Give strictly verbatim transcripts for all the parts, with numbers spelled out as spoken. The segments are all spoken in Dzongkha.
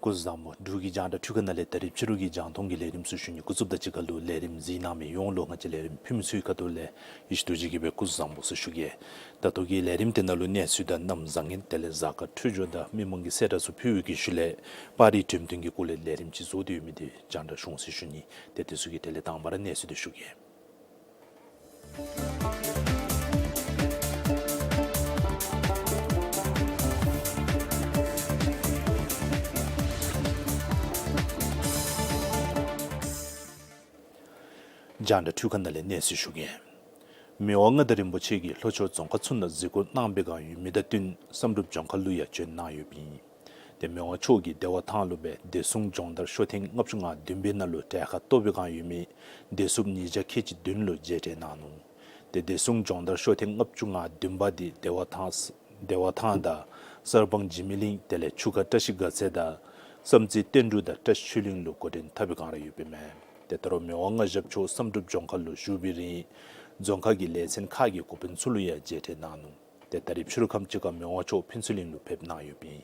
སྐུ་གཟུགས་བཟང་པོ། འབྲུག་གི་རྒྱང་བསྒྲགས་འཕྲུལ་ཁང་ནང་ལས་ད་རིས་ཕྱི་རུ་གི་རྒྱང་མཐོང་གི་ལས་རིམ་ཚུ་ཞུ་ནི་འགོ་བཙུགསཔ་དང་གཅིག་ཁར་ལུ་ལས་རིམ་གཟིགས་གནང་མི་ཡོངས་ལུ་ང་བཅས་ལས་རིམ་ཕུལ་མི་ཚུ་གི་ཁ་ཐུག་ལས་ཡེ་ཤེས་རྡོ་རྗེ་གིས་སྦེ་སྐུ་གཟུགས་བཟང་པོ་ཟེར་ཞུ་གེ། ད་ལྟོ་གི་ལས་རིམ་དེ་ནང་ལུ་གནས་ཚུལ་དང་གནམ་བཟང་ངན་དེ་ལས་གཟའ་སྐར་འཕྲོད་སྦྱོར་དང་མི་མང་གི་གསལ་བསྒྲགས་ཚུ་ཕུལ་བའི་གི་ཤུལ་ལས་པར་རིས་འགྲེམས་སྟོན་གྱི་སྐོར་ལས་ལས་རིམ་ཅིག་བཟོ་སྟེ་ཡོད་མི་དེ་རྒྱང་བསྒྲགས་ཞུ་འོང་ཟེར་ཞུ་ནི། ཏེ་དེ་ཚུ་གི་དེ་ལས་དང་པ་ར་གནས་ཚུལ་དེ་ཞུ་གེ། རྒྱང་བསྒྲགས་འཕྲུལ་ཁང་ནང་ལས་གནས་ཚུལ་ཞུ་གེ། མི་དབང་མངའ་བདག་རིན་པོ་ཆེ་གིས་ལྷོ་ཕྱོགས་རྫོང་ཁག་ཚུ་ནང་གཟིགས་སྐོར་གནང་པའི་བསྒང་ཡོད་མི་དང་བསྟུན་བསམ་གྲུབ་ལྗོངས་མཁར་ལུ་ཡང་བྱོན་གནང་ཡོདཔ་ཨིན། ཏེ་མི་དབང་མཆོག་གིས་བདེ་བ་ཐང་ལུ་སྦེ་བདེ་སྲུང་སྦྱོང་བརྡར་ཤོག་ཐེངས་ལྔ་བཅུ་ང་བདུན་པའི་ནང་ལུ་གྲལ་ཁར་གཏོགས་པའི་བསྒང་ཡོད་མི་བདེ་སྲུངཔ་ཉིས་བརྒྱ་ཁལ་གཅིག་བདུན་ལུ་མཇལ་འཕྲད་གནང་ནུག། ཏེ་བདེ་སྲུང་སྦྱོང་བརྡར་ཤོག་ཐེངས་ལྔ་བཅུ་ང་བདུན་པ་འདི་བདེ་བ་ཐང་བདེ་བ་ཐང་དང་གསར་སྤང་འཇིགས་མེད་གླིང་དེ་ལས་ཆུ་ཁ་བཀྲ་ཤིས་དགའ་ཚལ་དང་བསམ་རྩེ་བསྟན་འབྲུག་དང་བཀྲ་ཤིས་ཆོས་གླིང་ལུ་འགོ་འདྲེན་འཐབ་པའི་བསྒང་ར་ཡོདཔ་ཨིན་མས། ཏེ་ད་རུང་མི་དབང་མངའ་ཞབས་མཆོག་བསམ་གྲུབ་ལྗོངས་མཁར་ལུ་བཞུགས་པའི་རིང་རྫོང་ཁག་གི་ལས་ཚན་ཁག་གི་འགོ་དཔོན་ཚུ་ལུ་ཡང་མཇལ་འཕྲད་གནང་ནུག། ཏེ་ད་རིས་ཕྱི་རུ་ཁམས་ཅིག་ཁར་མི་དབང་མཆོག་ཕུན་ཚོགས་གླིང་ལུ་ཕེབས་གནང་ཡོདཔ་ཨིན།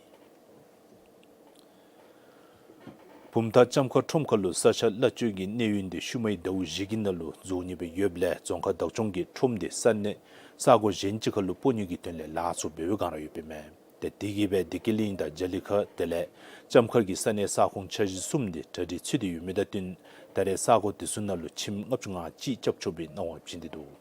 བུམ་ཐང་ལྕམ་མཁར་ཁྲོམ་ཁ་ལུ་ས་ཆ་གླ་བཅོལ་གྱི་གནས་ཡུན་འདི་ཤུལ་མའི་ཟླཝ་བཞི་གི་ནང་ལུ་རྫོགས་ནི་སྦེ་ཡོདཔ་ལས་རྫོང་ཁག་བདག་སྐྱོང་གིས་ཁྲོམ་འདི་ས་གནས་ས་གོ་གཞན་ཅིག་ཁ་ལུ་སྤོ་ནི་གི་དོན་ལས་ལཱ་ཚུ་འབད་བའི་བསྒང་ར་ཡོདཔ་ཨིན་མས། ཏེ་དེ་གིས་སྦེ་བདེ་སྐྱིད་གླིང་དང་རྒྱ་གླིང་ཁ་དེ་ལས་ལྕམ་མཁར་གྱི་ས་གནས་ས་ཁོངས་འཆར་གཞི་གསུམ་འདི་གྲ་སྒྲིག་ཚུད་དེ་ཡོད་མི་དང་བསྟུན་ད་རེས་ས་གོ་དེ་ཚུ་ནང་ལུ་ཁྱིམ་ལྔ་བཅུ་ང་གཅིག་རྐྱབ་ཆོག་པའི་གནང་བ་བྱིན་ཏེ་འདུག།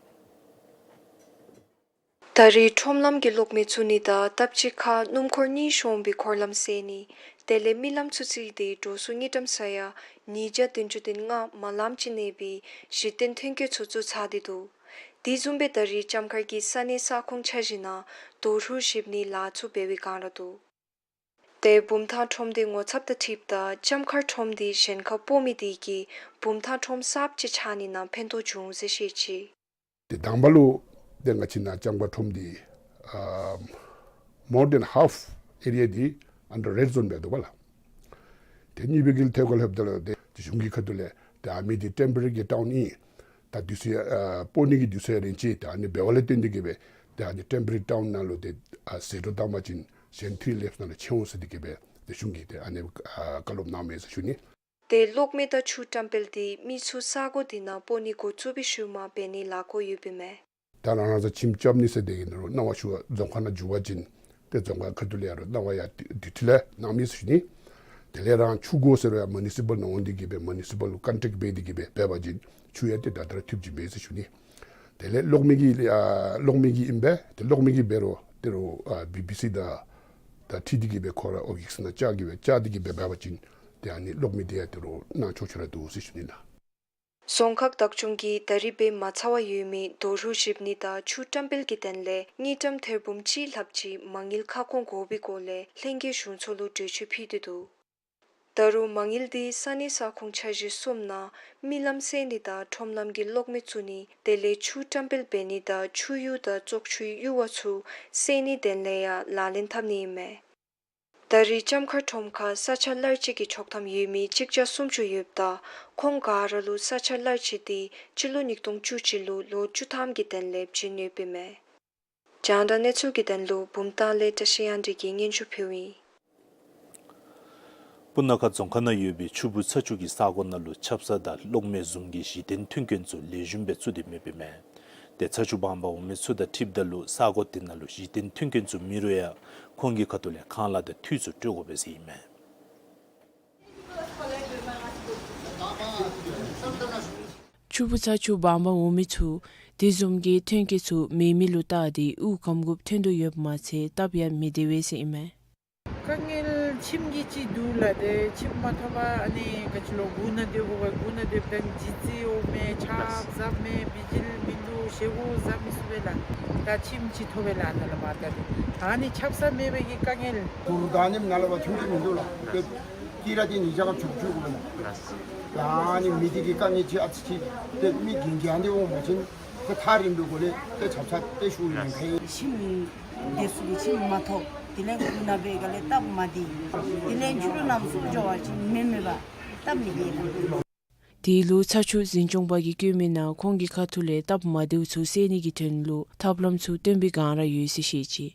ད་རེས་ཁྲོམ་ལམ་གྱི་གློག་མེ་བཙུགས་ནི་དང་སྟབས་གཅིག་ཁར་སྣུམ་འཁོར་གཉིས་ཤོང་བའི་འཁོར་ལམ་བསལ་ནི་དེ་ལས་མི་ལམ་ཚུ་བརྩིས་ཏེ་འགྲོ་སོང་དངུལ་ཀྲམ་ས་ཡ་ཉིས་བརྒྱ་བདུན་ཅུ་དོན་ལྔ་མ་ལམ་ཅིག་གནས་པའི་གཞི་རྟེན་ཐོན་སྐྱེད་ཚུ་བཙུགས་ཚར་ཏེ་འདུག། དེ་བཟུམ་སྦེ་ད་རེས་ལྕམ་མཁར་གྱི་ས་གནས་ས་ཁོངས་འཆར་གཞི་ནང་དོ་རུང་ཞིབ་ནིའི་ལཱ་ཚུ་འབད་བའི་བསྒང་ར་འདུག། ཏེ་བུམ་ཐང་ཁྲོམ་འདི་ངོ་ཚབ་དང་འཁྲིལཝ་ད་ལྕམ་མཁར་ཁྲོམ་འདི་གཞན་ཁར་སྤོ་མི་དེ་གིས་བུམ་ཐང་ཁྲོམ་གསརཔ་ཅིག་ཆགས་ནི་ནང་ཕན་ཐོགས་འབྱུང་ཟེར་བཤད་ཅི། ཏེ་དང་པ་ལུ་ཏེ་ང་བཅས་ནཱ་ལྕམ་མཁར་ཁྲོམ་འདི་ཨ་more than half area འདི་under red zone སྦེ་འདུག་པ་ལགས། ཏེ་གཉིས་པའི་གི་ཐད་ཁར་ལྷོདཔ་ད་ལུ་ཏེ་གཞུང་གི་ཁ་ཐུག་ལས་ཏེ་ཨ་མི་འདི་ཊེམ་པོ་རེ་གི་ཊའུན་ཨིན། ད་དུས་ཚོད་ཨ་སྤོ་ནི་གི་དུས་ཚོད་རན་ཅི། ད་ཨ་ནི་འབདཝ་ལས་བརྟེན་ཏེ་གིས་སྦེ་ཏེ་ཨ་ནི་ཊེམ་པོ་རེ་ཊའུན་ནང་ལུ་ཏེ་ཨ་ཟད་འགྲོ་བཏང་པ་ཅིན་གཞན་ཐི་རི་ལེབསི་ནང་ལུ་ཆད་འོང་ཟེར་ཏེ་གིས་སྦེ་ཏེ་གཞུང་གིས་ཏེ་ཨ་ནི་ཨ་བཀའ་སློབ་གནངམ་མས་ཟེར་ཞུ་ནི། ཏེ་གློག་མེ་དང་ཆུ་བཀྲམ་སྤེལ་འདི་མི་ཚུ་ས་གོ་འདི་ནང་སྤོ་ནི་འགོ་བཙུགས་པའི་ཤུལ་མ་འབད་ནིའི་ལཱ་འགོ་ཡོདཔ་ཨིན་མས། ད་རང་རང་སོ་ཁྱིམ་རྐྱབ་ནི་ཟེར་དེ་གི་ནང་ལུ་གནང་བ་ཞུ་བར་རྫོང་ཁག་ནང་འགྱོ་བ་ཅིན་ཏེ་རྫོང་ཁག་ཁ་ཐུག་ལས་ཡར་གནང་བ་ཡར་ཌིའུ་ཊི་ལས་གནངམ་མས་ཟེར་ཞུ་ནི། དེ་ལས་རང་ཆུ་དགོ་ཟེར་རུང་ཡང་མུ་ནི་སི་པཱལ་ནང་འོང་སྟེ་གིས་སྦེ་མུ་ནི་སི་པཱལ་ལུ་ཀོན་ཊེཀཊ་འབད་དེ་གིས་སྦེ་འབད་བ་ཅིན་ཆུ་ཡང་ཏེ་ད་ལྟོ་ར་ཐོབ་ཅི་མས་ཟེར་ཞུ་ནི། དེ་ལས་གློག་མེ་གི་ཨ་གློག་མེ་གི་ཨིན་པས། ཏེ་གློག་མེ་གི་འབད་རུང་ཏེ་རུང་ཨ་བི་བི་སི་དང་ད་འཁྲིལ་ཏེ་གིས་སྦེ་ཁོ་ར་ཨོ་ཡིག་ཚང་ནང་བཅར་གིས་སྦེ་བཅར་ཏེ་གིས་སྦེ་འབད་བ་ཅིན་ཏེ་ཨ་ནི་གློག་མེ་འདི་ཡང་ཏེ་རུང་གནང་ཆོག་ཆོག་ར་འདུག་ཟེར་ཞུ་ནི་ལགས། རྫོང་ཁག་བདག་སྐྱོང་གིས་ད་རིས་འབད་མ་ཚར་བར་ཡོད་མི་རྡོ་རུག་བཞིབ་ནི་དང་ཆུ་བཀྲམ་སྤེལ་གྱི་དོན་ལས་དངུལ་ཀྲམ་ཐེར་འབུམ་གཅིག་ལྷགཔ་ཅིག་མ་དངུལ་ཁ་སྐོང་དགོ་པའི་སྐོར་ལས་ལྷན་རྒྱས་གཞུང་ཚོགས་ལུ་གྲོས་ཆོད་ཕུལ་ཏེ་འདུག། ད་རུང་མ་དངུལ་འདི་ས་གནས་ས་ཁོངས་འཆར་གཞི་གསུམ་ནང་རྨི་ལམ་སེལ་ནི་དང་ཁྲོམ་ལམ་གྱི་གློག་མེ་བཙུགས་ནི་དེ་ལས་ཆུ་བཀྲམ་སྤེལ་འབད་ནི་དང་ཆུ་གཡུར་དང་བཙོག་ཆུའི་གཡུར་བ་ཚུ་སེལ་ནིའི་དོན་ལས་ཡང་ལག་ལེན་འཐབ་ནི་ཨིན་མས། ད་རིས་ལྕམ་མཁར་ཁྲོམ་ཁར་ས་ཆ་གླར་སྤྱོད་ཀྱི་ཆོག་ཐམ་ཡོད་མི་གཅིག་བརྒྱ་སུམ་ཅུ་ཡོདཔ་ད་ཁོང་ག་ར་ལུ་ས་ཆ་གླར་སྤྱོད་འདི་སྤྱི་ལོ་ཉིས་སྟོང་བཅུ་གཅིག་ལུ་ལོ་བཅུ་ཐམ་གྱི་དོན་ལས་བྱིན་ཡོདཔ་ཨིན་མས། རྒྱང་བསྒྲགས་གནས་ཚུལ་གྱི་དོན་ལུ་བུམ་ཐང་ལས་བཀྲ་ཤིས་དབྱངས་སྒྲོན་གྱིས་སྙན་ཞུ་ཕུལཝ་ཨིན། སྤུ་ན་ཁ་རྫོང་ཁག་ནང་ཡོད་པའི་ཆུ་སྦུག་ཚ་ཆུ་གི་ས་གོ་ནང་ལུ་ཆབ་གསང་དང་གློག་མེ་བཟུམ་གྱི་གཞི་རྟེན་མཐུན་རྐྱེན་ཚུ་ལེགས་ཤོམ་སྦེ་བཙུགས་ཏེ་མེདཔ་ཨིན་མས། ཏེ་ཚ་ཆུ་འབངས་པ་འོག་མའི་ཚུ་དང་འཁྲིལཝ་ད་ལུ་ས་གོ་དེ་ནང་ལུ་གཞི་རྟེན་མཐུན་རྐྱེན་ཚུ་མེད་རུང་ཡང་ཁོང་གི་ཁ་ཐུག་ལས་ཁང་གླ་དང་འཐུས་ཚུ་སྤྲོད་དགོ་པས་ཟེར་ཨིན་མས། ཆུ་སྦུག་ཚ་ཆུ་འབངས་པ་འོག་མའི་ཚུ་དེ་བཟུམ་གྱི་མཐུན་རྐྱེན་ཚུ་མེད་མི་ལུ་བལྟ་སྟེ་དབུགས་སྐམ་དགོཔ་ཐོན་དོ་ཡོདཔ་མ་ཚད་སྟབས་ཡང་མི་བདེ་བས་ཟེར་ཨིན་མས། དཀའ་ངལ་ཁྱིམ་གྱི་ཅིག་འདུག་ལགས། ཏེ་ཁྱིམ་མ་ཐོབ་པར་ཨ་ནི་ག་ཅི་ལོ་སྒོ་ནང་སྡོད་དགོ་པས། སྒོ་ནང་སྡོདཔ་ད་ལྗིད་ཚད་འོང་མས། ཆརཔ་ཟ་མས། བི་ཇི་ལི་མིན་འདུག། བཞེས་སྒོ་ཟ་མི་ཚུགས་པས་ལགས། ད་ཁྱིམ་ཅིག་ཐོབ་པས་ལགས། ནཱ་ལས་མར་ད་ཏེ་ཨ་ནི་ཆབ་གསང་མེད་པའི་གི་དཀའ་ངལ། ཧུར་ད་ནི་ནཱ་ལས་མར་ཐོན་གྱི་མིན་འདུག་ལགས། ཏེ་ཀི་ར་ཏེ་ཉིས་བརྒྱ་ཁ་བཅུ་བཅུ་དགོ་པས་ལགས། ཨ་ནི་མི་དེ་གི་དཀའ་ངལ་ཅིག་ཨ་ཙི་ཅིག་ཏེ་མི་རྒན་རྒས་འདི་འོང་པ་ཅིན་ཏེ་ཐག་རིང་པོའི་སྒོ་ལས་ཏེ་ཆབ་གསང་ཏེ་ཞུ་ཡི་ཨིན་པས། ཁྱིམ་བདེ་སུ་གི་ཁྱིམ་མ་ཐོབ། དེ་ལས་སྒོ་ནང་སྦེ་ག་ལས་སྟབས་མ་བདེ། དེ་ལས་ཕྱི་རུ་རྣམ་གསུམ་འགྱོ་བ་ཅིན་མེ་མེད་པར་སྟབས་མི་བདེ་ལགས། དེ་ལུ་ཚ་ཆུ་འཛིན་སྐྱོང་པ་གིས་བཀོད་མི་ནང་ཁོང་གི་ཁ་ཐུག་ལས་སྟབས་མ་བདེཝ་ཚུ་སེལ་ནི་གི་དོན་ལུ་ཐབས་ལམ་ཚུ་སྟོན་པའི་བསྒང་ར་ཡོད་ཟེར་བཤད་ཅི།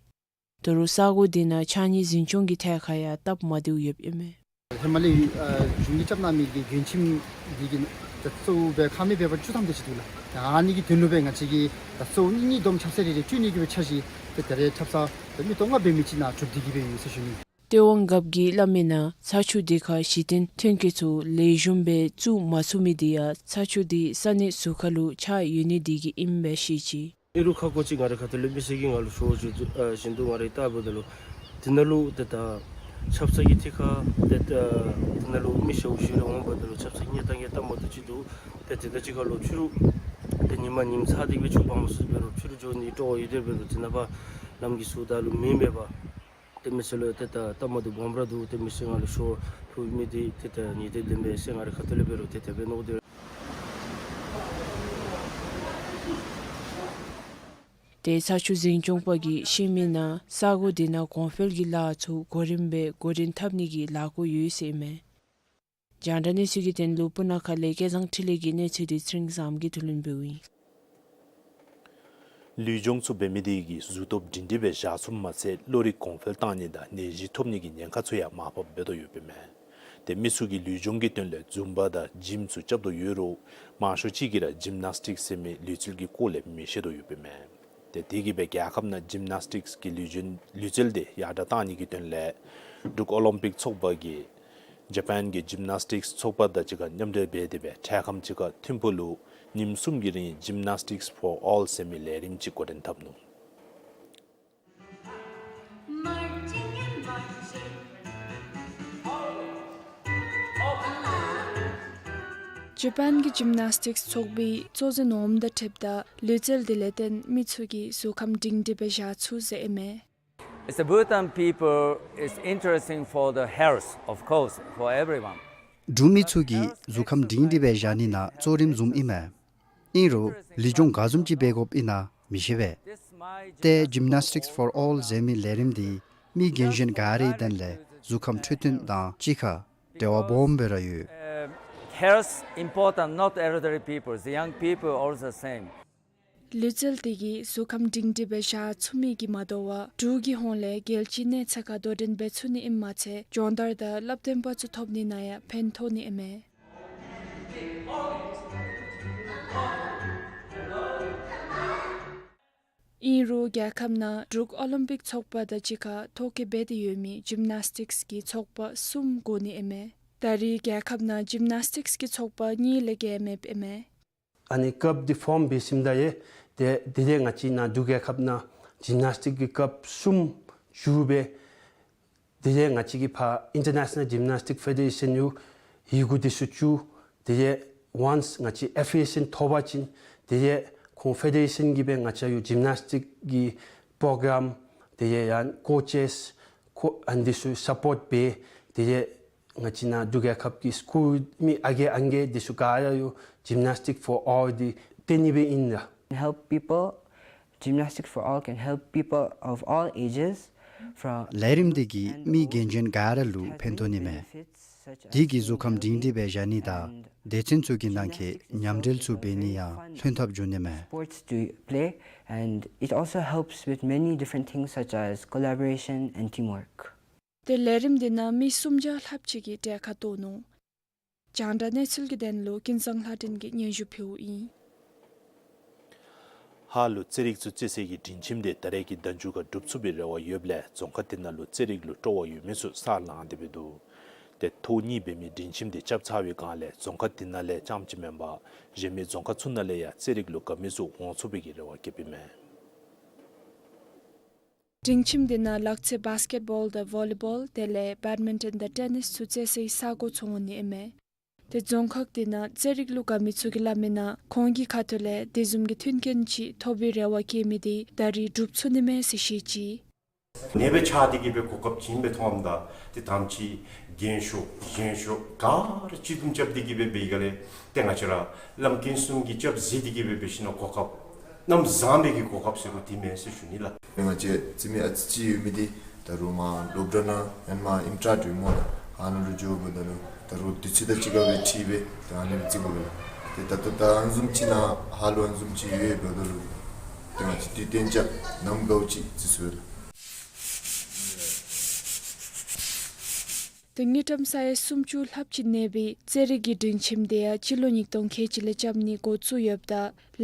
ད་རུང་ས་གོ་དེ་ནང་ཕྱགས་སྙིགས་འཛིན་སྐྱོང་གི་ཐད་ཁར་ཡང་སྟབས་མ་བདེཝ་ཡོདཔ་ཨིན་མས། ཧེ་མ་ལས་ཨ་གཞུང་གིས་རྐྱབ་གནང་མི་གི་མགྱོན་ཁྱིམ་འདི་གི་ད་གཙོ་བོ་སྦེ་ཁང་མིག་འབད་བ་བཅུ་ཐམ་དེ་ཅིག་འདུག་ལགས། ཨ་ནི་གི་དོན་ལུ་སྦེ་ང་བཅས་ཀྱིས་ད་གཙོ་བོ་གཉིས་གཉིས་བསྡོམས་ཆབ་གསང་རེ་རེ་སྤྲོད་ནི་གི་སྦེ་འཆར་གཞི་ཏེ་ད་རེས་ཆབ་གསང་ད་མི་སྟོང་ལྔ་འབད་མི་ཅིག་ནང་གྲུབ་སྟེ་གི་སྦེ་ཡོད་ཟེར་ཞུ་ནི། སྟོད་དབང་རྒཔོ་གིས་སླབ་མི་ནང་ཚ་ཆུ་དེ་ཁར་གཞི་རྟེན་མཐུན་རྐྱེན་ཚུ་ལེགས་ཤོམ་སྦེ་བཙུགས་མ་ཚུགས་མི་དེ་ཡང་ཚ་ཆུ་དེ་ས་གནས་ཟུར་ཁ་ལུ་ཆགས་ཡོད་ནི་དེ་གིས་ཨིནམ་སྦེ་བཤད་ཅི། ཨིན་རུང་ཁག་ཁུར་ཅིག་ང་རའི་ཁ་ཐུག་ལས་མི་སེར་གྱིས་ང་ལུ་ཞུ་བ་ཅིན་ཨ་བཞིན་དུ་ང་རའི་ལྟ་བ་ད་ལུ་དེ་ནང་ལུ་ཏེ་ད་ཆབ་གསང་གི་ཐད་ཁར་ཏེ་ད་དེ་ནང་ལུ་མི་ཤོ་ཤུ་རེ་འོང་པ་ད་ལུ་ཆབ་གསང་གི་ཉེས་དང་ཉེས་སྟབས་མ་བདེཝ་ཅིག་འདུག། ཏེ་དེ་དང་གཅིག་ཁར་ལུ་ཕྱི་རུ་ཏེ་ཉིན་མ་ཉིམ་ཚ་སྟེ་གི་སྦེ་ཆུ་འབངམ་ཚུ་འབད་རུང་ཕྱི་རུ་འགྱོ་ནི་སྤྲོ་བ་ཡོད་དེ་འབད་རུང་དེ་ནང་པ་ལམ་གྱི་ཟུར་ད་ལུ་མེ་མེད་པར་ཏེ་མི་སེར་ལུ་ཏེ་ད་སྟབས་མ་བདེཝ་སྦོམ་ར་འདུག། ཏེ་མི་སེར་ང་ལུ་ཞུ་བ་ཕུལ་མི་དེ་ཏེ་ད་ཉེས་དེ་ལྡན་པས་ཟེར་ང་རའི་ཁ་ཐུག་ལས་འབད་རུང་ཏེ་དེ་སྦེ་མནོ་སྟེ། ཏེ་ཚ་ཆུ་འཛིན་སྐྱོང་པ་གིས་བཤད་མི་ནང་ས་གོ་དེ་ནང་གོང་འཕེལ་གྱི་ལཱ་ཚུ་གོ་རིམ་སྦེ་འགོ་འདྲེན་འཐབ་ནི་གི་ལས་འགུལ་ཡོད་ཟེར་ཨིན་མས། རྒྱང་བསྒྲགས་གནས་ཚུལ་གྱི་དོན་ལུ་སྤུ་ན་ཁ་ལས་སྐལ་བཟང་འཕྲིན་ལས་ཀྱི་གནས་ཚུལ་དེ་ཚེ་རིང་བཟངམོ་གིས་བསྡུ་ལེན་འབདཝ་ཨིན། ལུས་སྦྱོང་ཚུ་འབད་མི་དེ་གིས་གཟུགས་སྟོབས་སྒྲིང་སྒྲི་སྦེ་བཞག་ཚུགསཔ་མ་ཚད་བློ་རིག་གོང་འཕེལ་བཏང་ནི་དང་ནད་གཞི་ཐོབ་ནི་གི་ཉེན་ཁ་ཚུ་ཡང་མར་ཕབ་འབད་དོ་ཡོདཔ་ཨིན་མས། ཏེ་མི་ཚུ་གིས་ལུས་སྦྱོང་གི་དོན་ལས་ཛུམ་བཱ་དང་ཇིམ་ཚུ་རྐྱབ་དོ་ཡོད་རུང་མང་ཤོས་ཅིག་གིས་ར་ཇིམ་ནཱས་ཊིཀསི་ཟེར་མི་ལུས་རྩལ་གྱི་སྐོར་ལས་མི་ཤེས་དོ་ཡོདཔ་ཨིན་མས། ཏེ་དེ་གིས་སྦེ་རྒྱལ་ཁབ་ནང་ཇིམ་ནཱས་ཊིཀསི་གི་ལུས་སྦྱོང་ལུས་རྩལ་དེ་ཡར་དྲག་བཏང་ནི་གི་དོན་ལས་འབྲུག་ཨོ་ལིམ་པིཀ་ཚོགས་པ་གིས་ཇ་པཱན་གྱི་ཇིམ་ནཱས་ཊིཀསི་ཚོགས་པ་དང་གཅིག་ཁར་མཉམ་འབྲེལ་འབད་དེ་སྦེ་འཕྲལ་ཁམས་ཅིག་ཁར་ཐིམ་ཕུག་ལུ་ཉིནམ་གསུམ་གྱི་རིང་Gymnastics for All ཟེར་མི་ལས་རིམ་ཅིག་འགོ་འདྲེན་འཐབ་ནུག། ཇ་པཱན་གྱི་ཇིམ་ནཱས་ཊིཀསི་ཚོགས་པའི་གཙོ་འཛིན་འོགམ་དང་འཁྲིལཝ་ད་ལུས་རྩལ་དེ་ལས་བརྟེན་མི་ཚུ་གི་གཟུགས་ཁམས་སྒྲིང་སྒྲི་སྦེ་བཞག་ཚུགས་ཟེར་ཨིན་མས། It's the Bhutan people is interesting for the health, of course, for everyone. འབྲུག་མི་ཚུ་གིས་གཟུགས་ཁམས་སྒྲིང་སྒྲི་སྦེ་བཞག་ནི་ནང་གཙོ་རིམ་བཟུམ་ཨིན་མས། ཨིན་རུང་ལུས་སྦྱོང་ག་བཟུམ་ཅིག་འབད་དགོཔ་ཨིན་ན་མི་ཤེས་པས། ཏེ་Gymnastics for All ཟེར་མི་ལས་རིམ་འདི་མི་རྒན་གཞོན་ག་རའི་དོན་ལས་གཟུགས་ཁམས་འཕྲོད་བསྟེན་དང་གཅིག་ཁར་འབྲེལ་བ་སྦོམ་སྦེ་ར་ཡོད། Uh, health important, not elderly people, the young people also same. ལུས་རྩལ་དེ་གིས་གཟུགས་ཁམས་སྒྲིང་སྒྲི་སྦེ་བཞག་ཚུགས་མི་གིས་མ་དོ་བར་འབྲུག་གི་ཧོངས་ལས་རྒྱལ་སྤྱིའི་གནས་ཚད་ཁར་དོ་འགྲན་འབད་ཚུགས་ནི་ཨིནམ་མ་ཚད་སྦྱོང་བརྡར་དང་སློབ་སྟོན་པ་ཚུ་ཐོབ་ནི་ནང་ཡང་ཕན་ཐོགས་ནི་ཨིན་མས། ཨིན་རུང་རྒྱལ་ཁབ་ནང་འབྲུག་ཨོ་ལིམ་པིཀ་ཚོགས་པ་དང་གཅིག་ཁར་ཐོ་བཀོད་འབད་དེ་ཡོད་མི་ཇིམ་ནཱས་ཊིཀསི་གི་ཚོགས་པ་གསུམ་དགོ་ནི་ཨིན་མས། ད་རེས་རྒྱལ་ཁབ་ནང་ཇིམ་ནཱས་ཊིཀསི་གི་ཚོགས་པ་གཉིས་ལས་བརྒལ་མེདཔ་ཨིན་མས། ཨ་ནི་ཀབ་འདི་ཕོརམ་འབད་ཞིནམ་ད་ཡང་ཏེ་དེ་ལས་ང་བཅས་ནཱ་འབྲུག་རྒྱལ་ཁབ་ནང་ཇིམ་ནཱས་ཊིཀ་གི་ཀབ་གསུམ་བཙུགས་སྦེ་དེ་ལས་ང་བཅས་ཀྱིས་ཕར་International Gymnastic Federation ཡང་ཡི་གུ་འདི་ཚུ་བཙུགས། དེ་ལས་ once ང་བཅས་ཨེ་ཕི་ཨེ་སི་ཨེན་ཐོབ་པ་ཅིན་དེ་ལས་ཁོང་ཕེ་ཌེ་རེ་ཤཱན་གྱིས་སྦེ་ང་བཅས་ཡོད་ཇིམ་ནཱས་ཊིཀ་གི་པྲོ་གྲམ་དེ་ལས་ཡང་ཀོ་ཅེསི་ཁོ་ཨ་ནི་འདི་ཚུ་སཔོརཊ་འབད། དེ་ལས་ང་བཅས་ནཱ་འབྲུག་རྒྱལ་ཁབ་ཀྱི་སི་ཀུལ་མི་ཨ་རྒས་ཨང་རྒས་འདི་ཚུ་ག་ར་ཡོད་Gymnastic for All འདི་སྟོན་ནི་སྦེ་ཨིན་ལགས། Help people, Gymnastic for All can help people of all ages from ལས་རིམ་འདི་གིས་མི་རྒན་གཞོན་ག་ར་ལུ་ཕན་ཐོགས་ནི་མས། དེ་གིས་གཟུགས་ཁམས་སྒྲིང་སྒྲི་སྦེ་བཞག་ནི་དང་སྡེ་ཚན་ཚུ་གི་ནང་འཁོད་མཉམ་འབྲེལ་ཚུ་འབད་ནི་ཡང་ལྷན་ཐབས་འབྱུང་ནི་མས། Sports to play, and it also helps with many different things such as collaboration and teamwork. ཏེ་ལས་རིམ་འདི་ནང་མི་སུམ་བརྒྱ་ལྷགཔ་ཅིག་གིས་གྲལ་ཁར་གཏོགས་ནུག། རྒྱང་བསྒྲགས་གནས་ཚུལ་གྱི་དོན་ལུ་ཀུན་བཟང་ལྷ་སྒྲོན་གྱིས་སྙན་ཞུ་ཕུལཝ་ཨིན། ཧཱ་ལུ་རྩེད་རིགས་ཚུ་རྩེད་སའི་གི་སྒྲིང་ཁྱིམ་དེ་ད་རེས་ཀྱི་ཟླ་མཇུག་ཁར་གྲུབ་ཚུགས་པའི་རེ་བ་ཡོདཔ་ལས་རྫོང་ཁག་དེ་ནང་ལུ་རྩེད་རིགས་ལུ་སྤྲོ་བ་ཡོད་མི་ཚུ་ས་ལངས་ཏེ་འབད་འདུག། ཏེ་ཐོག་གཉིས་འབད་མི་སྒྲིང་ཁྱིམ་དེ་རྐྱབ་ཚར་བའི་སྒང་ལས་རྫོང་ཁག་དེ་ནང་ལས་རྐྱངམ་ཅིག་མེན་པར་གཞན་མི་རྫོང་ཁག་ཚུ་ནང་ལས་ཡང་རྩེད་རིགས་ལུ་དགའ་མི་ཚུ་འོང་ཚུགས་པའི་གི་རེ་བ་བསྐྱེདཔ་ཨིན་མས། སྒྲིང་ཁྱིམ་དེ་ནང་ལག་རྩེད་བཱསི་ཀེཊ་བཱོལ་དང་ཝོ་ལི་བཱོལ་དེ་ལས་བེཌ་མིན་ཊོན་དང་ཊེ་ནིསི་ཚུ་རྩེད་སའི་ས་གོ་ཚུ་འོང་ནི་ཨིན་མས། ཏེ་རྫོང་ཁག་དེ་ནང་རྩེད་རིགས་ལུ་དགའ་མི་ཚུ་གིས་སླབ་མི་ནང་ཁོང་གི་ཁ་ཐུག་ལས་དེ་བཟུམ་གྱི་མཐུན་རྐྱེན་ཅིག་ཐོབ་པའི་རེ་བ་བསྐྱེད་མི་དེ་ད་རེས་འགྲུབ་ཚུགས་ནི་མས་ཟེར་བཤད་ཅི། ནེ་སྦེ་ཆགས་ཏེ་གི་སྦེ་གོ་སྐབས་བྱིན་སྦེ་མཐོངམ་ད་ཏེ་དང་ཅིག་རྒན་ཤོས་གཞོན་ཤོས་ག་ར་སྤྱི་འདོམས་རྐྱབ་སྟེ་གི་སྦེ་འབད་བའི་སྒང་ལས་ཏེ་ང་བཅས་ར་བླམ་མཁན་གསུམ་གྱིས་རྐྱབ་མཛད་དེ་གི་སྦེ་འབད་ཞིན་ན་གོ་སྐབས་གནམ་བཟང་པའི་གི་གོ་སྐབས་ཟེར་དགོ་འདི་མས་ཟེར་ཞུ་ནི་ལགས། ང་བཅས་རྩེད་མི་ཨ་ཙི་ཅིག་ཡོད་མི་འདི་ད་རུང་མར་སློབ་གྲྭ་ནང་ཡང་མར་ཨིནམ་ཊྲེཀ་འདྲ་མོ་ལགས་ཨ་ནཱ་ལུ་འགྱོ་དགོཔ་ད་ལུ་ད་རུང་དུས་ཚོད་དང་གཅིག་ཁར་སྦེ་ཁྲིད་སྦེ་ད་ཨ་ནི་རྩེད་དགོ་པས་ལགས། ཏེ་ད་ལྟོ་ད་ཨ་ནི་བཟུམ་ཅིག་ནཱ་ཧཱ་ལུ་ཨ་ནི་བཟུམ་ཅིག་ཡོད་འབདཝ་ད་ལུ་ཏེ་ང་བཅས་དུས་གཏན་འཇགས་ནམ་དགའཝ་ཅིག་རྩེད་ཚུགས་པས་ལགས། ཏེ་དངུལ་ཀྲམ་ས་ཡ་སུམ་ཅུ་ལྷགཔ་ཅིག་གནས་པའི་རྩེད་རིགས་ཀྱི་སྒྲིང་ཁྱིམ་དེ་ཡང་སྤྱི་ལོ་ཉིས་སྟོང་ཁལ་གཅིག་ལས་རྐྱབ་ནི་འགོ་བཙུགས་ཡོདཔ་ད་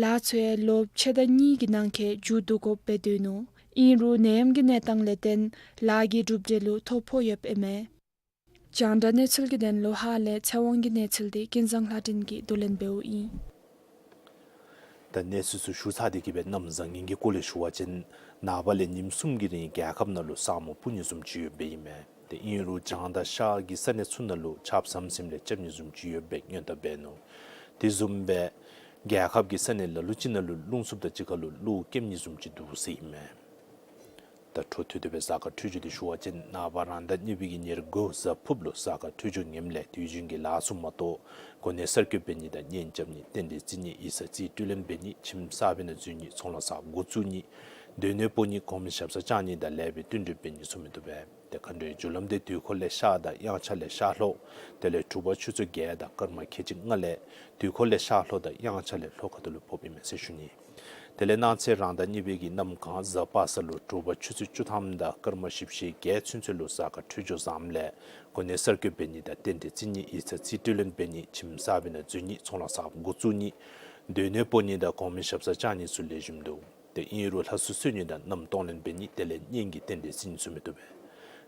ལཱ་ཚུ་ཡང་ལོ་ཕྱེད་དང་གཉིས་ཀྱི་ནང་འཁོད་མཇུག་བསྡུ་དགོཔ་སྦེ་སྡོད་ནུག། ཨིན་རུང་ནད་ཡམས་ཀྱི་གནས་སྟངས་ལས་བརྟེན་ལཱ་གི་གྲུབ་འབྲས་ལུ་ཐོ་ཕོག་ཡོདཔ་ཨིན་མས། རྒྱང་བསྒྲགས་གནས་ཚུལ་གྱི་དོན་ལུ་ཧཱ་ལས་ཚེ་དབང་གི་གནས་ཚུལ་དེ་ཀུན་བཟང་ལྷ་སྒྲོན་གྱིས་བསྡུ་ལེན་འབདཝ་ཨིན། ད་གནས་ཚུལ་ཚུ་ཞུ་ཚར་ཏེ་གི་སྦེ་གནམ་བཟང་ངན་གྱི་སྐོར་ལས་ཞུ་བ་ཅིན་ནངས་པ་ལས་ཉིནམ་གསུམ་གྱི་རིང་རྒྱལ་ཁབ་ནང་ལུ་ས་སྨུག་སྤུབ་ནི་བཟུམ་ཅིག་ཡོདཔ་ཨིན་མས། ཏེ་ཨིན་རུང་བྱང་དང་ཤར་གྱི་ས་གནས་ཚུ་ནང་ལུ་ཆརཔ་ཟམ་ཟིམ་ལས་རྐྱབ་ནི་བཟུམ་ཅིག་ཡོད་པའི་སྔོན་བརྡ་འབད་ནུག། དེ་བཟུམ་སྦེ་རྒྱལ་ཁབ་ཀྱི་ས་གནས་ལ་ལུ་ཅིག་ནང་ལུ་རླུང་འཚུབ་དང་གཅིག་ཁར་ལུ་གློག་ཀེམ་ནི་བཟུམ་ཅིག་འདུག་ཟེར་ཨིན་མས། ད་འཕྲོ་མཐུད་དེ་སྦེ་གཟའ་སྐར་འཕྲོད་སྦྱོར་འདི་ཞུ་བ་ཅིན་ནངས་པ་རང་ཟླ་གཉིས་པའི་གི་ཉེར་དགུ་གཟའ་ཕུརཔ་ལུ་གཟའ་སྐར་འཕྲོད་སྦྱོར་ངནམ་ལས་དུས་རྒྱུན་གྱི་ལཱ་ཚུ་མ་གཏོགས་གོ་གནས་གསར་བསྐོ་འབད་ནི་དང་གཉེན་རྐྱབ་ནི་རྟེན་འབྲེལ་བརྩི་ནི་ཡིག་ཚང་རྩིས་སྤྲོད་ལེན་འབད་ནི་ཁྱིམ་གསར་པའི་ནང་འཛུལ་ནི་ཚོང་ལཱ་གསརཔ་འགོ་བཙུགས་ནི་སྡོད་གནས་སྤོ་ནི་གོང་མའི་ཞབས་སར་བཅར་ནི་དང་ལེགས་པའི་བསྟུན་གྲོས་འབད་ནི་ཚུ་མི་བཏུབ་པས། ཏེ་མཁའ་འགྲོའི་རྒྱུ་ལམ་དེ་དུས་འཁོར་ལས་ཤར་དང་དབྱངས་འཆར་ལས་ཤར་ལྷོ། དེ་ལས་དྲོ་པ་ཆུ་ཚོད་བརྒྱད་དང་སྐར་མ་ཁལ་གཅིག་ལྔ་ལས་དུས་འཁོར་ལས་ཤར་ལྷོ་དང་དབྱངས་འཆར་ལས་ལྷོ་ཁ་ཐུག་ལུ་ཕོགཔ་ཨིན་མས་ཟེར་ཞུ་ནི། དེ་ལས་གནངས་ཚེ་རང་ཟླ་གཉིས་པའི་གི་གནམ་གང་གཟའ་པ་སངས་ལུ་དྲོ་པ་ཆུ་ཚོད་བཅུ་ཐམ་དང་སྐར་མ་བཞི་བཅུ་ཞེ་བརྒྱད་ཚུན་ཚོད་ལུ་གཟའ་སྐར་འཕྲོད་སྦྱོར་བཟངམ་ལས་གོ་གནས་གསར་བསྐོ་འབད་ནི་དང་རྟེན་འབྲེལ་བརྩི་ནི་ཡིག་ཚང་རྩིས་སྤྲོད་ལེན་འབད་ནི་ཁྱིམ་གསར་པའི་ནང་འཛུལ་ནི་ཚོང་ལཱ་གསརཔ་འགོ་བཙུགས་ནི་སྡོད་གནས་སྤོ་ནི་དང་གོང་མའི་ཞབས་སར་བཅར་ནི་ཚུ་ལེགས་ཤོམ་འདུག། ཏེ་ཨིན་རུང་ལྷ་གསོལ་གསོལ་ནི་དང་མནའམ་གཏོང་ལེན་འབད་ནི་དེ་ལས་གཉེན་གྱི་རྟེན་འབྲེལ་བརྩི་ནི་ཚུ་མི་བཏུབ་པས།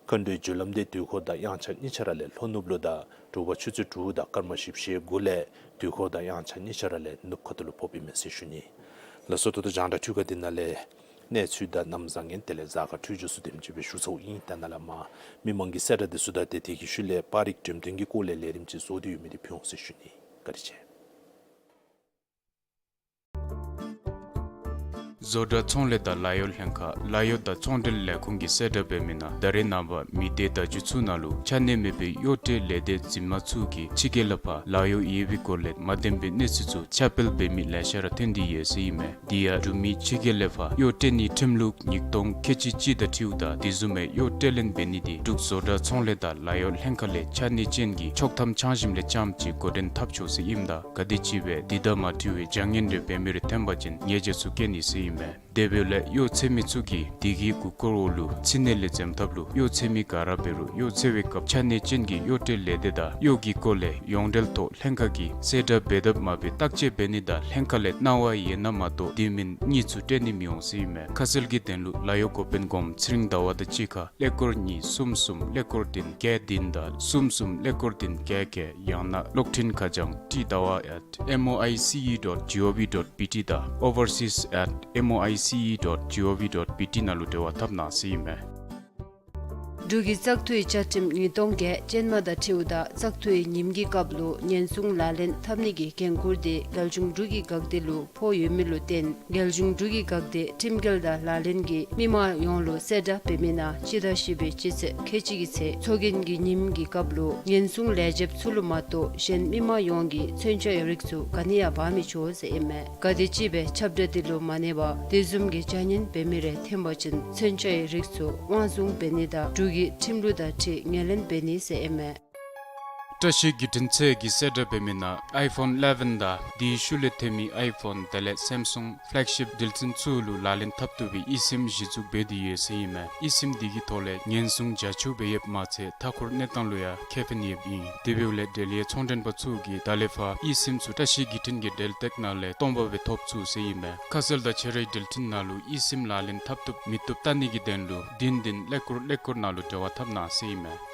མཁའ་འགྲོའི་རྒྱུ་ལམ་དེ་དུས་འཁོར་དང་དབྱངས་འཆར་གཉིས་ཆ་ར་ལས་ལྷོ་ནུབ་ལུ་དང་དྲོ་པ་ཆུ་ཚོད་དྲུག་དང་སྐར་མ་བཞི་བཅུ་ཞེ་དགུ་ལས་དུས་འཁོར་དང་དབྱངས་འཆར་གཉིས་ཆ་ར་ལས་ནུབ་ཁ་ཐུག་ལུ་ཕོགཔ་ཨིན་མས་ཟེར་ཞུ་ནི། ལགས་སོ། ད་ལྟོ་རྒྱང་བསྒྲགས་འཕྲུལ་ཁང་འདི་ནང་ལས་གནས་ཚུལ་དང་གནམ་བཟང་ངན་དེ་ལས་གཟའ་སྐར་འཕྲོད་སྦྱོར་ཚུ་དེམ་ཅིག་སྦེ་ཞུ་ཚརཝ་ཨིན། ད་ནཱ་ལས་མར་མི་མང་གི་གསལ་བསྒྲགས་འདི་ཚུ་དང་ཏེ་དེ་གི་ཤུལ་ལས་པར་རིས་འགྲེམས་སྟོན་གྱི་སྐོར་ལས་ལས་རིམ་ཅིག་བཟོ་སྟེ་ཡོད་མི་འདི་ཕུལ་འོང་ཟེར་ཞུ་ནི། བཀའ་དྲིན་ཆེ། བཟོ་གྲྭ་ཚོང་ལས་དང་ལཱ་གཡོག་ལྷན་ཁག་ལཱ་གཡོག་དང་ཚོང་འབྲེལ་ལས་ཁུངས་ཀྱིས་གསལ་བསྒྲགས་འབད་མི་ནང་ད་རེས་ནངས་པ་མི་སྡེ་བརྡ་བརྒྱུད་ཚུ་ནང་ལུ་ཆ་གནས་མེད་པའི་གཡོག་ཁྲལ་ལས་སྡེ་འཛིན་མ་ཚུ་གིས་ཕྱི་རྒྱལ་ལས་ཕར་ལཱ་གཡོག་ཡོད་པའི་སྐོར་ལས་མ་བདེན་པའི་གནས་ཚུལ་ཚུ་ཁྱབ་སྤེལ་འབད་མི་ལེ་ཤ་ར་ཐོན་ཏེ་ཡོད་ཟེར་ཨིན་མས། དེ་ཡང་འབྲུག་མི་ཕྱི་རྒྱལ་ལས་ཕར་གཡོག་སྤྲོད་ནིའི་ཁྲིམས་ལུགས་ཉིས་སྟོང་ཁལ་གཅིག་གཅིག་དང་འཁྲིལཝ་ད་དེ་བཟུམ་མའི་གཡོག་སྤྲོད་ལེན་འབད་ནི་དེ་འབྲུག་བཟོ་གྲྭ་ཚོང་ལས་དང་ལཱ་གཡོག་ལྷན་ཁག་ལས་ཆ་གནས་ཅན་གྱི་ཆོག་ཐམ་ཆ་འཇམ་ལས་རྐྱངམ་ཅིག་འགོ་འདྲེན་འཐབ་ཆོག་ཟེར་ཨིནམ་ད་ག་དེམ་ཅིག་སྦེ་དེ་དང་མ་འཁྲིལ་བའི་བྱ་ངན་རེ་འབད་མི་རེ་ཐོན་པ་ཅིན་ཉེས་བྱ་ཚུ་བཀལ་ནི་ཟེར་ཨིན་མས། དེ་འབདཝ་ལས་གཡོག་འཚོལ་མི་ཚུ་གིས་དེ་གི་གུ་སྐོར་འོག་ལུ་ཕྱི་ནང་ལས་འཛེམ་ཐབས་ལུ་གཡོག་འཚོལ་མི་ག་ར་འབད་རུང་གཡོག་འཚོལ་བའི་སྐབས་ཆ་གནས་ཅན་གྱི་གཡོག་སྤྲོད་ལས་སྡེ་དང་གཡོག་གི་སྐོར་ལས་ཡོངས་འབྲེལ་ཐོག་ལྷན་ཁག་གིས་གསལ་བསྒྲགས་འབད་དཔ་མ་འབད་བརྟག་དཔྱད་འབད་ནི་དང་ལྷན་ཁག་ལས་གནང་བ་ཡོད་ན་མ་གཏོགས་དེ་མིན་གཉིས་ཚུ་སྤྲོད་ནི་མི་འོང་ཟེར་ཨིན་མས། ཁ་གསལ་གྱི་དོན་ལུ་ལཱ་གཡོག་འགོ་དཔོན་སྒོམ་ཚེ་རིང་ཟླ་བ་དང་གཅིག་ཁར་ཀླད་ཀོར་གཉིས་གསུམ་གསུམ་ཀླད་ཀོར་བདུན་བརྒྱད་བདུན་དང་གསུམ་གསུམ་ཀླད་ཀོར་བདུན་བརྒྱད་བརྒྱད། ཡང་ན་གློག་འཕྲིན་ཁ་བྱང་ཊི་ཟླ་བ་at M O I C E dot G O V dot B T དང་overseas at M O I C E dot G O V dot B T ནང་ལུ་འབྲེལ་བ་འཐབ་གནང་ཟེར་ཨིན་མས། འབྲུག་གི་བཙག་འཐུའི་བཅའ་ཁྲིམས་ཉིས་སྟོང་བརྒྱད་ཅན་མ་དང་འཁྲིལཝ་ད་བཙག་འཐུའི་ཉིནམ་གྱི་སྐབས་ལུ་ཉེན་སྲུང་ལག་ལེན་འཐབ་ནི་གི་འགན་ཁུར་དེ་རྒྱལ་གཞུང་འབྲུག་གི་འགག་སྡེ་ལུ་ཕོག་ཡོད་མི་ལུ་བརྟེན་རྒྱལ་གཞུང་འབྲུག་གི་འགག་སྡེ་ཁྲིམས་འགལ་དང་ལག་ལེན་གྱིས་མི་མང་ཡོངས་ལུ་གསལ་བསྒྲགས་འབད་མི་ནང་སྤྱི་ཟླ་བཞི་པའི་སྤྱི་ཚེས་ཁལ་གཅིག་གི་ཚེ་ཚོགས་རྒྱན་གྱི་ཉིནམ་གྱི་སྐབས་ལུ་ཉེན་སྲུང་ལས་བྱེདཔ་ཚུ་ལུ་མ་གཏོགས་གཞན་མི་མང་ཡོངས་ཀྱིས་མཚོན་ཆའི་རིགས་ཚུ་ག་ནི་ཡང་འབག་མི་ཆོག་ཟེར་ཨིན་མས། གལ་ཏེ་ཅིག་སྦེ་ཁྱབ་བསྒྲགས་དེ་ལུ་མ་གནས་པར་དེ་བཟུམ་གྱི་བྱ་ངན་འབད་མི་རེ་ཐོན་པ་ཅིན་མཚོན་ཆའི་རིགས་ཚུ་དབང་བཟུང་འབད་ནི་དང་འབྲུག་གི་ཁྲིམས་ལུགས་དང་འཁྲིལ་ངོས་ལེན་འབད་ནི་ཟེར་ཨིན་མས། བཀྲ་ཤིས་བརྒྱུད་འཕྲིན་ཚད་ཀྱིས་གསལ་བསྒྲགས་འབད་མི་ནང་ཨའི་ཕོན་ཨི་ལེ་བཱན་དང་དེའི་ཤུལ་ལས་ཐོན་མི་ཨའི་ཕོན་དེ་ལས་སེམ་སུང་ཕེ་ལེག་ཤིཔ་འགྲུལ་འཛིན་ཚུ་ལུ་ལག་ལེན་འཐབ་བཏུབ་པའི་ཨི་སིམ་གཞི་བཙུགས་འབད་དེ་ཡོད་ཟེར་ཨིན་མས། ཨི་སིམ་འདི་གི་ཐོག་ལས་ཉེན་སྲུང་བྱ་སྤྱོད་འབད་ཡོདཔ་མ་ཚད་མཐའ་འཁོར་གནས་སྟངས་ལུ་ཡང་ཁེ་ཕན་ཡོདཔ་ཨིན། དེ་འབདཝ་ལས་འབྲེལ་ཡོད་ཚོང་མགྲོན་པ་ཚུ་གིས་ད་ལས་ཕར་ཨི་སིམ་ཚུ་བཀྲ་ཤིས་བརྒྱུད་འཕྲིན་གྱི་འབྲེལ་སྟེགས་ནང་ལས་སྟོང་པ་སྦེ་ཐོབ་ཚུགས་ཟེར་ཨིན་མས། ཁ་གསལ་དང་ཁྱད་རིག་འགྲེལ་བརྗོད་ནང་ལུ་ཨི་སིམ་ལག་ལེན་འཐབ་བཏུབ་མི་བཏུབ་བལྟ་ནི་གི་དོན་ལུ་བདུན་བདུན་ཀླད་ཀོར་ཀླད་ཀོར་ནང་ལུ་འབྲེལ་བ་འཐབ་གནང་ཟེར་ཨིན་མས།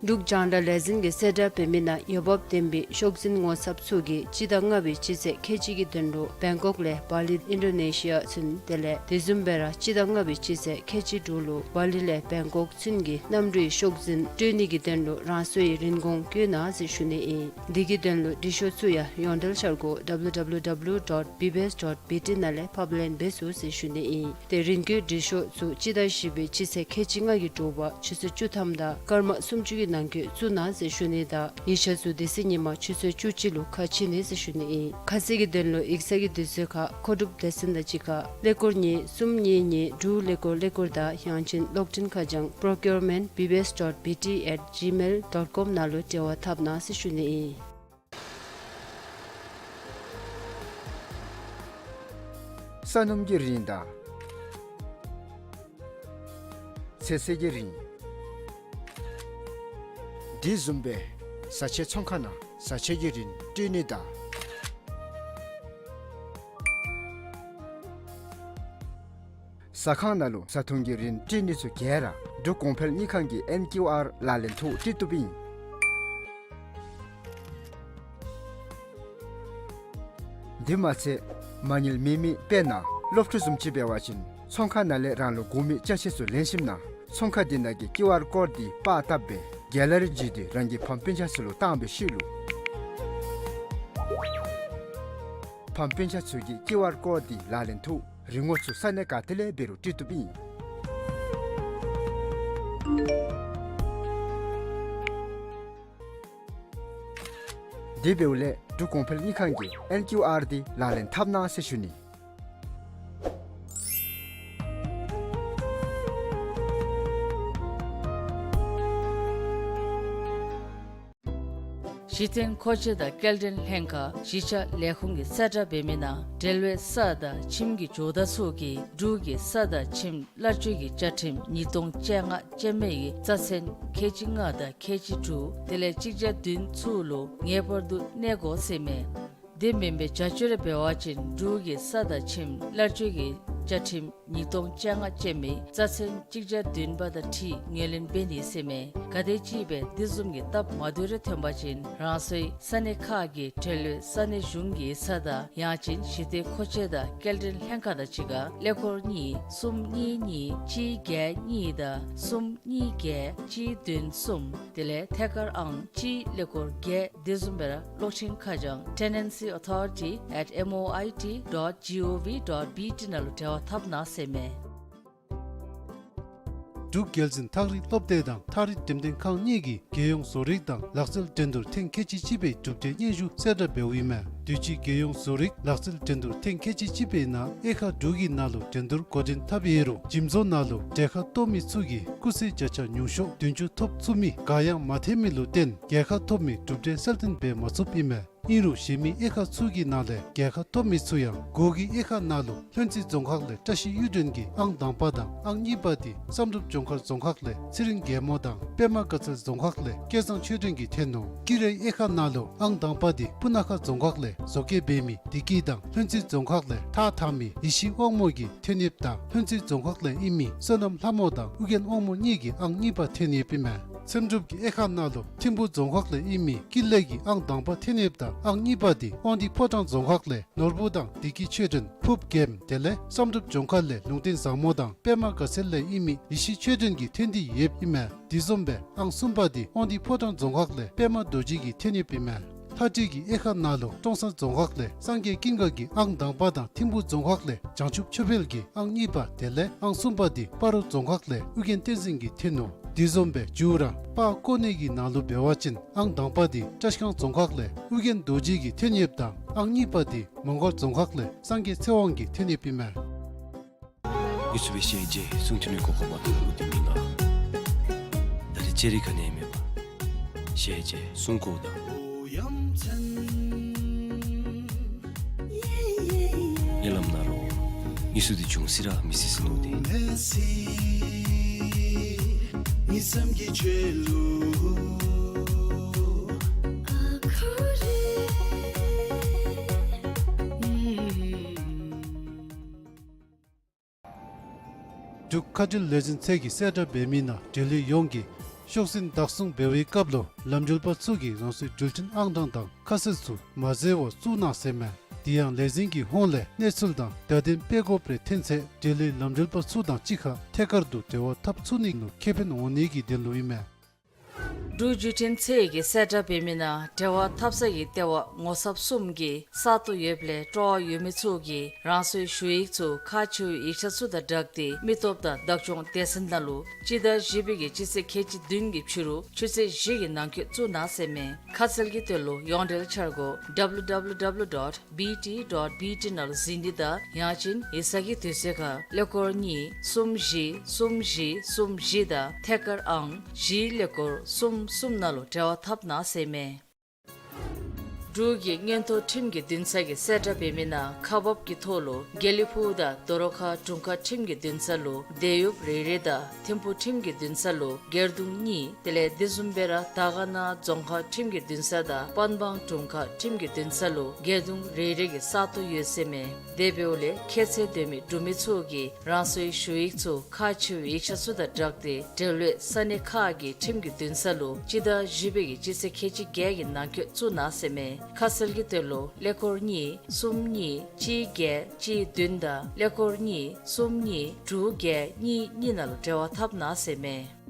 འབྲུག་རྒྱང་བསྒྲགས་ལས་འཛིན་གྱིས་གསལ་བསྒྲགས་འབད་མི་ནང་འོས་འབབ་ལྡན་པའི་ཤོག་འཛིན་ངོ་ཚབ་ཚུ་གིས་སྤྱི་ཟླ་ལྔ་པའི་སྤྱི་ཚེས་ཁལ་གཅིག་གི་དོན་ལུ་བེང་ཀོག་ལས་བ་ལི་ཨིན་ཌོ་ནེ་ཤི་ཡ་ཚུན་དེ་ལས་དེ་བཟུམ་སྦེ་ར་སྤྱི་ཟླ་ལྔ་པའི་སྤྱི་ཚེས་ཁལ་གཅིག་དྲུག་ལུ་བ་ལི་ལས་བེང་ཀོག་ཚུན་གྱི་གནམ་གྲུའི་ཤོག་འཛིན་སྤྲོད་ནི་གི་དོན་ལུ་རང་སོའི་རིན་གོང་བཀོད་གནང་ཟེར་ཞུ་ནི་ཨིན། འདི་གི་དོན་ལུ་འབྲི་ཤོག་ཚུ་ཡང་ཡོངས་འབྲེལ་འཆར་སྒོ་W W W dot B B S dot B T ནང་ལས་ཕབ་ལེན་འབད་ཚུགས་ཟེར་ཞུ་ནི་ཨིན། ཏེ་རིན་བཀོད་འབྲི་ཤོག་ཚུ་སྤྱི་ཟླ་བཞི་པའི་སྤྱི་ཚེས་ཁལ་གཅིག་ལྔ་གི་དྲོ་པ་ཆུ་ཚོད་བཅུ་ཐམ་དང་སྐར་མ་སུམ་ཅུ་གི་ནང་འཁོད་བཙུགས་གནང་ཟེར་ཞུ་ནི་དང་ཡིག་ཆ་ཚུ་དེ་ཚེ་ཉིན་མ་ཆུ་ཚོད་བཅུ་གཅིག་ལུ་ཁ་ཕྱེ་ནི་ཟེར་ཞུ་ནི་ཨིན། ཁ་གསལ་གྱི་དོན་ལུ་ཡིག་ཚང་གི་དུས་ཚོད་ཁར་མཁོ་སྒྲུབ་སྡེ་ཚན་དང་གཅིག་ཁར་ཀླད་ཀོར་གཉིས་གསུམ་གཉིས་གཉིས་དྲུག་ཀླད་ཀོར་ཀླད་ཀོར་དང་ཡང་ཅིན་གློག་འཕྲིན་ཁ་བྱང་procurement B B S dot B T at gmail dot com ནང་ལུ་འབྲེལ་བ་འཐབ་གནང་ཟེར་ཞུ་ནི་ཨིན། ས་སྣུམ་གྱི་རིན་དང་ཚོད་བསྲེ་གི་རིན། དེ་བཟུམ་སྦེ་བཟའ་ཆས་ཚོང་ཁང་ནང་བཟའ་ཆས་ཀྱི་རིན་སྤྲོད་ནི་དང་ཟ་ཁང་ནང་ལུ་བཟའ་འཐུང་གི་རིན་སྤྲོད་ནི་ཚུ་ག་ར་འབྲུག་གོང་འཕེལ་དངུལ་ཁང་གི་ཨེན་ཀིའུ་ཨར་ལག་ལེན་ཐོག་སྤྲོད་བཏུབ་ཨིན། དེ་མ་ཚད་མ་དངུལ་མེད་མི་དཔེར་ན་སློབ་ཕྲུག་བཟུམ་ཅིག་འབད་བ་ཅིན་ཚོང་ཁང་ནང་ལས་རང་ལུ་དགོ་མི་ཅ་ཆས་ཚུ་ལེན་ཞིནམ་ན་ཚོང་ཁང་དེ་ནང་གི་ཀིའུ་ཨར་ཀོཌ་དེ་པར་བཏབ་སྦེ་གེ་ལ་རི་བརྒྱུད་དེ་རང་གི་ཕམ་སྤུན་ཆ་ཚུ་ལུ་བཏང་བའི་ཤུལ་ལུ་ཕམ་སྤུན་ཆ་ཚུ་གིས་ཀིའུ་ཨར་ཀོཌ་དེ་ལག་ལེན་ཐོག་རིན་གོང་ཚུ་ས་གནས་ག་ཏེ་ལས་འབད་རུང་སྤྲོད་བཏུབ་ཨིན། དེ་འབདཝ་ལས་འབྲུག་གོང་འཕེལ་དངུལ་ཁང་གི་ཨེན་ཀིའུ་ཨར་དེ་ལག་ལེན་འཐབ་གནང་ཟེར་ཞུ་ནི། གཞི་རྟེན་མཁོ་ཆས་དང་སྐྱེལ་འདྲེན་ལྷན་ཁག་གཞིས་ཆགས་ལས་ཁུངས་ཀྱིས་གསལ་བསྒྲགས་འབད་མི་ནང་འབྲེལ་བའི་ས་དང་ཁྱིམ་གྱི་ཇོ་བདག་ཚུ་གིས་འབྲུག་གི་ས་དང་ཁྱིམ་གླར་སྤྱོད་ཀྱི་བཅའ་ཁྲིམས་ཉིས་སྟོང་བཅོ་ལྔ་ཅན་མའི་རྩ་ཚན་ཁལ་གཅིག་ལྔ་དང་ཁལ་གཅིག་དྲུག་དེ་ལས་གཅིག་བརྒྱ་བདུན་ཚུ་ལུ་ངེས་པར་དུ་གནས་དགོ་ཟེར་མས། དེ་མེན་པའི་བྱ་སྤྱོད་རེ་འབད་བ་ཅིན་འབྲུག་གི་ས་དང་ཁྱིམ་གླར་སྤྱོད་ཀྱི་བཅའ་ཁྲིམས་ཉིས་སྟོང་བཅོ་ལྔ་ཅན་མའི་རྩ་ཚན་གཅིག་བརྒྱ་བདུན་པ་དང་འཁྲིལ་ངོས་ལེན་འབད་ནི་ཟེར་མས། གལ་ཏེ་ཅིག་སྦེ་དེ་བཟུམ་གྱི་སྟབས་མ་བདེཝ་རེ་ཐོན་པ་ཅིན་རང་སོའི་ས་གནས་ཁག་གི་འབྲེལ་ཡོད་ས་གནས་གཞུང་གི་ས་བདག་ཡང་ཅིན་གཞི་རྟེན་མཁོ་ཆས་དང་སྐྱེལ་འདྲེན་ལྷན་ཁག་དང་གཅིག་ཁར་ཀླད་ཀོར་གཉིས་གསུམ་གཉིས་གཉིས་གཅིག་བརྒྱད་གཉིས་དང་གསུམ་གཉིས་བརྒྱད་གཅིག་བདུན་གསུམ་དེ་ལས་ཐད་ཀར་ཨང་གཅིག་ཀླད་ཀོར་བརྒྱད་དེ་བཟུམ་སྦེ་ར་གློག་འཕྲིན་ཁ་བྱང་tenancy authority at M O I T dot G O V dot B T ནང་ལུ་འབྲེལ་བ་འཐབ་གནང་ཟེར་མས། འབྲུག་རྒྱལ་འཛིན་ཐག་རིང་སློབ་སྡེ་དང་ཐག་རིང་འགྲེམས་སྟོན་ཁང་གཉིས་ཀྱིས་རྒྱལ་ཡོངས་བཟོ་རིག་དང་ལག་རྩལ་འགྲན་བསྡུར་ཐེངས་ཁལ་གཅིག་གཅིག་པའི་གྲུབ་འབྲས་སྙན་ཞུ་གསལ་བསྒྲགས་འབདཝ་ཨིན་མས། དུས་ཅི་རྒྱལ་ཡོངས་བཟོ་རིག་ལག་རྩལ་འགྲན་བསྡུར་ཐེངས་ཁལ་གཅིག་གཅིག་པའི་ནང་དབྱེ་ཁག་དྲུག་གི་ནང་ལུ་འགྲན་བསྡུར་འགོ་འདྲེན་འཐབ་ཡོད་རུང་འཇིམ་བཟོ་ནང་ལུ་གྲལ་ཁར་གཏོགས་མི་ཚུ་གིས་སྐུགས་སའི་བརྒྱ་ཆ་ཉུང་ཤོས་བདུན་ཅུ་ཐོབ་ཚུགས་མི་འགའ་ཡང་མ་ཐོན་མི་ལུ་བརྟེན་རྒྱལ་ཁ་ཐོབ་མི་གྲུབ་འབྲས་གསལ་སྟོན་འབད་མ་ཚུགསཔ་ཨིན་མས། ཨིན་རུང་གཞན་མི་དབྱེ་ཁག་ཚུ་གི་ནང་ལས་རྒྱལ་ཁ་ཐོབ་མི་ཚུ་ཡང་སྒོ་གི་དབྱེ་ཁག་ནང་ལུ་ལྷུན་རྩེ་རྫོང་ཁག་ལས་བཀྲ་ཤིས་གཡུ་སྒྲོན་གྱིས་ཨང་དང་པ་དང་ཨང་གཉིས་པ་དེ་བསམ་གྲུབ་ལྗོངས་མཁར་རྫོང་ཁག་ལས་ཚེ་རིང་རྒྱལ་མོ་དང་པདྨ་དགའ་ཚལ་རྫོང་ཁག་ལས་སྐལ་བཟང་ཆོས་སྒྲོན་གྱིས་ཐོན་ནུག། ཀི་རའི་དབྱེ་ཁག་ནང་ལུ་ཨང་དང་པ་དེ་སྤུ་ན་ཁ་རྫོང་ཁག་ལས་བཟོ་བཀོད་འབད་མི་བདེ་སྐྱིད་དང་ལྷུན་རྩེ་རྫོང་ཁག་ལས་ཐགས་འཐག་མི་ཡེ་ཤེས་དབང་མོ་གིས་ཐོན་ཡོདཔ་ད་ལྷུན་རྩེ་རྫོང་ཁག་ལས་ཨིན་མི་བསོད་ནམས་ལྷ་མོ་དང་ཨོ་རྒྱན་དབང་མོ་གཉིས་ཀྱིས་ཨང་གཉིས་པ་ཐོན་ཡོདཔ་ཨིན་མས། སེམས་སྒྲུབ་ཀྱི་དབྱེ་ཁག་ནང་ལུ་ཐིམ་ཕུ་རྫོང་ཁག་ལས་ཨིན་མི་ཀུན་ལེགས་ཀྱིས་ཨང་དང་པ་ཐོན་ཡོདཔ་ད་ཨང་གཉིས་པ་འདི་དབང་འདུས་ཕོ་བྲང་རྫོང་ཁག་ལས་ནོར་བུ་དང་བདེ་སྐྱིད་ཆོས་སྒྲོན་ཕུབ་རྒྱལམ་དེ་ལས་བསམ་གྲུབ་ལྗོངས་མཁར་ལས་ལུང་བསྟན་བཟང་མོ་དང་པདྨ་དགའ་ཚལ་ལས་ཨིན་མི་ཡེ་ཤེས་ཆོས་སྒྲོན་གྱིས་ཐོན་ཏེ་ཡོདཔ་ཨིན་མས། དེ་བཟུམ་སྦེ་ཨང་གསུམ་པ་འདི་དབང་འདུས་ཕོ་བྲང་རྫོང་ཁག་ལས་པདྨ་རྡོ་རྗེ་གིས་ཐོན་ཡོདཔ་ཨིན་མས། ལྷ་བྲིས་ཀྱི་དབྱེ་ཁག་ནང་ལུ་ཀྲོང་གསར་རྫོང་ཁག་ལས་སངས་རྒྱས་ཀུན་དགའ་གིས་ཨང་དང་པ་དང་ཐིམ་ཕུ་རྫོང་ཁག་ལས་བྱང་ཆུབ་ཆོས་འཕེལ་གྱིས་ཨང་གཉིས་པ་དེ་ལས་ཨང་གསུམ་པ་འདི་སྤ་རོ་རྫོང་ཁག་ལས་ཨོ་རྒྱན་བསྟན་འཛིན་གྱིས་ཐོན་ནུག། དེ་བཟུམ་སྦེ་མཇུག་ར་པར་བརྐོ་ནི་གི་ནང་ལུ་འབད་བ་ཅིན་ཨང་དང་པ་འདི་བཀྲིས་སྒང་རྫོང་ཁག་ལས་ཨོ་རྒྱན་རྡོ་རྗེ་གིས་ཐོན་ཡོདཔ་ད་ཨང་གཉིས་པ་འདི་མོང་སྒར་རྫོང་ཁག་ལས་སངས་རྒྱས་ཚེ་དབང་གིས་ཐོན་ཡོདཔ་ཨིན་མས། ཡུ་སུབ་ཤེས་རྗེ་གསུང་ཐུན་ནི་གོ་གོ་མ་ཏོ་ལུ་དེ་མི་ང་། ད་རེས་ཅེ་རི་ཁ་ནས་མེད་པ། ཤེས་རྗེ་གསུང་གོ་ད། ཉེ་ལམ་ན་རོ། ཡུ་སུབ་དེ་ཅུང་སི་ར་མི་སི་སི་ནུ་དེ། འབྲུག་མཁའ་འགྲུལ་ལས་འཛིན་ཚད་ཀྱི་གསལ་བསྒྲགས་འབད་མི་ནང་འགྲུལ་བའི་ཡོངས་ཀྱིས་ཤོག་ཟིན་བདག་བཟུང་འབད་བའི་སྐབས་ལུ་ལམ་འགྲུལ་པ་ཚུ་གིས་རང་སོའི་འགྲུལ་འཕྲིན་ཨང་གྲངས་དང་ཁ་གསལ་ཚུ་མ་འཛོལ་བར་བཙུགས་གནང་ཟེར་མས། དེ་ཡང་ལས་འཛིན་གྱི་ཧོངས་ལས་གནས་ཚུལ་དང་བརྡ་དོན་སྤེལ་དགོཔ་རེ་ཐོན་ཚེ་འབྲེལ་ཡོད་ལམ་འགྲུལ་པ་ཚུ་དང་གཅིག་ཁར་ཐད་ཀར་དུ་འབྲེལ་བ་འཐབ་ཚུགས་ནི་ལུ་ཁེ་ཕན་འོང་ནི་གི་དོན་ལུ་ཨིན་མས། འབྲུག་བརྒྱུད་འཕྲིན་ཚད་ཀྱི་གསལ་བསྒྲགས་འབད་མི་ནང་འབྲེལ་བ་འཐབ་ས་གི་ལྟེ་བ་ངོ་ཚབ་གསུམ་གྱི་ས་སྟོང་ཡོདཔ་ལས་སྤྲོ་བ་ཡོད་མི་ཚུ་གིས་རང་སོའི་ཞུ་ཡིག་ཚུ་ཁག་ཆེ་བའི་ཡིག་ཆ་ཚུ་དང་སྦྲགས་ཏེ་མི་སྟོབས་དང་བདག་སྐྱོང་སྡེ་ཚན་ནང་ལུ་སྤྱི་ཟླ་བཞི་པའི་གི་སྤྱི་ཚེས་ཁལ་གཅིག་བདུན་གྱི་ཕྱི་རུ་ཆུ་ཚོད་བཞི་གི་ནང་འཁོད་བཙུགས་གནང་ཟེར་མས། ཁ་གསལ་གྱི་དོན་ལུ་ཡོངས་འབྲེལ་འཆར་སྒོ་W W W dot B T dot B T ནང་ལུ་གཟིགས་ནི་དང་ཡང་ཅིན་ཡིག་ཚང་གི་དུས་ཚོད་ཁར་ཀླད་ཀོར་གཉིས་གསུམ་བཞི་གསུམ་བཞི་གསུམ་བཞི་དང་ཐད་ཀར་ཨང་བཞི་ཀླད་ཀོར་གསུམ་གསུམ་ནང་ལུ་འབྲེལ་བ་འཐབ་གནང་ཟེར་མས། འབྲུག་གི་མངོན་མཐོ་ཁྲིམས་ཀྱི་འདུན་ས་གི་གསལ་བསྒྲགས་འབད་མི་ནང་ཁག་འབགཔ་གི་ཐོག་ལུ་དགེ་ལེགས་ཕུག་དང་རྡོ་རོ་ཁ་དྲུང་ཁག་ཁྲིམས་ཀྱི་འདུན་ས་ལུ་དེ་ཡུབ་རེ་རེ་དང་ཐིམ་ཕུ་ཁྲིམས་ཀྱི་འདུན་ས་ལུ་སྒེར་དུང་གཉིས། དེ་ལས་དེ་བཟུམ་སྦེ་ར་དར་དཀར་ན་རྫོང་ཁག་ཁྲིམས་ཀྱི་འདུན་ས་དང་པན་སྦང་དྲུང་ཁག་ཁྲིམས་ཀྱི་འདུན་ས་ལུ་སྒེར་དུང་རེ་རེ་གི་ས་སྟོང་ཡོད་ཟེར་མས། དེ་འབདཝ་ལས་ཁྱད་ཚད་ལྡན་མི་འབྲུག་མི་ཚུ་གིས་རང་སོའི་ཞུ་ཡིག་ཚུ་ཁག་ཆེ་བའི་ཡིག་ཆ་ཚུ་དང་སྦྲགས་ཏེ་འབྲེལ་ཡོད་ས་གནས་ཁག་གི་ཁྲིམས་ཀྱི་འདུན་ས་ལུ་སྤྱི་ཟླ་བཞི་པའི་གི་སྤྱི་ཚེས་ཁལ་གཅིག་བརྒྱད་ཀྱི་ནང་འཁོད་བཙུགས་གནང་ཟེར་མས། ཁ་གསལ་གྱི་དོན་ལུ་ཀླད་ཀོར་གཉིས་གསུམ་གཉིས་གཅིག་བརྒྱད་གཅིག་བདུན་དང་ཀླད་ཀོར་གཉིས་གསུམ་གཉིས་དྲུག་བརྒྱད་གཉིས་གཉིས་ནང་ལུ་འབྲེལ་བ་འཐབ་གནང་ཟེར་མས།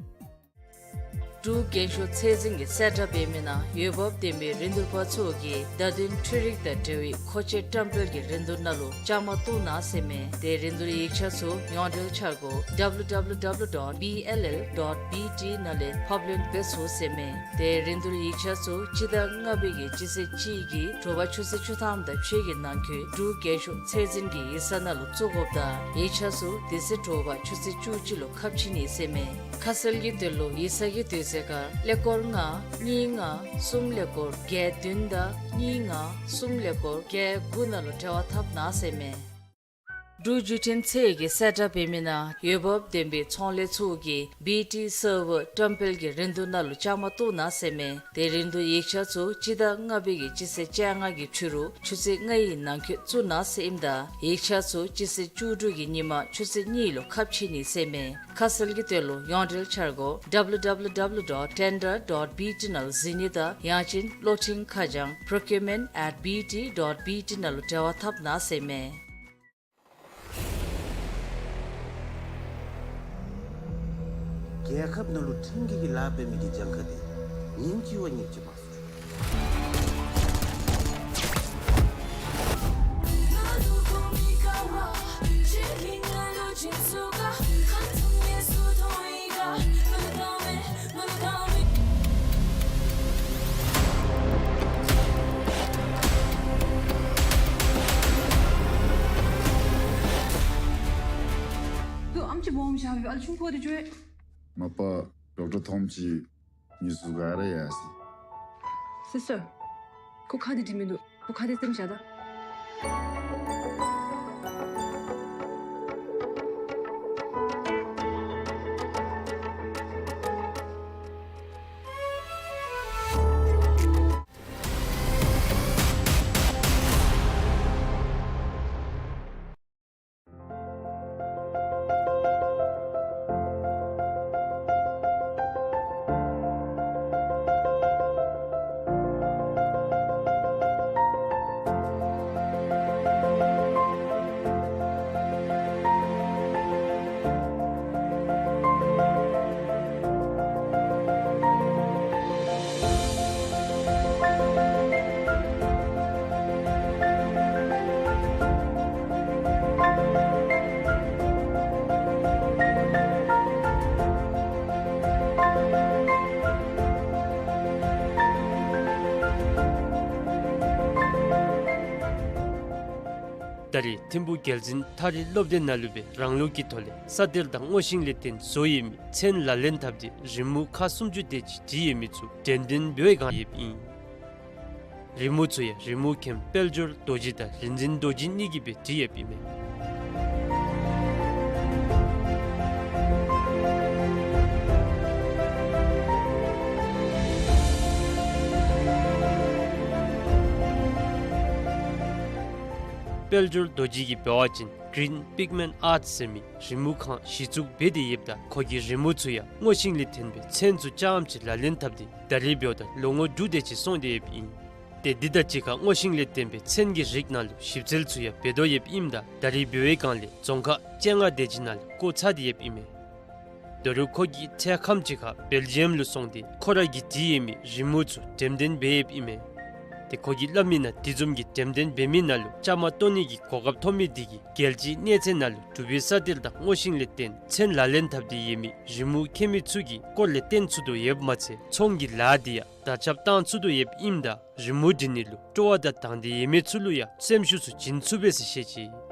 འབྲུག་རྒྱན་ཤོག་ཚད་འཛིན་གྱི་གསལ་བསྒྲགས་འབད་མི་ནང་འོས་འབབ་ལྡན་པའི་རིན་བསྡུར་པ་ཚུ་གིས་བརྡ་དོན་འཕྲུལ་རིག་དང་འབྲེལ་བའི་མཁོ་ཆས་བཀྲམ་སྤེལ་གྱི་རིན་བསྡུར་ནང་ལུ་བཅའ་མར་གཏོགས་གནང་ཟེར་མས། དེ་རིན་བསྡུར་ཡིག་ཆ་ཚུ་ཡོངས་འབྲེལ་འཆར་སྒོ་W W W dot B L L dot B T ནང་ལས་ཕབ་ལེན་འབད་ཚུགས་ཟེར་མས། དེ་རིན་བསྡུར་ཡིག་ཆ་ཚུ་སྤྱི་ཟླ་ལྔ་པའི་གི་སྤྱི་ཚེས་གཅིག་གི་དྲོ་པ་ཆུ་ཚོད་བཅུ་ཐམ་དང་ཕྱེད་ཀྱི་ནང་འཁོད་འབྲུག་རྒྱན་ཤོག་ཚད་འཛིན་གྱི་ཡིག་ཚང་ནང་ལུ་བཙུགས་དགོཔ་དང་ཡིག་ཆ་ཚུ་དེ་ཚེ་དྲོ་པ་ཆུ་ཚོད་བཅུ་གཅིག་ལུ་ཁ་ཕྱེ་ནི་ཟེར་མས། ཁ་གསལ་གྱི་དོན་ལུ་ཡིག་ཚང་གི་དུས་ཚོད་ཁར་ཀླད་ཀོར་ལྔ་གཉིས་ལྔ་གསུམ་ཀླད་ཀོར་བརྒྱད་བདུན་དང་གཉིས་ལྔ་གསུམ་ཀླད་ཀོར་བརྒྱད་དགུ་ནང་ལུ་འབྲེལ་བ་འཐབ་གནང་ཟེར་མས། འབྲུག་བརྒྱུད་འཕྲིན་ཚད་ཀྱི་གསལ་བསྒྲགས་འབད་མི་ནང་འོས་འབབ་ལྡན་པའི་ཚོང་ལས་ཚུ་གིས་བི་ཊི་སར་བར་བཀྲམ་སྤེལ་གྱི་རིན་བསྡུར་ནང་ལུ་བཅའ་མར་གཏོགས་གནང་ཟེར་མས། དེ་རིན་བསྡུར་ཡིག་ཆ་ཚུ་སྤྱི་ཟླ་ལྔ་པའི་གི་སྤྱི་ཚེས་བཅོ་ལྔ་གི་ཕྱི་རུ་ཆུ་ཚོད་ལྔའི་ནང་འཁོད་བཙུགས་གནང་ཟེར་ཨིནམ་ད་ཡིག་ཆ་ཚུ་སྤྱི་ཚེས་བཅུ་དྲུག་གི་ཉིན་མ་ཆུ་ཚོད་གཉིས་ལུ་ཁ་ཕྱེ་ནི་ཟེར་མས། ཁ་གསལ་གྱི་དོན་ལུ་ཡོངས་འབྲེལ་འཆར་སྒོ་W W W dot tender dot B T ནང་ལུ་གཟིགས་ནི་དང་ཡང་ཅིན་གློག་འཕྲིན་ཁ་བྱང་procurement at B T dot B T ནང་ལུ་འབྲེལ་བ་འཐབ་གནང་ཟེར་མས། རྒྱལ་ཁབ་ནང་ལུ་ཁྲིམས་འགལ་གྱི་ལཱ་འབད་མི་གི་གྱངས་ཁ་དེ་ཉིནམ་གཅིག་བ་ཉིནམ་གཅིག་མང་སུ་འགྱོ། ཏེ་ཨམ་ཆི་སྦོམ་ཞིག་ཨ་ལུ་ཆུང་ཀུ་དེ་ཅིག་ཡོད། མ་པ་ཌོག་ཊར་ཐོམ་ཅིག་ཉུ་ཟུག་ག་ར་ཡ་སི། སི་སི་ཊར། ཁོ་ཁ་དེ་འགྲིག་མི་འདུག། ཁོ་ཁ་དེ་སེམས་བཞག་ད། རེས་ཐིམ་ཕུག་རྒྱལ་འཛིན་ཐ་རི་སློབ་སྡེ་ནང་ལུ་སྦེ་རང་ལུགས་ཀྱི་ཐོག་ལས་ས་གཏེར་དང་སྔོ་ཤིང་ལས་བརྟེན་བཟོ་ཡོད་མི་ཚན་ལག་ལེན་འཐབ་སྟེ་རི་མོ་ཁག་སུམ་ཅུ་དེ་ཅིག་བྲིས་ཡོད་མི་ཚུ་འགྲེམས་སྟོན་འབད་བའི་བསྒང་ཡོདཔ་ཨིན། རི་མོ་ཚུ་ཡང་རི་མོ་མཁན་དཔལ་འབྱོར་རྡོ་རྗེ་དང་རིག་འཛིན་རྡོ་རྗེ་གཉིས་ཀྱིས་སྦེ་བྲིས་ཡོདཔ་ཨིན་མས། དཔལ་འབྱོར་རྡོ་རྗེ་གིས་འབད་བ་ཅིན་Green Pigment Art ཟེར་མི་རི་མོ་ཁང་གཞི་བཙུགས་འབད་དེ་ཡོདཔ་ད་ཁོ་གིས་རི་མོ་ཚུ་ཡང་སྔོ་ཤིང་ལས་ཐོན་པའི་ཚན་ཚུ་རྐྱངམ་ཅིག་ལག་ལེན་འཐབ་སྟེ་ད་རེས་འབདཝ་ད་ལོ་ངོ་དྲུག་དེ་ཅིག་སོང་སྟེ་ཡོདཔ་ཨིན། ཏེ་འདི་དང་གཅིག་ཁར་སྔོ་ཤིང་ལས་བརྟེན་པའི་ཚན་གྱི་རིགས་ནང་ལུ་ཞིབ་འཚོལ་ཚུ་ཡང་འབད་དོ་ཡོདཔ་ཨིནམ་ད་ད་རེས་འབད་བའི་བསྒང་ལས་རྫོང་ཁག་བཅོ་ལྔ་དེ་ཅིག་ནང་ལུ་བཀོ་ཚར་ཏེ་ཡོདཔ་ཨིན་མས། ད་རུང་ཁོ་གིས་ཐེངས་ཁམས་ཅིག་ཁར་སྦེལ་ཇི་ཡམ་ལུ་སོང་སྟེ་ཁོ་ར་གིས་བྲིས་ཡོད་མི་རི་མོ་ཚུ་འགྲེམས་སྟོན་འབད་ཡོདཔ་ཨིན་མས། ཏེ་ཁོ་གིས་སླབ་མི་ནང་དེ་བཟུམ་གྱི་འགྲེམས་སྟོན་འབད་མི་ནང་ལུ་བཅའ་མར་གཏོགས་ནི་གི་གོ་སྐབས་ཐོབ་མི་དེ་གིས་རྒྱལ་སྤྱིའི་གནས་ཚད་ནང་ལུ་འབྲུག་པའི་ས་གཏེར་དང་སྔོ་ཤིང་ལས་བརྟེན་ཚན་ལག་ལེན་འཐབ་སྟེ་ཡོད་མི་རི་མོ་མཁན་མི་ཚུ་གི་སྐོར་ལས་བསྟན་ཚུགས་དོ་ཡོདཔ་མ་ཚད་ཚོང་གི་ལཱ་དེ་ཡང་དར་ཁྱབ་བཏང་ཚུགས་དོ་ཡོདཔ་ཨིནམ་ད་རི་མོ་འབྲི་ནི་ལུ་སྤྲོ་བ་དང་དང་འདོད་ཡོད་མི་ཚུ་ལུ་ཡང་སེམས་ཤུགས་ཚུ་བྱིན་ཚུགས་པས་ཟེར་བཤད་ཅི།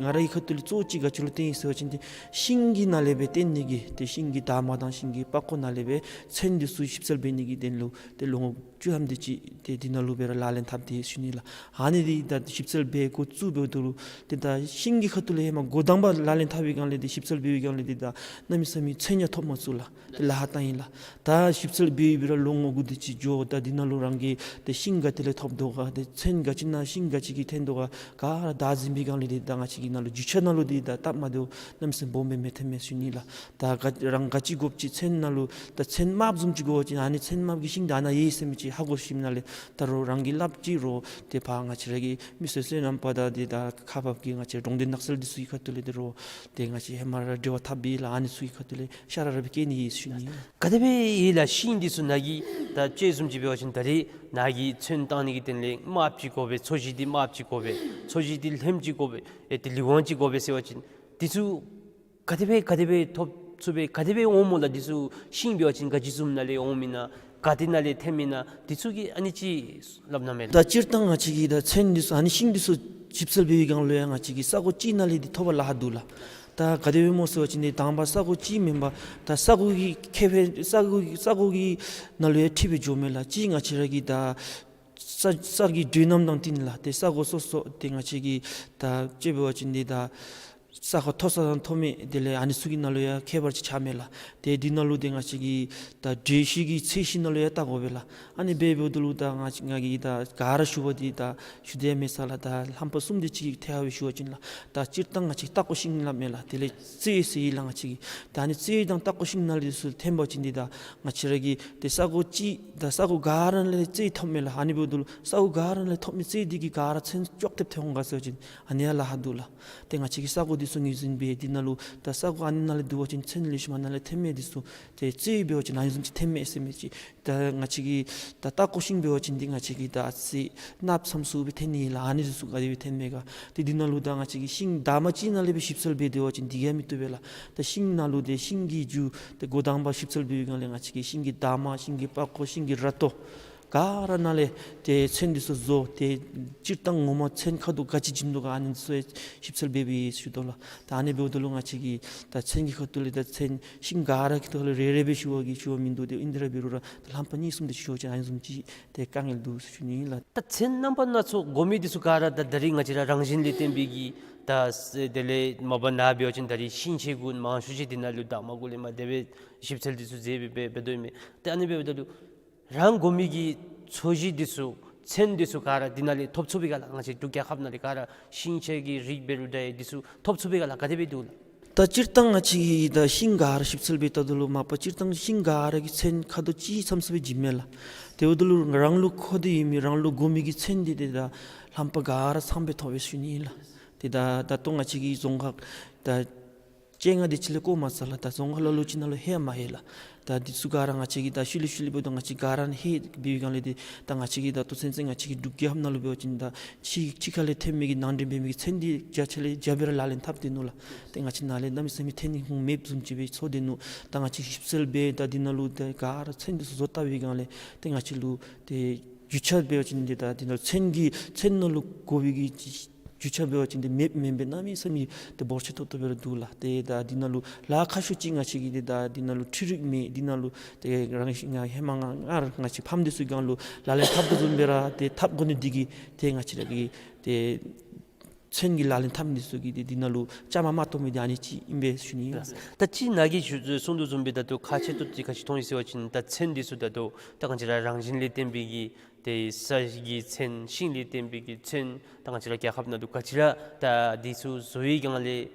ང་རའི་ཁ་ཐུག་ལས་གཙོ་བོ་ཅིག་ག་ཅི་ལུ་བརྟེན་ཡི་ཟེར་བ་ཅིན་ཏེ་ཤིང་གི་ནང་ལས་སྦེ་བརྟེན་ནི་གི་ཏེ་ཤིང་གི་འདབ་མ་དང་ཤིང་གི་པགས་ཀོ་ནང་ལས་སྦེ་ཚན་འདི་ཚུ་ཞིབ་འཚོལ་འབད་ནི་གི་དོན་ལུ་ཏེ་ལོ་ངོ་བཅུ་ཐམ་དེ་ཅིག་ཏེ་འདི་ནང་ལུ་སྦེ་ར་ལག་ལེན་འཐབ་སྟེ་ཡོད་ཟེར་ཞུ་ནི་ལགས། ཨ་ནི་འདི་ད་ཞིབ་འཚོལ་འབད་འགོ་བཙུགས་འབདཝ་ད་ལུ་ཏེ་ད་ཤིང་གི་ཁ་ཐུག་ལས་ཧེ་མ་འགོ་དང་པ་ལག་ལེན་འཐབ་པའི་བསྒང་ལས་ཏེ་ཞིབ་འཚོལ་འབད་བའི་བསྒང་ལས་ཏེ་ད་གནམ་མེད་ས་མེད་ཚན་ཡང་ཐོབ་མ་ཚུགས་ལགས། ཏེ་ལཱ་ཁག་བཏང་ཡི་ལགས། ད་ཞིབ་འཚོལ་འབད་འབད་ར་ལོ་ངོ་དགུ་དེ་ཅིག་འགྱོ། ད་འདི་ནང་ལུ་རང་གིས་ཏེ་ཤིང་ག་ཏེ་ལས་ཐོབ་དོ་ག་ཏེ་ཚན་ག་ཅི་ནང་ཤིང་ག་ཅི་གིས་ཐོན་དོ་ག་ག་ར་བདའ་ཟིན་པའི་བསྒང་ལས་ཏེ་ད་ང་བཅས་ཀྱི་ནང་ལུ་རྒྱུ་ཆ་ནང་ལུ་ཏེ་ད་སྟབས་མ་བདེཝ་གནམ་མེད་ས་མེད་སྦོམ་སྦེ་མི་ཐོན་མས་ཟེར་ཞུ་ནི་ལགས། ད་ག་རང་ག་ཅི་དགོཔ་ཅིག་ཚན་ནང་ལུ་ད་ཚན་དམརཔོ་བཟུམ་ཅིག་དགོ་པ་ཅིན་ཨ་ནི་ཚན་དམརཔོ་གི་ཤིང་ད་ནཱ་ཡོད་ཟེར་མི་ཅིག་ཧ་གོ་ཞིནམ་ལས་ད་རོགས་རང་གིས་སླབ་ཅི། རོགས་ཏེ་ཕར་ང་བཅས་ར་གི་མི་སེར་སོ་ནམ་པ་དང་ཏེ་ད་ཁག་འབག་གི་ང་བཅས་གྲོང་སྡེ་ནགས་ཚལ་འདི་ཚུ་གི་ཁ་ཐུག་ལས་ཏེ་རོགས་ཏེ་ང་བཅས་ཧེ་མ་ར་འབྲེལ་བ་འཐབ་ཡི་ལགས། ཨ་ནི་ཚུ་གི་ཁ་ཐུག་ལས་ཤ་ར་ར་སྦེ་བཀལ་ནི་ཨིན་ཟེར་ཞུ་ནི། ག་དེ་སྦེ་ཡོད་ལགས་ཤིང་འདི་ཚུ་ནཱ་གི་ད་ཅི་བཟུམ་ཅིག་འབད་བ་ཅིན་ད་རེས་ནཱ་གི་ཚོན་བཏང་ནི་གི་དོན་ལས་དམརཔོ་ཅིག་དགོ་པས། ཚོས་གཞི་འདི་དམརཔོ་ཅིག་དགོ་པས། ཚོས་གཞི་འདི་ལྷནམ་ཅིག་དགོ་པས། ཨེ་ཏེ་ལེགས་ཤོམ་ཅིག་དགོ་པས་ཟེར་བ་ཅིན་འདི་ཚུ་ག་དེ་སྦེ་ག་དེ་སྦེ་ཐོབ་ཚུགས་པས། ག་དེ་སྦེ་འོང་སྨོ་ལགས། འདི་ཚུ་ཤིང་འབད་བ་ཅིན་ག་ཅི་བཟུམ་ནང་ལས་འོང་མི་ན་ག་ཏེ་ནང་ལས་ཐོནམ་ཨིན་ན་འདི་ཚུ་གི་ཨ་ནི་ཅིག་སླབ་གནང་མས་ལགས། ད་སྤྱིར་བཏང་ང་བཅས་ཀྱིས་ད་ཚོན་འདི་ཚུ་ཨ་ནི་ཤིང་འདི་ཚུ་ཞིབ་འཚོལ་འབད་བའི་བསྒང་ལུ་ཡང་ང་བཅས་ཀྱིས་ས་གོ་གཅིག་ནང་ལས་འདི་ཐོབ་པར་ལཱ་ཁག་འདུག་ལགས། ད་ག་དེ་སྦེ་སྨོ་ཟེར་བ་ཅིན་ཏེ་དང་པ་ས་གོ་གཅིག་མེན་པར་ད་ས་གོ་གི་ཁེ་ཕན་ས་གོ་གི་ས་གོ་གི་ནང་ལུ་ཡང་འཁྲིལ་སྦེ་འགྱོཝ་མས་ལགས། གཅིག་ང་བཅས་ར་གི་ད་ས་ས་གི་འགྲོས་རྣམ་དང་བསྟུན་ལགས། ཏེ་ས་གོ་སོ་སོ་ཏེ་ང་བཅས་ཀྱིས་ད་དཔྱེ་འབད་བ་ཅིན་འདི་ད་ས་ཁ་མཐོ་ས་དང་མཐོ་དམན་དེ་ལས་ཨ་ནི་ཚུ་གི་ནང་ལུ་ཡང་ཁྱད་པར་ཅིག་ཆགས་མས་ལགས། ཏེ་འདི་ནང་ལུ་ཏེ་ང་བཅས་ཀྱིས་ད་འགྲོས་གཞི་གི་ཚད་གཞི་ནང་ལུ་ཡང་བལྟ་དགོ་པས་ལགས། ཨ་ནི་འབད་འབདཝ་ད་ལུ་ད་ང་ང་གིས་ད་ག་ར་ཞུ་བ་འདི་ད་ཞུ་དེས་མེད་ས་ལགས། ད་རྣམ་པ་གསུམ་དེ་ཅིག་ཐད་ཁར་སྦེ་ཞུ་བ་ཅིན་ལགས། ད་སྤྱིར་བཏང་ང་བཅས་སྟག་ཀོ་ཤིང་སླབ་མས་ལགས། དེ་ལས་ཙེ་ཟེར་ཡི་ལགས། ང་བཅས་ཀྱིས་ད་ཨ་ནི་ཙེ་དང་སྟག་ཀོ་ཤིང་ནང་ལས་ཚུར་ཐོན་པ་ཅིན་འདི་ད་ང་བཅས་ར་གི་ཏེ་ས་གོ་གཅིག་ད་ས་གོ་ག་ར་ནང་ལས་ཙེ་ཐོབ་མས་ལགས། ཨ་ནི་འབདཝ་ད་ལུ་ས་གོ་ག་ར་ནང་ལས་ཐོབ་མི་ཙེ་འདི་གིས་ག་ར་ཚོན་ཅོག་འཐདཔ་ཐོན་འོང་ག་ཟེར་བ་ཅིན་ཨ་ནི་ཡང་ལཱ་ཁག་འདུག་ལགས། ཏེ་ང་བཅས་ཀྱིས་ས་གོ་འདི་ཚུ་ངོས་འཛིན་འབད་འདི་ནང་ལུ་ད་ས་གོ་ཨ་ནི་ནང་ལས་འདུ་བ་ཅིན་ཚོན་ལེགས་ཤོམ་ཨ་ནཱ་ལས་ཐོན་མས། འདི་ཚུ་ཏེ་ཙེ་འབད་བ་ཅིན་ཨ་ནི་བཟུམ་ཅིག་ཐོན་མས་ཟེར་མི་ཅིག། ད་ང་བཅས་ཀྱིས་ད་སྟག་ཀོ་ཤིང་འབད་བ་ཅིན་འདི་ང་བཅས་ཀྱིས་ད་ཨ་ཙི་གནགཔོ་ཙམ་ཚུ་སྦེ་ཐོན་ནི་ལགས། ཨ་ནི་འདི་ཚུ་ག་དེ་སྦེ་ཐོན་མས་ག། ཏེ་འདི་ནང་ལུ་ད་ང་བཅས་ཀྱིས་ཤིང་འདབ་མ་གཅིག་ནང་ལས་སྦེ་ཞིབ་འཚོལ་འབད་སྡོད་པ་ཅིན་འདི་གིས་ཡང་མི་བཏུབ་པས་ལགས། ད་ཤིང་ནང་ལུ་ཏེ་ཤིང་གི་རྒྱུ་ཏེ་འགོ་དང་པ་ཞིབ་འཚོལ་འབད་བའི་སྒང་ལས་ང་བཅས་ཀྱིས་ཤིང་གི་འདབ་མ་ཤིང་གི་པགས་ཀོ་ཤིང་གི་ར་ཏོ་ག་ར་ནང་ལས་ཏེ་ཚོན་འདི་ཚུ་བཟོ། ཏེ་སྤྱིར་བཏང་ངོ་མ་ཚོན་ཁ་དོག་ག་ཅི་བྱིན་དོ་ག་ཨ་ནི་ཚུ་ཡང་ཞིབ་འཚོལ་འབད་འབད་ཞུ་དོ་ལགས། ད་ཨ་ནི་འབདཝ་ད་ལུ་ང་བཅས་ཀྱིས་ད་ཚོན་གྱི་ཁ་ཐུག་ལས་ད་ཚོན་ཤིང་ག་ར་གི་ཐོག་ལས་རེ་རེ་སྦེ་ཞུ་བ་གི་ཞུ་བ་མིན་འདུག། ཏེ་ཨིན་ཏེ་ར་འབད་རུང་ར་ད་རྣམ་པ་གཉིས་གསུམ་དེ་ཞུ་བ་ཅིན་ཨ་ནི་བཟུམ་ཅིག་ཏེ་དཀའ་ངལ་འདུག་ཟེར་ཞུ་ནི་ཨིན་ལགས། ད་ཚོན་རྣམ་པ་སྣ་ཚོགས་དགོ་མི་འདི་ཚུ་ག་ར་ད་ད་རིས་ང་བཅས་ར་རང་བཞིན་ལས་བརྟེན་པའི་གི་ད་དེ་ལས་མ་པ་ནཱ་འབད་བ་ཅིན་ད་རིས་ཤིང་ཆས་གུ་མང་ཤོས་ཅིག་འདི་ནང་ལུ་ད་མ་གུ་ལས་མར་དེ་སྦེ་ཞིབ་འཚོལ་འདི་ཚུ་མཛད་སྦེ་འབད་འབད་དོ་ཨིན་མས། ཏེ་ཨ་ནི་འབདཝ་ད་ལུ་རང་དགོ་མི་གི་ཚོས་གཞི་འདི་ཚུ་ཚོན་འདི་ཚུ་ག་ར་འདི་ནང་ལས་ཐོབ་ཚུགས་པས་ག་ལགས། ང་བཅས་འབྲུག་རྒྱལ་ཁབ་ནང་ལས་ག་ར་ཤིང་ཆས་ཀྱི་རིགས་འབད་རུང་འདྲ་འདི་ཚུ་ཐོབ་ཚུགས་པས་ག་ལགས། ག་དེ་སྦེ་འདུག་ལགས། ད་སྤྱིར་བཏང་ང་བཅས་ཀྱིས་ད་ཤིང་ག་ར་ཞིབ་འཚོལ་འབད་བལྟཝ་ད་ལུ་མ་པ་སྤྱིར་བཏང་ཤིང་ག་ར་གི་ཚོན་ཁ་དོག་གཅིག་ཙམ་ཙམ་སྦེ་བྱིནམ་མས་ལགས། དེ་འབདཝ་ད་ལུ་རང་ལུ་མཁོ་སྟེ་ཡོད་མི་རང་ལུ་དགོ་མི་གི་ཚོན་འདི་ཏེ་ད་རྣམ་པ་ག་ར་ཚངམ་སྦེ་ཐོབ་པས་ཟེར་ཞུ་ནི་ཨིན་ལགས། ཏེ་ད་ད་ལྟོ་ང་བཅས་ཀྱི་རྫོང་ཁག་ད་བཅོ་ལྔ་དེ་ཅིག་ལས་བཀོ་མ་ཚར་ལགས། ད་རྫོང་ཁག་ལ་ལུ་ཅིག་ནང་ལུ་ཡང་མ་ཡོད་ལགས། ད་འདི་ཚུ་ག་ར་ང་བཅས་ཀྱིས་ད་ཤུལ་ལས་ཤུལ་ལས་འབདཝ་ད་ང་བཅས་ག་ར་ཧེ་འབད་བའི་སྒང་ལས་ཏེ་ད་ང་བཅས་ཀྱིས་ད་ལྟོ་ཚུན་ཚོད་ང་བཅས་ཀྱི་འབྲུག་རྒྱལ་ཁབ་ནང་ལུ་འབད་བ་ཅིན་ད་ཕྱི་ཕྱི་ཁ་ལས་ཐོན་མི་གི་ནང་འདྲེན་འབད་མི་གི་ཚོན་འདི་བརྒྱ་ཆ་ལས་བརྒྱ་སྦེ་ར་ལག་ལེན་འཐབ་སྟེ་ནུག་ལགས། ཏེ་ང་བཅས་ནཱ་ལས་གནམ་མེད་ས་མེད་ཐོན་ནི་ཧུང་མེདཔ་བཟུམ་ཅིག་སྦེ་ཚོར་ཏེ་ནུག། ད་ང་བཅས་ཞིབ་འཚོལ་འབད་ད་འདི་ནང་ལུ་ད་ག་ར་ཚོན་འདི་ཚུ་བཟོ་བལྟ་བའི་སྒང་ལས་ཏེ་ང་བཅས་ལུ་ཏེ་རྒྱུ་ཆ་འབད་བ་ཅིན་ཏེ་ད་འདི་ནང་ཚོན་གྱི་ཚོན་ནང་ལུ་དགོ་པའི་གི་རྒྱུ་ཆ་འབད་བ་ཅིན་ཏེ་མེདཔ་མེན་པར་གནམ་མེད་ས་མེད་ཏེ་འབོར་ཆེ་ཏོག་ཏོ་སྦེ་ར་འདུག་ལགས། ཏེ་ད་འདི་ནང་ལུ་ལཱ་ཁག་ཤོས་ཅིག་ང་བཅས་ཀྱི་ཏེ་ད་འདི་ནང་ལུ་འཕྲུལ་རིག་མེད། འདི་ནང་ལུ་ཏེ་རང་བཞིན་ང་ཧེ་མ་ང་ང་ར་ང་བཅས་ཕམ་འདི་ཚུ་སྒང་ལུ་ལག་ལེན་འཐབ་དོ་བཟུམ་སྦེ་ར་ཏེ་འཐབ་དགོ་ནི་འདི་གིས་ཏེ་ང་བཅས་ར་གི་ཏེ་ཚོན་གྱི་ལག་ལེན་འཐབ་ནི་འདི་ཚུ་གིས་ཏེ་འདི་ནང་ལུ་བཅའ་མར་མ་གཏོགས་མི་འདི་ཨ་ནི་ཅིག་ཨིན་པས་ཞུ་ནི་ཨིན་ལགས། ད་ཅི་ནཱ་གིས་ཞུ་གསུངས་དོ་བཟུམ་སྦེ་ད་ལྟོ་ཁག་ཆེ་ཏོག་ཏོ་ག་ཅི་མཐོང་ཡི་ཟེར་བ་ཅིན་ད་ཚོན་འདི་ཚུ་ད་ལྟོ་ད་ང་བཅས་ར་རང་བཞིན་ལས་བརྟེན་པའི་གི་ཏེ་ས་གི་ཚོན་ཤིང་ལས་བརྟེན་པའི་གི་ཚོན་ད་ང་བཅས་ར་རྒྱལ་ཁབ་ནང་ལུ་ག་ཅི་ར་ད་འདི་ཚུ་བཟོ་བའི་སྒང་ལས་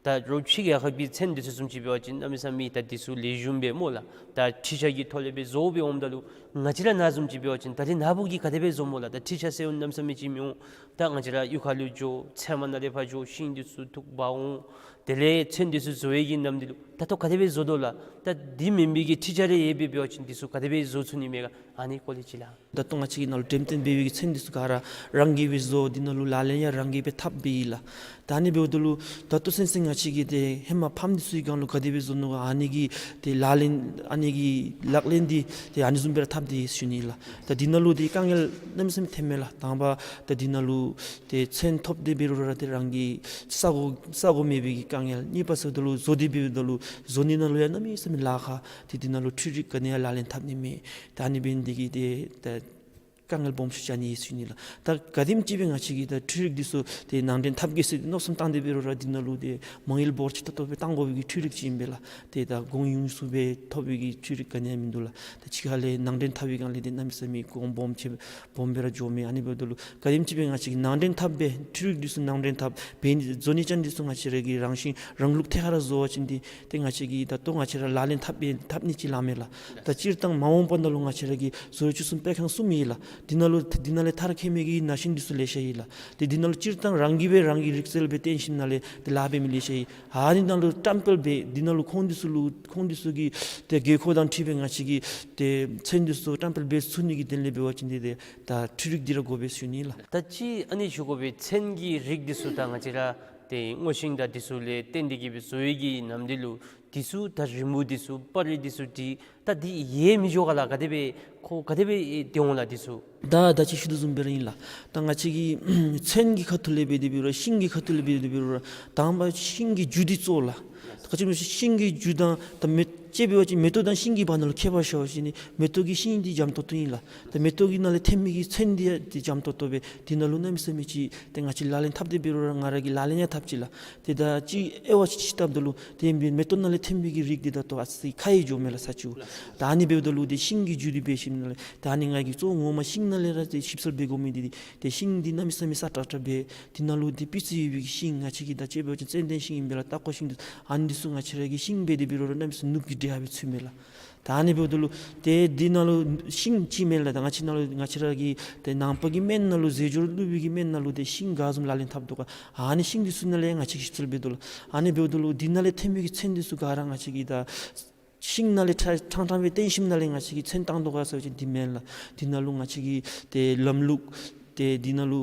ད་རོགས་ཕྱི་རྒྱལ་ཁབ་ཀྱི་ཚོན་འདི་ཚུ་བཟུམ་ཅིག་འབད་བ་ཅིན་གནམ་མེད་ས་མེད་ད་འདི་ཚུ་ལེགས་ཤོམ་སྦེ་སྨོ་ལགས། ད་འཕྲུལ་ཆས་ཀྱི་ཐོག་ལས་སྦེ་བཟོ་སྦེ་འོངམ་ད་ལུ་ང་བཅས་ར་ནཱ་བཟུམ་ཅིག་འབད་བ་ཅིན་ད་རེས་ནཱ་བུ་གིས་ག་དེ་སྦེ་བཟོ་སྨོ་ལགས། ད་འཕྲུལ་ཆས་ཟེར་འོང་གནམ་མེད་ས་མེད་ཅིག་མི་འོང་། ད་ང་བཅས་ར་གཡུས་ཁ་ལུ་འགྱོ་ཚལ་མ་ནང་ལས་ཕར་འགྱོ་ཤིང་འདི་ཚུ་འཐུ་འབག་འོང་། དེ་ལས་ཚོན་འདི་ཚུ་བཟོ་བའི་གི་ནམ་འདི་ལུ་ད་ལྟོ་ག་དེ་སྦེ་བཟོ་དོ་ལགས། ད་འདི་མེན་པའི་གི་འཕྲུལ་ཆས་རེ་ཡོད་པའི་འབད་བ་ཅིན་འདི་ཚུ་ག་དེ་སྦེ་བཟོ་ཚུགས་ནི་མས་ག། ཨ་ནི་སྐོར་ལས་ཅིག་ལགས། ད་ལྟོ་ང་བཅས་ཀྱི་ནང་ལུ་འགྲེམས་སྟོན་འབད་བའི་གི་ཚོན་འདི་ཚུ་ག་ར་རང་གིས་སྦེ་བཟོ། འདི་ནང་ལུ་ལག་ལེན་ཡང་རང་གིས་སྦེ་འཐབ་སྦེ་ཡི་ལགས། ད་ཨ་ནི་འབདཝ་ད་ལུ་ད་ལྟོ་ཚུན་ཚོད་ང་བཅས་ཀྱིས་ཏེ་ཧེ་མ་ཕམ་འདི་ཚུ་གི་སྒང་ལུ་ག་དེ་སྦེ་བཟོ་ནུག་ག། ཨ་ནི་གི་ཏེ་ལག་ལེན་ཨ་ནི་གི་ལག་ལེན་འདི་ཏེ་ཨ་ནི་བཟུམ་སྦེ་ར་འཐབ་སྟེ་ཡོད་ཟེར་ཞུ་ནི་ལགས། ད་འདི་ནང་ལུ་ཏེ་དཀའ་ངལ་གནམ་མེད་ས་མེད་ཐོནམ་མས་ལགས། དང་པ་ད་འདི་ནང་ལུ་ཏེ་ཚོན་ཐོབ་སྟེ་འབད་རུང་ར་ཏེ་རང་གི་ས་གོ་ས་གོ་མེད་པའི་གི་དཀའ་ངལ། གཉིས་པ་ཟེརཝ་ད་ལུ་བཟོ་སྟེ་འབདཝ་ད་ལུ་བཟོ་ནི་ནང་ལུ་ཡང་གནམ་མེད་ས་མེད་ལཱ་ཁག། ཏེ་འདི་ནང་ལུ་འཕྲུལ་རིག་ག་ནི་ཡང་ལག་ལེན་འཐབ་ནི་མེད། ད་ཨ་ནི་འབད་ནི་འདི་གིས་ཏེ་ད་དཀའ་ངལ་སྦོམ་ཤོས་ཅིག་ཨ་ནི་ཨིན་ཟེར་ཞུ་ནི་ལགས། ད་ག་དེམ་ཅིག་སྦེ་ང་བཅས་ཀྱིས་ད་འཕྲུལ་རིག་འདི་ཚུ་ཏེ་ནང་འདྲེན་འཐབ་གེ་ཟེར་མནོ་བསམ་བཏང་སྟེ་འབད་རུང་ར་འདི་ནང་ལུ་ཏེ་མ་དངུལ་འབོར་ཆེ་ཏོག་ཏོ་སྦེ་བཏང་དགོ་པའི་གི་འཕྲུལ་རིག་ཅིག་ཨིན་པས་ལགས། ཏེ་ད་གོང་ཡུན་སུ་སྦེ་ཐོབ་པའི་གི་འཕྲུལ་རིག་ག་ནི་ཡང་མིན་འདུག་ལགས། ད་ཕྱི་ཁ་ལས་ནང་འདྲེན་འཐབ་པའི་སྒང་ལས་ཏེ་གནམ་མེད་ས་མེད་གོང་སྦོམ་ཆེ་སྦོམ་སྦེ་ར་འགྱོཝ་མས། ཨ་ནི་འབདཝ་ད་ལུ་ག་དེམ་ཅིག་སྦེ་ང་བཅས་ཀྱིས་ནང་འདྲེན་འཐབ་སྦེ་འཕྲུལ་རིག་འདི་ཚུ་ནང་འདྲེན་འཐབ་འབད་ནི་བཟོ་ནི་ཅན་འདི་ཚུ་ང་བཅས་ར་གི་རང་བཞིན་རང་ལུགས་ཐད་ཁར་ར་བཟོ་བ་ཅིན་འདི་ཏེ་ང་བཅས་ཀྱིས་ད་ལྟོ་ང་བཅས་ར་ལག་ལེན་འཐབ་སྦེ་འཐབ་ནི་ཅིག་ལགས་མས་ལགས། ད་སྤྱིར་བཏང་མ་འོངས་པ་ནང་ལུ་ང་བཅས་ར་གི་བཟོ་བཅོས་གསུམ་སྤེལ་ཁང་གསུམ་ཨིན་ལགས། འདི་ནང་ལུ་འདི་ནང་ལས་མཐར་འཁྱོལ་མི་གི་ན་གཞོན་འདི་ཚུ་ལེ་ཤ་ཨིན་ལགས། ཏེ་འདི་ནང་ལུ་སྤྱིར་བཏང་རང་གིས་སྦེ་རང་གི་རིག་རྩལ་སྦེ་བརྟེན་ཞིནམ་ལས་ཏེ་ལཱ་འབད་མི་ལེ་ཤ་ཨིན། ཨ་ནི་ནང་ལུ་བཀྲམ་སྤེལ་འབད་འདི་ནང་ལུ་ཁོང་འདི་ཚུ་ལུ་ཁོང་འདི་ཚུ་གི་ཏེ་དགོས་མཁོ་དང་འཁྲིལ་སྦེ་ང་བཅས་ཀྱིས་ཏེ་ཚོན་འདི་ཚུ་བཀྲམ་སྤེལ་འབད་ཚུགས་ནི་གི་དོན་ལས་འབད་བ་ཅིན་འདི་ཏེ་ད་འཕྲུལ་རིག་འདི་ར་དགོ་པས་ཞུ་ནི་ལགས། ད་ཅི་ཨ་ནི་ཞུ་དགོ་པའི་ཚོན་གྱི་རིགས་འདི་ཚུ་ད་ང་བཅས་ར་ཏེ་སྔོ་ཤིང་དང་འདི་ཚུ་ལས་བརྟེན་ཏེ་གིས་སྦེ་བཟོ་བའི་གི་ནམ་འདི་ལུ་འདི་ཚུ་ད་རི་མོ་འདི་ཚུ་པར་རིས་འདི་ཚུ་འདི་ད་འདི་ཡལ་མི་འགྱོ་ག་ལགས། ག་དེ་སྦེ་ཁོ་ག་དེ་སྦེ་སྡོད་འོང་ལགས་འདི་ཚུ། ད་ད་ཅི་ཞུ་དོ་བཟུམ་སྦེ་ར་ཨིན་ལགས། ད་ང་བཅས་ཀྱིས་ཚོན་གྱི་ཁ་ཐུག་ལས་འབད་དེ་འབད་རུང་ཤིང་གི་ཁ་ཐུག་ལས་འབད་དེ་འབད་རུང་དང་པ་ཤིང་གི་རྒྱུ་འདི་གཙོ་ལགས། ག་ཅི་སྨོ་ཤིང་གི་རྒྱུ་དང་ད་མེ་ཅིག་འབད་བ་ཅིན་མེ་ཏོག་དང་ཤིང་གི་བར་ན་ལུ་ཁྱད་པར་ཤར་བ་ཅིན་མེ་ཏོག་གི་ཤིང་འདི་འཇམ་ཏོག་ཏོ་ཨིན་ལགས། ད་མེ་ཏོག་གི་ནང་ལས་ཐོན་མི་གི་ཚོན་འདི་ཡང་འདི་འཇམ་ཏོག་ཏོ་སྦེ་འདི་ནང་ལུ་གནམ་མེད་ས་མེད་ཅིག་ཏེ་ང་བཅས་ལག་ལེན་འཐབ་སྟེ་འབད་རུང་ར་ང་ར་གིས་ལག་ལེན་ཡང་འཐབ་ཅི་ལགས། ཏེ་ད་ཅིག་དབྱེ་བ་ཅིག་ཕྱེ་བལྟཝ་ད་ལུ་ཏེ་མེ་ཏོག་ནང་ལས་ཐོན་མི་གི་རིགས་འདི་ད་ལྟོ་ཨ་ཙི་ཁ་ཡི་འགྱོཝ་མས་ལགས་ས་ཆུ། ད་ཨ་ནི་འབདཝ་ད་ལུ་ཏེ་ཤིང་གི་རྒྱུ་འདི་འབད་ཞིནམ་ལས་ད་ཨ་ནི་ང་གིས་གཙོ་བོ་ངོ་མ་ཤིང་ནང་ལས་ར་ཏེ་ཞིབ་འཚོལ་འབད་དགོ་མི་འདི་ཏེ་ཤིང་འདི་གནམ་མེད་ས་མེད་སྲ་ཀྲག་ཀྲ་སྦེ་འདི་ནང་ལུ་ཏེ་སྤུས་ཚད་ཡོད་པའི་ཤིང་ང་བཅས་ཀྱིས་ད་ཅིག་འབད་བ་ཅིན་ཙན་དན་ཤིང་ཨིན་པས་ལགས། སྟག་ཀོ་ཤིང་འདི་ཨ་ནི་འདི་ཚུ་ང་བཅས་ར་གི་ཤིང་འབད་དེ་འབད་རུང་ར་གནམ་མེད་ས་མེད་ནུབ་ཀྱི་འདྲེ་ཧ་སྦེ་ཚུད་མས་ལགས། ད་ཨ་ནི་འབདཝ་ད་ལུ་ཏེ་འདི་ནང་ལུ་ཤིང་ཅིག་མེན་ལགས། ད་ང་བཅས་ནང་ལུ་ང་བཅས་ར་གི་ཏེ་ནང་པ་གི་སྨན་ནང་ལུ་ཟས་སྦྱོར་བླུག་པའི་གི་སྨན་ནང་ལུ་ཏེ་ཤིང་ག་བཟུམ་ལག་ལེན་འཐབ་དོ་ག། ཨ་ནི་ཤིང་འདི་ཚུ་ནང་ལས་ང་བཅས་ཀྱིས་ཞིབ་འཚོལ་འབད་དོ་ལགས། ཨ་ནི་འབདཝ་ད་ལུ་འདི་ནང་ལས་ཐོན་མི་གི་ཚོན་འདི་ཚུ་ག་ར་ང་བཅས་ཀྱིས་ད་ཤིང་ནང་ལས་ཕྲང་ཕྲང་སྦེ་བཏོན་ཞིནམ་ལས་ང་བཅས་ཀྱིས་ཚོན་བཏང་དོ་ག་ཟེར་བ་ཅིན་འདི་མེན་ལགས། འདི་ནང་ལུ་ང་བཅས་ཀྱིས་ཏེ་ལམ་ལུགས་ཏེ་འདི་ནང་ལུ་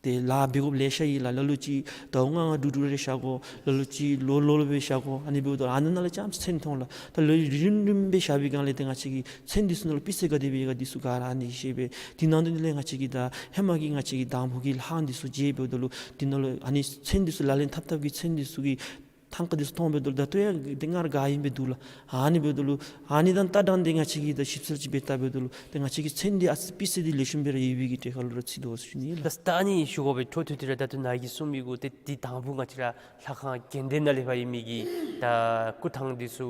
ཏེ་ལཱ་འབད་དགོཔ་ལེ་ཤ་ཡོད་ལགས། ལ་ལུ་ཅིག་ཟླཝ་ལྔ་ལྔ་དྲུག་དྲུག་རེ་བཞག་དགོ། ལ་ལུ་ཅིག་ལོ་ལོ་ལུ་སྦེ་བཞག་དགོ། ཨ་ནི་འབདཝ་ད་ཨ་ནི་ནང་ལས་ཙམ་ཚོན་མཐོང་ལགས། ད་ལོ་རིམ་རིམ་སྦེ་བཞག་པའི་སྒང་ལས་ཏེ་ང་བཅས་ཀྱིས་ཚོན་འདི་ཚུ་ནང་ལུ་སྤུས་ཚད་ག་དེ་སྦེ་ཡོད་ག་འདི་ཚུ་ག་ར་ཨ་ནི་ཤེས་པས། འདི་ནང་དོན་ལས་ང་བཅས་ཀྱིས་ད་ཧེ་མ་གི་ང་བཅས་ཀྱི་དང་ཕུ་གི་ལྷག་འདི་ཚུ་བརྗེ་འབདཝ་ད་ལུ་འདི་ནང་ལུ་ཨ་ནི་ཚོན་འདི་ཚུ་ལག་ལེན་འཐབ་འཐབ་གི་ཚོན་འདི་ཚུ་གི་ཐང་ཀ་འདི་ཚུ་མཐོང་འབདཝ་ད་ལུ་ད་ལྟོ་ཡང་ཏེ་སྔར་ག་ཨིནམ་སྦེ་འདུག་ལགས། ཨ་ནི་འབདཝ་ད་ལུ་ཨ་ནི་དང་ལྟ་སྟངས་འདི་ང་བཅས་ཀྱིས་ད་ཞིབ་འཚོལ་ཅིག་འབད་བལྟ་འབདཝ་ད་ལུ་ཏེ་ང་བཅས་ཀྱི་ཚོན་འདི་ཨ་ཙི་སྤུས་ཚད་འདི་ལེགས་ཤོམ་སྦེ་ར་ཡོད་པའི་གི་གྲས་ཁར་ལུ་ར་ཚུད་དོ་ཟེར་ཞུ་ནི་ལགས། ད་ཨ་ནི་ཞུ་དགོ་པའི་འཕྲོ་མཐུད་དེ་ར་ད་ལྟོ་ནཱ་གིས་གསུངས་མི་གུ་ཏེ་འདི་དང་ཕུ་ང་བཅས་ར་ལྷ་ཁང་དགོན་སྡེ་ནང་ལས་ཕར་ཡོད་མི་གི་ད་སྐུ་ཐང་འདི་ཚུ་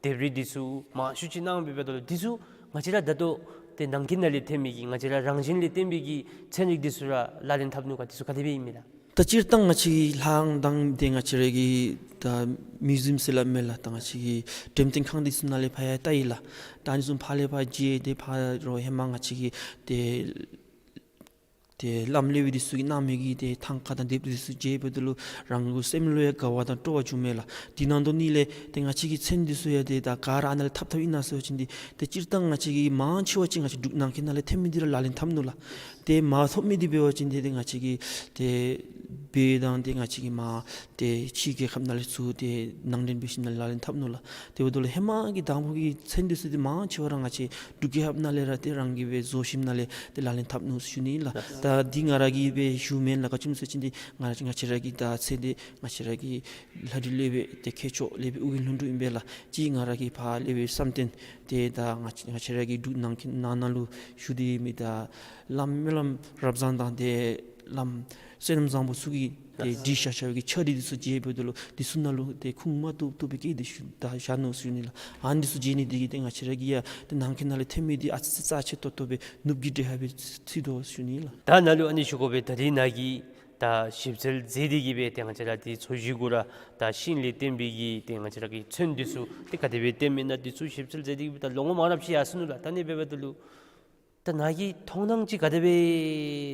ལྡེབས་རིས་འདི་ཚུ་མང་ཤོས་ཅིག་གནང་འབདཝ་ད་ལུ་འདི་ཚུ་ང་བཅས་ར་ད་ལྟོ་ཏེ་ནང་འཁོད་ནང་ལས་ཐོན་མི་གི་ང་བཅས་ར་རང་བཞིན་ལས་བརྟེན་པའི་གི་ཚན་རིག་འདི་ཚུ་ར་ལག་ལེན་འཐབ་ནུག་ག། འདི་ཚུ་ག་དེ་སྦེ་ཨིན་མས་ལགས། ད་སྤྱིར་བཏང་ང་བཅས་ཀྱི་ལྷ་ཁང་དང་ཏེ་ང་བཅས་ར་གི་ད་མིའུ་ཛིམ་ཟེར་སླབ་མས་ལགས། ད་ང་བཅས་ཀྱི་འགྲེམས་སྟོན་ཁང་འདི་ཚུ་ནང་ལས་ཕར་ཡང་བལྟ་ཡི་ལགས། ད་ཨ་ནི་ཚུ་ཕར་ལས་ཕར་བརྗེ་སྟེ་ཕར་རོགས་ཧེ་མ་ང་བཅས་ཀྱི་ཏེ་ལྷ་ ཏེ་བླམ་ལེགས་པའི་འདི་ཚུ་གིས་གནང་མི་གི་ཏེ་ཐང་ཀ་དང་དེབ་འདི་ཚུ་མཇལཝ་ད་ལུ་རང་གི་སེམས་ལུ་ཡང་དགའ་བ་དང་སྤྲོ་བ་བྱུང་མས་ལགས། དེ་ནང་དོན་ལས་ཏེ་ང་བཅས་ཀྱི་མཚན་འདི་ཚུ་ཡང་ཏེ་ད་ག་ར་ཨ་ནཱ་ལས་འཐབ་འཐབ་ཨིན་ན་ཟེར་བ་ཅིན་འདི་ཏེ་སྤྱིར་བཏང་ང་བཅས་ཀྱིས་མང་ཆེ་བ་ཅིག་ང་བཅས་འབྲུག་ནང་འཁོད་ནང་ལས་ཐོན་མི་འདི་ར་ལག་ལེན་འཐབ་ནུག་ལགས། ཏེ་མ་ཐོབ་མི་འདི་འབད་བ་ཅིན་འདི་ཏེ་ང་བཅས་ཀྱི་ཏེ་བོད་དང་ཏེ་ང་བཅས་ཀྱི་མར་ཏེ་ཕྱི་རྒྱལ་ཁབ་ནང་ལས་ཚུར་ཏེ་ནང་འདྲེན་འབད་ཞིནམ་ལས་ལག་ལེན་འཐབ་ནུག་ལགས། དེ་འབདཝ་ད་ལུ་ཧེ་མ་གི་དང་ཕུ་གི་མཚན་འདི་ཚུ་འདི་མང་ཆེ་བ་ར་ང་བཅས་འབྲུག་རྒྱལ་ཁབ་ནང་ལས་ར་ཏེ་རང་གིས་སྦེ་བཟོ་ཞིནམ་ལས་ཏེ་ལག་ལེན་འཐབ་ནུག་ཟེར་ཞུ་ནི་ལགས། ད་འདི་ང་ར་གིས་སྦེ་ཞུཝ་མེན་ལགས། ག་ཅི་སྨོ་ཟེར་བ་ཅིན་འདི་ང་ང་བཅས་ར་གི་ད་མཚན་འདི་ང་བཅས་ར་གི་ལྷ་བྲིས་ལེགས་པའི་ཏེ་མཁས་མཆོག་ལེགས་པའི་ཨོ་རྒྱན་ལྷུན་གྲུབ་ཨིན་པས་ལགས། གཅིག་ང་ར་གི་ཕ་ལེགས་པའི་བསམ་གཏན་ཏེ་ད་ང་ང་བཅས་ར་གི་འབྲུག་ནང་འཁོད་ནང་ན་ལུ་བཞུགས་ཏེ་མི་ད་བླམ་སྨོན་ལམ་རབ་བཟང་དང་ཏེ་བླམ་བསོད་ནམས་བཟང་པོ་ཚུ་གིས་ཏེ་བྲིས་བཞག་བཞག་པའི་གི་ཕྱག་བྲིས་འདི་ཚུ་མཇལཝ་ད་ལུ་འདི་ཚུ་ནང་ལུ་ཏེ་ཁུངས་མ་བཏུབ་བཏུབ་པའི་སྐད་འདི་ཞུ་ད་བཞག་ནུག་ཟེར་ཞུ་ནི་ལགས། ཨ་ནི་འདི་ཚུ་མཇལ་ནི་འདི་གིས་ཏེ་ང་བཅས་ར་གིས་ཡང་ཏེ་ནང་འཁོད་ནང་ལས་ཐོན་མི་འདི་ཨ་ཙི་ཙི་རྩ་ཆེ་ཏོག་ཏོ་སྦེ་ནུབ་ཀྱི་འདྲེ་ཧ་སྦེ་ཚུད་དོ་ཟེར་ཞུ་ནི་ལགས། ད་ནཱ་ལུ་ཨ་ནི་ཞུ་དགོ་པས། ད་རིས་ནཱ་གིས་ད་ཞིབ་འཚོལ་མཛད་དེ་གིས་སྦེ་ཏེ་ང་བཅས་ར་ཏེ་མཚོ་བཞི་གུ་ར་ད་ཤིང་ལས་བརྟེན་པའི་གི་ཏེ་ང་བཅས་ར་གི་ཚོན་འདི་ཚུ་ཏེ་ག་དེ་སྦེ་བཏོནམ་ཨིན་ན་འདི་ཚུ་ཞིབ་འཚོལ་མཛད་དེ་གིས་སྦེ་ད་ལོ་ངོ་མང་རབས་ཅིག་ཡར་སོ་ནུག་ལགས། ད་ཨ་ནི་འབདཝ་ད་ལུ་ད་ནཱ་གི་མཐོང་སྣང་ཅིག་ག་དེ་སྦེ་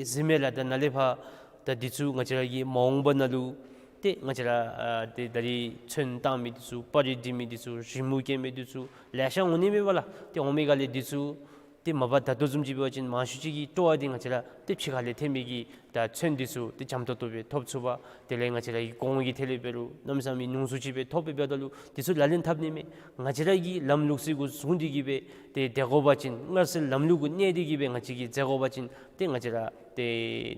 གཟིགས་མས་ལགས། ད་ནཱ་ལས་ཕར་ད་འདི་ཚུ་ང་བཅས་ར་གི་མ་འོངས་པ་ནང་ལུ་ཏེ་ང་བཅས་ར་ཨ་ཏེ་ད་རིས་ཚོན་བཏང་མི་འདི་ཚུ་པར་རིས་བྲི་མི་འདི་ཚུ་རི་མོ་བཀལ་མི་འདི་ཚུ་ལེ་ཤ་འོང་ནི་མས་པ་ལགས། ཏེ་འོང་མི་ག་ལས་འདི་ཚུ་ཏེ་མ་པ་ད་ལྟོ་བཟུམ་ཅིག་འབད་བ་ཅིན་མང་ཤོས་ཅིག་གི་སྤྲོ་བ་འདི་ང་བཅས་ར་ཏེ་ཕྱི་ཁ་ལས་ཐོན་མི་གི་ད་ཚོན་འདི་ཚུ་ཏེ་འཇམ་ཏོག་ཏོ་སྦེ་ཐོབ་ཚུགས་པ། དེ་ལས་ང་བཅས་ར་གི་གོང་གི་ཐད་ལས་འབད་རུང་གནམ་མེད་ས་མེད་ཉུང་སུ་ཅིག་སྦེ་ཐོབ་པས། འབདཝ་ད་ལུ་འདི་ཚུ་ལག་ལེན་འཐབ་ནི་མས། ང་བཅས་ར་གི་ལམ་ལུགས་ཚུ་གུ་བཟུང་སྟེ་གིས་སྦེ་ཏེ་སྡོད་དགོ་པ་ཅིན་སྔར་སྲོལ་ལམ་ལུགས་གུ་གནས་ཏེ་གིས་སྦེ་ང་བཅས་ཀྱིས་མཛད་དགོ་པ་ཅིན་ཏེ་ང་བཅས་ར་ཏེ་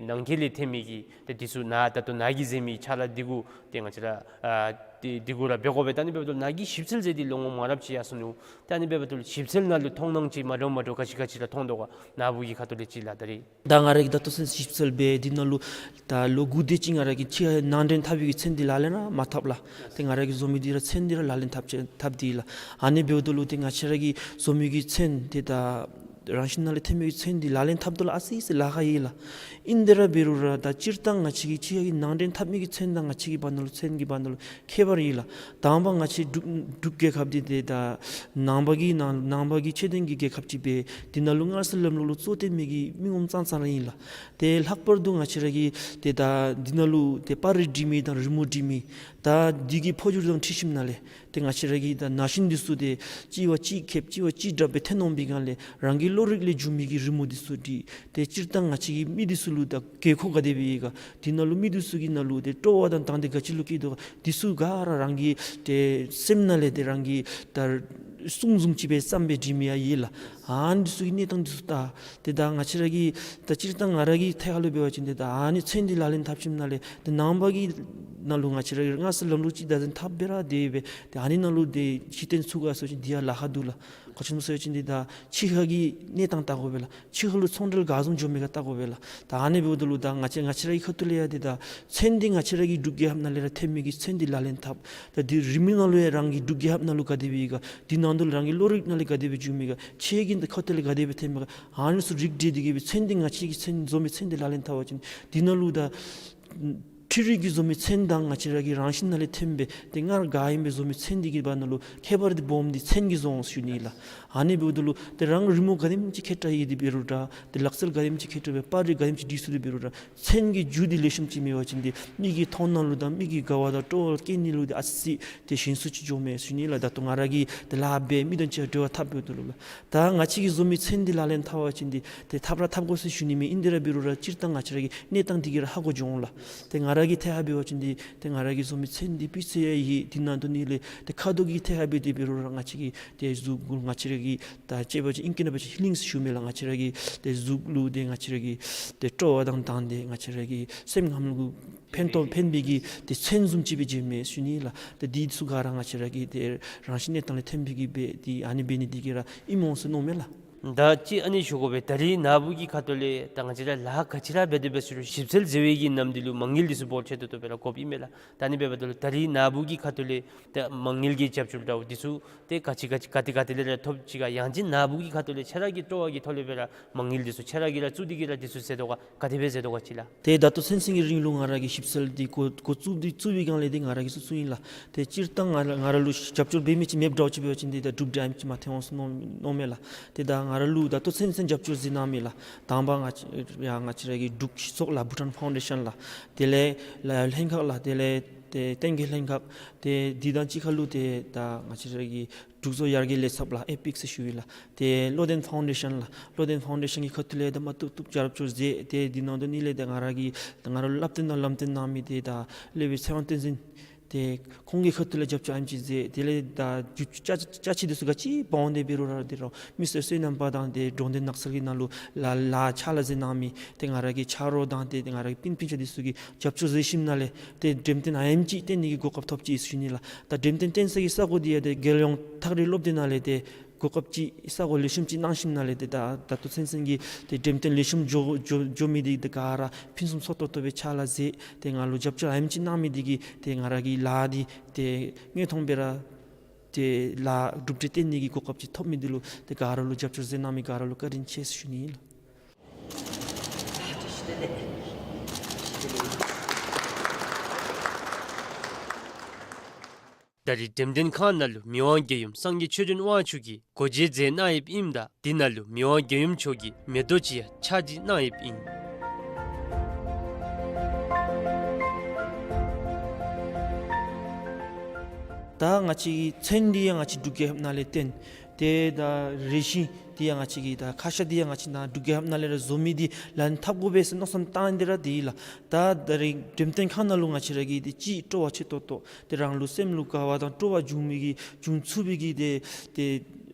ནང་འཁོད་ལས་ཐོན་མི་གི་ཏེ་འདི་ཚུ་ནཱ་ད་ལྟོ་ནཱ་གིས་མཛད་མི་ཕྱག་ལཱ་འདི་གུ་ཏེ་ང་བཅས་ར་ཨ་ཏེ་འདི་གུ་ར་འབད་དགོ་པས། ད་ཨ་ནི་འབདཝ་ད་ལུ་ནཱ་གིས་ཞིབ་འཚོལ་མཛད་དེ་ལོ་ངོ་མང་རབས་ཅིག་ཡར་སོ་ནུག། ད་ཨ་ནི་འབདཝ་ད་ལུ་ཞིབ་འཚོལ་ནང་ལུ་མཐོང་སྣང་ཅིག་མ་འདྲཝ་མ་འདྲཝ་ག་ཅི་ག་ཅི་ར་མཐོང་དོ་ག། ནཱ་བུ་གི་ཁ་ཐུག་ལས་ཅིག་ལགས། ད་རིས་ད་ང་ར་གིས་ད་ལྟོ་ཚུན་ཞིབ་འཚོལ་འབད་དེ་ནང་ལུ་ད་ལོ་དགུ་དེ་ཅིག་ང་ར་གིས་ཕྱི་ནང་འདྲེན་འཐབ་པའི་གི་ཚོན་འདི་ལག་ལེན་ར་མ་འཐབ་ལགས། ཏེ་ང་ར་གིས་བཟོ་མི་འདི་ར་ཚོན་འདི་ར་ལག་ལེན་འཐབ་ཅི་འཐབ་སྟེ་ལགས། ཨ་ནི་འབདཝ་ད་ལུ་ཏེ་ང་བཅས་ར་གིས་བཟོ་མི་གི་ཚོན་འདི་ད་རང་བཞིན་ནང་ལས་ཐོན་མི་གི་ཚོན་འདི་ལག་ལེན་འཐབ་དོ་ལགས། ཨ་ཙི་ཙི་ལཱ་ཁག་ཡོད་ལགས། ཨིན་དེ་ར་འབད་རུང་ར་ད་སྤྱིར་བཏང་ང་བཅས་ཀྱི་ཕྱི་ཁ་གི་ནང་འདྲེན་འཐབ་མི་གི་ཚོན་དང་ང་བཅས་ཀྱི་བར་ན་ལུ་ཚོན་གྱི་བར་ན་ལུ་ཁྱད་པར་ཡོད་ལགས། དང་པ་ང་བཅས་འབྲུག་འབྲུག་རྒྱལ་ཁབ་འདི་ཏེ་ད་ནང་པ་གི་ནང་ནང་པ་གི་ཆོས་ལྡན་གྱི་རྒྱལ་ཁབ་ཅིག་སྦེ་འདི་ནང་ལུ་སྔར་སྲོལ་ལམ་ལུགས་ལུ་གཙོ་བོར་སྟོན་མི་གི་མི་ངོམ་ཙང་ཙང་ར་ཨིན་ལགས། ཏེ་ལྷག་པར་དུ་ང་བཅས་ར་གི་ཏེ་ད་འདི་ནང་ལུ་ཏེ་པར་རིས་བྲི་མི་དང་རི་མོ་འབྲི་མི་ད་འདི་གི་འཕོ་འགྱུར་དང་འཁྲིལ་ཞིནམ་ལས་ཏེ་ང་བཅས་ར་གི་ད་ན་གཞོན་འདི་ཚུ་ཏེ་གཅིག་བ་གཅིག་ཁེབས་གཅིག་བ་གཅིག་དྲག་སྦེ་ཐོན་འོང་པའི་སྒང་ལས་རང་གི་བློ་རིག་ལས་བྱུང་མི་གི་རི་མོ་འདི་ཚུ་འབྲི། ཏེ་སྤྱིར་བཏང་ང་བཅས་ཀྱི་མི་འདི་ཚུ་ལུ་ད་དགོས་མཁོ་ག་དེ་སྦེ་ཡོད་ག། འདི་ནང་ལུ་མི་འདི་ཚུ་གི་ནང་ལུ་ཏེ་སྤྲོ་བ་དང་དང་འདོད་ག་ཅི་ལུ་སྐྱེ་དོ་ག། འདི་ཚུ་ག་ར་རང་གི་ཏེ་སེམས་ནང་ལས་ཏེ་རང་གི་ད་གསུང་བཟུམ་ཅིག་སྦེ་བརྩམས་སྦེ་འབྲི་མི་ཡང་ཡོད་ལགས། ཨ་ནི་འདི་ཚུ་གི་གནས་སྟངས་འདི་ཚུ་ད་ཏེ་ད་ང་བཅས་ར་གི་ད་སྤྱིར་བཏང་ང་ར་གི་ཐད་ཁ་ལུ་འབད་བ་ཅིན་ཏེ་ད་ཨ་ནི་ཚོན་འདི་ལག་ལེན་འཐབ་ཞིནམ་ལས་ཏེ་ནང་པ་གི་ནང་ལུ་ང་བཅས་ར་གི་སྔར་སྲོལ་ལམ་ལུགས་ཅིག་ད་འཐབ་སྦེ་ར་སྡོད་སྦེ་ཏེ་ཨ་ནི་ནང་ལུ་ཏེ་གཞི་རྟེན་ཚུགས་ག་ཟེར་བ་ཅིན་འདི་ཡང་ལཱ་ཁག་འདུག་ལགས། ག་ཅི་སྨོ་ཟེར་བ་ཅིན་འདི་ད་ཕྱི་ཁ་གི་གནས་སྟངས་བལྟ་དགོ་པས་ལགས། ཕྱི་ཁ་ལུ་ཚོང་འབྲེལ་ག་བཟུམ་འགྱོ་མི་ག་བལྟ་དགོ་པས་ལགས། ད་ཨ་ནི་འབདཝ་ད་ལུ་ད་ང་བཅས་ང་བཅས་ར་གི་ཁ་ཐུག་ལས་ཡང་འདི་ད་ཚོན་འདི་ང་བཅས་ར་གི་འབྲུག་རྒྱལ་ཁབ་ནང་ལས་ར་ཐོན་མི་གི་ཚོན་འདི་ལག་ལེན་འཐབ། ད་འདི་རི་མོ་ནང་ལུ་ཡང་རང་གི་འབྲུག་རྒྱལ་ཁབ་ནང་ལུ་ག་དེ་སྦེ་ཡོད་ག། འདི་ནང་དོན་རང་གི་བློ་རིག་ནང་ལས་ག་དེ་སྦེ་བྱུང་མི་ག། ཁྱེད་ཀྱི་ཁ་ཐུག་ལས་ག་དེ་སྦེ་ཐོན་མི་ག། ཨ་ནི་ཚུ་རིག་སྒྲེ་འདི་གིས་སྦེ་ཚོན་འདི་ང་བཅས་ཀྱི་ཚོན་བཟོ་མི་ཚོན་འདི་ལག་ལེན་འཐབ་པ་ཅིན་འདི་ནང་ལུ་ད་འཕྲུལ་རིག་གིས་བཟོ་མི་ཚོན་དང་ང་བཅས་ར་གི་རང་བཞིན་ནང་ལས་ཐོན་པའི་ཏེ་སྔར་ག་ཨིན་པའི་བཟོ་མི་ཚོན་འདི་གི་བར་ན་ལུ་ཁྱད་པར་འདི་སྦོམ་འདི་ཚོན་གྱིས་བཟོ་འོང་ཟེར་ཞུ་ནི་ལགས། ཨ་ནི་འབདཝ་ད་ལུ་ཏེ་རང་རི་མོ་ག་དེམ་ཅིག་མཁས་དྲགས་ཡོད་དེ་འབད་རུང་འདྲ་ཏེ་ལག་རྩལ་ག་དེམ་ཅིག་མཁས་དྲགས་སྦེ་པར་རིས་ག་དེམ་ཅིག་བྲི་ཚུགས་དེ་འབད་རུང་འདྲ་ཚོན་གྱི་རྒྱུ་འདི་ལེགས་ཤོམ་ཅིག་མེད་པ་ཅིན་འདི་མི་གི་མཐོང་སྣང་ལུ་དང་མི་གི་དགའ་བ་དང་སྤྲོ་བ་སྐྱེ་ནི་ལུ་འདི་ཨ་ཙི་ཏེ་ཞན་སུ་ཅིག་འགྱོཝ་མས་ཟེར་ཞུ་ནི་ལགས། ད་ལྟོ་ང་ར་གིས་ཏེ་ལཱ་འབད་མི་དང་གཅིག་ཁར་འབྲེལ་བ་འཐབ་འབདཝ་ད་ལུ་ལགས། ད་ང་བཅས་ཀྱིས་བཟོ་མི་ཚོན་འདི་ལག་ལེན་འཐབ་པ་ཅིན་འདི་ཏེ་འཐབ་ར་འཐབ་དགོ་ཟེར་ཞུ་ནི་མེད། ཨིན་དེ་ར་འབད་རུང་ར་སྤྱིར་བཏང་ང་བཅས་ར་གི་གནས་སྟངས་འདི་གིས་ར་ཧ་གོ་འགྱོ་འོང་ལགས། ཏེ་ང་ར་གི་ཐད་ཁར་འབད་བ་ཅིན་འདི་ཏེ་ང་ར་གིས་བཟོ་མི་ཚོན་འདི་སྤུས་ཚད་ཡང་ཡོད། འདི་ནང་དོན་ནི་ལས་ཏེ་ཁ་དོག་གི་ཐད་ཁར་འབད་དེ་འབད་རུང་ར་ང་བཅས་ཀྱི་ཏེ་གཟུགས་ང་བཅས་ར་གི་ད་དཔྱེ་འབད་བ་ཅིན་ཨིང་སྐད་ནང་འབད་བ་ཅིན་ཧི་ལིང་ཟེར་ཞུཝ་མས་ལགས། ང་བཅས་ར་གི་ཏེ་གཟུགས་ལུ་ཏེ་ང་བཅས་ར་གི་ཏེ་སྤྲོ་བ་དང་དང་ཏེ་ང་བཅས་ར་གི་སེམས་ཁམས་ལུ་ཕན་ཐོགས་ཕན་པའི་གི་ཏེ་ཚོན་བཟུམ་ཅིག་སྦེ་འགྱོཝ་མས་ཟེར་ཞུ་ནི་ལགས། ཏེ་འདི་ཚུ་ག་ར་ང་བཅས་ར་གི་ཏེ་རང་བཞིན་གནས་སྟངས་ལས་ཐོན་པའི་གི་སྦེ་ཏེ་ཨ་ནི་འབད་ནི་འདི་གིས་ར་ཨིནམ་འོང་ཟེར་མནོཝ་མས་ལགས། ད་ཅི་ཨ་ནི་ཞུ་དགོ་པས། ད་རིས་ནཱ་བུ་གི་ཁ་ཐུག་ལས་ད་ང་བཅས་ར་ལཱ་ག་ཅི་ར་འབད་དེ་འབད་ཟེར་རུང་ཞིབ་འཚོལ་མཛད་པའི་གི་ནམ་དུས་ལུ་མ་དངུལ་འདི་ཚུ་འབོར་ཆེ་ཏོག་ཏོ་སྦེ་ར་དགོཔ་ཨིན་མས་ལགས། ད་ཨ་ནི་འབདཝ་ད་ལུ་ད་རིས་ནཱ་བུ་གི་ཁ་ཐུག་ལས་ད་མ་དངུལ་གྱི་རྒྱབ་སྐྱོར་འདྲཝ་འདི་ཚུ་ཏེ་ག་ཅི་ག་ཅི་ག་ཏེ་ག་ཏེ་ལས་ར་ཐོབ་ཅི་ག། ཡང་ཅིན་ནཱ་བུ་གི་ཁ་ཐུག་ལས་ཁྱེད་ར་གི་སྤྲོ་བ་གི་ཐོག་ལས་སྦེ་ར་མ་དངུལ་འདི་ཚུ་ཁྱེད་ར་གིས་ར་བཙུགས་ཏེ་གིས་ར་འདི་ཚུ་མཛད་དོ་ག། ག་དེ་སྦེ་མཛད་དོ་ག་ཅིག་ལགས། ཏེ་ད་ལྟོ་ཚུན་ཚོད་ཀྱི་རིང་ལུ་ང་ར་གིས་ཞིབ་འཚོལ་འདི་འགོ་འགོ་བཙུགས་འདི་བཙུགས་པའི་སྒང་ལས་འདི་ང་ར་གིས་བཙུགས་བཙུགསཔ་ཨིན་ལགས། ཏེ་སྤྱིར་བཏང་ང་ར་ང་ར་ལུ་རྒྱབ་སྐྱོར་འབད་མི་ཅིག་མེདཔ་འདྲཝ་ཅིག་འབད་བ་ཅིན་འདི་ད་གྲུབ་འབྲས་ཨ་ནེམ་ཅིག་མ་ཐོན་འོང་ཟེར་མནོ་མནོཝ་མས་ལགས། ཏེ་ད་ང་ ང་ར་ལུ་ད་ལྟོ་ཚུན་ཚོད་རྒྱབ་སྐྱོར་མཛད་གནང་མི་ལགས། དང་པ་ང་བཅས་ཡ་ང་བཅས་ར་གི་འབྲུག་སྤྱི་ཚོགས་ལགས་བྷུ་ཊཱན་ཕའུན་ཌེ་ཤཱན་ལགས། དེ་ལས་ལ་ལྷན་ཁག་ལགས། དེ་ལས་ཏེ་བསྟན་རྒྱས་ལྷན་ཁག། ཏེ་འདི་དང་གཅིག་ཁར་ལུ་ཏེ་ད་ང་བཅས་ར་གི་འབྲུག་བཟོ་ཡར་རྒྱས་ལས་ཚབ་ལགས་ཨེ་པིག་ཟེར་ཞུ་ཡི་ལགས། ཏེ་བློ་ལྡན་ཕའུན་ཌེ་ཤཱན་ལགས། བློ་ལྡན་ཕའུན་ཌེ་ཤཱན་གྱི་ཁ་ཐུག་ལས་ད་མ་བཏུབ་བཏུབ་རྒྱབ་སྐྱོར་མཛད། ཏེ་འདི་ནང་དོན་ནི་ལས་ད་ང་ར་གི་ད་ང་ར་ལུ་བསླབ་སྟོན་དང་ལམ་སྟོན་གནང་མི་ཏེ་ད་སློབ་དཔོན་ཚེ་དབང་བསྟན་འཛིན། ཏེ་ཁོང་གི་ཁ་ཐུག་ལས་རྒྱབ་སྐྱོར་ཨེམ་ཅིག་མཛད། དེ་ལས་ད་རྒྱུ་ཅ་ཅ་ཆས་འདི་ཚུ་ག་ཅི་འབག་འོང་སྟེ་འབད་རུང་ར་འདི་རུང་མི་སེར་སོ་ནམ་པ་དང་ཏེ་འགྲོ་འདི་ནགས་ཚལ་གྱི་ནང་ལུ་ལཱ་ལཱ་ཕྱག་ལཱ་མཛད་གནང་མི་ཏེ་ང་ར་གི་ཆ་རོགས་དང་ཏེ་ཏེ་ང་ར་གི་སྤུན་སྤུན་ཆ་འདི་ཚུ་གིས་རྒྱབ་སྐྱོར་མཛད་ཞིནམ་ལས་ཏེ་འགྲེམས་སྟོན་ཨེམ་ཅིག་སྟོན་ནི་གི་གོ་སྐབས་ཐོབ་ཅི་ཟེར་ཞུ་ནི་ལགས། ད་འགྲེམས་སྟོན་སྟོན་ས་གི་ས་གོ་འདི་ཡང་ཏེ་རྒྱལ་ཡོངས་ཐག་རིང་སློབ་སྡེ་ནང་ལས་ཏེ་གོ་སྐབས་ཅིག་ས་གོ་ལེགས་ཤོམ་ཅིག་གནང་ཞིནམ་ལས་ཏེ་ད་ད་ལྟོ་ཚུན་ཚོད་ཀྱི་ཏེ་འགྲེམས་སྟོན་ལེགས་ཤོམ་འགྱོ་འགྱོ་འགྱོ་མི་འདི་ཏེ་ག་ར་ཕུན་སུམ་ཚོགས་ཏོག་ཏོ་སྦེ་ཕྱག་ལཱ་མཛད། ཏེ་ང་ལུ་རྒྱབ་སྐྱོར་ཨེམ་ཅིག་གནང་མི་འདི་གིས་ཏེ་ང་ར་གི་ལཱ་འདི་ཏེ་དངོས་མཐོང་སྦེ་ར་ཏེ་ལཱ་གྲུབ་འབྲས་སྟོན་ནི་གི་གོ་སྐབས་ཅིག་ཐོབ་མི་འདི་ལུ་ཏེ་ག་ར་ལུ་རྒྱབ་སྐྱོར་མཛད་གནང་མི་ག་ར་ལུ་བཀའ་དྲིན་ཆེ་ཟེར་ཞུ་ནི་ཨིན་ལགས། ད་རིས་འགྲེམས་སྟོན་ཁང་ནང་ལུ་མི་དབང་རྒྱལ་ཡུམ་སངས་རྒྱས་ཆོས་སྒྲོན་དབང་ཕྱུག་གིས་སྒོ་འབྱེད་མཛད་གནང་ཡོདཔ་ཨིནམ་ད་འདི་ནང་ལུ་མི་དབང་རྒྱལ་ཡུམ་མཆོག་གིས་མེ་ཏོག་ཅིག་ཡང་ཕྱག་བྲིས་གནང་ཡོདཔ་ཨིན། ད་ང་བཅས་ཀྱི་ཚོན་འདི་ཡང་ང་བཅས་འབྲུག་རྒྱལ་ཁབ་ནང་ལས་བཏོན། ཏེ་ད་རས་ཆེན་འདི་ཡང་ང་བཅས་ཀྱི་ད་ཁ་ཤ་འདི་ཡང་ང་བཅས་ནཱ་འབྲུག་རྒྱལ་ཁབ་ནང་ལས་ར་བཟོ་མི་འདི་ལག་ལེན་འཐབ་དགོ་པས་ཟེར་མནོ་བསམ་བཏང་སྟེ་ར་འདི་ལགས། ད་ད་རིས་འགྲེམས་སྟོན་ཁང་ནང་ལུ་ང་བཅས་ར་གི་འདི་ཅིག་སྤྲོ་བ་ཆེ་ཏོག་ཏོ་ཏེ་རང་ལུ་སེམས་ལུ་དགའ་བ་དང་སྤྲོ་བ་འབྱུང་མི་གི་འབྱུང་ཚུགས་པའི་གི་ཏེ་ཏེ་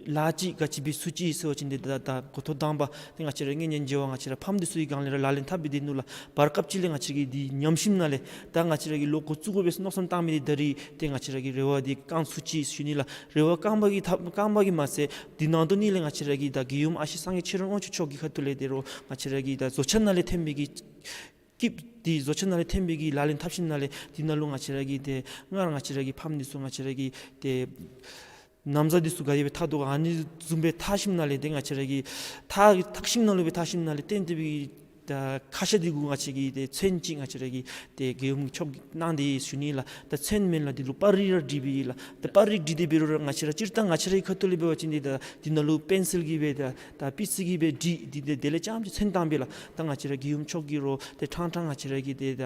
ལཱ་ཅིག་ག་ཅི་འབད་ཚུགས་ཅི་ཟེར་བ་ཅིན་ཏེ་ད་ད་འགོ་ཐོག་དང་པ་ཏེ་ང་བཅས་ར་ངེ་གཉེན་མཇལ་བ་ང་བཅས་ར་ཕམ་འདི་ཚུ་གི་སྒང་ལས་ར་ལག་ལེན་འཐབ་སྦེ་སྡོད་ནུག་ལགས། བར་སྐབས་ཅིག་ལས་ང་བཅས་ཀྱིས་འདི་ཉམས་ཞིནམ་ལས་ད་ང་བཅས་ར་གིས་ལོག་འགོ་བཙུགས་དགོ་པས་ཟེར་མནོ་བསམ་བཏང་མི་འདི་ད་རིས་ཏེ་ང་བཅས་ར་གི་རེ་བ་འདི་བསྐང་ཚུགས་ཅི་ཟེར་ཞུ་ནི་ལགས། རེ་བ་བསྐང་པ་གིས་ཐབས་བསྐང་པ་གིས་མ་ཚད་འདི་ནང་དོན་ནི་ལས་ང་བཅས་ར་གི་ད་རྒྱལ་ཡུམ་ཨ་ཞེ་སངས་རྒྱས་ཆོས་སྒྲོན་དབང་ཕྱུག་མཆོག་གི་ཁ་ཐུག་ལས་ཏེ་རོགས་ང་བཅས་ར་གི་ད་བཟོ་གྲྭ་ནང་ལས་ཐོན་པའི་གི་སྐྱིདཔ་འདི་བཟོ་གྲྭ་ནང་ལས་ཐོན་པའི་གི་ལག་ལེན་འཐབ་ཞིནམ་ལས་འདི་ནང་ལུ་ང་བཅས་ར་གི་ཏེ་སྔར་ང་བཅས་ར་གི་ཕམ་འདི་ཚུ་ང་བཅས་ར་གི་ཏེ་ན་བཟའ་འདི་ཚུ་ག་དེ་སྦེ་འཐག་དོ་ག་ཨ་ནི་བཟུམ་སྦེ་འཐག་ཞིནམ་ལས་ཏེ་ང་བཅས་ར་གི་འཐག་འཐག་ཤིང་ནང་ལུ་སྦེ་འཐག་ཞིནམ་ལས་བཏོན་ཏེ་སྦེ་ད་ཁ་ཤ་འདི་གུ་ང་བཅས་ཀྱིས་ཏེ་ཚོན་ཅིག་ང་བཅས་ར་གི་ཏེ་རྒྱལ་ཡུམ་མཆོག་གིས་གནང་སྟེ་ཡོད་ཟེར་ཞུ་ནི་ལགས། ད་ཚོན་མེན་ལགས། འདི་ལུ་པར་རིས་ར་བྲིས་པའི་ལགས། ད་པར་རིས་བྲིས་ཏེ་འབད་རུང་ར་ང་བཅས་ར་སྤྱིར་བཏང་ང་བཅས་རའི་ཁ་ཐུག་ལས་འབད་བ་ཅིན་འདི་ད་འདི་ནང་ལུ་པེན་སིལ་གྱིས་སྦེ་ད་ད་པི་སི་གིས་སྦེ་བྲིས། འདི་ཏེ་དེ་ལས་རྐྱངམ་ཅིག་ཚོན་བཏང་པས་ལགས། ད་ང་བཅས་ར་རྒྱལ་ཡུམ་མཆོག་གིས་རོགས་ཏེ་ཕྲང་ཕྲང་ང་བཅས་ར་གི་ཏེ་ད་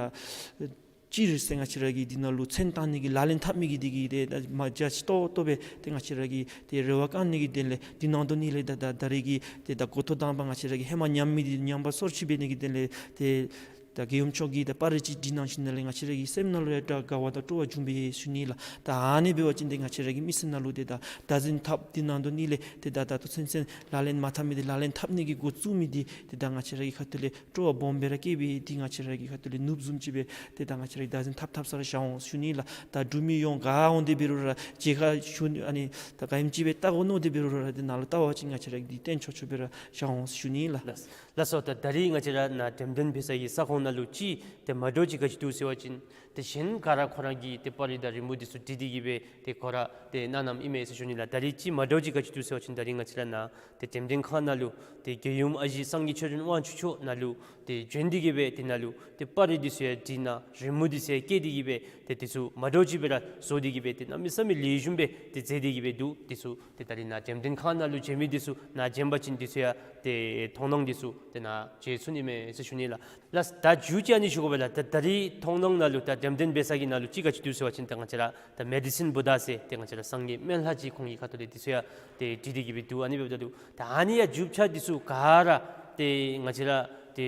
སྤྱིར་ཟེར་ང་བཅས་ར་གི་འདི་ནང་ལུ་ཚོན་བཏང་ནི་གི་ལག་ལེན་འཐབ་མི་གི་འདི་གིས་ཏེ་ད་མ་རྒྱ་ཆེ་ཏོག་ཏོ་སྦེ་ཏེ་ང་བཅས་ར་གི་ཏེ་རེ་བ་བསྐང་ནི་གི་དོན་ལས་འདི་ནང་དོན་ནི་ལས་ད་ད་ད་རིས་ཀྱི་ཏེ་ད་འགོ་ཐོག་དང་པ་ང་བཅས་ར་གི་ཧེ་མ་ཉམས་མི་འདི་ཉམས་པ་སོར་ཆུད་འབད་ནི་གི་དོན་ལས་ཏེ་ད་རྒྱལ་ཡུམ་མཆོག་གིས་ད་པར་རིས་ཅིག་བྲིས་གནང་ཞིནམ་ལས་ང་བཅས་ར་གི་སེམས་ནང་ལུ་ཡང་དགའ་བ་དང་སྤྲོ་བ་བྱུང་པས་ཟེར་ཞུ་ནི་ལགས། ད་ཨ་ནི་འབད་བ་ཅིན་ཏེ་ང་བཅས་ར་གི་མི་སེར་ནང་ལུ་ཏེ་ད་བདག་འཛིན་འཐབ་འདི་ནང་དོན་ནི་ལས་ཏེ་ད་ད་ལྟོ་ཚུན་ཚོད་ལག་ལེན་མ་འཐབ་མི་འདི་ལག་ལེན་འཐབ་ནི་གི་འགོ་བཙུགས་མི་འདི་ཏེ་ད་ང་བཅས་ར་གི་ཁ་ཐུག་ལས་སྤྲོ་བ་སྦོམ་སྦེ་ར་སྐྱེས་པས། འདི་ང་བཅས་ར་གི་ཁ་ཐུག་ལས་ནོར་བུ་བཟུམ་ཅིག་སྦེ་ཏེ་ད་ང་བཅས་ར་གིས་བདག་འཛིན་འཐབ་འཐབ་ས་ར་བཞག་འོང་ཟེར་ཞུ་ནི་ལགས། ད་འབྲུག་མི་ཡོངས་ག་འོང་སྟེ་འབད་རུང་ར་མཇལ་ཁ་ཞུ་ནི་ཨ་ནི་ད་ག་ཨིནམ་ཅིག་སྦེ་བལྟ་དགོ་མནོ་སྟེ་འབད་རུང་ར་འདི་ནང་ལུ་བལྟ་བ་ཅིན་ང་བཅས་ར་གིས་འདི་སྟོན་ཆོག་ཆོག་སྦེ་ར་བཞག་འོང་ཟེར་ཞུ་ནི་ལགས། ལགས་སོ། ད་ད་རིས་ང་བཅས་ར་ནཱ་འགྲེམས་སྟོན་འབད་ས་གི་ས་ཁོངས་ནང་ལུ་ཅིག་ཏེ་མ་འདྲཝ་ཅིག་ག་ཅི་འདུག་ཟེར་བ་ཅིན་ཏེ་གཞན་ག་ར་ཁོ་ར་གིས་ཏེ་པར་རིས་དང་རི་མོ་འདི་ཚུ་བྲིས་ཏེ་གིས་སྦེ་ཏེ་ཁོ་ར་ཏེ་གནང་གནངམ་ཨིན་མས་ཟེར་ཞུ་ནི་ལགས། ད་རིས་ཅིག་མ་འདྲཝ་ཅིག་ག་ཅི་འདུག་ཟེར་བ་ཅིན་ད་རིས་ང་བཅས་ར་ནཱ་ཏེ་འགྲེམས་སྟོན་ཁང་ནང་ལུ་ཏེ་རྒྱལ་ཡུམ་ཨ་ཞེ་སངས་རྒྱས་ཆོས་སྒྲོན་དབང་ཕྱུག་མཆོག་ནཱ་ལུ་ཏེ་བྱོན་ཏེ་གིས་སྦེ་ཏེ་ནཱ་ལུ་ཏེ་པར་རིས་འདི་ཚུ་ཡང་བྲིས་གནང་རི་མོ་འདི་ཚུ་ཡང་བཀལ་ཏེ་གིས་སྦེ་ཏེ་འདི་ཚུ་མ་འདྲཝ་ཅིག་སྦེ་ར་བཟོ་སྟེ་གིས་སྦེ་ཏེ་གནམ་མེད་ས་མེད་ལེགས་ཤོམ་སྦེ་ཏེ་མཛད་དེ་གིས་སྦེ་འདུག། འདི་ཚུ་ཏེ་ད་རིས་ནཱ་འགྲེམས་སྟོན་ཁང་ནང་ལུ་མཇལ་མི་འདི་ཚུ་ནཱ་མཇལ་བ་ཅིན་འདི་ཚུ་ཡང་ཏེ་མཐོང་སྣང་འདི་ཚུ་ཏེ་ནཱ་མཇལ་ཚུགས་ནི་མས་ཟེར་ཞུ་ནི་ལགས། ལགས། ད་མཇུག་ཅིག་ཨ་ནི་ཞུ་དགོ་པས་ལགས། ད་ད་རིས་མཐོང་སྣང་ནང་ལུ་ད་འགྲེམས་སྟོན་འབད་ས་གི་ནང་ལུ་ཅིག་ག་ཅི་འདུག་ཟེར་བ་ཅིན་ད་ང་བཅས་ར་ད་མེ་ཌི་སིན་བུ་དྷ་ཟེར་ཏེ་ང་བཅས་ར་སངས་རྒྱས་སྨན་བླ་ཅིག་ཁོང་གི་ཁ་ཐུག་ལས་འདི་ཚུ་ཡང་ཏེ་བྲིས་ཏེ་གིས་སྦེ་འདུག། ཨ་ནི་འབདཝ་ད་ལུ་ད་ཨ་ནི་ཡང་རྒྱུ་ཆ་འདི་ཚུ་ག་ར་ཏེ་ང་བཅས་ར་ཏེ་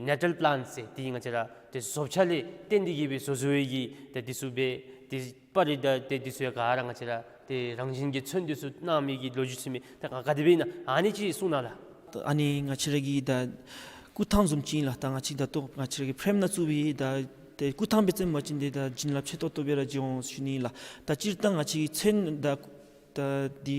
ནེ་ཊཱལ་པི་ལཱནཊ་ཟེར་ཏེ་ང་བཅས་ར་ཏེ་བཟོ་བྱ་ལས་བརྟེན་ཏེ་གིས་སྦེ་བཟོ་བཟོཝ་གི་ཏེ་འདི་ཚུ་སྦེ་ཏེ་པར་རིས་དང་ཏེ་འདི་ཚུ་ཡང་ག་ར་ང་བཅས་ར་ཏེ་རང་བཞིན་གྱི་ཚོན་འདི་ཚུ་གནང་མི་གི་ལོ་རྒྱུས་ཟེར་མི་ད་ག་ག་དེ་སྦེ་ཨིན་ན་ཨ་ནི་ཅིག་གསུང་གནང་ལགས། ཨ་ནི་ང་བཅས་ར་གི་ད་སྐུ་ཐང་བཟུམ་ཅིག་ཨིན་ལགས། ད་ང་བཅས་ད་ལྟོ་ང་བཅས་ར་གི་ཕྲེམ་ནང་བཙུགས་པའི་ད་ཏེ་སྐུ་ཐང་སྦེ་བཙེམ་པ་ཅིན་ཏེ་ད་བྱིན་རླབས་ཆེ་ཏོག་ཏོ་སྦེ་ར་བྱུང་འོང་ཟེར་ཞུ་ནི་ལགས། ད་སྤྱིར་བཏང་ང་བཅས་ཀྱི་ཚོན་ད་ད་འདི་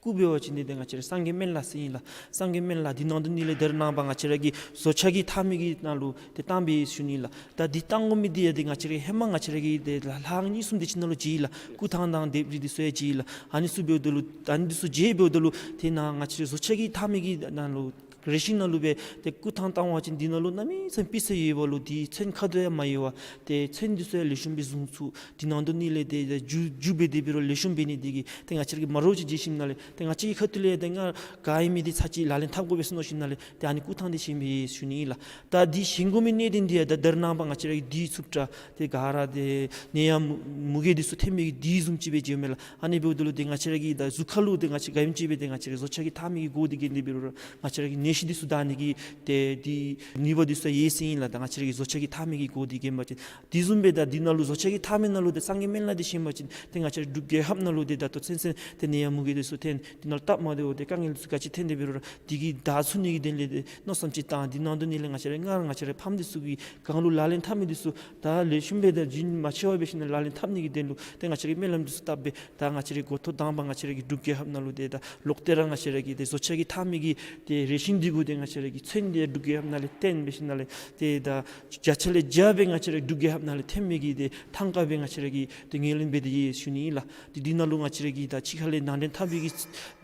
སྐུ་འབད་བ་ཅིན་ཏེ་ད་ང་བཅས་ར་སངས་རྒྱས་སྨན་བླ་ཟེར་ཨིན་ལགས། སངས་རྒྱས་སྨན་བླ་འདི་ནང་དོན་ནི་ལས་ད་རེས་ནངས་པ་ང་བཅས་ར་གི་བཟོ་བྱ་གིས་འཐག་མི་གི་ནང་ལུ་ཏེ་བཏང་པས་ཟེར་ཞུ་ནི་ལགས། ད་འདི་བཏང་དགོ་མི་འདི་ཡང་ཏེ་ང་བཅས་ར་ཧེ་མ་ང་བཅས་ར་གི་ཏེ་ལྷ་ལྷ་ཁང་གཉིས་གསུམ་དེ་ཅིག་ནང་ལུ་མཇལ་ཡི་ལགས། སྐུ་ཐང་དང་ལྡེབས་རིས་འདི་ཚུ་ཡང་མཇལ་ཡི་ལགས། ཨ་ནི་ཚུ་འབདཝ་ད་ལུ་ཨ་ནི་འདི་ཚུ་མཇལ་འབདཝ་ད་ལུ་ཏེ་ནཱ་ང་བཅས་ར་བཟོ་བྱ་གིས་འཐག་མི་གི་ནང་ལུ་ རེ་ཤིང་ནང་ལུ་སྦེ་ཏེ་སྐུ་ཐང་བཏང་བ་ཅིན་འདི་ནང་ལུ་གནམ་མེད་ས་མེད་པི་སེ་ཡོད་པ་ལུ་འདི་ཚོན་ཁ་དོག་ཡང་མ་ཡལ་བར་ཏེ་ཚོན་འདི་ཚུ་ཡང་ལེགས་ཤོམ་སྦེ་བཟུང་ཚུགས། འདི་ནང་དོག་ནི་ལས་ཏེ་ཏེ་འགྱུར་འགྱུར་སྦེ་དེ་འབད་རུང་ལེགས་ཤོམ་འབད་ནི་དེ་གིས་ཏེ་ང་བཅས་ར་གིས་མ་རོགས་ཅིག་བྱིན་ཞིནམ་ལས་ཏེ་ང་བཅས་ཀྱི་ཁ་ཐུག་ལས་ཏེ་ང་ག་ཨིན་མི་འདི་ཚར་གཅིག་ལག་ལེན་འཐབ་དགོ་པས་ཟེར་མནོ་ཞིནམ་ལས་ཏེ་ཨ་ནི་སྐུ་ཐང་འདི་བཞེངས་པས་ཟེར་ཞུ་ནི་ཨིན་ལགས། ད་འདི་བཞེངས་དགོ་མི་གནད་དོན་འདི་ཡང་ད་ད་རེས་ནངས་པ་ང་བཅས་ར་གིས་དྲི་ཚུགས་དྲགས་ཏེ་ག་ར་ཏེ་ནད་ཡམས་མུ་གེ་འདི་ཚུ་ཐོན་མི་གི་དུས་བཟུམ་ཅིག་སྦེ་མཇལཝ་མས་ལགས། ཨ་ནི་འབདཝ་ད་ལུ་ཏེ་ང་བཅས་ར་གི་ད་གཟུགས་ཁ་ལུ་ཏེ་ང་བཅས་ག་ཨིནམ་ཅིག་སྦེ་ཏེ་ང་བཅས་ར་གི་བཟོ་ལྕགས་ཀྱི་ཐ་མལ་གྱི་སྒོ་འདི་བརྒལ་ཏེ་འབད་རུང་ར་ང་བཅས་ར་གི་ནད་གཞི་འདི་ཚུ་དག་ནི་གི་ཏེ་འདི་ནུས་པ་འདི་ཚུ་ཡོད་ཟེར་ཨིན་ལགས། ད་ང་བཅས་ར་གི་བཟོ་ལྕགས་ཀྱི་ཐ་མལ་གྱི་སྒོ་འདི་བརྒལ་བ་ཅིན། དེ་བཟུམ་སྦེ་ད་འདི་ནང་ལུ་བཟོ་ལྕགས་ཀྱི་ཐ་མལ་ནང་ལུ་ཏེ་སངས་རྒྱས་སྨན་བླ་འདི་བཞེངས་པ་ཅིན་ཏེ་ང་བཅས་ར་འབྲུག་རྒྱལ་ཁབ་ནང་ལུ་ཏེ་ད་ལྟོ་ཚུན་ཚོད་ཏེ་ནད་ཡམས་མུ་གེ་འདི་ཚུ་ཐོན། འདི་ནང་ལུ་སྟབས་མ་བདེཝ་ཏེ་དཀའ་ངལ་འདི་ཚུ་ག་ཅི་ཐོན་ཏེ་འབད་རུང་ར་འདི་གིས་དག་ཚུགས་ནི་གི་དོན་ལས་ཏེ་མནོ་བསམ་ཅིག་བཏང་། འདི་ནང་དོག་ནི་ལས་ང་བཅས་ར་སྔར་ང་བཅས་ར་ཕམ་འདི་ཚུ་གིས་གང་ལུ་ལག་ལེན་འཐབ་མི་འདི་ཚུ་ད་ལེགས་ཤོམ་སྦེ་ད་རྒྱུན་མ་ཆད་པར་འབད་ཞིནམ་ལས་ལག་ལེན་འཐབ་ནི་གི་དོན་ལུ་ཏེ་ང་བཅས་ར་གིས་སྨོན་ལམ་འདི་ཚུ་བཏབ་སྦེ་ད་ང་བཅས་ར་འགོ་ཐོག་དང་པ་ང་བཅས་ར་གི་འབྲུག་རྒྱལ་ཁབ་ནང་ལུ་ཏེ་ད་ལོག་སྟེ་ར་ང་བཅས་ར་གི་ཏེ་བཟོ་ལྕགས་ཀྱི་ཐ་མལ་གྱི་ཏེ་རེ་ཤིང་འདི་གུ་ཏེ་ང་བཅས་ར་གི་ཚོན་འདི་འབྲུག་རྒྱལ་ཁབ་ནང་ལས་བཏོན་འབད་ཞིནམ་ལས་ཏེ་ད་བརྒྱ་ཆ་ལས་བརྒྱ་སྦེ་ང་བཅས་ར་འབྲུག་རྒྱལ་ཁབ་ནང་ལས་ཐོན་མི་གི་ཏེ་ཐང་ཀ་སྦེ་ང་བཅས་ར་གིས་ཏེ་ངོས་ལེན་འབད་དེ་ཡོད་ཞུ་ནི་ཨིན་ལགས། ཏེ་འདི་ནང་ལུ་ང་བཅས་ར་གིས་ད་ཕྱི་ཁ་ལས་ནང་འདྲེན་འཐབ་པའི་གི་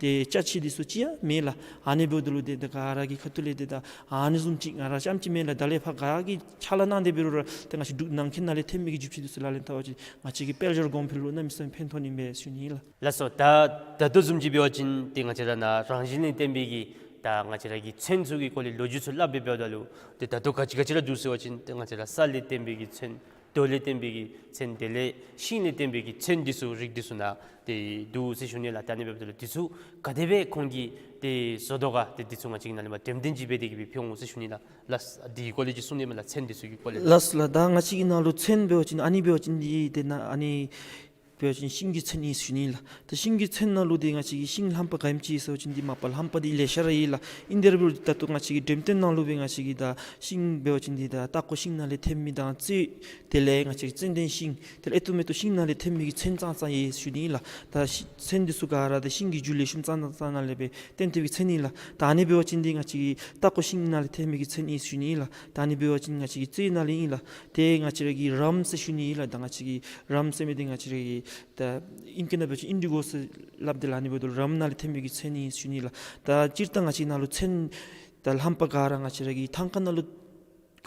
ཏེ་ཅ་ཆས་འདི་ཚུ་ཅིག་ཡང་མེད་ལགས། ཨ་ནི་འབདཝ་ད་ལུ་ཏེ་ད་ག་ར་གི་ཁ་ཐུག་ལས་ཏེ་ད་ཨ་ནི་བཟུམ་ཅིག་ང་ར་རྐྱངམ་ཅིག་མེན་ལགས། ད་ལས་ཕར་ག་གིས་ཕྱག་ལཱ་གནང་སྟེ་འབད་རུང་ར་ཏེ་ང་བཅས་འབྲུག་ནང་འཁོད་ནང་ལས་ཐོན་མི་གི་རྒྱུ་ཆ་འདི་ཚུ་ལག་ལེན་འཐབ་པ་ཅིན་ང་བཅས་ཀྱི་དཔལ་འབྱོར་གོང་འཕེལ་ལུ་གནམ་མེད་ས་མེད་ཕན་ཐོགས་ནི་མས་ཞུ་ནི་ཨིན་ལགས། ལགས་སོ། ད་ད་ལྟོ་བཟུམ་ཅིག་འབད་བ་ཅིན་ཏེ་ང་བཅས་ར་ནཱ་རང་བཞིན་ལས་བརྟེན་པའི་གི་ད་ང་བཅས་ར་གི་ཚོན་ཚུ་གི་སྐོར་ལས་ལོ་རྒྱུས་ཚུ་སླབ་སྦེ་འབདཝ་ད་ལུ་ཏེ་ད་ལྟོ་ག་ཅི་ག་ཅི་ར་འདུག་ཟེར་བ་ཅིན་ཏེ་ང་བཅས་ར་ས་ལས་བརྟེན་པའི་གི་ཚོན། རྡོ་ལས་བརྟེན་པའི་གི་ཚོན། དེ་ལས་ཤིང་ལས་བརྟེན་པའི་གི་ཚོན་འདི་ཚུ་རིགས་འདི་ཚུ་ནཱ་ཏེ་འདུག་ཟེར་ཞུ་ནི་ལགས། ད་ཨ་ནི་འབདཝ་ད་ལུ་འདི་ཚུ་ག་དེ་སྦེ་ཁོང་གིས་ཏེ་བཟོ་དོ་ག། ཏེ་འདི་ཚུ་ང་བཅས་ཀྱིས་ནཱ་ལས་མར་འགྲེམས་སྟོན་ཅིག་འབད་དེ་གི་སྦེ་ཕུལ་འོང་ཟེར་ཞུ་ནི་ལགས། ལགས་སོ། འདི་གི་སྐོར་ལས་ཅིག་གསུང་ནི་མས་ལགས། ཚོན་འདི་ཚུ་གི་སྐོར་ལས་ལགས། ལགས་སོ་ལགས། ད་ང་བཅས་ཀྱི་ནང་ལུ་ཚོན་འབད་བ་ཅིན་ཨ་ནི་འབད་བ་ཅིན་འདི་ཏེ་ནཱ་ཨ་ནི་འབད་བ་ཅིན་ཤིང་གི་ཚོན་ཨིན་ཟེར་ཞུ་ནི་ལགས། ད་ཤིང་གི་ཚོན་ནང་ལུ་ཏེ་ང་བཅས་ཀྱི་ཤིང་རྣམ་པ་ག་ཨིནམ་ཅིག་ཟེར་བ་ཅིན་འདི་མ་པ་རྣམ་པ་འདི་ལེ་ཤ་ར་ཡོད་ལགས། ཨིན་དེ་ར་འབད་རུང་ད་ལྟོ་ང་བཅས་ཀྱི་འགྲེམས་སྟོན་ནང་ལུ་སྦེ་ང་བཅས་ཀྱི་ད་ཤིང་འབད་བ་ཅིན་འདི་ད་སྟག་ཀོ་ཤིང་ནང་ལས་ཐོན་མི་དང་གཙོད། དེ་ལས་ང་བཅས་ཀྱི་ཙན་དན་ཤིང་། དེ་ལས་ཨེ་ཏོག་མེ་ཏོག་ཤིང་ནང་ལས་ཐོན་མི་གི་ཚོན་ཙང་ཙང་ཡོད་ཟེར་ཞུ་ནི་ལགས། ད་ཤི་ཚོན་འདི་ཚུ་ག་ར་ད་ཤིང་གི་རྒྱུ་ལེགས་ཤོམ་ཙང་ཙང་ཙང་ནང་ལས་སྦེ་བཏོན་ཏེ་སྦེ་ཚོན་ཨིན་ལགས། ད་ཨ་ནི་འབད་བ་ཅིན་འདི་ང་བཅས་ཀྱི་སྟག་ཀོ་ཤིང་ནང་ལས་ཐོན་མི་གི་ཚོན་ཨིན་ཟེར་ཞུ་ནི་ལགས། ད་ཨ་ནི་འབད་བ་ཅིན་ང་བཅས་ཀྱི་གཙོད་ནང་ལས་ཨིན་ལགས། ཏེ་ང་བཅས་ར་གི་རམ་ཟེར་ཞུ་ནི་ཨིན་ལགས། ད་ང་བཅས་ཀྱི་རམ་ཟེར་མི་འདི་ང་བཅས་ར་གི་ད་ཨིང་སྐད་ནང་འབད་བ་ཅིན་ཨིན་ཌི་གོ་ཟེར་སླབ་དེས་ལགས། ཨ་ནི་འབདཝ་ད་ལུ་རམ་ནང་ལས་ཐོན་མི་གི་ཚོན་ཨིན་ཟེར་ཞུ་ནི་ལགས། ད་སྤྱིར་བཏང་ང་བཅས་ནང་ལུ་ཚོན་ད་རྣམ་པ་ག་ར་ང་བཅས་ར་གི་ཐང་ཀ་ནང་ལུ་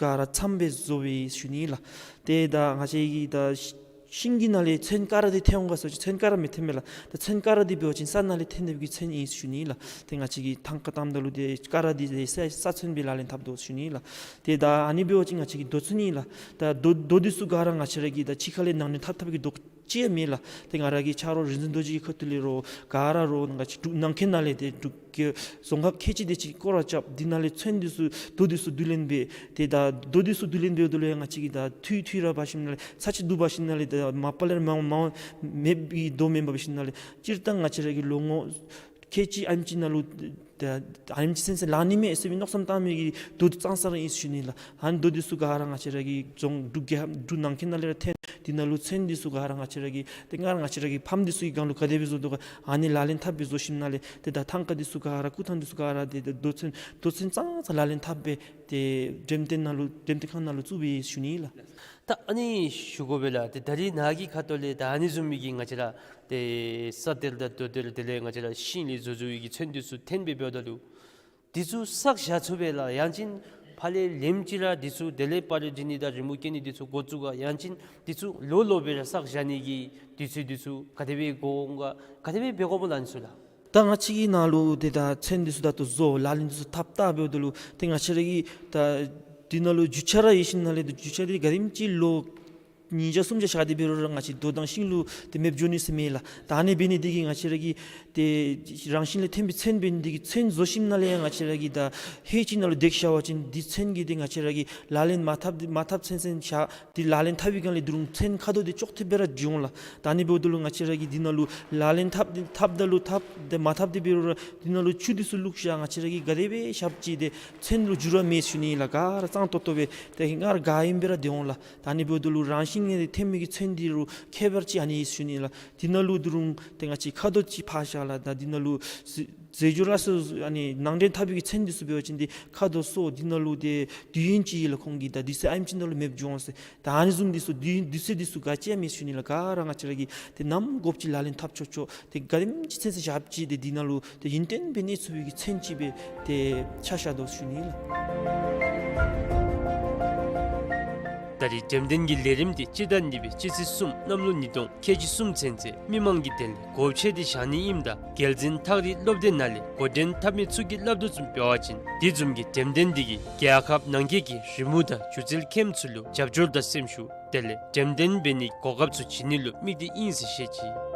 ག་ར་ཚངམ་སྦེ་བཟོ་བས་ཞུ་ནི་ལགས། ཏེ་ད་ང་བཅས་ཀྱི་ད་ཤིང་གི་ནང་ལས་ཚོན་ག་ར་འདི་ཐོན་འོང་ག་ཟེར་བ་ཅིན་ཚོན་ག་ར་མི་ཐོན་མས་ལགས། ད་ཚོན་ག་ར་འདི་འབད་བ་ཅིན་ས་ནང་ལས་ཐོན་ནི་གི་ཚོན་ཨིན་ཞུ་ནི་ལགས། ཏེ་ང་བཅས་ཀྱིས་ཐང་ཀ་བཏངམ་ད་ལུ་ཏེ་ག་ར་འདི་ཏེ་ས་ས་ཚོན་སྦེ་ལག་ལེན་འཐབ་དོ་ཞུ་ནི་ལགས། ཏེ་ད་ཨ་ནི་འབད་བ་ཅིན་ང་བཅས་ཀྱི་རྡོ་ཚོན་ཨིན་ལགས། ད་རྡོ་རྡོ་འདི་ཚུ་ག་ར་ང་བཅས་ར་གིས་ད་ཕྱི་ཁ་ལས་ནང་འདྲེན་འཐབ་འཐབ་ཀྱི་རྡོ་ཅིག་ཡང་མེད་ལགས། ཏེ་ང་ར་གི་ཆ་རོགས་རིག་འཛིན་རྡོ་རྗེ་གི་ཁ་ཐུག་ལས་རོགས་ག་ར་རོགས་ང་བཅས་འབྲུག་ནང་འཁོད་ནང་ལས་ཏེ་འབྲུག་རྒྱལ་རྫོང་ཁག་ཁལ་གཅིག་དེ་ཅིག་སྐོར་ར་རྐྱབ། འདི་ནང་ལས་ཚོན་འདི་ཚུ་རྡོ་འདི་ཚུ་བསྡུ་ལེན་འབད། ཏེ་ད་རྡོ་འདི་ཚུ་བསྡུ་ལེན་འབདཝ་ད་ལུ་ཡང་ང་བཅས་ཀྱིས་ད་འཐུས་འཐུས་ར་འབག་ཞིནམ་ལས་ཚར་གཅིག་བསྡུ་འབག་ཞིནམ་ལས་ད་མ་པ་ལས་ར་མ་མ་མེདཔ་གི་རྡོ་མེན་པར་འབག་ཞིནམ་ལས་སྤྱིར་བཏང་ང་བཅས་ར་གི་ལོ་ངོ་ཁལ་གཅིག་ཨ་ནེམ་ཅིག་ནང་ལུ་ད་ཨ་ནེམ་ཅིག་ཚུན་ཚོད་ལང་ནི་མས་ཟེར་བའི་མནོ་བསམ་བཏང་མི་གི་རྡོ་ཙང་ཙང་ར་ཨིན་ཟེར་ཞུ་ནི་ལགས། ཨ་ནི་རྡོ་འདི་ཚུ་ག་ར་ང་བཅས་ར་གི་རྫོང་འབྲུག་རྒྱལ་འབྲུག་ནང་འཁོད་ནང་ལས་ར་ཐོན། འདི་ནང་ལུ་ཚོན་འདི་ཚུ་ག་ར་ང་བཅས་ར་གི་ཏེ་སྔར་ང་བཅས་ར་གི་ཕམ་འདི་ཚུ་གིས་གང་ལུ་ག་དེ་སྦེ་བཟོ་དོ་ག་ཨ་ནི་ལག་ལེན་འཐབ་སྦེ་བཟོ་ཞིནམ་ལས་ཏེ་ད་ཐང་ཀ་འདི་ཚུ་ག་ར་སྐུ་ཐང་འདི་ཚུ་ག་ར་ཏེ་ད་རྡོ་ཚོན་རྡོ་ཚོན་ཙང་ཙང་ལག་ལེན་འཐབ་སྦེ་ཏེ་འགྲེམས་སྟོན་ནང་ལུ་འགྲེམས་སྟོན་ཁང་ནང་ལུ་བཙུགས་པས་ཞུ་ནི་ལགས། ད་ཨ་ནི་ཞུ་དགོ་པས་ལགས། ཏེ་ད་རིས་ནཱ་གི་ཁ་ཐུག་ལས་ད་ཨ་ནི་བཟུམ་མའི་གི་ང་བཅས་ར་ཏེ་ས་གཏེར་དང་རྡོ་གཏེར་དེ་ལས་ང་བཅས་ར་ཤིང་ལས་བཟོ་བཟོ་བའི་གི་ཚོན་འདི་ཚུ་ཐོན་སྦེ་འབདཝ་ད་ལུ་འདི་ཚུ་བསགས་བཞག་ཚུགས་པས་ལགས། ཡང་ཅིན་ཕར་ལས་ལེནམ་ཅིག་ར་འདི་ཚུ་དེ་ལས་པར་རིས་འབྱིན་ནི་དང་རི་མོ་བཀལ་ནི་འདི་ཚུ་འགོ་བཙུགས་ག། ཡང་ཅིན་འདི་ཚུ་ལོ་ལོ་སྦེ་ར་བསགས་བཞག་ནི་གི་དུས་ཚོད་འདི་ཚུ་ག་དེ་སྦེ་འགོར་འོང་ག། ག་དེ་སྦེ་འབད་དགོཔ་ལགས་ཨ་ནི་ཚུ་ལགས། ད་ང་བཅས་ཀྱི་ནང་ལུ་ཏེ་ད་ཚོན་འདི་ཚུ་ད་ལྟོ་བཟོ་ལག་ལེན་འདི་ཚུ་འཐབ་འཐབ་འབདཝ་ད་ལུ་ཏེ་ང་བཅས་ར་གི་ད་འདི་ནང་ལུ་རྒྱུ་ཆ་ར་ཡོད་ཞིནམ་ལས་ད་རྒྱུ་ཆ་འདི་ག་དེམ་ཅིག་ལོ་ཉིས་བརྒྱ་སུམ་བརྒྱ་བཞག་སྟེ་འབད་རུང་ར་ང་བཅས་རྡོ་དང་ཤིང་ལུ་ཏེ་མེདཔ་འགྱོ་ནི་ཟེར་མེད་ལགས། ད་ཨ་ནི་འབད་ནི་འདི་གིས་ང་བཅས་ར་གི་ཏེ་རང་བཞིན་ལས་ཐོན་པའི་ཚོན་འབད་ནི་འདི་གིས་ཚོན་བཟོ་ཞིནམ་ལས་ཡང་ང་བཅས་ར་གི་ད་ལྷོད་ཅིག་ནང་ལུ་བཏེགས་བཞག་པ་ཅིན་འདི་ཚོན་གྱིས་ཏེ་ང་བཅས་ར་གིས་ལག་ལེན་མ་འཐབ་མ་འཐབ་ཚུན་ཚོད་བཞག། ཏེ་ལག་ལེན་འཐབ་པའི་སྒང་ལས་ད་རུང་ཚོན་ཁ་དོག་འདི་ཅོག་འཐདཔ་སྦེ་ར་འགྱོ་འོང་ལགས། ད་ཨ་ནི་འབདཝ་ད་ལུ་ང་བཅས་ར་གིས་འདི་ནང་ལུ་ལག་ལེན་འཐབ་འཐབ་ད་ལུ་འཐབ་ཏེ་མ་འཐབ་སྟེ་འབད་རུང་ར་འདི་ནང་ལུ་ཆུ་འདི་ཚུ་བླུགས་བཞག། ང་བཅས་ར་གིས་ག་དེ་སྦེ་ཞབས་ཅིག་ཏེ་ཚོན་ལུ་འགྱུར་བ་མེད་ཟེར་ཞུ་ནི་ལགས། ག་ར་གཙང་ཏོག་ཏོ་སྦེ་ཏེ་སྔར་ག་ཨིནམ་སྦེ་ར་སྡོད་འོང་ལགས། ད་ཨ་ནི་འབདཝ་ད་ལུ་རང་བཞིན་གྱིས་ཐོན་མི་གི་ཚོན་འདི་ལུ་ཁྱད་པར་ཅིག་ཨ་ནི་ཨིན་ཟེར་ཞུ་ནི་ལགས། འདི་ནང་ལུ་ད་རུང་ཏེ་ང་བཅས་ཁ་དོག་ཅིག་ཕབ་བཞག་ལགས། ད་འདི་ནང་ལུ་ཟི་ རྫས་སྦྱོར་ལ་སོགས་ཨ་ནི་ནང་འདྲེན་འཐབ་པའི་གི་ཚན་འདི་ཚུ་འབད་བ་ཅིན་ཏེ་ཁ་དོག་སོགས་འདི་ནང་ལུ་ཏེ་དུས་ཡུན་ཅིག་ལུ་ཁོང་གིས་ད་དུས་ཚོད་ཨ་ནེམ་ཅིག་ནང་ལུ་མེདཔ་འགྱོ་འོང་ཟེར། ད་ཨ་ནི་བཟུམ་འདི་ཚུ་དུས་དུས་ཚོད་འདི་ཚུ་ག་ཅི་ཡང་མེད་ཞུ་ནི་ལགས། ག་ར་ང་བཅས་ར་གིས་ཏེ་ནམ་དགོཔ་ཅིག་ལག་ལེན་འཐབ་ཆོག་ཆོག། ཏེ་ག་དེམ་ཅིག་ཚུན་ཚོད་བཞགཔ་ཅིག་ཏེ་འདི་ནང་ལུ་ཏེ་ཡུན་བརྟན་སྦེ་གནས་ཚུགས་པའི་གི་ཚན་ཅིག་སྦེ་ཏེ་ཆ་བཞག་དོ་ཞུ་ནི་ལགས། ད་རེས་འགྲེམས་སྟོན་གྱི་ལས་རིམ་འདི་སྤྱི་ཟླ་གཉིས་པའི་སྤྱི་ཚེས་གསུམ་གནམ་ལོ་ཉིས་སྟོང་ཁལ་གཅིག་གསུམ་ཚུན་ཚོད་མི་མང་གི་དོན་ལས་སྒོ་ཕྱེ་སྟེ་བཞག་ནི་ཨིནམ་ད་རྒྱལ་འཛིན་ཐག་རིང་སློབ་སྡེ་ནང་ལས་འགོ་འདྲེན་འཐབ་མི་ཚུ་གིས་སླབ་དོ་བཟུམ་འབད་བ་ཅིན་འདི་བཟུམ་གྱི་འགྲེམས་སྟོན་འདི་གིས་རྒྱལ་ཁབ་ནང་འཁོད་ཀྱི་རི་མོ་དང་སྒྱུ་རྩལ་མཁནམ་ཚུ་ལུ་རྒྱབ་སྐྱོར་དང་སེམས་ཤུགས་དེ་ལས་འགྲེམས་སྟོན་འབད་ནིའི་གོ་སྐབས་ཚུ་བྱིན་ནི་ལུ་དམིགས་ཏེ་ཨིན་ཟེར་བཤད་ཅི།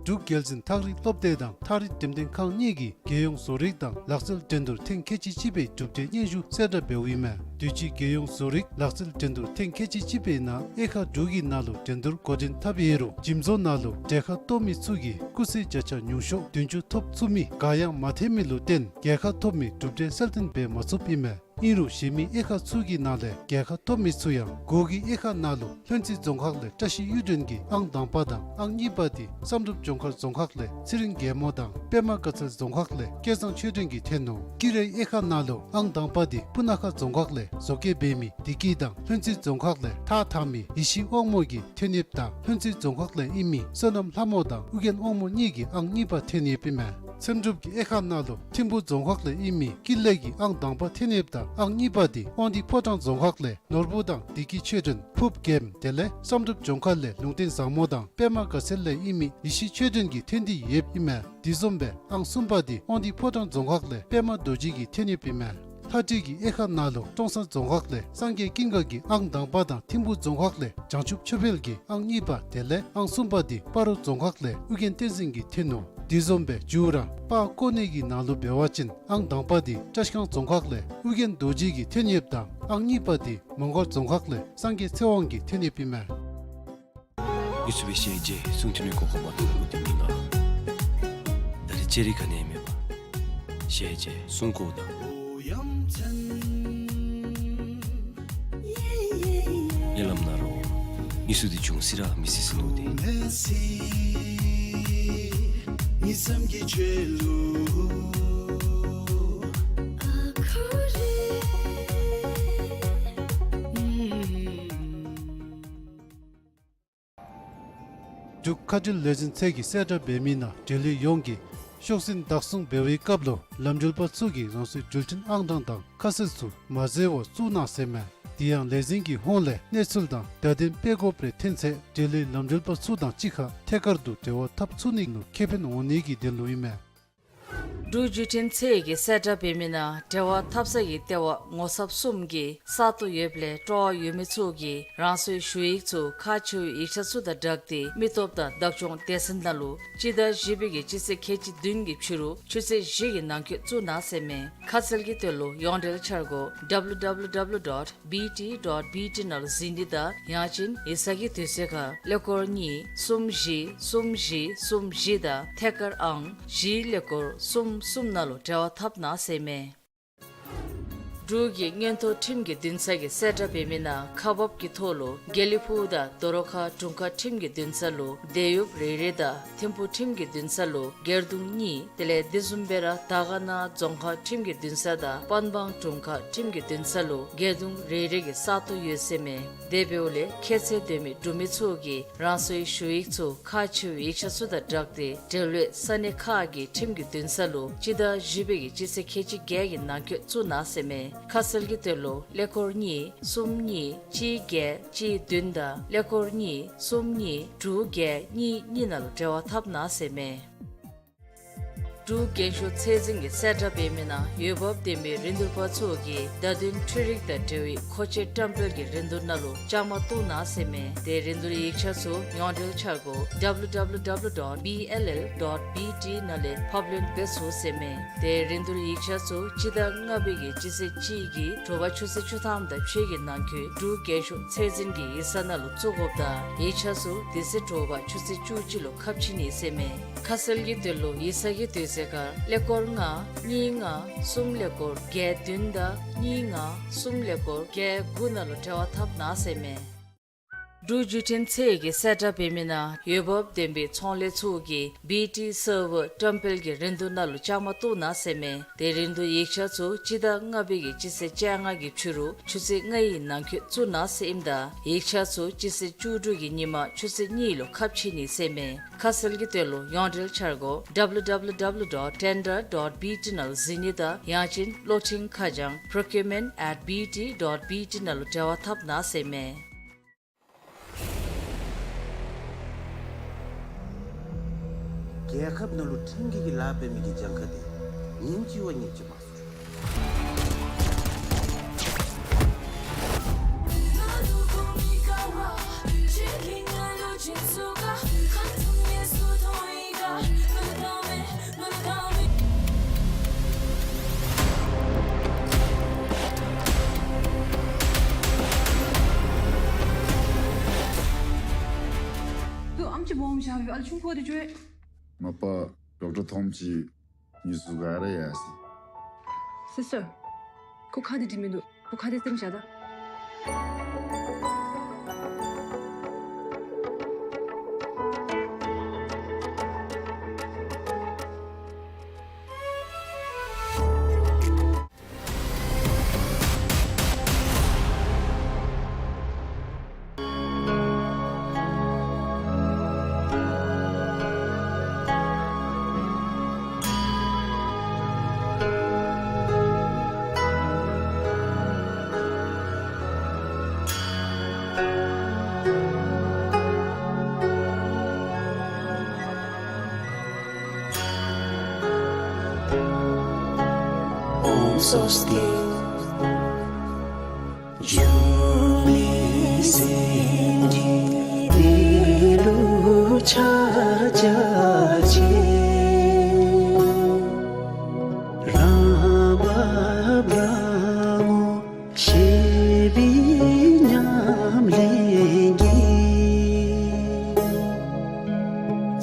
འབྲུག་རྒྱལ་འཛིན་ཐག་རིང་སློབ་སྡེ་དང་ཐག་རིང་འགྲེམས་སྟོན་ཁང་གཉིས་ཀྱིས་རྒྱལ་ཡོངས་བཟོ་རིག་དང་ལག་རྩལ་འགྲན་བསྡུར་ཐེངས་ཁལ་གཅིག་གཅིག་པའི་གྲུབ་འབྲས་སྙན་ཞུ་གསལ་བསྒྲགས་འབདཝ་ཨིན་མས། དུས་ཅི་རྒྱལ་ཡོངས་བཟོ་རིག་ལག་རྩལ་འགྲན་བསྡུར་ཐེངས་ཁལ་གཅིག་གཅིག་པའི་ནང་དབྱེ་ཁག་དྲུག་གི་ནང་ལུ་འགྲན་བསྡུར་འགོ་འདྲེན་འཐབ་ཡོད་རུང་འཇིམ་བཟོ་ནང་ལུ་གྲལ་ཁར་གཏོགས་མི་ཚུ་གིས་སྐུགས་སྲེག་བརྒྱ་ཆ་ཉུང་ཤོས་བདུན་ཅུ་ཐོབ་ཚུགས་མི་ག་ཡང་མ་ཐོན་མི་ལུ་བརྟེན་རྒྱལ་ཁ་ཐོབ་མི་གྲུབ་འབྲས་གསལ་སྟོན་འབད་མ་ཚུགསཔ་ཨིན་མས། ཨིན་རུང་གཞན་མི་དབྱེ་ཁག་ཚུ་གི་ནང་ལས་རྒྱལ་ཁ་ཐོབ་མི་ཚུ་ཡང་སྒོ་གི་དབྱེ་ཁག་ནང་ལུ་ལྷུན་རྩེ་རྫོང་ཁག་ལས་བཀྲ་ཤིས་གཡུ་སྒྲོན་གྱིས་ཨང་དང་པ་དང་ཨང་གཉིས་པ་འདི་བསམ་གྲུབ་ལྗོངས་མཁར་རྫོང་ཁག་ལས་ཚེ་རིང་རྒྱལ་མོ་དང་པདྨ་དགའ་ཚལ་རྫོང་ཁག་ལས་སྐལ་བཟང་ཆོས་སྒྲོན་གྱིས་ཐོན་ནུག། དཀྱིལ་རེ་དབྱེ་ཁག་ནང་ལུ་ཨང་དང་པ་འདི་སྤུ་ན་ཁ་རྫོང་ཁག་ལས་བཟོ་བཀོད་འབད་མི་བདེ་སྐྱིད་དང་ལྷུན་རྩེ་རྫོང་ཁག་ལས་ཐགས་འཐག་མི་ཡེ་ཤེས་དབང་མོ་གིས་ཐོན་ཡོདཔ་ད་ལྷུན་རྩེ་རྫོང་ཁག་ལས་ཨིན་མི་བསོད་ནམས་ལྷ་མོ་དང་ཨོ་རྒྱན་དབང་མོ་གཉིས་ཀྱིས་ཨང་གཉིས་པ་ཐོན་ཡོདཔ་ཨིན་མས། བསམ་གྲུབ་ཀྱི་དབྱེ་ཁག་ནང་ལུ་ཐིམ་ཕུ་རྫོང་ཁག་ལས་ཨིན་མི་ཀུན་ལེགས་ཀྱིས་ཨང་དང་པ་ཐོན་ཡོདཔ་ད་ཨང་གཉིས་པ་འདི་དབང་འདུས་ཕོ་བྲང་རྫོང་ཁག་ལས་ནོར་བུ་དང་བདེ་སྐྱིད་ཆོས་སྒྲོན་ཕུབ་རྒྱལམ་དེ་ལས་བསམ་གྲུབ་ལྗོངས་མཁར་ལས་ལུང་བསྟན་བཟང་མོ་དང་པདྨ་དགའ་ཚལ་ལས་ཨིན་མི་ཡེ་ཤེས་ཆོས་སྒྲོན་གྱིས་ཐོན་ཏེ་ཡོདཔ་ཨིན་མས། དེ་བཟུམ་སྦེ་ཨང་གསུམ་པ་འདི་དབང་འདུས་ཕོ་བྲང་རྫོང་ཁག་ལས་པདྨ་རྡོ་རྗེ་གིས་ཐོན་ཡོདཔ་ཨིན་མས། ལྷ་བྲིས་ཀྱི་དབྱེ་ཁག་ནང་ལུ་ཀྲོང་གསར་རྫོང་ཁག་ལས་སངས་རྒྱས་ཀུན་དགའ་གིས་ཨང་དང་པ་དང་ཐིམ་ཕུ་རྫོང་ཁག་ལས་བྱང་ཆུབ་ཆོས་འཕེལ་གྱིས་ཨང་གཉིས་པ་དེ་ལས་ཨང་གསུམ་པ་འདི་སྤ་རོ་རྫོང་ཁག་ལས་ཨོ་རྒྱན་བསྟན་འཛིན་གྱིས་ཐོན་ནུག། དེ་བཟུམ་སྦེ་མཇུག་ར་པར་བརྐོ་ནི་གི་ནང་ལུ་འབད་བ་ཅིན་ཨང་དང་པ་འདི་བཀྲ་ཤིས་སྒང་རྫོང་ཁག་ལས་ཨོ་རྒྱན་རྡོ་རྗེ་གིས་ཐོན་ཡོདཔ་ད་ཨང་གཉིས་པ་འདི་མོང་སྒར་རྫོང་ཁག་ལས་སངས་རྒྱས་ཚེ་དབང་གིས་ཐོན་ཡོདཔ་ཨིན་མས། ཡུ་སུབ་པའི་ཞལ་རྗེས་གསུང་ཐུན་ནི་གོ་ཁོ་མ་ཐུབ་ཀུ་ཏི་མི་ང་། ད་རེས་ཅེ་རི་ཁ་ནས་མེད་པ། ཞལ་རྗེས་གསུང་གོ་དང་། ཉེ་ལམ་ན་རོ། ཉི་སུ་དི་ཅུང་སི་ར་མི་སི་སི་ནུ་དི། འབྲུག་ཁ་བྲལ་ལས་འཛིན་ཚད་ཀྱི་གསལ་བསྒྲགས་འབད་མི་ནང་འབྲེལ་ཡོད་ཡོངས་ཀྱིས་ཤོག་སེར་བདག་བཟུང་འབད་བའི་སྐབས་ལུ་ལམ་འགྲུལ་པ་ཚུ་གིས་རང་སོའི་འགྲུལ་འཕྲིན་ཨང་གྲངས་དང་ཁ་གསལ་ཚུ་མ་བཟོ་བར་བཙུགས་གནང་ཟེར་མས། དེ་ཡང་ལས་འཛིན་གྱི་ཧོངས་ལས་གནས་ཚུལ་དང་བརྡ་དོན་སྤེལ་དགོཔ་རེ་ཐོན་ཚེ་འབྲེལ་ཡོད་ལམ་འགྲུལ་པ་ཚུ་དང་གཅིག་ཁར་ཐད་ཀར་དུ་འབྲེལ་བ་འཐབ་ཚུགས་ནི་ལུ་ཁེ་ཕན་འོང་ནི་གི་དོན་ལུ་ཨིན་མས། འབྲུག་བརྒྱུད་འཕྲིན་ཚད་ཀྱི་གསལ་བསྒྲགས་འབད་མི་ནང་འབྲེལ་བ་འཐབ་ས་ཀྱི་ལྟེ་བ་ངོ་ཚབ་གསུམ་གྱི་ས་སྟོང་ཡོདཔ་ལས་སྤྲོ་བ་ཡོད་མི་ཚུ་གིས་རང་སོའི་ཞུ་ཡིག་ཚུ་ཁག་ཆེ་བའི་ཡིག་ཆ་ཚུ་དང་སྦྲགས་ཏེ་མི་སྟོབས་དང་བདག་སྐྱོང་སྡེ་ཚན་ནང་ལུ་སྤྱི་ཟླ་བཞི་པའི་གི་སྤྱི་ཚེས་ཁལ་གཅིག་བདུན་གྱི་ཕྱི་རུ་ཆུ་ཚོད་བཞི་གི་ནང་འཁོད་བཙུགས་གནང་ཟེར་མས། ཁ་གསལ་གྱི་དོན་ལུ་ཡོངས་འབྲེལ་འཆར་སྒོ་W W W dot B T dot B T ནང་ལུ་གཟིགས་ནི་དང་ཡང་ཅིན་ཡིག་ཚང་གི་དུས་ཚོད་ཁར་ཀླད་ཀོར་གཉིས་གསུམ་བཞི་གསུམ་བཞི་གསུམ་བཞི་དང་ཐད་ཀར་ཨང་བཞི་ཀླད་ཀོར་གསུམ་གསུམ་ནང་ལུ་འབྲེལ་བ་འཐབ་གནང་ཟེར་མས། འབྲུག་གི་མངོན་མཐོ་ཁྲིམས་ཀྱི་འདུན་ས་གི་གསལ་བསྒྲགས་འབད་མི་ནང་ཁག་འབགཔ་གི་ཐོག་ལུ་དགེ་ལེགས་ཕུག་དང་རྡོ་རོ་ཁ་དྲུང་ཁག་ཁྲིམས་ཀྱི་འདུན་ས་ལུ་དེ་ཡུབ་རེ་རེ་དང་ཐིམ་ཕུ་ཁྲིམས་ཀྱི་འདུན་ས་ལུ་སྒེར་དུང་གཉིས། དེ་ལས་དེ་བཟུམ་སྦེ་ར་དར་དཀར་ན་རྫོང་ཁག་ཁྲིམས་ཀྱི་འདུན་ས་དང་པན་སྦང་དྲུང་ཁག་ཁྲིམས་ཀྱི་འདུན་ས་ལུ་སྒེར་དུང་རེ་རེ་གི་ས་སྟོང་ཡོད་ཟེར་མས། དེ་འབདཝ་ལས་ཁྱད་ཚད་ལྡན་མི་འབྲུག་མི་ཚུ་གིས་རང་སོའི་ཞུ་ཡིག་ཚུ་ཁག་ཆེ་བའི་ཡིག་ཆ་ཚུ་དང་སྦྲགས་ཏེ་འབྲེལ་ཡོད་ས་གནས་ཁག་གི་ཁྲིམས་ཀྱི་འདུན་ས་ལུ་སྤྱི་ཟླ་བཞི་པའི་གི་སྤྱི་ཚེས་ཁལ་གཅིག་བརྒྱད་ཀྱི་ནང་འཁོད་བཙུགས་གནང་ཟེར་མས། ཁ་གསལ་གྱི་དོན་ལུ་ཀླད་ཀོར་གཉིས་གསུམ་གཉིས་གཅིག་བརྒྱད་གཅིག་བདུན་དང་ཀླད་ཀོར་གཉིས་གསུམ་གཉིས་དྲུག་བརྒྱད་གཉིས་གཉིས་ནང་ལུ་འབྲེལ་བ་འཐབ་གནང་ཟེར་མས། འབྲུག་རྒྱན་ཤོག་ཚད་འཛིན་གྱིས་གསལ་བསྒྲགས་འབད་མི་ནང་འོས་འབབ་ལྡན་པའི་རིན་བསྡུར་པ་ཚུ་གིས་བརྡ་དོན་འཕྲུལ་རིག་དང་འབྲེལ་བའི་མཁོ་ཆས་བཀྲམ་སྤེལ་གྱི་རིན་བསྡུར་ནང་ལུ་བཅའ་མར་གཏོགས་གནང་ཟེར་མས། ཏེ་རིན་བསྡུར་ཡིག་ཆ་ཚུ་ཡོངས་འབྲེལ་འཆར་སྒོ་W W W dot B L L dot B T ནང་ལས་ཕབ་ལེན་འབད་ཚུགས་ཟེར་མས། ཏེ་རིན་བསྡུར་ཡིག་ཆ་ཚུ་སྤྱི་ཟླ་ལྔ་པའི་གི་སྤྱི་ཚེས་གཅིག་གི་དྲོ་པ་ཆུ་ཚོད་བཅུ་ཐམ་དང་ཕྱེད་ཀྱི་ནང་འཁོད་འབྲུག་རྒྱན་ཤོག་ཚད་འཛིན་གྱི་ཡིག་ཚང་ནང་ལུ་བཙུགས་དགོཔ་དང་ཡིག་ཆ་ཚུ་དེ་ཚེ་དྲོ་པ་ཆུ་ཚོད་བཅུ་གཅིག་ལུ་ཁ་ཕྱེ་ནི་ཟེར་མས། ཁ་གསལ་གྱི་དོན་ལུ་ཡིག་ཚང་གི་དུས་ཚོད་ཁར་ཀླད་ཀོར་ལྔ་གཉིས་ལྔ་གསུམ་ཀླད་ཀོར་བརྒྱད་བདུན་དང་གཉིས་ལྔ་གསུམ་ཀླད་ཀོར་བརྒྱད་དགུ་ནང་ལུ་འབྲེལ་བ་འཐབ་གནང་ཟེར་མས། འབྲུག་བརྒྱུད་འཕྲིན་ཚད་ཀྱིས་གསལ་བསྒྲགས་འབད་མི་ནང་འོས་འབབ་ལྡན་པའི་ཚོང་ལས་ཚུ་གིས་B T server བཀྲམ་སྤེལ་གྱི་རིན་བསྡུར་ནང་ལུ་བཅའ་མར་གཏོགས་གནང་ཟེར་མས། ཏེ་རིན་བསྡུར་ཡིག་ཆ་ཚུ་སྤྱི་ཟླ་ལྔ་པའི་གི་སྤྱི་ཚེས་བཅོ་ལྔ་གི་ཕྱི་རུ་ཆུ་ཚོད་ལྔའི་ནང་འཁོད་བཙུགས་གནང་ཟེར་ཨིནམ་ད་ཡིག་ཆ་ཚུ་སྤྱི་ཚེས་བཅུ་དྲུག་གི་ཉིན་མ་ཆུ་ཚོད་གཉིས་ལུ་ཁ་ཕྱེ་ནི་ཟེར་མས། ཁ་གསལ་གྱི་དོན་ལུ་ཡོངས་འབྲེལ་འཆར་སྒོ་W W W dot tender dot B T ནང་ལུ་གཟིགས་ནི་དང་ཡང་ཅིན་གློག་འཕྲིན་ཁ་བྱང་procurement at B T dot B T ནང་ལུ་འབྲེལ་བ་འཐབ་གནང་ཟེར་མས། རྒྱལ་ཁབ་ནང་ལུ་ཁྲིམས་འགལ་གྱི་ལཱ་འབད་མི་གི་གྱངས་ཁ་དེ་ཉིནམ་གཅིག་བ་ཉིནམ་གཅིག་མང་སུ་འགྱོ། ཏེ་ཨམ་ཅིག་སྦོམ་ཞིག་ཨ་ལུ་ཆུང་ཀུ་དེ་ཅིག་ཡོད། མ་པ་ཌོག་ཊར་ཐོམ་ཅིག་ཉིས་སུ་ག་ར་ཡ་སི། སི་སི་ཊར། ཁོ་ཁ་དེ་དྲི་མི་འདུག། ཁོ་ཁ་དེ་སེམས་ཤ་ད། ཨོཾ་སྭ་སྟི། འབྱུང་གནས་སེམས་ཀྱི་གནས་ལུགས་ཕྱག་རྒྱ་ཆེ། རང་བབས་རང་ངོ་ཤེས་པའི་ཉམས་ལེན་གྱིས།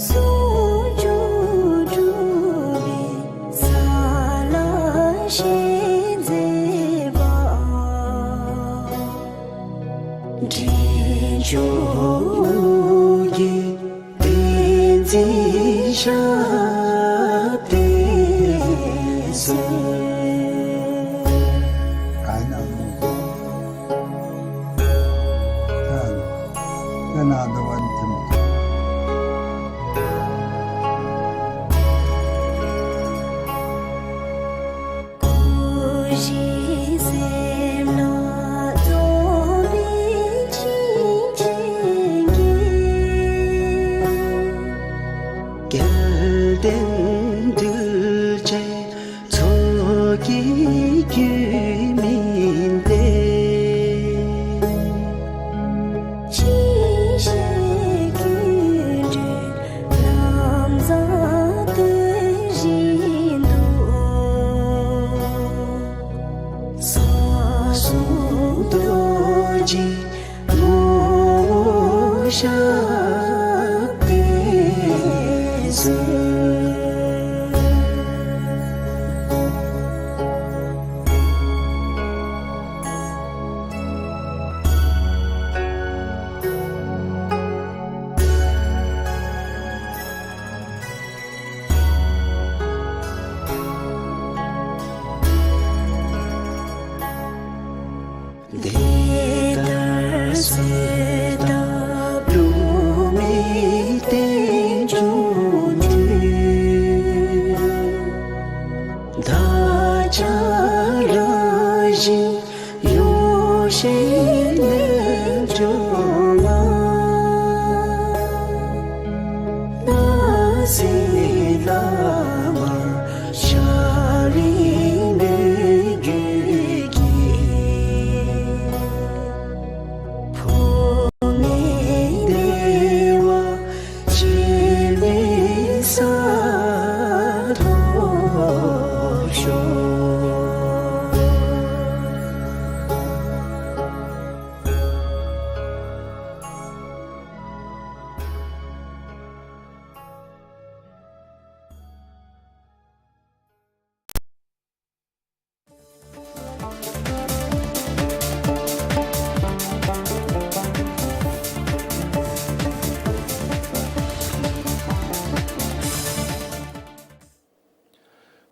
ཟུང་འཇུག་སྒྲུབ་པའི་ས་ལ་ཞལ་མཛད་པ། འདྲེན་མཆོག་གི་བསྟན་འཛིན་ཞབས་བརྟན་གསོལ། སྐུ་བཞི་སེམས་ལ་རྫོགས་པའི་བྱིན་ཅན་གྱིས། སྐལ་ལྡན་གདུལ་བྱའི་ཚོགས་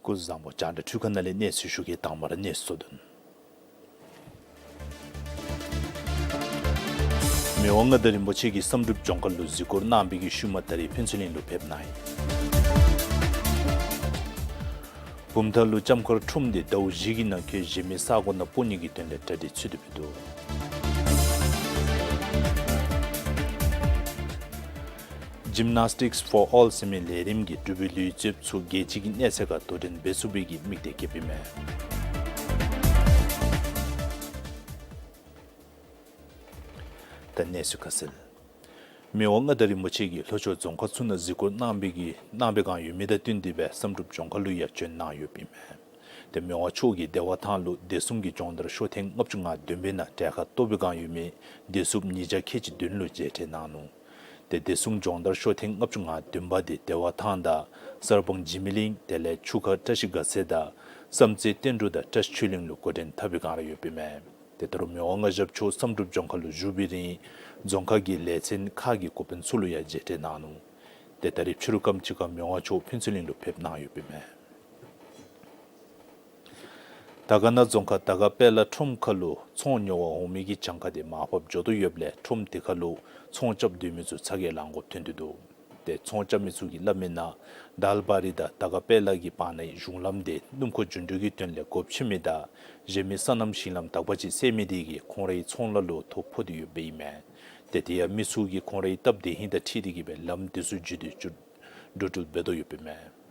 སྐུ་གཟུགས་བཟང་པོ། རྒྱང་བསྒྲགས་འཕྲུལ་ཁང་ནང་ལས་གནས་ཚུལ་ཞུ་གེ། དང་པ་ར་གནས་ཚུལ་གཙོ་དོན། མི་དབང་མངའ་བདག་རིན་པོ་ཆེ་གིས་བསམ་གྲུབ་ལྗོངས་མཁར་ལུ་གཟིགས་སྐོར་གནང་བའི་གི་ཤུལ་མ་ད་རིས་ཕུན་ཚོགས་གླིང་ལུ་ཕེབས་གནང་ཡི། བུམ་ཐང་ལུ་ལྕམ་མཁར་ཁྲོམ་དེ་ཟླཝ་བཞི་གི་ནང་འཁོད་གཞན་མི་ས་གོ་ནང་སྤོ་ནི་གི་དོན་ལས་གྲ་སྒྲིག་ཚུད་དེ་འབད་འདུག། Gymnastics for All ཟེར་མི་ལས་རིམ་གྱིས་འབྲུག་པའི་ལུས་རྩལཔ་ཚུ་རྒྱལ་སྤྱི་གི་གནས་ཚད་ཁར་དོ་འགྲན་འབད་ཚུགས་པའི་གི་དམིགས་གཏད་བསྐྱེདཔ་ཨིན་མས། ད་གནས་ཚུལ་ཁ་གསལ། མི་དབང་མངའ་བདག་རིན་པོ་ཆེ་གིས་ལྷོ་ཕྱོགས་རྫོང་ཁག་ཚུ་ནང་གཟིགས་སྐོར་གནང་བའི་གི་གནང་བའི་བསྒང་ཡོད་མི་དང་བསྟུན་ཏེ་སྦེ་བསམ་གྲུབ་ལྗོངས་མཁར་ལུ་ཡང་བྱོན་གནང་ཡོདཔ་ཨིན་མས། ཏེ་མི་དབང་མཆོག་གིས་བདེ་བ་ཐང་ལུ་བདེ་སྲུང་གི་སྦྱོང་བརྡར་ཤོག་ཐེངས་ལྔ་བཅུ་ང་བདུན་པའི་ནང་གྲལ་ཁར་གཏོགས་པའི་བསྒང་ཡོད་མི་བདེ་སྲུངཔ་ཉིས་བརྒྱ་ཁལ་གཅིག་བདུན་ལུ་མཇལ་འཕྲད་གནང་ནུག། ཏེ་བདེ་སྲུང་སྦྱོང་བརྡར་ཤོག་ཐེངས་ལྔ་བཅུ་ང་བདུན་པ་དེ་བདེ་བ་ཐང་དང་གསར་སྤང་འཇིགས་མེད་གླིང་དེ་ལས་ཆུ་ཁ་བཀྲ་ཤིས་དགའ་ཚལ་དང་བསམ་རྩེ་བསྟན་འབྲུག་དང་བཀྲ་ཤིས་ཆོས་གླིང་ལུ་འགོ་འདྲེན་འཐབ་པའི་བསྒང་ར་ཡོདཔ་ཨིན་མས། ཏེ་ད་རུང་མི་དབང་མངའ་ཞབས་མཆོག་བསམ་གྲུབ་ལྗོངས་མཁར་ལུ་བཞུགས་པའི་རིང་རྫོང་ཁག་གི་ལས་ཚན་ཁག་གི་འགོ་དཔོན་ཚུ་ལུ་ཡང་མཇལ་འཕྲད་གནང་ནུག། ཏེ་ད་རིས་ཕྱི་རུ་ཁམས་ཅིག་ཁར་མི་དབང་མཆོག་ཕུན་ཚོགས་གླིང་ལུ་ཕེབས་གནང་ཡོདཔ་ཨིན་མས། དར་དཀར་ན་རྫོང་ཁག་དར་དཀར་དཔལ་ལ་ཁྲོམ་ཁ་ལུ་ཚོང་ཉོ་བར་འོང་མི་གི་གྱངས་ཁ་དེ་མར་ཕབ་འགྱོ་དོ་ཡོདཔ་ལས་ཁྲོམ་དེ་ཁ་ལུ་ཚོང་རྐྱབ་སྡོད་མི་ཚུ་ཚ་གྱང་ལང་དགོཔ་ཐོན་ཏེ་འདུག། ཏེ་ཚོང་རྐྱབ་མི་ཚུ་གིས་སླབ་མི་ནང་དཱལ་བ་རི་དང་དར་དཀར་དཔལ་ལ་གི་བར་ནའི་གཞུང་ལམ་དེ་སྣུམ་འཁོར་རྒྱུ་འགྲུལ་གྱི་དོན་ལས་སྒོ་ཕྱེ་མི་དང་གཞན་མི་སོ་ནམ་ཞིང་ལམ་དག་པ་ཅིག་སེལ་མི་དེ་གིས་ཁོང་རའི་ཚོང་ལཱ་ལུ་ཐོ་ཕོག་སྟེ་ཡོདཔ་ཨིན་མས། ཏེ་དེ་ཡང་མི་ཚུ་གིས་ཁོང་རའི་སྟབས་བདེ་ཧིང་དང་འཁྲིལ་ཏེ་གིས་སྦེ་ལམ་དེ་ཚུ་བརྒྱུད་དེ་འགྲོ་འགྲུལ་འབད་དོ་ཡོདཔ་ཨིན་མས།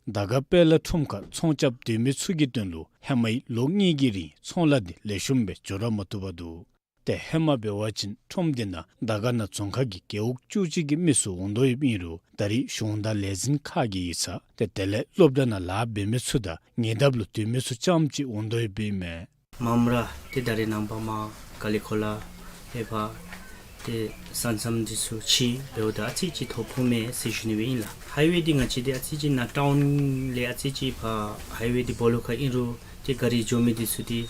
དར་དཀར་དཔལ་ལ་ཁྲོམ་ཁར་ཚོང་རྐྱབ་སྡོད་མི་ཚུ་གི་དོན་ལུ་ཧེ་མའི་ལོ་གཉིས་ཀྱི་རིང་ཚོང་ལཱ་དེ་ལེགས་ཤོམ་སྦེ་འགྱོ་ར་མ་བཏུབ་པར་འདུག། ཏེ་ཧེ་མ་འབད་བ་ཅིན་ཁྲོམ་དེ་ནང་དར་དཀར་ན་རྫོང་ཁག་གི་རྒེད་འོག་བཅུ་གཅིག་གི་མི་ཚུ་འོང་དོ་ཡོདཔ་ཨིན་རུང་ད་རིས་གཞུང་དང་ལས་འཛིན་ཁག་གི་ཡིག་ཚང་ཏེ་དེ་ལས་སློབ་གྲྭ་ནང་ལཱ་འབད་མི་ཚུ་དང་ཉེ་འདབས་ལུ་སྡོད་མི་ཚུ་རྐྱངམ་ཅིག་འོང་དོ་ཡོདཔ་ཨིན་མས། མམ་ར་ཏེ་ད་རེས་ནངས་པ་མར་ཀ་ལི་ཁོ་ལ་ཨེ་ཕར་ཏེ་ས་མཚམས་འདི་ཚུ་ཕྱེ་འབདཝ་ད་ཨ་ཙི་ཅིག་ཐོ་ཕོག་མས་ཟེར་ཞུ་ནི་སྦེ་ཨིན་ལགས། ཧའི་ཝེ་འདི་ང་བཅས་འདི་ཨ་ཙི་ཅིག་ནཱ་ཊའུན་ལས་ཨ་ཙི་ཅིག་ཕར་ཧའི་ཝེ་འདི་སྦོ་ལོགས་ཁར་ཨིན་རུང་ཏེ་ག་རི་འགྱོ་མི་འདི་ཚུ་འདི་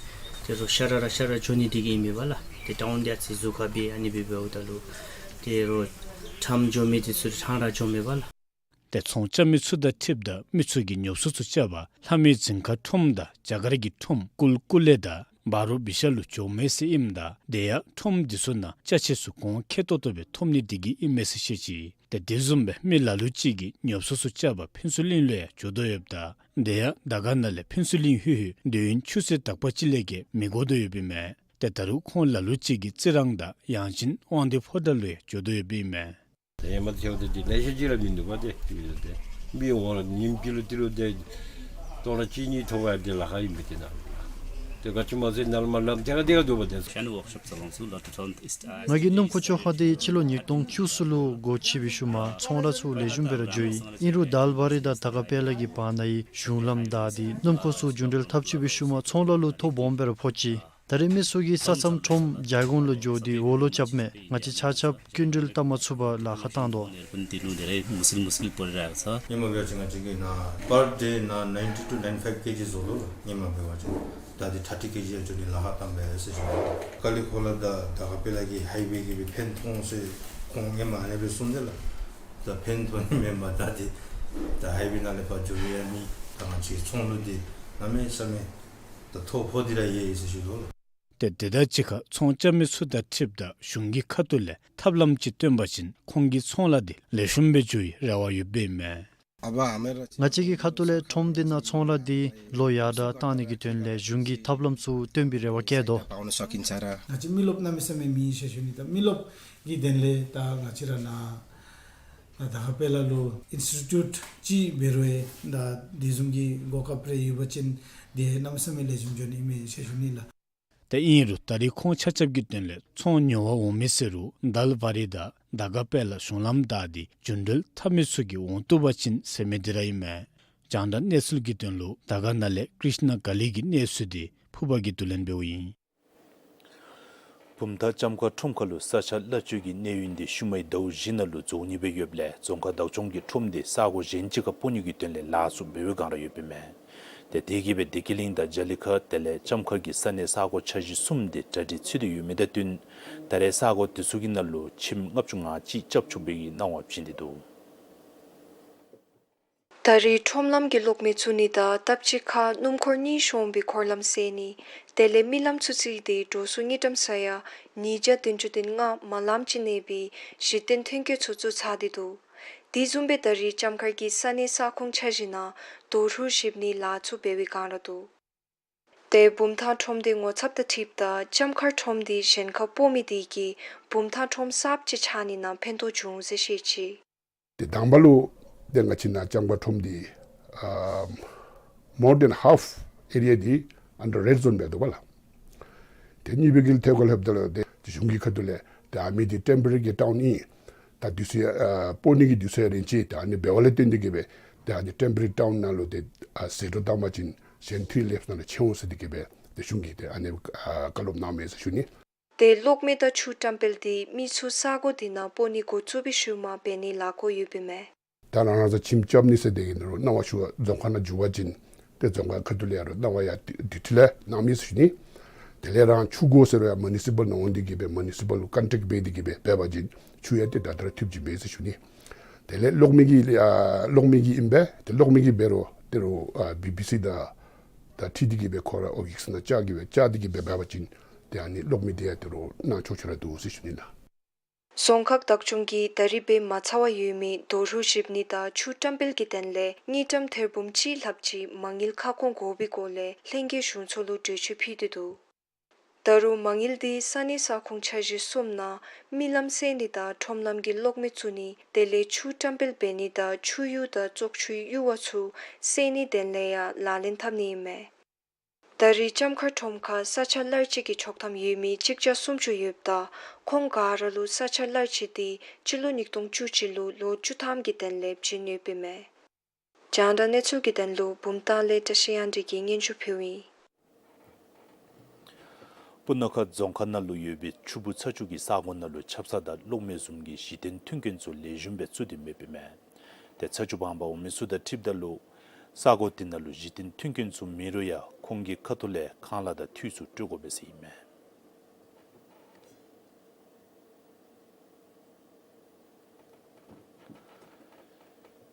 ཏེ་རོགས་ཤ་ར་ར་ཤ་ར་འགྱོ་ནི་འདི་གིས་ཨིན་མས་པ་ལགས། ཏེ་ཊའུན་འདི་ཨ་ཙི་ཟུར་ཁར་སྦེ་ཨ་ནི་སྦེ་འབདཝ་ད་ལུ་ཏེ་རོགས་ཁྲམ་འགྱོ་མི་འདི་ཚུ་ཕྲང་ར་འགྱོ་མས་པ་ལགས། ཏེ་ཚོང་རྐྱབ་མི་ཚུ་དང་འཁྲིལཝ་ད་མི་ཚུ་གིས་ཉོ་སྒྲུབ་ཚུ་རྐྱབ་པར་ལྷ་མོའི་རྫིང་ཁ་ཁྲོམ་དང་རྒྱ་གར་གྱི་ཁྲོམ་ཀུལ་ཀུ་ལེ་དང་བཱ་རུ་བི་ཤཱལ་ལུ་འགྱོཝ་མས་ཟེར་ཨིནམ་ད་དེ་ཡང་ཁྲོམ་འདི་ཚུ་ནང་ཅ་ཆས་ཚུ་གོང་ཁེ་ཏོག་ཏོ་སྦེ་ཐོབ་ནི་འདི་གིས་ཨིན་མས་ཟེར་བཤད་ཅི། ཏེ་དེ་བཟུམ་སྦེ་མི་ལ་ལུ་ཅིག་གིས་ཉོ་སྒྲུབ་ཚུ་རྐྱབ་པར་ཕུན་ཚོགས་གླིང་ལུ་ཡང་འགྱོ་དོ་ཡོདཔ་ད་དེ་ཡང་དར་དཀར་ན་ལས་ཕུན་ཚོགས་གླིང་ལྷོད་ལྷོད་དུས་ཡུན་ཆུ་ཚོད་དག་པ་ཅིག་ལས་བརྒལ་མི་འགོར་དོ་ཡོདཔ་ཨིན་མས། ཏེ་ད་རུང་ཁོང་ལ་ལུ་ཅིག་གིས་རྩི་རང་དང་ཡང་ཅིན་དབང་འདུས་ཕོ་བྲང་ལུ་ཡང་འགྱོ་དོ་ཡོདཔ་ཨིན་མས། ད་ཧེ་མ་ཐེབས་ཏེ་འདི་ལེ་ཤ་ཅིག་ར་མིན་འདུག་པ་ཏེ། མི་འོང་ར་ཉིནམ་གཅིག་ལུ་ཏི་རུ་ཏེ་སྟོང་ཕྲག་གཅིག་གཉིས་ཐོབ་པ་འདི་ལཱ་ཁག་ཨིན་པས་ཏེ་ནཱ། ཏེ་ག་ཅི་སྨོ་ཟེར་ན་ལམ་ལམ་ཐད་ཀར་ཐད་ཀར་འདུག་པ་ཏེ། Piano workshop salon su la tuton ist ང་གིས་སྣུམ་འཁོར་བཅོ་ཁ་འདི་སྤྱི་ལོ་ཉིས་སྟོང་བཅུ་གསུམ་ལུ་སྒོ་ཕྱེ་བའི་ཤུལ་མ་ཚོང་ལཱ་ཚུ་ལེགས་ཤོམ་སྦེ་ར་འགྱོ་ཡི། ཨིན་རུང་དཱལ་བ་རི་དང་དར་དཀར་དཔལ་ལ་གི་བར་ནའི་གཞུང་ལམ་བདའ་སྟེ་སྣུམ་འཁོར་ཚུ་རྒྱུ་འགྲུལ་འཐབ་ཚུགས་པའི་ཤུལ་མ་ཚོང་ལཱ་ལུ་ཐོ་སྦོམ་སྦེ་ར་ཕོག་ཅི། ད་རེས་མི་ཚུ་གིས་ས་མཚམས་ཁྲོམ་རྒྱ་གུང་ལུ་འགྱོ་སྟེ་འོག་ལུ་རྐྱབ་མས། ང་བཅས་ཆ་ཁྱབ་སྐྱིན་འགྲུལ་བཏབ་མ་ཚུགས་པར་ལཱ་ཁག་བཏང་དོ། སྔོན་མ་འབད་བ་ཅིན་ང་བཅས་ཀྱིས་ནཱ་པར་ཌེ་ནཱ་ནའིན་ཊི་ཊུ་ནའིན་ཊི་ཕའིབ་ཀེ་ཇི་བཟོ་དོ་ལགས། སྔོན་མ་འབད་བ་ཅིན་ད་འདི་ཐར་ཊི་ཀེ་ཇི་ཡང་འགྱོ་ནི་ལཱ་ཁག་བཏངམ་སྦེ་ཟེར་ཞུ་ནི། ཀ་ལི་ཁོ་ལ་དང་དར་དཀར་དཔལ་ལ་གི་ཧའི་ཝེ་གི་སྦེ་ཕན་ཐོགས་ཟེར་ཁོང་སྔོན་མ་ཨ་ནི་སྦེ་གསུངས་ཏེ་ལགས། ད་ཕན་ཐོགས་ནི་མེན་པར་ད་འདི་ད་ཧའི་ཝེ་ནང་ལས་ཕར་འགྱོ་ཡང་མེད། ད་ང་བཅས་ཚོང་ལུ་འདི་གནམ་མེད་ས་མེད་ད་ཐོ་ཕོག་སྟེ་ར་ཡོད་ཟེར་ཞུ་དོ་ལགས། ཏེ་དེ་དང་གཅིག་ཁར་ཚོང་རྐྱབ་མི་ཚུ་དང་འཁྲིལཝ་ད་གཞུང་གི་ཁ་ཐུག་ལས་ཐབས་ལམ་ཅིག་སྟོན་པ་ཅིན་ཁོང་གི་ཚོང་ལཱ་འདི་ལེགས་ཤོམ་སྦེ་འགྱོ་བའི་རེ་བ་ཡོདཔ་ཨིན་མས། ང་བཅས་ཀྱི་ཁ་ཐུག་ལས་ཁྲོམ་འདི་ནང་ཚོང་ལཱ་འདི་ལོག་ཡར་དྲག་བཏང་ནི་གི་དོན་ལས་གཞུང་གིས་ཐབས་ལམ་ཚུ་སྟོན་པའི་རེ་བ་བསྐྱེད་དོ། ང་བཅས་མི་རློབས་གནམ་མེད་ས་མེད་མེད་ཟེར་ཞུ་ནི། ད་མི་རློབས་ཀྱི་དོན་ལས་ད་ང་བཅས་ར་ནཱ་ད་དར་དཀར་དཔལ་ལ་ལུ་ཨིནསི་ཊི་ཊིའུཊ་ཅིག་འབད་རུང་ད་དེ་བཟུམ་གྱི་གོ་སྐབས་རེ་ཡོད་པ་ཅིན་འདི་གནམ་མེད་ས་མེད་ལེགས་ཤོམ་འགྱོ་ནི་ཨིན་མས་ཟེར་ཞུ་ནི་ལགས། ཏེ་ཨིན་རུང་ད་རེས་ཁོང་ཆ་ཁྱབ་ཀྱི་དོན་ལས་ཚོང་ཉོ་བར་འོང་མི་ཟེར་རུང་དཱལ་བ་རི་དང་དར་དཀར་དཔལ་ལ་གཞུང་ལམ་བདའ་སྟེ་རྒྱུ་འགྲུལ་འཐབ་མི་ཚུ་གིས་འོང་བཏུབ་པ་ཅིན་ཟེར་མི་འདི་ར་ཨིན་མས། རྒྱང་བསྒྲགས་གནས་ཚུལ་གྱི་དོན་ལུ་དར་དཀར་ན་ལས་ཀྲིཤ་ན་ག་ལི་གི་གནས་ཚུལ་འདི་ཕུར་པ་གིས་བསྡུ་ལེན་འབདཝ་ཨིན། བུམ་ཐང་ལྕམ་མཁར་ཁྲོམ་ཁ་ལུ་ས་ཆ་གླ་བཅོལ་གྱི་གནས་ཡུན་འདི་ཤུལ་མའི་ཟླཝ་བཞི་ནང་ལུ་རྫོགས་ནི་སྦེ་ཡོདཔ་ལས་རྫོང་ཁག་བདག་སྐྱོང་གིས་ཁྲོམ་འདི་ས་གོ་གཞན་ཅིག་ཁར་སྤོ་ནི་གི་དོན་ལས་ལཱ་ཚུ་འབད་བའི་བསྒང་ར་ཡོདཔ་ཨིན་མས། ཏེ་དེ་གིས་སྦེ་བདེ་སྐྱིད་གླིང་དང་རྒྱ་གླིང་ཁ་དེ་ལས་ལྕམ་མཁར་གྱི་ས་གནས་ས་གོ་འཆར་གཞི་གསུམ་འདི་གྲ་སྒྲིག་ཚུད་དེ་ཡོད་མི་དང་བསྟུན་ད་རེས་ས་གོ་དེ་ཚུ་གི་ནང་ལུ་ཁྱིམ་ལྔ་བཅུ་ང་གཅིག་རྐྱབ་ཚུགས་པའི་གི་གནང་བ་བྱིན་ཏེ་འདུག། ད་རེས་ཁྲོམ་ལམ་གྱི་གློག་མེ་བཙུགས་ནི་དང་སྟབས་གཅིག་ཁར་སྣུམ་འཁོར་གཉིས་ཤོང་བའི་འཁོར་ལམ་བསལ་ནི་དེ་ལས་མི་ལམ་ཚུ་བརྩིས་ཏེ་འགྲོ་སོང་དངུལ་ཀྲམ་ས་ཡ་ཉིས་བརྒྱ་བདུན་ཅུ་དོན་ལྔ་མ་ལམ་ཅིག་གནས་པའི་གཞི་རྟེན་མཐུན་རྐྱེན་ཚུ་བཙུགས་ཚར་ཏེ་འདུག། དེ་བཟུམ་སྦེ་ད་རེས་ལྕམ་མཁར་གྱི་ས་གནས་ས་ཁོངས་འཆར་གཞི་ནང་རྡོ་རུག་བཞིབ་ནིའི་ལཱ་ཚུ་འབད་བའི་བསྒང་ར་འདུག། ཏེ་བུམ་ཐང་ཁྲོམ་སྡེ་ངོ་ཚབ་དང་འཁྲིལཝ་ད་ལྕམ་མཁར་ཁྲོམ་འདི་གཞན་ཁར་སྤོ་མི་དེ་གིས་བུམ་ཐང་ཁྲོམ་གསརཔ་ཅིག་ཆགས་ནི་ནང་ཕན་ཐོགས་འབྱུང་ཟེར་བཤད་ཅི། ཏེ་དང་པ་ལུ་ཏེ་ང་བཅས་ནཱ་ལྕམ་མཁར་ཁྲོམ་འདི་ཨ་more than half area འདི་under red zone སྦེ་འདུག་པ་ལགས། ཏེ་གཉིས་པའི་གི་ཐད་ཁར་ལྷོདཔ་ད་ལུ་ཏེ་གཞུང་གི་ཁ་ཐུག་ལས་ཏེ་ཨ་མི་འདི་ཊེམ་པོ་ར་རི་གི་ཊའུན་ཨིན། ད་དུས་ཚོད་ཨ་སྤོ་ནི་གི་དུས་ཚོད་ཡང་རན་ཅི། ཏེ་ཨ་ནི་འབདཝ་ལས་བརྟེན་ཏེ་གིས་སྦེ་ཏེ་ཨ་ནི་ཊེམ་པོ་ར་རི་ཊའུན་ནང་ལུ་ཏེ་ཨ་ཟད་འགྲོ་བཏང་པ་ཅིན་གཞན་འཐུས་ལེན་ས་ནང་ལུ་ཆེ་འོང་ཟེར་ཏེ་གིས་སྦེ་ཏེ་གཞུང་གིས་ཏེ་ཨ་ནི་ཨ་བཀའ་སློབ་གནང་མས་ཟེར་ཞུ་ནི། ཏེ་གློག་མེ་དང་ཆུ་བཀྲམ་སྤེལ་འདི་མི་ཚུ་ས་གོ་འདི་ནང་སྤོ་ནི་འགོ་བཙུགས་པའི་ཤུལ་མ་འབད་ནིའི་ལཱ་འགོ་ཡོདཔ་ཨིན་མས། ད་རང་རང་ས་ཁྱིམ་རྐྱབ་ནི་ཟེར་དེ་གི་ནང་ལུ་གནང་བ་ཞུ་བར་རྫོང་ཁག་ནང་འགྱོ་བ་ཅིན་ཏེ་རྫོང་ཁག་ཁ་ཐུག་ལས་ཡང་རུང་གནང་བ་ཡང་དེ་དེ་འཕྲོ་ལས་གནང་མས་ཟེར་ཞུ་ནི། དེ་ལས་རང་ཆུ་དགོ་ཟེར་རུང་ཡང་མུ་ནི་སི་པཱལ་ནང་འོང་སྟེ་གིས་སྦེ་མུ་ནི་སི་པཱལ་ལུ་ཀོན་ཊེཀཊ་འབད་དེ་གིས་སྦེ་འབད་བ་ཅིན་ཆུ་ཡང་ཏེ་ད་ལྟོ་ར་ཐོབ་ཅི་མས་ཟེར་ཞུ་ནི། དེ་ལས་གློག་མེ་གི་ཨ་གློག་མེ་གི་ཨིན་པས། ཏེ་གློག་མེ་གི་འབད་རུང་ཏེ་རུང་ཨ་བི་བི་སི་དང་ད་འཁྲིལ་ཏེ་གིས་སྦེ་ཁོ་ར་ཨོ་གི་ས་ནང་བཅར་གྱི་སྦེ་བཅར་ཏེ་གིས་སྦེ་འབད་བ་ཅིན་ཏེ་ཨ་ནི་གློག་མེ་དེ་ཡང་ཏེ་རུང་གནང་ཆོག་ཆོག་ར་འདུག་ཟེར་ཞུ་ནི་ལགས། རྫོང་ཁག་བདག་སྐྱོང་གིས་ད་རེས་འབད་མ་ཚར་བར་ཡོད་མི་རྡོ་རུག་བཞིབ་ནི་དང་ཆུ་བཀྲམ་སྤེལ་གྱི་དོན་ལས་དངུལ་ཀྲམ་ཐེར་འབུམ་གཅིག་ལྷགཔ་ཅིག་མ་དངུལ་ཁ་སྐོང་དགོ་པའི་སྐོར་ལས་ལྷན་རྒྱས་གཞུང་ཚོགས་ལུ་གྲོས་ཆོད་ཕུལ་ཏེ་འདུག། ད་རུང་མ་དངུལ་འདི་ས་གནས་ས་ཁོངས་འཆར་གཞི་གསུམ་ནང་མི་ལམ་བསལ་ནི་དང་ཁྲོམ་ལམ་གྱི་གློག་མེ་བཙུགས་ནི་དེ་ལས་ཆུ་བཀྲམ་སྤེལ་འབད་ནི་དང་ཆུ་གཡུར་དང་བཙོག་ཆུའི་གཡུར་བ་ཚུ་བསལ་ནིའི་དོན་ལས་ཡང་ལག་ལེན་འཐབ་ནི་ཨིན་མས། ད་རེས་ལྕམ་མཁར་ཁྲོམ་ཁར་ས་ཆ་གླར་སྤྱོད་ཀྱི་ཆོག་ཐམ་ཡོད་མི་གཅིག་བརྒྱ་སུམ་ཅུ་ཡོདཔ་ད་ཁོང་ག་ར་ལུ་ས་ཆ་གླར་སྤྱོད་འདི་སྤྱི་ལོ་ཉིས་སྟོང་བཅུ་གཅིག་ལུ་ལོ་བཅུ་ཐམ་གྱི་དོན་ལས་བྱིན་ཡོདཔ་ཨིན་མས། རྒྱང་བསྒྲགས་གནས་ཚུལ་གྱི་དོན་ལུ་བུམ་ཐང་ལས་བཀྲ་ཤིས་དབྱངས་སྒྲོན་གྱིས་སྙན་ཞུ་ཕུལཝ་ཨིན། སྤུ་ན་ཁ་རྫོང་ཁག་ནང་ལུ་ཡོད་པའི་ཆུ་སྦུག་ཚ་ཆུ་གི་ས་གོ་ནང་ལུ་ཆབ་གསང་དང་གློག་མེ་བཟུམ་གྱི་གཞི་རྟེན་མཐུན་རྐྱེན་ཚུ་ལེགས་ཤོམ་སྦེ་བཙུགས་ཏེ་མེདཔ་ཨིན་མས། ཏེ་ཚ་ཆུ་སྦང་པར་འོང་མི་ཚུ་དང་འཁྲིལཝ་ད་ལུ་ས་གོ་དེ་ནང་ལུ་གཞི་རྟེན་མཐུན་རྐྱེན་ཚུ་མེད་རུང་ཡང་ཁོང་གི་ཁ་ཐུག་ལས་ཁང་གླ་དང་འཐུས་ཚུ་སྤྲོད་དགོ་པས་ཟེར་ཨིན་མས།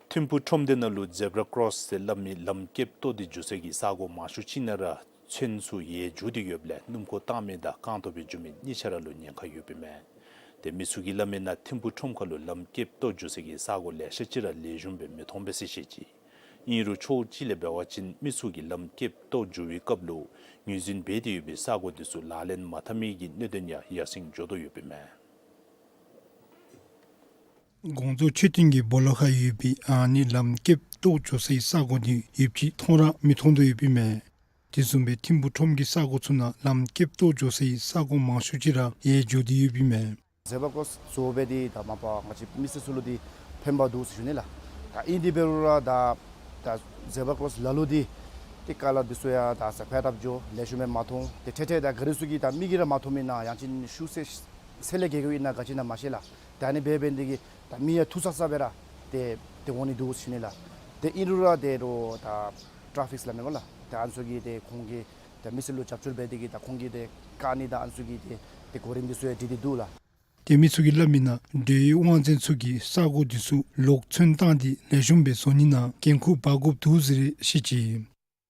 ཐིམ་ཕུ་ཁྲོམ་སྡེ་ནང་ལུ་ཛེབ་ར་ཀོརོསི་ཟེར་སླབ་མི་ལམ་ཀེབ་བཏོག་སྟེ་འགྱོ་སའི་གི་ས་གོ་མང་ཤོས་ཅིག་ནང་ར་ཚོན་ཚུ་ཡལ་འགྱོ་སྟེ་ཡོདཔ་ལས་སྣུམ་འཁོར་བཏང་མི་དང་རྐང་ཐང་སྦེ་འགྱོ་མི་གཉིས་ཆ་ར་ལུ་ཉེན་ཁ་ཡོདཔ་ཨིན་མས། ཏེ་མི་ཚུ་གིས་སླབ་མི་ནང་ཐིམ་ཕུ་ཁྲོམ་ཁ་ལུ་ལམ་ཀེབ་བཏོག་འགྱོ་སའི་གི་ས་གོ་ལེ་ཤ་ཅིག་ར་ལེགས་ཤོམ་སྦེ་མི་མཐོང་པས་ཟེར་བཤད་ཅི། ཨིན་རུང་ཕྱོགས་གཅིག་ལས་འབད་བ་ཅིན་མི་ཚུ་གིས་ལམ་ཀེབ་བཏོག་འགྱོ་བའི་སྐབས་ལུ་ངོས་འཛིན་འབད་དེ་ཡོད་པའི་ས་གོ་དེ་ཚུ་ལག་ལེན་མ་འཐབ་མི་གི་གནད་དོན་ཡང་ཡར་སེང་འགྱོ་དོ་ཡོདཔ་ཨིན་མས། ཀོང་ཙོ་མཆོད་རྟེན་གྱི་སྦོ་ལོགས་ཁར་ཡོད་པའི་ཨ་ནི་ལམ་ཀེབ་བཏོག་འགྱོ་སའི་ས་གོ་འདི་ཡོདཔ་ཅིག་མཐོང་ར་མི་མཐོང་དོ་ཡོདཔ་ཨིན་མས། དེ་བཟུམ་སྦེ་ཐིམ་ཕུ་ཁྲོམ་གྱི་ས་གོ་ཚུ་ནང་ལམ་ཀེབ་བཏོག་འགྱོ་སའི་ས་གོ་མང་ཤོས་ཅིག་ར་ཡལ་འགྱོ་སྟེ་ཡོདཔ་ཨིན་མས། ཛེབ་ར་ཀོརོསི་བཟོ་སྦེ་འདི་ད་མ་པ་ང་བཅས་མི་སེར་ཚུ་ལུ་འདི་ཕན་པ་འདུག་ཟེར་ཞུ་ནི་ལགས། ད་ཨིན་དེ་འབད་རུང་ར་ད་ད་ཛེབ་ར་ཀོརོསི་ལ་ལུ་འདི་ཏེ་ཀ་ལ་འདི་ཚུ་ཡང་ད་ཟ་ཕལ་ཏབ་འགྱོ་ལེགས་ཤོམ་སྦེ་མ་མཐོང་། ཏེ་ཐད་ཐད་ད་ག་རི་ཚུ་གིས་ད་མི་གིས་ར་མ་མཐོང་མི་ན་ཡང་ཅིན་ཤུགས་ཚད་ཚད་ལས་བརྒལ་བའི་ན་ག་ཅི་ན་མ་ཤེས་ལགས། ད་ཨ་ནི་འབད་འབད་ནི་དེ་གིས་ད་མི་ཡང་འཐུ་ས་ས་སྦེ་ར་ཏེ་ཏེ་འོང་ནི་འདུག་ཟེར་ཞུ་ནི་ལགས། ཏེ་ཨིན་རུང་ར་ཏེ་རོགས་ད་ཊ་ར་ཕིགསི་སླབ་མས་སྨོ་ལགས། ད་ཨ་ནི་ཚུ་གིས་ཏེ་ཁོང་གིས་ད་མི་སེར་ལུ་རྒྱབ་སྐྱོར་འབད་དེ་གིས་ད་ཁོང་གིས་ཏེ་བཀག་ནི་ད་ཨ་ནི་ཚུ་གི་ཏེ་ཏེ་གོ་རིམ་འདི་ཚུ་ཡང་སྒྲིག་སྟེ་འདུག་ལགས། ཏེ་མི་ཚུ་གིས་སླབ་མི་ནང་འབྲེལ་ཡོད་དབང་འཛིན་ཚུ་གིས་ས་གོ་འདི་ཚུ་ལོག་ཚོན་བཏང་སྟེ་ལེགས་ཤོམ་སྦེ་བཟོ་ནི་ནང་འགན་ཁུར་འབག་དགོཔ་འདུག་ཟེར་བཤད་ཅི།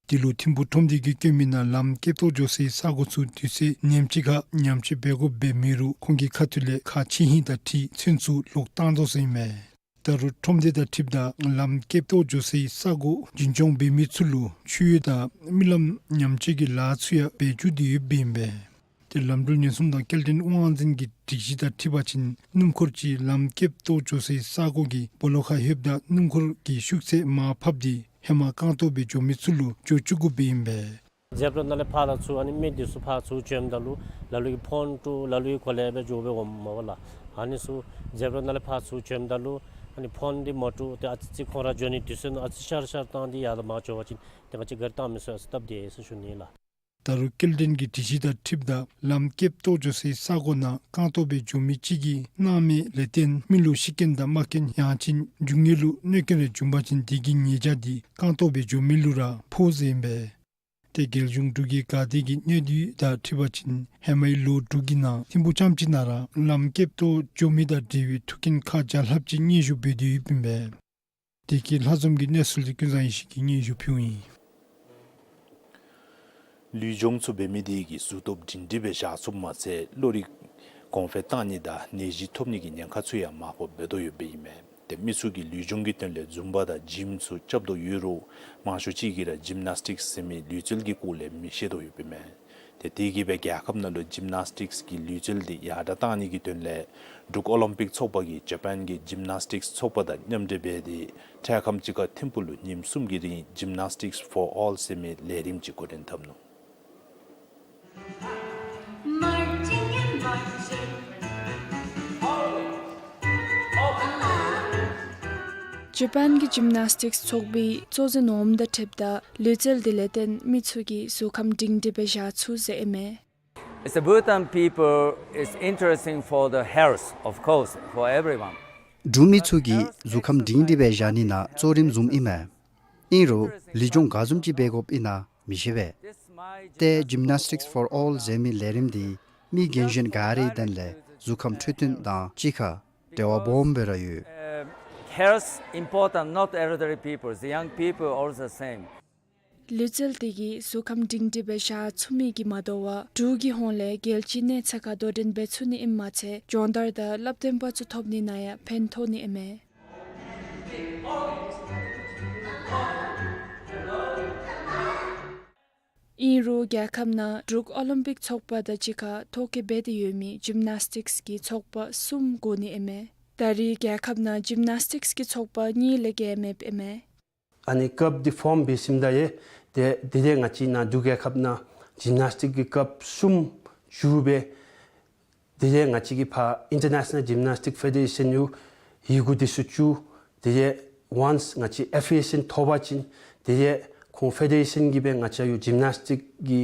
དེ་ལུ་ཐིམ་ཕུ་ཁྲོམ་སྡེ་གིས་བཀོད་མི་ནང་ལམ་ཀེབ་བཏོག་འགྱོ་སའི་ས་གོ་ཚུ་དུས་ཚོད་ནེམ་ཅིག་ཁར་ཉམས་བཅོས་འབད་དགོཔ་སྦེ་མེད་རུང་ཁོང་གི་ཁ་ཐུག་ལས་ཁག་ཆེ་ཧིང་དང་འཁྲིལ་ཚོན་ཚུ་ལོག་བཏང་དོ་ཟེར་ཨིན་མས། ད་རུང་ཁྲོམ་སྡེ་དང་འཁྲིལཝ་ད་ལམ་ཀེབ་བཏོག་འགྱོ་སའི་ས་གོ་རྒྱུན་སྐྱོང་འབད་མི་ཚུ་ལུ་ཆུ་གཡུར་དང་རྨི་ལམ་ཉམས་བཅོས་ཀྱི་ལཱ་ཚུ་ཡང་འབད་བཅུག་སྟེ་ཡོདཔ་ཨིན་པས། ཏེ་ལམ་འགྲུལ་ཉེན་སྲུང་དང་སྐྱེལ་འདྲེན་དབང་འཛིན་གྱི་སྒྲིག་གཞི་དང་འཁྲིལ་བ་ཅིན་སྣུམ་འཁོར་ཅིག་ལམ་ཀེབ་བཏོག་འགྱོ་སའི་ས་གོ་གི་སྦོ་ལོགས་ཁར་ལྷོདཔ་ད་སྣུམ་འཁོར་གྱི་ཤུགས་ཚད་མར་ཕབ་སྟེ་ཧེ་མ་རྐང་ཐང་སྦེ་འགྱོ་མི་ཚུ་ལུ་འགྱོ་བཅུག་དགོཔ་ཨིན་པས། ཛེབ་ར་ནང་ལས་ཕར་ལུ་ཚུར་ཨ་ནི་མི་འདི་ཚུ་ཕར་ཚུར་བྱོནམ་ད་ལུ་ལ་ལུ་གིས་ཕོན་དཀྲུག་ལ་ལུ་གིས་གོ་ལེ་སྦེ་འགྱོ་སྦེ་འོངམ་མས་ལགས། ཨ་ནི་ཚུ་ཛེབ་ར་ནང་ལས་ཕར་ཚུར་བྱོནམ་ད་ལུ་ཨ་ནི་ཕོན་འདི་མ་དཀྲུག་ཏེ་ཨ་ཙི་ཅིག་ཁོང་ར་འགྱོ་ནི་དུས་ཚོད་ནང་ཨ་ཙི་ཤར་ཤར་བཏང་སྟེ་ཡར་དང་མར་འགྱོ་བ་ཅིན་ཏེ་ང་བཅས་ག་རི་བཏང་མི་ཚུ་ཨ་ཙི་སྟབས་བདེ་ཟེར་ཞུ་ནི་ལགས། ད་རུང་སྐྱེལ་འདྲེན་གྱི་སྒྲིག་གཞི་དང་འཁྲིལཝ་ད་ལམ་ཀེབ་བཏོག་འགྱོ་སའི་ས་གོ་ནང་རྐང་ཐང་སྦེ་འགྱོ་མི་ཅིག་གིས་སྣང་མེད་ལས་བརྟེན་མི་ལུ་ཤི་རྐྱེན་དང་རྨ་རྐྱེན་ཡང་ཅིན་རྒྱུ་དངོས་ལུ་གནོད་རྐྱེན་རེ་བྱུང་པ་ཅིན་དེ་གི་ཉེས་བྱ་འདི་རྐང་ཐང་སྦེ་འགྱོ་མི་ལུ་ར་ཕོག་ཟེར་ཨིན་པས། ཏེ་རྒྱལ་གཞུང་འབྲུག་རྒྱལ་དགའ་ལྡན་གྱི་གནས་སྡུད་དང་འཁྲིལ་བ་ཅིན་ཧེ་མའི་ལོ་དྲུག་གི་ནང་ཐིམ་ཕུ་རྐྱངམ་གཅིག་ནང་ར་ལམ་ཀེབ་བཏོག་འགྱོ་མི་དང་འབྲེལ་བའི་ཐུག་རྐྱེན་ཁག་བརྒྱ་ལྷགཔ་ཅིག་སྙན་ཞུ་འབད་དེ་ཡོདཔ་ཨིན་པས། དེ་གི་ལྷག་བསམ་གྱི་གནས་ཚུལ་འདི་ཀུན་བཟང་ཡེ་ཤེས་ཀྱིས་སྙན་ཞུ་ཕུལཝ་ཨིན། ལུས་སྦྱོང་ཚུ་འབད་མི་དེ་གིས་གཟུགས་སྟོབས་སྒྲིང་སྒྲི་སྦེ་བཞག་ཚུགསཔ་མ་ཚད་བློ་རིག་གོང་འཕེལ་གཏང་ནི་དང་ནད་གཞི་ཐོབ་ནི་གི་ཉེན་ཁ་ཚུ་ཡང་མར་ཕབ་འབད་དོ་ཡོདཔ་ཨིན་མས། ཏེ་མི་ཚུ་གིས་ལུས་སྦྱོང་གི་དོན་ལས་ཛུམ་བཱ་དང་ཇིམ་ཚུ་རྐྱབ་དོ་ཡོད་རུང་མང་ཤོས་ཅིག་གིས་ར་ཇིམ་ནཱས་ཊིཀསི་ཟེར་མི་ལུས་རྩལ་གྱི་སྐོར་ལས་མི་ཤེས་དོ་ཡོདཔ་ཨིན་མས། ཏེ་དེ་གིས་སྦེ་རྒྱལ་ཁབ་ནང་ལུ་ཇིམ་ནཱས་ཊིཀསི་གི་ལུས་རྩལ་འདི་ཡར་དྲག་གཏང་ནི་གི་དོན་ལས་འབྲུག་ཨོ་ལིམ་པིཀ་ཚོགས་པ་གིས་ཇ་པཱན་གྱི་ཇིམ་ནཱས་ཊིཀསི་ཚོགས་པ་དང་མཉམ་འབྲེལ་འབད་དེ་འཕྲལ་ཁམས་ཅིག་ཁར་ཐིམ་ཕུག་ལུ་ཉིནམ་གསུམ་གྱི་རིང་Gymnastics for All ཟེར་མི་ལས་རིམ་ཅིག་འགོ་འདྲེན་འཐབ་ནུག། ཇ་པཱན་གྱི་ཇིམ་ནཱས་ཊིཀསི་ཚོགས་པའི་གཙོ་འཛིན་འོགམ་དང་འཁྲིལཝ་ད་ལུས་རྩལ་འདི་ལས་བརྟེན་མི་ཚུ་གི་གཟུགས་ཁམས་སྒྲིང་སྒྲི་སྦེ་བཞག་ཚུགས་ཟེར་ཨིན་མས། It's the Bhutan people, it's interesting for the health, of course, for everyone. འབྲུག་མི་ཚུ་གིས་གཟུགས་ཁམས་སྒྲིང་སྒྲི་སྦེ་བཞག་ནི་ནང་གཙོ་རིམ་བཟུངམ་ཨིན་མས། ཨིན་རུང་ལུས་སྦྱོང་ག་བཟུམ་ཅིག་འབད་དགོཔ་ཨིན་ན་མི་ཤེས་པས། ཏེ་Gymnastics for All ཟེར་མི་ལས་རིམ་འདི་མི་རྒན་གཞོན་ག་རའི་དོན་ལས་གཟུགས་ཁམས་འཕྲོད་བསྟེན་དང་གཅིག་ཁར་འབྲེལ་བ་སྦོམ་སྦེ་ར་ཡོད། Uh, health important, not elderly people, the young people also same. ལུས་རྩལ་འདི་གིས་གཟུགས་ཁམས་སྒྲིང་སྒྲི་སྦེ་བཞག་ཚུགས་མི་གིས་མ་དོ་བར་འབྲུག་གི་ཧོངས་ལས་རྒྱལ་སྤྱིའི་གནས་ཚད་ཁར་དོ་འགྲན་འབད་ཚུགས་ནི་ཨིནམ་མ་ཚད་སྦྱོང་བརྡར་དང་བསླབ་སྟོན་པ་ཚུ་ཐོབ་ནི་ནང་ཡང་ཕན་ཐོགས་ནི་ཨིན་མས། ཨིན་རུང་རྒྱལ་ཁབ་ནང་འབྲུག་ཨོ་ལིམ་པིཀ་ཚོགས་པ་དང་གཅིག་ཁར་ཐོ་བཀོད་འབད་དེ་ཡོད་མི་ཇིམ་ནཱས་ཊིཀསི་གི་ཚོགས་པ་གསུམ་དགོ་ནི་ཨིན་མས། ད་རེས་རྒྱལ་ཁབ་ནང་ཇིམ་ནཱས་ཊིཀསི་གི་ཚོགས་པ་གཉིས་ལས་བརྒལ་མེདཔ་ཨིན་མས། ཨ་ནི་ཀབ་འདི་ཕོརམ་འབད་ཞིནམ་ད་ཡང་ཏེ་དེ་ལས་ང་བཅས་ནཱ་འབྲུག་རྒྱལ་ཁབ་ནང་ཇིམ་ནཱས་ཊིཀ་གི་ཀབ་གསུམ་ཞུ་སྦེ་དེ་ལས་ང་བཅས་ཀྱིས་ཕར་ཨིན་ཊར་ནེ་ཤ་ནཱལ་ཇིམ་ནཱས་ཊིཀ་ཕེ་ཌེ་རེ་ཤཱན་ཡང་ཡི་གུ་འདི་ཚུ་བཙུགས། དེ་ལས་ཝཱནསི་ང་བཅས་ཨེ་ཕི་ལི་ཡེ་ཤཱན་ཐོབ་པ་ཅིན་དེ་ལས་ཁོང་ཕེ་ཌེ་རེ་ཤཱན་གྱིས་སྦེ་ང་བཅས་ཡང་ཇིམ་ནཱས་ཊིཀ་གི་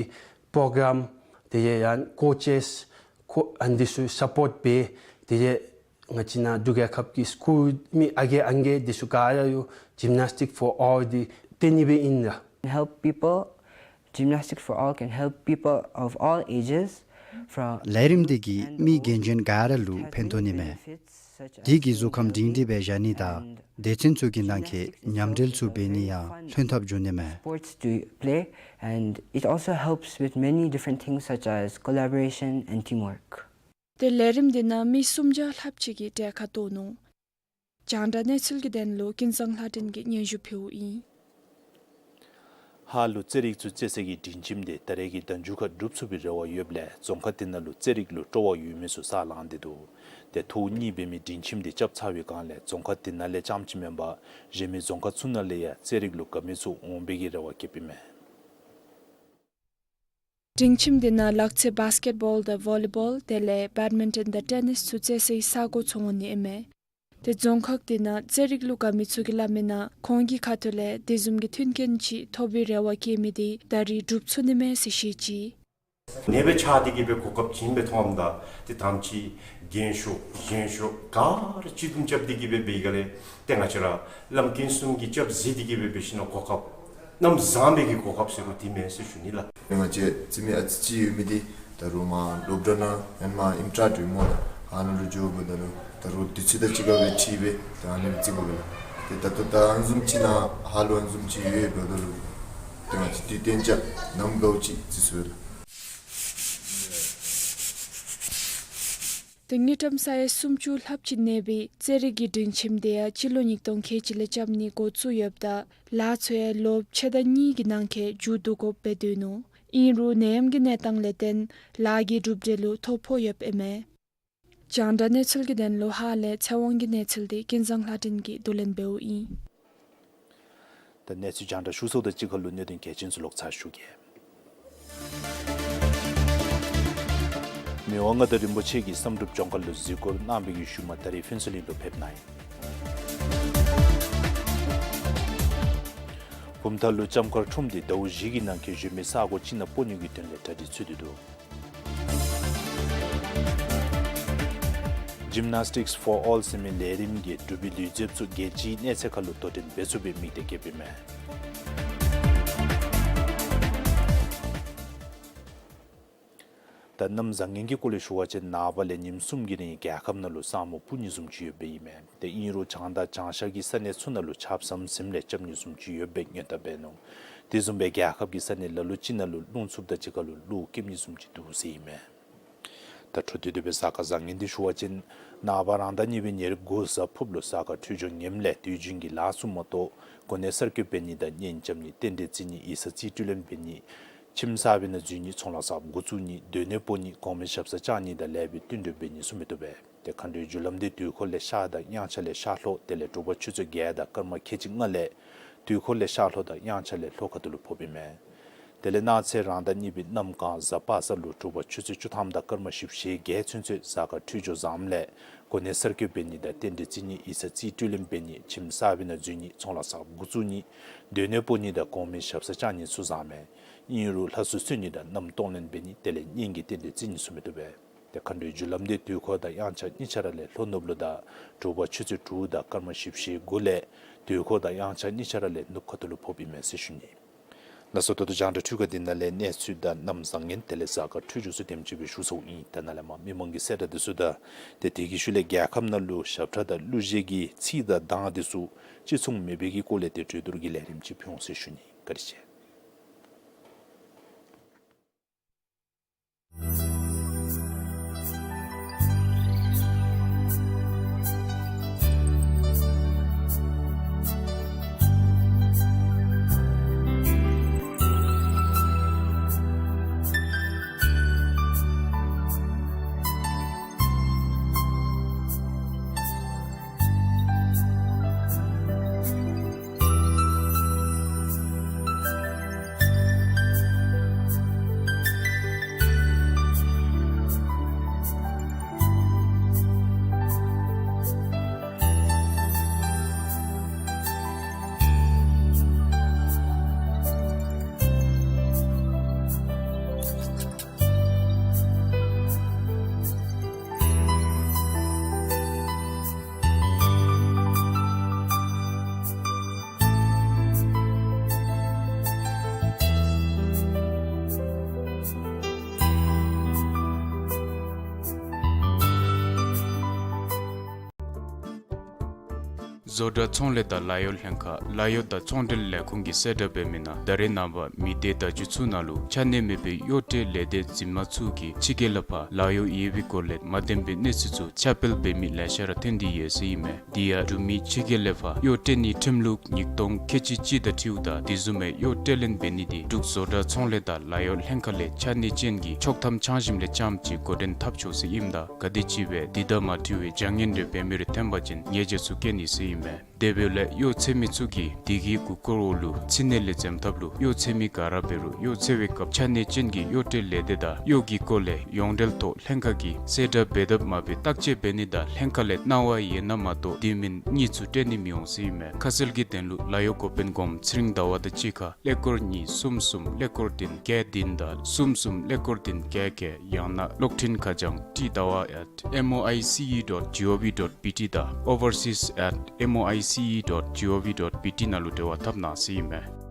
པྲོ་གརམ་དེ་ལས་ཡང་ཀོ་ཅེསི་ཁོང་ཨ་ནི་འདི་ཚུ་ས་པོརཊ་འབད། དེ་ལས་ང་བཅས་ནཱ་འབྲུག་རྒྱལ་ཁབ་ཀྱི་སི་ཀུལ་མི་ཨ་རྒས་ཨང་རྒས་འདི་ཚུ་ག་ར་ཡང་Gymnastics for All འདི་སྟོན་ནི་སྦེ་ཨིན་ལགས། Help people, Gymnastics for All can help people of all ages from ལས་རིམ་འདི་གིས་མི་རྒན་གཞོན་ག་ར་ལུ་ཕན་ཐོགས་ནི་མས། དེ་གིས་གཟུགས་ཁམས་སྒྲིང་སྒྲི་སྦེ་བཞག་ནི་དང་སྡེ་ཚན་ཚུ་གི་ནང་འཁོད་མཉམ་འབྲེལ་ཚུ་འབད་ནི་ཡང་ལྷོད་ཐབས་འགྱོ་ནི་མས། Sports to play, and it also helps with many different things such as collaboration and teamwork. ཏེ་ལས་རིམ་འདི་ནང་མི་སུམ་བརྒྱ་ལྷགཔ་ཅིག་གིས་གྲལ་ཁར་གཏོགས་ནུག། རྒྱང་བསྒྲགས་གནས་ཚུལ་གྱི་དོན་ལུ་ཀུན་བཟང་ལྷ་སྒྲོན་གྱིས་སྙན་ཞུ་ཕུལཝ་ཨིན། ཧཱ་ལུ་རྩེད་རིགས་ཚུ་རྩེད་སའི་སྒྲིང་ཁྱིམ་དེ་ད་རེས་ཀྱི་ཟླ་མཇུག་ཁར་གྲུབ་ཚུགས་པའི་རེ་བ་ཡོདཔ་ལས་རྫོང་ཁག་དེ་ནང་ལུ་རྩེད་རིགས་ལུ་སྤྲོ་བ་ཡོད་མི་ཚུ་ས་ལངས་ཏེ་འདུག། ཏེ་ཐོག་གཉིས་འབད་མི་སྒྲིང་ཁྱིམ་དེ་རྐྱབ་ཚར་བའི་སྒང་ལས་རྫོང་ཁག་དེ་ནང་ལས་རྐྱངམ་ཅིག་མེན་པར་གཞན་མི་རྫོང་ཁག་ཚུ་ནང་ལས་ཡང་རྩེད་རིགས་ལུ་དགའ་མི་ཚུ་འོང་པའི་གི་རེ་བ་བསྐྱེདཔ་ཨིན་མས། སྒྲིང་ཁྱིམ་དེ་ནང་ལག་རྩེད་བཱསི་ཀེཊ་བཱོལ་དང་ཝོ་ལི་བཱོལ་དེ་ལས་བེཌ་མིན་ཊོན་དང་ཊེ་ནིསི་ཚུ་རྩེད་སའི་ས་གོ་ཚུ་འོང་ནི་ཨིན་མས། ཏེ་རྫོང་ཁག་དེ་ནང་རྩེད་རིགས་ལུ་དགའ་མི་ཚུ་གིས་སླབ་མི་ནང་ཁོང་གི་ཁ་ཐུག་ལས་དེ་བཟུམ་གྱི་མཐུན་རྐྱེན་ཅིག་ཐོབ་པའི་རེ་བ་བསྐྱེད་མི་དེ་ད་རེས་འགྲུབ་ཚུགས་ནི་མས་ཟེར་བཤད་ཅི། ནེ་སྦེ་ཆགས་ཏེ་གི་སྦེ་གོ་སྐབས་བྱིན་སྦེ་མཐོངམ་ད་ཏེ་དང་ཕྱི་རྒན་ཤོས་གཞོན་ཤོས་ག་ར་སྤྱི་འདོམས་རྐྱབ་སྟེ་གི་སྦེ་འབད་བའི་སྒང་ལས་ཏེ་ང་བཅས་ར་བླམ་མཁན་གསུམ་གྱིས་སྐྱབས་མཛད་དེ་གི་སྦེ་འབད་ཞིན་ན་གོ་སྐབས་གནམ་བཟང་པའི་གི་གོ་སྐབས་ཟེར་རུང་དེ་མེན་ཟེར་ཞུ་ནི་ལགས། ང་བཅས་རྩེད་མི་ཨ་ཙི་ཅིག་ཡོད་མི་འདི་ད་རུང་མར་སློབ་གྲྭ་ནང་ཡང་མར་ཨིནམ་ཊར་ཌི་མོ་དང་ཨ་ནཱ་ལུ་འགྱོ་དགོཔ་ད་ལུ་ད་རུང་དུས་ཚོད་དང་གཅིག་ཁར་སྦེ་ཁྲིད་སྦེ་ད་ཨ་ནི་རྩེ་དགོ་པས་ལགས། ཏེ་ད་ལྟོ་ད་ཨ་ནི་བཟུམ་ཅིག་ནཱ་ཧཱ་ལུ་ཨ་ནི་བཟུམ་ཅིག་ཡོད་ཡོདཔ་ད་ལུ་ཏེ་ང་བཅས་དུས་གཏན་འཇགས་གནམ་དགའཝ་ཅིག་རྩེ་ཚུགས་པས་ལགས། ཏེ་དངུལ་ཀྲམ་ས་ཡ་སུམ་ཅུ་ལྷགཔ་ཅིག་གནས་པའི་རྩེད་རིགས་ཀྱི་སྒྲིང་ཁྱིམ་དེ་ཡང་སྤྱི་ལོ་ཉིས་སྟོང་ཁལ་གཅིག་ལས་རྐྱབ་ནི་འགོ་བཙུགས་ཡོདཔ་ད་ལཱ་ཚུ་ཡང་ལོ་ཕྱེད་དང་གཉིས་ཀྱི་ནང་འཁོད་མཇུག་བསྡུ་དགོཔ་སྦེ་སྡོད་ནུག། ཨིན་རུང་ནད་ཡམས་ཀྱི་གནས་སྟངས་ལས་བརྟེན་ལཱ་གི་གྲུབ་འབྲས་ལུ་ཐོ་ཕོག་ཡོདཔ་ཨིན་མས། རྒྱང་བསྒྲགས་གནས་ཚུལ་གྱི་དོན་ལུ་ཧཱ་ལས་ཚེ་དབང་གི་གནས་ཚུལ་དེ་ཀུན་བཟང་ལྷ་སྒྲོན་གྱིས་བསྡུ་ལེན་འབདཝ་ཨིན། ད་གནས་ཚུལ་རྒྱང་བསྒྲགས་ཞུ་ཚརཝ་དང་གཅིག་ཁར་ལུ་གནད་དོན་གལ་ཆེན་ཚུ་ལོག་ཚར་ཞུ་གེ། མི་དབང་མངའ་བདག་རིན་པོ་ཆེ་གིས་བསམ་གྲུབ་ལྗོངས་མཁར་ལུ་གཟིགས་སྐོར་གནང་བའི་གི་ཤུལ་མ་ད་རིས་ཕུན་ཚོགས་གླིང་ལུ་ཕེབས་གནང་ཡི། བུམ་ཐང་ལུ་ལྕམ་མཁར་ཁྲོམ་དེ་ཟླཝ་བཞི་གི་ནང་འཁོད་གཞན་མི་ས་གོ་ཅིག་ནང་སྤོ་ནི་གི་དོན་ལས་གྲ་སྒྲིག་ཚུད་དེ་འདུག། Gymnastics for All ཟེར་མི་ལས་རིམ་གྱིས་འབྲུག་པའི་ལུས་རྩལཔ་ཚུ་རྒྱལ་སྤྱིའི་གནས་ཚད་ཁར་ལུ་དོ་འགྲན་འབད་ཚུགས་པའི་དམིགས་གཏད་བསྐྱེདཔ་ཨིན་མས། ད་གནམ་བཟང་ངན་གྱི་སྐོར་ལས་ཞུ་བ་ཅིན་ནངས་པ་ལས་ཉིནམ་གསུམ་གྱི་རིང་རྒྱལ་ཁབ་ནང་ལུ་ས་སྨུག་སྤུབ་ནི་བཟུམ་ཅིག་ཡོདཔ་ཨིན་མས། ཏེ་ཨིན་རུང་བྱང་དང་བྱང་ཤར་གྱི་ས་གནས་ཚུ་ནང་ལུ་ཆརཔ་ཟམ་ཟིམ་ལས་རྐྱབ་ནི་བཟུམ་ཅིག་ཡོདཔ་སྙན་ཐག་འབད་ནུག། དེ་བཟུམ་སྦེ་རྒྱལ་ཁབ་ཀྱི་ས་གནས་ལ་ལུ་ཅིག་ནང་ལུ་རླུང་འཚུབ་དང་གཅིག་ཁར་ལུ་ཀླུ་རྐྱབ་ནི་བཟུམ་ཅིག་འདུག་ཟེར་ཨིན་མས། ད་འཕྲོ་མཐུད་དེ་སྦེ་གཟའ་སྐར་བཟང་ངན་འདི་ཞུ་བ་ཅིན་ནངས་པ་རང་ཟླ་གཉིས་པའི་ཉེར་དགུ་གཟའ་ཕུརཔ་ལུ་གཟའ་སྐར་འཕྲོད་སྦྱོར་ངནམ་ལས་དུས་རྒྱུན་གྱི་ལཱ་ཚུ་མ་གཏོགས་གོ་གནས་གསར་བསྐོ་འབད་ནི་དང་གཉེན་རྐྱབ་ནི་རྟེན་འབྲེལ་བརྩི་ནི་ཡིག་ཚང་རྩིས་སྤྲོད་ལེན་འབད་ནི་ཁྱིམ་གསར་པའི་ནང་འཛུལ་ནི་ཚོང་ལཱ་གསརཔ་འགོ་བཙུགས་ནི་སྡོད་གནས་སྤོ་ནི་གོང་མའི་ཞབས་སར་བཅར་ནི་དང་ལེགས་པའི་བསྟུན་གྲོས་འབད་ནི་ཚུ་མི་བཏུབ་པས། ཏེ་མཁའ་འགྲོའི་རྒྱུ་ལམ་འདི་དུས་འཁོར་ལས་ཤར་དང་དབྱངས་འཆར་ལས་ཤར་ལྷོ་དེ་ལས་དྲོ་པ་ཆུ་ཚོད་བརྒྱད་དང་སྐར་མ་ཁལ་གཅིག་ལྔ་ལས་དུས་འཁོར་ལས་ཤར་ལྷོ་དང་དབྱངས་འཆར་ལས་ལྷོ་ཁ་ཐུག་ལུ་ཕོགཔ་ཨིན་མས། དེ་ལས་གནངས་ཚེ་རང་ཟླ་གཉིས་པའི་གནམ་གང་གཟའ་པ་སངས་ལུ་དྲོ་པ་ཆུ་ཚོད་བཅུ་ཐམ་དང་སྐར་མ་བཞི་བཅུ་ཞེ་བརྒྱད་ཚུན་ཚོད་གཟའ་སྐར་འཕྲོད་སྦྱོར་བཟངམ་ལས་གོ་གནས་གསར་བསྐོ་འབད་ནི་དང་རྟེན་འབྲེལ་བརྩི་ནི་ཡིག་ཚང་རྩིས་སྤྲོད་ལེན་འབད་ནི་ཁྱིམ་གསར་པའི་ནང་འཛུལ་ནི་ཚོང་ལཱ་གསརཔ་འགོ་བཙུགས་ནི་སྡོད་གནས་སྤོ་ནི་དང་གོང་མའི་ཞབས་སར་བཅར་ནི་ཚུ་བཟང་མས། ཨིན་རུང་ལྷ་སྲུང་གསོལ་ནི་དང་མནའམ་གཏོང་ལེན་འབད་ནི་དེ་ལས་གཉེན་གྱི་རྟེན་འབྲེལ་བརྩི་ནི་ཚུ་མི་བཏུབ་པས། ཏེ་མཁའ་འགྲོའི་རྒྱུ་ལམ་འདི་དུས་འཁོར་དང་དབྱངས་འཆར་གཉིས་ཆ་ར་ལས་ལྷོ་ནུབ་ལུ་དང་དྲོ་པ་ཆུ་ཚོད་དྲུག་དང་སྐར་མ་བཞི་བཅུ་ཞེ་དགུ་ལས་དུས་འཁོར་དང་དབྱངས་འཆར་གཉིས་ཆ་ར་ལས་ནུབ་ཁ་ཐུག་ལུ་ཕོགཔ་ཨིན་མས་ཟེར་ཞུ་ནི། ལགས་སོ། ད་ལྟོ་རྒྱང་བསྒྲགས་འཕྲུལ་ཁང་འདི་ནང་ལས་གནས་ཚུལ་དང་གནམ་བཟང་ངན་དེ་ལས་གཟའ་སྐར་འཕྲོད་སྦྱོར་ཚུ་དེམ་ཅིག་སྦེ་ཞུ་ཚརཝ་ཨིན། ད་ནཱ་ལས་མར་མི་མང་གི་གསལ་བསྒྲགས་འདི་ཚུ་དང་ཏེ་དེ་གི་ཤུལ་ལས་རྒྱལ་ཁབ་ནང་ལུ་ཞབས་ཁྲ་དང་གླུ་གཞས་ཀྱི་ཚིག་དང་གདངས་འདི་ཚུ་གཅིག་མཚུངས་མེད་པའི་གི་སྐོར་ལས་ཏེ་གྲོས་བསྡུར་གྱི་ལས་རིམ་ཅིག་ཕུལ་འོང་ཟེར་ཞུ་ནི། བཀའ་དྲིན་ཆེ། བཟོ་གྲྭ་ཚོང་ལས་དང་ལཱ་གཡོག་ལྷན་ཁག་ལཱ་གཡོག་དང་ཚོང་འབྲེལ་ལས་ཁུངས་ཀྱིས་གསལ་བསྒྲགས་འབད་མི་ནང་ད་རེས་ནངས་པ་མི་སྡེ་བརྡ་བརྒྱུད་ཚུ་ནང་ལུ་ཆ་གནས་མེད་པའི་གཡོག་ཁྲལ་ལས་སྡེ་འཛིན་མ་ཚུ་གིས་ཕྱི་རྒྱལ་ལས་ཕར་ལཱ་གཡོག་ཡོད་པའི་སྐོར་ལས་མ་བདེན་པའི་གནས་ཚུལ་ཚུ་ཁྱབ་སྤེལ་འབད་མི་ལེ་ཤ་ར་ཐོན་ཏེ་ཡོད་ཟེར་ཨིན་མས། དེ་ཡང་འབྲུག་མི་ཕྱི་རྒྱལ་ལས་ཕར་གཡོག་སྤྲོད་ནིའི་ཁྲིམས་ལུགས་ཉིས་སྟོང་ཁལ་གཅིག་གཅིག་དང་འཁྲིལཝ་ད་དེ་བཟུམ་མའི་གཡོག་སྤྲོད་ལེན་འབད་ནི་དེ་འབྲུག་བཟོ་གྲྭ་ཚོང་ལས་དང་ལཱ་གཡོག་ལྷན་ཁག་ལས་ཆ་གནས་ཅན་གྱི་ཆོག་ཐམ་ཚང་ཞིནམ་ལས་རྐྱངམ་ཅིག་འགོ་འདྲེན་འཐབ་ཆོག་ཟེར་ཨིནམ་ད་ག་དེ་ཅིག་སྦེ་དེ་དང་མ་འཁྲིལ་བའི་བྱ་ངན་རེ་འབད་མི་རེ་ཐོན་པ་ཅིན་ཉེས་བྱ་ཚུ་བཀལ་ནི་ཟེར་ཨིན་མས། དེ་འབདཝ་ལས་གཡོག་འཚོལ་མི་ཚུ་གིས་དེ་གི་མགུ་སྐོར་འོག་ལུ་ཚིག་ནི་ལས་འཛེམ་ཐབས་ལུ་གཡོག་འཚོལ་མི་ག་ར་འབད་རུང་གཡོག་འཚོལ་བའི་སྐབས་ཆ་གནས་ཅན་གྱི་གཡོག་སྤྲོད་ལས་སྡེ་དང་གཡོག་གི་སྐོར་ལས་ཡོངས་འབྲེལ་ཐོག་ལྷན་ཁག་གིས་གསལ་བསྒྲགས་འབད་དཔ་མ་འབད་བརྟག་དཔྱད་འབད་ནི་དང་ལྷན་ཁག་ལས་གནང་བ་ཡོད་ན་མ་གཏོགས་དེ་མིན་གཉིས་ཚུ་སྤྲོད་ནི་མི་འོང་ཟེར་ཨིན་མས། ཁ་གསལ་གྱི་དོན་ལུ་ལཱ་གཡོག་འགོ་དཔོན་སྒོམ་ཚེ་རིང་ཟླ་བ་དང་གཅིག་ཁར་ཀླད་ཀོར་གཉིས་གསུམ་གསུམ་ཀླད་ཀོར་བདུན་བརྒྱད་བདུན་དང་གསུམ་གསུམ་ཀླད་ཀོར་བདུན་བརྒྱད་བརྒྱད། ཡང་ན་གློག་འཕྲིན་ཁ་བྱང་ཊི་ཟླ་བ་at M O I C E dot G O V dot B T དང་overseas at M O I C E dot G O V dot B T ནང་ལུ་འབྲེལ་བ་འཐབ་གནང་ཟེར་ཨིན་མས།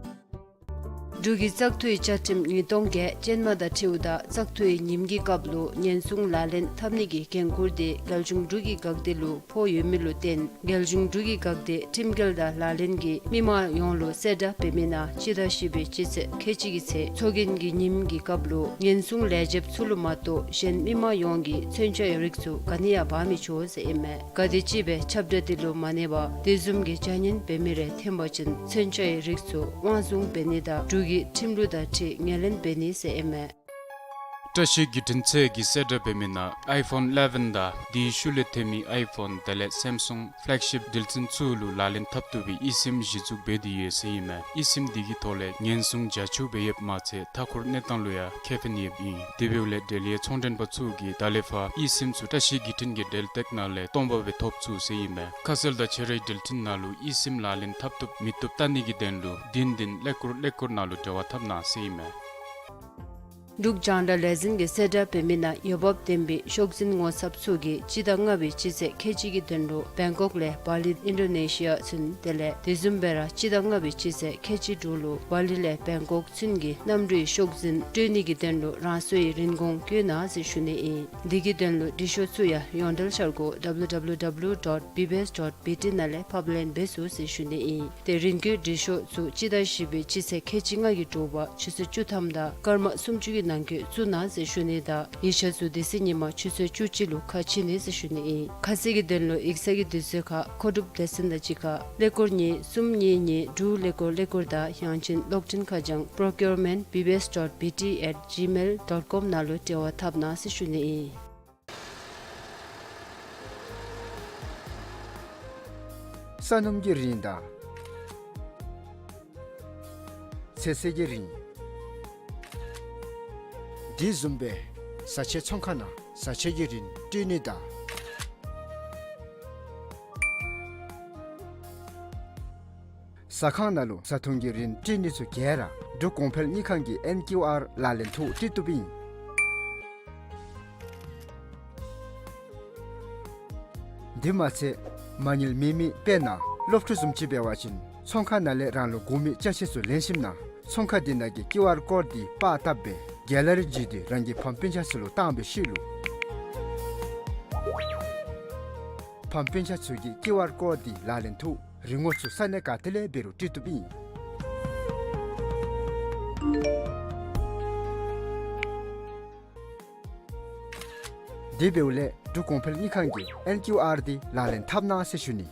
འབྲུག་གི་བཙག་འཐུའི་བཅའ་ཁྲིམས་ཉིས་སྟོང་བརྒྱད་ཅན་མ་དང་འཁྲིལཝ་ད་བཙག་འཐུའི་ཉིནམ་གྱི་སྐབས་ལུ་ཉེན་སྲུང་ལག་ལེན་འཐབ་ནི་གི་འགན་ཁུར་དེ་རྒྱལ་གཞུང་འབྲུག་གི་འགག་སྡེ་ལུ་ཕོག་ཡོད་མི་ལུ་བརྟེན་རྒྱལ་གཞུང་འབྲུག་གི་འགག་སྡེ་ཁྲིམས་འགལ་དང་ལག་ལེན་གྱིས་མི་མང་ཡོངས་ལུ་གསལ་བསྒྲགས་འབད་མི་ནང་སྤྱི་ཟླ་བཞི་པའི་སྤྱི་ཚེས་ཁལ་གཅིག་གི་ཚེ་ཚོགས་རྒྱན་གྱི་ཉིནམ་གྱི་སྐབས་ལུ་ཉེན་སྲུང་ལས་བྱེདཔ་ཚུ་ལུ་མ་གཏོགས་གཞན་མི་མང་ཡོངས་ཀྱིས་མཚོན་ཆའི་རིགས་ཚུ་ག་ནི་ཡང་འབག་མི་ཆོག་ཟེར་ཨིན་མས། ག་དེ་ཅིག་སྦེ་ཁྱབ་བསྒྲགས་དེ་ལུ་མ་གནས་པར་དེ་བཟུམ་གྱི་བྱ་ངན་འབད་མི་རེ་ཐོན་པ་ཅིན་མཚོན་ཆའི་རིགས་ཚུ་དབང་བཟུང་འབད་ནི་དང་འབྲུག་གི་ཁྲིམས་ལུགས་དང་འཁྲིལ་ངོས་ལེན་འབད་ནི་ཟེར་ཨིན་མས། བཀྲ་ཤིས་བརྒྱུད་འཕྲིན་ཚད་ཀྱིས་གསལ་བསྒྲགས་འབད་མི་ནང་ཨའི་ཕོན་ཨི་ལེ་བཱན་དང་དེའི་ཤུལ་ལས་ཐོན་མི་ཨའི་ཕོན་དེ་ལས་སེམ་སུང་ཕེ་ལེག་ཤིཔ་འགྲུལ་འཕྲིན་ཚུ་ལུ་ལག་ལེན་འཐབ་བཏུབ་པའི་ཨི་སིམ་གཞི་བཙུགས་འབད་དེ་ཡོད་ཟེར་ཨིན་མས། ཨི་སིམ་དེ་གི་ཐོག་ལས་ཉེན་སྲུང་བྱ་ཆུ་སྦེ་ཡོདཔ་མ་ཚད་མཐའ་འཁོར་གནས་སྟངས་ལུ་ཡང་ཁེ་ཕན་ཡོདཔ་ཨིན། དེ་འབདཝ་ལས་འབྲེལ་ཡོད་ཚོང་མགྲོན་པ་ཚུ་གིས་ད་ལས་ཕར་ཨི་སིམ་ཚུ་བཀྲ་ཤིས་བརྒྱུད་འཕྲིན་གྱི་འབྲེལ་སྟེགས་ནང་ལས་སྟོང་པ་སྦེ་ཐོབ་ཚུགས་ཟེར་ཨིན་མས། ཁ་གསལ་དང་ཁྱད་རིག་འགྲུལ་འཕྲིན་ནང་ལུ་ཨི་སིམ་ལག་ལེན་འཐབ་བཏུབ་མི་བཏུབ་བལྟ་ནི་གི་དོན་ལུ་བདུན་བདུན་ཀླད་ཀོར་ཀླད་ཀོར་ནང་ལུ་འབྲེལ་བ་འཐབ་གནང་ཟེར་ཨིན་མས། འབྲུག་རྒྱང་བསྒྲགས་ལས་འཛིན་གྱིས་གསལ་བསྒྲགས་འབད་མི་ནང་འོས་འབབ་ལྡན་པའི་ཤོག་འཛིན་ངོ་ཚབ་ཚུ་གིས་སྤྱི་ཟླ་ལྔ་པའི་སྤྱི་ཚེས་ཁལ་གཅིག་གི་དོན་ལུ་བེང་ཀོག་ལས་བ་ལི་ཨིན་ཌོ་ནེ་ཤི་ཡ་ཚུན་དེ་ལས་དེ་བཟུམ་སྦེ་ར་སྤྱི་ཟླ་ལྔ་པའི་སྤྱི་ཚེས་ཁལ་གཅིག་དྲུག་ལུ་བ་ལི་ལས་བེང་ཀོག་ཚུན་གྱི་གནམ་གྲུའི་ཤོག་འཛིན་སྤྲོད་ནི་གི་དོན་ལུ་རང་སོའི་རིན་གོང་བཀོད་གནང་ཟེར་ཞུ་ནི་ཨིན། འདི་གི་དོན་ལུ་འབྲི་ཤོག་ཚུ་ཡང་ཡོངས་འབྲེལ་འཆར་སྒོ་W W W dot B B S dot B T ནང་ལས་ཕབ་ལེན་འབད་ཚུགས་ཟེར་ཞུ་ནི་ཨིན། ཏེ་རིན་བཀོད་འབྲི་ཤོག་ཚུ་སྤྱི་ཟླ་བཞི་པའི་སྤྱི་ཚེས་ཁལ་གཅིག་ལྔ་གི་དྲོ་པ་ཆུ་ཚོད་བཅུ་ཐམ་དང་སྐར་མ་སུམ་ཅུ་གི་ནང་འཁོད་བཙུགས་གནང་ཟེར་ཞུ་ནི་དང་ཡིག་ཆ་ཚུ་དེ་ཚེ་ཉིན་མ་ཆུ་ཚོད་བཅུ་གཅིག་ལུ་ཁ་ཕྱེ་ནི་ཟེར་ཞུ་ནི་ཨིན། ཁ་གསལ་གྱི་དོན་ལུ་ཡིག་ཚང་གི་དུས་ཚོད་ཁར་མཁོ་སྒྲུབ་སྡེ་ཚན་དང་གཅིག་ཁར་ཀླད་ཀོར་གཉིས་གསུམ་གཉིས་གཉིས་དྲུག་ཀླད་ཀོར་ཀླད་ཀོར་དང་ཡང་ཅིན་གློག་འཕྲིན་ཁ་བྱང་procurement B B S dot B T at gmail dot com ནང་ལུ་འབྲེལ་བ་འཐབ་གནང་ཟེར་ཞུ་ནི་ཨིན། ས་སྣུམ་གྱི་རིན་དང་ཚོད་བསྲེ་གི་རིན། དེ་བཟུམ་སྦེ་བཟའ་ཆས་ཚོང་ཁང་ནང་བཟའ་ཆས་ཀྱི་རིན་སྤྲོད་ནི་དང་ཟ་ཁང་ནང་ལུ་བཟའ་འཐུང་གི་རིན་སྤྲོད་ནི་ཚུ་ག་ར་འབྲུག་གོང་འཕེལ་དངུལ་ཁང་གི་ཨེན་ཀིའུ་ཨར་ལག་ལེན་ཐོག་སྤྲོད་བཏུབ་ཨིན། དེ་མ་ཚད་མ་དངུལ་མེད་མི་དཔེར་ན་སློབ་ཕྲུག་བཟུམ་ཅིག་འབད་བ་ཅིན་ཚོང་ཁང་ནང་ལས་རང་ལུ་དགོ་མི་ཅ་ཆས་ཚུ་ལེན་ཞིནམ་ན་ཚོང་ཁང་དེ་ནང་གི་ཀིའུ་ཨར་ཀོཌ་འདི་པར་བཏབ་སྦེ་གེ་ལ་རི་བརྒྱུད་དེ་རང་གི་ཕམ་སྤུན་ཆ་ཚུ་ལུ་བཏང་བའི་ཤུལ་ལུ་ཕམ་སྤུན་ཆ་ཚུ་གིས་ཀིའུ་ཨར་ཀོཌ་འདི་ལག་ལེན་ཐོག་རིན་གོང་ཚུ་ས་གནས་ག་ཏེ་ལས་འབད་རུང་སྤྲོད་བཏུབ་ཨིན། དེ་འབདཝ་ལས་འབྲུག་གོང་འཕེལ་དངུལ་ཁང་གི་ཨེན་ཀིའུ་ཨར་འདི་ལག་ལེན་འཐབ་གནང་ཟེར་ཞུ་ནི།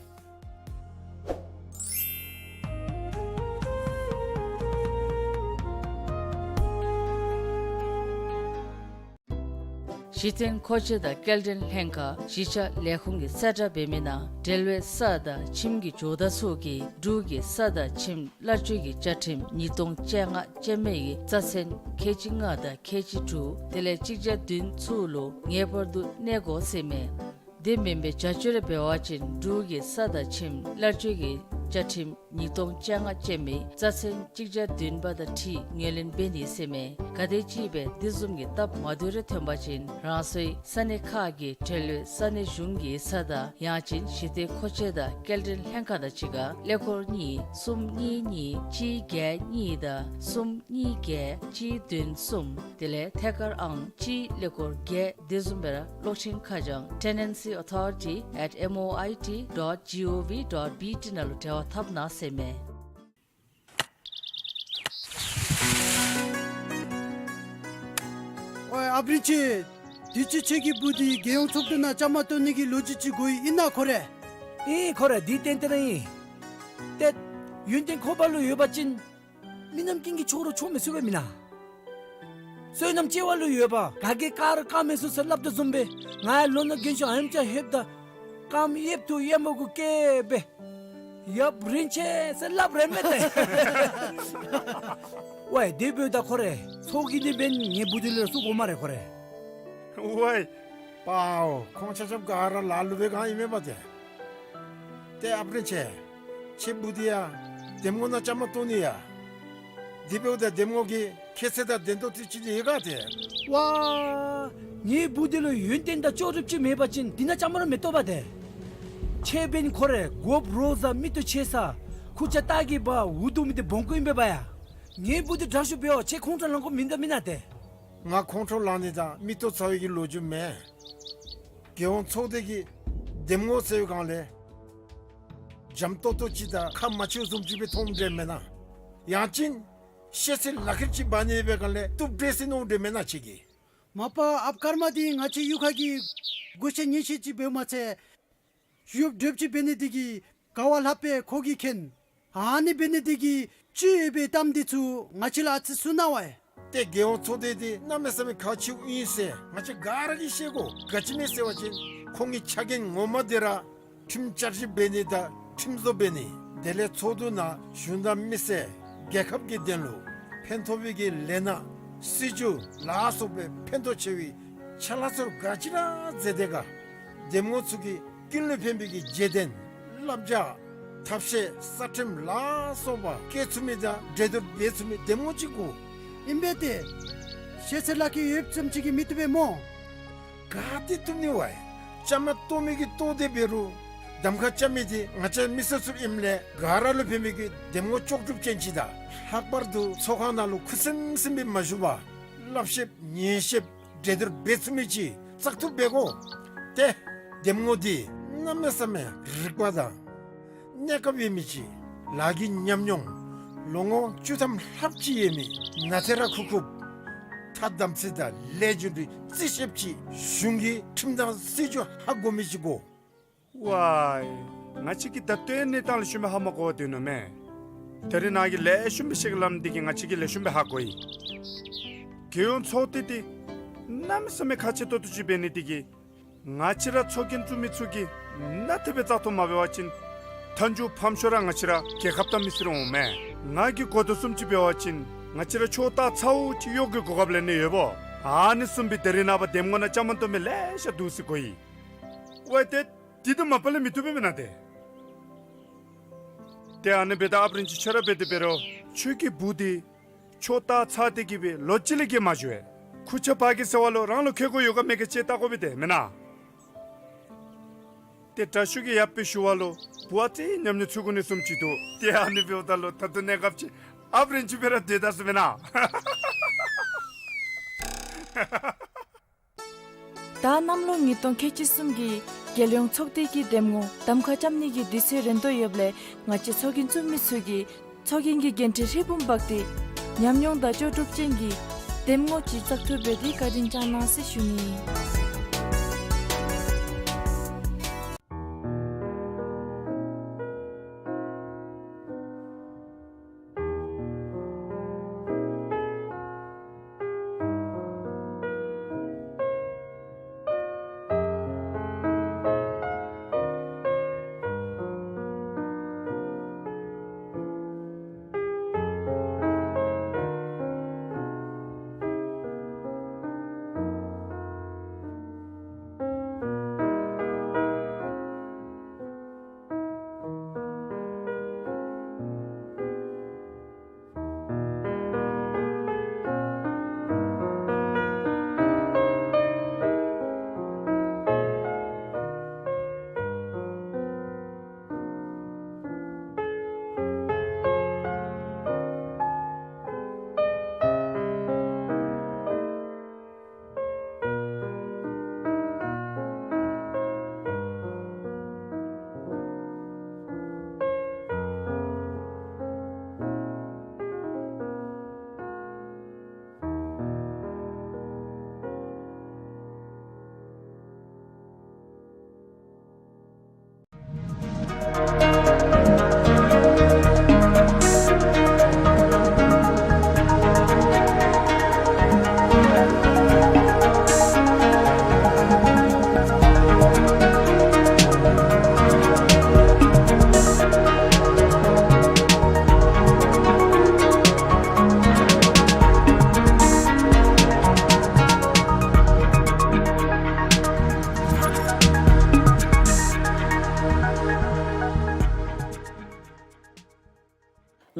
གཞི་རྟེན་མཁོ་ཆས་དང་སྐྱེལ་འདྲེན་ལྷན་ཁག་གཞིས་ཆགས་ལས་ཁུངས་ཀྱིས་གསལ་བསྒྲགས་འབད་མི་ནང་འབྲེལ་བའི་ས་དང་ཁྱིམ་གྱི་ཇོ་བདག་ཚུ་གིས་འབྲུག་གི་ས་དང་ཁྱིམ་གླར་སྤྱོད་ཀྱི་བཅའ་ཁྲིམས་ཉིས་སྟོང་བཅོ་ལྔ་ཅན་མའི་རྩ་ཚན་ཁལ་གཅིག་ལྔ་དང་ཁལ་གཅིག་དྲུག་དེ་ལས་གཅིག་བརྒྱ་བདུན་ཚུ་ལུ་ངེས་པར་དུ་གནས་དགོ་ཟེར་མས། དེ་མེན་པའི་བྱ་སྤྱོད་རེ་འབད་བ་ཅིན་འབྲུག་གི་ས་དང་ཁྱིམ་གླར་སྤྱོད་ཀྱི་བཅའ་ཁྲིམས་ཉིས་སྟོང་བཅོ་ལྔ་ཅན་མའི་རྩ་ཚན་གཅིག་བརྒྱ་བདུན་པ་དང་འཁྲིལ་ངོས་ལེན་འབད་ནི་ཟེར་མས། ག་དེམ་ཅིག་སྦེ་དེ་བཟུམ་གྱི་སྟབས་མ་བདེཝ་རེ་ཐོན་པ་ཅིན་རང་སོའི་ས་གནས་ཁག་གི་འབྲེལ་ཡོད་ས་གནས་གཞུང་གི་ས་དང་ཡང་ཅིན་གཞི་རྟེན་མཁོ་ཆས་དང་སྐྱེལ་འདྲེན་ལྷན་ཁག་དང་གཅིག་ཁར་ཀླད་ཀོར་གཉིས་གསུམ་གཉིས་གཉིས་གཅིག་བརྒྱད་གཉིས་དང་གསུམ་གཉིས་བརྒྱད་གཅིག་བདུན་གསུམ་དེ་ལས་ཐད་ཀར་ཨང་གཅིག་ཀླད་ཀོར་བརྒྱད། དེ་བཟུམ་སྦེ་ར་གློག་འཕྲིན་ཁ་བྱང་tenancy authority at M O I T dot G O V dot B T ནང་ལུ་འབྲེལ་བ་འཐབ་གནང་ཟེར་མས། ཝའེ་ཨཔ་རིན་ཆེན། དུས་ཅི་ཁྱོད་ཀྱི་བུ་འདི་རྒྱལ་ཡོངས་ཚོགས་འདུ་ནང་བཅའ་མར་གཏོགས་ནི་གི་ལོ་རྒྱུས་ཅིག་གོ་ཡི་ཨིན་ན་ཁོ་རེ། ཨིན་ཁོ་རེ་འདི་ཏན་ཏན་ཨིན། ཏེ་ཡོན་ཏན་ཁོ་པ་ལུ་ཡོད་པ་ཅིན་མི་རྣམས་ཀུན་གྱིས་ཆོག་རུང་ཆོག་མི་ཚུགས་པས་མེན་ན། བསོད་ནམས་སྐྱེ་བ་ལུ་ཡོད་པ་ག་གིས་བཀག་རུང་བཀག་མི་ཚུགས་ཟེར་སླབ་དོ་བཟུམ་སྦེ་ང་ཡང་ལོ་ན་རྒན་ཤོས་ཨ་ནེམ་ཅིག་ལྷོདཔ་ད་རྐངམ་གཡསཔ་ཐུག་གཡས་མོ་གུ་བཀལ་སྦེ་ཡབ་རིན་ཆེན་ཟེར་སླབ་རན་མས་ཏེ། ཝའེ་དེ་འབདཝ་ད་ཁོ་རེ་ཚོགས་ཀྱི་ནི་འབདན་ངེའི་བུ་འདི་ལུ་ཡང་བཙུགས་དགོ་སྨ་རེ་ཁོ་རེ། ཝའེ་དཔའ་བོ་ཁོང་ཆ་ཁྱབ་ག་ར་ལ་ལུ་སྦེ་གང་ཨིན་མས་པ་ཏེ། ཏེ་ཨཔ་རིན་ཆེན། ཁྱོད་བུ་འདི་ཡང་འདེམས་ངོ་ནང་བཅའ་མར་གཏོགས་ནི་ཡ། དེ་འབདཝ་ད་འདེམས་ངོ་གི་ཁྱད་ཚད་དང་ལྡན་ཏོག་ཏོ་ཅིག་ཡོད་ག་ཏེ། ཝའེ་ངེའི་བུ་འདི་ལུ་ཡོན་ཏན་དང་ལྕོགས་གྲུབ་ཅིག་མེད་པ་ཅིན་འདི་ནང་བཅའ་མར་མི་གཏོགས་པ་ཏེ། ཁྱོད་འབདན་ཁོ་རེ་གོཔ་རོ་ཟ་མིག་ཏོ་ཆེ་ས་ཁུར་ཆ་སྟག་གི་བ་འུ་སྡུག་མི་འདི་སྦོམ་ཀུ་ཨིན་པས་པ་ཡ། ངེའི་བུ་འདི་དྲག་ཤོས་འབདཝ་ཁྱོད་ཁོང་ཁྲོ་ལང་དགོཔ་མིན་འདྲ་མེན་ན་ཏེ། ང་ཁོང་ཁྲོ་ལང་ནི་དང་མིག་ཏོ་ཚ་བའི་གི་ལོ་རྒྱུས་མེན། རྒྱལ་ཡོངས་ཚོགས་སྡེ་གི་འདེམས་ངོ་ཟེར་བའི་སྒང་ལས་འཇམ་ཏོག་ཏོ་ཅིག་དང་ཁ་མ་ཕྱེཝ་བཟུམ་ཅིག་སྦེ་མཐོངམ་འདྲས་མེན་ན། ཡང་ཅིན་ཤེས་ཚད་ལག་ཁྱེར་ཅིག་འབག་ནི་སྦེ་སྒང་ལས་བཏུབ་འདྲས་ཟེར་མནོཝ་འདྲས་མེན་ན་ཁྱོད་ཀྱིས། མ་པ་ཨཔ་ཀརྨ་འདི་ང་བཅས་གཡུས་ཁ་གི་སྒོ་ཤེས་ཉེས་ཤེས་ཅིག་འབདཝ་མ་ཚད་ཡོདཔ་འདྲཝ་ཅིག་འབད་ནི་འདི་གིས་ག་བ་ལྷགཔ་སྦེ་ཁོ་གིས་མཁྱེན། ཨ་ནི་འབད་ནི་འདི་གིས་ཅི་ཡོད་པའི་གཏམ་འདི་ཚུ་ང་བཅས་ལུ་ཨ་ཙི་གསུང་གནང་ཝའེ། ཏེ་རྒྱལ་ཡོངས་ཚོགས་སྡེ་འདི་གནམ་མེད་ས་མེད་ཁག་ཆེཝ་ཨིན་ཟེར་ང་བཅས་ག་ར་གིས་ཤེས་དགོ། ག་ཅི་སྨོ་ཟེར་བ་ཅིན་ཁོང་གི་ཕྱག་འགན་ངོ་མ་འདི་ར་ཁྲིམས་བསྐྱར་ཞིབ་འབད་ནི་དང་ཁྲིམས་བཟོ་འབད་ནི། དེ་ལས་ཚོགས་འདུ་ནང་གཞུང་དང་མི་སེར་རྒྱལ་ཁབ་ཀྱི་དོན་ལུ་ཕན་ཐོགས་པའི་གི་ལས་སྣ་སྲིད་བྱུས་ལ་སོགས་པའི་ཕན་ཐོགས་ཆེ་བའི་ཕྱག་ལཱ་ཚུ་ག་ཅི་ར་མཛད་དེ་ག། འདེམས་ངོ་ཚུ་གིས་ཀུན་ལུ་ཕན་པའི་གི་བརྗེད་དོན་བསླབ་བྱ་ཐབས་ཤེས་གསར་ཁྲིམས་ལ་སོགས་པ་བཀལ་ཚུགས་མི་དང་འགྲན་བསྡུར་འབད་ཚུགས་མི་འདེམས་ངོ་ཅིག་དགོ། ཨིན་པས་ཏེ། ཤེས་ཚད་ལག་ཁྱེར་ཡོདཔ་ཙམ་ཅིག་གིས་མི་བཏུབ་པས་སྨོ། ག་ཏེ་བཏུབ་ནི་བ་ཡ། བཅའ་མར་གཏོགས་མི་གིས་གཏོགས་དེ་འབད་རུང་གདམ་ཁ་རྐྱབ་མི་འདི་ང་བཅས་མི་སེར་ཚུ་ཨིནམ་ལས་ག་ར་ལུ་ཕན་མི་གི་འདེམས་ངོ་ལྕོགས་གྲུབ་ཅན་ཅིག་དང་། ལྷག་པར་དུ་ཚོགས་ཁང་ནང་ལུ་ཁུ་སིམ་སིམ་སྦེ་མ་བཞུགས་པར་བསླབ་གཞིཔ་ཉན་གཞིཔ་གྲོས་བསྡུར་འབད་ཚུགས་མི་ཅིག་བཙག་འཐུ་འབད་དགོ། ཏེ་འདེམས་ངོ་འདི་གནམ་མེད་ས་མེད་རིག་པ་དང་གནས་སྐབས་ཡོད་མི་ཅིག། ལཱ་གི་ཉམས་མྱོང་ལོ་ངོ་བཅུ་ཐམ་ལྷགཔ་ཅིག་ཡོད་མི་ནཱ་ཐེ་ར་ཁུག་ཁུགཔ་ཐ་དམ་ཚིག་དང་ལས་རྒྱུ་འབྲས་རྩིས་ཤེསཔ་ཅིག། གཞུང་གི་ཁྲིམས་དང་སྲིད་བྱུས་ཧ་གོ་མི་ཅིག་དགོ། ཝའི། ང་བཅས་ཀྱིས་ད་ལྟོའི་གནས་སྟངས་ལུ་ཤུལ་མ་ཧ་མ་གོ་བར་སྡོད་ནུག་མས། ད་རིས་ནཱ་གིས་ལེགས་ཤོམ་སྦེ་བཤད་གེ་སླབ་ནི་འདི་གིས་ང་བཅས་ཀྱིས་ལེགས་ཤོམ་སྦེ་ཧ་གོ་ཡི། རྒྱལ་ཡོངས་ཚོགས་སྡེ་འདི་གནམ་མེད་ས་མེད་ཁག་ཆེ་ཏོག་ཏོ་ཅིག་འབད་ནི་འདི་གིས་ང་བཅས་ར་ཚོགས་རྒྱན་བཙུགས་མི་ཚུ་གིས་གནམ་མེད་ས་མེད་བཙག་འཐུ་མ་འབད་བ་ཅིན་མཐའ་མཇུག་ཕམ་ཤོས་ར་ང་བཅས་ར་རྒྱལ་ཁབ་དང་མི་སེར་འོང་མས། ང་གིས་གོ་དོ་བཟུམ་ཅིག་འབད་བ་ཅིན་ང་བཅས་ར་ཕྱོགས་ལྟ་ཚརཝ་ཅིག་གཡོག་གི་གོ་སྐབས་ལེན་ནི་ཡོདཔ་འོང་། ཨ་ནི་བཟུམ་སྦེ་ད་རིས་ནངས་པ་འདེམས་ངོ་ནང་བཅའ་མར་གཏོགས་མི་ལེ་ཤ་འདུག་ཟེར་གོ་ཡི། ཝའི་ཏེ། འདི་དང་མ་པ་ལས་མི་བཏུབ་པས་མེན་ན་ཏེ། ཏེ་ཨ་ནི་འབདཝ་ད་ཨཔ་རིན་ཆེན་ཁྱོད་ར་འབད་དེ་འབད་རུང་ཁྱོད་ཀྱི་བུ་འདི་ཕྱོགས་ལྟ་ཚར་ཏེ་གི་སྦེ་ལོ་གཅིག་ལས་བརྒལ་མ་བཞུགས་པས། ཁུར་ཆ་ཕར་གི་ཟེར་བ་ལུ་རང་ལུ་ཁེ་ཀོ་ཡོད་ག་མེད་ག་ཅིག་བལྟ་དགོ་པས་ཏེ་མེན་ན། ཏེ་དྲག་ཤོས་ཀྱིས་ཡར་སྦེ་ཞུ་བ་ལུ་བུ་ཨ་ཙི་ཉམས་མྱོང་ཚུད་དགོ་ནི་བཟུམ་ཅིག་འདུག། ཏེ་ཨ་ནི་འབདཝ་ད་ལུ་ད་ལྟོ་གནས་སྐབས་ཅིག་ཨཔ་རིན་ཆེན་སྦེ་ར་སྡོད་ད་ཟེར་མེན་ན། ད་གནམ་ལོ་ཉིས་སྟོང་ཁལ་གཅིག་གསུམ་གྱི་རྒྱལ་ཡོངས་ཚོགས་སྡེ་གི་འདེམས་ངོ་གདམ་ཁ་རྐྱབ་ནི་གི་དུས་ཚོད་རན་དོ་ཡོདཔ་ལས་ང་བཅས་ཚོགས་རྒྱན་བཙུགས་མི་ཚུ་གིས་ཚོགས་རྒྱན་གྱི་འགན་འཁྲི་ཧྲིལ་བུམ་འབག་སྟེ་ཉམས་མྱོང་དང་ལྕོགས་གྲུབ་ཅན་གྱི་འདེམས་ངོ་ཅིག་བཙག་འཐུ་འབད་དེ་བཀའ་དྲིན་བསྐྱང་གནང་ཟེར་ཞུ་ནི།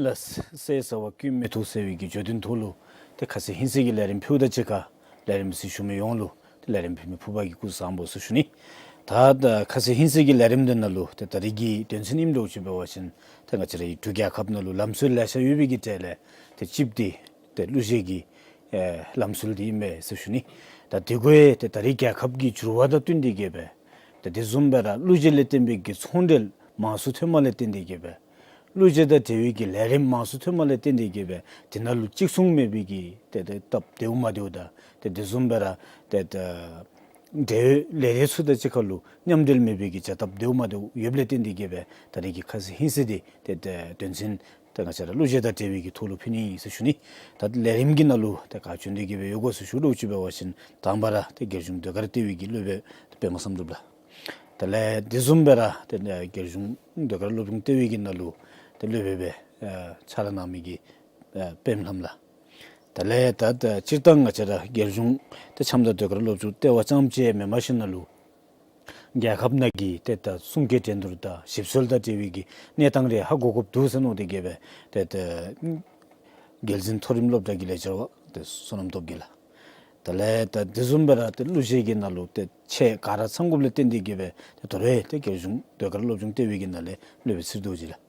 ལགས། ཟས་ཟ་བ་ཀུན་མི་ཐུབ་ཟེར་བའི་གི་བརྗོད་དོན་ཐོག་ལུ་ཏེ་ཁ་ཚིག་ཧིང་སངས་ཀྱི་ལས་རིམ་ཕུལཝ་དང་གཅིག་ཁར་ལས་རིམ་གཟིགས་ཞུ་མི་ཡོངས་ལུ་ཏེ་ལས་རིམ་ཕུལ་མི་ཕུར་པ་གིས་སྐུ་གཟུགས་བཟང་པོ་ཟེར་ཞུ་ནི། ད་ད་ཁ་ཚིག་ཧིང་སངས་ཀྱི་ལས་རིམ་འདི་ནང་ལུ་ཏེ་ད་རིས་ཀྱི་དོན་ཚན་ཨིནམ་འདྲཝ་ཅིག་འབད་བ་ཅིན་ཏེ་ང་བཅས་རའི་འབྲུག་རྒྱལ་ཁབ་ནང་ལུ་ལམ་སྲོལ་ལེ་ཤ་ཡོད་པའི་གི་གྲས་ལས་ཏེ་གཅིག་འདི་ཏེ་གླུ་གཞས་ཀྱི་ཨེ་ལམ་སྲོལ་འདི་ཨིན་མས་ཟེར་ཞུ་ནི། ད་དེ་གུ་ཡང་ཏེ་ད་རིས་རྒྱལ་ཁབ་ཀྱི་འགྱུར་བ་དང་བསྟུན་ཏེ་གི་སྦེ་ཏེ་དེ་བཟུམ་སྦེ་ར་གླུ་གཞས་ལས་བརྟེན་པའི་གི་ཚོང་འབྲེལ་མང་སུ་ཐོནམ་ལས་བརྟེན་ཏེ་གི་སྦེ་གླུ་གཞས་དང་འབྲེལ་བའི་གི་ལས་རིམ་མང་སུ་ཐོནམ་ལས་བརྟེན་ཏེ་གི་སྦེ་དེ་ནང་ལུ་གཅིག་མཚུངས་མེད་པའི་གི་ཏེ་ཏེ་སྟབས་བདེཝ་མ་བདེཝ་དང་ཏེ་དེ་བཟུམ་སྦེ་ར་ཏེ་ཏེ་འབྲེལ་ཡོད་ལས་སྡེ་ཚུ་དང་གཅིག་ཁར་ལུ་མཉམ་འབྲེལ་མེད་པའི་གི་བྱ་སྟབས་བདེཝ་མ་བདེཝ་ཡོདཔ་ལས་བརྟེན་ཏེ་གི་སྦེ་ད་རིས་ཀྱི་ཁ་ཚིག་ཧིང་སངས་འདི་ཏེ་ཏེ་དོན་ཚན་ཏེ་ང་བཅས་ར་གླུ་གཞས་དང་འབྲེལ་བའི་གི་ཐོག་ལུ་ཕུལ་ནི་ཨིན་ཟེར་ཞུ་ནི། ད་ལས་རིམ་གྱི་ནང་ལུ་ཏེ་ག་བྱོན་ཏེ་གི་སྦེ་ཡོད་ག་ཟེར་ཞུ་དོ་ཅིག་འབད་བ་ཅིན་དང་པ་ར་ཏེ་རྒྱལ་གཞུང་ཟློས་གར་ལྟེ་བའི་གི་སློབ་དཔོན་ཏེ་པདྨ་བསམ་གྲུབ་ལགས། དེ་ལས་དེ་བཟུམ་སྦེ་ར་ཏེ་རྒྱལ་གཞུང་ཟློས་གར་སློབ་སྦྱོང་ལྟེ་བའི་གི་ནང་ལུ་ཏེ་སློབ་དཔོན་སྦེ་ཨེ་ཕྱག་ལཱ་གནང་མི་གི་ཨེ་པདྨ་ལྷམ་ལགས། དེ་ལས་ད་ད་སྤྱིར་བཏང་ང་བཅས་ར་རྒྱལ་གཞུང་ཏེ་འཆམ་དང་ཟློས་གར་སློབ་སྦྱོང་ལྟེ་བ་རྐྱངམ་ཅིག་མེན་པར་ཞིན་ན་ལུ་རྒྱལ་ཁབ་ནང་གི་ཏེ་ད་གསུང་སྐད་འགྲན་བསྡུར་དང་ཞིབ་འཚོལ་དང་འབྲེལ་བའི་གི་གནས་སྟངས་རེ་ཧ་གོ་དགོཔ་འདུག་ཟེར་མནོ་སྟེ་གི་སྦེ་ཏེ་ད་རྒྱལ་འཛིན་མཐོ་རིམ་སློབ་གྲྭ་གི་ལེགས་སྦྱར་བ་ཏེ་བསོད་ནམས་སྟོབས་རྒྱས་ལགས། དེ་ལས་ད་དེ་བཟུམ་སྦེ་ར་ཏེ་གླུ་གཞས་ཀྱི་ནང་ལུ་ཏེ་ཆེད་ག་ར་ཚང་དགོཔ་ལས་བརྟེན་ཏེ་གི་སྦེ་ཏེ་དོ་རུང་ཏེ་རྒྱལ་གཞུང་ཟློས་གར་སློབ་སྦྱོང་ལྟེ་བའི་གི་ནང་ལས་སློབ་དཔོན་ཚུད་དོ་ཅི་ལགས།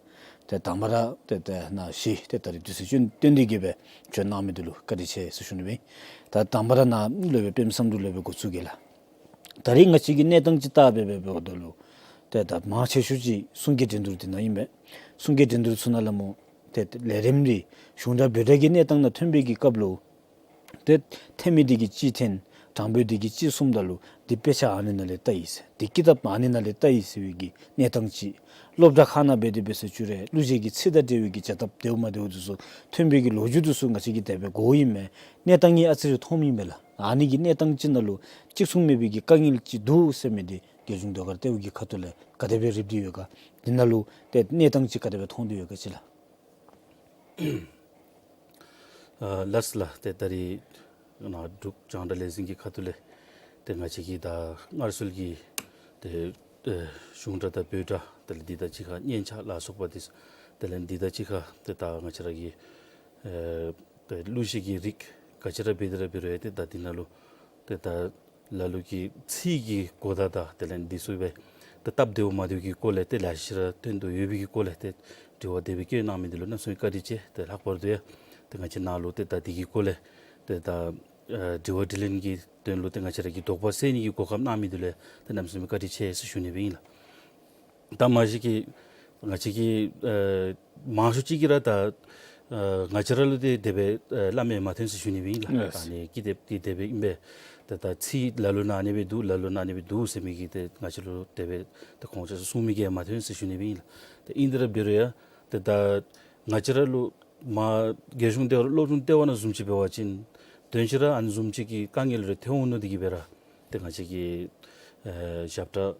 ཏེ་དང་པ་ར་ཏེ་ཏེ་ནཱ་གཞས་ཏེ་ད་རིས་དུས་ཚོད་བཏོན་ཏེ་གི་སྦེ་བྱོན་གནང་མི་འདི་ལུ་བཀའ་དྲིན་ཆེ་ཟེར་ཞུ་ནི་སྦེ། ད་དང་པ་ར་ནཱ་སློབ་དཔོན་པདྨ་བསམ་འགྲུབ་སློབ་དཔོན་འགོ་བཙུགས་གེ་ལགས། ད་རིས་ང་བཅས་ཀྱི་གནས་སྟངས་ཅིག་བལྟ་སྦེ་སྦེ་འབདཝ་ད་ལུ་ཏེ་ད་མང་ཆེ་ཤོས་ཅིག་གསུང་སྐད་འགྲན་བསྡུར་འདི་ནང་ཨིན་པས། གསུང་སྐད་འགྲན་བསྡུར་ཚུ་ནང་ལས་མོ་ཏེ་ལས་རིམ་འདི་གཞུང་སྒྲ་བོད་སྒྲ་གི་གནས་སྟངས་ནང་ཐོན་པའི་གི་སྐབས་ལུ་ཏེ་འཐེན་མི་འདི་གིས་གཅིག་འཐེན། དྲང་དཔོན་འདི་གིས་གཅིག་གསུངམ་ད་ལུ་འདི་དཔེ་ཆ་ཨ་ནི་ནང་ལས་བལྟ་ཡི་ཟེར། འདི་ཀི་དེབ་ཨ་ནི་ནང་ལས་བལྟ་ཡི་ཟེར་བའི་གི་གནས་སྟངས་ཅིག། སློབ་གྲྭ་ཁག་ནང་འབད་དེ་འབད་ས་ཅིག་རུང་གླུ་གཞས་ཀྱི་ཚིག་དང་འབྲེལ་བའི་གི་བྱ་ཐབས་བདེཝ་མ་བདེཝ་འདི་ཚུ་ཐོན་པའི་གི་ལོ་རྒྱུས་འདི་ཚུ་ང་བཅས་ཀྱིས་དེ་སྦེ་གོཝ་ཨིན་མས། གནས་སྟངས་ཨ་ཙི་རེ་མཐོངམ་ཨིན་པས་ལགས། ཨ་ནི་གི་གནས་སྟངས་ཅིག་ནང་ལུ་གཅིག་མཚུངས་མེད་པའི་གི་དཀའ་ངལ་ཅིག་འདུག་ཟེར་མི་འདི་རྒྱལ་གཞུང་ཟློས་གར་ལྟེ་བ་གི་ཁ་ཐུག་ལས་ག་དེ་སྦེ་རིག་སྟེ་ཡོད་ག། འདི་ནང་ལུ་ཏེ་གནས་སྟངས་ཅིག་ག་དེ་སྦེ་མཐོང་སྟེ་ཡོད་ག་ཅིག་ལགས། ཨ་ལགས་ལགས། ཏེ་ད་རིས་ནཱ་འབྲུག་རྒྱང་བསྒྲགས་ལས་འཛིན་གྱི་ཁ་ཐུག་ལས་ཏེ་ང་བཅས་ཀྱི་ད་སྔར་སྲོལ་གྱི་ཏེ་ཨེ་གཞུང་སྒྲ་དང་བོད་སྒྲ་དེ་ལས་འདི་དང་གཅིག་ཁར་སྙན་ཆ་ལ་སོགས་པ་འདི་དེ་ལས་འདི་དང་གཅིག་ཁར་ཏེ་ད་ང་བཅས་ར་གི་ཨེ་ཏེ་གླུ་གཞས་ཀྱི་རིགས་ག་ཅི་ར་འབད་དེ་ར་འབད་རུང་ཡང་ཏེ་ད་འདི་ནང་ལུ་ཏེ་ད་ལ་ལུ་གི་ཚིག་གི་གོ་བརྡ་དང་དེ་ལས་འདི་ཚུ་སྦེ་ཏེ་སྟབས་བདེཝ་མ་བདེཝ་གི་སྐོར་ལས་ཏེ་ལེ་ཤ་ར་ཐོན་དོ་ཡོད་པའི་གི་སྐོར་ལས་ཏེ་དྲི་བ་དེ་སྦེ་བཀོད་གནང་མི་འདི་ལུ་གནམ་མེད་ས་མེད་བཀའ་དྲིན་ཆེ། ཏེ་ལྷག་པར་དུ་ཡང་ཏེ་ང་བཅས་ནཱ་ལུ་ཏེ་ད་འདི་གི་སྐོར་ལས་ཏེ་ད་ཨ་དྲི་བ་དྲིས་ལན་གྱི་དོན་ལུ་ཏེ་ང་བཅས་ར་གི་དོགས་པ་སེལ་ནི་གི་གོ་སྐབས་གནང་མི་འདི་ལུ་ཏེ་གནམ་མེད་ས་མེད་བཀའ་དྲིན་ཆེ་ཟེར་ཞུ་ནི་སྦེ་ཨིན་ལགས། ད་མ་གཞི་གི་ང་བཅས་ཀྱི་ཨ་མང་ཤོས་ཅིག་གིས་ར་ད་ཨ་ང་བཅས་ར་ལུ་ཏེ་དེ་སྦེ་ཨ་སླབ་མི་མ་ཐོན་ཟེར་ཞུ་ནི་སྦེ་ཨིན་ལགས། ལགས། ད་ཨ་ནི་ཀི་དེབ་འདི་དེ་སྦེ་ཨིན་པས། ད་ད་ཚིག་ལ་ལུ་ནང་ཨ་ནི་སྦེ་འདུག་ལ་ལུ་ནང་ཨ་ནི་སྦེ་འདུག་ཟེར་མི་གི་ཏེ་ང་བཅས་ལུ་དེ་སྦེ་ད་ཁོང་ཆ་ཁྱབ་གསུང་མི་གིས་མ་ཐོན་ཟེར་ཞུ་ནི་སྦེ་ཨིན་ལགས། ད་ཨིན་དེ་ར་འབད་རུང་ཡང་ཏེ་ད་ང་བཅས་ར་ལུ་མ་རྒྱལ་གཞུང་ཟློས་གར་སློབ་སྦྱོང་ལྟེ་བ་ནང་བཟུམ་ཅིག་འབད་བ་ཅིན་དོན་ཅིག་ར་ཨ་ནི་བཟུམ་ཅིག་གི་དཀའ་ངལ་རེ་ཐོན་འོང་མནོ་སྟེ་གི་སྦེ་ར་ཏེ་ང་བཅས་ཀྱི་ཨེ་ཞབས་ཁྲ་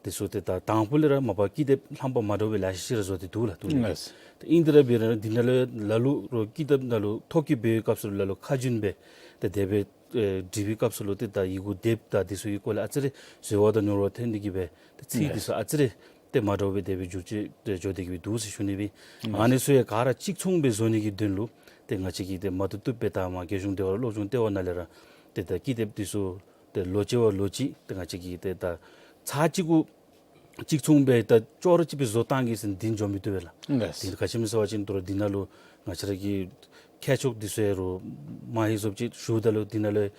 འདི་ཚུ་ཏེ་ད་དང་ཕུ་ལས་ར་མ་པ་ཀི་དེབ་རྣམ་པ་མ་འདྲཝ་སྦེ་ལེ་ཤ་ཅིག་ར་བཟོ་སྟེ་འདུག་ལགས། འདུག་ལགས། ལགས། ཏེ་ཨིན་དེ་ར་འབད་རུང་འདི་ནང་ལུ་ལ་ལུ་རོགས་ཀི་དེབ་ནང་ལུ་ཐོ་བཀོད་འབད་བའི་སྐབས་སུ་ལ་ལུ་ཁ་རྒྱུན་སྦེ་ཏེ་དེ་སྦེ་ཨེ་འབྲི་བའི་སྐབས་སུ་ལུ་ཏེ་ད་ཡི་གུ་དེབ་དང་འདི་ཚུ་གི་སྐོར་ལས་ཨ་ཙི་རེ་འཛོལ་བ་དང་ཉོར་བ་ཐོན་ཏེ་གི་སྦེ་ཏེ་ཚིག་འདི་ཚུ་ཨ་ཙི་རེ་ཏེ་མ་འདྲཝ་སྦེ་དེ་སྦེ་འགྱུར་ཏེ་ཏེ་འགྱོ་སྟེ་གི་སྦེ་འདུག་ཟེར་ཞུ་ནི་སྦེ། ཨ་ནི་ཚུ་ཡང་ག་ར་གཅིག་མཚུངས་སྦེ་བཟོ་ནི་གི་དོན་ལུ་ཏེ་ང་བཅས་ཀྱིས་ཏེ་མ་བཏུབ་བཏུབ་སྦེ་ད་མ་རྒྱལ་གཞུང་ཟློས་གར་སློབ་སྦྱོང་ལྟེ་བ་ནང་ལས་ར་ཏེ་ད་ཀི་དེབ་འདི་ཚུ་ཏེ་ལོ་གཅིག་བ་ལོ་གཅིག་ཏེ་ང་བཅས་ཀྱིས་ཏེ་ད་ཚར་གཅིག་གུ་གཅིག་མཚུངས་སྦེ་ད་ཅོག་ར་གཅིག་སྦེ་བཟོ་བཏང་གེ་ཟེར་འདི་འགྱོ་མི་བཏུབ་པས་ལགས། ལགས། ཏེ་ག་ཅི་སྨོ་ཟེར་བ་ཅིན་ད་རུང་འདི་ནང་ལུ་ང་བཅས་ར་གི་མཁས་མཆོག་འདི་ཚུ་ཡང་རོགས་མ་ཧེ་ཟོབ་ཅིག་ཞུཝ་ད་ལུ་འདི་ནང་ལས་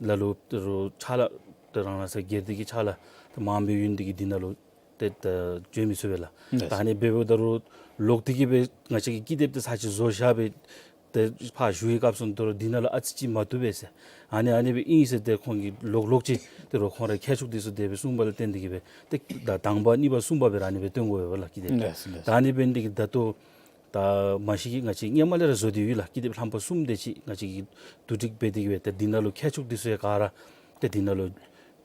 ལ་ལུ་རོགས་ཕྱག་ལཱ་ཏེ་རང་རང་སོ་སོ་སྒེར་སྡེ་གི་ཕྱག་ལཱ་ཏེ་མངམ་སྦེ་ཡོད་ནི་འདི་གིས་འདི་ནང་ལུ་ཏེ་ད་བྱོན་མི་ཚུགས་པས་ལགས། ལགས། ད་ཨ་ནི་འབདཝ་ད་རུང་ལོག་སྟེ་གི་སྦེ་ང་བཅས་ཀྱིས་ཀི་དེབ་འདི་ཚར་གཅིག་བཟོ་བཞག་སྦེ་ཏེ་ཕར་ཞུ་བའི་སྐབས་སུ་ད་རུང་འདི་ནང་ལུ་ཨ་ཙི་ཅིག་མ་བཏུབ་པས་ཟེར། ཨ་ནི་ཨ་ནི་སྦེ་ཨིན་ཟེར་ཏེ་ཁོང་གིས་ལོག་ལོག་ཅིག་ཏེ་རོགས་ཁོང་རའི་མཁས་མཆོག་འདི་ཚུ་དེ་སྦེ་གསུངས་པ་ལུ་བརྟེན་ཏེ་གི་སྦེ་ཏེ་ད་དང་པ་གཉིས་པ་གསུམ་པ་སྦེ་ར་ཨ་ནི་སྦེ་བཏོན་དགོ་པས་ལགས་ཀི་དེབ། ལགས་ལགས། ད་ཨ་ནི་འབད་ནི་འདི་གིས་ད་ལྟོ་ད་མ་གཞི་གིས་ང་བཅས་སྔོན་མ་ལས་ར་བཟོ་སྟེ་ཡོད་ལགས། ཀི་དེབ་རྣམ་པ་གསུམ་དེ་ཅིག་ང་བཅས་ཀྱིས་བསྡུ་སྒྲིག་འབད་དེ་གི་སྦེ་ཏེ་འདི་ནང་ལུ་མཁས་མཆོག་འདི་ཚུ་ཡང་ག་ར་ཏེ་འདི་ནང་ལུ་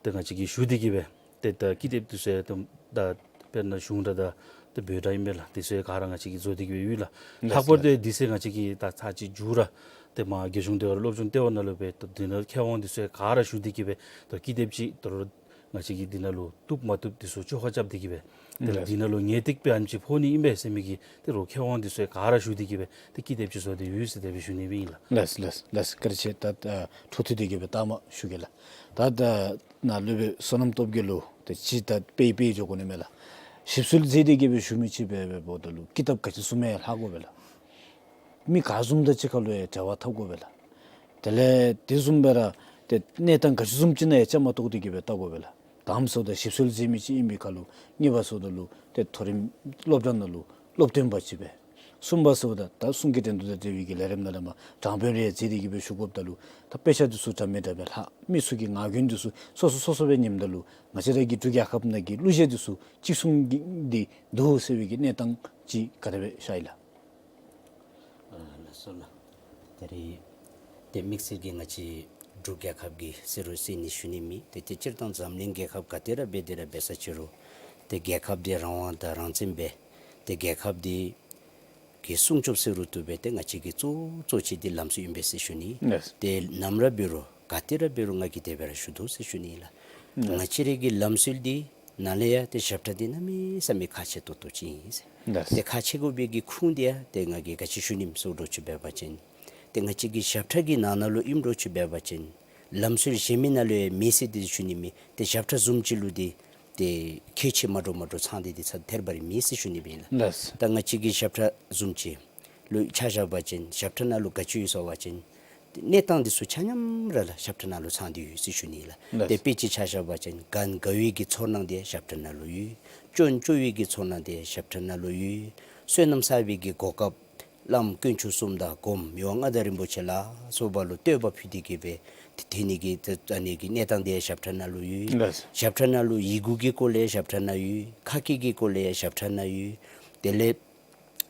ཏེ་ང་བཅས་ཀྱིས་ཞུ་སྟེ་གི་སྦེ་ཏེ་ད་ཀི་དེབ་འདི་ཚུ་ཡང་ཏེ་ད་དཔེར་ན་གཞུང་སྒྲ་དང་ཏེ་བོད་སྒྲ་ཨིན་པས་ལགས། འདི་ཚུ་ཡང་ག་ར་ང་བཅས་ཀྱིས་བཟོ་སྟེ་གི་སྦེ་ཡོད་ལགས། ལགས། ལྷག་པར་དུ་ལགས། འདི་ཚུ་ང་བཅས་ཀྱིས་ད་ཚར་གཅིག་མཇུག་ར་ཏེ་མ་རྒྱལ་གཞུང་ཟློས་གར་སློབ་སྦྱོང་ལྟེ་བ་ནང་ལུ་སྦེ་ཏེ་འདི་ནང་མཁས་དབང་འདི་ཚུ་ཡང་ག་ར་ཞུ་སྟེ་གི་སྦེ་ད་ཀི་དེབ་ཅིག་ད་རུང་ང་བཅས་ཀྱིས་འདི་ནང་ལུ་བཏུབ་མ་བཏུབ་འདི་ཚུ་བཅོ་ཁ་རྐྱབ་སྟེ་གི་སྦེ་ཏེ་ལགས། འདི་ནང་ལུ་ངེས་ཏིག་སྦེ་ཨ་ནེམ་ཅིག་ཕོག་ནི་ཨིན་པས་ཟེར་མི་གི་ཏེ་རོགས་མཁས་དབང་འདི་ཚུ་ཡང་ག་ར་ཞུ་སྟེ་གི་སྦེ་ཏེ་ཀི་དེབ་ཅིག་བཟོ་སྟེ་ཡོད་ཟེར་དེ་སྦེ་ཞུ་ནི་སྦེ་ཨིན་ལགས། ལགས་ལགས་ལགས། བཀའ་དྲིན་ཆེ། ད་ཨ་འཕྲོ་མཐུད་དེ་གི་སྦེ་ལྟ་མ་ཞུ་གེ་ལགས། ད་ད་ནཱ་སློབ་དཔོན་བསོད་ནམས་སྟོབས་རྒྱས་ལུ་ཏེ་ཅིག་ད་དཔེ་དཔེ་འགྱོ་དགོ་ནི་མས་ལགས། ཞིབ་འཚོལ་མཛད་དེ་གི་སྦེ་ཞུ་མི་ཅིག་འབད་འབདཝ་ད་ལུ་ཀི་དེབ་ག་ཅི་བཟུམ་ཡང་ལྷག་དགོ་པས་ལགས། མི་ག་བཟུམ་དང་གཅིག་ཁར་ལུ་ཡང་འབྲེལ་བ་འཐབ་དགོ་པས་ལགས། དེ་ལས་དེ་བཟུམ་སྦེ་ར་ཏེ་གནས་སྟངས་ག་ཅི་བཟུམ་ཅིག་ནང་ཡང་བཅའ་མར་གཏོགས་ཏེ་གི་སྦེ་བལྟ་དགོ་པས་ལགས། དང་པ་ཟེརཝ་ད་ཞིབ་འཚོལ་མཛད་མི་ཅིག་ཨིན་པའི་ཁར་ལུ་གཉིས་པ་ཟེརཝ་ད་ལུ་ཏེ་མཐོ་རིམ་སློབ་གྲྭ་ནང་ལུ་སློབ་སྟོན་པ་ཅིག་སྦེ། གསུམ་པ་ཟེརཝ་ད་ད་གསུང་སྐད་འགྲན་བསྡུར་དང་འབྲེལ་བའི་གི་ལས་རིམ་ནང་ལས་མར་དྲང་དཔོན་རེ་མཛད་དེ་གི་སྦེ་ཞུ་དགོཔ་ད་ལུ་ད་དཔེ་ཆ་འདི་ཚུ་འདྲ་མིན་འདྲ་སྦེ་ལྷག། མི་ཚུ་གི་ངག་རྒྱུན་འདི་ཚུ་སོ་སོ་སོ་སོ་སྦེ་ཉནམ་ད་ལུ་ང་བཅས་ར་གི་འབྲུག་རྒྱལ་ཁབ་ནང་གི་གླུ་གཞས་འདི་ཚུ་གཅིག་མཚུངས་ཀྱི་འདི་འདུག་ཟེར་བའི་གི་གནས་སྟངས་ཅིག་ག་དེ་སྦེ་ཤར་ཡི་ལགས། ཨ་ལགས་སོ་ལགས། ད་རིས་ཏེ་དམིགས་བསལ་གྱིས་ང་བཅས་འབྲུག་རྒྱལ་ཁབ་ཀྱི་ཟེར་རུང་ཟེར་ནི་ཞུ་ནི་མེད། ཏེ་ཏེ་སྤྱིར་བཏང་འཛམ་གླིང་རྒྱལ་ཁབ་ག་ཏེ་ར་འབད་དེ་ར་འབད་ས་ཅི་རུང་ཏེ་རྒྱལ་ཁབ་འདི་རང་དབང་དང་རང་བཙན་སྦེ་ཏེ་རྒྱལ་ཁབ་འདི་གི་སྲུང་སྐྱོབ་ཟེར་རུང་བཏུབ་པས། ཏེ་ང་བཅས་ཀྱི་གཙོ་གཙོ་ཅིག་འདི་ལམ་སྲོལ་ཨིན་པས་ཟེར་ཞུ་ནི། ལགས། ཏེ་ནམ་ར་འབད་རུང་ག་ཏེ་ར་འབད་རུང་ང་གིས་དེ་སྦེ་ར་ཞུ་དོ་ཟེར་ཞུ་ནི་ལགས། ལགས། ང་བཅས་རའི་གི་ལམ་སྲོལ་འདི་ནང་ལས་ཡང་ཏེ་ཞབས་ཁྲ་འདི་གནམ་མེད་ས་མེད་ཁག་ཆེ་ཏོག་ཏོ་ཅིག་ཨིན་ཟེར། ལགས། ཏེ་ཁག་ཆེ་དགོ་པའི་གི་ཁུངས་འདི་ཡང་ཏེ་ང་གིས་ག་ཅི་ཞུ་ནི་སྨོ་ཟེར་འགྱོ་ཅི་འབད་བ་ཅིན་ཏེ་ང་བཅས་ཀྱི་ཞབས་ཁྲ་གི་ནང་ན་ལུ་ཨིནམ་འགྱོ་ཅི་འབད་བ་ཅིན་ ལམ་སྲོལ་གཞན་མི་ནང་ལུ་ཡང་མེད་ཟེར་ཏེ་ཞུ་ནི་མེད། ཏེ་ཞབས་ཁྲ་བཟུམ་ཅིག་ལུ་འདི་ཏེ་ཁྱད་ཆོས་མ་འདྲཝ་མ་འདྲཝ་ཚང་སྟེ་འདི་ཚར་ཐལ་བ་ར་མེད་ཟེར་ཞུ་ནི་ཨིན་ལགས། ལགས། ད་ང་བཅས་ཀྱི་ཞབས་ཁྲ་བཟུམ་ཅིག་ལུ་ཆ་བཞག་པ་ཅིན་ཞབས་ཁྲ་ནང་ལུ་ག་ཅི་ཡོད་ཟེར་བ་ཅིན་གནས་སྟངས་འདི་ཚུ་ཆ་མཉམ་ར་ལགས་ཞབས་ཁྲ་ནང་ལུ་ཚང་སྟེ་ཡོད་ཟེར་ཞུ་ནི་ལགས། ལགས། ཏེ་དཔེ་ཅིག་ཆ་བཞག་པ་ཅིན་ག་དགའ་བའི་གི་ཚོར་སྣང་འདི་ཞབས་ཁྲ་ནང་ལུ་ཡོད། སྐྱོན་བརྗོད་པའི་གི་ཚོར་སྣང་འདི་ཞབས་ཁྲ་ནང་ལུ་ཡོད། བསོད་ནམས་བསགས་པའི་གི་གོ་སྐབས་བླམ་དཀོན་མཆོག་གསུམ་དང་སྒོམ་ཡོ་མངའ་བདག་རིན་པོ་ཆེ་ལ་སོགས་པ་ལུ་བསྟོད་པ་ཕུལ་ཏེ་གི་སྦེ་ཏེ་དེ་ནི་གི་ཏེ་ཨ་ནི་གི་གནས་སྟངས་འདི་ཞབས་ཁྲ་ནང་ལུ་ཡོད། ལགས། ཞབས་ཁྲ་ནང་ལུ་ཡི་གུ་གི་སྐོར་ལས་ཞབས་ཁྲ་ནང་ཡོད། ཁ་སྐད་ཀྱི་སྐོར་ལས་ཞབས་ཁྲ་ནང་ཡོད། དེ་ལས་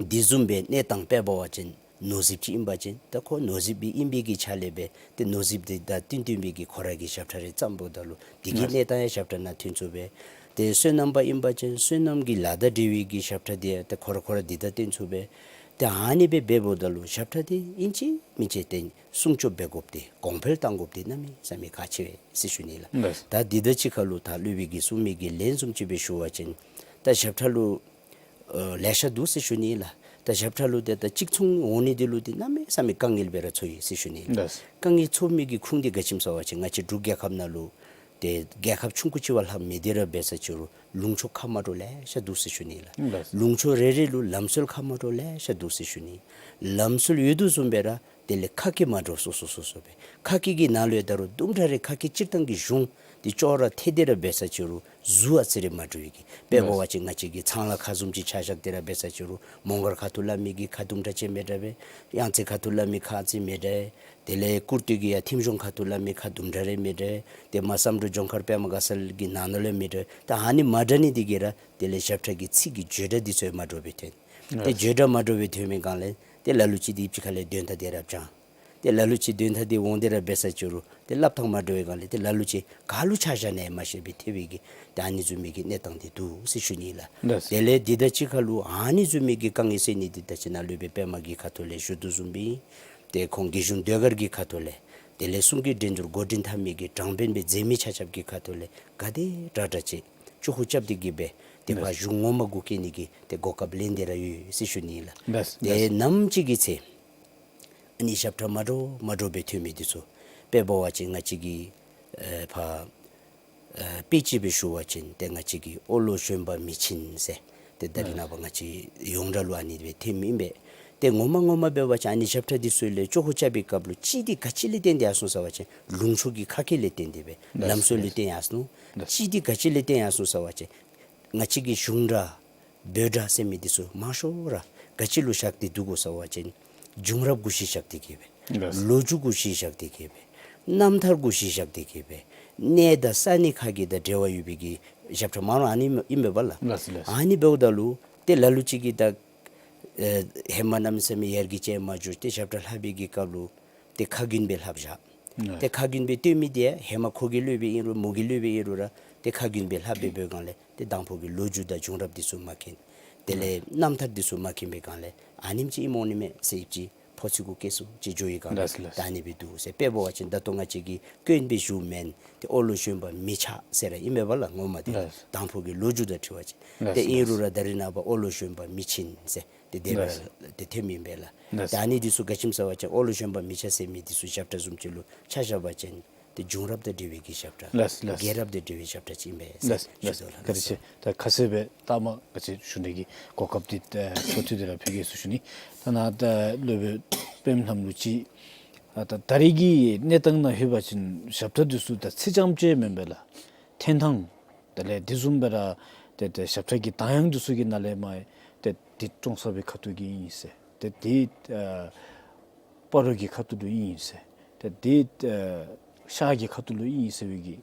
འདི་བཟུམ་སྦེ་གནས་སྟངས་དཔེ་འབད་བ་ཅིན་ནོར་རྫིཔ་ཅིག་ཨིན་པ་ཅིན་ད་ཁོ་ནོར་རྫིཔ་སྦེ་ཨིན་པའི་གི་ཆ་ལས་སྦེ་ཏེ་ནོར་རྫིཔ་འདི་དང་བསྟུན་བསྟུན་པའི་གི་ཁོ་ར་གི་ཞབས་ཁྲ་རེ་བརྩམ་འབདཝ་ད་ལུ་དེ་གི་ལགས། གནས་སྟངས་ཡང་ཞབས་ཁྲ་ནང་ཐོན་ཚུགས་པས། ཏེ་བསོད་ནམས་པ་ཨིན་པ་ཅིན་བསོད་ནམས་ཀྱི་ལཱ་དང་འབྲེལ་བའི་གི་ཞབས་ཁྲ་འདི་ཡང་ཏེ་ཁོ་ར་ཁོ་ར་འདི་དང་བསྟུན་ཚུགས་པས། ཏེ་ཨ་ནི་སྦེ་འབདཝ་ད་ལུ་ཞབས་ཁྲ་འདི་ཨིན་ཅི་མིན་ཅི་ཏེ་སྲུང་སྐྱོབ་འབད་དགོཔ་འདི་གོང་འཕེལ་གཏང་དགོཔ་འདི་གནམ་མེད་ས་མེད་ཁག་ཆེ་བས་ཟེར་ཞུ་ནི་ལགས། ལགས། ད་འདི་དང་གཅིག་ཁར་ལུ་ད་སློབ་དཔོན་གྱིས་གསུངས་མི་གི་ལན་བཟུམ་ཅིག་སྦེ་ཞུ་བ་ཅིན་ད་ཞབས་ཁྲ་ལུ་ཨ་ལེ་ཤ་འདུག་ཟེར་ཞུ་ནི་ལགས། ད་ཞབས་ཁྲ་ལུ་ཏེ་ད་གཅིག་མཚུངས་འོང་ནི་འདི་ལུ་ཏེ་གནམ་མེད་ས་མེད་དཀའ་ངལ་སྦེ་ར་ཚོར་ཡི་ཟེར་ཞུ་ནི་ལགས། ལགས། དཀའ་ངལ་ཚོར་མི་གི་ཁུངས་འདི་ག་ཅི་སྨོ་ཟེར་བ་ཅིན་ང་བཅས་འབྲུག་རྒྱལ་ཁབ་ནང་ལུ་ཏེ་རྒྱལ་ཁབ་ཆུང་ཀུ་ཅིག་བ་ལྷག་མི་སྟེར་ར་འབད་ས་ཅིག་རུང་ལུང་ཕྱོགས་ཁ་མ་འདྲཝ་ལེ་ཤ་འདུག་ཟེར་ཞུ་ནི་ལགས། ལགས། ལུང་ཕྱོགས་རེ་རེ་ལུ་ལམ་སྲོལ་ཁ་མ་འདྲཝ་ལེ་ཤ་འདུག་ཟེར་ཞུ་ནི། ལམ་སྲོལ་ཡོད་དོ་བཟུམ་སྦེ་ར་དེ་ལས་ཁ་སྐད་མ་འདྲཝ་སོ་སོ་སོ་སོ་སྦེ། ཁ་སྐད་ཀྱི་ནང་ལུ་ཡང་ད་རུང་དུམ་གྲ་རེ་ཁ་སྐད་སྤྱིར་བཏང་གི་གཞུང་འདི་ཅོག་ར་འཐད་དེ་ར་འབད་ས་ཅིག་རུང་གཟུགས་ཨ་ཙི་རེ་མ་འདྲཝ་གི། དཔེ་འབད་བ་ཅིན་ང་བཅས་ཀྱི་ཚང་ལ་ཁ་བཟུམ་ཅིག་ཆ་བཞག་སྟེ་ར་འབད་ས་ཅིག་རུང་མོང་སྒར་ཁ་ཐུག་སླབ་མི་གི་ཁ་དུམ་གྲ་ཅིག་མི་འདྲ་བས། གཡང་རྩེ་ཁ་ཐུག་སླབ་མི་ཁ་ཨ་ཙི་མི་འདྲ། དེ་ལས་ཀུར་སྟོད་ཀྱི་ཡར་ཐིམ་གཞུང་ཁ་ཐུག་སླབ་མི་ཁ་དུམ་གྲ་རེ་མི་འདྲ། ཏེ་མར་བསམ་གྲུབ་ལྗོངས་མཁར་པདྨ་དགའ་ཚལ་གྱི་ནང་ན་ལུ་མི་འདྲ། ད་ཨ་ནི་མ་འདྲ་ནི་འདི་གིས་ར་དེ་ལས་ཞབས་ཁྲ་གི་ཚིག་གི་བརྗོད་སྒྲ་འདི་ཚུ་ཡང་མ་འདྲཝ་སྦེ་ཐོན། ཏེ་ལགས། བརྗོད་སྒྲ་མ་འདྲཝ་སྦེ་ཐོན་པའི་སྒང་ལས་ཏེ་ལ་ལུ་ཅིག་འདི་ཕྱི་ཁ་ལས་དོན་དག་འདི་ར་བྱང་། ཏེ་ལ་ལུ་ཅིག་དོན་དག་འདི་འོང་སྟེ་ར་འབད་ས་ཅིག་རུང་ཏེ་སླབ་ཐངས་མ་འདྲཝ་སྦེ་སྒང་ལས་ཏེ་ལ་ལུ་ཅིག་ག་ལུ་ཆ་བཞག་ནི་ཡང་མ་ཤེས་པའི་ཐལ་བའི་གི་ཏེ་ཨ་ནི་བཟུམ་མའི་གི་གནས་སྟངས་འདི་འདུག་ཟེར་ཞུ་ནི་ལགས། ལགས། དེ་ལས་འདི་དང་གཅིག་ཁར་ལུ་ཨ་ནི་བཟུམ་མའི་གི་དཀའ་ངལ་སེལ་ནི་འདི་ད་ཅི་ནཱ་སློབ་དཔོན་པདྨ་གི་ཁ་ཐུག་ལས་ཞུ་དོ་བཟུམ་སྦེ་ཏེ་ཁོང་རྒྱལ་གཞུང་ཟློས་གར་གྱི་ཁ་ཐུག་ལས་དེ་ལས་གསུང་གི་འགྲན་བསྡུར་འགོ་འདྲེན་འཐབ་མི་གི་དྲང་དཔོན་སྦེ་མཛད་མི་ཆ་ཁྱབ་ཀྱི་ཁ་ཐུག་ལས་ག་དེ་དྲག་དྲག་ཅིག་ཅོག་ཁུ་རྐྱབ་སྟེ་གི་སྦེ་ཏེ་ཕར་གཞུང་ངོ་མ་གུ་བཀལ་ནི་གི་ཏེ་གོ་སྐབས་ལེན་ཏེ་ར་ཡོད་ཟེར་ཞུ་ནི་ལགས། ལགས། ཏེ་ལགས། ནམ་ཅིག་གི་ཚེ་ཨ་ནི་ཞབས་ཁྲ་མ་འདྲཝ་མ་འདྲཝ་སྦེ་ཐོན་མི་འདི་ཚུ་དཔེ་འབད་བ་ཅིན་ང་བཅས་ཀྱི་ཨེ་ཕར་ཨེ་དཔེ་ཅིག་སྦེ་ཞུ་བ་ཅིན་ཏེ་ང་བཅས་ཀྱི་ཨོ་ལོ་བཞོན་པ་མི་ཆེན་ཟེར་ཏེ་ད་རེས་ནངས་པ་ང་བཅས་ཡོངས་གྲགས་ལུ་ཨ་ནི་སྦེ་ཐོནམ་ཨིན་པས། ཏེ་ངོ་མ་ངོ་མ་འབད་བ་ཅིན་ཨ་ནི་ཞབས་ཁྲ་འདི་ཚུ་ལས་ཅོག་ཁུ་རྐྱབ་པའི་སྐབས་ལུ་གཅིག་འདི་ག་ཅི་ལས་བརྟེན་ཏེ་ཡར་སོང་ཟེར་བ་ཅིན་ལུང་ཕྱོགས་ཀྱི་ཁ་སྐད་ལས་བརྟེན་ཏེ་སྦེ་ལགས། ལམ་སྲོལ་ལས་བརྟེན་ཡར་སོང་། ལགས། གཅིག་འདི་ག་ཅི་ལས་བརྟེན་ཡར་སོང་ཟེར་བ་ཅིན་ང་བཅས་ཀྱི་གཞུང་སྒྲ་བོད་སྒྲ་ཟེར་མི་འདི་ཚུ་མང་ཤོས་ར་ག་ཅི་ལུ་བཞག་སྟེ་འདུག་གོ་ཟེར་བ་ཅིན་བྱུང་རབས་གུ་གཞི་བཞག་སྟེ་གི་སྦེ། ལགས། ལོ་རྒྱུས་གུ་གཞི་བཞག་སྟེ་གི་སྦེ། རྣམ་ཐར་གུ་གཞི་བཞག་སྟེ་གི་སྦེ། གནས་དང་ས་གནས་ཁ་གི་དང་འབྲེལ་བ་ཡོད་པའི་གི་ཞབས་ཁྲ་མང་རུང་ཨ་ནི་ཨིན་པས་པ་ལགས། ལགས་ལགས། ཨ་ནི་འབདཝ་ད་ལུ་ཏེ་ལ་ལུ་ཅིག་གིས་ད་ཨེ་ཧེ་མ་གནམ་མེད་ས་མེད་ཡར་རྒྱས་ཅིག་མ་འགྱོ་སྟེ་ཞབས་ཁྲ་ལྷག་པའི་གི་སྐབས་ལུ་ཏེ་ཁ་རྒྱུན་སྦེ་ལྷགཔ་བཞག། ལགས། ཏེ་ཁ་རྒྱུན་སྦེ་སྟོན་མི་འདི་ཧེ་མ་ཁོ་གི་སློབ་དཔོན་ཨིན་རུང་མོ་གི་སློབ་དཔོན་ཨིན་རུང་ར་ཏེ་ཁ་རྒྱུན་སྦེ་ལྷག་སྦེ་འབད་སྒང་ལས་ཏེ་དང་ཕུ་གི་ལོ་རྒྱུས་དང་བྱུང་རབས་འདི་ཚུ་མ་མཁྱེན། དེ་ལས་རྣམ་ཐར་འདི་ཚུ་མ་མཁྱེན་པའི་སྒང་ལས་ཨ་ནེམ་ཅིག་ཨིནམ་འོང་ནི་མས་ཟེར་ཨིན་ཅི་ཕོ་ཚོད་གུ་སྐད་སུ་ཅིག་འགྱོ་བའི་སྒང་ལས། ལགས་ལགས། ད་ཨ་ནི་སྦེ་འདུག་ཟེར། དཔེ་འབད་བ་ཅིན་ད་ལྟོ་ང་བཅས་ཀྱིས་སྐྱོན་སྦེ་ཞུཝ་མེན། ཏེ་ཨོ་ལོ་བཞོན་པ་མི་ཆག་ཟེར་ར་ཨིན་པས་པ་ལགས་ངོ་མ་འདི། ལགས། དང་ཕུ་གི་ལོ་རྒྱུས་དང་འཁྲིལ་བ་ཅིན། ལགས་ཏེ་ཨིན་ལགས། རུང་ར་ད་རེས་ནངས་པ་ཨོ་ལོ་བཞོན་པ་མི་ཆེན་ཟེར་ཏེ་དེ་སྦེ་ལགས། ཏེ་ཐོནམ་ཨིན་པས་ལགས། ལགས། ད་ཨ་ནི་འདི་ཚུ་ག་ཅི་སྨོ་ཟེར་བ་ཅིན་ཨོ་ལོ་བཞོན་པ་མི་ཆག་ཟེར་མི་འདི་ཚུ་ཞབས་ཁྲ་བཟུམ་ཅིག་ལུ་ཆ་བཞག་པ་ཅིན་ཏེ་བྱུང་རབས་དང་འབྲེལ་བའི་གི་ཞབས་ཁྲ། ལགས་ལགས། རྒྱལ་རབས་དང་འབྲེལ་བའི་ཞབས་ཁྲ་ཅིག་ཨིན་པས་ཟེར་ལགས་ལགས། ཞུ་དོ་ལགས། བཀའ་དྲིན་ཆེ། ད་ཁ་གསལ་སྦེ་ད་མ་ག་ཅི་ཞུ་ནི་གི་གོ་སྐབས་འདི་ཨེ་ཚུ་ཐོབ་སྟེ་ར་ཕུལ་གེ་ཟེར་ཞུ་ནི། ད་ནཱ་ད་སློབ་དཔོན་པདྨ་ལྷམ་ལུ་ཅིག་ཨ་ད་ད་རེས་ཀྱི་གནས་སྟངས་ནང་ལྷོད་པ་ཅིན་ཞབས་ཁྲ་འདི་ཚུ་ད་ཚིག་རྐྱངམ་ཅིག་མེན་པས་ལགས། འཐེན་ཐངས་དེ་ལས་དེ་བཟུམ་སྦེ་ར་ཏེ་ཏེ་ཞབས་ཁྲ་གི་གདངས་དབྱངས་འདི་ཚུ་གི་ནང་ལས་མར་ཏེ་འདི་ཀྲོང་གསར་པའི་ཁ་ཐུག་གི་ཨིན་ཟེར། ཏེ་འདི་ཨ་སྤ་རོ་གི་ཁ་ཐུག་ལུ་ཨིན་ཟེར། ཏེ་འདི་ཨ་ཤར་གྱི་ཁ་ཐུག་ལུ་ཨིན་ཟེར་བའི་གི་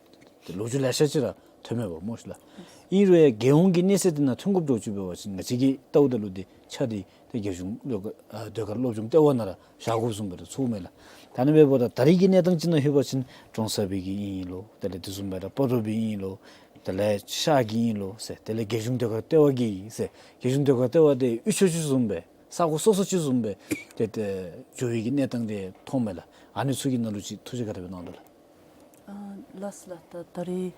ཏེ་ལོ་རྒྱུས་ལེ་ཤ་ཅིག་ར་ཐོནམ་མས་པ་སྨོ་ཤིག་ལགས། ཨིན་རུང་ཡང་རྒྱལ་ཡོངས་ཀྱི་གནས་ཚད་འདི་ནང་ཐོན་དགོཔ་འདྲཝ་ཅིག་འབད་བ་ཅིན་ང་བཅས་ཀྱིས་བལྟཝ་ད་ལུ་འདི་ཆ་འདི་ཏེ་རྒྱལ་གཞུང་ཟློས་གར་ཨ་ཟློས་གར་སློབ་སྦྱོང་ལྟེ་བ་ནང་ར་བཞག་དགོཔ་བཟུམ་སྦེ་ར་ཚོརཝ་མས་ལགས། ད་ཨ་ནི་འབདཝ་ད་ད་རེས་ཀྱི་གནས་སྟངས་ཅིག་ནང་ལྷོད་པ་ཅིན་ཀྲོང་གསར་པའི་གི་ཨིན་ལོ། དེ་ལས་དེ་བཟུམ་སྦེ་ར་སྤ་རོ་པའི་ཨིན་ལོ། དེ་ལས་ཤར་གྱི་ཨིན་ལོ་ཟེར། དེ་ལས་རྒྱལ་གཞུང་ཟློས་གར་ལྟེ་བ་གི་ཨིན་ཟེར། རྒྱལ་གཞུང་ཟློས་གར་ལྟེ་བ་འདི་ཡུལ་ཕྱོགས་ཅིག་བཟུམ་སྦེ་ས་གོ་སོ་སོ་ཅིག་བཟུམ་སྦེ་ཏེ་ཏེ་འགྱོ་བའི་གི་གནས་སྟངས་འདི་མཐོངམ་མས་ལགས། ཨ་ནི་ཚུ་གི་ནང་ལུ་ཅིག་ཐུགས་བཞེད་ག་དེ་སྦེ་གནང་དོ་ལགས། ཨ་ལགས་ལགས། ད་ད་རེས་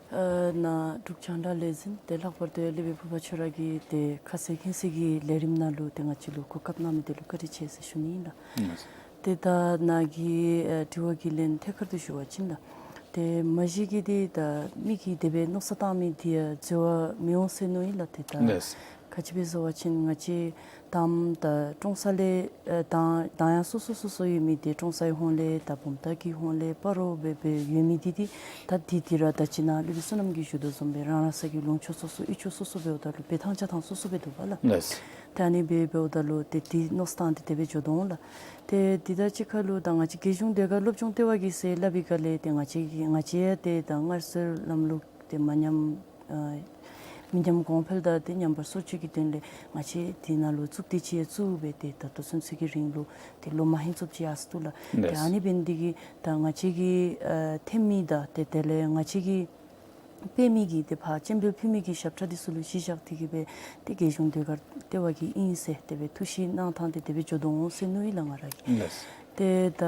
ཨ་ནཱ་འབྲུག་རྒྱང་བསྒྲགས་ལས་འཛིན་ཏེ་ལྷག་པར་དུ་སློབ་དཔོན་ཕུར་པ་ཁྱོད་ར་གིས་ཏེ་ཁ་གསལ་མཁྱེན་གསལ་གྱི་ལས་རིམ་ནང་ལུ་ཏེ་ང་བཅས་ལུ་གོ་སྐབས་གནང་མི་འདི་ལུ་བཀའ་དྲིན་ཆེ་ཟེར་ཞུ་ནི་ཨིན་ལགས། ལགས། ཏེ་ད་ནཱ་གི་ཨེ་དྲི་བ་གི་ལན་ཐད་ཀར་དུ་ཞུ་བ་ཅིན་ལགས། ཏེ་མ་གཞི་གི་འདི་ད་མི་གིས་དེ་སྦེ་མནོ་བསམ་བཏང་མི་འདི་ཡང་འཛོལ་བ་མི་འོང་ཟེར་མནོ་ཡི་ལགས། ཏེ་ད་ལགས། ག་ཅི་སྦེ་ཟེར་བ་ཅིན་ང་བཅས་དང་པ་ད་ཀྲོང་གསར་ལས་ཨེ་དང་དང་ཡང་སོ་སོ་སོ་སོ་ཡོད་མི་འདི་ཀྲོང་གསར་གྱི་ཧོངས་ལས་ད་བུམ་ཐང་གི་ཧོངས་ལས་སྤ་རོ་སྦེ་སྦེ་ཡོད་མི་འདི་འདི་ད་འདི་འདི་ར་ད་ཅི་ནཱ་སློབ་དཔོན་བསོད་ནམས་ཀྱིས་ཞུ་དོ་བཟུམ་སྦེ་རང་རང་སོ་གི་ལུང་ཕྱོགས་སོ་སོ་གཡུས་ཕྱོགས་སོ་སོ་འབདཝ་ད་ལུ་འབད་ཐངས་བྱ་ཐངས་སོ་སོ་སྦེ་འདུག་པ་ལགས། ལགས། ཏེ་ཨ་ནི་སྦེ་འབདཝ་ད་ལུ་ཏེ་འདི་མནོ་བསམ་བཏང་སྟེ་དེ་སྦེ་འགྱོ་དོ་འོང་ལགས། ཏེ་འདི་དང་གཅིག་ཁར་ལུ་ད་ང་བཅས་རྒྱལ་གཞུང་ཟློས་གར་སློབ་སྦྱོང་ལྟེ་བ་གིས་ཟེར་སླབ་པའི་སྒང་ལས་ཏེ་ང་བཅས་ཀྱིས་ང་བཅས་ཡང་ཏེ་ད་སྔར་སྲོལ་ལམ་ལུགས་ཏེ་མ་ཉམས་ཨ་མི་ཉམས་གོང་འཕེལ་དང་ཏེ་ཉམས་པ་སོར་ཆུད་ཀྱི་དོན་ལས་ང་བཅས་འདི་ནང་ལུ་གཙུག་སྡེ་ཅིག་ཡང་བཙུགས་སྦེ་ཏེ་ད་ལྟོ་ཚུན་ཚོད་ཀྱི་རིང་ལུ་ཏེ་ལོ་མ་ཧིང་ཙམ་ཅིག་ཡར་སོང་འདུག་ལགས། ཏེ་ལགས། ཨ་ནི་འབད་ནི་འདི་གིས་ད་ང་བཅས་ཀྱིས་ཨ་ཐོན་མི་དང་ཏེ་དེ་ལས་ང་བཅས་ཀྱིས་སྤེལ་མི་གི་ཏེ་ཕར་སྤྱན་འབུལ་ཕུལ་མི་གི་ཞབས་ཁྲ་འདི་ཚུ་ལུ་གཞི་བཞག་སྟེ་གིས་སྦེ་ཏེ་རྒྱལ་གཞུང་ཟློས་གར་ལྟེ་བ་གིས་ཨིན་ཟེར་དེ་སྦེ་ཐུགས་བཞེད་གནང་ཐངས་ཏེ་དེ་སྦེ་འགྱོ་དོ་འོང་ཟེར་མནོ་ཡི་ལགས་ང་ར་གིས། ལགས། ཏེ་ད་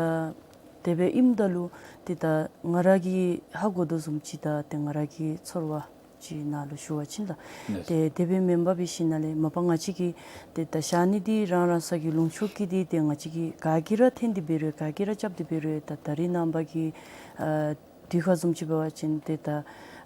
དེ་སྦེ་ཨིནམ་ད་ལུ་ཏེ་ད་ང་ར་གིས་ཧ་གོ་དོ་བཟུམ་ཅིག་དང་ཏེ་ང་ར་གི་ཚོར་བ་ཅིག་ནང་ལུ་ཞུ་བ་ཅིན་ལགས། ལགས། ཏེ་དེ་སྦེ་མེན་པར་འབད་ཞིནམ་ལས་མ་པ་ང་བཅས་ཀྱིས་ཏེ་ད་བཞག་ནི་འདི་རང་རང་སོ་གི་ལུང་ཕྱོགས་ཀྱི་འདི་ཏེ་ང་བཅས་ཀྱིས་ག་གིས་ར་འཐེན་ཏེ་འབད་རུང་ག་གིས་ར་རྐྱབ་སྟེ་འབད་རུང་ད་ད་རེས་ནངས་པ་གི་ཨ་དུས་ཁ་བཟུམ་ཅིག་འབད་བ་ཅིན་ཏེ་ད་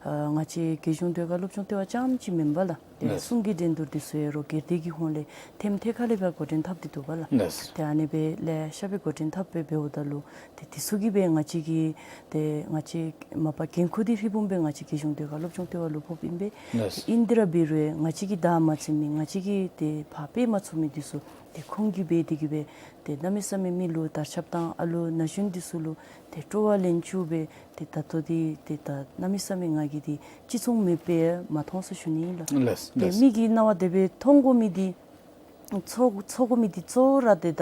ཨ་ང་བཅས་རྒྱལ་གཞུང་ཟློས་གར་སློབ་སྦྱོང་ལྟེ་བ་རྐྱངམ་ཅིག་མེན་པར་ལགས། ཏེ་ལགས། གསུང་གི་འགྲན་བསྡུར་འདི་ཚུ་ཡང་རོགས་སྒེར་སྡེ་གི་ཧོངས་ལས་ཐེམ་ཐད་ཁ་ལས་ཕར་འགོ་འདྲེན་འཐབ་སྟེ་འདུག་པ་ལགས། ལགས། ཏེ་ཨ་ནི་སྦེ་ལེ་ཤ་སྦེ་འགོ་འདྲེན་འཐབ་སྦེ་འབདཝ་ད་ལུ་ཏེ་འདི་ཚུ་གིས་སྦེ་ང་བཅས་ཀྱི་ཏེ་ང་བཅས་མ་པ་འགན་ཁུར་འདི་ཧྲིལ་བུམ་སྦེ་ང་བཅས་རྒྱལ་གཞུང་ཟློས་གར་སློབ་སྦྱོང་ལྟེ་བ་ལུ་ཕོགཔ་ཨིན་པས། ལགས། ཏེ་ཨིན་ཏེ་ར་འབད་རུང་ང་བཅས་ཀྱིས་བདའ་མ་ཚུགས་མི་ང་བཅས་ཀྱིས་ཏེ་ཕར་སྤེལ་མ་ཚུགས་མི་འདི་ཚུ་ཏེ་ཁོང་གིས་འབད་དེ་གིས་སྦེ་ཏེ་གནམ་མེད་ས་མེད་མི་ལུ་དར་ཁྱབ་དང་ཨ་ལུ་ན་གཞོན་འདི་ཚུ་ལུ་ཏེ་སྤྲོ་བ་ལེན་བཅུག་སྦེ་ཏེ་ད་ལྟོ་འདི་ཏེ་ད་གནམ་མེད་ས་མེད་ང་གིས་འདི་ཅི་བྱུང་མེད་པར་མ་མཐོང་ཟེར་ཞུ་ནི་ཨིན་ལགས། ལགས། ཏེ་ལགས། མི་གི་རྣ་བར་དེ་སྦེ་མཐོང་དགོ་མི་འདི་ཚོར་ཚོར་དགོ་མི་འདི་གཙོ་བོ་ར་ཏེ་ད་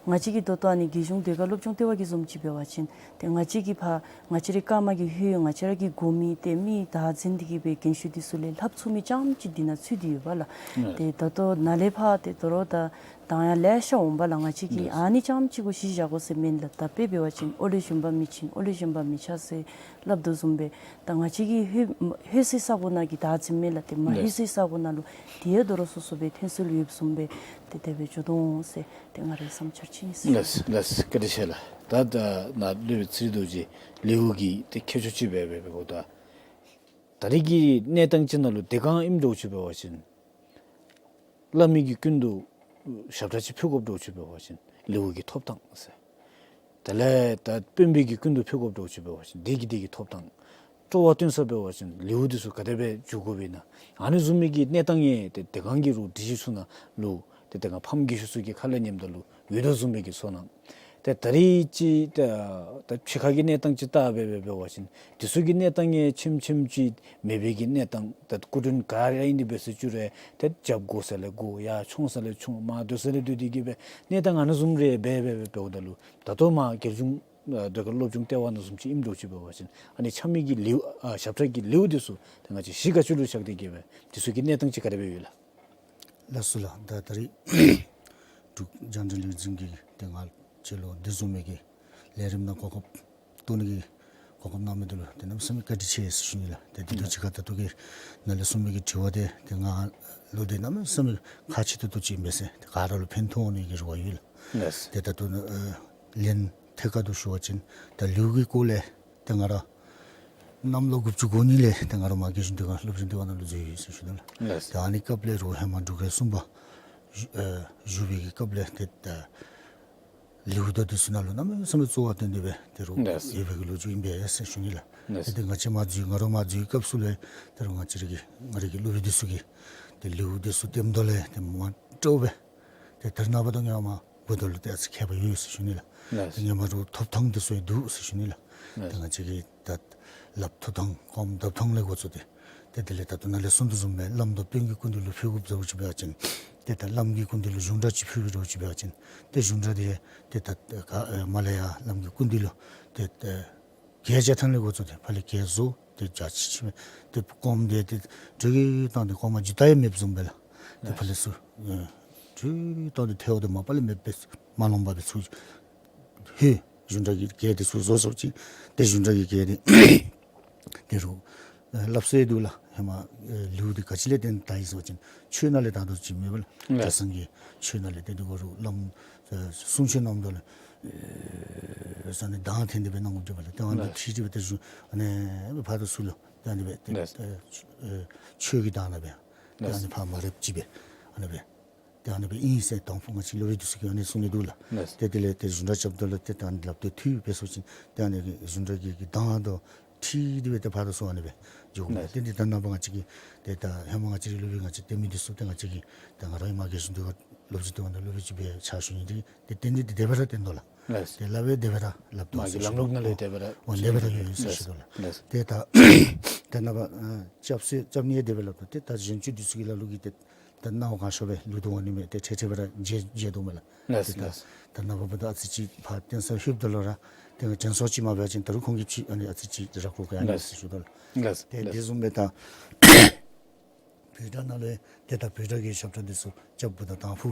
ང་བཅས་ཀྱིས་ད་ལྟོ་ཨ་ནི་རྒྱལ་གཞུང་ཟློས་གར་སློབ་སྦྱོང་ལྟེ་བ་གི་བཟུམ་ཅིག་འབད་བ་ཅིན་ཏེ་ང་བཅས་ཀྱིས་ཕར་ང་བཅས་རའི་ཀརྨ་གི་ཧོད་ང་བཅས་ར་གིས་དགོ་མི་ཏེ་མི་བདག་འཛིན་འདི་གིས་སྦེ་རྒན་ཤོས་འདི་ཚུ་ལས་ལྷབ་ཚུགས་མི་རྐྱངམ་ཅིག་འདི་ནང་ཚུད་དེ་ཡོད་པ་ལགས། ལགས། ཏེ་ད་ལྟོ་ནཱ་ལས་ཕར་ཏེ་དོ་རུང་ད་གདངས་ཡང་ལེ་ཤ་འོང་པ་ལགས། ང་བཅས་ཀྱིས་ལགས། ཨ་ནི་རྐྱངམ་ཅིག་གུ་གཞི་བཞག་དགོ་ཟེར་མེན་ལགས། ད་དཔེ་འབད་བ་ཅིན་ཨོ་ལེ་བཞོན་པ་མི་ཆེན་ཨོ་ལེ་བཞོན་པ་མི་ཆག་ཟེར་སླབ་དོ་བཟུམ་སྦེ་ད་ང་བཅས་ཀྱིས་ལྷོད་ལྷོད་སའི་ས་གོ་ནང་གི་བདག་འཛིན་མེན་ལགས། ཏེ་མ་ལགས། ལྷོད་སའི་ས་གོ་ནང་ལུ་དེ་ཡང་དོ་རུང་སོ་སོ་སྦེ་ཐོན་སྲོལ་ཡོདཔ་བཟུམ་སྦེ་ཏེ་དེ་སྦེ་འགྱོ་དོ་འོང་ཟེར་ཏེ་ང་རའི་བསམ་འཆར་ཅིག་ཨིན་ཟེར། ལགས་ལགས། བཀའ་དྲིན་ཆེ་ལགས། ད་ད་ནཱ་སློབ་དཔོན་ཚེ་རིང་རྡོ་རྗེ་ལེའུ་གི་ཏེ་ཁྱད་ཆོས་ཅིག་སྦེ་སྦེ་འབདཝ་ད་ད་རེས་ཀྱི་གནས་སྟངས་ཅིག་ནང་ལུ་དེ་སྒང་ཨིནམ་འདྲཝ་ཅིག་འབད་བ་ཅིན་བླ་མའི་གི་སྐུ་མདུན་ཞབས་ཁྲ་ཅིག་ཕུལ་དགོཔ་འདྲཝ་ཅིག་འབད་བ་ཅིན་ལེའུ་གི་ཐོབ་ཐངས་ཟེར། དེ་ལས་ད་དཔོན་པོའི་གི་སྐུ་མདུན་ཕུལ་དགོཔ་འདྲཝ་ཅིག་འབད་བ་ཅིན་དེ་གི་དེ་གི་ཐོབ་ཐངས། སྤྲོ་བ་སྟོན་ས་འབད་བ་ཅིན་ལེའུ་འདི་ཚུ་ག་དེ་སྦེ་མཇུག་བསྒྲིལཝ་ཨིན་ན། ཨ་ནི་བཟུམ་མའི་གི་གནས་སྟངས་ཡང་ཏེ་དེ་སྒང་གི་རུང་སྒྲིག་གཞི་ཚུ་ནང་ལུ་ཏེ་དེ་སྒང་ཕམ་རྒས་ཤོས་ཚུ་གི་ཁ་ལས་ཉནམ་ད་ལུ་ཡོད་དོ་བཟུམ་མའི་གི་ཚོར་སྣང་། ཏེ་ད་རེས་ཅིག་ད་ད་ཕྱི་ཁ་གི་གནས་སྟངས་ཅིག་བལྟ་སྦེ་སྦེ་འབད་བ་ཅིན་འདི་ཚུ་གི་གནས་སྟངས་ཡང་ཆེམ་ཆེམ་ཅིག་མེད་པའི་གི་གནས་སྟངས། ད་སྐུ་མགྲོན་ག་ར་ཨིན་ཏེ་འབད་ཟེར་བཅུག་རུང་ཏེ་རྒྱབ་དགོ་ས་ལས་དགོ་ཡར་མཆོང་ས་ལས་མཆོང་མར་སྡོད་ས་ལས་སྡོད་དེ་གིས་སྦེ་གནས་སྟངས་ཨ་ནི་བཟུམ་རེ་སྦེ་སྦེ་སྦེ་འབདཝ་ད་ལུ་ད་ལྟོ་མར་རྒྱལ་གཞུང་ཨ་ཟློས་གར་སློབ་སྦྱོང་ལྟེ་བ་ནང་བཟུམ་ཅིག་ཨིནམ་འདྲཝ་ཅིག་འབད་བ་ཅིན་ཨ་ནི་ཆ་མེད་ཀྱི་ལེའུ་ཨ་ཞབས་ཁྲ་གི་ལེའུ་འདི་ཚུ་ཏེ་ང་བཅས་གཞི་ག་ཅི་ལུ་བཞག་སྟེ་གིས་སྦེ་འདི་ཚུ་གི་གནས་སྟངས་ཅིག་ག་དེ་སྦེ་ཡོད་ལགས། ལགས་སོ་ལགས། ད་ད་རེས་འབྲུག་རྒྱང་བསྒྲགས་ལས་འཛིན་གྱིས་ཏེ་ང་བཅས་ལུ་འདི་བཟུམ་མའི་གི་ལས་རིམ་ནང་གོ་སྐབས་བཏོན་ནི་གི་གོ་སྐབས་གནང་མི་འདི་ལུ་ཏེ་གནམ་མེད་ས་མེད་བཀའ་དྲིན་ཆེ་ཟེར་ཞུ་ནི་ལགས། ཏེ་འདི་དང་གཅིག་ཁར་ད་ལྟོ་གི་ནཱ་ལས་གསུངས་མི་གི་དྲི་བ་འདི་ཏེ་ང་ལུ་ཏེ་གནམ་མེད་ས་མེད་ཁག་ཆེ་ཏོག་ཏོ་ཅིག་ཨིན་པས་ཟེར་ཏེ་ག་ར་ལུ་ཕན་ཐོགས་ནི་གི་རེ་བ་ཡོད་ལགས། ལགས། ཏེ་ད་ལྟོ་ནཱ་ཨ་ལན་ཐད་ཀར་དུ་ཞུ་བ་ཅིན་ད་ལེའུ་གི་སྐོར་ལས་ཏེ་ང་ར་གནམ་ལོ་དགུ་བཅུ་གོ་གཉིས་ལས་ཏེ་ང་ར་མར་རྒྱལ་གཞུང་ཟློས་གར་སློབ་སྦྱོང་ལྟེ་བ་ནང་ལུ་འཛུལ་ཡི་ཟེར་ཞུ་ནི་ལགས། ལགས། ཏེ་ཨ་ནི་སྐབས་ལས་རུང་ཧེ་མ་འབྲུག་རྒྱལ་གསུམ་པ་བཞུགས་ཨེ་བཞུགས་པའི་གི་སྐབས་ལས་ཏེ་ད་ལེའུ་དང་འདི་ཚུ་ནང་ལུ་གནམ་མེད་ས་མེད་གཙོ་བོ་བཏོན་ཏེ་སྦེ་ཏེ་རུང་ལགས། ཡོད་པའི་གི་ལོ་རྒྱུས་ཨིན་པས་ཟེར་ཞུ་ནི་ལགས། ལགས། ཏེ་ང་བཅས་མར་འཛུལ་ང་ར་མར་འཛུལ་བའི་སྐབས་སུ་ལས་ཏེ་རུང་ང་བཅས་ར་གི་ང་ར་གི་སློབ་དཔོན་འདི་ཚུ་གིས་ཏེ་ལེའུ་འདི་ཚུ་འདེམ་དོ་ལས་ཏེ་མ་འདྲཝ་སྦེ་ཏེ་ད་རེས་ནངས་པ་དང་སྔོན་མ་འབདཝ་ད་ལུ་ཏེ་ཨ་ཙི་ཁྱད་པར་ཡོད་ཟེར་ཞུ་ནི་ལགས། ལགས། ཏེ་སྔོན་མ་རུང་ཐོབ་ཐངས་འདི་ཚུ་ཡང་འདུག་ཟེར་ཞུ་ནི་ལགས། ལགས། ཏེ་ང་བཅས་ཀྱི་ད་ལགཔ་འཐུ་ཐངས་སྐོམ་བརྡབ་ཐངས་ལས་འགོ་བཙུགས་ཏེ་ཏེ་དེ་ལས་ད་ལྟོ་ནཱ་ལས་གསུངས་དོ་བཟུམ་སྦེ་བླམ་དང་དཔོན་གྱི་སྐུ་མདུན་ལུ་ཕུལ་དགོཔ་འདྲཝ་ཅིག་འབད་བ་ཅིན་ཏེ་ད་བླམ་གྱི་སྐུ་མདུན་ལུ་གཞུང་སྒྲ་ཅིག་ཕུལ་དགོཔ་འདྲཝ་ཅིག་འབད་བ་ཅིན་ཏེ་གཞུང་སྒྲ་འདི་ཏེ་ད་ག་ཨེ་མར་ལས་ཡར་བླམ་གྱི་སྐུ་མདུན་ལུ་ཏེ་ཏེ་གད་རྒྱག་ཐངས་ལས་འགོ་བཙུགས་ཏེ་ཕར་ལས་གད་བཟོ་སྟེ་རྒྱ་ཆེ་ཆེ་སྦེ་ཏེ་སྐོམ་དེ་ཏེ་དྲོད་ཀྱིས་བཏང་སྟེ་སྐོམ་མ་འཇུ་ད་ཡང་མེདཔ་བཟུམ་སྦེ་ལགས། ཏེ་ཕར་ལས་ཚུར་ཨེ་དྲོད་བཏང་སྟེ་ཐལཝ་དེ་མ་པ་ལས་མེདཔ་སྦེ་མ་ལོངམ་སྦེ་ཚུར་ཧེ་གཞུང་སྒྲ་གི་གད་དེ་ཚུར་བཟོ་བཟོཝ་ཅིག་ཏེ་གཞུང་སྒྲ་གི་གད་དེ་ཏེ་རུང་ཨེ་སླབ་སྲོལ་འདུག་ལགས། ཧེ་མ་ཨེ་ལེའུ་འདི་ག་ཅི་ལས་བརྟེན་དར་ཡི་ཟེར་བ་ཅིན་ཆོས་ནང་ལས་དར་དོ་ཅིག་མེན་པ་ལགས། ལགས། གྲྭ་ཚང་གི་ཆོས་ནང་ལས། ཏེ་འདི་གུ་རུང་བླམ་ཨེ་གསུང་ཆོས་གནངམ་ད་ལུ་ ཨེ་ས་ནི་གདངས་འཐེན་ཏེ་སྦེ་གནང་དགོཔ་འདུག་པ་ལགས། ཏེ་ཨ་ནི་ལགས། ཁྲིད་དེ་སྦེ་ཏེ་གཞུང་ཨ་ནི་ཕར་དང་ཚུར་ལུ་ཏེ་ཨ་ནི་སྦེ་ཏེ་ལགས། ཨེ་ཆོས་ཀྱི་གདངས་ནང་སྦེ་ཏེ་ཨ་ནི་ལགས། ཕར་མ་རེགཔ་ཅིག་སྦེ་ཨ་ནི་སྦེ་ཏེ་ཨ་ནི་སྦེ་ཨིན་ཟེར་དང་ཕུ་ང་བཅས་སློབ་དཔོན་འདི་ཚུ་གིས་ཨ་ནི་གསུང་ནི་འདུག་ལགས། ལགས། ཏེ་དེ་ལས་ཏེ་གཞུང་གྲྭ་རྐྱབ་ད་ལུ་ཏེ་ད་ཨ་ནི་ལགཔ་ཏེ་མཐུད་འབད་ཚུགས་ཅིན་ཏེ་ཨ་ནི་གཞུང་གྲྭ་གི་གི་གདངས་དང་འཁྲིལ་ཏེ་སྦེ་ཏེ་ཕར་དང་ཚུར་ཨ་ནི་སྦེ་འགྱོ་དགོ་ལགས། ཏེ་འདི་ད་ནངས་པ་ང་བཅས་ཀྱི་ཏེ་ད་ཧེ་མ་ང་བཅས་རའི་སློབ་དཔོན་ང་བཅས་བསྟེན་མི་འདི་ཚུ་ཏེ་ང་བཅས་ཀྱི་ད་ང་ར་ཨིན་མ་རྒྱལ་གཞུང་འདི་ག་སློབ་སྤྱི་ལྟེ་བ་ནང་སློབ་དཔོན་ཅིག་སྦེ་ཕྱག་ཞུ་ནི་འདི་ཏེ་བསྟེན་ནི་འདི་དེ་སྦེ་ར་བསྟེན་དོ་ལགས། ལགས། ཏེ་སླབ་པའི་དེ་སྦེ་ར་སླབ་དོ་མ་གི་ལམ་ལུགས་ནང་ལས་དེ་སྦེ་ར་འོ་དེ་སྦེ་ར་ཡོད་ཟེར་ཞུ་དོ་ལགས། ལགས། ཏེ་ད་ད་ནངས་པ་ཨ་སྐྱབས་སུ་སྐྱབས་ནི་དེ་སྦེ་སླབ་དོ། ཏེ་ད་གཞན་ཚུ་འདི་ཚུ་གི་ལ་ལུ་གིས་ཏེ་ད་སྣང་བ་གང་ཤོར་སྦེ་ལུས་དོ་འོང་ནི་མས། ཏེ་ཁྲལ་ཁྲལ་སྦེ་ར་མཇལ་མཇལ་དོ་མས་ལགས། ལགས། ཏེ་ད་ལགས། ད་ནངས་པ་འབདཝ་ད་ཨ་ཙི་ཅིག་ཕར་བསྟེན་ས་ལྷོདཔ་ད་ལུ་ར་ཏེ་དྲན་གསོ་ཅིག་མ་འབད་བ་ཅིན་ད་རུང་ཁོང་གི་ཕྱི་ཨ་ནི་ཨ་ཙི་ཅིག་ར་ཁོ་ག་ཨ་ནི་ལགས། ཟེར་ཞུ་དོ་ལགས། ལགས། ཏེ་ལགས། དེ་བཟུམ་སྦེ་ད་བོད་གྲྭ་ནང་ལུ་ཏེ་ད་བོད་གྲྭ་གི་ཞབས་ཁྲ་འདི་ཚུ་རྐྱབ་འབདཝ་ད་དང་ཕུ་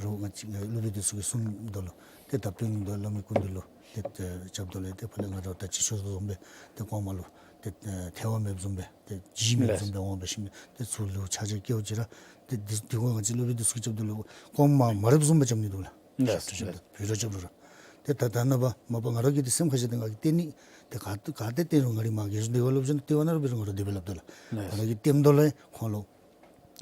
རོགས་ང་བཅས་སློབ་དཔོན་འདི་ཚུ་གིས་གསུངམ་ད་ལུ་ཏེ་ད་དཔོན་དང་བླ་མའི་སྐུ་མདུན་ལུ་ཏེ་ཏེ་རྐྱབ་ད་ལུ་ཏེ་ཕར་ལས་ང་ར་ད་ཅི་ཞུ་དོ་བཟུམ་སྦེ་ཏེ་གོང་མ་ལུ་ཏེ་ཨེ་ཐལ་བ་མེདཔ་བཟུམ་སྦེ་ཏེ་ལྗིད་མེདཔ་བཟུམ་སྦེ་འོང་བའི་ཤུལ་ཏེ་ཚུར་ལུ་ཕྱག་རྒྱ་བཀལཝ་ཅིག་ར་ཏེ་འདི་འདི་གུ་ང་བཅས་སློབ་དཔོན་འདི་ཚུ་གིས་རྐྱབ་ད་ལུ་གོང་མ་མ་རེགཔ་བཟུམ་སྦེ་རྐྱབ་ནི་འདུག་ལགས། ལགས། ཞབས་ཁྲ་རྐྱབ་ད་ལུ་བོད་གྲྭ་རྐྱབ་ལུ་ར། ཏེ་ད་ད་ནངས་པ་མ་པ་ང་ར་གིས་ཏེ་སེམས་ཁར་བཞག་སྟེ་ང་གིས་བསྟེན་ནི་ཏེ་ག་ག་ཏེ་བསྟེན་རུང་ང་རའི་མ་རྒྱལ་གཞུང་འདི་ག་སློབ་སྦྱོང་ཏེ་དེ་བ་ནང་ར་འབད་རུང་ང་ར་དེ་སྦེ་སླབ་དོ་ལགས། ལགས། ང་ར་གིས་བསྟེནམ་ད་ལུ་ཁོང་ལུ་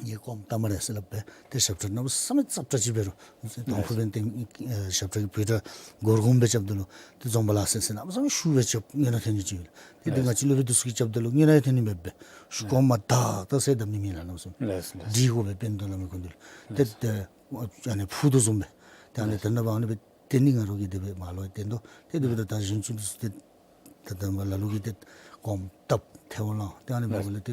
ངེའི་གོངམ་ལྟ་མ་རེ་ཟེར་སླབ་སྦེ་ཏེ་ཞབས་ཁྲ་གནམ་མེད་ས་མེད་ཙབ་ཙབ་ཅིག་འབད་རུང་ཏེ་དང་ཕུ་འབདན་ཏེ་ཨེ་ཞབས་ཁྲ་གི་བོད་གྲྭ་སྒོར་གོངམ་སྦེ་རྐྱབ་ད་ལུ་ཏེ་རྫོང་པ་ལགས་ཟེར་ཟེར་གནམ་མེད་ས་མེད་ཤུགས་སྦེ་རྐྱབ་སྔོན་ན་འཐོན་ནི་ཅིག་ཡོད་ལགས། ཏེ་འདི་ང་བཅས་སློབ་དཔོན་འདི་ཚུ་གིས་རྐྱབ་ད་ལུ་སྔོན་ན་ཡང་འཐོན་ནི་མེདཔ་སྦེ་ཤུགས་གོང་མ་དག་དག་ཟེར་སྡོད་ནི་མེད་ལགས། གནམ་མེད་ས་མེད་ལགས། ལགས། སྒྲིག་དགོ་པས་དཔོན་དང་བླ་མའི་སྐུ་མདུན་ལུ་ཏེ་ལགས། ཏེ་ཨ་ནི་ཕུ་དོ་བཟུམ་སྦེ་ཏེ་ཨ་ནི་ལགས། ད་ནངས་པ་ཨ་ནི་སྦེ་བསྟེན་ནི་ང་ར་གིས་དེ་སྦེ་མ་ལུ་བསྟེན་དོ། ཏེ་དེ་སྦེ་ད་ད་གཞན་ཚུ་འདི་ཚུ་ཏེ་ད་ད་མ་ལ་ལུ་གིས་ཏེ་གོངམ་བཏབ་ཐལ་བ་བླངས་ཏེ་ཨ་ནི་སྦེ་ལགས། འབདཝ་ལས་ཏེ་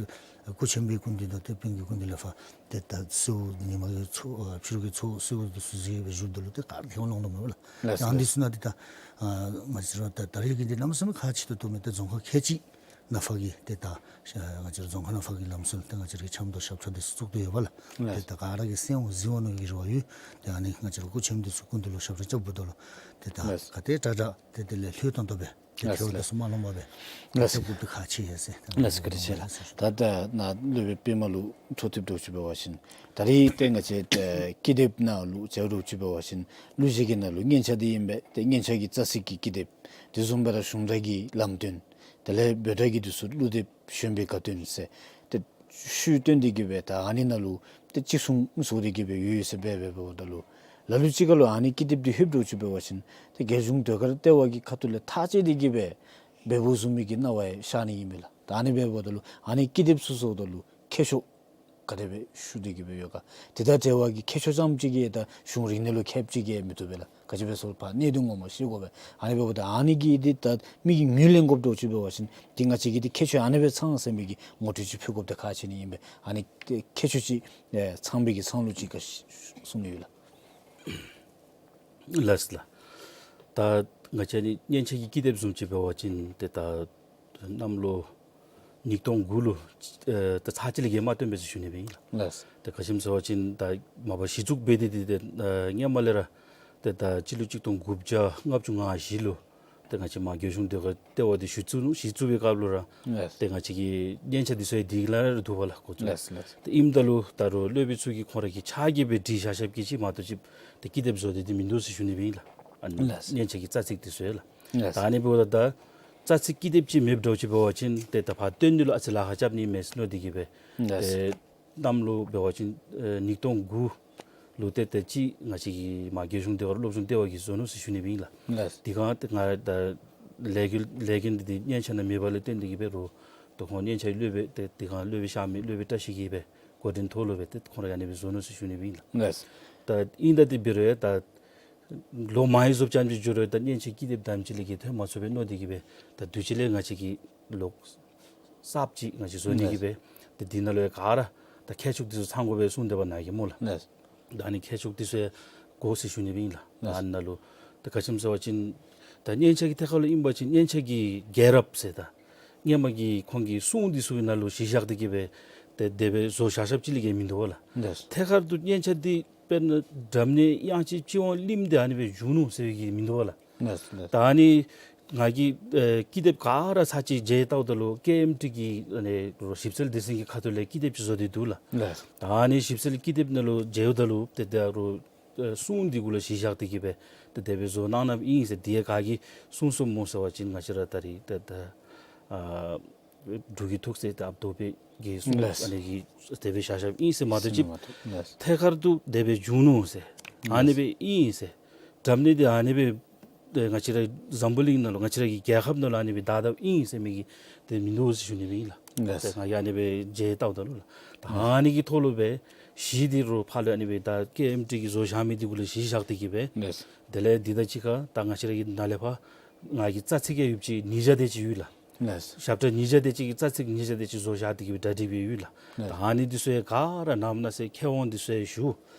སྐུ་ཆེན་པོའི་སྐུ་མདུན་དང་ཏེ་དཔོན་གྱི་སྐུ་མདུན་ལས་ཕར་ཏེ་ད་གསོལཝ་ཉི་མ་གི་ཚོགས་ཨ་ཕྱི་རུ་གི་ཚོགས་གསོལཝ་འདི་ཚུ་མཛད་སྦེ་བཞུགསཔ་ད་ལུ་ཏེ་ག་ར་ཐལ་བ་བླངས་དོ་མས་ལགས། ལགས། ཏེ་ཨ་ནི་འདི་ཚུ་ནང་ཏེ་ད་ཨ་ང་བཅས་ར་ད་ད་རེས་ཀྱི་འདི་གནམ་མེད་ས་མེད་ཁག་ཆེ་ཏོག་ཏོ་མས། ཏེ་རྫོང་ཁག་ཁལ་གཅིག་ནང་ཕར་གྱི་ཏེ་ད་ཨ་ང་བཅས་ར་རྫོང་ཁག་ནང་ཕར་གྱི་ལམ་སྲོལ་ཏེ་ང་བཅས་ར་གི་འཆམ་དོ་ཞབས་ཁྲ་འདི་ཚུ་བཙུགས་ཏེ་ཡོད་པ་ལགས། ལགས། ཏེ་ད་ག་ར་གིས་གསན་འོང་གཟིགས་འོང་མནོ་བའི་རེ་བ་ཡོད། ཏེ་ཨ་ནི་ང་བཅས་ར་སྐུ་ཆེན་འདི་ཚུ་སྐུ་མདུན་ལུ་ཞབས་ཁྲ་རྐྱབ་འབདཝ་ད་ལུ་ཏེ་ད་ལགས། ག་ཏེ་དྲག་དྲག་ཏེ་དེ་ལས་ལྷོད་ཏོང་ཏོ་སྦེ་ཏེ་ལགས། ཐལ་བ་འདི་ཚུ་མ་ལོངས་པར་སྦེ་ལགས། ཏེ་སྐུ་མདུན་ཁག་ཆེ་ཡོད་ཟེར། ལགས་སོ། བཀའ་དྲིན་ཆེ་ལགས། ད་ད་ནཱ་སློབ་དཔོན་པདྨ་ལུ་འཕྲོ་མཐུད་དྲགས་ཅིག་འབད་བ་ཅིན་ད་རེས་ཏེ་ང་བཅས་ཏེ་ཀི་དེབ་ནང་ལུ་མཇལ་དྲགས་ཅིག་འབད་བ་ཅིན་གླུ་གཞས་ཀྱི་ནང་ལུ་སྙན་ཆ་འདི་ཨིན་པས། ཏེ་སྙན་ཆ་གི་རྩ་ཚིག་གི་ཀི་དེབ། དེ་བཟུམ་སྦེ་ར་གཞུང་གྲྭ་གི་ལམ་སྟོན། དེ་ལས་བོད་གྲྭ་གི་འདི་ཚུ་གླུ་དེབ་གཞོན་པའི་དགའ་སྟོན་ཟེར། ཏེ་ཤུལ་བཏོན་ཏེ་གི་སྦེ་ད་ཨ་ནི་ནང་ལུ་ཏེ་གཅིག་མཚུངས་བཟོ་སྟེ་གི་སྦེ་ཡོད་ཡོད་ཟེར་སྦེ་སྦེ་འབདཝ་ད་ལུ་ལ་ལུ་ཅིག་ཁར་ལུ་ཨ་ནི་ཀི་དེབ་འདི་ལྷོདཔ་འདྲཝ་ཅིག་འབད་བ་ཅིན་ཏེ་རྒྱལ་གཞུང་ཟློས་གར་ལྟེ་བ་གི་ཁ་ཐུག་ལས་ཐག་བཅད་དེ་གི་སྦེ་འབདཝ་བཟུམ་མའི་གི་སྣང་བ་ཤར་ནི་ཨིན་པས་ལགས། ད་ཨ་ནི་སྦེ་འབདཝ་ད་ལུ་ཨ་ནི་ཀི་དེབ་ཚུ་བཟོཝ་ད་ལུ་མཁས་མཆོག་ག་དེ་སྦེ་ཞུ་སྟེ་གི་སྦེ་ཡོད་ག། དེ་དང་འབྲེལ་བ་གི་མཁས་མཆོག་རྐྱངམ་ཅིག་གིས་ད་གཞུང་རིག་གནས་ལུ་མཁསཔ་ཅིག་གིས་མི་བཏུབ་པས་ལགས། ག་ཅི་སྦེ་ཟེར་བ་གནད་དོན་ངོ་མ་ཤེས་དགོ་པས། ཨ་ནི་འབདཝ་ད་ཨ་ནི་གི་འདི་ད་མི་གིས་ངོས་ལེན་དགོཔ་འདྲཝ་ཅིག་འབད་བ་ཅིན་ཏེ་ང་བཅས་ཀྱིས་ཏེ་མཁས་མཆོག་ཨ་ནི་སྦེ་ཚང་ཟེར་མི་གི་ངོ་སྤྲོད་ཅིག་ཕུལ་དགོཔ་འདི་ཁག་ཆེ་ནི་ཨིན་པས། ཨ་ནི་ཏེ་མཁས་མཆོག་ཅིག་ཨེ་ཚང་པའི་གི་ཚང་ལུགས་ཅིག་ག་ཅི་གསུང་ནི་ཡོད་ལགས། ལགས་ལགས། ད་ང་བཅས་ནི་སྙན་ཆ་གི་ཀི་དེབ་བཟུམ་ཅིག་འབད་བ་ཅིན་ཏེ་ད་གནམ་ལོ་ཉིས་སྟོང་དགུ་ལུ་ཨེ་ད་ཚར་གཅིག་ལས་བརྒལ་མ་བཏོན་པས་ཟེར་ཞུ་ནི་སྦེ་ཨིན་ལགས། ལགས། ད་ག་ཅི་སྨོ་ཟེར་བ་ཅིན་ད་མ་པ་གཞི་བཙུགས་འབད་དེ་འདི་ཏེ་ཨེ་སྔོན་མ་ལས་ར་ཏེ་ད་སྤྱི་ལོ་གཅིག་སྟོང་དགུ་བརྒྱ་ལྔ་བཅུ་ང་བཞི་ལུ་ཏེ་ང་བཅས་མ་རྒྱལ་གཞུང་ཟློས་གར་ལྟེ་བ་འདི་གཞི་བཙུགས་ནུག། གཞི་བཙུགས་པའི་སྐབས་ལུ་ར་ལགས། ཏེ་ང་བཅས་ཀྱི་སྙན་ཆ་འདི་ཚུ་ཡང་འདི་ལས་ར་འདུག་པ་ལགས། ཁོ་ཚུ་ལགས་ལགས། ཏེ་ཨིནམ་ད་ལུ་ད་རུང་སློབ་དཔོན་ཚུ་གིས་ཁོང་ར་གིས་ཕྱག་གིས་སྦེ་བྲིས་བཞག་བཞགཔ་ཅིག་མ་གཏོགས་ཅིག་ཏེ་ཀི་དེབ་བཟོ་སྟེ་འདི་མིན་འདུག་ཟེར་ཞུ་ནི་སྦེ་ཨིན་ལགས། ཨ་ནི་ལགས། སྙན་ཆ་གི་རྩ་ཚིག་འདི་ཚུ་ཡང་ལགས། ལགས། ད་ཨ་ནི་འབདཝ་ད་ད་རྩ་ཚིག་ཀི་དེབ་ཅིག་མེདཔ་འདྲཝ་ཅིག་འབད་བ་ཅིན་ཏེ་ད་ཕར་བཏོན་ནི་ལུ་ཨ་ཙི་ལཱ་ཁག་རྐྱབ་ནི་མས་ཟེར་མནོ་སྟེ་གི་སྦེ། ལགས། ཏེ་གནམ་ལོ་འབད་བ་ཅིན་ཨེ་ཉིས་སྟོང་དགུ་ལུ་ཏེ་ཏེ་ཅིག་ང་བཅས་ཀྱི་མ་རྒྱལ་གཞུང་ཟློས་གར་སློབ་སྦྱོང་ལྟེ་བ་གིས་བཟོ་ནུག་ཟེར་ཞུ་ནི་སྦེ་ཨིན་ལགས། ལགས། དེ་སྒང་ཏེ་ང་ད་ལས་འགུལ་ལས་འགུལ་འདི་ཏེ་སྙན་ཆ་ནང་མེད་པ་ལས་བརྟེན་ཏེ་གི་སྦེ་རོགས་ཏེ་ཁོང་སྙན་ཆ་གི་སློབ་དཔོན་ཏེ་དེ་སྒང་སློབ་དཔོན་གཤགས་མི་སློབ་དཔོན་བཀྲ་ཤིས་ཀྱིས་སྦེ་འགོ་འདྲེན་ཐོག་ལུ་སྦེ་ཏེ་ཁོང་ར་ཨ་ནི་སྦེ་བཟོ་ནུག་ཟེར་ཞུ་ནི་སྦེ་ཨིན་ལགས། ལགས། ད་ཨིན་ད་དེ་འབད་རུང་ད་ལོ་མང་རབས་ཙམ་ཅིག་འགྱོ་རུང་ད་སྙན་ཆ་ཀི་དེབ་དེམ་ཅིག་ལས་བརྒལ་ཐོན་མ་ཚུགས་པས་མནོ་སྟེ་གི་སྦེ་ད་དུས་ཅི་ལས་ང་བཅས་ཀྱིས་ལོག་གསརཔ་ཅིག་ང་བཅས་བཟོ་ནི་གི་སྦེ་ཏེ་འདི་ནང་ལུ་ཡང་ག་ར་ད་མཁས་མཆོག་འདི་ཚུ་ཚང་དགོ་པས་གསུངས་ཏེ་འབད་ནི་གི་སྨོ་ལགས། ལགས། ད་ཨ་ནི་མཁས་མཆོག་འདི་ཚུ་ཡང་དགོ་ཟེར་ཞུ་ནི་སྦེ་ཨིན་ལགས། ལགས། ཨ་ནཱ་ལུ་ད་ག་ཅི་སྨོ་ཟེར་བ་ཅིན་ད་སྙན་ཆ་གི་ཐད་ཁར་ལུ་ཨིན་པ་ཅིན་སྙན་ཆ་གི་རྒྱལ་རབས་ཟེར་ད་སྔོན་མ་གི་ཁོང་གི་གསུང་འདི་ཚུ་གི་ནང་ལུ་གཞི་བཞག་སྟེ་གི་སྦེ་ཏེ་དེ་སྦེ་བཟོ་བཞག་བཞགཔ་ཅིག་ལས་བརྒལ་མིན་འདུག་པ་ལགས། ལགས། ཐད་ཀར་དུ་སྙན་ཆ་འདི་དཔེར་ན་འགྲམ་ནས་དབྱངས་ཅིག་ཅིག་འོང་གླིང་འདི་ཨ་ནི་སྦེ་བྱུང་ནུག་ཟེར་བའི་གི་མིན་འདུག་པ་ལགས། ལགས་ལགས། ད་ཨ་ནི་ང་གིས་ཨེ་ཀི་དེབ་ག་ར་ཚར་གཅིག་མཇལ་བལྟཝ་ད་ལུ་ཀེ་ཨེམ་ཊི་གི་ཨ་ནི་རོགས་ཞིབ་འཚོལ་སྡེ་ཚན་གྱི་ཁ་ཐུག་ལས་ཀི་དེབ་ཅིག་བཟོ་སྟེ་འདུག་ལགས། ལགས། ད་ཨ་ནི་ཞིབ་འཚོལ་ཀི་དེབ་ནང་ལུ་མཇལཝ་ད་ལུ་ཏེ་ད་རོགས་ ཨ་གསུང་འདི་གུ་ལུ་གཞི་བཞག་སྟེ་གི་སྦེ་ཏེ་དེ་སྦེ་བཟོ་གནང་གནངམ་ཨིན་ཟེར། དེ་ཡང་ག་གིས་གསུངས་གསུངསམ་སྨོ་ཟེར་བ་ཅིན་ང་བཅས་ར་ད་རིས་ཏེ་ད་ཨ་འབྲུག་གི་ཐུགས་སྲས་ཏེ་ཨཔ་རྡོ་པེ་གིས་གསུངས་ལགས། ཨ་ནི་གིས་དེ་སྦེ་བཞག་བཞགཔ་ཨིན་ཟེར་མ་གཏོགས་ཅིག་ལགས། ཐད་ཀར་དུ་དེ་སྦེ་བྱུང་ནུག་ཟེར། ཨ་ནི་ལགས། སྦེ་ཨིན་ཟེར། འདྲ་མིན་འདི་ཨ་ནི་སྦེ་ཏེ་ང་བཅས་ར་འཛམ་བུ་གླིང་ནང་ལུ་ང་བཅས་ར་གི་རྒྱལ་ཁབ་ནང་ལུ་ཨ་ནི་སྦེ་བདའ་བདའཝ་ཨིན་ཟེར་མི་གི་ཏེ་མིན་འདུག་ཟེར་ཞུ་ནི་སྦེ་ཨིན་ལགས། ལགས། ཏེ་ང་གིས་ཨ་ནི་སྦེ་མཇལ་བལྟཝ་ད་ལུ་ལགས། ད་ཨ་ནི་གི་ཐོག་ལུ་སྦེ་གཞི་འདི་རུ་ཕར་ལུ་ཨ་ནི་སྦེ་ད་ཀེ་ཨེམ་ཊི་གིས་བཟོ་བཞག་མི་འདི་གུ་ལུ་གཞི་བཞག་སྟེ་གི་སྦེ། ལགས། དེ་ལས་འདི་དང་གཅིག་ཁར་ད་ང་བཅས་ར་གི་ནཱ་ལས་ཕར་ང་གིས་རྩ་ཚིག་ཡང་ཡོདཔ་ཅིག་ཉིས་བརྒྱ་དེ་ཅིག་ཡོད་ལགས། ལགས། ཞབས་ཁྲ་ཉིས་བརྒྱ་དེ་ཅིག་གི་རྩ་ཚིག་ཉིས་བརྒྱ་དེ་ཅིག་བཟོ་བཞག་སྟེ་གི་སྦེ་གྲ་སྒྲིག་སྦེ་ཡོད་ལགས། ལགས། ད་ཨ་ནི་འདི་ཚུ་ཡང་ག་ར་ནམ་ནཱ་ཚེ་མཁས་དབང་འདི་ཚུ་ཡང་ཞུ།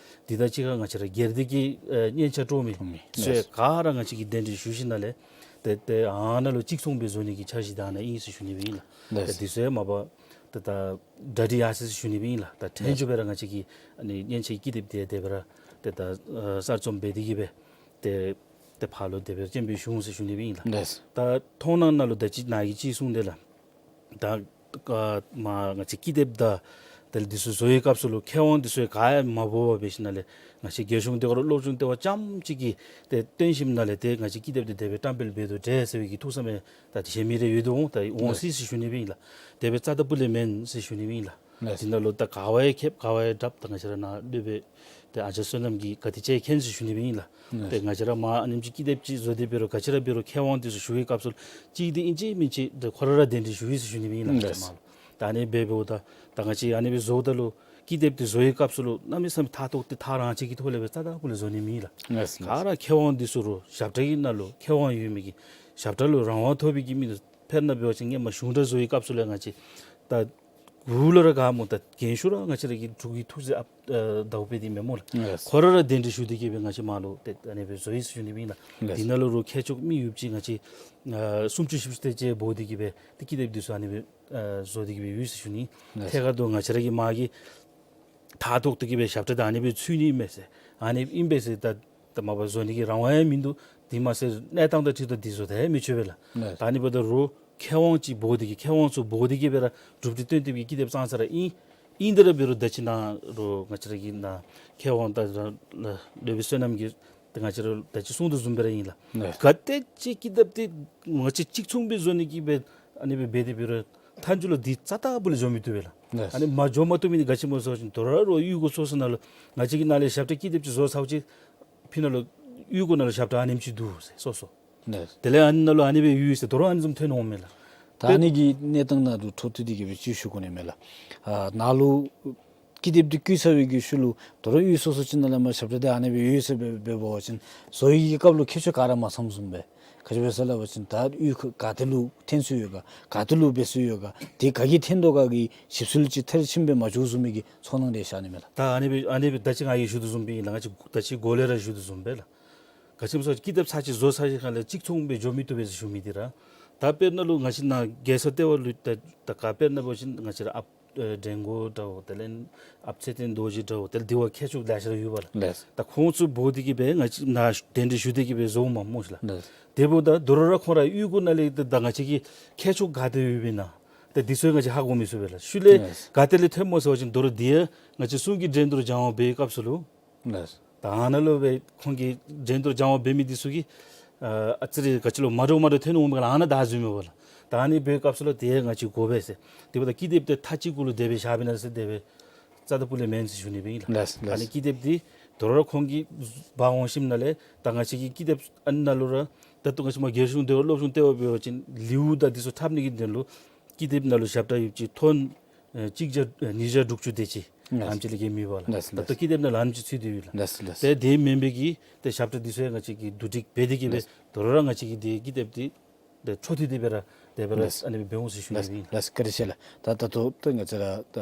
འདི་དང་གཅིག་ཁར་ང་བཅས་ར་སྒེར་སྡེ་གི་ཨེ་སྙན་ཆ་དཀྲོག་མི་དཀྲོག་མི་ཚུ་ཡང་ལགས། ག་ར་ང་བཅས་ཀྱིས་གདན་འདྲེན་ཞུ་ཞིནམ་ལས་ཏེ་ཏེ་ཨ་ནཱ་ལུ་གཅིག་མཚུངས་སྦེ་བཟོ་ནི་གི་འཆར་གཞི་ད་ཨ་ནཱ་ཨིན་ཟེར་ཞུ་ནི་སྦེ་ཨིན་ལགས། ལགས། ཏེ་འདི་ཚུ་ཡང་མ་པ་ཏེ་ད་གྲ་སྒྲིག་ཡར་སོ་ཡི་ཟེར་ཞུ་ནི་སྦེ་ཨིན་ལགས། ད་ལགས། ཐེངས་མཇུག་སྦེ་ར་ང་བཅས་ཀྱིས་ཨ་ནི་སྙན་ཆའི་ཀི་དེབ་འདི་དེ་སྦེ་ར་ཏེ་ད་ཨ་གསར་རྩོམ་འབད་དེ་གི་སྦེ་ཏེ་ཏེ་ཕར་ལུ་དེ་སྦེ་སྤྱན་འབུལ་ཞུ་འོང་ཟེར་ཞུ་ནི་སྦེ་ཨིན་ལགས། ལགས། ད་མཐོང་སྣང་ནང་ལུ་ད་ཅི་ནཱ་གིས་ཅིག་གསུངས་དེ་ལགས། ད་ཨ་མ་ང་བཅས་ཀི་དེབ་དང་དེ་ལས་འདི་ཚུ་བཟོ་བའི་སྐབས་སུ་ལུ་མཁས་དབང་འདི་ཚུ་ག་ཡང་མ་འབོ་བར་འབད་ཞིནམ་ལས་ང་བཅས་རྒྱལ་གཞུང་ལྟེ་བ་ར་སློབ་སྦྱོང་ལྟེ་བ་རྐྱངམ་གཅིག་གིས་ཏེ་སྟོན་ཞིནམ་ལས་ཏེ་ང་བཅས་ཀི་དེབ་འདི་དེ་སྦེ་བཀྲམ་སྤེལ་འབད་དོ་འདྲས་ཟེར་བའི་གི་ཐུགས་བསམ་ཡང་ད་ཏེ་གཞན་མི་རེ་ཡོད་དོ་འོང་། ད་འོང་ལགས། སྲིད་ཟེར་ཞུ་ནི་སྦེ་ཨིན་ལགས། དེ་སྦེ་རྩ་དང་སྤུ་ལས་མེན་ཟེར་ཞུ་ནི་སྦེ་ཨིན་ལགས། ལགས། འདི་ནང་ལུ་ད་ག་བ་ཡང་ཁེབ་ག་བ་ཡང་དྲགཔ་ད་ང་བཅས་ར་ནཱ་སློབ་དཔོན་ཏེ་ཨ་ཅག་བསོད་ནམས་ཀྱིས་ག་དེ་ཅིག་མཁྱེན་ཟེར་ཞུ་ནི་སྦེ་ཨིན་ལགས། ལགས། ཏེ་ང་བཅས་ར་མ་ཨ་ནེམ་ཅིག་ཀི་དེབ་ཅིག་བཟོ་སྟེ་འབད་རུང་ག་ཅི་ར་འབད་རུང་མཁས་དབང་འདི་ཚུ་ཞུ་བའི་སྐབས་སུ་ལུ་གཅིག་འདི་ཨིན་ཅི་མིན་ཅི་ཏེ་ཁོ་ར་ར་གདན་འདྲེན་ཞུ་ཡི་ཟེར་ཞུ་ནི་སྦེ་ཨིན་ལགས། ལགས། ད་ཨ་ནི་འབདཝ་ད་ད་ང་བཅས་ཨ་ནི་སྦེ་བཟོཝ་ད་ལུ་ཀི་དེབ་འདི་བཟོ་བའི་སྐབས་སུ་ལུ་གནམ་མེད་ས་མེད་ཐག་ཐོག་སྟེ་ཐག་རང་བཅད་ཀྱི་ཐོག་ལས་སྦེ་རྩ་དང་སྤུ་ལས་བཟོ་ནི་མེན་ལགས། ལགས། ལགས། ག་ར་མཁས་དབང་འདི་ཚུ་རུ་ཞབས་ཁྲ་གི་ནང་ལུ་མཁས་དབང་ཡོད་མི་གི་ཞབས་ཁྲ་ལུ་རང་དབང་ཐོབ་པའི་གི་མི་འདི་ཚུ་དཔེར་ན་འབད་བ་ཅིན་སྔོན་མ་གཞུང་སྒྲ་བཟོ་བའི་སྐབས་སུ་ལས་ང་བཅས་ད་གུ་ལུ་ར་ག་སྨོ་ད་རྒན་ཤོས་ར་ང་བཅས་ར་གི་འབྲུག་གི་ཐུགས་སྲས་ཨཔ་ཨ་ཟླཝ་དཔལ་འདི་མེན་སྨོ་ལགས། ལགས། ཁོ་ར་ར་གདན་འདྲེན་ཞུ་སྟེ་གི་སྦེ་ང་བཅས་མར་ལུ་ཏེ་ཨ་ནི་སྦེ་བཟོ་ཡི་ཟེར་ཞུ་ནི་སྦེ་ཨིན་ལགས། ལགས། འདི་ནང་ལུ་རུ་མཁས་མཆོག་མི་ཡོདཔ་ཅིག་ང་བཅས་ཨ་སུམ་ཅུ་བཞི་བཅུ་དེ་ཅིག་འབོ་སྟེ་གི་སྦེ་ཏེ་ཀི་དེབ་འདི་ཚུ་ཨ་ནི་སྦེ་ཨ་བཟོ་སྟེ་གི་སྦེ་ཡོད་ཟེར་ཞུ་ནི། ལགས། ཐད་ཀར་དུ་ང་བཅས་ར་གི་མ་གི་ཐག་ཐོག་ཏུ་གི་སྦེ་ཞབས་ཁྲ་ད་ཨ་ནི་སྦེ་ཚུད་ནི་མས་ཟེར་ཨ་ནི་ཨིན་པས་ཟེར་ད་ད་མ་པ་བཟོ་ནི་གི་རང་དབང་ཡང་མིན་འདུག། དེ་མ་ཚད་གནས་སྟངས་དང་འཁྲིལ་ཏེ་འདི་བཟོ་ད་ཡང་མི་ཆོག་པས་ལགས། ལགས། ད་ཨ་ནི་འབདཝ་ད་རུང་མཁས་དབང་ཅིག་འབོ་སྟེ་གི་མཁས་དབང་ཚུ་འབོ་སྟེ་གི་སྦེ་ར་གྲུབ་འབྲས་སྟོན་ཏེ་གི་ཀི་དེབ་བརྩམས་ས་ར་ཨིན། ཨིན་ཏེ་ར་འབད་རུང་ད་ཅི་ནཱ་རུ་ང་བཅས་ར་གི་ནཱ་མཁས་དབང་ད་ར་སློབ་དཔོན་བསོད་ནམས་ཀྱིས་ད་ང་བཅས་ར་ད་ཅི་གསུང་དོ་བཟུམ་སྦེ་ར་ཨིན་ལགས། ལགས། ག་དེ་ཅིག་ཀི་དེབ་འདི་ང་བཅས་གཅིག་མཚུངས་སྦེ་བཟོ་ནི་གི་སྦེ་ཨ་ནི་སྦེ་འབད་དེ་འབད་རུང་མཐའ་མཇུག་ལུ་འདི་རྩ་དང་སྤུ་ལས་བཟོ་མི་བཏུབ་པས་ལགས། ལགས། ཨ་ནི་མ་འགྱོ་མ་བཏུབ་མི་འདི་ག་ཅི་སྨོ་ཟེར་བ་ཅིན་དོ་རུང་རུ་གཡུས་སྒོ་སོ་སོ་ནང་ལུ་ང་བཅས་ཀྱིས་ནཱ་ལས་ཞབས་ཁྲ་ཀི་དེབ་ཅིག་བཟོ་ཚརཝ་ཅིག་ཕི་ནང་ལུ་གཡུས་སྒོ་ནང་ལུ་ཞབས་ཁྲ་ཨ་ནེམ་ཅིག་འདུག་ཟེར་སོ་སོ། ལགས། དེ་ལས་ཨ་ནི་ནང་ལུ་ཨ་ནི་སྦེ་ཡོད་ཟེར་དོ་རུང་ཨ་ནི་བཟུམ་ཐོན་འོང་མས་ལགས། ད་ཨ་ནི་གི་གནས་སྟངས་ནང་ལུ་འཕྲོ་མཐུད་དེ་གི་སྦེ་ཅིག་ཞུ་དགོ་ནི་མས་ལགས། ཨ་ནཱ་ལུ་ཀི་དེབ་འདི་བརྐུས་ཚར་བའི་གི་ཤུལ་ལུ་དོ་རུང་གཡུས་སོ་སོ་ཅིག་ནང་ལས་མར་ཞབས་ཁྲ་འདི་ཨ་ནི་སྦེ་ཡོད་ཟེར་སྦེ་འབད་བ་ཅིན་བཟོ་བའི་གི་སྐབས་ལུ་མཁས་མཆོག་ག་ར་མ་ཚངམ་བཟུམ་སྦེ་ག་ཅི་སྦེ་ཟེར་སླབ་པ་ཅིན་ད་གཡུས་ཁ་ག་ཏེ་ལུ་འཐོན་སོ་ཡོད་ག་ག་ཏེ་ལུ་འབད་སོ་ཡོད་ག་དེ་ག་གིས་འཐོན་དོ་ག་གི་ཞིབ་འཚོལ་ཅིག་མཐར་ཕྱིནམ་སྦེ་མ་བྱུངམ་བཟུམ་མའི་གི་ཚོར་སྣང་དེ་ཤར་ནི་མས་ལགས། ད་ཨ་ནི་སྦེ་ཨ་ནི་སྦེ་ད་ཅི་ང་གིས་ཞུ་དོ་བཟུམ་སྦེ་ཨིན་ལགས། ང་བཅས་ད་ཅི་འགོ་ལས་ར་ཞུ་དོ་བཟུམ་སྦེ་ལགས། ག་ཅི་སྨོ་ཟེར་བ་ཅིན་ཀི་དེབ་ཚར་ཅིག་བཟོ་ཚར་ཞིནམ་ལས་གཅིག་མཚུངས་སྦེ་འགྱོ་མི་བཏུབ་པས་ཟེར་ཞུ་མི་འདི་ར། ད་དཔེར་ན་ལུ་ང་བཅས་ནཱ་རྒྱལ་ས་ལྟེ་བ་ལུ་ད་ད་ག་དཔེར་ན་འབད་བ་ཅིན་ང་བཅས་ར་ཨཔ་ཨེ་འགྲན་གོ་འདྲཝ་དེ་ལས་ཨཔ་ཚེ་བརྟན་རྡོ་རྗེ་འདྲཝ་དེ་ལས་འདི་བ་མཁས་མཆོག་ལེ་ཤ་ར་ཡོད་པས་ལགས། ལགས། ད་ཁོང་ཚུ་འབོ་སྟེ་གི་སྦེ་ང་བཅས་ནཱ་གདན་འདྲེན་ཞུ་སྟེ་གི་སྦེ་བཟོཝ་མས་སྨོ་ལགས། ལགས། དེ་འབདཝ་ད་དོ་རུང་ར་ཁོང་ར་གཡུས་སྒོ་ནང་ལས་ད་ད་ང་བཅས་ཀྱི་མཁས་མཆོག་ག་ཏེ་ཡོདཔ་ཨིན་ན་ད་འདི་ཚུ་ཡང་ང་བཅས་ཧ་གོ་མི་ཚུགས་པས་ལགས། ཤུལ་ལས་ལགས། ག་ཏེ་ལས་ཐོནམ་སྨོ་ཟེར་བ་ཅིན་དོ་རུང་འདི་ཡང་ང་བཅས་གསུང་གི་འགྲན་བསྡུར་སྦྱང་བ་འབད་བའི་སྐབས་སུ་ལུ། ལགས། ད་ཨ་ནཱ་ལུ་སྦེ་ཁོང་གིས་འགྲན་བསྡུར་སྦྱང་བ་འབད་མི་འདི་ཚུ་གིས་ཨ་ཨ་ཙི་རེ་ག་ཅི་ལོ་མ་འདྲཝ་མ་འདྲཝ་ཐོན་འོང་མས་ལགས། ཨ་ནཱ་བདའ་འཛུལཝ་མས་ལགས། ད་ཨ་ནི་འབད་བའི་སྐབས་སུ་ལུ་དེ་ཡང་ང་བཅས་དགོ་པས་ཟེར། དེ་འབདཝ་ད་ཀི་དེབ་དེ་མཐའ་གཅིག་གུ་ལུ་དེ་སྦེ་བཞག་པས་ན་ཟེར་དེ་སྦེ་རྩ་དང་སྤུ་ལས་མེན་ཟེར་ཞུ་ནི་སྦེ་ཨིན་ལགས། ལགས་ལགས། ཨ་ནི་ཀི་དེབ་འདི་དོ་རུང་ཁོང་གིས་འབག་འོང་ཞིནམ་ལས་ད་ང་བཅས་ཀྱི་ཀི་དེབ་ཨ་ནཱ་ལུ་ར་ད་ལྟོ་ང་བཅས་མར་རྒྱལ་གཞུང་ལྟེ་བ་སློབ་སྦྱོང་ལྟེ་བ་འབད་བ་ཅིན་ལེའུ་དང་འདི་ཚུ་འཁྲབ་ནི་གི་དོན་ལུ་ཀི་དེབ་ནང་ལུ་ཞབས་ཁྲ་ཡོདཔ་ཅིག་ཐོན་ཨེ་གཅིག་བརྒྱ་ཨེ་ཉིས་བརྒྱ་དྲུག་ཅུ་དེ་ཅིག་ལགས། ཨ་ནེམ་ཅིག་ལས་བརྒལ་མེད་པས་ལགས། ལགས་ལགས། ད་ལྟོ་ཀི་དེབ་ནང་ལུ་ཨ་ནེམ་ཅིག་ཚུད་དེ་ཡོད་ལགས། ལགས་ལགས། ཏེ་དེ་མེན་པའི་གི་ཏེ་ཞབས་ཁྲ་འདི་ཚུ་ཡང་ང་བཅས་ཀྱིས་བསྡུ་སྒྲིག་འབད་དེ་གི་སྦེ་ལགས། དོ་རུང་ར་ང་བཅས་ཀྱིས་འདི་ཀི་དེབ་འདི་ཏེ་འཕྲོ་མཐུད་དེ་སྦེ་ར་དེ་སྦེ་ར་ལགས། ཨ་ནི་སྦེ་འབད་འོང་ཟེར་ཞུ་ནི་ལགས་ཨིན། ལགས། བཀའ་དྲིན་ཆེ་ལགས། ད་ད་ལྟོ་ཏེ་ང་བཅས་ར་ད་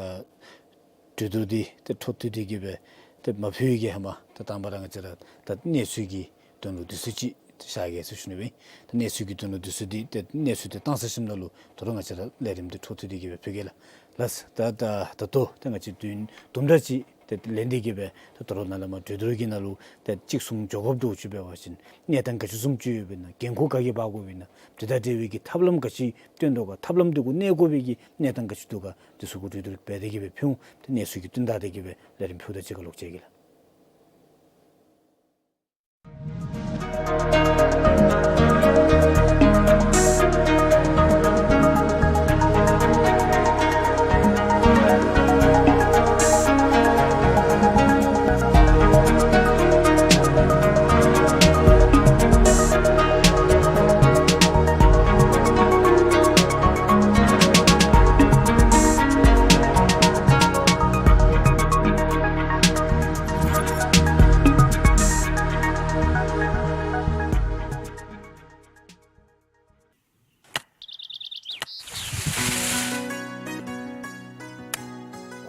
གྲོས་བསྡུར་འདི་ཏེ་འཕྲོ་མཐུད་དེ་གི་སྦེ་ཏེ་མ་ཕུལ་བའི་གི་ཧེ་མ་ཏེ་དང་པ་ར་ང་བཅས་ར་ད་གནས་ཚུལ་གྱི་དོན་ལུ་དུས་ཚོད་ཅིག་བཞག་གེ་ཟེར་ཞུ་ནི་སྦེ་ཨིན། ད་གནས་ཚུལ་གྱི་དོན་ལུ་དུས་ཚོད་འདི་ཏེ་གནས་ཚུལ་འདི་བཏང་ཚར་ཞིནམ་ལས་དོ་རུང་ང་བཅས་ར་ལས་རིམ་འདི་འཕྲོ་མཐུད་དེ་གི་སྦེ་ཕུལ་གེ་ལགས། ལགས། ད་ད་ད་ལྟོ་ཏེ་ང་བཅས་དུས་ཡུན་དུམ་གྲ་ཅིག་ཏེ་ལེན་ཏེ་གི་སྦེ་ད་དོ་རུང་ནཱ་ལས་མར་གྲོས་བསྡུར་གྱི་ནང་ལུ་ཏེ་གཅིག་མཚུངས་འགྱོ་དགོཔ་འདྲཝ་ཅིག་འབད་བ་ཅིན་གནས་སྟངས་ག་ཅི་བཟུམ་ཅིག་ཡོདཔ་ཨིན་ན་འགན་ཁུར་ག་གིས་འབག་དགོཔ་ཨིན་ན་འདི་དང་འབྲེལ་བའི་གི་ཐབས་ལམ་ག་ཅི་སྟོན་དོ་ག་ཐབས་ལམ་འདི་གུ་གནས་དགོ་པའི་གི་གནས་སྟངས་ག་ཅི་འདུག་ག་འདི་ཚུ་གུ་གྲོས་བསྡུར་འབད་དེ་གི་སྦེ་ཕུལ་འོང་། ཏེ་གནས་ཚུལ་གྱི་བསྟུན་ད་དེ་གི་སྦེ་ལས་རིམ་ཕུལཝ་ད་གཅིག་ཁར་ལོག་མཇལ་གེ་ལགས།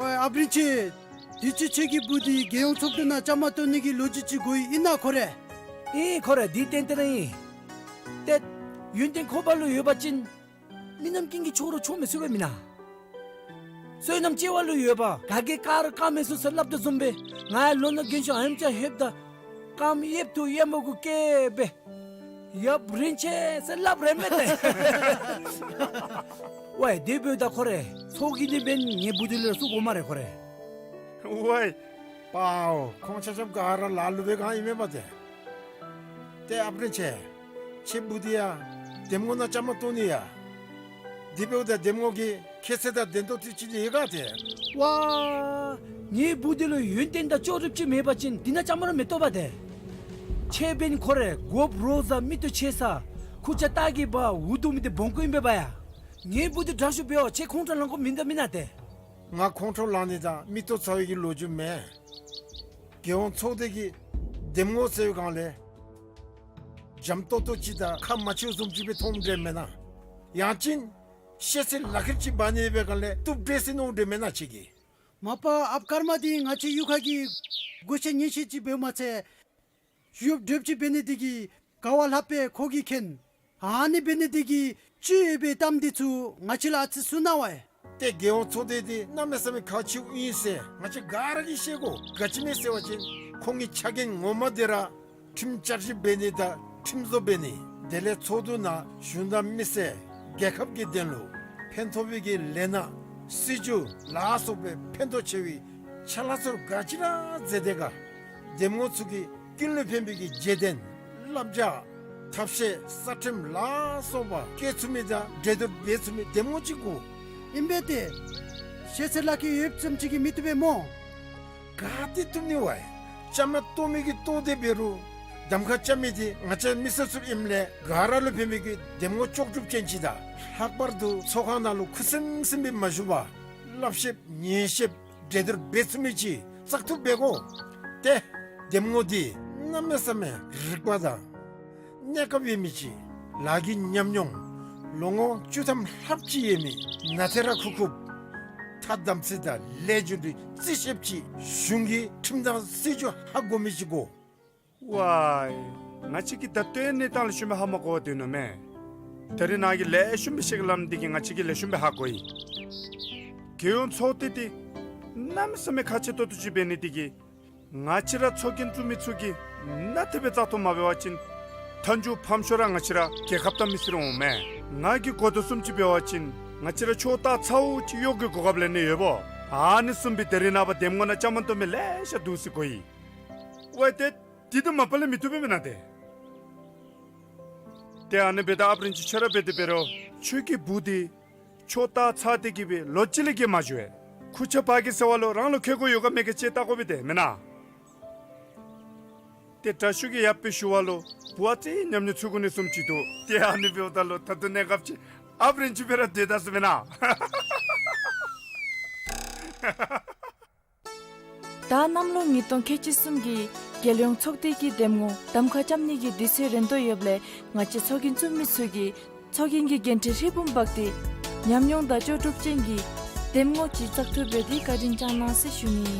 ཨོའི་ཨཔ་རིན་ཆེན། དུས་ཅི་ཁྱོད་ཀྱི་བུ་འདི་རྒྱལ་ཡོངས་ཚོགས་སྡེ་ནང་བཅའ་མར་གཏོགས་ནི་གི་ལོ་རྒྱུས་ཅིག་གོ་ཡི། ཨིན་ན་ཁོ་རེ། ཨིན་ཁོ་རེ། འདི་ཏན་ཏན་ཨིན། ཏེ་ཡོན་ཏན་ཁོ་པ་ལུ་ཡོད་པ་ཅིན་མི་རྣམས་ཀུན་གྱིས་ཆོག་རུང་ཆོག་མི་ཚུགས་པས་མེན་ན། བསོད་ནམས་ཆེ་བ་ལུ་ཡོད་པ་ག་གིས་བཀག་རུང་བཀག་མི་ཚུགས་ཟེར་སླབ་དོ་བཟུམ་སྦེ་ང་ཡང་ལོ་ན་རྒན་ཤོས་ཨ་ནེམ་ཅིག་ལྷོདཔ་ད་རྐངམ་གཡསཔ་ཐུག་གཡས་མ་གུ་བཀལ་སྦེ་ཡབ་རིན་ཆེན་ཟེར་སླབ་རན་མས་ཏེ། ཝའི་དེ་འབདཝ་ད་ཁོ་རེ་ཚོགས་ཀྱི་འདི་འབདན་ངེའི་བུ་འདི་ལུ་ར་བཙུགས་དགོ་སྨ་རེ་ཁོ་རེ། ཝའི་པའོ། ཁོང་ཆ་ཁྱབ་ག་ར་ལ་ལུ་སྦེ་གང་ཨིན་མས་པ་ཏེ། ཏེ་ཨཔ་རིན་ཆེན། ཁྱོད་བུ་འདི་ཡང་འདེམས་ངོ་ནང་བཅའ་མར་གཏོགས་ནི་ཡ། དེ་འབདཝ་ད་འདེམས་ངོ་གི་ཁྱད་ཚད་དང་ལྡན་ཏོག་ཏོ་ཅིག་འདི་ཡོད་ག་ཏེ། ཝའི་ངེའི་བུ་འདི་ལུ་ཡོན་ཏན་དང་ལྕོགས་གྲུབ་ཅིག་མེད་པ་ཅིན་འདི་ནང་བཅའ་མར་མི་གཏོགས་པ་ཏེ། ཁྱོད་འབདན་ཁོ་རེ་གོཔ་རོག་ཟ་མིག་ཏོ་ཆེ་ས་ཁུར་ཆ་ལྟག་གི་བ་འུ་སྡུག་མི་འདི་སྦོམ་ཀུ་ཨིན་པས་པ་ཡ། ངེའི་བུ་འདི་དྲག་ཤོས་འབད་བ་ཁྱོད་ཁོང་ཁྲོ་ལང་དགོཔ་མིན་འདུག་མེན་ན་ཏེ། ང་ཁོང་ཁྲོ་ལང་ནི་དང་མིག་ཏོ་ཚ་བའི་གི་ལོ་རྒྱུས་མེན། རྒྱལ་ཡོངས་ཚོགས་སྡེ་གི་འདེམས་ངོ་ཟེར་བའི་སྒང་ལས་འཇམ་ཏོག་ཏོ་ཅིག་དང་ཁ་མ་ཆེཝ་བཟུམ་ཅིག་སྦེ་མཐོངམ་འདྲས་མེན་ན། ཡང་ཅིན་ཤེས་ཚད་ལག་ཁྱེར་ཅིག་འབག་ནི་འབད་བའི་སྒང་ལས་བཏུབ་འདྲས་ཟེར་མནོཝ་འདྲས་མེན་ན་ཁྱོད་ཀྱིས། མ་པ་ཨཔ་ཀརྨ་འདི་ང་བཅས་གཡུས་ཁ་གི་སྒོ་ཆེན་ཉེ་ཤོས་ཅིག་འབདཝ་མ་ཚད་ཡོདཔ་འདྲོགཔ་ཅིག་འབད་ནི་འདི་གིས་ག་བ་ལྷགཔ་སྦེ་ཁོ་གིས་མཁྱེན། ཨ་ནི་འབད་ནི་འདི་གིས་ཅིག་ཡོད་པའི་གཏམ་འདི་ཚུ་ང་བཅས་ལུ་ཨ་ཙི་གསུང་གནང་བས། ཏེ་རྒྱལ་ཡོངས་ཚོགས་སྡེ་འདི་གནམ་མེད་ས་མེད་ཁག་ཆེཝ་ཨིན་ཟེར་ང་བཅས་ག་ར་གིས་ཤེས་དགོ། ག་ཅི་སྨོ་ཟེར་བ་ཅིན་ཁོང་གི་ཕྱག་འགན་ངོ་མ་འདི་ར་ཁྲིམས་བསྐྱར་ཞིབ་འབད་ནི་དང་ཁྲིམས་བཟོ་འབད་ནི། དེ་ལས་ཚོགས་འདུ་ནང་གཞུང་དང་མི་སེར་རྒྱལ་ཁབ་ཀྱི་དོན་ལུ་ཕན་ཐོགས་པའི་གི་ལས་སྣ་སྲིད་བྱུས་ལ་སོགས་པའི་ཕན་ཐོགས་ཆེ་བའི་ཕྱག་ལཱ་ཚུ་ག་ཅི་ར་མཛད་དེ་ག། འདེམས་ངོ་ཚུ་གིས་ཀུན་ལས་ཕན་པའི་གི་རྒྱལ་བསྟན་བསླབ་བྱ་ཐབས་ཤེས་གསར་ཁྲིམས་ལ་སོགས་པ་བཀལ་ཚུགས་མི་དང་འགྲན་བསྡུར་འབད་ཚུགས་མི་འདེམས་ངོ་ཅིག་དགོ། ཨིན་པས་ཏེ། ཤེས་ཚད་ལག་ཁྱེར་ཡོདཔ་ཙམ་ཅིག་གིས་མི་བཏུབ་པས་སྨོ། ག་ཏེ་བཏུབ་ནི་བས། བཅའ་མར་གཏོགས་མི་གིས་གཏོགས་ཏེ་འབད་རུང་གདམ་ཁ་རྐྱབ་མི་འདི་ང་བཅས་མི་སེར་ཚུ་ཨིནམ་ལས་ག་ར་ལུ་ཕན་པའི་གི་འདེམས་ངོ་ལྕོགས་གྲུབ་ཅན་ཅིག་དང་ལྷག་པར་དུ་ཚོགས་ཁང་ནང་ལུ་ཁུ་སིམ་སིམ་སྦེ་མ་བཞུགས་པར་བསླབ་གཞིཔ་ཉན་གཞིཔ་འགྲན་བསྡུར་འབད་ཚུགས་མི་ཅིག་བཙག་འཐུ་འབད་དགོ། ཏེ་འདེམས་ངོ་འདི་གནམ་མེད་ས་མེད་རིག་པ་དང་གནས་སྐབས་ཡོད་མི་ཅིག། ལཱ་གི་ཉམས་མྱོང་ལོ་ངོ་བཅུ་ཐམ་ལྷགཔ་ཅིག་ཡོད་མི་ནཱ་ཐེ་ར་ཁུག་ཁུགཔ་ཐ་དམ་ཚིག་དང་ལས་རྒྱུ་འབྲས་རྩིས་ཤེསཔ་ཅིག། གཞུང་གི་ཁྲིམས་དང་སྲིད་བྱུས་ཧ་གོ་མི་ཅིག་དགོ། ཝའི་ང་བཅས་ཀྱིས་ད་ལྟོའི་གནས་སྟངས་ལུ་ཤུལ་མའི་ཧ་མ་གོ་བར་སྡོད་ནུག་མས། ད་རིས་ནཱ་གིས་ལེགས་ཤོམ་སྦེ་བཤད་གེ་སླབ་ནི་འདི་གིས་ང་བཅས་ཀྱིས་ལེགས་ཤོམ་སྦེ་ཧ་གོ་ཡི། རྒྱལ་ཡོངས་ཚོགས་སྡེ་འདི་གནམ་མེད་ས་མེད་ཁག་ཆེ་ཏོག་ཏོ་ཅིག་འབད་ནི་འདི་གིས་ང་བཅས་ར་ཚོགས་རྒྱན་བཙུགས་མི་ཚུ་གིས་ནཱ་དེ་སྦེ་བཙག་འཐུ་མ་འབད་བ་ཅིན་མཐའ་མཇུག་ཕམ་ཤོས་ར་ང་བཅས་ར་རྒྱལ་ཁབ་དང་མི་སེར་འོང་མས། ང་གིས་གོ་དོ་བཟུམ་ཅིག་འབད་བ་ཅིན་ང་བཅས་ར་ཕྱོགས་ལྟ་ཚཝ་ཅིག་གཡོག་གི་གོ་སྐབས་ལེན་ནི་ཡོདཔ་འོང་། ཨ་ནི་བཟུམ་སྦེ་ད་རིས་ནངས་པ་འདེམས་ངོ་ནང་བཅའ་མར་གཏོགས་མི་ལེ་ཤ་འདུག་ཟེར་གོ་ཡི། ཝའི་ཏེ་འདི་དང་མ་པ་ལས་མི་བཏུབ་པས་མེན་ན་ཏེ། ཏེ་ཨ་ནི་འབདཝ་ད་ཨཔ་རིན་ཆེན་ཁྱོད་ར་འབད་དེ་འབད་རུང་ཁྱོད་ཀྱི་བུ་འདི་ཕྱོགས་ལྟ་ཚ་སྟེ་གི་སྦེ་ལོ་གཅིག་ལས་བརྒལ་མ་བཞུགས་པས། ཁུར་ཆ་འབག་གེ་ཟེར་བ་ལུ་རང་ལུ་ཁེ་ཀོ་ཡོད་ག་མེད་ག་ཅིག་བལྟ་དགོ་པས་ཏེ་མེན་ན། ཏེ་དྲག་ཤོས་ཀྱིས་ཡབ་སྦེ་ཞུ་བ་ལུ་བུ་ཨ་ཙི་ཉམས་མྱོང་ཚུད་དགོ་ནི་བཟུམ་ཅིག་འདུག། ཏེ་ཨ་ནི་འབདཝ་ད་ལུ་ད་ལྟོ་གནས་སྐབས་ཅིག་ཨཔ་རིན་ཆེན་སྦེ་ར་སྡོད་ད་ཟེར་མེན་ན། ད་གནམ་ལོ་ཉིས་སྟོང་ཁལ་གཅིག་གསུམ་གྱི་རྒྱལ་ཡོངས་ཚོགས་སྡེ་གི་འདེམས་ངོ་གདམ་ཁ་རྐྱབ་ནི་གི་དུས་ཚོད་རན་དོ་ཡོདཔ་ལས་ང་བཅས་ཚོགས་རྒྱན་བཙུགས་མི་ཚུ་གིས་ཚོགས་རྒྱན་གྱི་འགན་འཁྲི་ཧྲིལ་བུམ་འབག་སྟེ་ཉམས་མྱོང་དང་ལྕོགས་གྲུབ་ཅན་གྱི་འདེམས་ངོ་ཅིག་བཙག་འཐུ་འབད་དེ་བཀའ་དྲིན་བསྐྱང་གནང་ཟེར་ཞུ་ནི།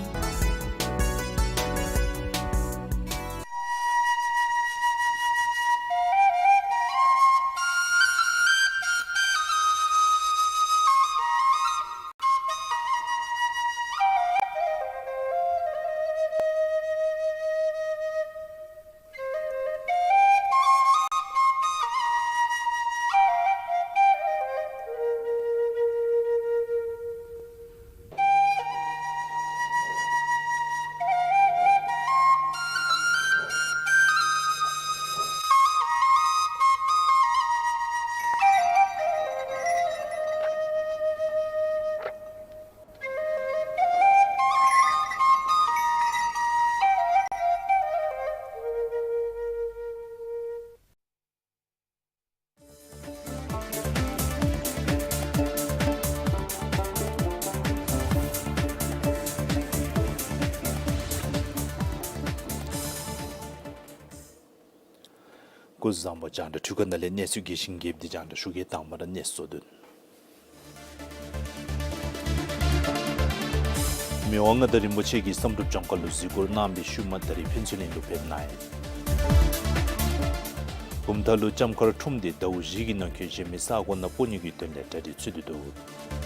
བཟང་པོ། རྒྱང་བསྒྲགས་འཕྲུལ་ཁང་ནང་ལས་གནས་ཚུལ་རྒྱས་ཤིང་རྒྱསཔ་འདི་རྒྱང་བསྒྲགས་ཞུ་གེ། དང་པ་ར་གནས་ཚུལ་བསྡུ་སྒྲིག། མི་དབང་མངའ་བདག་རིན་པོ་ཆེ་གིས་བསམ་གྲུབ་ལྗོངས་མཁར་ལུ་གཟིགས་སྐོར་གནང་བའི་ཤུལ་མ་ད་རིས་ཕུན་ཚོགས་གླིང་ལུ་ཕེབས་གནང་ཡི། བུམ་ཐང་ལུ་ལྕམ་མཁར་ཁྲོམ་འདི་ཟླཝ་བཞི་གི་ནང་འཁོད་གཞན་མི་ས་གོ་ནང་སྤོ་ནི་གི་དོན་ལས་གྲ་སྒྲིག་ཚུད་དེ་འདུག།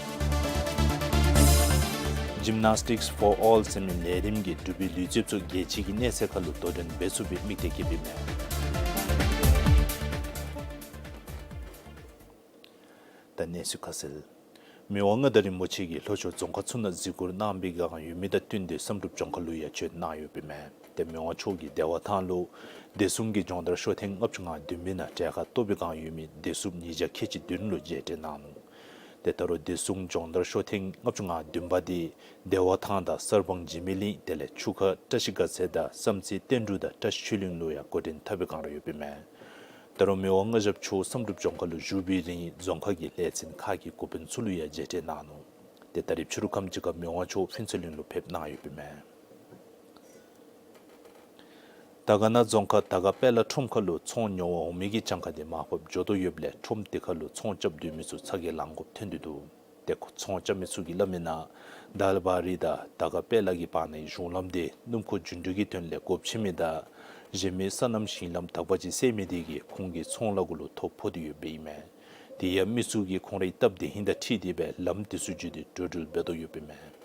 Gymnastics for All ཟེར་མི་ལས་རིམ་གྱིས་འབྲུག་པའི་ལུས་རྩལཔ་ཚུ་རྒྱལ་སྤྱི་གི་གནས་ཚད་ཁར་ལུ་དོ་འགྲན་འབད་ཚུགས་པའི་དམིགས་གཏད་བསྐྱེདཔ་ཨིན་མས། ད་གནས་ཚུལ་ཁ་གསལ། མི་དབང་མངའ་བདག་རིན་པོ་ཆེ་གིས་ལྷོ་ཕྱོགས་རྫོང་ཁག་ཚུ་ནང་གཟིགས་སྐོར་གནང་བའི་བསྒང་ཡོད་མི་དང་བསྟུན་ཏེ་བསམ་གྲུབ་ལྗོངས་མཁར་ལུ་ཡང་བྱོན་གནང་ཡོདཔ་ཨིན་མས། ཏེ་མི་དབང་མཆོག་གིས་བདེ་བ་ཐང་ལུ་བདེ་སྲུང་གི་སྦྱོང་བརྡར་ཤོག་ཐེངས་ལྔ་བཅུ་ང་བདུན་པའི་ནང་གྲལ་ཁར་གཏོགས་པའི་བསྒང་ཡོད་མི་བདེ་སྲུངཔ་ཉིས་བརྒྱ་ཁལ་གཅིག་བདུན་ལུ་མཇལ་འཕྲད་གནང་ནུག། ཏེ་ད་རུང་བདེ་སྲུང་སྦྱོང་བརྡར་ཤོག་ཐེངས་ལྔ་བཅུ་ང་བདུན་པ་འདི་བདེ་བ་ཐང་དང་གསར་སྤང་འཇིགས་མེད་གླིང་དེ་ལས་ཆུ་ཁ་བཀྲ་ཤིས་དགའ་ཚལ་དང་བསམ་རྩེ་བསྟན་འབྲུག་དང་བཀྲ་ཤིས་ཆོས་གླིང་ལུ་ཡང་འགོ་འདྲེན་འཐབ་པའི་བསྒང་ར་ཡོདཔ་ཨིན་མས། ད་རུང་མི་དབང་མངའ་ཞབས་མཆོག་བསམ་གྲུབ་ལྗོངས་མཁར་ལུ་བཞུགས་པའི་རིང་རྫོང་ཁག་གི་ལས་ཚན་ཁག་གི་འགོ་དཔོན་ཚུ་ལུ་ཡང་མཇལ་འཕྲད་གནང་ནུག། ཏེ་ད་རིས་ཕྱི་རུ་ཁམས་ཅིག་ཁར་མི་དབང་མཆོག་ཕུན་ཚོགས་གླིང་ལུ་ཕེབས་གནང་ཡོདཔ་ཨིན་མས། དར་དཀར་ན་རྫོང་ཁག་དར་དཀར་དཔལ་ལ་ཁྲོམ་ཁ་ལུ་ཚོང་ཉོ་བར་འོང་མི་གི་གྱངས་ཁ་འདི་མར་ཕབ་འགྱོ་དོ་ཡོདཔ་ལས་ཁྲོམ་དེ་ཁར་ལུ་ཚོང་རྐྱབ་སྡོད་མི་ཚུ་ཚ་གྱང་ལང་དགོཔ་ཐོན་ཏེ་འདུག། ཏེ་ཚོང་རྐྱབ་མི་ཚུ་གིས་སླབ་མིའི་ནང་དཱལ་བ་རི་དང་དར་དཀར་དཔལ་ལ་གི་བར་ནའི་གཞུང་ལམ་འདི་སྣུམ་འཁོར་རྒྱུ་འགྲུལ་གྱི་དོན་ལས་དགོཔ་ཆེ་མི་དང་གཞན་མི་སོ་ནམ་ཞིང་ལམ་དག་པ་ཅིག་སེལ་མི་དེ་གིས་ཁོང་གི་ཚོང་ལཱ་གུ་ལུ་ཐོ་ཕོག་སྟེ་ཡོདཔ་ཨིན་མས། དེ་ཡང་མི་ཚུ་གིས་ཁོང་རའི་སྟབས་བདེ་ཧིང་དང་འཁྲིལ་ཏེ་སྦེ་ལམ་དེ་ཚུ་བརྒྱུད་དེ་འགྲོ་འགྲུལ་འབད་དོ་ཡོདཔ་ཨིན་མས།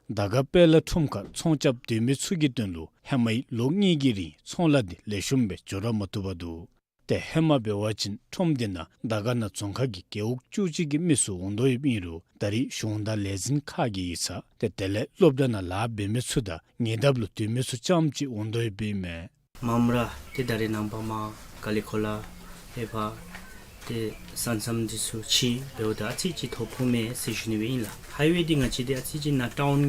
དར་དཀར་དཔལ་ལ་ཁྲོམ་ཁར་ཚོང་རྐྱབ་སྡོད་མི་ཚུ་གི་དོན་ལུ་ཧེ་མའི་ལོ་གཉིས་ཀྱི་རིང་ཚོང་ལཱ་འདི་ལེགས་ཤོམ་སྦེ་འགྱོ་ར་མ་བཏུབ་པར་འདུག། ཏེ་ཧེ་མ་འབད་བ་ཅིན་ཁྲོམ་འདི་ནང་དར་དཀར་ན་རྫོང་ཁག་གི་རྒེད་འོག་བཅུ་གཅིག་གི་མི་ཚུ་འོང་དོ་ཡོདཔ་ཨིན་རུང་ད་རིས་གཞུང་དང་ལས་འཛིན་ཁག་གི་ཡིག་ཚང་ཏེ་དེ་ལས་སློབ་གྲྭ་ནང་ལཱ་འབད་མི་ཚུ་དང་ཉེ་འདབས་ལུ་སྡོད་མི་ཚུ་རྐྱངམ་ཅིག་འོང་དོ་ཡོདཔ་ཨིན་མས། མམ་ར་ཏེ་ད་རིས་ནངས་པ་མར་ཀ་ལི་ཁོ་ལ་ཨེ་ཕར་ཏེ་ས་མཚམས་འདི་ཚུ་ཕྱེ་འབདཝ་ད་ཨ་ཙི་ཅིག་ཐོ་ཕོག་མས་ཟེར་ཞུ་ནི་སྦེ་ཨིན་ལགས། ཧའི་ཝེ་འདི་ང་བཅས་འདི་ཨ་ཙི་ཅིག་ནཱ་ཊའུན་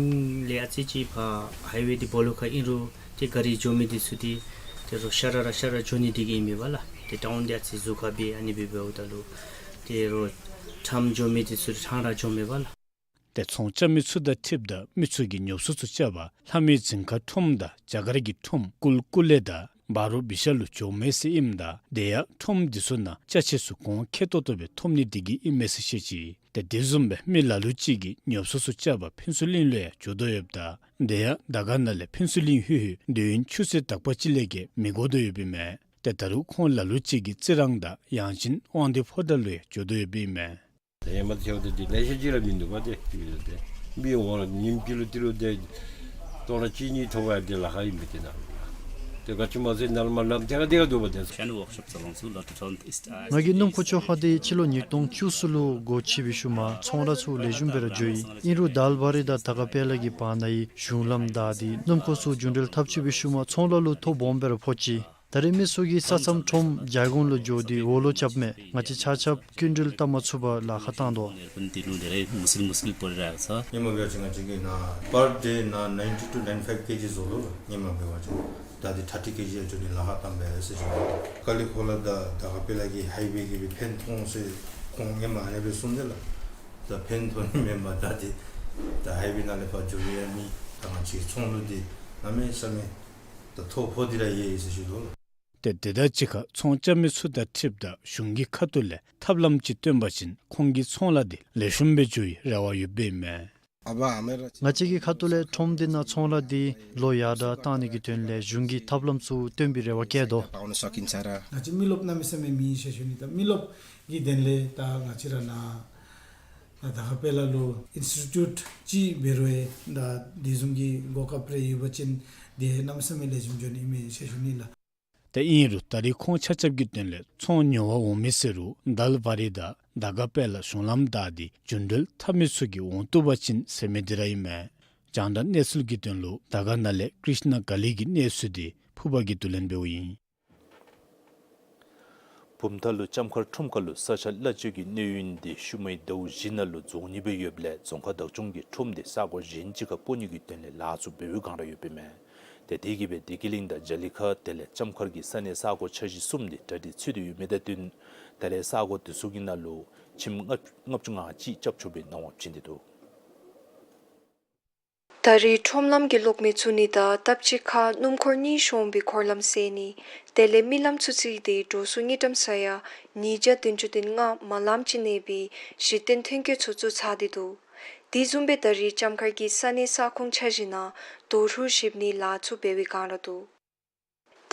ལས་ཨ་ཙི་ཅིག་ཕར་ཧའི་ཝེ་འདི་སྦོ་ལོགས་ཁར་ཨིན་རུང་ཏེ་ག་རི་འགྱོ་མི་འདི་ཚུ་འདི་ཏེ་རོགས་ཤ་ར་ར་ཤ་ར་འགྱོ་ནི་འདི་གིས་ཨིན་མས་པ་ལགས། ཏེ་ཊའུན་འདི་ཨ་ཙི་ཟུར་ཁར་སྦེ་ཨ་ནི་སྦེ་འབདཝ་ད་ལུ་ཏེ་རོགས་ཁྲམ་འགྱོ་མི་འདི་ཚུ་ཁྲང་ར་འགྱོ་མས་པ་ལགས། ཏེ་ཚོང་རྐྱབ་མི་ཚུ་དང་འཁྲིལཝ་ད་མི་ཚུ་གིས་ཉོ་སོ་ཚུ་རྐྱབ་པར་ལྷ་མོའི་རྫིང་ཁ་ཁྲོམ་དང་རྒྱ་གར་གྱི་ཁྲོམ་ཀུལ་ཀུ་ལེ་དང་བཱ་རོ་བི་ཤཱལ་ལུ་འགྱོཝ་མས་ཟེར་ཨིནམ་ད་དེ་ཡང་ཁྲོམ་འདི་ཚུ་ནང་ཅ་ཆས་ཚུ་གོང་ཁེ་ཏོག་ཏོ་སྦེ་ཐོབ་ནི་འདི་གིས་ཨིན་མས་ཟེར་བཤད་ཅི། ཏེ་དེ་བཟུམ་སྦེ་མི་ལ་ལུ་ཅིག་གིས་ཉོ་སོ་ཚུ་རྐྱབ་པར་ཕུན་ཚོགས་གླིང་ལུ་ཡང་འགྱོ་དོ་ཡོདཔ་ད་དེ་ཡང་དར་དཀར་ན་ལས་ཕུན་ཚོགས་གླིང་ལྷོད་ལྷོད་དུས་ཡུན་ཆུ་ཚོད་དག་པ་ཅིག་ལས་བརྒལ་མི་འགོར་དོ་ཡོདཔ་ཨིན་མས། ཏེ་ད་རུང་ཁོང་ལ་ལུ་ཅིག་གིས་རྩི་རང་དང་ཡང་ཅིན་དབང་འདུས་ཕོ་བྲང་ལུ་ཡང་འགྱོ་དོ་ཡོདཔ་ཨིན་མས། ཧེ་མ་ཐེངས་འདི་ལེ་ཤ་ཅིག་ར་མིན་འདུག་པ་ཏེ། མི་འོང་རུང་ཉིནམ་གཅིག་ལུ་ཏི་རུ་ཏེ་སྟོང་ཕྲག་གཅིག་གཉིས་ཐོབ་པ་འདི་ལཱ་ཁག་ཨིན་མས་ཏེ་ནཱ། ཏེ་ག་ཅི་མ་ཚད་ནཱ་ལས་མར་ལམ་ཐད་ཀར་ཐད་ཀར་འདུག་པ་ཏེ། ང་གིས་སྣུམ་འཁོར་བཅོ་ཁ་འདི་སྤྱི་ལོ་ཉིས་སྟོང་བཅུ་གསུམ་ལུ་སྒོ་ཕྱེ་བའི་ཤུལ་མ་ཚོང་ར་ཚུ་ལེགས་ཤོམ་སྦེ་ར་འགྱོ་ཡི། ཨིན་རུང་དཱལ་བ་རི་དང་དར་དཀར་དཔལ་ལ་གི་བར་ནའི་གཞུང་ལམ་བདའ་སྟེ་སྣུམ་འཁོར་ཚུ་རྒྱུན་འགྲུལ་འཐབ་བཅུག་པའི་ཤུལ་མ་ཚོང་ལཱ་ལུ་ཐོ་སྦོམ་སྦེ་ར་ཕོག་ཅི། ད་རེས་མི་ཚུ་གིས་ས་མཚམས་ཁྲོམ་རྒྱ་གུང་ལུ་འགྱོ་སྟེ་འོག་ལུ་རྐྱབ་མས། ང་བཅས་ཆ་ཁྱབ་སྐྱིན་འགྲུལ་བཏབ་མ་ཚུགས་པར་ལཱ་ཁག་བཏང་དོ། ཧེ་མ་འབད་བ་ཅིན་ང་བཅས་ཀྱིས་ནཱ་པར་ཌེ་ནཱ་ནའིན་ཊི་ཊུ་ནའིན་ཊི་ཕའིབ་ཀེ་ཇི་བཟོ་དོ་ལགས། ཧེ་མ་འབད་བ་ཅིན་ད་འདི་ཐར་ཊི་ཀེ་ཇི་ཡང་འགྱོ་ནི་ལཱ་ཁག་བཏངམ་མས་ཟེར་ཞུ་ནི། ཀ་ལི་ཁོ་ལ་དང་དར་དཀར་དཔལ་ལ་གི་ཧའི་ཝེ་གིས་སྦེ་ཕན་ཐོགས་ཟེར་ཁོང་ཧེ་མ་ཨ་ནི་སྦེ་གསུངས་ཏེ་ལགས། ད་ཕན་ཐོགས་ནི་མེན་པར་ད་འདི་ད་ཧའི་ཝེ་ནང་ལས་ཕར་འགྱོ་ཡང་མི་ད་ང་བཅས་ཚོང་ལུ་འདི་གནམ་མེད་ས་མེད་ད་ཐོ་ཕོག་སྟེ་ར་ཡོད་ཟེར་ཞུ་དོ་ལགས། ཏེ་དེ་དང་གཅིག་ཁར་ཚོང་རྐྱབ་མི་ཚུ་དང་འཁྲིལཝ་ད་གཞུང་གི་ཁ་ཐུག་ལས་ཐབས་ལམ་ཅིག་སྟོན་པ་ཅིན་ཁོང་གི་ཚོང་ལཱ་འདི་ལེགས་ཤོམ་སྦེ་འགྱོ་བའི་རེ་བ་ཡོདཔ་ཨིན་མས། ང་བཅས་ཀྱི་ཁ་ཐུག་ལས་ཁྲོམ་འདི་ནང་ཚོང་ལཱ་འདི་ལོག་ཡར་དྲག་གཏང་ནི་གི་དོན་ལས་གཞུང་གིས་ཐབས་ལམ་ཚུ་སྟོན་པའི་རེ་བ་བསྐྱེད་དོ། ང་བཅས་མི་རློབས་གནམ་མེད་ས་མེད་མེད་ཟེར་ཞུ་ནི། ད་མི་རློབས་ཀྱི་དོན་ལས་ད་ང་བཅས་ར་ནཱ་ད་དར་དཀར་དཔལ་ལ་ལུ་ཨིནསི་ཊི་ཊུཊ་ཅིག་འབད་རུང་ད་དེ་བཟུམ་གྱི་གོ་སྐབས་རེ་ཡོད་པ་ཅིན་འདི་གནམ་མེད་ས་མེད་ལེགས་ཤོམ་འགྱོ་ནི་ཨིན་མས་ཟེར་ཞུ་ནི་ལགས། ཏེ་ཨིན་རུང་ད་རེས་ཁོང་ཆ་ཁྱབ་ཀྱི་དོན་ལས་ཚོང་ཉོ་བར་འོང་མི་ཟེར་རུང་དཱལ་བ་རི་དང་དར་དཀར་དཔལ་ལ་གཞུང་ལམ་བདའ་སྟེ་རྒྱུན་འགྲུལ་འཐབ་མི་ཚུ་གིས་འོང་བཏུབ་པ་ཅིན་ཟེར་མི་འདི་ར་ཨིན་མས། རྒྱང་བསྒྲགས་གནས་ཚུལ་གྱི་དོན་ལུ་དར་དཀར་ན་ལས་ཀྲིཤ་ན་ག་ལི་གི་གནས་ཚུལ་འདི་ཕུར་པ་གིས་བསྡུ་ལེན་འབདཝ་ཨིན། བུམ་ཐང་ལུ་ལྕམ་མཁར་ཁྲོམ་ཁ་ལུ་ས་ཆ་གླ་སྤྱོད་ཀྱི་གནས་ཡུན་འདི་ཤུལ་མའི་ཟླཝ་བཞི་ནང་ལུ་རྫོགས་ནི་སྦེ་ཡོདཔ་ལས་རྫོང་ཁག་བདག་སྐྱོང་གིས་ཁྲོམ་འདི་ས་གོ་གཞན་ཅིག་ཁར་སྤོ་ནི་གི་དོན་ལས་ལཱ་ཚུ་འབད་བའི་བསྒང་ར་ཡོདཔ་ཨིན་མས། ཏེ་དེ་གིས་སྦེ་བདེ་སྐྱིད་གླིང་དང་རྒྱ་གླིང་ཁ་དེ་ལས་ལྕམ་མཁར་གྱི་ས་གནས་ས་གོ་ཆ་གཞི་གསུམ་འདི་གྲ་སྒྲིག་ཚུད་དེ་ཡོད་མི་དང་བསྟུན་ད་རེས་ས་གོ་དེ་ཚུ་གི་ནང་ལུ་ཁྱིམ་ལྔ་ལྔ་བཅུ་ང་གཅིག་རྐྱབ་ཆོག་པའི་གནང་བ་བྱིན་ཏེ་འདུག། ད་རེས་ཁྲོམ་ལམ་གྱི་གློག་མེ་བཙུགས་ནི་དང་སྟབས་གཅིག་ཁར་སྣུམ་འཁོར་གཉིས་ཤོང་བའི་འཁོར་ལམ་བསལ་ནི་དེ་ལས་མི་ལམ་ཚུ་བརྩིས་ཏེ་འགྲོ་སོང་དངུལ་ཀྲམ་ས་ཡ་ཉིས་བརྒྱ་བདུན་ཅུ་དོན་ལྔ་མ་ལམ་ཅིག་གནས་པའི་གཞི་རྟེན་ཐོན་སྐྱེད་ཚུ་བཙུགས་ཚར་ཏེ་འདུག། དེ་བཟུམ་སྦེ་ད་རེས་ལྕམ་མཁར་གྱི་ས་གནས་ས་ཁོངས་འཆར་གཞི་ནང་རྡོ་ཧྲུག་བཞིབ་ནིའི་ལཱ་ཚུ་འབད་བའི་བསྒང་ར་འདུག།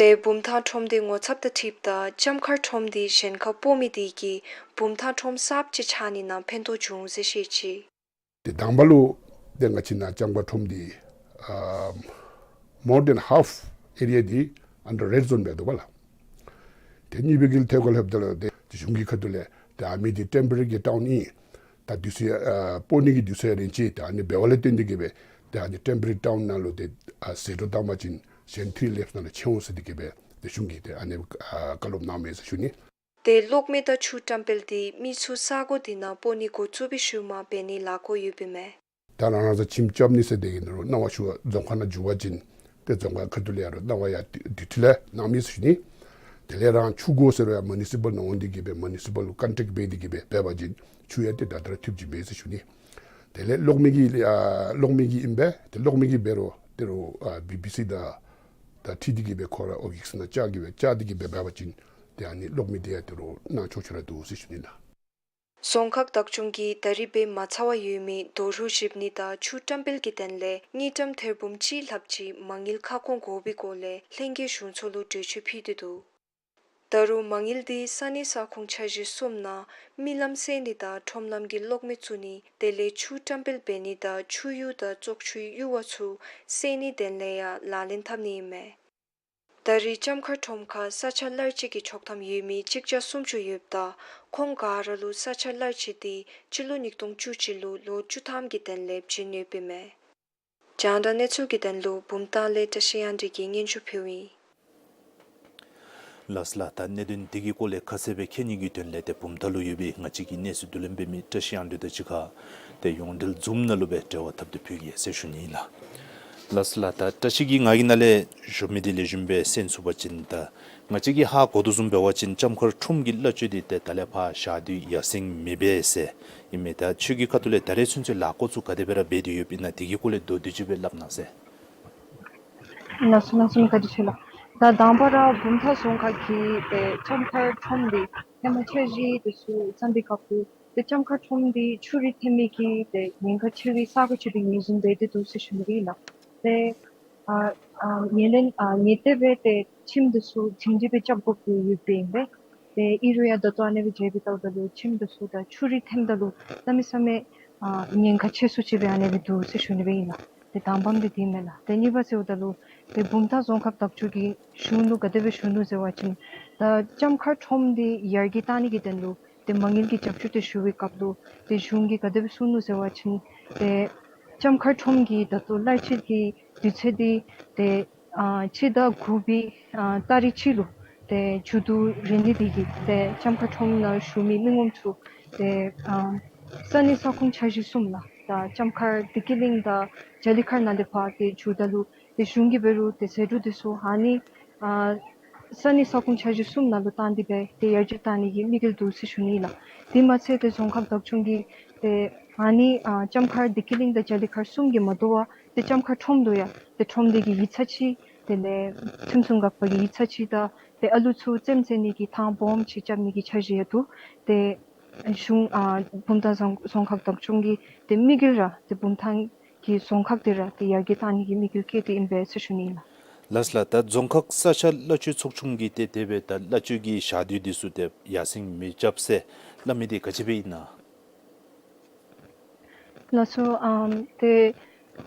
ཏེ་བུམ་ཐང་ཁྲོམ་དེ་ངོ་ཚབ་དང་འཁྲིལཝ་ད་ལྕམ་མཁར་ཁྲོམ་དེ་གཞན་ཁར་སྤོ་མི་དེ་གིས་བུམ་ཐང་ཁྲོམ་གསརཔ་ཅིག་ཆགས་ནི་ནང་ཕན་ཐོགས་འབྱུང་ཟེར་བཤད་ཅི། ཏེ་དང་པ་ལུ་ཏེ་ང་བཅས་ནཱ་ལྕམ་མཁར་ཁྲོམ་དེ་ཨ་more than half area དེ་under red zone སྦེ་འདུག་པ་ལགས། ཏེ་གཉིས་པའི་གི་ཐད་ཁར་ལྷོདཔ་ད་ལུ་ཏེ་གཞུང་གི་ཁ་ཐུག་ལས་ཏེ་ཨ་མི་དེ་ཊེམ་པོ་ར་རི་གི་ཊའུན་ཨིན། ད་དུས་ཚོད་ཨ་སྤོ་ནི་གི་དུས་ཚོད་ཡང་རན་ཅི། ཏེ་ཨ་ནི་འབདཝ་ལས་བརྟེན་ཏེ་གིས་སྦེ་ཏེ་ཨ་ནི་ཊེམ་པོ་ར་རི་ཊའུན་ནང་ལུ་ཏེ་ཨ་ཟད་འགྲོ་བཏང་པ་ཅིན་གཞན་ཐི་རི་ལེབ་ནང་ལུ་ཆད་འོང་ཟེར་ཏེ་གིས་སྦེ་ཏེ་གཞུང་གིས་ཏེ་ཨ་ནི་ཨ་བཀའ་སློབ་གནངམ་མས་ཟེར་ཞུ་ནི། ཏེ་གློག་མེ་དང་ཆུ་བཀྲམ་སྤེལ་དེ་མི་ཚུ་ས་གོ་དེ་ནང་སྤོ་ནི་འགོ་བཙུགས་པའི་ཤུལ་མ་འབད་ནིའི་ལཱ་འགོ་ཡོདཔ་ཨིན་མས། ད་རང་རང་ས་ཁྱིམ་རྐྱབ་ནི་ཟེར་དེ་གི་ནང་ལུ་གནང་བ་ཞུ་བར་རྫོང་ཁག་ནང་འགྱོ་བ་ཅིན་ཏེ་རྫོང་ཁག་ཁ་ཐུག་ལས་ཡར་གནང་བ་ཡར་དུས་དུས་ཐོག་ལས་གནངམ་མས་ཟེར་ཞུ་ནི། དེ་ལས་རང་ཆུ་དགོ་ཟེར་རུང་ཡང་མུ་ནི་སི་པཱལ་ནང་འོང་སྟེ་གིས་སྦེ་མུ་ནི་སི་པཱལ་ལུ་ཀོན་ཊེཀཊ་འབད་དེ་གིས་སྦེ་འབད་བ་ཅིན་ཆུ་ཡང་ཏེ་ད་ལྟོ་ར་ཐོབ་ཅི་མས་ཟེར་ཞུ་ནི། དེ་ལས་གློག་མེ་གི་ཨ་གློག་མེ་གི་ཨིན་པས། ཏེ་གློག་མེ་གི་འབད་རུང་ཏེ་རུང་ཨ་བི་བི་སི་དང་ད་འཁྲིལ་ཏེ་གིས་སྦེ་ཁོ་ར་ཨོ་ཡིག་ཚང་ནང་བཅར་གྱི་སྦེ་བཅར་ཏེ་གིས་སྦེ་འབད་བ་ཅིན་ཏེ་ཨ་ནི་གློག་མེ་དེ་ཡང་ཏེ་རུང་གནང་ཆོག་ཆོག་ར་འདུག་ཟེར་ཞུ་ནི་ལགས། རྫོང་ཁག་བདག་སྐྱོང་གིས་ད་རིས་འབད་མ་ཚར་བར་ཡོད་མི་རྡོ་ཧྲུག་བཞིབ་ནི་དང་ཆུ་བཀྲམ་སྤེལ་གྱི་དོན་ལས་དངུལ་ཀྲམ་ཐེར་འབུམ་གཅིག་ལྷགཔ་ཅིག་མ་དངུལ་ཁ་སྐོང་དགོ་པའི་སྐོར་ལས་ལྷན་རྒྱས་གཞུང་ཚོགས་ལུ་གྲོས་ཆོད་ཕུལ་ཏེ་འདུག། ད་རུང་མ་དངུལ་དེ་ས་གནས་ས་ཁོངས་འཆར་གཞི་གསུམ་ནང་མི་ལམ་བསལ་ནི་དང་ཁྲོམ་ལམ་གྱི་གློག་མེ་བཙུགས་ནི་དེ་ལས་ཆུ་བཀྲམ་སྤེལ་འབད་ནི་དང་ཆུ་གཡུར་དང་བཙོག་ཆུའི་གཡུར་བ་ཚུ་བསལ་ནིའི་དོན་ལས་ཡང་ལག་ལེན་འཐབ་ནི་ཨིན་མས། ད་རེས་ལྕམ་མཁར་ཁྲོམ་ཁར་ས་ཆ་གླར་ཆེ་གི་ཆོག་ཐམ་ཡོད་མི་གཅིག་བརྒྱ་སུམ་ཅུ་ཡོདཔ་ད་ཁོང་ག་ར་ལུ་ས་ཆ་གླར་ཆེ་དེ་སྤྱི་ལོ་ཉིས་སྟོང་བཅུ་གཅིག་ལུ་ལོ་བཅུ་ཐམ་གྱི་དོན་ལས་བྱིན་ཡོདཔ་ཨིན་མས། རྒྱང་བསྒྲགས་གནས་ཚུལ་གྱི་དོན་ལུ་བུམ་ཐང་ལས་བཀྲ་ཤིས་དབྱངས་སྒྲོན་གྱིས་སྙན་ཞུ་ཕུལཝ་ཨིན། ལགས་སོ་ལགས། ད་གནད་དོན་དེ་གི་སྐོར་ལས་ཁ་གསལ་སྦེ་མཁྱེན་ནི་གི་དོན་ལས་ཏེ་བུམ་ཐང་ལུ་ཡོད་པའི་ང་བཅས་ཀྱི་གནས་ཚུལ་བསྡུ་ལེན་འབད་མི་བཀྲ་ཤིས་དབྱངས་སྒྲོན་དང་གཅིག་ཁར་ཏེ་ཡོངས་འབྲེལ་ཛུམ་ནང་ལུ་སྦེ་འབྲེལ་བ་འཐབ་སྟེ་ཕུལ་གེ་ཟེར་ཞུ་ནི་ལགས། ལགས་སོ་ལགས། ད་བཀྲ་ཤིས་ཀྱིས་ང་གི་ནང་ལས་ཞུ་མི་དེ་ལེགས་ཤོམ་སྦེ་གསན་ཚུགས་པ་ཅིན་ད་ང་བཅས་ཀྱིས་ཧ་གོ་དོ་བཟུམ་འབད་བ་ཅིན་ལྕམ་མཁར་ཁྲོམ་གྱི་གླ་སྤྱོད་དེ་ཏེ་ད་ལས་ཕར་བཞག་དུས་ཡར་སེང་མི་འབད་ཟེར་ཨིན་མས། ད་ཁྱོད་ཀྱི་ཁ་ཐུག་ལས་ད་རེས་ཚུན་ཚོད་ལཱ་འགོ་ཚུ་ག་དེ་སྦེ་ར་འབད་དེ་ཡོདཔ་ཨིན་ན་དེ་གི་སྐོར་ལས་མདོར་བསྡུས་ཅིག་སྦེ་སླབ་གནང་ཟེར། ལགས་སོ་ལགས་སོ། བཀའ་དྲིན་ཆེ་ལགས། ད་དང་པ་ར་བུམ་ཐང་རྫོང་ཁག་གིས་ཏེ་ལྕམ་མཁར་ཁྲོམ་འདི་ཧེ་མ་འཆར་གཞི་དེ་ཚུ་བརྩམ་པའི་སྐབས་ལུ་ཏེ་ལྕམ་མཁར་ཁྲོམ་འདི་ཆུ་རུད་འཐེན་མི་གི་ཏེ་ཉེན་ཁ་ཆེ་བའི་ས་གོ་ཅིག་སྦེ་ངོས་འཛིན་འབད་དེ་འདུག་ཟེར་ཞུ་ནི་ཨིན་ལགས། ཏེ་ཨ་ཨ་ངེས་ལེན་ཨ་ངེས་གཏན་སྦེ་ཏེ་ཁྱིམ་དེ་ཚུ་བྱིངས་ཏེ་སྦེ་རྐྱབ་དགོཔ་ཡོདཔ་ཨིན་པས། ཏེ་ཨིན་རུང་ཡང་ད་ལྟོ་ཨ་ནེ་སྦེ་མཇལ་སྦེ་བལྟཝ་ད་ལུ་ཁྱིམ་དེ་ཚུ་ད་ཆུ་རུད་འཐེནམ་ད་ལུ་གནམ་མེད་ས་མེད་ཨ་ཉེན་ཁ་ཆེ་སུ་ཅིག་སྦེ་ཨ་ནེ་སྦེ་འདུག་ཟེར་ཞུ་ནི་སྦེ་ཨིན་ལགས། ཏེ་དང་པམ་འདི་དེ་ཨིན་མས་ལགས། ཏེ་གཉིས་པ་ཟེརཝ་ད་ལུ་ཏེ་བུམ་ཐང་རྫོང་ཁག་བདག་སྐྱོང་གིས་གཞུང་ལུ་ག་དེ་སྦེ་ཞུ་ནུག་ཟེར་བ་ཅིན་ད་ལྕམ་མཁར་ཁྲོམ་འདི་ཡར་རྒྱས་གཏང་ནི་གི་དོན་ལུ་ཏེ་མ་དངུལ་གྱི་རྒྱབ་སྐྱོར་དེ་ཞུ་བའི་སྐབས་ལུ་ཏེ་གཞུང་གིས་ག་དེ་སྦེ་གསུངས་ནུག་ཟེར་བ་ཅིན་ཏེ་ལྕམ་མཁར་ཁྲོམ་གྱི་ད་ལྟོ་གླ་སྤྱོད་ཀྱི་དུས་ཚོད་འདི་ཏེ་ཨ་སྤྱི་ཟླ་དགུ་པའི་ཨ་ཏ་རིག་གཅིག་ལུ་ཏེ་མཇུག་བསྡུ་རན་ནི་དེ་གིས་ཏེ་ལྕམ་མཁར་ཁྲོམ་ནང་བཞུགས་མི་མི་ངོམ་ཚུ་ཏེ་ཨ་ས་གནས་ས་ཁོངས་འཆར་གཞི་གསུམ་ལགས། ད་ལྕམ་མཁར་བདེ་སྐྱིད་གླིང་དང་རྒྱ་གླིང་མཁར་ནང་ལས་ཕར་ཏེ་མཇུག་བསྡུ་ལུ་ཏེ་གཞུང་གིས་འབད་རུང་ཏེ་ཟད་འགྲོ་དེ་ཚུ་ཨ་ནི་ཨ་ས་གནས་ས་ཁོངས་འཆར་གཞི་གསུམ་ནང་ལུ་བཏང་སྟེ་སྦེ་ཏེ་ཡར་རྒྱས་གཏང་ནི་གི་དམིགས་ཡུལ་འདུག་ཟེར་ཞུ་ནི་ལགས། དེ་མ་ཚད་ཏེ་རྫོང་ཁག་བདག་སྐྱོང་གིས་ཏེ་ཨ་ནི་ཨ་ལྕམ་མཁར་བདེ་སྐྱིད་གླིང་དང་རྒྱ་གླིང་མཁར་གསུམ་གྱིས་མ་དོ་བར་ཏེ་ལྕམ་མཁར་ཁྲོམ་ལུ་ཡང་ཏེ་ཁྲོམ་སྡེ་གི་ཡིག་ཚང་ཅིག་དེ་ལས་ཁྲིམས་སྲུང་འགག་པ་གི་ཡིག་ཚང་ཅིག་དང་ཏེ་ཨ་ལུ་ཚུ་རྩེདམོ་རྩེ་ནི་གི་ཐང་སྦོམ་ཅིག་རྐྱབ་ནི་གི་འཆར་གཞི་ཡང་འདུག། ཏེ་གཞུང་ཨ་བུམ་ཐང་རྫོང་རྫོང་ཁག་བདག་སྐྱོང་གི་ཏེ་དམིགས་ཡུལ་ར་ཏེ་བུམ་ཐང་གི་རྫོང་ཁག་དེ་ར་ཏེ་ཡར་རྒྱས་གཏང་ནི་གི་དམིགས་ཡུལ་བསྐྱེད་དེ་ཨིན་པས་ཟེར་ཞུ་ནི་ལགས། ལགས་ལགས། ད་རྫོང་ཁག་ས་ཆ་གླ་སྤྱོད་ཚོགས་ཆུང་གིས་ཏེ་དེ་སྦེ་ད་གླ་སྤྱོད་ཀྱི་ཞག་དུས་འདི་ཚུ་ཏེ་ཡར་སེང་མི་རྐྱབ་ཟེར་སླབ་མི་འདི་ག་ཅི་སྦེ་ཨིན་ན། ལགས་སོ། ཨམ་ཏེ་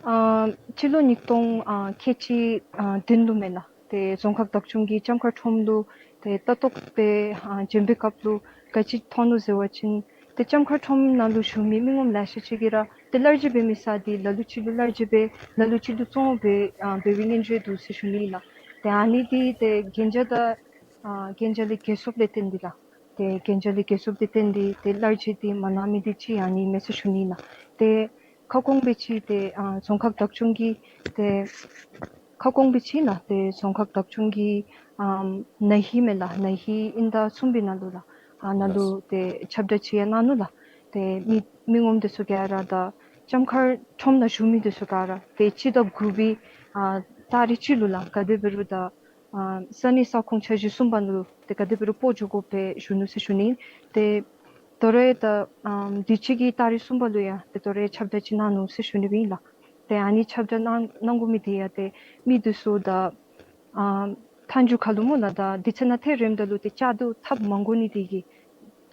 ཨམ་སྤྱི་ལོ་ཉིས་སྟོང་ཨ་ཁལ་གཅིག་ཨ་བདུན་ལུ་མེན་ན་ཏེ་རྫོང་ཁག་བདག་སྐྱོང་གིས་ལྕམ་མཁར་ཁྲོམ་ལུ་ཏེ་ལྟ་རྟོག་སྦེ་ཨ་འབྱོན་པའི་སྐབས་ལུ་ག་ཅི་མཐོང་ནུག་ཟེར་བ་ཅིན་ཏེ་ལྕམ་མཁར་ཁྲོམ་ནང་ལུ་བཞུགས་མི་མི་ངོམ་ལེ་ཤ་ཅིག་གིས་ར་ཏེ་གླ་སྤྱོད་འབད་མི་ས་འདི་ལ་ལུ་ཅིག་ལུ་གླ་སྤྱོད་འབད་ལ་ལུ་ཅིག་ལུ་བཙོང་འབད་ཨ་འབད་བའི་སྙན་ཞུ་འདུག་ཟེར་ཞུ་ནི་ཨིན་ལགས། ཏེ་ཨ་ནི་འདི་ཏེ་གན་རྒྱ་དང་ཨ་གན་རྒྱ་ལས་བརྒལ་སོངམ་ལས་བརྟེན་ཏེ་ལགས། ཏེ་གན་རྒྱ་ལས་བརྒལ་སོངམ་ལས་བརྟེན་ཏེ་ཏེ་གླ་སྤྱོད་འདི་མ་གནང་མི་འདི་ཅིག་ཨ་ནི་མས་ཟེར་ཞུ་ནི་ཨིན་ལགས། ཏེ་ཁ་སྐོང་སྦེ་ཅིག་ཏེ་ཨ་རྫོང་ཁག་བདག་སྐྱོང་གིས་ཏེ་ཁ་སྐོང་སྦེ་ཅིག་ལགས་ཏེ་རྫོང་ཁག་བདག་སྐྱོང་གིས་ཨམ་ན་ཧིང་མེན་ལགས་ན་ཧིང་ཨིན་ཟླ་གསུམ་པའི་ནང་ལུ་ལགས་ཨ་ནང་ལུ་ཏེ་ཁྱབ་བསྒྲགས་ཅིག་ཡང་གནང་ནུག་ལགས། ཏེ་མི་མི་ངོམ་དེ་ཚུ་ག་ར་དང་ ལྕམ་མཁར་ཁྲོམ་ནང་བཞུགས་མི་འདི་ཚུ་ག་ར་ཏེ་སྤྱི་ཟླ་དགུ་པའི་ཨ་ཏ་རིག་གཅིག་ལུ་ལགས་ག་དེ་འབད་རུང་ད་ཨ་ས་གནས་ས་ཁོངས་འཆར་གཞི་གསུམ་པ་ལུ་ཏེ་ག་དེ་འབད་རུང་སྤོ་འགྱོ་དགོཔ་སྦེ་ཞུ་ནུག་ཟེར་ཞུ་ནི། ཏེ་དོ་རུང་ད་ཨམ་དུས་ཅི་གི་ཏ་རིག་གསུམ་པ་ལུ་ཡང་ཏེ་དོ་རུང་ཁྱབ་བསྒྲགས་ཅིག་གནང་ནུག་ཟེར་ཞུ་ནི་སྦེ་ཨིན་ལགས། ཏེ་ཨ་ནི་ཁྱབ་བསྒྲགས་གནང་གནང་དགོ་མི་འདི་ཡང་ཏེ་མི་འདི་ཚུ་ད་ཨ་མཐའ་མཇུག་ཁ་ལུ་སྨོ་ལགས། ད་དུས་ཚོད་ནང་ཏེ་རནམ་ད་ལུ་ཏེ་བཅའ་སྡོད་འཐབ་མ་དགོ་ནི་དེ་གིས་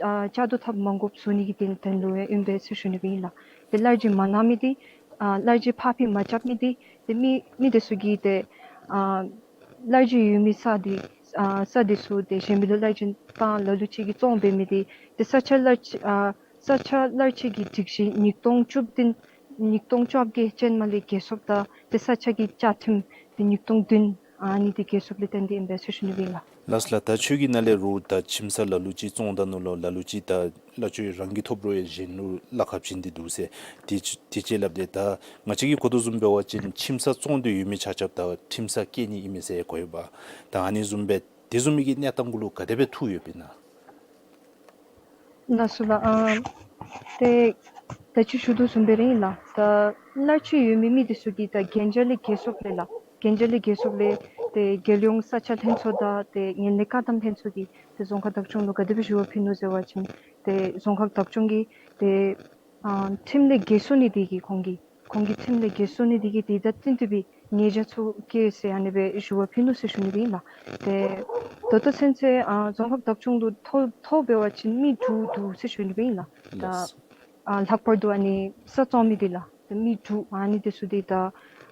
ཨ་བཅའ་སྡོད་འཐབ་མ་དགོཔ་བཟོ་ནི་གི་དོན་དོན་ལུ་ཡང་ཨིན་པས་ཟེར་ཞུ་ནི་སྦེ་ཨིན་ལགས། ཏེ་གླར་གཅིག་མ་གནང་མི་འདི་ཨ་གླར་གཅིག་ཕར་འཕུལ་མ་རྐྱབ་མི་འདི་ཏེ་མི་མི་འདི་ཚུ་གིས་ཏེ་ཨ་གླར་གཅིག་ཡོད་མི་ས་འདི་ཨ་ས་འདི་ཚུ་ཏེ་གཞན་མི་ལུ་གླར་གཅིག་བཏང་ལ་ལུ་ཅིག་གིས་བཙོང་འབད་མི་འདི་ཏེ་ས་ཆ་གླར་གཅིག་ཨ་ས་ཆ་གླར་གཅིག་གི་སྒྲིག་གཞི་ཉིས་སྟོང་བཅུ་བདུན་ཉིས་སྟོང་བཅོ་བརྒྱད་ཅན་མ་ལས་རྒྱལ་སོཔ་དང་ཏེ་ས་ཆ་གི་བཅའ་ཁྲིམས་ཏེ་ཉིས་སྟོང་བདུན་ཨ་ནི་འདི་རྒྱལ་སོཔ་ལས་བརྟེན་ཏེ་ཨིན་པས་ཟེར་ཞུ་ནི་སྦེ་ཨིན་ལགས། ལགས་ལགས། ད་ཁྱོད་ཀྱི་ནང་ལས་རུང་ད་ཁྱིམ་ས་ལ་ལུ་ཅིག་བཙོང་ད་ནུག་ལོ། ལ་ལུ་ཅིག་ད་གླ་ཆ་རང་གིས་ཐོབ་རུང་ཡང་གཞན་ལུ་གླ་ཁར་བྱིན་ཏེ་འདུག་ཟེར། དེ་དེ་ཅིག་སླབ་སྟེ་ད་ང་བཅས་ཀྱིས་གོ་དོ་བཟུམ་འབད་བ་ཅིན་ཁྱིམ་ས་བཙོང་སྟེ་ཡོད་མི་ཆ་ཁྱབ་ད་ཁྲིམས་ས་བཀལ་ནི་ཨིན་མས་ཟེར་གོ་ཡོདཔ། ད་ཨ་ནི་བཟུམ་སྦེ་དེ་བཟུམ་མའི་གི་གནས་སྟངས་གུ་ལུ་ག་དེ་སྦེ་ཐུག་ཡོདཔ་ཨིན་ན། ལགས་སོ་ལགས། ཨ་ཏེ་ད་ཅི་ཞུ་དོ་བཟུམ་སྦེ་ར་ཨིན་ལགས། ད་གླར་གཅིག་ཡོད་མི་མི་འདི་ཚུ་གིས་ད་གན་རྒྱ་ལས་རྒྱལ་སོཔ་ལས་ལགས། གན་རྒྱ་ལས་རྒྱལ་སོཔ་ལས་ཏེ་རྒྱལ་ཡོངས་ས་ཆ་ལྷན་ཚོགས་དང་ཏེ་ངན་ལྷད་བཀག་སྡོམ་ལྷན་ཚོགས་ཀྱིས་ཏེ་རྫོང་ཁག་བདག་སྐྱོང་ལུ་ག་དེ་སྦེ་ཞུ་བ་ཕུལ་ནུག་ཟེར་བ་ཅིན་ཏེ་རྫོང་ཁག་བདག་སྐྱོང་གིས་ཏེ་ཨ་ཁྲིམས་ལས་འགལ་སོ་ནི་དེ་གིས་ཁོང་གིས་ཁོང་གིས་ཁྲིམས་ལས་འགལ་སོ་ནི་དེ་གིས་དེ་དང་བསྟུན་ཏེ་སྦེ་ཉེས་བྱ་ཚུ་བཀལ་ཟེར་ཨ་ནི་སྦེ་ཞུ་བ་ཕུལ་ནུག་ཟེར་ཞུ་ནི་སྦེ་ཨིན་ལགས། ཏེ་ད་ལྟོ་ཚུན་ཚོད་ཨ་རྫོང་ཁག་བདག་སྐྱོང་ལུ་ཐོ་ཐོ་འབད་བ་ཅིན་མི་དྲུག་འདུག་ཟེར་ཞུ་ནི་སྦེ་ཨིན་ལགས། ད་ལགས། ཨ་ལྷག་པར་དུ་ཨ་ནི་ས་བཙོང་མི་འདི་ལགས། ཏེ་མི་དྲུག་ཨ་ནི་འདི་ཚུ་འདི་ད་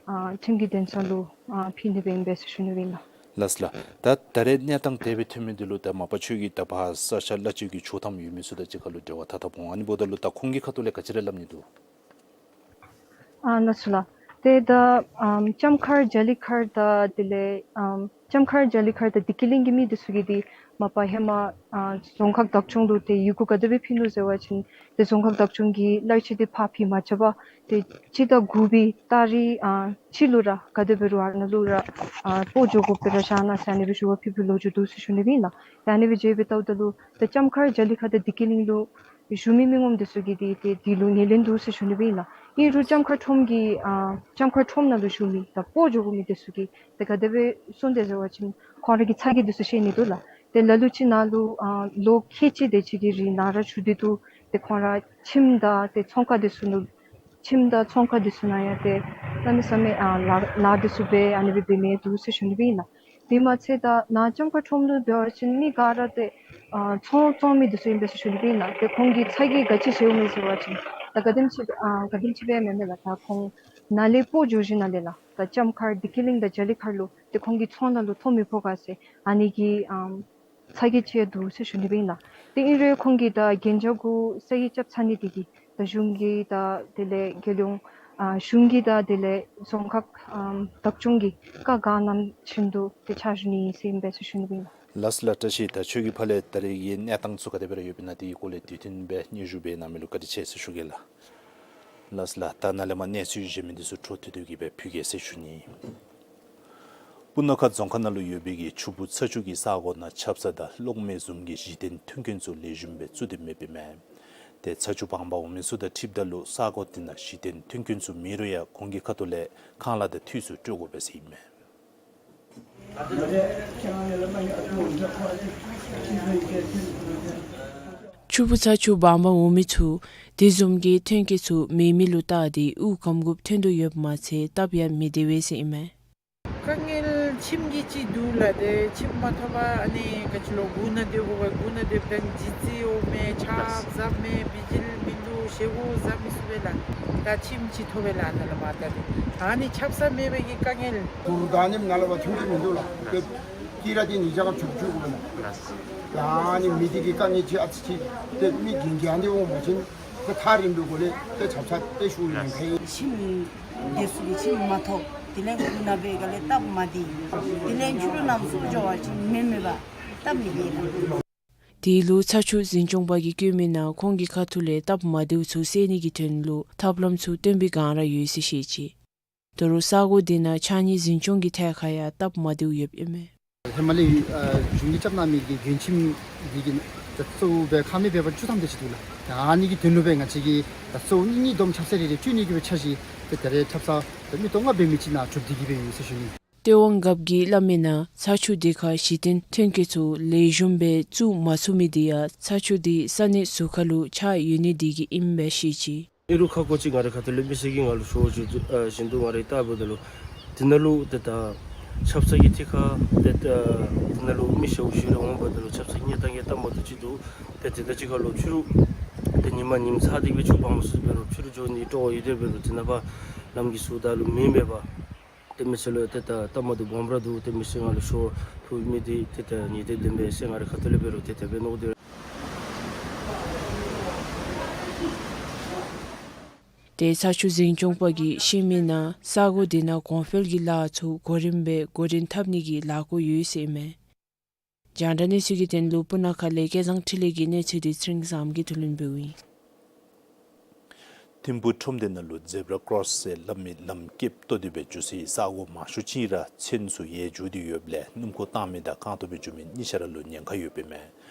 ཨ་ཁྲིམས་ཀྱི་འདུན་ས་ལུ་ཨ་ཕུལ་ནི་སྦེ་ཨིན་པས་ཟེར་ཞུ་ནི་སྦེ་ཨིན་ལགས། ལགས་ལགས། ད་ད་རེས་གནས་སྟངས་དེ་སྦེ་ཐོན་མི་འདི་ལུ་ད་མ་པ་ཁྱོད་ཀྱིས་ད་ཕར་ས་ཆ་གླ་སྤྱོད་ཀྱི་ཆོག་ཐམ་ཡོད་མི་ཚུ་དང་གཅིག་ཁར་ལུ་འབྲེལ་བ་འཐབ་འཐབ་འོང་། ཨ་ནི་འབདཝ་ད་ལུ་ད་ཁོང་གི་ཁ་ཐུག་ལས་ག་ཅི་ར་སླབ་ནི་འདུག། ཨ་ལགས་སོ་ལགས། ཏེ་ད་ཨམ་ལྕམ་མཁར་རྒྱ་གླིང་མཁར་དང་དེ་ལས་ཨམ་ལྕམ་མཁར་རྒྱ་གླིང་མཁར་དང་བདེ་སྐྱིད་གླིང་གི་མི་འདི་ཚུ་གིས་འདི་མ་པ་ཧེ་མ་ཨ་རྫོང་ཁག་བདག་སྐྱོང་ལུ་ཏེ་ཡི་གུ་ག་དེ་སྦེ་ཕུལ་ནུག་ཟེར་བ་ཅིན་ཏེ་རྫོང་ཁག་བདག་སྐྱོང་གིས་གླར་གཅིག་འདི་ཕར་འཕུལ་མ་རྐྱབ་པར་ཏེ་སྤྱི་ཟླ་དགུ་པའི་ཏ་རིག་ཨ་གཅིག་ལུ་ར་ག་དེ་འབད་རུང་ཨ་ནཱ་ལུ་ར་ཨ་སྤོ་འགྱོ་དགོཔ་སྦེ་ར་བཞག་གནང་ཟེར་ཨ་ནི་སྦེ་ཞུ་བ་ཕུལ་ཕུལ་ལོ་རྒྱུས་འདུག་ཟེར་ཞུ་ནི་སྦེ་ཨིན་ལགས། ཏེ་ཨ་ནི་སྦེ་མཇལ་སྦེ་བལྟཝ་ད་ལུ་ཏེ་ལྕམ་མཁར་རྒྱ་གླིང་མཁར་དང་བདེ་སྐྱིད་གླིང་ལུ་བཞུགས་མི་མི་ངོམ་འདི་ཚུ་གིས་འདི་ཏེ་འདི་ལུ་ངོས་ལེན་འདུག་ཟེར་ཞུ་ནི་སྦེ་ཨིན་ལགས། ཨིན་རུང་ལྕམ་མཁར་ཁྲོམ་གྱི་ཨ་ལྕམ་མཁར་ཁྲོམ་ནང་ལུ་བཞུགས་མི་དང་སྤོ་འགྱོ་དགོ་མི་འདི་ཚུ་གིས་ཏེ་ག་དེ་སྦེ་གསུངས་དེས་ཟེར་བ་ཅིན་ཁོང་ར་གི་ཚ་གྱང་འདི་ཚུ་བཤད་ནི་འདུག་ལགས། ཏེ་ལ་ལུ་ཅིག་ནཱ་ལུ་ཨ་ལོ་ཁལ་གཅིག་དེ་ཅིག་གི་རིང་ནཱ་ར་བཞུགས་ཏེ་འདུག། ཏེ་ཁོང་ར་ཁྱིམ་དང་ཏེ་ཚོང་ཁང་འདི་ཚུ་ནང་ཁྱིམ་དང་ཚོང་ཁང་འདི་ཚུ་ནང་ཡང་ཏེ་གནམ་མེད་ས་མེད་ཨ་ལཱ་ལཱ་འདི་ཚུ་འབད་ཨ་ནི་སྦེ་འབད་མི་འདུག་ཟེར་ཞུ་ནི་སྦེ་ཨིན་ལགས། དེ་མ་ཚད་ད་ནཱ་ལྕམ་མཁར་ཁྲོམ་ལུ་འབད་བ་ཅིན་མི་ག་ར་ཏེ་ཨ་ཚོང་བཙོང་མི་འདི་ཚུ་ཨིན་པས་ཟེར་ཞུ་ནི་སྦེ་ཨིན་ལགས། ཏེ་ཁོང་གི་ཚ་གྱང་ག་ཅི་བཞེས་འོང་མས་ཟེར་བ་ཅིན་ད་ག་དེམ་ཅིག་ཨ་ག་དེམ་ཅིག་སྦེ་མེན་མས་ལགས། ད་ཁོང་ནཱ་ལས་སྤོ་འགྱོ་ཞིནམ་ལས་ལགས་ད་ལྕམ་མཁར་བདེ་སྐྱིད་གླིང་དང་རྒྱ་གླིང་མཁར་ལུ་ཏེ་ཁོང་གི་ཚོང་ནང་ལུ་ཐོ་མི་ཕོག་ག་ཟེར་ཨ་ནི་གི་ཨམ་ཚ་གྱང་ཅིག་འདུག་ཟེར་ཞུ་ནི་སྦེ་ཨིན་ལགས། ཏེ་ཨིན་རུང་ཁོང་གིས་ད་གན་རྒྱ་གུ་ས་ཡིག་རྐྱབ་ཚར་ནི་དེ་གིས་ད་གཞུང་གིས་ད་དེ་ལས་རྒྱལ་ཡོངས་ཨ་གཞུང་གིས་ད་དེ་ལས་རྫོང་ཁག་ཨམ་བདག་སྐྱོང་གིས་བཀའ་གང་གནངམ་བཞིན་དུ་ཏེ་ཕྱག་ཞུ་ནི་ཨིན་ཟེར་ཨིན་པས་ཟེར་ཞུ་ནི་སྦེ་ཨིན་ལགས། ལགས་ལགས། བཀྲ་ཤིས། ད་ཁྱོད་ཀྱི་ཕར་ལས་ད་རེས་ཀྱི་གནས་སྟངས་ཚུ་ག་དེ་སྦེ་ར་ཡོདཔ་ཨིན་ན་དེ་གི་སྐོར་ལས་དུས་མཐུན་སྦེ་སྙན་ཞུ་འབད་གནང་མི་ལུ་བཀའ་དྲིན་ཆེ་ཟེར་ཞུ་གེ་ལགས། ལགས་ལགས། ད་ནཱ་ལས་མར་གནས་ཚུལ་གཞན་མི་འདི་ཚུ་འཕྲོ་མཐུད་དེ་གི་སྦེ་ཕུལ་གེ་ཟེར་ཞུ་ནི། སྤུ་ན་ཁ་རྫོང་ཁག་ནང་ལུ་ཡོད་པའི་གི་ཆུ་སྦུག་ཚ་ཆུ་གི་ས་གོ་ནང་ཆབ་གསང་དང་གློག་མེ་བཟུམ་གྱི་གཞི་རྟེན་མཐུན་རྐྱེན་ཚུ་ལེགས་ཤོམ་སྦེ་བཙུགས་ཏེ་མེདཔ་ཨིན་མས། ཏེ་ཚ་ཆུ་སྦང་པར་འོང་མི་ཚུ་དང་འཁྲིལཝ་ད་ལུ་ས་གོ་དེ་ནང་གཞི་རྟེན་མཐུན་རྐྱེན་ཚུ་མེད་རུང་ཡང་ཁོང་གི་ཁ་ཐུག་ལས་ཁང་གླ་དང་འཐུས་ཚུ་སྤྲོད་དགོ་པས་ཟེར་ཨིན་མས། ཆུ་སྦུག་ཚ་ཆུ་སྦང་པར་འོང་མི་ཚུ་དེ་བཟུམ་གྱི་མཐུན་རྐྱེན་ཚུ་མེད་མི་ལུ་བལྟ་སྟེ་དབུགས་སྐམ་དགོཔ་ཐོན་དོ་ཡོདཔ་མ་ཚད་སྟབས་ཡང་མི་བདེ་བས་ཟེར་ཨིན་མས། དཀའ་ངལ་ཁྱིམ་གྱི་ཅིག་འདུག་ལགས། ཏེ་ཁྱིམ་མ་ཐོབ་པར་ཨ་ནི་ག་ཅི་ལོ་སྒོ་ནང་སྡོད་དགོ་པས། སྒོ་ནང་སྡོདཔ་ད་ལྗིད་ཚད་འོང་མས། ཆརཔ་ཟག་མས། བི་ཇི་ལི་མིན་འདུག། བཞེས་སྒོ་ཟ་མི་ཚུགས་པས་ལགས། ད་ཁྱིམ་ཅིག་ཐོབ་པས་ལགས། ནཱ་ལས་མར་བལྟ་སྟེ་ཨ་ནི་ཆབ་གསང་མེད་པའི་གི་དཀའ་ངལ། གུར་དང་ནི་ནཱ་ལས་མར་མཐུན་རྐྱེན་མིན་འདུག་ལགས། ཏེ་ཀི་ར་ཏེ་ཉིས་བརྒྱ་ཁ་བཅུ་བཅུ་དགོ་ལགས། ཡ་ཨ་ནི་མི་འདི་གི་དཀའ་ངལ་ཅིག་ཨ་ཙི་ཅིག་ཏེ་མི་རྒན་རྒས་འདི་འོང་པ་ཅིན་ཏེ་ཐག་རིང་པོའི་སྒོ་ལས་ཏེ་ཆབ་གསང་ཏེ་ཞུ་ཡོད་མཁན་ཨིན། ཁྱིམ་དེ་ཚུ་གི་ཁྱིམ་མ་ཐོབ། དེ་ལས་སྒོ་ནང་སྦེ་ག་ལས་སྟབས་མ་བདེ། དེ་ལས་འགྱུར་རྣམ་སུ་འགྱོ་བ་ཅིན་མེ་མེད་པར་སྟབས་མི་བདེ་ལགས། དེ་ལུ་ཚ་ཆུ་འཛིན་སྐྱོང་པ་གིས་བཀོད་མི་ནང་ཁོང་གི་ཁ་ཐུག་ལས་སྟབས་མ་བདེཝ་ཚུ་སེལ་ནི་གི་དོན་ལུ་ཐབས་ལམ་ཚུ་སྟོན་པའི་སྒང་ར་ཡོད་ཟེར་བཤད་ཅི། དོ་རུང་ས་གོ་དེ་ནང་ཕྱགས་སྙིགས་འཛིན་སྐྱོང་གི་ཐད་ཁར་ཡང་སྟབས་མ་བདེཝ་ཡོདཔ་ཨིན་མས། ཧེ་མ་ལས་ཨ་གཞུང་གིས་རྐྱབ་གནང་མི་གི་མགྲོན་ཁྱིམ་འདི་གི་ ད་གཙོ་བོ་སྦེ་ཁ་མི་འབད་བར་བཅུ་ཐམ་དེ་ཅིག་འདུག་ལགས། ད་ཨ་ནི་གི་དོན་ལུ་སྦེ་ང་བཅས་ཀྱིས་ད་གཙོ་བོ་གཉིས་གཉིས་བསྡོམས་ཆབ་གསང་རེ་རེ་བཅུ་གཉིས་ཀྱི་སྦེ་འཆར་གཞི་ཏེ་ད་རེས་འཁྲབ་ཚར་ད་མི་སྟོང་ལྔ་འབད་མི་ཅིག་ནཱ་གྲུབ་སྟེ་གི་སྦེ་ཡོད་ཟེར་ཞུ་ནི། སྟེས་དབང་རྒཔོ་གིས་སླབ་མི་ནང་ཚ་ཆུ་དེ་ཁར་གཞི་རྟེན་ཐོན་སྐྱེད་ཚུ་ལེགས་ཤོམ་སྦེ་བཙུགས་མ་ཚུགས་མི་དེ་ཡང་ཚ་ཆུ་དེ་ས་གནས་ཟུར་ཁ་ལུ་ཆགས་ཡོད་ནི་དེ་གིས་ཨིནམ་སྦེ་བཤད་ཅི། ཨིན་རུང་ཁ་སྐོང་ཅིག་ང་རའི་ཁ་ཐུག་ལས་མི་སེར་གྱིས་ང་ལུ་ཞུ་བཞིན་དུ་ཨ་བཞིན་དུ་ང་རའི་ལྟ་བུ་ད་ལུ་དེ་ནང་ལུ་ཏེ་ད་ཆབ་གསང་གི་ཐད་ཁར་ཏེ་ད་དེ་ནང་ལུ་མི་ཞེ་པོ་ཅིག་ར་འོང་བ་ད་ལུ་ཆབ་གསང་ཉེས་དང་ཉེས་ལྟ་མ་བཏུབ་ཅིག་འདུག། ཏེ་དེ་དང་གཅིག་ཁར་ལུ་ཕྱི་རུ་ཏེ་ཉིམ་ཉིམ་ཚ་དེ་སྦེ་ཆུ་སྦོམ་སུ་འབད་རུང་ཕྱི་རུ་འགྱོ་ནི་སྤྲོ་བ་ཡོད་དེ་འབད་རུང་དེ་ནང་ཕར་ལམ་གྱི་ཟུར་ད་ལུ་མེ་མེད་པར་ཏེ་མི་སེར་ལུ་ཏེ་ད་ལྟ་མ་བཏུབ་སྦོམ་ར་འདུག། ཏེ་མི་སེར་ང་ལུ་ཞུ་ཕུལ་མི་དེ་ཏེ་ད་ཉེས་དེ་ལྡན་པས་ཟེར་ང་རའི་ཁ་ཐུག་ལས་འབད་རུང་ཏེ་དེ་སྦེ་མནོ་སྟེ། ཏེ་ཚ་ཆུ་འཛིན་སྐྱོང་པ་གིས་བཤད་མི་ནང་ས་གོ་དེ་ནང་གོང་འཕེལ་གྱི་ལཱ་ཚུ་གོ་རིམ་སྦེ་འགོ་འདྲེན་འཐབ་ནི་གི་ལས་འགུལ་ཡོད་ཟེར་ཨིན་མས། རྒྱང་བསྒྲགས་གནས་ཚུལ་གྱི་དོན་ལུ་སྤུ་ན་ཁ་ལས་སྐལ་བཟང་འཕྲིན་ལས་ཀྱི་གནས་ཚུལ་དེ་ཚེ་རིང་བཟངམོ་གིས་བསྡུ་ལེན་འབདཝ་ཨིན། ཐིམ་ཕུག་ཁྲོམ་སྡེ་ནང་ལུ་ཛེབ་ར་ཀོརོསི་ཟེར་སླབ་མི་ལམ་ཀེཔ་བཏོག་སྟེ་སྦེ་འགྱོ་སའི་ས་གོ་མང་ཤོས་ཅིག་ར་ཚོན་ཚུ་ཡལ་འགྱོ་སྟེ་ཡོདཔ་ལས་སྣུམ་འཁོར་བཏང་མི་དང་རྐང་ཐང་སྦེ་འགྱོ་མི་གཉིས་ཆ་ར་ལུ་ཉེན་ཁ་ཡོདཔ་ཨིན་མས།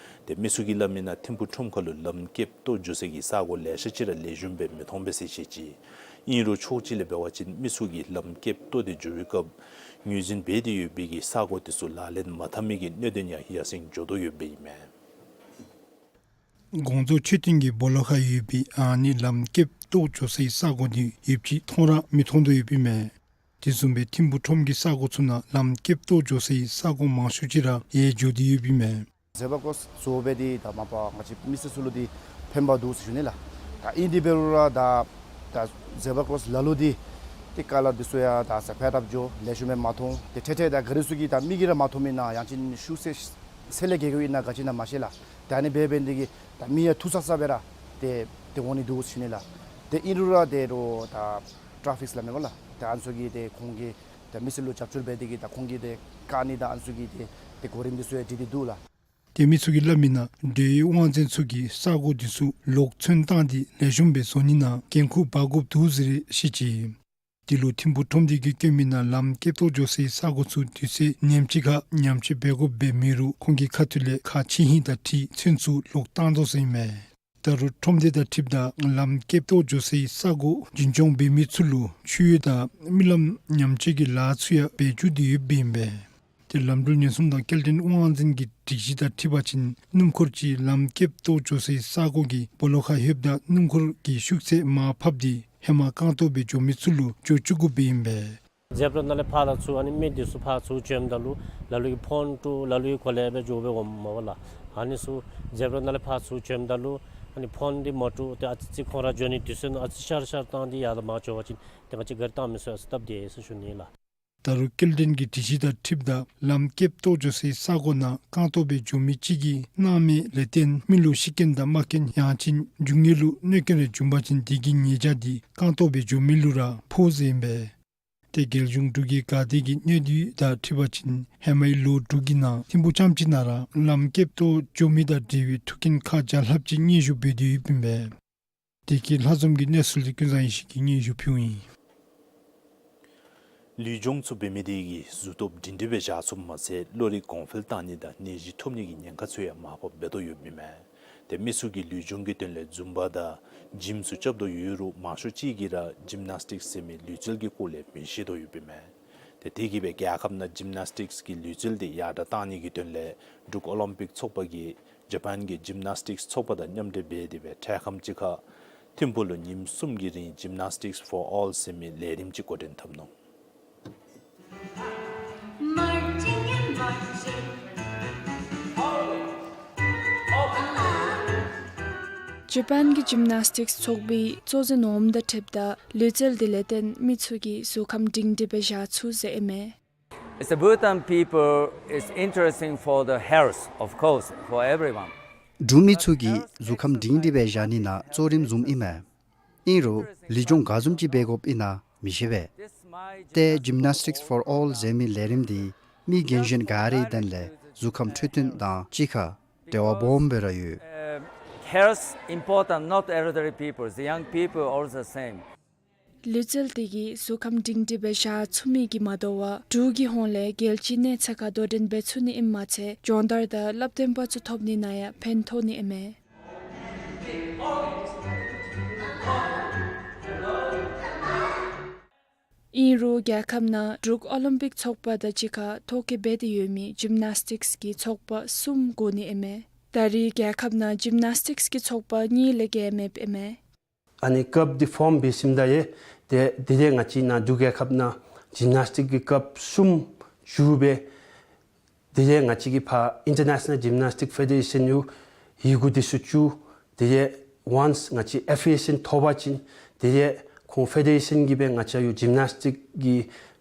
ཏེ་མི་ཚུ་གིས་སླབ་མི་ནང་ཐིམ་ཕུག་ཁྲོམ་ཁ་ལུ་ལམ་ཀེཔ་བཏོག་འགྱོ་ས་གི་ས་གོ་ལེ་ཤ་ཅིག་ར་ལེགས་ཤོམ་སྦེ་མི་མཐོང་པས་ཟེར་བཤད་ཅི། ཨིན་རུང་ཕྱོགས་གཅིག་ལས་འབད་བ་ཅིན་མི་ཚུ་གིས་ལམ་ཀེཔ་བཏོག་སྟེ་འགྱོ་བའི་སྐབས་ངོས་འཛིན་འབད་དེ་ཡོད་པའི་གི་ས་གོ་དེ་ཚུ་ལག་ལེན་མ་འཐབ་མི་གི་གནད་དོན་ཡང་ཡར་སེང་འགྱོ་དོ་ཡོདཔ་ཨིན་མས། དགོངས་རྫོགས་མཆོད་རྟེན་གྱི་སྦོ་ལོགས་ཁར་ཡོད་པའི་ཨ་ནི་ལམ་ཀེཔ་བཏོག་འགྱོ་སའི་ས་གོ་དེ་ཡོདཔ་ཅིག་མཐོང་ར་མི་མཐོང་དོ་ཡོདཔ་ཨིན་མས། དེ་བཟུམ་སྦེ་ཐིམ་ཕུག་ཁྲོམ་གྱི་ས་གོ་ཚུ་ནང་ལམ་ཀེཔ་བཏོག་འགྱོ་སའི་ས་གོ་མང་ཤོས་ཅིག་ར་ཡལ་འགྱོ་སྟེ་ཡོདཔ་ཨིན་མས། ཛེབ་ར་ཀོརོསི་བཟོ་སྦེ་དེ་ད་མ་པ་ང་བཅས་མི་སེར་ཚུ་ལུ་དེ་ཕན་པ་འདུག་ཟེར་ཞུ་ནི་ལགས། ད་ཨིན་དེ་འབད་རུང་ར་ད་ད་ཛེབ་ར་ཀོརོསི་ལ་ལུ་དེ་ཏེ་ཀ་ལར་དེ་ཚུ་ཡང་ད་ཟ་ཕད་འཐབ་འགྱོ་ལེགས་ཤོམ་སྦེ་མ་མཐོང་། ཏེ་ཏེ་ཏེ་ད་ག་ར་ཚུ་གིས་ད་མིག་གིས་ར་མ་མཐོང་མི་ནང་ཡང་ཅིན་ཤུགས་ཚད་ཚད་ལས་བརྒལ་བའི་ནང་ག་ཅི་ཨིན་ན་མ་ཤེས་ལགས། ད་ཨ་ནི་འབད་འབད་ནི་དེ་གིས་ད་མི་ཡང་ཐུག་ས་ས་སྦེ་ར་ཏེ་ཏེ་འོང་ནི་འདུག་ཟེར་ཞུ་ནི་ལགས། ཏེ་ཨིན་རུང་ར་ཏེ་རོགས་ད་ཊ་ཕིགསི་སླབ་མི་སྨོ་ལགས། ད་ཨ་ནི་ཚུ་གིས་ཏེ་ཁོང་གིས་ད་མི་སེར་ལུ་རྒྱབ་སྐྱོར་འབད་དེ་གིས་ད་ཁོང་གིས་ཏེ་བཀག་ནི་དང་ཨ་ནི་ཚུ་གི་ཏེ་ཏེ་གོ་རིམ་དེ་ཚུ་ཡང་སྒྲིག་སྟེ་འདུག་ལགས། ཏེ་མི་ཚུ་གིས་སླབ་མི་ནང་འབྲེལ་ཡོད་དབང་འཛིན་ཚུ་གིས་ས་གོ་དེ་ཚུ་ལོག་ཚོན་བཏང་སྟེ་ལེགས་ཤོམ་སྦེ་བཟོ་ནི་ནང་འགན་ཁུར་འབག་དགོཔ་འདུག་ཟེར་བཤད་ཅི། དེ་ལུ་ཐིམ་ཕུག་ཁྲོམ་སྡེ་གིས་བཀོད་མི་ནང་ལམ་ཀེཔ་བཏོག་འགྱོ་སའི་ས་གོ་ཚུ་དུས་ཚོད་ནེམ་ཅིག་ཁར་ཉམས་བཅོས་འབད་དགོཔ་སྦེ་མེད་རུང་ཁོང་གི་ཁ་ཐུག་ལས་ཁག་ཆེ་ཧིང་དང་འཁྲིལ་ཚོན་ཚུ་ལོག་བཏང་དོ་ཟེར་ཨིན་མས། ད་རུང་ཁྲོམ་སྡེ་དང་འཁྲིལཝ་ད་ལམ་ཀེཔ་བཏོག་འགྱོ་སའི་ས་གོ་རྒྱུན་སྐྱོང་འབད་མི་ཚུ་ལུ་ཆུ་གཡུར་དང་རྨི་ལམ་ཉམས་བཅོས་ཀྱི་ལཱ་ཚུ་ཡང་འབད་བཅུག་སྟེ་ཡོདཔ་ཨིན་པས། ཏེ་ལམ་འགྲུལ་ཉེན་སྲུང་དང་སྐྱེལ་འདྲེན་དབང་འཛིན་གྱི་སྒྲིག་གཞི་དང་འཁྲིལ་བ་ཅིན་སྣུམ་འཁོར་ཅིག་ལམ་ཀེཔ་བཏོག་འགྱོ་སའི་ས་གོ་གི་སྦོ་ལོགས་ཁར་ལྷོདཔ་ད་སྣུམ་འཁོར་གྱི་ཤུགས་ཚད་མར་ཕབ་སྟེ་ཧེ་མ་རྐང་ཐང་སྦེ་འགྱོ་མི་ཚུ་ལུ་འགྱོ་བཅུག་དགོཔ་ཨིན་པས། ཛེབ་ར་ནང་ལས་ཕར་ལུ་ཚུར་ཨ་ནི་མི་དེ་ཚུ་ཕར་ཚུར་འགྱོཝ་ད་ལུ་ལ་ལུ་གིས་ཕོན་དཀྲུགས་ལ་ལུ་གིས་གོ་ལེ་སྦེ་འགྱོ་སྦེ་འོངམ་མས་ལགས། ཨ་ནི་ཚུ་ཛེབ་ར་ནང་ལས་ཕར་ཚུར་འགྱོཝ་ད་ལུ་ཨ་ནི་ཕོན་དེ་མ་དཀྲུགས་ཏེ་ཨ་ཙི་ཙི་ཁོང་ར་འགྱོ་ནི་དུས་ཚོད་ནང་ཨ་ཙི་ཤར་ཤར་བཏང་སྟེ་ཡར་དང་མར་འགྱོ་བ་ཅིན་ཏེ་ང་བཅས་ག་ར་བཏང་མི་ཚུགས་ཟེར་སྟབས་བདེ་ཟེར་ཞུ་ནི་ལགས། ད་རུང་སྐྱེལ་འདྲེན་གྱི་སྒྲིག་གཞི་དང་འཁྲིལཝ་ད་ལམ་ཀེཔ་བཏོག་འགྱོ་སའི་ས་གོ་ནང་རྐང་ཐང་སྦེ་འགྱོ་མི་གཅིག་གིས་སྣང་མེད་ལས་བརྟེན་མི་ལུ་ཤི་རྐྱེན་དང་རྨ་རྐྱེན་ཡང་ཅིན་རྒྱུ་དངོས་ལུ་གནོད་རྐྱེན་རེ་བྱུང་པ་ཅིན་དེ་གི་ཉེས་བྱ་དེ་རྐང་ཐང་སྦེ་འགྱོ་མི་ལུ་ར་ཕོག་ཟེར་ཨིན་པས། ཏེ་རྒྱལ་གཞུང་འབྲུག་རྒྱལ་དགའ་ལྡན་གྱི་གནས་སྡུད་དང་འཁྲིལ་བ་ཅིན་ཧེ་མའི་ལོ་དྲུག་གི་ནང་ཐིམ་ཕུག་རྐྱངམ་གཅིག་ནང་ར་ལམ་ཀེཔ་བཏོག་འགྱོ་མི་དང་འབྲེལ་བའི་ཐུག་རྐྱེན་ཁག་བརྒྱ་ལྷགཔ་ཅིག་སྙན་ཞུ་འབད་དེ་ཡོདཔ་ཨིན་པས། དེ་གི་ལྷག་བསམ་གྱི་གནས་ཚུལ་དེ་ཀུན་བཟང་ཡེ་ཤེས་ཀྱིས་སྙན་ཞུ་ཕུལཝ་ཨིན། ལུས་སྦྱོང་ཚུ་འབད་མི་དེ་གིས་གཟུགས་སྟོབས་སྒྲིང་སྒྲི་སྦེ་བཞག་ཚུགསཔ་མ་ཚད་བློ་རིག་གོང་འཕེལ་བཏང་ནི་དང་ནད་གཞི་ཐོབ་ནི་གི་ཉེན་ཁ་ཚུ་ཡང་མར་ཕབ་འབད་དོ་ཡོདཔ་ཨིན་མས། ཏེ་མི་ཚུ་གིས་ལུས་སྦྱོང་གི་དོན་ལས་ཛུམ་བ་དང་ཇིམ་ཚུ་རྐྱབ་དོ་ཡོད་རུང་མང་ཤོས་ཅིག་གིས་ར་ཇིམ་ནཱས་ཊིཀསི་ཟེར་མི་ལུས་རྩལ་གྱི་སྐོར་ལས་མི་ཤེས་དོ་ཡོདཔ་ཨིན་མས། ཏེ་དེ་གིས་སྦེ་རྒྱལ་ཁབ་ནང་ཇིམ་ནཱས་ཊིཀསི་གི་ལུས་རྩལ་དེ་ཡར་དྲག་བཏང་ནི་གི་དོན་ལས་འབྲུག་ཨོ་ལིམ་པིཀ་ཚོགས་པ་གིས་ཇ་པཱན་གྱི་ཇིམ་ནཱས་ཊིཀསི་ཚོགས་པ་དང་མཉམ་འབྲེལ་འབད་དེ་སྦེ་འཕྲལ་ཁམས་ཅིག་ཁར་ཐིམ་ཕུག་ལུ་ཉིནམ་གསུམ་གྱི་རིང་Gymnastics for All ཟེར་མི་ལས་རིམ་ཅིག་འགོ་འདྲེན་འཐབ་ནུག། ཇ་པཱན་གྱི་ཇིམ་ནཱས་ཊིཀསི་ཚོགས་པའི་གཙོ་འཛིན་འོགམ་དང་འཁྲིལཝ་ད་ལུས་རྩལ་དེ་ལས་བརྟེན་མི་ཚུ་གི་གཟུགས་ཁམས་སྒྲིང་སྒྲི་སྦེ་བཞག་ཚུགས་ཟེར་ཨིན་མས། It's a Bhutan people, it's interesting for the health, of course, for everyone. འབྲུག་མི་ཚུ་གི་གཟུགས་ཁམས་སྒྲིང་སྒྲི་སྦེ་བཞག་ནི་ནང་གཙོ་རིམ་བཟུམ་ཨིན་མས། ཨིན་རུང་ལུས་སྦྱོང་ག་བཟུམ་ཅིག་འབད་དགོཔ་ཨིན་ན་མི་ཤེས་པས། ཏེ་Gymnastics for All ཟེར་མི་ལས་རིམ་འདི་མི་རྒན་གཞོན་ག་རའི་དོན་ལས་གཟུགས་ཁམས་འཕྲོད་བསྟེན་དང་གཅིག་ཁར་འབྲེལ་བ་སྦོམ་སྦེ་ར་ཡོད། Uh, health important, not elderly people, the young people also same. ལུས་རྩལ་འདི་གིས་གཟུགས་ཁམས་སྒྲིང་སྒྲིང་སྦེ་བཞག་ཚུགས་མི་གིས་མ་དོ་བར་འབྲུག་གི་ཧོངས་ལས་རྒྱལ་སྤྱིའི་གནས་ཚད་ཁར་དོ་འགྲན་འབད་ཚུགས་ནི་ཨིནམ་མ་ཚད་སྦྱོང་བརྡར་དང་བསླབ་སྟོན་པ་ཚུ་ཐོབ་ནི་ནང་ཡང་ཕན་ཐོགས་ནི་ཨིན་མས། ཨིན་རུང་རྒྱལ་ཁབ་ནང་འབྲུག་ཨོ་ལིམ་པིག་ཚོགས་པ་དང་གཅིག་ཁར་ཐོ་བཀོད་འབད་དེ་ཡོད་མི་ཇིམ་ནཱས་ཊིཀསི་གི་ཚོགས་པ་གསུམ་དགོ་ནི་ཨིན་མས། ད་རེས་རྒྱལ་ཁབ་ནང་ཇིམ་ནཱས་ཊིཀསི་གི་ཚོགས་པ་གཉིས་ལས་བརྒལ་མེདཔ་ཨིན་མས། ཨ་ནི་ཀབ་འདི་ཕོརམ་འབད་ཞིནམ་ད་ཡང་ཏེ་དེ་ལས་ང་བཅས་ནཱ་འབྲུག་རྒྱལ་ཁབ་ནང་ཇིམ་ནཱས་ཊིཀ་གི་ཀབ་གསུམ་བཞུགས་སྦེ་དེ་ལས་ང་བཅས་ཀྱིས་ཕར་ཨིན་ཊར་ནེ་ཤ་ནཱལ་ཇིམ་ནཱས་ཊིཀ་ཕེ་ཌེ་རེ་ཤཱན་ལུ་ཡི་གུ་འདི་ཚུ་བཅུག། དེ་ལས་ཝཱནསི་ང་བཅས་ཨེཕ་ལི་ཡེ་ཤཱན་ཐོབ་པ་ཅིན་དེ་ལས་ཁོང་ཕེ་ཌེ་རེ་ཤཱན་གྱིས་སྦེ་ང་བཅས་ཡོད་ཇིམ་ནཱས་ཊིཀ་གི་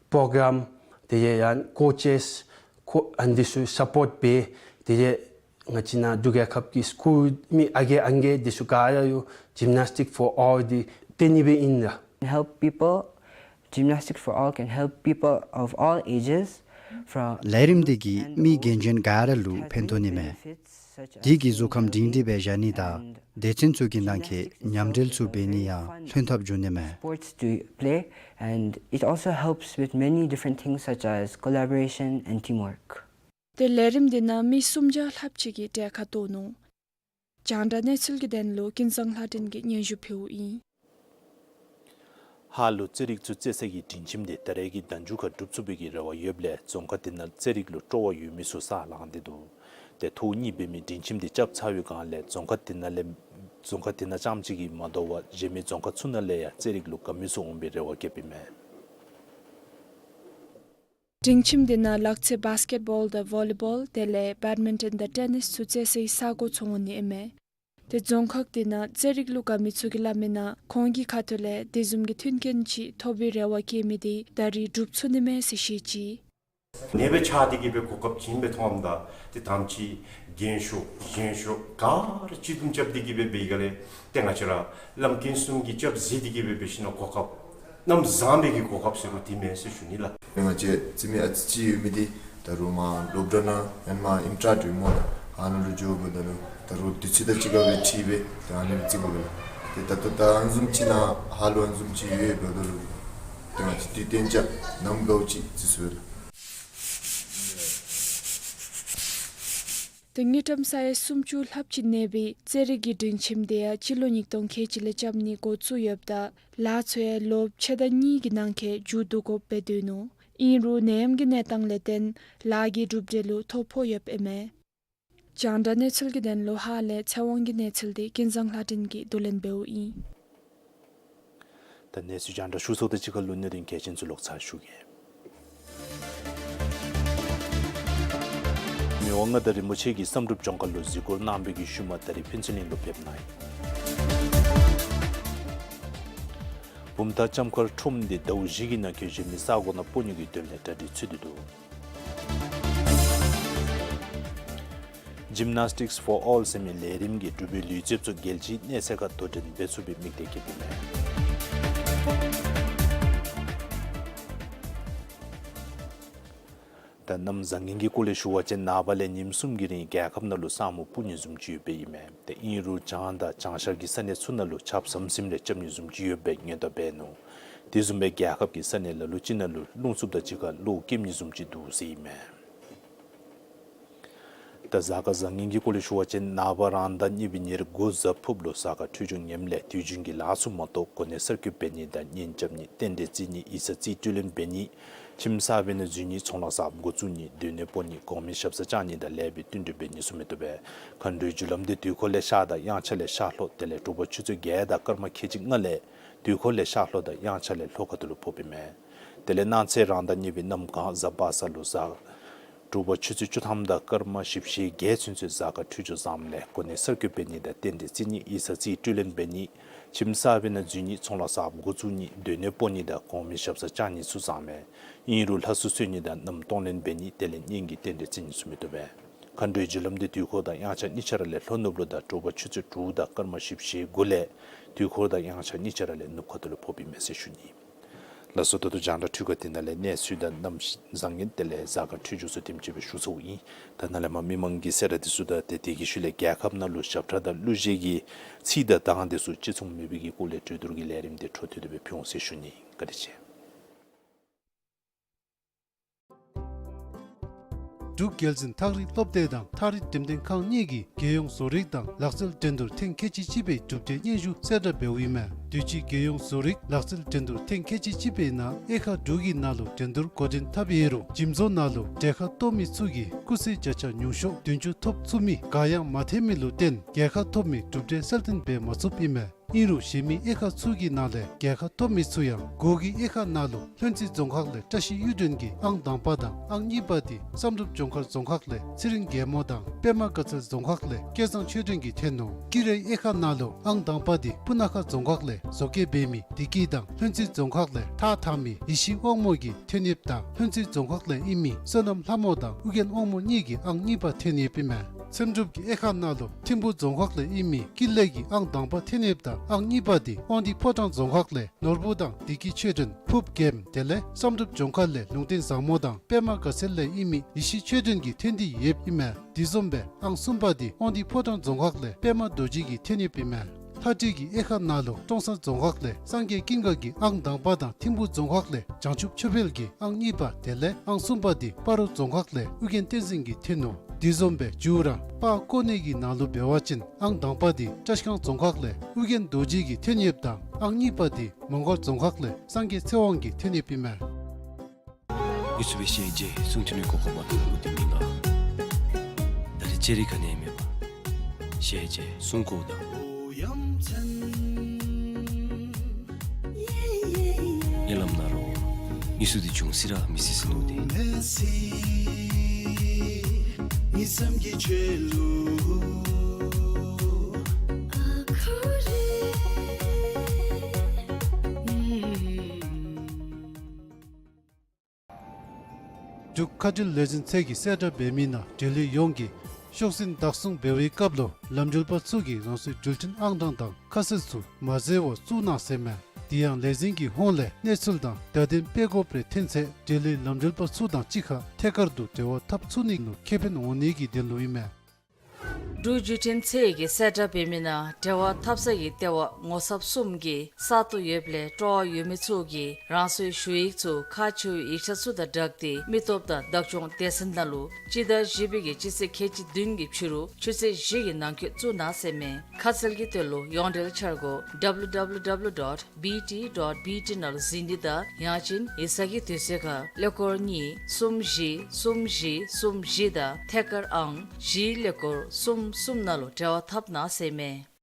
པྲོ་གརམ་དེ་ལས་ཡང་ཀོ་ཅེསི་ཁོ་ཨ་ནི་འདི་ཚུ་སཔོརཊ་འབད། དེ་ལས་ང་བཅས་ནཱ་འབྲུག་རྒྱལ་ཁབ་ཀྱི་སི་ཀུལ་མི་ཨ་རྒས་ཨང་རྒས་འདི་ཚུ་ག་ར་ཡོད་Gymnastic for All འདི་སྟོན་ནི་སྦེ་ཨིན་ལགས། Help people, Gymnastic for All can help people of all ages from ལས་རིམ་འདི་གིས་མི་རྒན་གཞོན་ག་ར་ལུ་ཕན་ཐོགས་ནི་མས། དེ་གིས་གཟུགས་ཁམས་སྒྲིང་སྒྲིང་སྦེ་བཞག་ནི་དང་སྡེ་ཚན་ཚུ་གི་ནང་གི་མཉམ་འབྲེལ་ཚུ་འབད་ནི་ཡང་ལྷན་ཐབས་འབྱུང་ནི་མས། Sports to play, and it also helps with many different things such as collaboration and teamwork. ཏེ་ལས་རིམ་འདི་ནང་མི་སུམ་བརྒྱ་ལྷགཔ་ཅིག་གིས་གྲལ་ཁར་གཏོགས་ནུག། རྒྱང་བསྒྲགས་གནས་ཚུལ་གྱི་དོན་ལུ་ཀུན་བཟང་ལྷ་སྒྲོན་གྱིས་སྙན་ཞུ་ཕུལཝ་ཨིན། ཧཱ་ལུ་རྩེད་རིགས་ཚུ་རྩེ་སའི་སྒྲིང་ཁྱིམ་འདི་ད་རེས་ཀྱི་ཟླ་མཇུག་ཁར་གྲུབ་ཚུགས་པའི་རེ་བ་ཡོདཔ་ལས་རྫོང་ཁག་འདི་ནང་རྩེད་རིགས་ལུ་སྤྲོ་བ་ཡོད་མི་ཚུ་ས་ལངས་ཏེ་འདུག། ཏེ་ཐོག་གཉིས་འབད་མི་སྒྲིང་ཁྱིམ་འདི་རྐྱབ་ཚར་བའི་སྒང་ལས་རྫོང་ཁག་འདི་ནང་ལས་རྫོང་ཁག་འདི་ནང་རྐྱངམ་གཅིག་གིས་མ་དོ་བར་གཞན་མི་རྫོང་ཁག་ཚུ་ནང་ལས་ཡང་རྩེད་རིགས་ལུ་དགའ་མི་ཚུ་འོང་པའི་རེ་བ་བསྐྱེདཔ་ཨིན་མས། སྒྲིང་ཁྱིམ་འདི་ནང་ལག་རྩེད་བཱསི་ཀེཊ་བཱོལ་དང་ཝོ་ལི་བཱོལ་དེ་ལས་བེཌ་མིན་ཊོན་དང་ཊེ་ནིསི་ཚུ་རྩེ་སའི་ས་གོ་ཚུ་འོང་ནི་ཨིན་མས། ཏེ་རྫོང་ཁག་འདི་ནང་རྩེད་རིགས་ལུ་དགའ་མི་ཚུ་གིས་སླབ་མིའི་ནང་ཁོང་གི་ཁ་ཐུག་ལས་དེ་བཟུམ་གྱི་མཐུན་རྐྱེན་ཅིག་ཐོབ་པའི་རེ་བ་བསྐྱེད་མི་འདི་ད་རེས་འགྲུབ་ཚུགས་ནི་མས་ཟེར་བཤད་ཅི། ནེ་སྦེ་ཆགས་ཏེ་གི་སྦེ་གོ་སྐབས་བྱིན་སྦེ་མཐོངམ་ད་ཏེ་དང་ཅིག་རྒན་ཤོས་གཞོན་ཤོས་ག་ར་སྤྱི་འདོམས་རྐྱབ་སྟེ་གི་སྦེ་འབད་བའི་སྒང་ལས་ཏེ་ང་བཅས་ར་བླམ་མཁན་གསུམ་གྱིས་སྐྱབས་མཛད་དེ་གི་སྦེ་འབད་ཞིན་ན་གོ་སྐབས་གནམ་བཟང་པའི་གི་གོ་སྐབས་ཟེར་དགོ་འདི་མས་ཟེར་ཞུ་ནི་ལགས། ང་བཅས་རྩེད་མི་ཨ་ཙི་ཅིག་ཡོད་མི་འདི་ད་རུང་མར་སློབ་གྲྭ་ནང་ཡང་མར་ཨིན་ཊར་འདྲ་མོ་ལགས་ཨ་ནཱ་ལུ་འགྱོ་དགོཔ་ད་ལུ་ད་རུང་དུས་ཚོད་དང་གཅིག་ཁར་སྦེ་ཁྲིད་སྦེ་ད་ཨ་ནི་རྩེ་དགོ་པས་ལགས། ཏེ་ད་ལྟོ་ད་ཨ་ནི་བཟུམ་ཅིག་ནཱ་ཧཱ་ལུ་ཨ་ནི་བཟུམ་ཅིག་ཡོདཔ་ད་ལུ་ཏེ་ང་བཅས་དུས་གཏན་འཇགས་གནམ་དགའཝ་ཅིག་རྩེ་ཚུགས་པས་ལགས། ཏེ་དངུལ་ཀྲམ་ས་ཡ་སུམ་ཅུ་ལྷགཔ་ཅིག་གནས་པའི་རྩེད་རིགས་ཀྱི་སྒྲིང་ཁྱིམ་འདི་ཡང་སྤྱི་ལོ་ཉིས་སྟོང་ཁལ་གཅིག་ལས་རྐྱབ་ནི་འགོ་བཙུགས་ཡོདཔ་ད་ལཱ་ཚུ་ཡང་ལོ་ཕྱེད་དང་གཉིས་ཀྱི་ནང་འཁོད་མཇུག་བསྡུ་དགོཔ་སྦེ་སྡོད་ནུག། ཨིན་རུང་ནད་ཡམས་ཀྱི་གནས་སྟངས་ལས་བརྟེན་ལཱ་གི་གྲུབ་འབྲས་ལུ་ཐོ་ཕོག་ཡོདཔ་ཨིན་མས། རྒྱང་བསྒྲགས་གནས་ཚུལ་གྱི་དོན་ལུ་ཧཱ་ལས་ཚེ་དབང་གི་གནས་ཚུལ་འདི་ཀུན་བཟང་ལྷ་སྒྲོན་གྱིས་བསྡུ་ལེན་འབདཝ་ཨིན། ད་གནས་ཚུལ་རྒྱང་བསྒྲགས་ཞུ་ཚརཝ་དང་གཅིག་ཁར་ལུ་གནད་དོན་གལ་ཆེན་ཚུ་ལོག་ཚར་ཞུ་གེ། མི་དབང་མངའ་བདག་རིན་པོ་ཆེ་གིས་བསམ་གྲུབ་ལྗོངས་མཁར་ལུ་གཟིགས་སྐོར་གནང་བའི་གི་ཤུལ་མ་ད་རིས་ཕུན་ཚོགས་གླིང་ལུ་ཕེབས་གནང་ཡི། བུམ་ཐང་ལྕམ་མཁར་ཁྲོམ་འདི་ཟླཝ་བཞི་གི་ནང་འཁོད་གཞན་མི་ས་གོ་ནང་སྤོ་ནི་གི་དོན་ལས་གྲ་སྒྲིག་ཚུད་དེ་འདུག། Gymnastics for All ཟེར་མི་ལས་རིམ་གྱིས་འབྲུག་པའི་ལུས་རྩལཔ་ཚུ་རྒྱལ་སྤྱིའི་གནས་ཚད་ཁར་དོ་འགྲན་འབད་ཚུགས་པའི་དམིགས་གཏད་བསྐྱེདཔ་ཨིན་མས། ད་གནམ་བཟང་ངན་གྱི་སྐོར་ལས་ཞུ་བ་ཅིན་ནངས་པ་ལས་ཉིནམ་གསུམ་གྱི་རིང་རྒྱལ་ཁབ་ནང་ལུ་ས་སྨུག་སྤུབ་ནི་བཟུམ་ཅིག་ཡོདཔ་ཨིན་མས། ཏེ་ཨིན་རུང་བྱང་དང་བྱང་ཤར་གྱི་ས་གནས་ཚུ་ནང་ལུ་ཆརཔ་ཟམ་ཟིམ་རེ་རྐྱབ་ནི་བཟུམ་ཅིག་ཡོད་པའི་ངན་རྟགས་འབད་ནུག། དེ་བཟུམ་སྦེ་རྒྱལ་ཁབ་ཀྱི་ས་གནས་ལ་ལུ་ཅིག་ནང་ལུ་རླུང་འཚུབ་དང་གཅིག་ཁར་གློག་འཁྱུག་ནི་བཟུམ་ཅིག་འདུག་ཟེར་ཨིན་མས། ད་གཟའ་སྐར་བཟང་ངན་གྱི་སྐོར་ལས་ཞུ་བ་ཅིན་ནངས་པ་རང་ཟླ་གཉིས་པའི་ཉེར་དགུ་གཟའ་ཕུརཔ་ལུ་གཟའ་སྐར་འཕྲོད་སྦྱོར་ངནམ་ལས་དུས་རྒྱུན་གྱི་ལཱ་ཚུ་མ་གཏོགས་གོ་གནས་གསར་བསྐོ་འབད་ནི་དང་གཉེན་རྐྱབ་ནི་རྟེན་འབྲེལ་བརྩི་ནི་ཡིག་ཚང་རྩིས་སྤྲོད་ལེན་འབད་ནི་ཁྱིམ་གསརཔ་ནང་འཛུལ་ནི་ཚོང་ལཱ་གསརཔ་འགོ་བཙུགས་ནི་སྡོད་གནས་སྤོ་ནི་གོང་མའི་ཞབས་སར་བཅར་ནི་དང་ལེགས་པའི་བསྟུན་གྲོས་འབད་ནི་ཚུ་མི་བཏུབ་པས། མཁའ་འགྲོའི་རྒྱུ་ལམ་འདི་དུས་འཁོར་ལས་ཤར་དང་དབྱངས་འཆར་ལས་ཤར་ལྷོ་དེ་ལས་དྲོ་པ་ཆུ་ཚོད་བརྒྱད་དང་སྐར་མ་ཁལ་གཅིག་ལྔ་ལས་དུས་འཁོར་ལས་ཤར་ལྷོ་དང་དབྱངས་འཆར་ལས་ལྷོ་ཁ་ཐུག་ལུ་ཕོགཔ་ཨིན་མས། དེ་ལས་གནངས་ཚེ་རང་ཟླ་གཉིས་པའི་གནམ་གང་གཟའ་པ་སངས་ལུ་གཟའ་དྲོ་པ་ཆུ་ཚོད་བཅུ་ཐམ་དང་སྐར་མ་བཞི་བཅུ་ཞེ་བརྒྱད་ཚུན་ཚོད་གཟའ་སྐར་འཕྲོད་སྦྱོར་བཟངམ་ལས་གོ་གནས་གསར་བསྐོ་འབད་ནི་དང་རྟེན་འབྲེལ་བརྩི་ནི་ཡིག་ཚང་རྩིས་སྤྲོད་ལེན་འབད་ནི་ཁྱིམ་གསརཔ་ནང་འཛུལ་ནི་ཚོང་ལཱ་གསརཔ་འགོ་བཙུགས་ནི་སྡོད་གནས་སྤོ་ནི་དང་གོང་མའི་ཞབས་སར་བཅར་ནི་ཚུ་བཟང་མས། ཨིན་རུང་ལྷ་གསོལ་གསོལ་ནི་དང་མནའམ་གཏོང་ལེན་འབད་ནི་དེ་ལས་གཉེན་གྱི་རྟེན་འབྲེལ་བརྩི་ནི་ཚུ་མི་བཏུབ་པས། མཁའ་འགྲོའི་རྒྱུ་ལམ་འདི་དུས་འཁོར་དང་དབྱངས་འཆར་གཉིས་ཆ་ར་ལས་ལྷོ་ནུབ་ལུ་དང་དྲོ་པ་ཆུ་ཚོད་དྲུག་དང་སྐར་མ་བཞི་བཅུ་ཞེ་དགུ་ལས་དུས་འཁོར་དང་དབྱངས་འཆར་གཉིས་ཆ་ར་ལས་ནུབ་ཁ་ཐུག་ལུ་ཕོགཔ་ཨིན་མས་ཟེར་ཞུ་ནི། ལགས་སོ། ད་ལྟོ་རྒྱང་བསྒྲགས་འཕྲུལ་ཁང་འདི་ནང་ལས་གནས་ཚུལ་དང་གནམ་གཤིས་བཟང་ངན་དེ་ལས་གཟའ་སྐར་འཕྲོད་སྦྱོར་ཚུ་དེམ་ཅིག་སྦེ་ཞུ་ཚརཝ་ཨིན། ད་ནཱ་ལས་མར་མི་མང་གི་གསལ་བསྒྲགས་འདི་ཚུ་དང་ཏེ་དེ་གི་ཤུལ་ལས་རྒྱལ་ཁབ་ནང་ལུ་ཞབས་ཁྲ་དང་གླུ་གཞས་ཀྱི་ཚིག་དང་གདངས་འདི་ཚུ་ཅི་ཚུགས་མེད་པའི་གི་སྐོར་ལས་གྲོས་བསྡུར་གྱི་ལས་རིམ་འདི་འཕྲོ་མཐུད་དེ་སྦེ་ཕུལ་འོང་ཟེར་ཞུ་ནི། བཀའ་དྲིན་ཆེ། འབྲུག་རྒྱལ་འཛིན་ཐག་རིང་སློབ་སྡེ་དང་ཐག་རིང་འགྲེམས་སྟོན་ཁང་གཉིས་ཀྱིས་རྒྱལ་ཡོངས་བཟོ་རིག་དང་ལག་རྩལ་འགྲན་བསྡུར་ཐེངས་ཁལ་གཅིག་གཅིག་པའི་གྲུབ་འབྲས་སྙན་ཞུ་གསལ་བསྒྲགས་འབདཝ་ཨིན་མས། དུས་ཅི་རྒྱལ་ཡོངས་བཟོ་རིག་ལག་རྩལ་འགྲན་བསྡུར་ཐེངས་ཁལ་གཅིག་གཅིག་པའི་ནང་དབྱེ་ཁག་དྲུག་གི་ནང་ལུ་འགྲན་བསྡུར་འགོ་འདྲེན་འཐབ་ཡོད་རུང་འཇིམ་བཟོ་ནང་ལུ་གྲལ་ཁར་གཏོགས་མི་ཚུ་གིས་སྐུགས་སའི་བརྒྱ་ཆ་ཉུང་ཤོས་བདུན་ཅུ་ཐོབ་ཚུགས་མི་ག་ཡང་མ་ཐོན་མི་ལུ་བརྟེན་རྒྱལ་ཁ་ཐོབ་མི་གྲུབ་འབྲས་གསལ་སྟོན་འབད་མ་ཚུགསཔ་ཨིན་མས། ཨིན་རུང་གཞན་མི་དབྱེ་ཁག་ཚུ་གི་ནང་ལས་རྒྱལ་ཁ་ཐོབ་མི་ཚུ་ཡང་འགོ་གི་དབྱེ་ཁག་ནང་ལུ་ལྷུན་རྩེ་རྫོང་ཁག་ལས་བཀྲ་ཤིས་གཡུ་སྒྲོན་གྱིས་ཨང་དང་པ་དང་ཨང་གཉིས་པ་འདི་བསམ་གྲུབ་ལྗོངས་མཁར་རྫོང་ཁག་ལས་ཚེ་རིང་རྒྱལ་མོ་དང་པདྨ་དགའ་ཚལ་རྫོང་ཁག་ལས་སྐལ་བཟང་ཆོས་སྒྲོན་གྱིས་ཐོན་ནུག། དཀྱིལ་རེ་དབྱེ་ཁག་ནང་ལུ་ཨང་དང་པ་འདི་སྤུ་ན་ཁ་རྫོང་ཁག་ལས་བཟོ་བཀོད་འབད་མི་བདེ་སྐྱིད་དང་ལྷུན་རྩེ་རྫོང་ཁག་ལས་ཐགས་འཐག་མི་ཡེ་ཤེས་དབང་མོ་གིས་ཐོན་ཡོདཔ་ད་ལྷུན་རྩེ་རྫོང་ཁག་ལས་ཨིན་མི་བསོད་ནམས་ལྷ་མོ་དང་ཨོ་རྒྱན་དབང་མོ་གཉིས་ཀྱིས་ཨང་གཉིས་པ་ཐོན་ཡོདཔ་ཨིན་མས། འཚེམ་དྲུབ་ཀྱི་དབྱེ་ཁག་ནང་ལུ་ཐིམ་ཕུ་རྫོང་ཁག་ལས་ཨིན་མི་ཀུན་ལེགས་ཀྱིས་ཨང་དང་པ་ཐོན་ཡོདཔ་ད་ཨང་གཉིས་པ་འདི་དབང་འདུས་ཕོ་བྲང་རྫོང་ཁག་ལས་ནོར་བུ་དང་བདེ་སྐྱིད་ཆོས་སྒྲོན་ཕུབ་རྒྱལམ་དེ་ལས་བསམ་གྲུབ་ལྗོངས་མཁར་ལས་ལུང་བསྟན་བཟང་མོ་དང་པདྨ་དགའ་ཚལ་ལས་ཨིན་མི་ཡེ་ཤེས་ཆོས་སྒྲོན་གྱིས་ཐོན་ཏེ་ཡོདཔ་ཨིན་མས། དེ་བཟུམ་སྦེ་ཨང་གསུམ་པ་འདི་དབང་འདུས་ཕོ་བྲང་རྫོང་ཁག་ལས་པདྨ་རྡོ་རྗེ་གིས་ཐོན་ཡོདཔ་ཨིན་མས། ལྷ་བྲིས་ཀྱི་དབྱེ་ཁག་ནང་ལུ་ཀྲོང་གསར་རྫོང་ཁག་ལས་སངས་རྒྱས་ཀུན་དགའ་གིས་ཨང་དང་པ་དང་ཐིམ་ཕུ་རྫོང་ཁག་ལས་བྱང་ཆུབ་ཆོས་འཕེལ་གྱིས་ཨང་གཉིས་པ་དེ་ལས་ཨང་གསུམ་པ་འདི་སྤ་རོ་རྫོང་ཁག་ལས་ཨོ་རྒྱན་བསྟན་འཛིན་གྱིས་ཐོན་ནུག། དེ་བཟུམ་སྦེ་མཇུག་ར་པར་བརྐོ་ནི་གི་ནང་ལུ་འབད་བ་ཅིན་ཨང་དང་པ་འདི་བཀྲིས་སྒང་རྫོང་ཁག་ལས་ཨོ་རྒྱན་རྡོ་རྗེ་གིས་ཐོན་ཡོདཔ་ད་ཨང་གཉིས་པ་འདི་མོང་སྒར་རྫོང་ཁག་ལས་སངས་རྒྱས་ཚེ་དབང་གིས་ཐོན་ཡོདཔ་ཨིན་མས། ངེ་ཚུ་སྦེ་ཤེས་བྱའི་གསུང་ཐོས་ནི་གོ་སྐབས་མ་ཐོབ་པའི་དུས་ནི་ལགས། ད་རེས་ཅེ་རི་ག་ནི་མེད་པར་ཤེས་བྱའི་གསུང་གོ་དང་ཉེ་ལམ་ན་རོ་ངེ་ཚུ་འདི་ཅུང་ཟད་ར་མི་སྲིད་ཟེར་ནུག་ཏེ། འབྲུག་མཁའ་འགྲུལ་ལས་འཛིན་ཚད་ཀྱིས་གསལ་བསྒྲགས་འབད་མི་ནང་འབྲེལ་ཡོད་ཡོངས་ཀྱིས་ཤོག་འཛིན་བདག་བཟུང་འབད་བའི་སྐབས་ལུ་ལམ་འགྲུལ་པ་ཚུ་གིས་རང་སོའི་འགྲུལ་འཕྲིན་ཨང་གྲངས་དང་ཁ་གསལ་ཚུ་མ་བཟོ་བར་བཙུགས་གནང་ཟེར་མས། དེ་ཡང་ལས་འཛིན་གྱི་ཧོངས་ལས་གནས་ཚུལ་དང་བརྡ་དོན་སྤེལ་དགོཔ་རེ་ཐོན་ཚེ་འབྲེལ་ཡོད་ལམ་འགྲུལ་པ་ཚུ་དང་གཅིག་ཁར་ཐད་ཀར་དུ་འབྲེལ་བ་འཐབ་ཚུགས་ནི་ལུ་ཁེ་ཕན་འོང་ནི་གི་དོན་ལུ་ཨིན་མས། འབྲུག་བརྒྱུད་འཕྲིན་ཚད་ཀྱིས་གསལ་བསྒྲགས་འབད་མི་ནང་འབྲེལ་བ་འཐབ་ས་གི་ལྟེ་བ་ངོ་ཚབ་གསུམ་གྱི་ས་སྟོང་ཡོདཔ་ལས་སྤྲོ་བ་ཡོད་མི་ཚུ་གིས་རང་སོའི་ཞུ་ཡིག་ཚུ་ཁག་ཆེ་བའི་ཡིག་ཆ་ཚུ་དང་སྦྲགས་ཏེ་མི་སྟོབས་དང་བདག་སྐྱོང་སྡེ་ཚན་ནང་ལུ་སྤྱི་ཟླ་བཞི་པའི་གི་སྤྱི་ཚེས་ཁལ་གཅིག་བདུན་གྱི་ཕྱི་རུ་ཆུ་ཚོད་བཞི་གི་ནང་འཁོད་བཙུགས་གནང་ཟེར་མས། ཁ་གསལ་གྱི་དོན་ལུ་ཡོངས་འབྲེལ་འཆར་སྒོ་W W W dot B T dot B T ནང་ལུ་གཟིགས་ནི་དང་ཡང་ཅིན་ཡིག་ཚང་གི་དུས་ཚོད་ཁར་ཀླད་ཀོར་གཉིས་གསུམ་བཞི་གསུམ་བཞི་གསུམ་བཞི་དང་ཐད་ཀར་ཨང་བཞི་ཀླད་ཀོར་གསུམ་གསུམ་ནང་ལུ་འབྲེལ་བ་འཐབ་གནང་ཟེར་མས།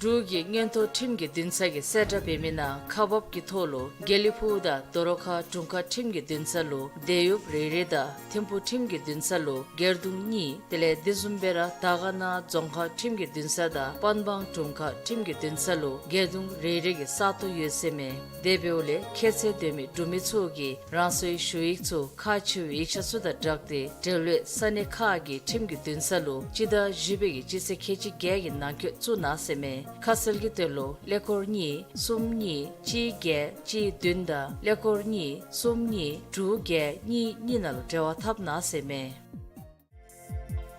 འབྲུག་གི་མངོན་མཐོ་ཁྲིམས་ཀྱི་འདུན་ས་གིས་གསལ་བསྒྲགས་འབད་མི་ནང་ཁག་འབགཔ་གི་ཐོག་ལུ་དགེ་ལེགས་ཕུག་དང་རྡོ་རོ་ཁ་དྲུང་ཁག་ཁྲིམས་ཀྱི་འདུན་ས་ལུ་དེད་གཡོགཔ་རེ་རེ་དང་ཐིམ་ཕུ་ཁྲིམས་ཀྱི་འདུན་ས་ལུ་སྒེར་དུང་གཉིས། དེ་ལས་དེ་བཟུམ་སྦེ་ར་དར་དཀར་ན་རྫོང་ཁག་ཁྲིམས་ཀྱི་འདུན་ས་དང་པན་སྦང་དྲུང་ཁག་ཁྲིམས་ཀྱི་འདུན་ས་ལུ་སྒེར་དུང་རེ་རེ་གི་ས་སྟོང་ཡོད་ཟེར་མས། དེ་འབདཝ་ལས་ཁྱད་ཚད་ལྡན་མི་འབྲུག་མི་ཚུ་གིས་རང་སོའི་ཞུ་ཡིག་ཚུ་ཁག་ཆེ་བའི་ཡིག་ཆ་ཚུ་དང་སྦྲགས་ཏེ་འབྲེལ་ཡོད་ས་གནས་ཁག་གི་ཁྲིམས་ཀྱི་འདུན་ས་ལུ་སྤྱི་ཟླ་བཞི་པའི་གི་སྤྱི་ཚེས་ཁལ་གཅིག་བརྒྱད་ཀྱི་ནང་འཁོད་བཙུགས་གནང་ཟེར་མས། ཁ་གསལ་གྱི་དོན་ལུ་ཀླད་ཀོར་གཉིས་གསུམ་གཉིས་གཅིག་བརྒྱད་གཅིག་བདུན་དང་ཀླད་ཀོར་གཉིས་གསུམ་གཉིས་དྲུག་བརྒྱད་གཉིས་གཉིས་ནང་ལུ་འབྲེལ་བ་འཐབ་གནང་ཟེར་མས།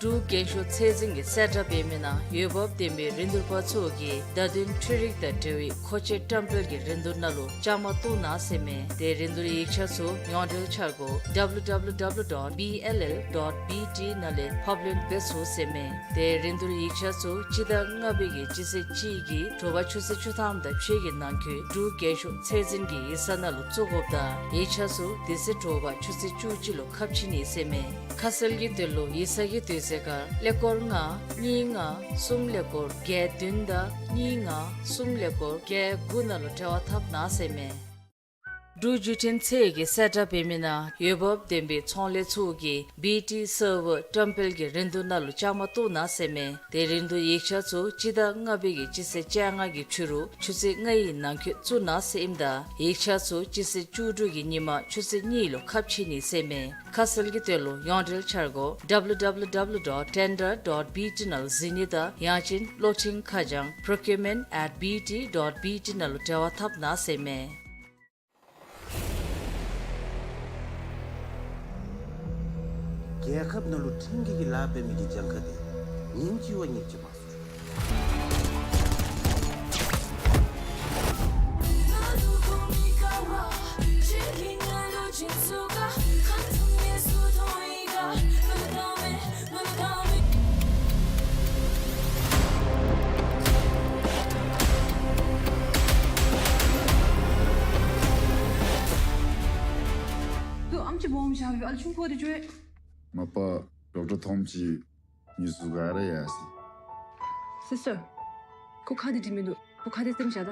འབྲུག་རྒྱན་ཤོག་ཚད་འཛིན་གྱིས་གསལ་བསྒྲགས་འབད་མི་ནང་འོས་འབབ་ལྡན་པའི་རིན་བསྡུར་པ་ཚུ་གིས་བརྡ་དོན་འཕྲུལ་རིག་དང་འབྲེལ་བའི་མཁོ་ཆས་བཀྲམ་སྤེལ་གྱི་རིན་བསྡུར་ནང་ལུ་བཅའ་མར་གཏོགས་གནང་ཟེར་མས། དེ་རིན་བསྡུར་ཡིག་ཆ་ཚུ་ཡོངས་འབྲེལ་འཆར་སྒོ་W W W dot B L L dot B T ནང་ལས་ཕབ་ལེན་འབད་ཚུགས་ཟེར་མས། དེ་རིན་བསྡུར་ཡིག་ཆ་ཚུ་སྤྱི་ཟླ་ལྔ་པའི་གི་སྤྱི་ཚེས་གཅིག་གི་དྲོ་པ་ཆུ་ཚོད་བཅུ་ཐམ་དང་ཕྱེད་ཀྱི་ནང་འཁོད་འབྲུག་རྒྱན་ཤོག་ཚད་འཛིན་གྱི་ཡིག་ཚང་ནང་ལུ་བཙུགས་དགོཔ་དང་ཡིག་ཆ་ཚུ་དེ་ཚེ་དྲོ་པ་ཆུ་ཚོད་བཅུ་གཅིག་ལུ་ཁ་ཕྱེ་ནི་ཟེར་མས། ཁ་གསལ་གྱི་དོན་ལུ་ཡིག་ཚང་གི་དུས་ཚོད་ཁར་ཀླད་ཀོར་ལྔ་གཉིས་ལྔ་གསུམ་ཀླད་ཀོར་བརྒྱད་བདུན་དང་གཉིས་ལྔ་གསུམ་ཀླད་ཀོར་བརྒྱད་དགུ་ནང་ལུ་འབྲེལ་བ་འཐབ་གནང་ཟེར་མས། འབྲུག་བརྒྱུད་འཕྲིན་ཚད་ཀྱིས་གསལ་བསྒྲགས་འབད་མི་ནང་འོས་འབབ་ལྡན་པའི་ཚོང་ལས་ཚུ་གིས་བི་ཊི་སར་ཝར་བཀྲམ་སྤེལ་གྱི་རིན་བསྡུར་ནང་ལུ་བཅའ་མར་གཏོགས་གནང་ཟེར་མས། དེ་རིན་བསྡུར་ཡིག་ཆ་ཚུ་སྤྱི་ཟླ་ལྔ་པའི་གི་སྤྱི་ཚེས་བཅོ་ལྔ་གི་ཕྱི་རུ་ཆུ་ཚོད་ལྔའི་ནང་འཁོད་བཙུགས་གནང་ཟེར་ཨིནམ་ད་ཡིག་ཆ་ཚུ་སྤྱི་ཚེས་བཅུ་དྲུག་གི་ཉིན་མ་ཆུ་ཚོད་གཉིས་ལུ་ཁ་ཕྱེ་ནི་ཟེར་མས། ཁ་གསལ་གྱི་དོན་ལུ་ཡོངས་འབྲེལ་འཆར་སྒོ་W W W dot tender dot B T ནང་ལུ་གཟིགས་ནི་དང་ཡང་ཅིན་གློག་འཕྲིན་ཁ་བྱང་procurement at B T dot B T ནང་ལུ་འབྲེལ་བ་འཐབ་གནང་ཟེར་མས། རྒྱལ་ཁབ་ནང་ལུ་ཕྲན་གྱིས་ལཱ་འབད་མི་གི་གྱངས་ཁ་དེ་ཉིནམ་གཅིག་བ་ཉིནམ་གཅིག་མང་སུ། ཏེ་ཨམ་ཅིག་སྦོམ་བཞག་སྦེ་ཨ་ལུ་ཆུང་ཀུ་དེ་འགྱོ་ཡི། མ་པ་ཌོག་ཊར་ཐོམ་ཅིག་ཉིས་སུ་ག་ར་ཡ་སི། སི་སི་ཊར། ཁོ་ཁ་དེ་འདྲི་མི་འདུག། ཁོ་ཁ་དེ་སེམས་བཞག་ད།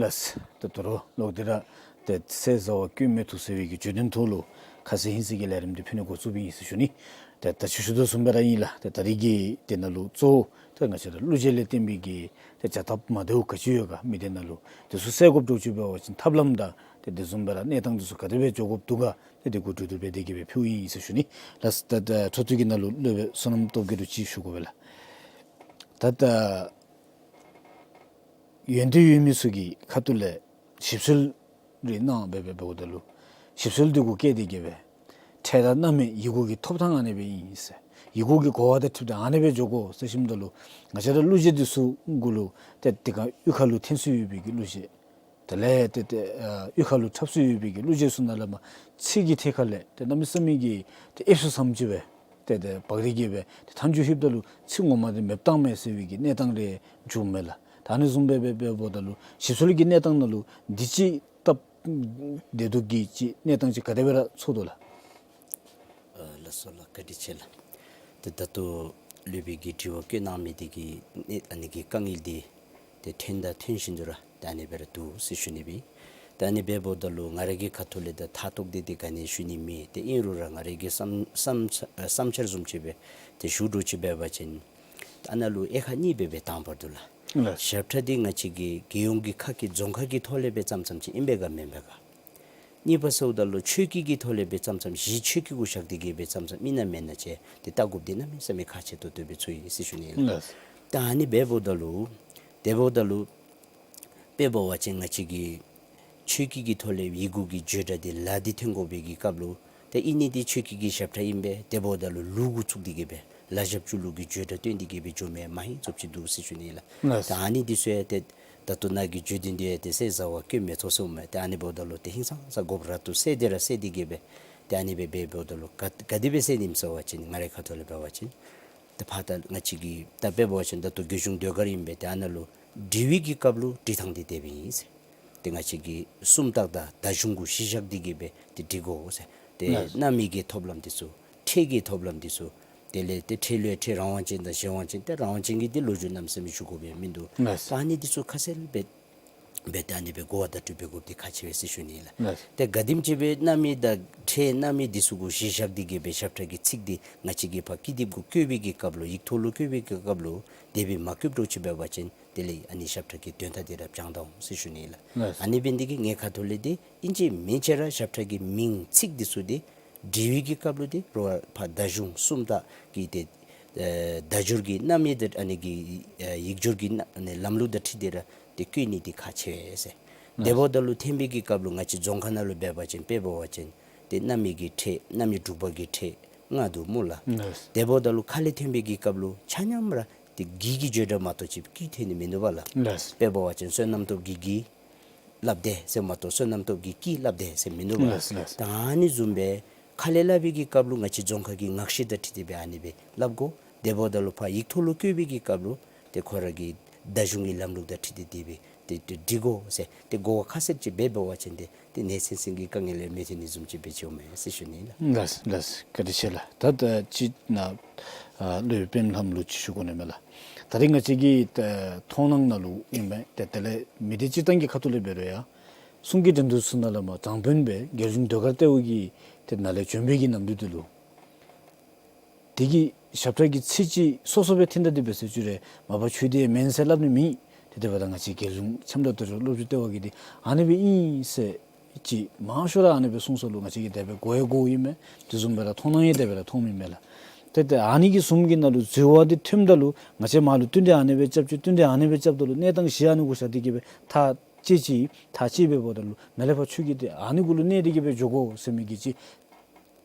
ལགས། ད་ད་རུང་ལོག་སྟེ་ར་ཏེ་ཟས་ཟ་བ་སྐྱོན་མེད་དོ་ཟེར་བའི་གི་བརྗོད་དོན་ཐོག་ལུ་ཁ་གསལ་ཧིང་གསལ་གྱི་ལས་རིམ་འདི་ཕུལ་ནི་འགོ་བཙུགས་པའི་ཨིན་ཟེར་ཞུ་ནི། ཏེ་ད་ཅི་ཞུ་དོ་བཟུམ་སྦེ་ར་ཨིན་ལགས། ཏེ་ད་རིས་ཀྱི་དེ་ནང་ལུ་གཙོ་བོ་ཏེ་ང་བཅས་ར་གླུ་གཞས་ལས་བརྟེན་པའི་གི་ཏེ་བྱ་ཐབས་མ་བདེཝ་ག་ཅི་ཡོད་ག་མི་སྡེ་ནང་ལུ་དེ་ཚུ་སེལ་དགོཔ་འདྲཝ་ཅིག་འབད་བ་ཅིན་ཐབས་ལམ་དང་ཏེ་དེ་བཟུམ་སྦེ་ར་གནས་སྟངས་དེ་ཚུ་ག་དེ་སྦེ་འགྱོ་དགོཔ་འདུག་ག་ཏེ་དེ་གུ་གྲོས་བསྡུར་འབད་དེ་གི་སྦེ་ཕུལཝ་ཨིན་ཟེར་ཞུ་ནི། ལགས། ད་ད་འཕྲོ་མཐུད་ཀྱི་ནང་ལུ་སློབ་དཔོན་བསོད་ནམས་སྟོབས་རྒྱས་ལུ་ཅིག་ཞུ་དགོ་པས་ལགས། ད་ད་ཡོན་ཏན་ཡོད་མི་ཚུ་གི་ཁ་ཐུག་ལས་ཞིབ་འཚོལ་རེ་གནང་སྦེ་འབདཝ་ད་ལུ་ཞིབ་འཚོལ་འདི་གུ་བཀལ་ཏེ་གི་སྦེ་ཕྲད་དང་རྣམ་དབྱེ་ཡི་གུ་གི་ཐོབ་ཐང་ཨ་ནི་སྦེ་ཨིན་ཟེར། ཡི་གུ་གི་གོ་བ་དང་འཁྲིལ་ཏེ་ཨ་ནི་སྦེ་འགྱོ་དགོ་ཟེར་ཞིནམ་ད་ལུ་ང་བཅས་ར་གླུ་གཞས་འདི་ཚུ་གུ་ལུ་ཏེ་དེ་སྒང་གཡུས་ཁ་ལུ་འཐེན་སྲོལ་ཡོད་པའི་གི་གླུ་གཞས། དེ་ལས་ཏེ་ཏེ་ཨ་གཡུས་ཁ་ལུ་འཁྲབ་སྲོལ་ཡོད་པའི་གི་གླུ་གཞས་ཚུ་ནང་ལས་མར་ཚིག་གི་ཐད་ཁ་ལས་ཏེ་གནམ་མེད་ས་མེད་ཀྱི་ཏེ་ཨེབ་སུ་ཙམ་ཅིག་སྦེ་ཏེ་ཏེ་བག་རིལ་གྱིས་སྦེ་ཏེ་མཐའ་མཇུག་ལྷོདཔ་ད་ལུ་ཚིག་ངོ་མ་དེ་མེདཔ་བཏང་མས་ཟེར་བའི་གི་གནས་སྟངས་རེ་བྱུངམ་མས་ལགས། ད་ཨ་ནི་བཟུམ་སྦེ་འབད་འབདཝ་ད་ལུ་ཞིབ་འཚོལ་གྱི་གནས་སྟངས་ནང་ལུ་འདི་ཅིག་སྟབས་བདེ་སྡུག་གི་ཅིག་གནས་སྟངས་ཅིག་ག་དེ་སྦེ་ར་ཚོར་དོ་ལགས། ཨ་ལགས་སོ་ལགས། བཀའ་དྲིན་ཆེ་ལགས། ཏེ་ད་ལྟོ་སློབ་དཔོན་གྱིས་དྲི་བ་བཀོད་གནང་མི་དེ་གི་ཨ་ནི་གི་དཀའ་ངལ་འདི་ཏེ་ཐོན་དང་ཐོན་བཞིན་དུ་ར་ད་ཨ་ནི་སྦེ་ར་འདུག་ཟེར་ཞུ་ནི་སྦེ། ད་ཨ་ནི་འབདཝ་ད་ལུ་ང་ར་གི་ཁ་ཐུག་ལས་ད་མཐའ་གཏུགས་ཏེ་ཏེ་ག་ནི་ཞུ་ནི་མེད། ཏེ་ཨིན་རུང་ར་ང་ར་གི་བསམ་བསམ་བསམ་འཆར་བཟུམ་ཅིག་སྦེ་ཏེ་ཞུ་འགྱོ་ཅི་འབད་བ་ཅིན་ད་ཨ་ནཱ་ལུ་དབྱེ་ཁག་གཉིས་སྦེ་སྦེ་དང་པ་འདུག་ལགས། ལགས། ཞབས་ཁྲ་འདི་ང་བཅས་ཀྱི་རྒྱལ་ཡོངས་ཀྱི་ཁག་གི་རྫོང་ཁག་གི་ཐོག་ལས་སྦེ་བརྩམ་བརྩམ་ཅིག་ཨིན་པས་ག་མེན་པས་ག། གཉིས་པ་ཟེརཝ་ད་ལུ་ཆོས་སྐད་ཀྱི་ཐོག་ལས་སྦེ་བརྩམ་བརྩམ་གཞི་ཆོས་སྐད་གུ་བཞག་སྟེ་གི་སྦེ་བརྩམ་བརྩམ་ཨིན་ན་མེན་ན་ཅིག་ཏེ་བལྟ་དགོཔ་འདི་གནམ་མེད་ས་མེད་ཁག་ཆེ་ཏོག་ཏོ་སྦེ་ཚོར་ཡི་ཟེར་ཞུ་ནི་ཨིན་ལགས། ལགས། ད་ཨ་ནི་འབདཝ་ད་ལུ་དེ་འབདཝ་ད་ལུ་དཔེ་འབད་བ་ཅིན་ང་བཅས་ཀྱི་ཆོས་སྐད་ཀྱི་ཐོག་ལས་ཡི་གུ་གི་བརྗོད་སྒྲ་འདི་ལ་འདི་ཐོན་དགོ་པའི་གི་སྐབས་ལུ་ཏེ་ཨིན་ནི་འདི་ཆོས་སྐད་ཀྱི་ཞབས་ཁྲ་ཨིན་པས། དེ་འབདཝ་ད་ལུ་ལུ་གུ་བཙུགས་ཏེ་གི་སྦེ་ལ་ཞབས་ཀྱུ་ལུ་གི་བརྗོད་སྒྲ་བཏོན་ཏེ་གི་སྦེ་འགྱོ་མི་མ་ཧེང་བཟུམ་ཅིག་འདུག་ཟེར་ཞུ་ནི་ལགས། ལགས། ད་ཨ་ནི་འདི་ཚུ་ཡང་ཏེ་ད་ལྟོ་ནཱ་གི་བརྗོད་དོན་འདི་ཡང་ཏེ་ཟས་ཟ་བ་སྐྱོན་མེད་དོ་ཟེརཝ་མས། ཏེ་ཨ་ནི་འབདཝ་ད་ལུ་ཏེ་ཧིང་སངས་ས་དགོཔ་ར་ཏེ་ཟེར་ཏེ་ར་ཟེར་ཏེ་གི་སྦེ་ཏེ་ཨ་ནི་སྦེ་འབད་འབདཝ་ད་ལུ་ག་ག་དེ་སྦེ་ཟེར་ནི་ཨིནམ་ཟེར་བ་ཅིན་ང་རའི་ཁ་ཐུག་ལས་འབད་བ་ཅིན་ད་ཕར་ད་ང་བཅས་ཀྱི་ད་དཔེ་འབད་བ་ཅིན་ད་ལྟོ་རྒྱལ་གཞུང་ཟློས་གར་ཨིན་པས། ཏེ་ཨ་ནཱ་ལུ་འབྲི་བའི་གི་སྐབས་ལུ་འབྲི་ཐངས་འདི་དེ་སྦེ་ཨིན་ཟེར། ཏེ་ང་བཅས་ཀྱི་སུམ་རྟགས་དང་བརྡ་གཞུང་གུ་གཞི་བཞག་སྟེ་གི་སྦེ་ཏེ་འབྲི་དགོ་ཟེར། ཏེ་ལགས། རྣམ་དབྱེ་གི་ཐོབ་ལམ་འདི་ཚུ་ཕྲད་ཀྱི་ཐོབ་ལམ་འདི་ཚུ་དེ་ལས་ཏེ་ཕྲད་ལུ་ཡང་ཕྲད་རང་དབང་ཅན་དང་གཞན་དབང་ཅན། ཏེ་རང་དབང་ཅན་གྱི་འདི་ལོ་རྒྱུས་གནམ་མེད་ས་མེད་ཞུ་དགོཔ་ཡང་མིན་འདུག། ལགས། ད་ཨ་ནི་འདི་ཚུ་ཁ་གསལ་སྦེ་སྦེ་ད་ཨ་ནི་སྦེ་གོ་བ་བརྡ་སྤྲོད་འབད་དགོཔ་འདི་ཁག་ཆེ་བས་ཟེར་ཞུ་ནི་ལགས། ལགས། ཏེ་ག་དེམ་ཅིག་སྦེ་རྣམ་དབྱེ་དང་ཕྲད་རྣམ་དབྱེ་འདི་ཚུ་གུ་གཞི་བཞག་སྟེ་གི་སྦེ་ཞབས་ཁྲ་གི་ཚིག་འདི་ང་བཅས་ཀྱིས་ཕར་ཀི་དེབ་གུ་བཀོད་པའི་གི་སྐབས་ལུ་ཡིག་ཐོག་ལུ་བཀོད་པའི་གི་སྐབས་ལུ་དེ་སྦེ་མ་བཀོདཔ་འདྲཝ་ཅིག་འབད་བ་ཅིན་དེ་ལས་ཨ་ནི་ཞབས་ཁྲ་གི་དོན་དག་འདི་ར་བྱང་ད་འོང་ཟེར་ཞུ་ནི་ལགས། ལགས། ཨ་ནི་འབད་ནི་འདི་གིས་ངེའི་ཁ་ཐུག་ལས་འདི་ཨིན་ཅི་མིན་ཅི་ར་ཞབས་ཁྲ་གི་མིང་ཚིག་འདི་ཚུ་འདི་འབྲི་བའི་གི་སྐབས་ལུ་འདི་རོགས་ཕར་བརྡ་གཞུང་སུམ་རྟགས་ཀྱི་ཏེ་ཨེ་བརྡ་སྦྱོར་གྱི་རྣམ་དབྱེ་འདི་ཨ་ནི་གི་ཨེ་ཡིག་སྦྱོར་གྱི་རྣམ་ཨ་ནི་ལམ་ལུགས་དང་འཁྲིལ་ཏེ་ར་ཏེ་བཀོད་ནི་འདི་ཁག་ཆེ་བས་ཟེར། ལགས། དེ་འབདཝ་ད་ལུ་ཐོན་པའི་གི་སྐབས་ལུ་ང་བཅས་རྫོང་ཁ་ནང་ལུ་འབད་བ་ཅིན་དཔེ་འབད་བ་ཅིན་ཏེ་རྣམ་དབྱེ་གི་ཕྲད་རྣམ་དབྱེ་དྲུག་པ་གི་ཕྲད་ལྔ་འདུག་སྨོ་ལགས། ལགས། དེ་འབདཝ་ད་ལུ་ཁ་ལས་ཐོན་པའི་གི་སྐབས་ལུ་ཆ་མཉམ་ར་ཏེ་གི་གི་བརྗོད་སྒྲ་མ་གཏོགས་ཅིག་ཀི་ཐོན་ནི་མིན་འདུག་པ་ལགས། ལགས། དཔེ་འབད་བ་ཅིན་བསོད་ནམས་སྟོབས་ཀྱིས་གི་སླབ་དེས་ཟེར་མ་གཏོགས་བསོད་ནམས་སྟོབས་ཀྱིས་ཀི་སླབ་དེས་ཟེར་མིན་འདུག་པ། ལགས་ལགས། ད་ཨ་ནི་བཟུམ་སྦེ་ཁ་ལས་སླབ་པའི་གི་སྐབས་ལུ་ང་བཅས་རྫོང་ཁ་གི་ངག་བཤད་དང་འཁྲིལ་ཏེ་སྦེ་ཨ་ནི་སྦེ་སླབ་དགོ། དེ་འབདཝ་ད་ལུ་ཕར་ཡིག་ཐོག་ལུ་བཀོད་པའི་གི་སྐབས་ལུ་ཏེ་ཁོ་ར་གི་བརྡ་གཞུང་གི་ལམ་ལུགས་དང་འཁྲིལ་ཏེ་དེ་སྦེ་ ཏེ་ཏེ་སྒྲིག་དགོ་ཟེར་ཏེ་གོ་བ་ཁ་གསལ་ཅིག་འབད་འབད་བ་ཅིན་ཏེ་ཏེ་ནད་སེལ་སེལ་གྱི་དཀའ་ངལ་ཡང་མི་ཐོན་ནི་བཟུམ་ཅིག་སྦེ་འགྱོཝ་མས་ཟེར་ཞུ་ནི་ལགས། ལགས་ལགས། བཀའ་དྲིན་ཆེ་ལགས། ད་ད་ཅི་ན་ཨ་སློབ་དཔོན་སྤེན་ལྷམ་ལུ་ཅིག་ཞུ་དགོ་ནི་མས་ལགས། ད་རིས་ང་བཅས་ཀྱི་ད་མཐོང་སྣང་ནང་ལུ་ཨིན་མས། ཏེ་དེ་ལས་མི་སྡེ་སྤྱིར་བཏང་གི་ཁ་ཐུག་ལས་འབད་རུང་ཡང་གསུང་གི་འགྲན་བསྡུར་ཚུ་ནང་ལས་མར་དྲང་དཔོན་སྦེ་རྒྱལ་གཞུང་ཟློས་གར་ལྟེ་བ་གི་ཏེ་ནང་ལས་བྱོན་པའི་གི་ནམ་དུས་འདི་ལུ་དེ་གི་ཞབས་ཁྲ་གི་ཚིག་ཅིག་སོ་སོ་སྦེ་འཐེན་ད་དེ་སྦེ་ཟེར་ཞུ་རུང་མ་པ་ཁྱོད་འདི་མེན་ཟེར་སླབ་ནི་མེད། ཏེ་དེ་འབདཝ་ད་ང་བཅས་རྒྱལ་གཞུང་ཆམ་དྲ་དོ་རུང་སློབ་ཕྲུག་ལྟེ་བ་གིས་འདི་ཨ་ནི་སྦེ་ཨིན་ཟེར་ཅིག་མང་ཤོས་ར་ཨ་ནི་སྦེ་གསུངས་ས་ལུ་ང་བཅས་ཀྱིས་དེ་སྦེ་གོ་ཡང་གོཝ་ཨིན་མས། དེ་བཟུམ་སྦེ་ར་མཐོང་སྣང་ཡང་དེ་སྦེ་ར་མཐོངམ་ཨིན་མས་ལགས། ཏེ་ཏེ་ཨ་ནི་གི་བཟུམ་གྱི་ནང་ལུ་འཛོལ་བ་འདི་ཐོནམ་ད་ལུ་ང་བཅས་མར་ལུ་བསྟུན་ཏེ་ཨ་ནི་སྦེ་རྐྱབ་ཅི་བསྟུན་ཏེ་ཨ་ནི་སྦེ་རྐྱབ་ད་ལུ་གནས་སྟངས་གཞི་ཨ་ནི་གུ་བཞག་སྟེ་གི་སྦེ་ཐག་བཅད་ཅི། ཐག་བཅད་སྦེ་འབདཝ་ད་ལུ་ནཱ་ལས་ཕར་ཁྱོད་ཀྱིས་ཏེ་ཨ་ནི་གུ་ལུ་གནས་ཏེ་གི་སྦེ་འགྱོ་དགོ་ཟེར་མི་གི་ཅིག་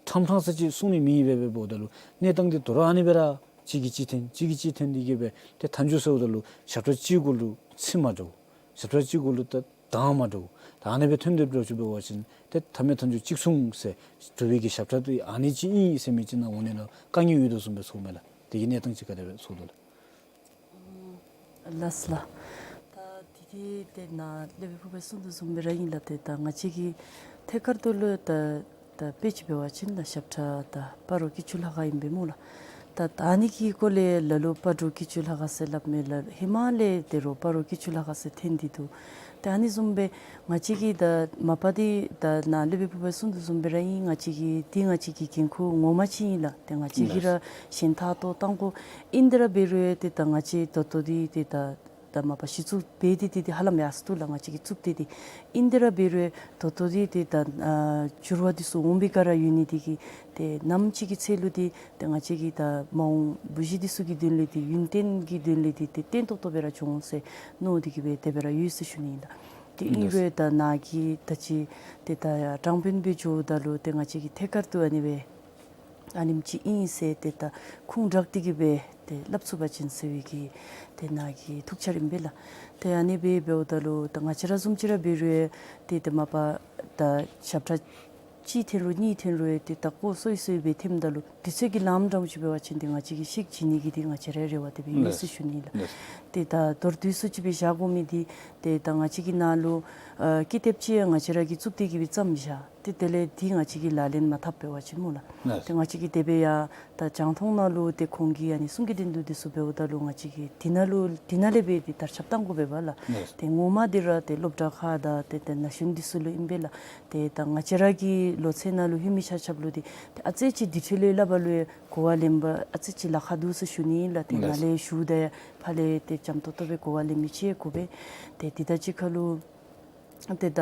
ཕྲང་ཕྲང་ས་ཅིག་གསུང་ནི་མེད་པས། སྦེ་འབདཝ་ད་ལུ་གནས་སྟངས་འདི་དོ་རུང་ཨ་ནི་སྦེ་ར་གཅིག་གིས་གཅིག་འཐེན་གཅིག་གིས་གཅིག་འཐེན་ཏེ་གི་སྦེ་ཏེ་མཐའ་མཇུག་ཟེརཝ་ད་ལུ་ཞབས་ཁྲ་གཅིག་གུ་ལུ་ཚིག་མ་འདྲཝ་ཞབས་ཁྲ་གཅིག་གུ་ལུ་ད་གདངས་མ་འདྲཝ་ད་ཨ་ནི་སྦེ་འཐེན་ཏེ་འགྱོ་ཅི་འབད་བ་ཅིན་ཏེ་མཐའ་མའི་མཐའ་མཇུག་གཅིག་མཚུངས་ཟེར་གྲུབ་པའི་གི་ཞབས་ཁྲ་འདི་ཨ་ནི་ཅིག་ཨིན་ཟེར་མི་ཅིག་ནཱ་འོང་ནི་ལུ་དཀའ་ངལ་ཡོད་དོ་བཟུམ་སྦེ་ཚོརཝ་མས་ལགས། དེ་གི་གནས་སྟངས་ཅིག་ག་དེ་སྦེ་ཚོར་དོ་ལགས། ལགས་ལགས། ད་དེ་དེ་ཏེ་ནཱ་སློབ་དཔོན་ཕུར་པས་གསུངས་དོ་བཟུམ་སྦེ་ར་ཨིན་ལགས། ཏེ་ད་ང་བཅས་ཀྱི་ཐད་ཀར་དུ་ལུ་ད་ད་དཔེ་ཅིག་འབད་བ་ཅིན་ད་ཞབས་ཁྲ་ད་སྤ་རོ་སྐྱིད་ཆུ་ལྷ་ཁང་ཨིན་པས་སྨོ་ལགས། ད་ད་ཨ་ནི་གི་སྐོར་ལས་ལ་ལུ་སྤ་རོ་སྐྱིད་ཆུ་ལྷ་ཁང་ཟེར་སླབ་མས་ལགས། ཧེ་མ་ལས་དེ་རུང་སྤ་རོ་སྐྱིད་ཆུ་ལྷ་ཁང་ཟེར་འཐེན་ཏེ་འདུག། ཏེ་ཨ་ནི་བཟུམ་སྦེ་ང་བཅས་ཀྱིས་ད་མ་པ་འདི་ད་ནཱ་སློབ་དཔོན་ཕུར་པས་གསུངས་དོ་བཟུམ་སྦེ་ར་ཨིན། ང་བཅས་ཀྱི་འདི་ང་བཅས་ཀྱི་འགན་ཁུར་ངོ་མ་ཅིག་ཨིན་ལགས། ཏེ་ང་བཅས་ཀྱིས་ར་གཞན་ཐག་ཏོ་བཏང་དགོ། ཨིན་དེ་ར་འབད་རུང་ཏེ་ད་ང་བཅས་ད་ལྟོ་འདི་ཏེ་ད་ད་མ་པ་གཞི་བཙུགས་འབད་དེ་ཏེ་ཏེ་ཧ་ལམ་ཡར་སོ་ནུག་ལགས། ང་བཅས་ཀྱིས་བཙུགས་ཏེ་ཏེ་ཨིན་དེ་ར་འབད་རུང་ད་ལྟོ་འདི་ཏེ་ད་ཨ་འགྱུར་བ་འདི་ཚུ་འོང་སྦེ་ག་ར་ཡོད་ནི་འདི་གིས་ཏེ་ནམ་ཅིག་གི་ཚེ་ལུ་འདི་ཏེ་ང་བཅས་ཀྱི་ད་མ་འོངས་བུ་གཞི་འདི་ཚུ་གི་དོན་ལས་འདི་ཡུན་བརྟན་གྱི་དོན་ལས་འདི་ཏེ་བརྟན་ཏོག་ཏོ་སྦེ་ར་འགྱོ་འོང་ཟེར་མནོ་སྟེ་གི་སྦེ་དེ་སྦེ་ར་ཡོད་ཟེར་ཞུ་ནི་ཨིན་ལགས། ཏེ་ཨིན་རུང་ད་ནཱ་གི་ད་ཅི་ཏེ་ད་དྲང་དཔོན་སྦེ་འགྱོཝ་ད་ལུ་ཏེ་ང་བཅས་ཀྱི་ཐད་ཀར་དུ་ཨ་ནི་སྦེ་ཨ་ནེམ་ཅིག་ཨིན་ཟེར་ཏེ་ད་ཁུངས་དྲངས་ཏེ་གི་སྦེ་ཏེ་སླབ་ཚུགས་པ་ཅིན་ཟེར་བའི་གི་ཏེ་ནཱ་གི་ཐུགས་འཆར་ཨིན་པས་ལགས། ཏེ་ཨ་ནི་སྦེ་འབདཝ་ད་ལུ་ད་ང་བཅས་ར་བཟུམ་ཅིག་ར་འབད་རུང་ཏེ་ཏེ་མ་པ་ད་ཞབས་ཁྲ་གཅིག་འཐེན་རུང་གཉིས་འཐེན་རུང་ཏེ་ད་ཁོ་སོ་སོ་སྦེ་འཐེནམ་ད་ལུ་དུས་ཚོད་ཀྱི་ལམ་འདྲཝ་ཅིག་འབད་བ་ཅིན་ཏེ་ང་བཅས་ཀྱིས་ཤིག་བྱིན་ནི་གི་འདི་ང་བཅས་རའི་རེ་བ་དེ་སྦེ་ཡོད་ཟེར་ཞུ་ནི་ལགས། ཏེ་ད་མདོར་བསྡུས་སུ་ཅིག་སྦེ་བཞག་དགོ་མི་འདི་ཏེ་ད་ང་བཅས་ཀྱི་ནང་ལུ་ཨ་ཀི་དེབ་ཅིག་ཡང་ང་བཅས་ར་གིས་བཙུགས་ཏེ་གི་སྦེ་བརྩམས་བཞག། ཏེ་དེ་ལས་འདི་ང་བཅས་ཀྱིས་ལག་ལེན་མ་འཐབ་འབད་བ་ཅིན་སྨོ་ལགས། ཏེ་ང་བཅས་ཀྱིས་དེ་སྦེ་ཡང་ད་རྒྱང་མཐོང་ནང་ལུ་ཏེ་ཁོང་གི་ཨ་ནི་གསུང་གི་འགྲན་བསྡུར་འདི་ཚུ་འབདཝ་ད་ལུ་ང་བཅས་ཀྱིས་འདི་ནང་ལུ་འདི་ནང་ལས་སྦེ་ཏེ་དར་ཁྱབ་བཏང་དགོ་པས་ལགས། ཏེ་ངོ་མ་འདི་ར་ཏེ་སློབ་གྲྭ་ཁག་དང་ཏེ་ཏེ་ན་གཞོན་འདི་ཚུ་ལུ་ཨིན་པས་ལགས། ཏེ་ད་ང་བཅས་ར་གི་ལོ་ཚད་ནང་ལུ་ལྷོད་མི་ཆ་ཁྱབ་ལུ་ཏེ་ཏེ་ཨ་ཙི་ཅིག་འདི་འཕྲོ་ལས་སླབ་པ་ལུ་གོ་བ་ལེན་པ་ཨ་ཙི་ཅིག་ལཱ་ཁག་འདུག་ཟེར་ཞུ་ནི་ལགས། ཏེ་ནཱ་ལས་ཞུཝ་ད་ཡང་ཕར་ལས་ཏེ་འཇམ་ཏོག་ཏོ་སྦེ་གོ་བ་ལེན་མི་ཅིག་དགོ་པས། ཏེ་འདི་ད་ཅི་ཁ་ལུ་ཏེ་ད་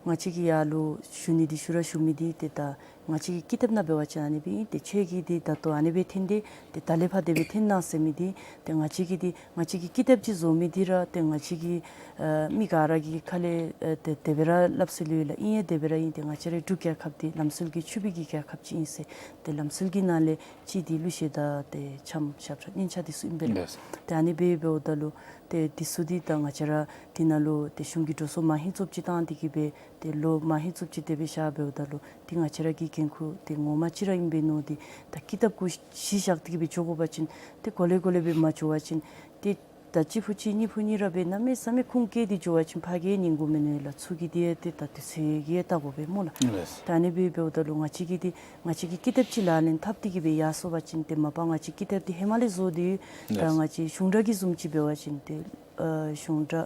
ང་བཅས་ཀྱིས་ཡར་ལུ་ཞུ་ནི་འདི་ཞུ་ར་ཞུ་མི་འདི་ཏེ་ད་ང་བཅས་ཀྱི་ཀི་དེབ་ནང་འབད་བ་ཅིན་ཨ་ནི་སྦེ་ཨིན། ཏེ་ཁྱོད་ཀྱིས་འདི་ད་ལྟོ་ཨ་ནི་སྦེ་འཐེན་ཏེ་ཏེ་ད་ལས་ཕར་དེ་སྦེ་འཐེན་གནང་ཟེར་མི་འདི་ཏེ་ང་བཅས་ཀྱིས་འདི་ང་བཅས་ཀྱི་ཀི་དེབ་ཅིག་བཟོ་མི་འདི་ར་ཏེ་ང་བཅས་ཀྱི་ཨ་མི་ག་ར་གི་ཁ་ལས་ཨ་ཏེ་དེ་སྦེ་ར་སླབ་སྲོལ་ཡོད་ལགས། ཨིན་ཡང་དེ་སྦེ་ར་ཨིན། ཏེ་ང་བཅས་རའི་འབྲུག་རྒྱལ་ཁབ་འདི་ལམ་སྲོལ་གྱི་ཕྱུག་པའི་གི་རྒྱལ་ཁབ་ཅིག་ཨིན་ཟེར་ཏེ་ལམ་སྲོལ་གྱི་ནང་ལས་ཅིག་འདི་གླུ་གཞས་དང་ཏེ་འཆམ་ཞབས་ཁྲ་སྙན་ཆ་འདི་ཚུ་ཨིན་པས་ལགས། ཏེ་ཨ་ནི་སྦེ་འབདཝ་ད་ལུ་ཏེ་འདི་ཚུ་འདི་ད་ང་བཅས་ར་འདི་ནང་ལུ་ཏེ་གཞུང་གི་འགྲོ་སོང་མ་ཧེ་ཙོགས་ཅིག་བཏང་སྟེ་གི་སྦེ་ཏེ་ལོ་མ་ཧེ་ཙོགས་ཅིག་དེ་སྦེ་བཞག་འབདཝ་ད་ལུ་ཏེ་ང་བཅས་ར་གི་འགན་ཁུར་འདི་ངོ་མ་ཅིག་ར་ཨིན་པས་མནོ་སྟེ་ད་ཀི་དེབ་གུ་གཞི་བཞག་སྟེ་གི་སྦེ་འགྱོ་དགོ་པ་ཅིན་ཏེ་གོ་ལེ་གོ་ལེ་སྦེ་མ་འགྱོ་བ་ཅིན་ཏེ་ད་གཅིག་ཕུ་གཅིག་གཉིས་ཕུ་གཉིས་ར་སྦེ་གནམ་མེད་ས་མེད་ཁུངས་བཀལ་ཏེ་འགྱོ་བ་ཅིན་ཕར་གི་ཉན་དགོ་མི་ནི་ལགས། ཚུར་གི་འདི་ཏེ་ད་དུས་ཚོད་ཀྱིས་བལྟ་དགོ་པས་སྨོ་ལགས། ཏེ་ཨ་ནི་སྦེ་འབདཝ་ད་ལུ་ང་བཅས་ཀྱིས་འདི་ང་བཅས་ཀྱི་ཀི་དེབ་ཅིག་ལག་ལེན་འཐབ་སྟེ་གི་སྦེ་ཡར་སོང་པ་ཅིན་ཏེ་མ་པ་ང་བཅས་ཀི་དེབ་འདི་ཧེ་མ་ལས་བཟོ་སྟེ་ཡོད། ད་ང་བཅས་གཞུང་འབྲེལ་གྱི་བཟུམ་ཅིག་འབད་བ་ཅིན་ཏེ་ཨ་གཞུང་འབྲེལ་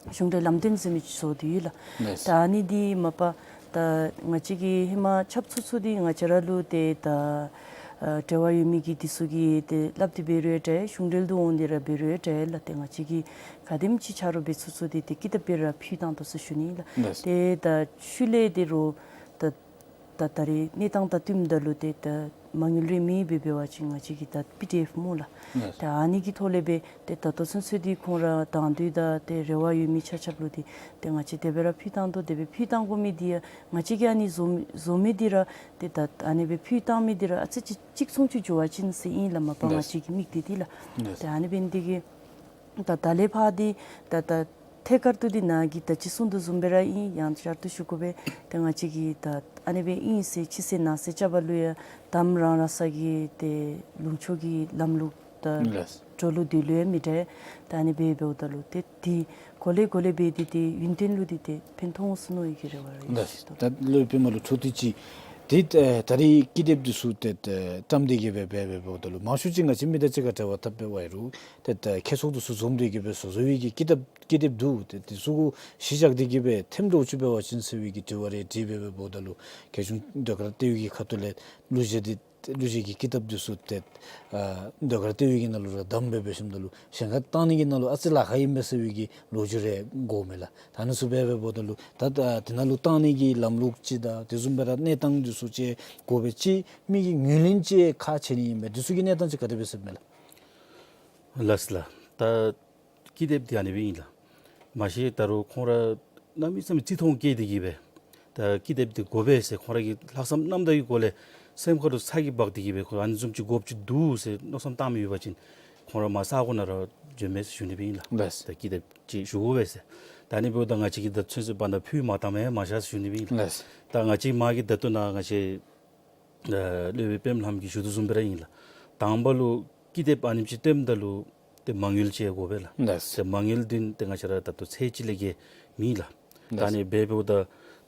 གཞུང་འབྲེལ་ལམ་སྟོན་ཟེར་མི་ཅིག་བཟོ་སྟེ་ཡོད་ལགས། ད་ཨ་ནི་འདི་མ་པ་ད་ང་བཅས་ཀྱི་ཧེ་མ་ཆབ་ཚུ་ཚུ་འདི་ང་བཅས་ར་ལུ་ཏེ་ད་ཨ་འབྲེལ་བ་ཡོད་མི་གི་འདི་ཚུ་གིས་ཏེ་སླབ་སྟེ་འབད་རུང་ཡང་འདྲ་གཞུང་འབྲེལ་དུ་འོང་སྟེ་ར་འབད་རུང་ཡང་འདྲ་ལགས། ཏེ་ང་བཅས་ཀྱིས་ག་དེམ་ཅིག་ཆ་རོགས་འབད་ཚུགས་ཚུགས་འདི་ཏེ་ཀི་དེབ་སྦེ་ར་ཕུལ་བཏང་དོ་ཟེར་ཞུ་ནི་ལགས། ཏེ་ད་ཤུལ་ལས་ཏེ་རུང་ད་ད་ད་རེས་གནས་སྟངས་དང་བསྟུནམ་ད་ལུ་ཏེ་ད་མ་དངུལ་རེ་མེད་པས། འབད་བ་ཅིན་ང་བཅས་ཀྱི་ད་པི་ཌི་ཨེཕ་སྨོ་ལགས། ད་ཨ་ནི་གི་ཐོག་ལས་སྦེ་ཏེ་ད་ལྟོ་ཚུན་ཚོད་འདི་ཁོང་ར་དང་འདོད་དང་ཏེ་རེ་བ་ཡོད་མི་ཆ་ཁྱབ་ལུ་འདི་ཏེ་ང་བཅས་དེ་སྦེ་ར་ཕུལ་བཏང་དོ། དེ་སྦེ་ཕུལ་བཏང་དགོ་མི་འདི་ཡང་ང་བཅས་ཀྱིས་ཨ་ནི་བཟོ་བཟོ་མི་འདི་ར་ཏེ་ད་ཨ་ནི་སྦེ་ཕུལ་བཏང་མི་འདི་ར་ཨ་ཙི་ཅིག་གཅིག་མཚུངས་ཅིག་འགྱོ་བ་ཅིན་ཟེར་ཨིན་ལགས། མ་པ་ང་བཅས་ཀྱི་དམིགས་གཏད་འདི་ལགས། ཏེ་ཨ་ནི་འབད་ནི་འདི་གིས་ད་ད་ལས་ཕར་འདི་ད་ད་ཐད་ཀར་དུ་འདི་ནཱ་གིས་ད་ཅི་གསུངས་དོ་བཟུམ་སྦེ་ར་ཨིན། ཡང་བསྐྱར་དུ་ཞུ་དགོ་པས། ཏེ་ང་བཅས་ཀྱིས་ད་ཨ་ནི་སྦེ་ཨིན་ཟེར་ཕྱི་གསལ་ནང་གསལ་རྐྱབ་པ་ལུ་ཡང་དམ་རང་རང་ས་གི་ཏེ་ལུང་ཕྱོགས་ཀྱི་ལམ་ལུགས་དང་ལགས། འགྱོ་ལུགས་འདི་ལུ་ཡང་མི་འདྲ། ད་ཨ་ནི་སྦེ་འབདཝ་ད་ལུ་ཏེ་འདི་གོ་ལེ་གོ་ལེ་སྦེ་འདི་ཏེ་ཡུན་བརྟན་ལུ་འདི་ཏེ་ཕན་ཐོགས་འོང་ཟེར་མནོ་བའི་གི་རེ་བ་རེ་ལགས། ད་ལོ་པདྨ་ལུ་འཕྲོ་མཐུད་ཅིག་ཏེ་ད་རེས་ཀི་དེབ་འདི་ཚུ་ཏེ་བཀྲམ་སྟེ་གི་སྦེ་འབད་འབདཝ་ད་ལུ་མང་ཤོས་ཅིག་ང་བཅས་མི་དང་གཅིག་ཁར་འབྲེལ་བ་འཐབ་འབད་བ་ཡི་རུང་ཏེ་ཁྱད་ཚོགས་འདི་ཚུ་འཛོམས་ཏེ་གི་སྦེ་བཟོ་བཟོ་བའི་གི་ཀི་དེབ་ཀི་དེབ་འདུག། ཏེ་འདི་ཚུ་གུ་གཞི་བཞག་སྟེ་གི་སྦེ་ཐེམ་འདྲཝ་ཅིག་འབད་བ་ཅིན་ཟེར་བའི་གི་དྲི་བ་རེ་དྲིས་འབད་འབདཝ་ད་ལུ་རྒྱལ་གཞུང་ཟློས་གར་ལྟེ་བའི་གི་ཁ་ཐུག་ལས་གླུ་གཞས་འདི་གླུ་གཞས་ཀྱི་ཀི་དེབ་འདི་ཚུ་ཏེ་ཨ་ཟློས་གར་ལྟེ་བའི་གི་ནང་ལུ་ར་བདམས་སྦེ་འབད་ཞིནམ་ད་ལུ་གཞན་ཁར་བཏང་ནི་གི་ནང་ལུ་ཨ་ཙི་ལཱ་ཁག་ཨིན་པས་ཟེར་བའི་གི་ལོ་རྒྱུས་རེ་གོཝ་མས་ལགས། ད་ཨ་ནི་ཚུ་འབད་འབདཝ་ད་ལུ་ད་ཨ་དེ་ནང་ལུ་བཏང་ནི་གི་ལམ་ལུགས་ཅིག་དང་དེ་བཟུམ་སྦེ་ར་གནས་སྟངས་འདི་ཚུ་ཅིག་དགོ་པས། ཅིག་མི་གིས་ངོས་ལེན་ཅིག་ཁག་ཆེ་ནི་ཨིན་པས། འདི་ཚུ་གི་གནས་སྟངས་ཅིག་ག་དེ་སྦེ་ཟེར་མས་ལགས། ལགས་ལགས། ད་ཀི་དེབ་འདི་ཨ་ནི་སྦེ་ཨིན་ལགས། མ་གཞི་ད་རུང་ཁོང་ར་གནམ་མེད་ས་མེད་བརྩི་མཐོང་བསྐྱེད་དེ་གི་སྦེ་ད་ཀི་དེབ་འདི་དགོ་པས་ཟེར་ཁོང་ར་གི་ལྷག་བསམ་རྣམ་དག་གི་སྒོ་ལས་སེམས་ཁ་ལུ་ཚ་གྱང་འབག་སྟེ་གི་སྦེ་ཁོང་ཨ་ནི་བཟུམ་ཅིག་དགོཔ་ཅིག་འདུག་ཟེར་མནོ་བསམ་བཏངམ་ཡོད་པ་ཅིན་ཁོང་ར་མར་ས་གོ་ནང་ར་འབྱོན་མས་ཟེར་ཞུ་ནི་སྦེ་ཨིན་ལགས། ལགས། ད་ཀི་དེབ་ཅིག་ཞུ་དགོ་པས་ཟེར། ད་ཨ་ནི་འབདཝ་ད་ང་བཅས་ཀྱིས་ད་ཚུན་ཚོད་བར་ན་ཕུལ་མ་བཏངམ་མ་བཞག་ཟེར་ཞུ་ནི་སྦེ་ཨིན་ལགས། ལགས། ད་ང་བཅས་མ་གི་ད་ལྟོ་ནཱ་ང་བཅས་ཨ་སློབ་དཔོན་པདྨ་ལྷམ་གྱིས་ཞུ་དོ་བཟུམ་སྦེ་ར་ཨིན་ལགས། དང་པ་ལུ་ཀི་དེབ་ཨ་ནེམ་ཅིག་བཏོནམ་ད་ལུ་ཏེ་མ་དངུལ་ཅིག་དགོ་པས་ལགས། ལགས། ཏེ་མ་དངུལ་འདི་ཏེ་ང་བཅས་ར་ད་ལྟོ་ཚད་ཅིག་ལས་བརྒལ་མེད་ལགས། ལགས། ད་ཨ་ནི་འབད་འབདཝ་ད་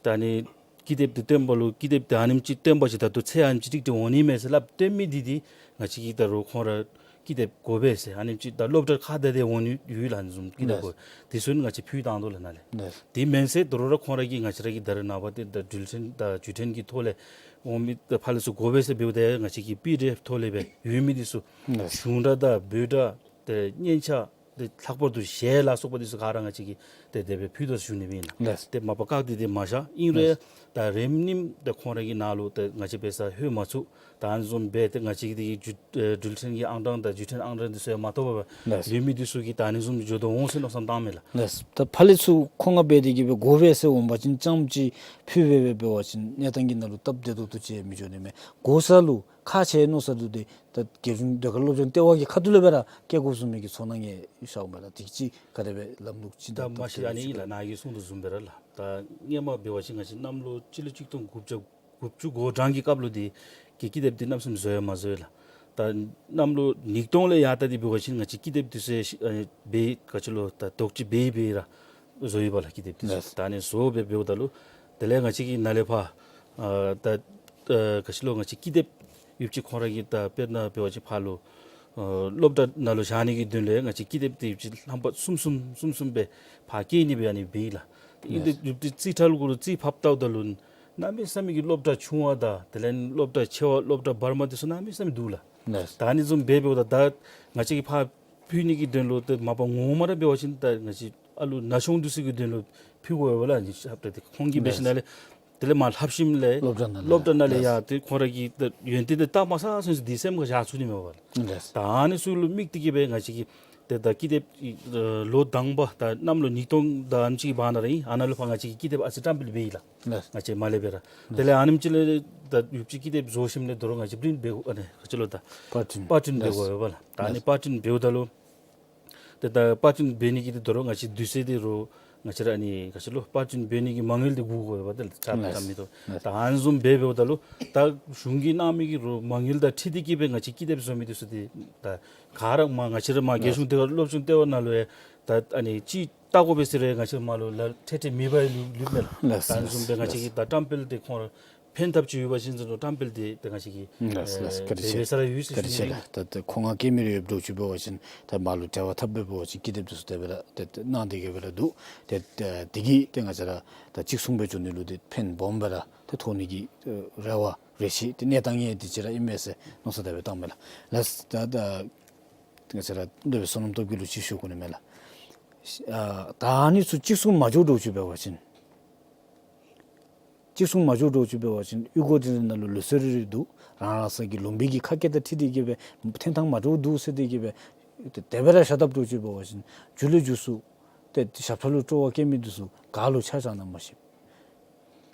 ད་ཨ་ནི་ཀི་དེབ་འདི་བཏོན་པ་ལུ་ཀི་དེབ་འདི་ཨ་ནེམ་ཅིག་བཏོན་པ་ཅིན་ད་ལྟོ་ཚད་ཨ་ནེམ་ཅིག་ཏིག་ཏིག་འོང་ནི་མས་ཟེར་སླབ་བཏོན་མི་འདི་འདི་ང་བཅས་ཀྱིས་ད་རུང་ཁོང་ར་ཀི་དེབ་དགོ་པས་ཟེར་ཨ་ནེམ་ཅིག་ད་སློབ་གྲྭ་ཁག་དེ་དེ་འོང་ནི་ཡོད་ལགས། ཨ་ནི་བཟུམ་ཀི་དེབ་དགོ། ལགས། དེ་ཚུ་ང་བཅས་ཕུལ་བཏང་དོ་ལགས་ནཱ་ལས། ལགས། དེ་མེན་ཟེར་དོ་རུང་ར་ཁོང་ར་གིས་ང་བཅས་ར་གི་ད་རེས་ནངས་པ་ཏེ་ད་འགྲུལ་འཕྲིན་ད་བརྒྱུད་འཕྲིན་གྱི་ཐོག་ལས་འོང་མི་ད་ཕར་ལས་ཚུར་དགོ་པས་ཟེར་འབདཝ་ད་ང་བཅས་ཀྱིས་པི་ཌི་ཨེཕ་ཐོག་ལས་སྦེ་ཡོད་མི་འདི་ཚུ་ལགས། གཞུང་སྒྲ་དང་འབོད་སྒྲ་ཏེ་སྙན་ཆ་ཏེ་ལྷག་པར་དུ་གཞས་ལ་སོགས་པ་འདི་ཚུ་ག་ར་ང་བཅས་ཀྱིས་ཏེ་དེ་སྦེ་ཕུལ་དོ་ཟེར་ཞུ་ནི་སྦེ་ཨིན་ལགས། ལགས། ཏེ་མ་པ་བཀག་སྟེ་ཏེ་མ་བཞག། ཨིན་རུང་ལགས། ད་རིམ་གཉིས་ཏེ་ཁོང་ར་གི་ནང་ལུ་ཏེ་ང་བཅས་འབད་སར་ལྷོད་མ་ཚུགས། ད་ཨ་ནི་བཟུམ་སྦེ་ཏེ་ང་བཅས་ཀྱི་ཏེ་བརྒྱུད་ཨེ་འགྲུལ་འཕྲིན་གྱི་ཨང་གྲངས་དང་བརྒྱུད་འཕྲིན་ཨང་གྲངས་འདི་ཚུ་ཡང་མ་ཐོབ་པར་ལགས། ཡོད་མི་འདི་ཚུ་གིས་ད་ཨ་ནི་བཟུམ་འགྱོ་དོ་འོང་ཟེར་མནོ་བསམ་བཏངམ་མས་ལགས། ལགས། ད་ཕར་ལས་ཚུར་མཁོ་མངགས་འབད་དེ་གི་སྦེ་དགོ་པས་ཟེར་འོང་པ་ཅིན་རྐྱངམ་ཅིག་ཕུལ་སྦེ་འབད་འབད་བ་ཅིན་གནས་སྟངས་ཀྱི་ནང་ལུ་སྟབས་བདེ་ཏོག་ཏོ་ཅིག་མི་འགྱོ་ནི་མས། དགོ་ས་ལུ་ཁག་ཆེ་མནོ་ས་འདུག། ཏེ་ད་རྒྱལ་གཞུང་ཟློས་གར་སློབ་སྦྱོང་ལྟེ་བ་གི་ཁ་ཐུག་ལས་སྦེ་ར་བསྐྱལ་དགོཔ་བཟུམ་མའི་གི་ཚོར་སྣང་ཡང་ཤརཝ་མས་ལགས། དེ་ཅིག་ག་དེ་སྦེ་ལམ་ལུགས་ཅིག་ད་མ་གཞི་ཨ་ནི་ཨིན་ལགས། ནཱ་གིས་གསུངས་དོ་བཟུམ་སྦེ་ར་ལགས། ད་སྔོན་མ་འབད་བ་ཅིན་ང་བཅས་གནམ་ལོ་སྤྱི་ལོ་གཅིག་སྟོང་དགུ་བརྒྱ་དགུ་བཅུ་གོ་གྲངས་ཀྱི་སྐབས་ལུ་འདི་གི་ཀི་དེབ་འདི་གནམ་མེད་ས་མེད་བཟོ་ཡང་མ་བཟོ་ཡི་ལགས། ད་གནམ་ལོ་ཉིས་སྟོང་ལས་ཡར་ད་འདི་འབད་བ་ཅིན་ང་བཅས་ཀི་དེབ་འདི་ཚུ་ཡང་ཨ་ནི་འབད་ག་ཅི་ལོ་ད་དོགས་ཅིག་འབད་འབད་ར་བཟོ་ཡི་པ་ལགས་ཀི་དེབ་འདི་ཚུ། ལགས། ད་ཨ་ནི་བཟོ་སྦེ་འབདཝ་ད་ལུ་དེ་ལས་ང་བཅས་ཀྱི་ནཱ་ལས་ཕར་ཨ་ད་ཨ་ག་ཅི་ལོ་ང་བཅས་ཀི་དེབ་ཡོདཔ་ཅིག་ཁོང་ར་གིས་ད་དཔེར་ན་འབད་བ་ཅིན་ཕར་ལུ་ཨ་སློབ་གྲྭ་ནང་ལུ་བཞག་ནི་གི་དོན་ལས་ང་བཅས་ཀི་དེབ་འདི་ཡོདཔ་ཅིག་ལྷམ་པ་གསུམ་གསུམ་གསུམ་གསུམ་སྦེ་ཕར་བསྐྱལ་ནི་སྦེ་ཨ་ནི་འབད་ཡི་ལགས། ཨིན་ཏེ་ཡོདཔ་ཅིག་རྩིས་ཁྲ་ལུ་གུ་རྩིས་ཕབ་བལྟཝ་ད་ལུ་གནམ་མེད་ས་མེད་ཀྱི་སློབ་གྲྭ་ཆུང་བ་དང་དེ་ལས་སློབ་གྲྭ་ཆེ་བ་སློབ་གྲྭ་བར་མ་འདི་ཚུ་གནམ་མེད་ས་མེད་འདུག་ལགས། ལགས། ད་ཨ་ནི་བཟུམ་འབད་འབདཝ་ད་ད་ང་བཅས་ཀྱིས་ཕར་ཕུལ་ནི་གི་དོན་ལུ་ཏེ་མ་པ་ངོ་མ་ར་འབད་བ་ཅིན་ད་ང་བཅས་ཨ་ལུ་ན་ཆུང་འདི་ཚུ་གི་དོན་ལུ་ཕུལ་དགོ་པས་ལགས། ཨ་ནི་ཞབས་ཏོག་འདི་ཁོང་གིས་འབད་ཞིནམ་ལས་དེ་ལས་མར་ལྷབ་ཞིནམ་ལས་སློབ་གྲྭ་ནང་ལས་སློབ་གྲྭ་ནང་ལས་ཡ་ཏེ་ཁོང་ར་གི་ད་ཡོན་ཏན་འདི་བལྟ་མ་ཚར་ཚུན་ཚོད་འདི་སེམས་ཁར་བཞག་ཚུགས་ནི་མས་པ་ལགས། ད་ཨ་ནི་ཚུ་ལུ་དམིགས་ཏེ་གི་སྦེ་ང་བཅས་ཀྱིས་ཏེ་ད་ཀི་དེབ་ཨེ་ལོ་དང་པ་ད་གནམ་ལོ་ཉིས་སྟོང་དང་ཨ་ནེམ་ཅིག་གི་བར་ན་ར་ཨིན། ཨ་ནཱ་ལུ་ཕར་ང་བཅས་ཀྱིས་ཀི་དེབ་ཨ་ཙི་བཀྲམ་སྤེལ་འབད་ཡི་ལགས། ལགས། ང་བཅས་མར་ལས་སྦེ་ར། ལགས། དེ་ལས་ཨ་ནེམ་ཅིག་ལས་ད་ཡོདཔ་ཅིག་ཀི་དེབ་བཟོ་ཞིནམ་ལས་དོ་རུང་ང་བཅས་པི་རིནཊ་འབད་དགོ། ཨ་ནི་ག་ཅི་ལོ་ད་པར་པར་པར་པྲིནཊ་འབད་དགོ་པས་ལགས། ད་ཨ་ནི་ལགས། པར་པྲིནཊ་འབདཝ་ད་ལུ་ཏེ་ད་པར་པྲིནཊ་འབད་ནི་གི་ཏེ་དོ་རུང་ང་བཅས་དུས་ཚོད་འདི་རུང་ང་བཅས་ར་ཨ་ནི་ག་ཅི་ལོ་པར་པྲིནཊ་འབད་ནི་གི་མ་དངུལ་འདི་བསྒུག་དགོ་པས་ཏེ་ལགས། ལགས། ད་ཨ་ནི་བཟུམ་འབད་འབདཝ་ད་ལུ་ད་གཞུང་གིས་གནང་མི་གི་རུང་མ་དངུལ་དང་འཁྲིལ་ཏེ་གི་སྦེ་ང་བཅས་ཀི་དེབ་བཟོ་མི་འདི་ཚུ་འདི་ད་ག་ར་མར་ང་བཅས་ར་མར་རྒྱལ་གཞུང་ཟློས་གར་སློབ་སྦྱོང་ལྟེ་བ་ནང་ལུ་ཡང་ད་ཨ་ནི་ཅིག་བལྟ་དགོ་པས་ཟེར་རུང་ང་བཅས་མར་ལུ་ལཱ་འཕྲལ་འཕྲལ་མེད་པར་ལུས་ལུསཔ་མས་ལགས། ལགས། ད་ཨ་ནི་བཟུམ་སྦེ་ང་བཅས་ཀྱིས་ད་བཀྲམ་སྤེལ་འདི་ཁོང་ར་ཕན་ཐབས་ཅིག་ཡོད་པ་ཅིན་ཟེར་མནོ་བཀྲམ་སྤེལ་འདི་ཏེ་ང་བཅས་ཀྱིས་ལགས་ལགས། བཀའ་དྲིན་ཆེ་ལགས། ཨེ་བཀའ་དྲིན་ཆེ་ལགས། ད་ད་མཁོ་མངགས་བཀལ་མི་རེ་ཡོདཔ་འདྲཝ་ཅིག་འབད་བ་ཅིན་ད་མར་ལུ་འབྲེལ་བ་འཐབ་སྦེ་འབད་བ་ཅིན་ཀི་དེབ་འདི་ཚུ་དེ་སྦེ་ར་ཏེ་ཏེ་གནང་སྟེ་གི་སྦེ་ར་འདུག། ཏེ་ཏེ་དེ་གིས་ཏེ་ང་བཅས་ར་ད་གཅིག་མཚུངས་སྦེ་འགྱོ་ནི་ལུ་ཏེ་ཕན་སྦོམ་སྦེ་ར་ཏེ་ཐོགས་ནི་གི་ཨེ་རེ་བ་རེ་ཞིག་ཏེ་གནས་སྟངས་ཡང་དེ་ཅིག་ར་ཨིན་མས་ཟེར་མནོ་བསམ་དེ་སྦེ་བཏངམ་མས་ལགས། ལགས་ད་ད་ང་བཅས་ར་སློབ་དཔོན་བསོད་ནམས་སྟོབས་རྒྱས་ལུ་ཅིག་ཞུ་དགོ་ནི་མས་ལགས། ཨ་ད་ཨ་ནི་ཚུ་གཅིག་མཚུངས་མ་འགྱོ་འདྲཝ་ཅིག་འབད་བ་ཅིན་གཅིག་མཚུངས་མ་འགྱོ་འདྲཝ་ཅིག་འབད་བ་ཅིན་གཡུས་སྒོ་རེ་རེ་ནང་ལུ་ལུགས་སྲོལ་རེ་རེ་འདུག། རང་རང་སོའི་གི་ལུང་པའི་གི་ཁ་སྐད་དང་འཁྲིལ་ཏེ་གི་སྦེ་འཐོན་ཐངས་མ་འདྲཝ་འདུག་ཟེར་ཏེ་གི་སྦེ་དེ་སྦེ་ར་བཞག་དཔ་འདྲཝ་ཅིག་འབད་བ་ཅིན་མཇུག་ལས་མཇུག་སུ་ཏེ་ཞབས་ཁྲ་ལུ་སྤྲོ་བ་བསྐྱེད་མི་འདི་ཚུ་ག་ལུ་ཆ་བཞག་ན་མ་ཤེས།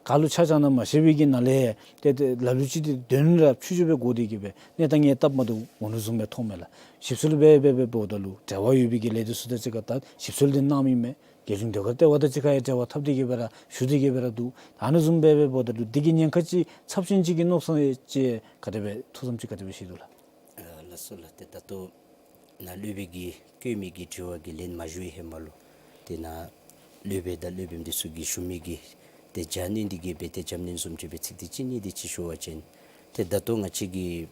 ག་ལུ་ཆ་བཞག་ན་མ་ཤེས་པའི་གི་ནང་ལས་ཏེ་ཏེ་ལ་ལུ་ཅིག་ཏེ་དོན་ར་ཕྱུག་ཕྱུག་སྦེ་གོ་སྟེ་གི་སྦེ་གནས་སྟངས་ཡང་སྟབས་མ་བདེཝ་འོང་ནི་བཟུམ་སྦེ་མཐོངམ་མས་ལགས། ཞིབ་འཚོལ་འབད་འབད་འབདཝ་ད་ལུ་འབྲེལ་བ་ཡོད་པའི་གི་ལས་སྡེ་ཚུ་དང་གཅིག་ཁར་ད་ཞིབ་འཚོལ་འདི་གནང་མི་མས། རྒྱལ་གཞུང་ཟློས་གར་ལྟེ་བ་དང་གཅིག་ཁར་ཡང་འབྲེལ་བ་འཐབ་སྟེ་གི་སྦེ་ར་ཞུ་སྟེ་གི་སྦེ་ར་འདུག། ཨ་ནི་བཟུམ་སྦེ་འབདཝ་ད་ལུ་འདི་གི་ཉེན་ཁ་ཅིག་ཚབས་ཆེན་ཅིག་གི་མནོ་བསམ་ཅིག་ག་དེ་སྦེ་ཐུགས་བསམ་ཅིག་ག་དེ་སྦེ་བཞེས་དོ་ལགས། ཨ་ལགས་སོ་ལགས། ཏེ་ད་ལྟོ་ ནཱ་སློབ་དཔོན་གྱིས་བཀོད་མི་གི་དྲི་བ་གི་ལན་མ་ཞུ་བའི་ཧེ་མ་ལུ་ཏེ་ནཱ་སློབ་དཔོན་དང་སློབ་དཔོནམ་འདི་ཚུ་གིས་ཞུ་མི་གི་ཏེ་རྒྱབ་སྣོན་འདི་གི་སྦེ་ཏེ་རྒྱབ་སྣོན་བཟུམ་ཅིག་སྦེ་ཚིག་འདི་གཅིག་གཉིས་འདི་ཅིག་ཞུ་བ་ཅིན་ཏེ་ད་ལྟོ་ང་བཅས་ཀྱི་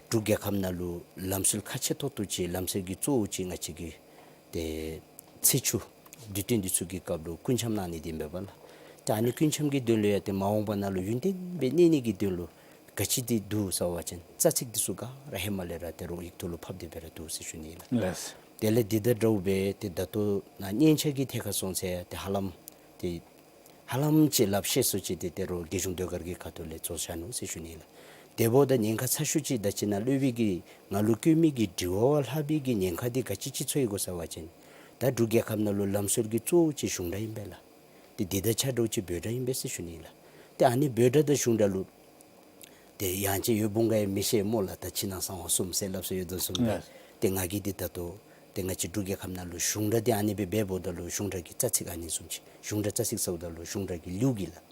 འབྲུག་རྒྱལ་ཁབ་ནང་ལུ་ལམ་སྲོལ་ཁག་ཆེ་ཏོག་ཏོ་ཅིག་ལམ་སྲོལ་གྱི་གཙོ་བོ་ཅིག་ང་བཅས་ཀྱི་ཏེ་ཚེས་བཅུ་དུས་སྟོན་འདི་ཚུ་གི་སྐབས་ལུ་སྐུ་འཆམ་གནང་ནི་འདི་ཨིན་པས་ལགས། ཏེ་ཨ་ནི་སྐུ་འཆམ་གྱི་དོན་ལུ་ཡང་ཏེ་མ་འོངས་པ་ནང་ལུ་ཡུན་བརྟན་སྦེ་གནས་ནི་གི་དོན་ལུ་ག་ཅི་འདི་འདུག་ཟེར་བ་ཅིན་རྩ་ཚིག་འདི་ཚུ་ག་ར་ཧེ་མ་ལས་ར་ཏེ་རོགས་ཡིག་ཐོག་ལུ་ཕབ་སྟེ་སྦེ་ར་འདུག་ཟེར་ཞུ་ནི་ལགས། ལགས། དེ་ལས་འདི་དང་འདྲཝ་སྦེ་ཏེ་ད་ལྟོ་ནཱ་སྙན་ཆ་གི་ཐད་ཁར་སོང་ཚེ་ཏེ་ཧ་ལམ་ཏེ་ཧ་ལམ་ཅིག་ལགཔ་ཤེས་སུ་ཅིག་ཏེ་ཏེ་རོགས་རྒྱལ་གཞུང་ཟློས་གར་གྱི་ཁ་ཐུག་ལས་བཟོ་བཞག་ནུག་ཟེར་ཞུ་ནི་ལགས། དེ་འབདཝ་ད་ཉེན་ཁ་ཚ་ཤོས་ཅིག་ད་ཅི་ནཱ་སློབ་དཔོན་གྱིས་ང་ལུ་བཀོད་མི་གི་དྲི་བ་བ་ལྷག་པའི་གི་ཉེན་ཁ་འདི་ག་ཅི་ཅིག་ཚོར་ཡི་གོ་ཟེར་བ་ཅིན་ད་འབྲུག་རྒྱལ་ཁབ་ནང་ལུ་ལམ་སྲོལ་གྱི་གཙོ་བོ་ཅིག་གཞུང་སྒྲ་ཨིན་པས་ལགས། ཏེ་འདི་དང་ཆ་འདྲཝ་ཅིག་འབོད་སྒྲ་ཨིན་པས་ཟེར་ཞུ་ནི་ལགས། ཏེ་ཨ་ནི་འབོད་སྒྲ་དང་གཞུང་སྒྲ་ལུ་ཏེ་ཡང་ཅིན་ཡོད་འབུང་ག་ཡང་མི་ཤེས་སྨོ་ལགས། ད་ཕྱི་ནང་གསང་བ་གསུམ་ཟེར་སླབ་སྲོལ་ཡོད་དོ་བཟུམ་སྦེ། ལགས། ཏེ་ང་གིས་འདི་ད་ལྟོ་ཏེ་ང་བཅས་འབྲུག་རྒྱལ་ཁབ་ནང་ལུ་གཞུང་སྒྲ་འདི་ཨ་ནི་སྦེ་འབདཝ་ད་ལུ་གཞུང་སྒྲ་གི་རྩ་ཚིག་ཨ་ནི་བཟུམ་ཅིག་གཞུང་སྒྲ་རྩ་ཚིག་ཟེརཝ་ད་ལུ་གཞུང་སྒྲ་གི་ལེའུ་གི་ལགས།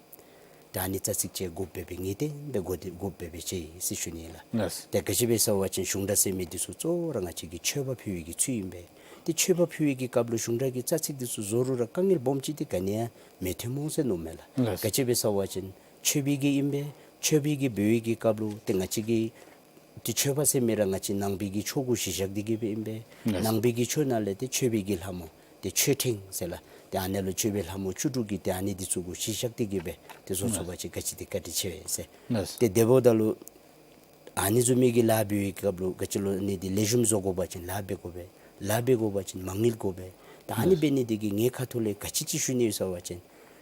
ཏེ་ཨ་ནི་རྩ་ཚིག་ཅིག་དགོཔ་སྦེ་ངེས་གཏན་སྦེ་དགོ་སྟེ་དགོཔ་སྦེ་ཅིག་ཨིན་ཟེར་ཞུ་ནི་ལགས། ལགས། ཏེ་ག་ཅི་སྦེ་ཟེར་བ་ཅིན་གཞུང་སྒྲ་ཟེར་མི་འདི་ཚུ་གཙོ་བོ་ར་ང་བཅས་ཀྱི་མཆོད་པ་ཕུལ་བའི་གི་ཚུལ་ཨིན་པས། ཏེ་མཆོད་པ་ཕུལ་བའི་གི་སྐབས་ལུ་གཞུང་སྒྲ་གི་རྩ་ཚིག་འདི་ཚུ་བཟོ་རུང་ར་དཀའ་ངལ་སྦོམ་ཅིག་འདི་ག་ནི་ཡང་མི་ཐོན་སྨོ་ཟེར་མནོཝ་མས་ལགས། ལགས། ག་ཅི་སྦེ་ཟེར་བ་ཅིན་མཆོད་པའི་གི་ཨིན་པས། མཆོད་པའི་གི་འབོད་བའི་གི་སྐབས་ལུ་ཏེ་ང་བཅས་ཀྱི་ཏེ་མཆོད་པ་ཟེར་མི་ར་ང་བཅས་ནང་པའི་གི་ཆོ་ག་གཞི་བཞག་སྟེ་གི་སྦེ་ཨིན་པས། ལགས། ནང་པའི་གི་ཆོས་ནང་ལས་ཏེ་མཆོད་པའི་གི་ལྷ་མོ་ཏེ་མཆོད་ཕྲེང་ཟེར་ལགས། ཏེ་ཨ་ནཱ་ལུ་མཆོད་པའི་ལྷ་མོ་བཅུ་དྲུག་གི་ཏེ་ཨ་ནི་འདི་ཚུ་གུ་གཞི་བཞག་སྟེ་གི་སྦེ་ཏེ་བཟོ་ཚུགས་པ་ཅིན་ག་ཅི་འདི་བཀའ་དྲིན་ཆེ་བས་ཟེར། ལགས། ཏེ་དེ་འབདཝ་ད་ལུ་ཨ་ནི་བཟུམ་མའི་གི་ལཱ་འབད་བའི་སྐབས་ལུ་ག་ཅི་ལོ་ཨ་ནི་འདི་ལེགས་ཤོམ་བཟོ་དགོ་པ་ཅིན་ལཱ་འབད་དགོ་པས། ལཱ་འབད་དགོ་པ་ཅིན་མ་དངུལ་དགོ་པས། ད་ཨ་ནི་ལགས། འབད་ནི་འདི་གིས་ངེའི་ཁ་ཐུག་ལས་ག་ཅི་ཅིག་ཞུ་ནི་ཡོད་ཟེར་བ་ཅིན་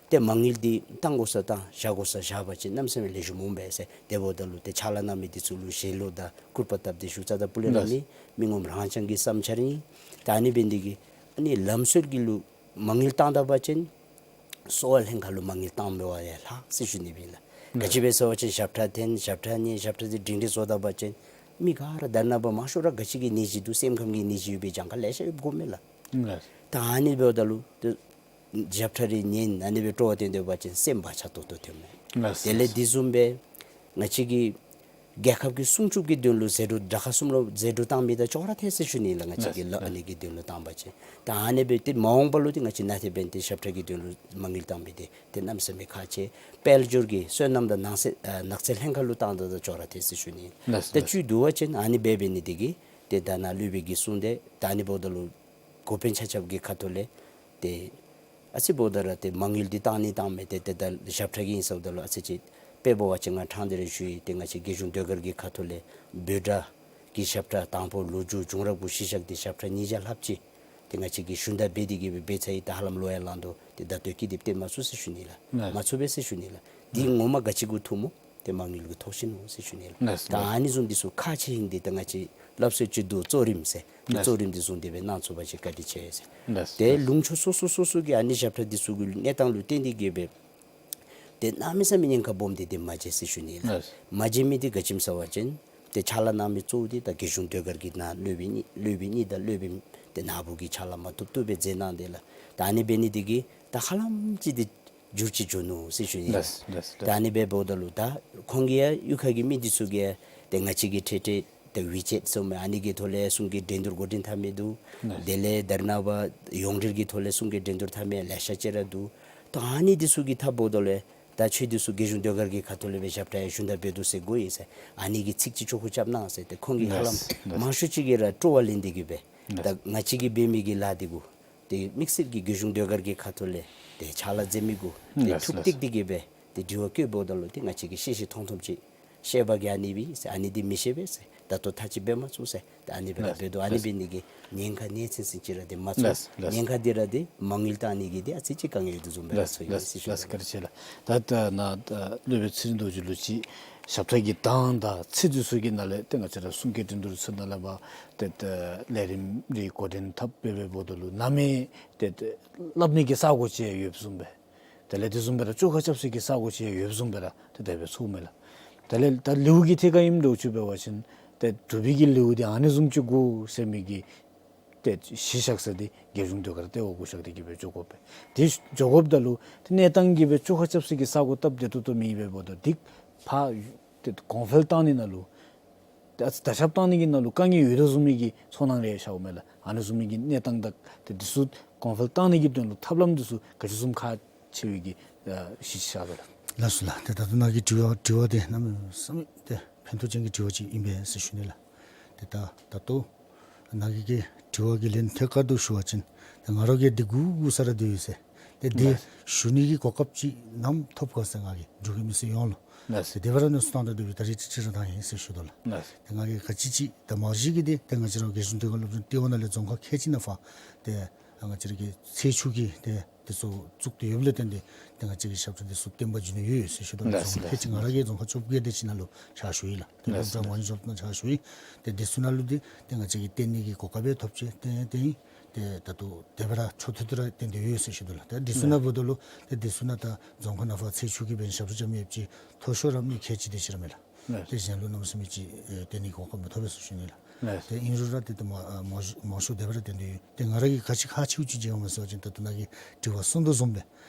ཏེ་མ་དངུལ་འདི་བཏང་དགོ་ས་བཏང་བཞག་དགོ་ས་བཞག་པ་ཅིན་གནམ་མེད་ས་མེད་ལེགས་ཤོམ་འོང་པས་ཟེར། དེ་འབདཝ་ད་ལུ་ཏེ་ཕྱག་ལཱ་གནང་མི་འདི་ཚུ་ལུ་ཞལ་ལོ་དང་སྐུར་པ་བཏབ་སྟེ་བཞུགས་ཚརཝ་ད་ཕུ་ལས་ར་ལགས། ནི་མི་ངོམ་རང་རྐྱང་གི་བསམ་འཆར་ཨིན། ད་ཨ་ནི་འབད་ནི་འདི་གིས་ཨ་ནི་ལམ་སྲོལ་གྱི་ལུ་མ་དངུལ་བཏང་ད་པ་ཅིན་གསོ་བ་ལྷན་ཁག་ལུ་མ་དངུལ་བཏང་མི་བ་ཡང་ལྷག་ཟེར་ཞུ་ནི་སྦེ་ལགས། ལགས། ག་ཅི་སྦེ་ཟེར་བ་ཅིན་ཞབས་ཁྲ་འཐེན་ཞབས་ཁྲ་ཉན་ཞབས་ཁྲ་འདི་སྒྲིང་སྒྲིང་བཟོ་ད་པ་ཅིན་མི་ག་ར་ད་རེས་ནངས་པ་མང་ཤོས་ར་ག་ཅི་གི་ནད་གཞི་འདུག་སེམས་ཁམས་ཀྱི་ནད་གཞི་ཡོད་པའི་གྱངས་ཁ་ལེ་ཤ་ཡོདཔ་གོཝ་མས་ལགས། ལགས། ད་ཨ་ནི་འབདཝ་ད་ལུ་ཏེ་ཞབས་ཁྲ་རེ་ཉན་ཨ་ནི་སྦེ་སྤྲོ་བ་བཏོན་ཏེ་འབད་བ་ཅིན་སེམས་བག་ཆགས་ཏོག་ཏོ་ཐོནམ་མས། ལགས། དེ་ལས་དེ་བཟུམ་སྦེ་ང་བཅས་ཀྱི་རྒྱལ་ཁབ་ཀྱི་སྲུང་སྐྱོབ་ཀྱི་དོན་ལུ་ཟད་འགྲོ་དགྲ་ཁ་གསུམ་ལུ་ཟད་འགྲོ་བཏང་མི་དང་ཅོག་ར་འཐད་ཟེར་ཞུ་ནི་ལགས། ང་བཅས་ཀྱི་ལགས། ལཱ་ཨ་ནི་གི་དོན་ལུ་བཏང་པ་ཅིན་ད་ཨ་ནི་སྦེ་ཏེ་མ་འོངས་པ་ལུ་ཏེ་ང་བཅས་ནཱ་དེ་འབདན་ཏེ་ཞབས་ཁྲ་གི་དོན་ལུ་མ་དངུལ་བཏང་མི་འདི་ཏེ་གནམ་མེད་ས་མེད་ཁག་ཆེ། དཔལ་འབྱོར་གྱི་སོ་ནམ་དང་ནགས་ཚལ་ཨ་ནགས་ཚལ་ལྷན་ཁག་ལུ་བཏང་ད་དང་ཅོག་ར་འཐད་ཟེར་ཞུ་ནི། ལགས། ཏེ་ལགས། བཅུད་བསྡུ་བ་ཅིན་ཨ་ནི་སྦེ་འབད་ནི་འདི་གིས་ཏེ་ད་ནཱ་སློབ་དཔོན་གྱིས་གསུངས་ཏེ་ད་ཨ་ནི་འབདཝ་ད་ལུ་འགོ་དཔོན་ཆ་ཁྱབ་ཀྱི་ཁ་ཐུག་ལས་ཏེ་ཨ་ཙི་འབདཝ་ད་ར་ཏེ་མ་དངུལ་འདི་བཏང་ནི་བཏང་མི་འདི་ཏེ་ད་ཞབས་ཁྲ་གི་ཨིན་ཟེརཝ་ད་ལུ་ཨ་ཙི་ཅིག་དཔེ་འབད་བ་ཅིན་ང་ཕྲང་སྟེ་ར་ཞུ་ཡི། ཏེ་ང་བཅས་རྒྱལ་གཞུང་ཟློས་གར་གྱི་ཁ་ཐུག་ལས་འབོད་སྒྲ་གི་ཞབས་ཁྲ་དང་པོ་ལོ་རྒྱུས་བྱུང་རབས་གུ་གཞི་བཞག་སྟེ་ཞབས་ཁྲ་ཉིས་བརྒྱ་ལྷགཔ་ཅིག་ཏེ་ང་བཅས་ཀྱིས་ཞུན་དག་འབད་དེ་གི་སྦེ་འབད་ཚར་ཡི། ད་ཧ་ལམ་ལོ་ཡང་ལང་དོ། ཏེ་ད་ལྟོ་ཀི་དེབ་སྟོན་མ་ཚུགས་ཟེར་ཞུ་ནི་ལགས། ལགས། མ་ཚུགས་པས་ཟེར་ཞུ་ནི་ལགས། འདི་ངོ་མ་ག་ཅི་གུ་ཐུག་སྨོ། ཏེ་མ་དངུལ་གྱི་ཐོག་ཤིག་ནུག་ཟེར་ཞུ་ནི་ལགས། ལགས། ད་ཨ་ནི་བཟུམ་འདི་ཚུ་ཁག་ཆེ་ཨིན། ཏེ་ད་ང་བཅས་སླབ་སྲོལ་ཅིག་འདུག། གཙོ་རིམ་ཟེར། ཏེ་ལགས། གཙོ་རིམ་འདི་བཟུང་སྟེ་སྦེ་གནང་ཚུགས་པ་ཅིན་བཀའ་དྲིན་ཆེ་ཟེར། ལགས། ཏེ་ལགས། ལུང་ཕྱོགས་སོ་སོ་སོ་སོ་གི་ཨ་ནི་ཞབས་ཁྲ་འདི་ཚུ་གི་གནས་སྟངས་ལུ་བརྟེན་ཏེ་གི་སྦེ་ཏེ་གནམ་མེད་ས་མེད་ཉེན་ཁ་སྦོམ་འདི་ཏེ་མ་མཇལ་ཟེར་ཞུ་ནི་ལགས། ལགས། མ་མཇལ་མི་འདི་ག་ཅི་སྨོ་ཟེར་བ་ཅིན་ཏེ་ཕྱག་ལཱ་གནང་མི་གཙོ་བོ་འདི་ད་རྒྱལ་གཞུང་ཟློས་གར་གྱི་ནང་སློབ་དཔོན་གཉིས་སློབ་དཔོན་གཉིས་དང་སློབ་དཔོན་ཏེ་ནཱ་བུ་གིས་ཕྱག་ལཱ་མ་བཏུབ་བཏུབ་སྦེ་མཛད་གནང་སྟེ་ལགས། ད་ཨ་ནི་འབད་ནི་འདི་གིས་ད་ཧ་ལམ་ཅིག་འདི་འགྱུར་ཅིག་འགྱུར་ནུག་ཟེར་ཞུ་ནི། ལགས། ལགས། ད་ཨ་ནི་སྦེ་འབདཝ་ད་ལུ་ད་ཁོང་གི་ཡང་གཡུས་ཁ་གི་མི་འདི་ཚུ་གིས་ཏེ་ང་བཅས་ཀྱི་འཕྲལ་འཕྲལ་ཏེ་ཝི་ཅེཊ་ཟེར་མི་ཨ་ནི་གི་ཐོག་ལས་གསུང་གི་འགྲན་བསྡུར་འགོ་འདྲེན་འཐབ་མི་འདུག། ལགས། དེ་ལས་ད་རེས་ནངས་པ་ཡོངས་འབྲེལ་གྱི་ཐོག་ལས་གསུང་གི་འགྲན་བསྡུར་འཐབ་མི་ལེ་ཤ་ཅིག་ར་འདུག། ད་ཨ་ནི་འདི་ཚུ་གི་འཐབ་འབདཝ་ད་ལུ་ད་ཁྱོད་འདི་ཚུ་རྒྱལ་གཞུང་ཟློས་གར་གྱི་ཁ་ཐུག་ལས་སྦེ་ཞབས་ཁྲ་ཡང་ཞུན་དག་འབད་དོ་ཟེར་གོ་ཡི་ཟེར་ཨ་ནི་གི་ཚིག་ཅིག་ཆོ་ག་རྐྱབ་གནང་ཟེར། ཏེ་ཁོང་གིས་ཧ་ལམ་ལགས། ལགས། མང་ཤོས་ཅིག་གིས་ར་སྤྲོ་བ་ལེན་ཏེ་གི་སྦེ་ལགས། ད་ང་བཅས་ཀྱིས་འབད་མི་གི་ལཱ་འདི་གུ་ཏེ་དམིགས་བསལ་གྱི་རྒྱལ་གཞུང་ཟློས་གར་གྱི་ཁ་ཐུག་ལས་ཏེ་ཕྱག་ལཱ་མཛད་མི་གུ་ཏེ་ལགས། ཐུགས་ལགས། གཏད་དེ་གི་སྦེ་ཏེ་དྲི་བ་བཀོད་འབདཝ་ད་ལུ་ཏེ་ང་བཅས་ཀྱིས་ཤེས་ཤེས་མཐོང་མཐོངམ་ཅིག་བཤད་པ་གིས་ཨ་ནི་སྦེ་ཨིན་ཟེར་ཨ་ནི་འདི་མི་ཤེས་པས་ཟེར་ད་ལྟོ་ཐག་ཅིག་འབད་མ་ཚུགས་ཟེར། ད་ཨ་ནི་སྦེ་ར་ལགས། འབད་དོ། ཨ་ནི་ལགས། འབད་ནི་གིས་ཉེན་ཁ་ནེ་ཚན་ཚན་ཅིག་ར་འདི་མ་ཚུགས། ལགས། ལགས། ཉེན་ཁ་འདི་ར་འདི་མ་དངུལ་བཏང་ནི་གི་འདི་ཨ་ཙི་ཅིག་དཀའ་ངལ་ཡོད་དོ་བཟུམ་སྦེ་ར་ལགས། ཚོར་ཡི་ལགས། ཟེར་ཞུ་ལགས། ནི། བཀའ་དྲིན་ཆེ་ལགས། ད་ད་ནཱ་ད་སློབ་དཔོན་ཚེ་རིང་རྡོ་རྗེ་ལུ་ཅིག་ཞབས་ཁྲ་གི་གདངས་དང་ཚིག་འདི་ཚུ་གི་ནང་ལས་ཏེ་ང་བཅས་ར་གསུང་སྐད་འགྲན་བསྡུར་ཚུ་ནང་ལས་མར་ཏེ་ད་ལས་རིམ་རེ་འགོ་འདྲེན་འཐབ་སྦེ་འབདཝ་ད་ལུ་ནམ་ཡང་ཏེ་ཏེ་སླབ་ནི་གི་ས་གོ་ཅིག་ཡོདཔ་བཟུམ་སྦེ་དེ་ལས་དེ་བཟུམ་སྦེ་ར་བཅོ་ཁ་རྐྱབ་ས་གི་ས་གོ་ཅིག་ཡོདཔ་བཟུམ་སྦེ་ར་ཏེ་དེ་སྦེ་ཚོརཝ་མས་ལགས། དེ་ལས་ད་ལེའུ་གི་ཐད་ཁར་ཨིནམ་འདྲཝ་ཅིག་འབད་བ་ཅིན་ཏེ་འབྲུག་པའི་གི་ལེའུ་འདི་ཨ་ནི་བཟུམ་ཅིག་དགོ་ཟེར་མི་གི་ཏེ་གཞི་བཞག་ས་འདི་རྒྱལ་གཞུང་ཟློས་གར་ལྟེ་བ་གུ་བཞག་སྟེ་གི་སྦེ་འགྱོ་དགོ་པས། དེ་འགྱོ་དགོཔ་ད་ལུ་ཏེ་གནས་སྟངས་ཀྱིས་སྦེ་བཅོ་ཁ་རྐྱབ་ས་གི་ས་གོ་སྟབས་བདེ་ཏོག་ཏོ་མེད་པས། འབདཝ་ད་འདི་ཕར་ཏེ་གོང་འཕེལ་བཏང་ནི་ནང་ལུ་ཏེ་ ཨ་ཙི་ད་ཞབས་བཏང་ནི་གི་ནང་ལུ་དཀའ་ངལ་ཡོད་དོ་བཟུམ་མའི་གི་ཚོར་སྣང་རེ་ཤརཝ་མས་ལགས། ཨ་ནི་བཟུམ་མའི་གི་གནས་སྟངས་དང་ཏེ་འདི་ཚུ་གོང་འཕེལ་བཏང་ནི་གི་དོན་ལུ་ཐབས་ལམ་འདི་ཚུ་ག་ཅི་བཟུམ་ཁག་ཆེ་བའི་གི་ཨ་གཞི་ཤར་བས་ལགས། ལགས་སོ་ལགས། ཏེ་ད་ལྟོ་ནཱ་གི་དྲི་བ་དྲི་བ་འདི་གནམ་མེད་ས་མེད་ཏེ་ཕན་ཐོགས་ཅན་གྱི་དྲི་བ་ཅིག་ཨིན་པས་ཟེར་ཞུ་ནི་ལགས། ཏེ་ད་ད་ལྟོ་ནཱ་གི་གི་དྲི་བ་གི་ལན་ཐད་ཀར་དུ་ཞུ་བ་ཅིན་ཏེ་ང་ར་གིས་འདི་སྒུག་སྒུག་ས་ར་སྡོད་ཡི་ཟེར། ཏེ་འདི་ལགས། ཞུ་ནི་གི་གོ་སྐབས་ཅིག་ནམ་ཐོབ་ག་ཟེར་ང་གིས་འབྲུག་གི་མི་སེར་ཡོངས་ལུ། ལགས། ཏེ་དེ་སྦེ་ར་གནས་ཚུལ་བཏང་སྟེ་སྡོད་པའི་ད་རིས་ཁྲི་ཁྲི་ར་བཏང་ཡི་ཟེར་ཞུ་དོ་ལགས། ལགས། ཏེ་ང་གིས་ག་ཅི་ཅིག་ད་མ་གཞི་གི་འདི་ཏེ་ང་བཅས་ར་རྒྱལ་གཞུང་དོན་ཁང་སློབ་སྦྱོང་ལྟེ་བ་ནང་ལས་རྫོང་ཁག་ཁལ་གཅིག་ནང་ཕར་ཏེ་ང་བཅས་ར་གི་ཚེ་ཆུ་གི་ཏེ་འདི་ཚུ་བཙུགས་ཏེ་ཡོདཔ་ལས་བརྟེན་ཏེ་ཏེ་ང་བཅས་ཀྱི་ཞབས་ཁྲ་འདི་ཚུ་བསྟན་པ་བྱིན་ནི་ཡོད་ཟེར་ཞུ་དོ་ལགས། ལགས། རྫོང་ཁག་ཁལ་གཅིག་ང་ར་གིས་རྫོང་ཁག་བཅོ་བརྒྱད་དེ་ཅིག་ནང་ལུ་ཕྱག་ཞུ་ཡི་ལགས། ཏེ་ལགས། སློབ་གྲྭ་མང་ཉུང་ཚབ་ནང་ཕྱག་ཞུ་ཡི། ཏེ་འདི་ཚུ་ནང་ལུ་འདི་ཏེ་ང་བཅས་ཀྱིས་བསྟན་ནི་གི་གོ་སྐབས་ཡང་ཐོབ་ཅི། ཏེ་ཏེ་ཏེ་ད་ལྟོ་དེ་སྦེ་ར་མཆོག་ཐུན་དུ་ར་བསྟན་ཏེ་ཡོད་ཟེར་ཞུ་དོ་ལགས། ཏེ་འདི་ཚུ་ནང་འབདཝ་ད་ལུ་ཏེ་འདི་ཚུ་ནང་ད་རྫོང་ཁག་ནང་ཕར་ཚེ་ཆུ་གི་འབད་ནི་ཞབས་ཁྲ་རྐྱབ་མི་ཡོདཔ་ཅིག་མཐོ་ཤོས་ར་མི་ཁལ་གཅིག་དེ་ཅིག་ར་མས་ལགས། ལགས། ཏེ་གཞན་ལུ་གནམ་མེད་ས་མེད་ཅིག་ཨེ་བསྟན་ནི་གི་གོ་སྐབས་མི་ཐོབ་པས་ཟེར་ཞུ་ནི་ལགས། ལགས། ཏེ་ཨིན་རུང་ར་ཏེ་ཏེ་མ་མ་མང་ཤོས་དེ་སྦེ་ར་བསྟན་ཏེ་ཡོད། ཏེ་ང་ར་གིས་ག་ཅི་ཁག་ཆེཝ་ཅིག་མཇལཝ་མས་ཟེར་བ་ཅིན་ད་ལྟོ་ནཱ་གིས་དྲི་བ་གསུངས་དོ་བཟུམ་སྦེ་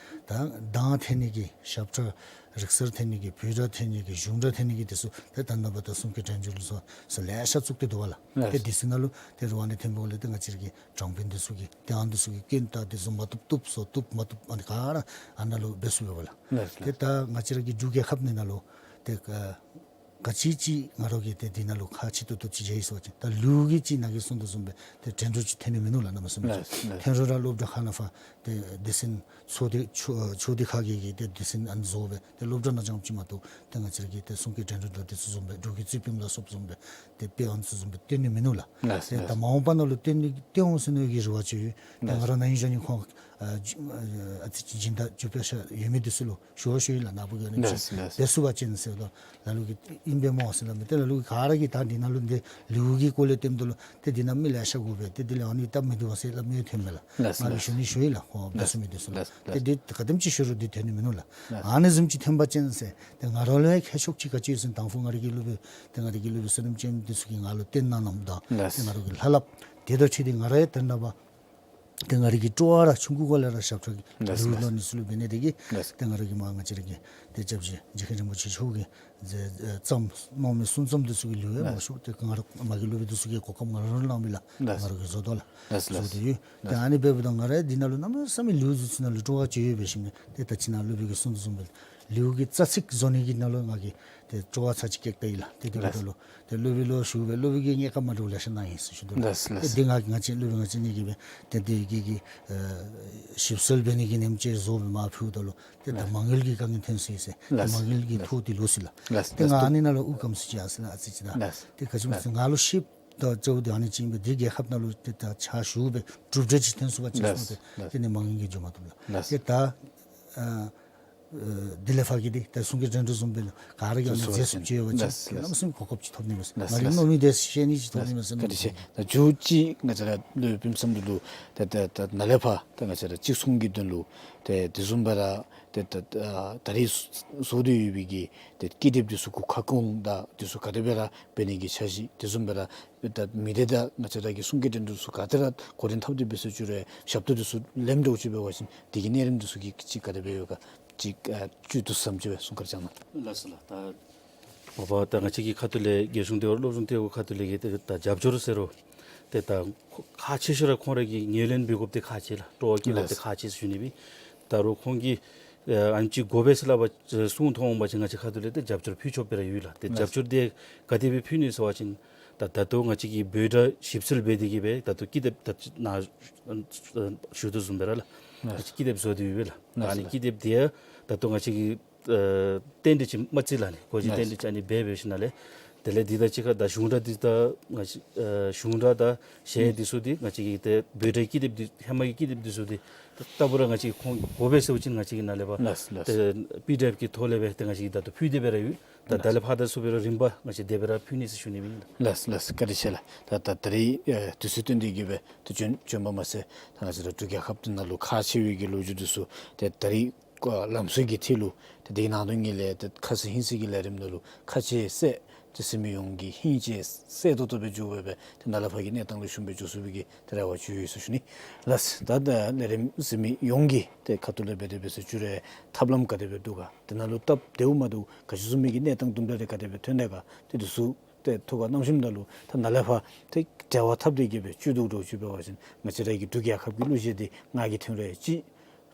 ད་གདངས་འཐེན་ནི་གི་ཞབས་ཁྲ་རིག་གསར་འཐེན་ནི་གི་བོད་སྒྲ་འཐེན་ནི་གི་གཞུང་སྒྲ་འཐེན་ནི་གི་འདི་ཚུ་ཏེ་ད་ནངས་པ་ད་གསུང་སྐད་འགྲན་བསྡུར་ལུ་སོགས་སོགས་ལེ་ཤ་བཙུགས་ཏེ་འདུག་པ་ལགས། ལགས། ཏེ་འདི་ཚུ་ནང་ལུ་ཏེ་རུ་ཨ་ནི་འཐེན་པ་ལས་ཏེ་ང་བཅས་ར་གི་དྲང་དཔོན་འདི་ཚུ་གིས་ཏེ་ཨ་ནི་འདི་ཚུ་གི་སྐྱོན་ད་འདི་ཚུ་མ་བཏུབ་བཏུབ་སོ་བཏུབ་མ་བཏུབ་ཨ་ནི་ག་ར་ཨ་ནཱ་ལུ་འབད་ཚུགས་པས་ལགས། ལགས། ཏེ་ད་ང་བཅས་ར་གི་འབྲུག་རྒྱལ་ཁབ་ནི་ནང་ལུ་ཏེ་ག་ག་ཅི་ཅིག་ང་ར་གིས་ཏེ་འདི་ནང་ལུ་ཁག་ཆེ་ཏོག་ཏོ་ཅིག་མཇལ་ཡི་ཟེར་བ་ཅིན་ད་ལེའུ་གི་ཅིག་ནཱ་གིས་གསུངས་དོ་བཟུམ་སྦེ་ཏེ་འགྲན་བསྡུར་ཅིག་འཐོན་ནི་མིན་ནུག་ལགས། གནམ་མེད་ས་མེད་ཅིག། ལགས། ལགས། འཐོན་རུང་ར་སློབ་གྲྭ་ཁག་ནང་ཕར་ཏེ་སྡེ་ཚན་ཚོགས་སྡེ་ཚོགས་སྡེ་ཁག་གིས་གིས་ཏེ་སྡེ་ཚན་ཨ་ནི་བཟོ་སྦེ་ཏེ་སློབ་གྲྭ་ནང་རྐྱངམ་ཅིག་མ་གཏོགས་ཏེ་ང་བཅས་ར་གི་ཏེ་གསུང་སྐད་འགྲན་བསྡུར་དང་འདི་ཚུ་བཟུམ་སྦེ་འབྲུག་གི་རྩིས་ཕམ་ལ་སོགསཔ་བཟུམ་སྦེ་ཏེ་དཔེ་ཨ་ནི་ཚུ་བཟུམ་སྦེ་འཐོན་ནི་མིན་ནུག་ལགས། ལགས། ཏེ་ལགས། ད་མ་འོངས་པ་ནང་ལུ་འཐོན་ནི་འཐོན་འོང་ཟེར་ནི་གི་རེ་བ་ཅིག་ཡོད། ཏེ་ལགས། ང་ར་ནཱ་ཡོད་ཞིནམ་ལས་ཁོང་ཨ་ཨ་ཙི་ཅིག་སྦྱིན་བདག་རྒྱུ་སྤེལ་ས་ཡོད་མི་འདི་ཚུ་ལུ་ཞུ་བ་ཞུ་ཡི་ལགས། ནཱ་བུ་གིས་ཨ་ནི་ཅིག་ལགས། ལགས། འབད་ཚུགས་པ་ཅིན་ཟེར་ད་ལ་ལུ་གིས་ཨིན་པས་སྨོ་ཟེར་སླབ་མས། ཏེ་ལ་ལུ་གིས་ག་ར་གིས་ད་འདི་ནང་ལུ་འདི་ལེའུ་གི་སྐོར་ལས་སྟོནམ་ད་ལུ་ཏེ་འདི་ནང་མི་ལེ་ཤ་དགོ་པས། ཏེ་འདི་ལས་ཨ་ནི་སྟབས་མི་བདེ་བས་ཟེར་སླབ་མི་ཐོནམ་མས་ལགས། ལགས། ང་གིས་ལགས། ཞུ་ནི་ཞུ་ཡི་ལགས། ཁོང་འབད་ཚུགས་མི་འདི་ཚུ་ལགས། ལགས། ཏེ་ལགས། འདི་ག་དེམ་ཅིག་ཞུ་རུང་འདི་འཐོན་ནི་མིན་ནུག་ལགས། ལགས། ཨ་ནི་བཟུམ་ཅིག་འཐོན་པ་ཅིན་ཟེར་ཏེ་ང་ར་ལུ་ཡང་ཁྱད་ཆོས་ཅིག་ག་ཅི་ཡོད་ཟེར་དང་ཕུ་ང་ར་གི་སློབ་དཔོན་ཏེ་ང་ར་གི་སློབ་དཔོན་བསོད་ནམས་ཅན་འདི་ཚུ་གིས་ང་ལུ་སྟོན་གནང་གནངམ་ད་ལགས། ཏེ་ང་ར་གི་ལྷབ་ལྷབ་དེ་དང་འཁྲིལ་ཏེ་ང་ར་ཡང་ད་རེས་ནངས་པ་ཏེ་ང་ར་གིས་སྤྲོ་བ་ར་ཆུང་ཀུ་ཁ་ལས་ར་ཞབས་ཁྲ་གི་ལགས། ལེའུ་ལགས། ལོ་ནི་ཚུ་ལུ་འབད་ནི་དེ་གིས་ལགས། ཏེ་ང་ར་གིས་མར་ང་བཅས་ར་གི་ཏེ་སྐྱབས་རྗེ་རྗེ་མཁན་རིན་པོ་ཆེ་མཆོག་གིས་མཛད་ཨེ་བརྩམས་གནང་མི་གསུང་རྩོམ་འདི་ཚུ་གི་ལེའུ་ཡང་མང་ཤོས་ཏེ་ང་ར་མ་གི་སློབ་དཔོན་འདི་ཚུ་གིས་གོ་སྐབས་ང་ར་ལུ་གནང་མི་ལགས། ལགས། ང་ར་གིས་བཟོ་དོ་ལགས། ལགས། བཟོ་ལགས། སྟེ་ཡོད། ཏེ་ལགས། ཨ་ནི་འབདཝ་ད་ང་ར་འདི་ནང་ལུ་གནམ་མེད་ས་མེད་ལེའུ་འདི་ཚུ་ནང་ལུ་སྤྲོ་བ་ཅིག་ཡོད་པའི་ཞིནམ་ལས་ཏེ་ད་ཅི་ནཱ་སློབ་དཔོན་གྱིས་གསུངས་དོ་བཟུམ་སྦེ་ལེའུ་གི་རྩ་ཚིག་བཟོ་ནི་གི་ནང་ལུ་ང་གིས་ཏེ་སྤྲོ་བ་ཚར་ཅིག་བསྐྱེད་ད་ཡི་ལགས། ཏེ་དེ་འབདཝ་ད་ལུ་ཏེ་སློབ་དཔོན་ལུ་ཞུ་སྦེ་སློབ་དཔོན་གྱིས་གནས་སྐབས་མ་འདྲཝ་ལེ་ཤ་གནང་ཡི་ཟེར་ཞུ་དོ་ལགས། ལགས། ཏེ་ལགས། འདི་ང་ང་བཅས་སློབ་དཔོན་ང་བཅས་གཉིས་ཀྱིས་སྦེ་ཏེ་དེ་གི་གི་ཨེ་ཞིབ་འཚོལ་འབད་ནི་གི་ཉིནམ་ཅིག་བཟོ་སྦེ་མར་ཕུལཝ་ད་ལུ་ཏེ་ད་ལགས། མ་དངུལ་གྱི་དཀའ་ངལ་ཐོན་སོ་ཡི་ཟེར། ཏེ་ལགས། མ་དངུལ་གྱིས་ལགས། ཐོགས་ཏེ་ལུས་སོ་ཡི་ལགས། ལགས། ཏེ་ལགས། ང་ཨ་ནི་ནང་ལུ་དབུགས་སྐམ་སོ་ཅི་ཨ་ཟེར་ན་ཨ་ཙི་ཅིག་ད། ལགས། ཏེ་ག་ཅི་སྨོ་ཟེར་ལགས། ང་ལུ་ཤེསཔ་ད་ཅིག་འདི་ཨ་ནི་ཅིག་ཨིན་པས། འདི་རྒྱལ་ཁབ་ནང་ལུ་ཏེ་ད་ཕྱག་ཞུ་སྦེ་གྲུབ་འབྲས་ཅིག་ཐོན་ཚུགས་པ་ཅིན་ཟེར་ཏེ། ལགས། ཏེ་ནི་མ་དངུལ་གྱིས་འགྱོ་མ་བཏུབ་ལགས། ལགས། ཏེ་ད་ཨ་འདི་ལས་ཕར་གྱི་འདི་ད་གསུང་སྐད་འགྲན་བསྡུར་བཟུམ་སྦེ་ལགས་ག་ར་གིས་ཨ་ནི་མཛད་ཚུགསཔ་ཅིག་ཡོད་པ་ཅིན། ལགས། ཏེ་གནམ་མེད་ས་མེད་གོ་སྐབས་ཅིག་ཐོབ་ནི་མས་ཟེར། ལགས། ང་གིས་ལགས། མནོ་མི་དེ་ཤེས་ནི་ཅིག་ཐོབ་ནི་མས་ཟེར། ལགས། བཀའ་དྲིན་ཆེ། ད་མཇུག་ཅིག་ང་བཅས་ར་སློབ་དཔོན་བསམ་འགྲུབ་ལུ་ད་ད་ད་ནཱ་ལས་ཕར་ད་ང་བཅས་ར་གཅིག་མཚུངས་ཀྱི་དོན་ལུ་ཏེ་དེ་བཟུམ་སྦེ་ར་ཏེ་ད་ད་ད་རིས་བཟོ་སྟེ་ཡོད་པའི་གི་ཏེ་ཀི་དེབ་འདི་ཚུ་གུ་ཁ་སྐོང་དང་འདི་ཚུ་ག་དེ་སྦེ་ར་འབད་ནི་གི་འཆར་གཞི་དེ་བཟུམ་སྦེ་ར་ད་མི་སྡེ་དང་ང་བཅས་ར་གི་གསུང་སྐད་འགྲན་བསྡུར་ཚུ་ག་དེ་ར་འགོ་འདྲེན་འཐབ་སྟེ་འབད་ས་བཅུག་རུང་ཞབས་ཏོག་འདི་ཚུ་ལེན་འདྲཝ་ཅིག་འབད་བ་ཅིན་དེ་གི་གནས་རིམ་འདི་ཚུ་གི་ཅིག་ག་དེ་སྦེ་ཡོད་ག་ཅིག་ཨ་བཅུད་དུ་ཟམ་ཅིག་སྦེ་གསུང་བཀའ་བཅང་གནང་། ལགས་སོ་ལགས། ད་འོ་བ་ད་ང་བཅས་ཀྱི་ཁ་ཐུག་ལས་རྒྱལ་གཞུང་ལྟེ་བ་སློབ་སྦྱོང་ལྟེ་བ་ཁ་ཐུག་ལས་ཀྱི་ཏེ་ད་རྒྱབ་སྐྱོར་ཟེར་རུང་ཏེ་ད་ཁག་ཆེ་ཤོས་ར་ཁོང་ར་གིས་ངོས་ལེན་འབད་དགོཔ་འདི་ཁག་ཆེ་ལགས། སྤྲོ་བ་བསྐྱེད་དགོཔ་འདི། ལགས། ཁག་ཆེ་ཟེར་ཞུ་ནི་སྦེ། ད་རུང་ཁོང་གིས་ཨ་ཨ་ནི་ཅིག་དགོ་པས་ཟེར་སླབ་པ་གསུང་མཐོང་འོང་པ་ཅིན་ང་བཅས་ཁ་ཐུག་ལས་ཏེ་རྒྱབ་སྐྱོར་ཕུལ་ཆོག་སྦེ་ར་ཡོད་ལགས། ཏེ། ལགས། རྒྱབ་སྐྱོར་འདི་ག་དེ་སྦེ་ཕུལ་ནི་ཟེར་བ་ཅིན་ད་ད་ལྟོ་ང་བཅས་ཀྱིས་བོད་སྒྲ་ཞིབ་འཚོལ་འབད་དེ་གིས་སྦེ་ད་ལྟོ་ཀི་དེབ་ད་ནཱ་ཞུ་དོ་བཟུམ་སྦེ་ར་ལགས། ལགས། ང་བཅས་ཀྱིས་ཀི་དེབ་བཟོ་སྟེ་ཡོད་པས་ལགས། ལགས། ཨ་ནི་ཀི་དེབ་འདི་ཡང་ད་ལྟོ་ང་བཅས་ཀྱིས་ཨ་རྟེན་འབྲེལ་ཅིག་མ་བརྩི་ལགས་ནི། གོ་ཅི་རྟེན་འབྲེལ་ཅིག་ཨ་ནི་འབད་འབད་ཞིནམ་ལས་དེ་ལས་འདི་དང་གཅིག་ཁར་ད་གཞུང་སྒྲ་འདི་ད་ང་བཅས་ཨ་གཞུང་སྒྲ་དང་གཞས་འདི་ཚུ་འདི་ང་བཅས་ཀྱིས་ཏེ་བོད་སྒྲ་ཀི་དེབ་འདི་ཧེ་མ་གི་ཀི་དེབ་འདི་ཚུ་འདི་ད་ལྟ་བུ་ར་ང་བཅས་ཁོང་དགོ་པས་ཟེར་བ་ཅིན་ང་བཅས་ཀྱིས་ནཱ་ལས་ཕར། ལགས། ལགས། ཏེ་པི་ཌི་ཨེཕ་གི་ཐོག་ལས་སྦེ་ཏེ་ང་བཅས་ཀྱིས་ད་ལྟོ་ཕུལ་ཏེ་སྦེ་ར་ཡོད། ད་ད་ལས་ཕར་ད་ཚུ་སྦེ་ར་རིམ་པ་ང་བཅས་དེ་སྦེ་ར་ཕུལ་ནི་ཟེར་ཞུ་ནི་ཨིན། ལགས། ལགས། བཀའ་དྲིན་ཆེ་ལགས། ད་ད་ད་རིས་ཨེ་དུས་ཚོད་བཏོན་ཏེ་གིས་སྦེ་ཏེ་བྱོན་བྱོན་པ་མ་ཚད་ད་ང་བཅས་ར་འབྲུག་རྒྱལ་ཁབ་འདི་ནང་ལུ་ཁག་ཆེ་བའི་གི་ལོ་རྒྱུས་འདི་ཚུ་ཏེ་ད་རིས་ལམ་སྲོལ་གྱི་ཐད་ལུ་ཏེ་དེ་གི་ནང་དོན་གྱི་ལས་ཏེ་ཁ་གསལ་ཧིང་གསལ་གྱི་ལས་རིམ་ནང་ལུ་ཁ་གསལ་གསལ་ཏེ་གཟིགས་མི་ཡོངས་ཀྱིས་ཧིང་གསལ་གསལ་ཏོག་ཏོ་སྦེ་འགྱོ་སྦེ་སྦེ་ཏེ་ནཱ་ལས་ཕར་གྱི་གནས་སྟངས་ལེགས་ཤོམ་སྦེ་འགྱོ་ཚུགས་པའི་གི་ཏེ་རེ་བ་ཅིག་ཡོད་ཟེར་ཞུ་ནི། ལགས། ད་ད་ལས་རིམ་གཟིགས་མི་ཡོངས་ཀྱིས་ཏེ་ཁ་ཐུག་ལས་འབད་དེ་འབད་ས་བཅུག་རུང་ཐབས་ལམ་ག་དེ་སྦེ་འདུག་ག། དེ་ནང་ལུ་སྟབས་བདེཝ་མ་བདེཝ་ག་ཅི་བཟུམ་མའི་གི་གནས་སྟངས་དུམ་གྲ་རེ་ག་དེ་སྦེ་ཐོན་ནི་ག་ཏེ་འདི་ཚུ་ ཏེ་ཐུགས་ཁར་བསྣམས་ཞིནམ་ད་ལུ་ད་ནཱ་ལས་ཕར་ཏེ་འབྲེལ་བ་འཐབ་སྟེ་གི་སྦེ་བཅུད་བསྡུ་དོ་ཅིག་འབད་བ་ཅིན་ང་བཅས་ར་གི་འབྲུག་རྒྱལ་ཁབ་ཀྱི་གླུ་གཞས་འདི་ང་གིས་འཐེན་རུང་ཡང་ཅིག།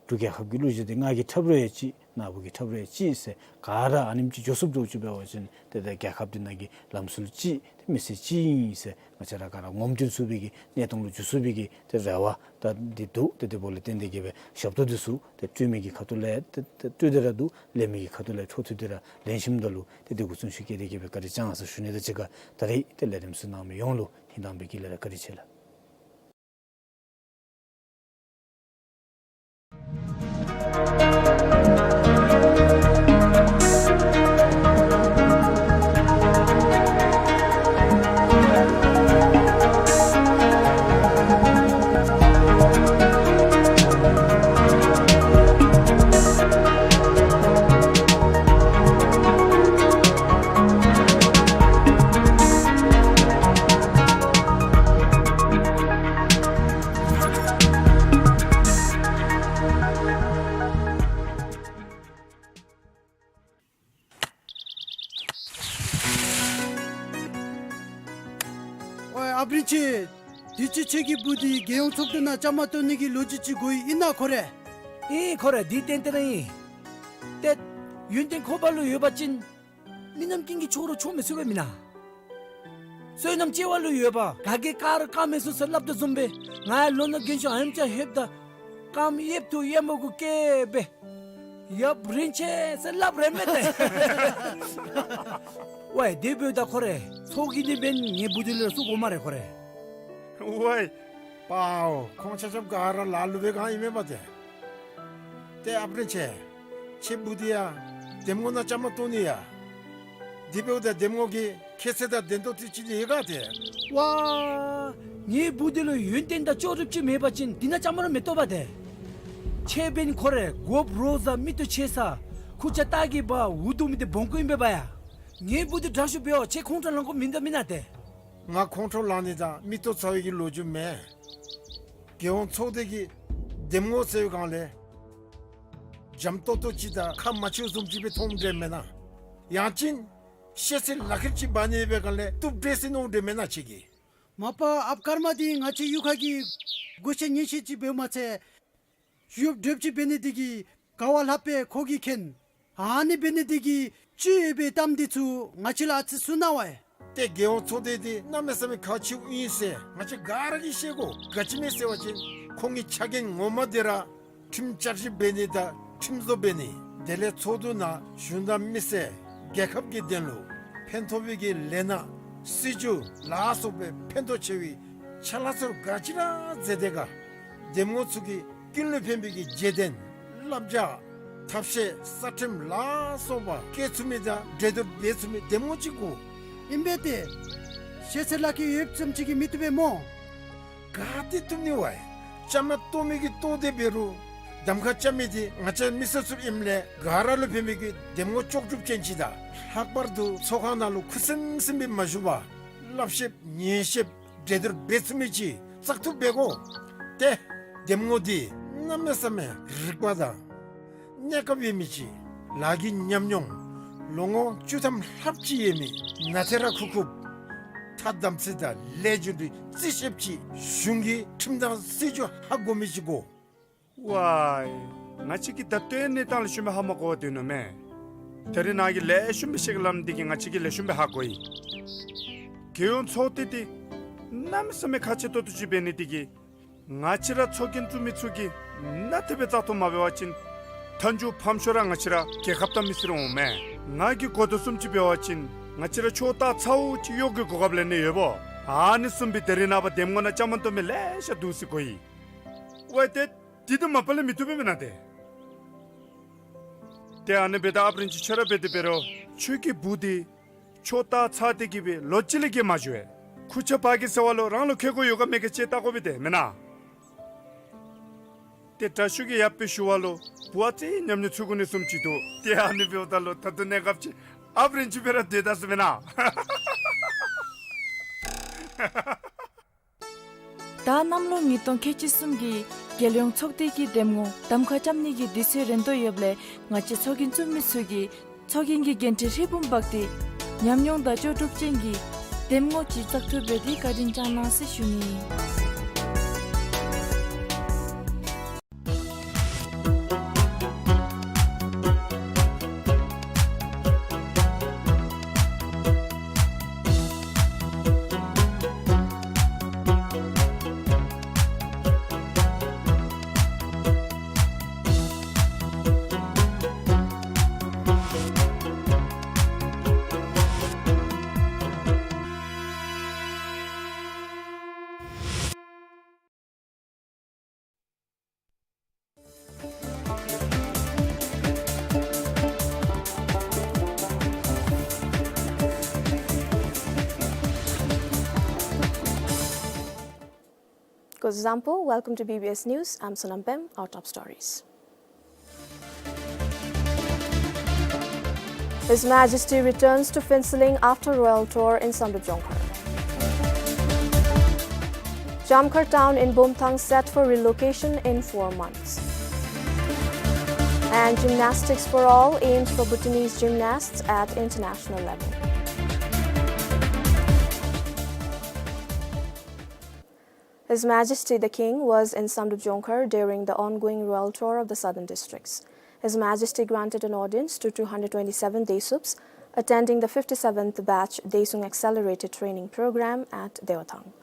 འབྲུག་རྒྱལ་ཁབ་ཀྱི་གླུ་གཞས་འདི་ང་གིས་འཁྲབ་རུང་ཡང་ཅིག། ནཱ་བུ་གིས་འཁྲབ་རུང་ཡང་ཅིག་ཟེར་ག་ར་ཨ་ནེམ་ཅིག་འགྱོ་ཚུགསཔ་འདྲཝ་ཅིག་འབད་བ་ཅིན་ཏེ་ད་རྒྱལ་ཁབ་འདི་ནང་གི་ལམ་སྲོལ་ཅིག་ཏེ་མི་སེར་ཅིག་ཨིན་ཟེར་ང་བཅས་ར་ག་ར་ངོམ་སྟོན་ཚུགས་པའི་གི་གནས་སྟངས་ལུ་འགྱོ་ཚུགས་པའི་གི་ཏེ་རེ་བ་ད་འདི་འདུག། ཏེ་དེ་འབདཝ་ལས་བརྟེན་ཏེ་གི་སྦེ་ཞབས་ཏོག་འདི་ཚུ་ཏེ་སྤྲོད་མི་གི་ཁ་ཐུག་ལས་ཏེ་ཏེ་སྤྲོད་དེ་ར་འདུག། ལེན་མི་གི་ཁ་ཐུག་ལས་འཕྲོ་མཐུད་དེ་ར་ལེན་ཞིནམ་ད་ལུ་ཏེ་དེ་གུ་བརྩོན་ཤུགས་བསྐྱེད་དེ་གི་སྦེ་བཀའ་དྲིན་བསྐྱང་ཟེར་ཞུ་ནི་དང་གཅིག་ཁར་ད་རིས་ཏེ་ལས་རིམ་ཚུ་གནང་མི་ཡོངས་ལུ་ཧིང་དྭངས་པའི་དཀྱིལ་ལས་ར་བཀའ་དྲིན་ཆེ་ལགས། ཨོའི་ཨཔ་རིན་ཆེན། དུས་ཅི་ཁྱོད་ཀྱི་བུ་འདི་རྒྱལ་ཡོངས་ཚོགས་སྡེ་ནང་བཅའ་མར་གཏོགས་ནི་གི་ལོ་རྒྱུས་ཅིག་གོ་ཡི། ཨིན་ན་ཁོ་རེ། ཨིན་ཁོ་རེ། འདི་ཏན་ཏན་ར་ཨིན། ཏེ་ཡོན་ཏན་ཁོ་པ་ལུ་ཡོད་པ་ཅིན་མི་རྣམས་ཀུན་གྱིས་ཁྱོད་ར་ཆོག་མི་ཚུགས་པས་མེན་ན། བསོད་ནམས་ཆེ་བ་ལུ་ཡོད་པ་ག་གིས་བཀག་རུང་བཀག་མི་ཚུགས་ཟེར་སླབ་དོ་བཟུམ་སྦེ་ང་ཡང་ལོ་ན་རྒན་ཤོས་ཨ་ནེམ་ཅིག་ལྷོདཔ་ད་རྐངམ་གཡསཔ་ཐུག་གཡསཔ་མ་གུ་བཀལ་སྦེ་ཡབ་རིན་ཆེན་ཟེར་སླབ་རན་མས་ཏེ། ཝའི་དེ་འབདཝ་ད་ཁོ་རེ་ཚོགས་ཀྱི་འདི་འབདན་ངེའི་བུ་འདི་ལུ་ར་བཙུགས་དགོ་སྨ་རེ་ཁོ་རེ། ཝའི་པའོ། ཁོང་ཆ་ཁྱབ་ག་ར་ལ་ལུ་སྦེ་ག་ཨིན་མས་པ་ཏེ། ཏེ་ཨཔ་རིན་ཆེན། ཁྱོད་བུ་འདི་ཡང་འདེམས་ངོ་ནང་བཅའ་མར་གཏོགས་ནི་ཡ། དེ་འབདཝ་ད་འདེམས་ངོ་གི་ཁྱད་ཚད་དང་ལྡན་ཏོག་ཏོ་ཅིག་འདི་ཡོད་ག་ཏེ། ཝའི་ངེའི་བུ་འདི་ལུ་ཡོན་ཏན་དང་ལྕོགས་གྲུབ་ཅིག་མེད་པ་ཅིན་འདི་ནང་བཅའ་མར་མི་གཏོགས་པ་ཏེ། ཁྱོད་འབདན་ཁོ་རེ་དགོཔ་རོགས་ཟ་མིག་ཏོ་ཆེ་ས་ཁུར་ཆ་ལྟག་གི་བ་འུ་སྡུག་མི་འདི་སྦོམ་ཀུ་ཨིན་པས་པ་ཡ། ངེའི་བུ་འདི་དྲག་ཤོས་འབད་བ་ཅིན་ཁོང་ཁྲོ་ལང་དགོཔ་མིན་འདྲ་མེན་ན་ཏེ། ང་ཁོང་ཁྲོ་ལང་ནི་དང་མིག་ཏོ་ཚ་བའི་གི་ལོ་རྒྱུས་མེད། རྒྱལ་ཡོངས་ཚོགས་སྡེ་གི་འདེམས་ངོ་ཟེར་བའི་སྒང་ལས་འཇམ་ཏོག་ཏོ་ཅིག་དང་ཁ་མ་ཆེཝ་བཟུམ་ཅིག་སྦེ་མཐོངམ་འདྲས་མེན་ན། ཡང་ཅིན་ཤེས་ཚད་ལག་ཁྱེར་ཅིག་འབག་ནི་འབད་སྒང་ལས་བཏུབ་འདྲས་ཟེར་མནོཝ་འདྲས་མེན་ན་ཁྱོད་ཀྱིས། མ་པ་ཨཔ་ཀརྨ་འདི་ང་བཅས་གཡུས་ཁ་གི་གོ་ཤེས་ཉན་ཤེས་ཅིག་འབདཝ་མ་ཚད་ཡུདཔ་འདྲོགཔ་ཅིག་འབད་ནི་འདི་གིས་ག་བ་ལྷགཔ་སྦེ་ཁོ་གིས་མཁྱེན། ཨ་ནི་འབད་ནི་འདི་གིས་ཅིག་སྦེ་གཏམ་འདི་ཚུ་ང་བཅས་ལུ་ཨ་ཙི་གསུང་གནང་བས། ཏེ་རྒྱལ་ཡོངས་ཚོགས་སྡེ་འདི་གནམ་མེད་ས་མེད་ཁག་ཆེཝ་ཨིན་ཟེར་ང་བཅས་ག་ར་གིས་ཤེས་དགོ། ག་ཅི་སྨོ་ཟེར་བ་ཅིན་ཁོང་གི་ཕྱག་འགན་ངོ་མ་འདི་ར་ཁྲིམས་བསྐྱར་ཞིབ་འབད་ནི་དང་ཁྲིམས་བཟོ་འབད་ནི། དེ་ལས་ཚོགས་འདུ་ནང་གཞུང་དང་མི་སེར་རྒྱལ་ཁབ་ཀྱི་དོན་ལུ་ཕན་ཐོགས་པའི་གི་ལས་སྣ་སྲིད་བྱུས་ལ་སོགས་པའི་ཕན་ཐོགས་ཆེ་བའི་ཕྱག་ལཱ་ཚུ་ག་ཅི་ར་མཛད་དེ་ག། འདེམས་ངོ་ཚུ་གིས་ཀུན་ལུ་ཕན་པའི་གི་བརྗེད་དོན་བསླབ་བྱ་ཐབས་ཤེས་གསར་ཁྲིམས་ལ་སོགས་པ་བཀལ་ཚུགས་མི་དང་འབྲེལ་གཏོགས་འབད་ཚུགས་མི་འདེམས་ངོ་ཅིག་དགོ། ཨིན་པས་ཏེ། ཤེས་ཚད་ལག་ཁྱེར་ཡོདཔ་ཙམ་ཅིག་གིས་མི་བཏུབ་པས་སྨོ། ག་ཏེ་བཏུབ་ནི་བས། བཅའ་མར་གཏོགས་མི་གིས་གཏོགས་ཏེ་འབད་རུང་གདམ་ཁ་རྐྱབ་མི་འདི་ང་བཅས་མི་སེར་ཚུ་ཨིནམ་ལས་ག་ར་ལུ་ཕན་པའི་གི་འདེམས་ངོ་ལྕོགས་གྲུབ་ཅན་ཅིག་དང་ལྷག་པར་དུ་ཚོགས་ཁང་ནང་ལུ་ཁུ་སིམ་སིམ་སྦེ་མ་བཞུགས་པར་བསླབ་ཤེསཔ་ཉན་ཤེསཔ་འབྲེལ་གཏོགས་འབད་ཚུགས་མི་ཅིག་བཙག་འཐུ་འབད་དགོ། ཏེ་འདེམས་ངོ་འདི་གནམ་མེད་ས་མེད་རིག་པ་དང་གནས་སྐབས་ཡོད་མི་ཅིག། ལཱ་གི་ཉམས་མྱོང་ལོ་ངོ་བཅུ་ཐམ་ལྷགཔ་ཅིག་ཡོད་མི་ནཱ་ཐེ་ར་ཁུག་ཁུགཔ་ཐ་དམ་ཚིག་དང་ལས་རྒྱུ་འབྲས་རྩིས་ཤེསཔ་ཅིག། གཞུང་གི་ཁྲིམས་དང་སྲིད་བྱུས་ཧ་གོ་མི་ཅིག་དགོ། ཝའི་ང་བཅས་ཀྱིས་ད་ལྟོའི་གནས་སྟངས་ལེགས་ཤོམ་སྦེ་ཧ་མ་གོ་བར་སྡོད་ནུག་མས། ད་རིས་ནཱ་གིས་ལེགས་ཤོམ་སྦེ་བཤད་གནངམ་འདི་གིས་ང་བཅས་ཀྱིས་ལེགས་ཤོམ་སྦེ་ཧ་གོ་ཡི། རྒྱལ་ཡོངས་ཚོགས་སྡེ་འདི་གནམ་མེད་ས་མེད་ཁག་ཆེ་ཏོག་ཏོ་ཅིག་འབད་ནི་འདི་གིས་ང་བཅས་ར་ཚོགས་རྒྱན་བཙུགས་མི་ཚུ་གིས་ནཱ་ཐེ་བའི་བཙག་འཐུ་མ་འབད་བ་ཅིན་མཐའ་མཇུག་ཕམ་ཤོས་ར་ང་བཅས་ར་རྒྱལ་ཁབ་དང་མི་སེར་འོང་མས། ང་གིས་གོ་དོ་བཟུམ་ཅིག་འབད་བ་ཅིན་ང་བཅས་ར་ཕྱོགས་ལྟ་ཚཝ་ཅིག་གཡོག་གི་གོ་སྐབས་ལེན་ནི་ཡོདཔ་འོང་། ཨ་ནི་བཟུམ་སྦེ་ད་རིས་ནངས་པ་འདེམས་ངོ་ནང་བཅའ་མར་གཏོགས་མི་ལེ་ཤ་འདུག་ཟེར་གོ་ཡི། ཝའི་ཏེ་འདི་དང་མ་པ་ལས་མི་བཏུབ་པས་མེན་ན་ཏེ། ཏེ་ཨ་ནི་འབདཝ་ད་ཨཔ་རིན་ཆེན་ཁྱོད་ར་འབད་དེ་འབད་རུང་ཁྱོད་ཀྱི་བུ་འདི་ཕྱོགས་ལྟ་ཚཝ་སྟེ་གི་སྦེ་ལོ་གཅིག་ལས་བརྒལ་མ་བཞུགས་པས། ཁུར་ཆ་འབག་གེ་ཟེར་བ་ལུ་རང་ལུ་ཁེ་གོ་ཡོད་ག་མེད་ག་ཅིག་བལྟ་དགོ་པས་ཏེ་མེན་ན། ཏེ་དྲག་ཤོས་ཀྱིས་ཡབ་སྦེ་ཞུ་བ་ལུ་བུ་ཨ་ཙི་ཉམས་མྱོང་ཚུད་དགོ་ནི་བཟུམ་ཅིག་འདུག། ཏེ་ཨ་ནི་འབདཝ་ད་ལུ་ད་ལྟོ་གནས་སྐབས་ཅིག་ཨཔ་རིན་ཆེན་སྦེ་ར་སྡོད་ད་ཟེར་མེན་ན། ད་གནམ་ལོ་ཉིས་སྟོང་ཁལ་གཅིག་གསུམ་གྱི་རྒྱལ་ཡོངས་ཚོགས་སྡེ་གི་འདེམས་ངོ་གདམ་ཁ་རྐྱབ་ནི་གི་དུས་ཚོད་རན་དོ་ཡོདཔ་ལས་ང་བཅས་ཚོགས་རྒྱན་བཙུགས་མི་ཚུ་གིས་ཚོགས་རྒྱན་གྱི་འགན་འཁྲི་ཧྲིལ་བུམ་འབག་སྟེ་ཉམས་མྱོང་དང་ལྕོགས་གྲུབ་ཅན་གྱི་ འདེམས་ངོ་ཅིག་བཙག་འཐུ་འབད་དེ་བཀའ་དྲིན་བསྐྱང་གནང་ཟེར་ཞུ་ནི། Kuzuzangpo, welcome to B B S News. I'm Sonam Pem. Our top stories. His Majesty returns to Phuentsholing after royal tour in Samdrup Jongkhar. Jamkhar town in Bumthang set for relocation in four months. And gymnastics for all aims for Bhutanese gymnasts at international level. His Majesty the King was in Samdrup Jongkhar during the ongoing royal tour of the southern districts. His Majesty granted an audience to two hundred twenty-seven Desups attending the fifty-seventh batch Desuung Accelerated Training Program at Dewathang.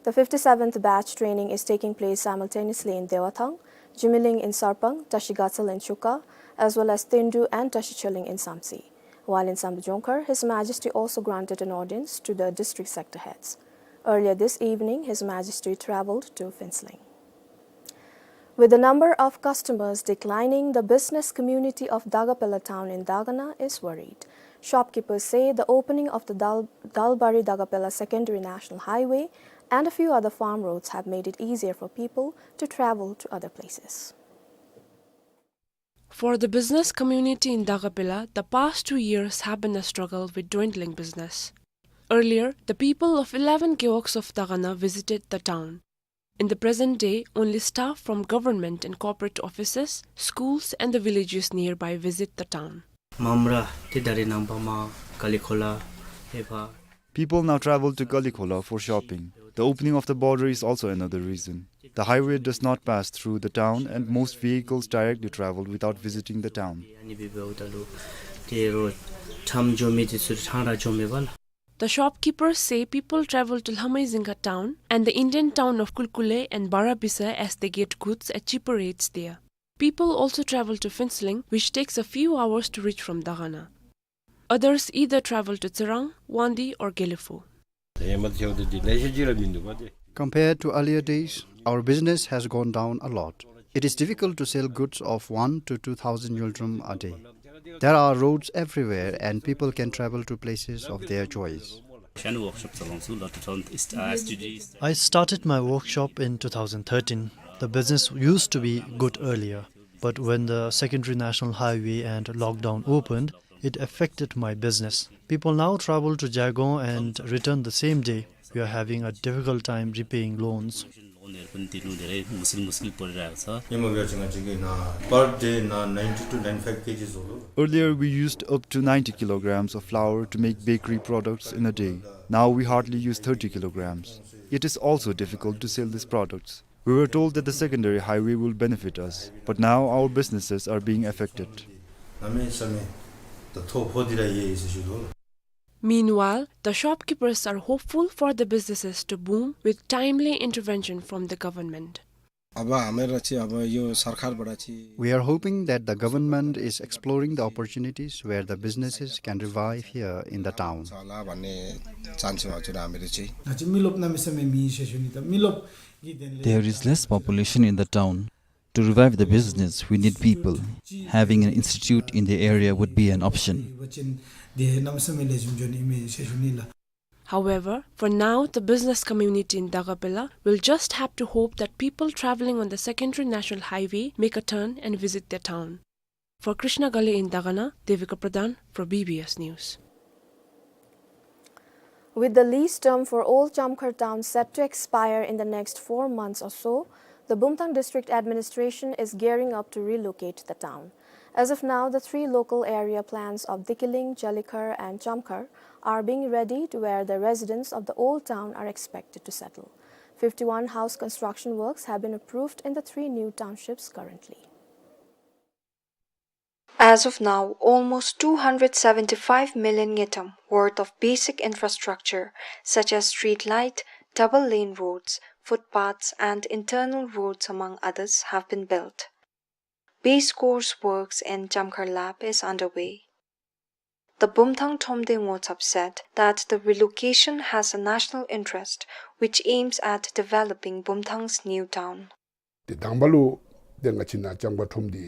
The fifty-seventh batch training is taking place simultaneously in Dewathang, Jimiling in Sarpang, Tashi Gatsal in Chuka, as well as Tendu and Tashi Choling in Samtse. While in Samdrup Jongkhar, His Majesty also granted an audience to the district sector heads. Earlier this evening, His Majesty travelled to Phuentsholing. With the number of customers declining, the business community of Dagapela town in Dagana is worried. Shopkeepers say the opening of the Dal-, Dalbari Dagapela Secondary National Highway and a few other farm roads have made it easier for people to travel to other places. For the business community in Dagapela, the past two years have been a struggle with dwindling business. Earlier, the people of eleven gewogs of Dagana visited the town. In the present day, only staff from government and corporate offices, schools, and the villages nearby visit the town. Mamra, Tidari Nambama, Kalikhola, Epha. People now travel to Kalikhola for shopping. The opening of the border is also another reason. The highway does not pass through the town, and most vehicles directly travel without visiting the town. The shopkeepers say people travel to Lhamaizingka town and the Indian town of Kulkule and Barabisa as they get goods at cheaper rates there. People also travel to Phuentsholing, which takes a few hours to reach from Dagana. Others either travel to Tsirang, Wangdue or Gelephu. Compared to earlier days, our business has gone down a lot. It is difficult to sell goods of one to two thousand ngultrum a day. There are roads everywhere and people can travel to places of their choice. I started my workshop in two thousand thirteen. The business used to be good earlier, but when the secondary national highway and lockdown opened, it affected my business. People now travel to Yangon and return the same day. We are having a difficult time repaying loans. Earlier, we used up to ninety kilograms of flour to make bakery products in a day. Now we hardly use thirty kilograms. It is also difficult to sell these products. We were told that the secondary highway will benefit us, but now our businesses are being affected. Meanwhile, the shopkeepers are hopeful for the businesses to boom with timely intervention from the government. We are hoping that the government is exploring the opportunities where the businesses can revive here in the town. There is less population in the town. To revive the business, we need people. Having an institute in the area would be an option. However, for now, the business community in Dagapela will just have to hope that people travelling on the secondary national highway make a turn and visit their town. For Krishna Gale in Dagana, Devika Pradhan for B B S News. With the lease term for old Jamkhar town set to expire in the next four months or so, the Bumthang District Administration is gearing up to relocate the town. As of now, the three local area plans of Dikiling, Jalikhar and Chamkhar are being readied, where the residents of the old town are expected to settle. Fifty-one house construction works have been approved in the three new townships currently. As of now, almost two hundred seventy-five million ngultrum worth of basic infrastructure such as street light, double lane roads, footpaths and internal roads among others have been built. Base course works in Chamkhar Lap is underway. The Bumthang Thromde Ngotsap said that the relocation has a national interest which aims at developing Bumthang's new town. ཏེ་དང་པ་ལུ་ཏེ་ང་བཅས་ནཱ་ལྕམ་མཁར་ཁྲོམ་འདི་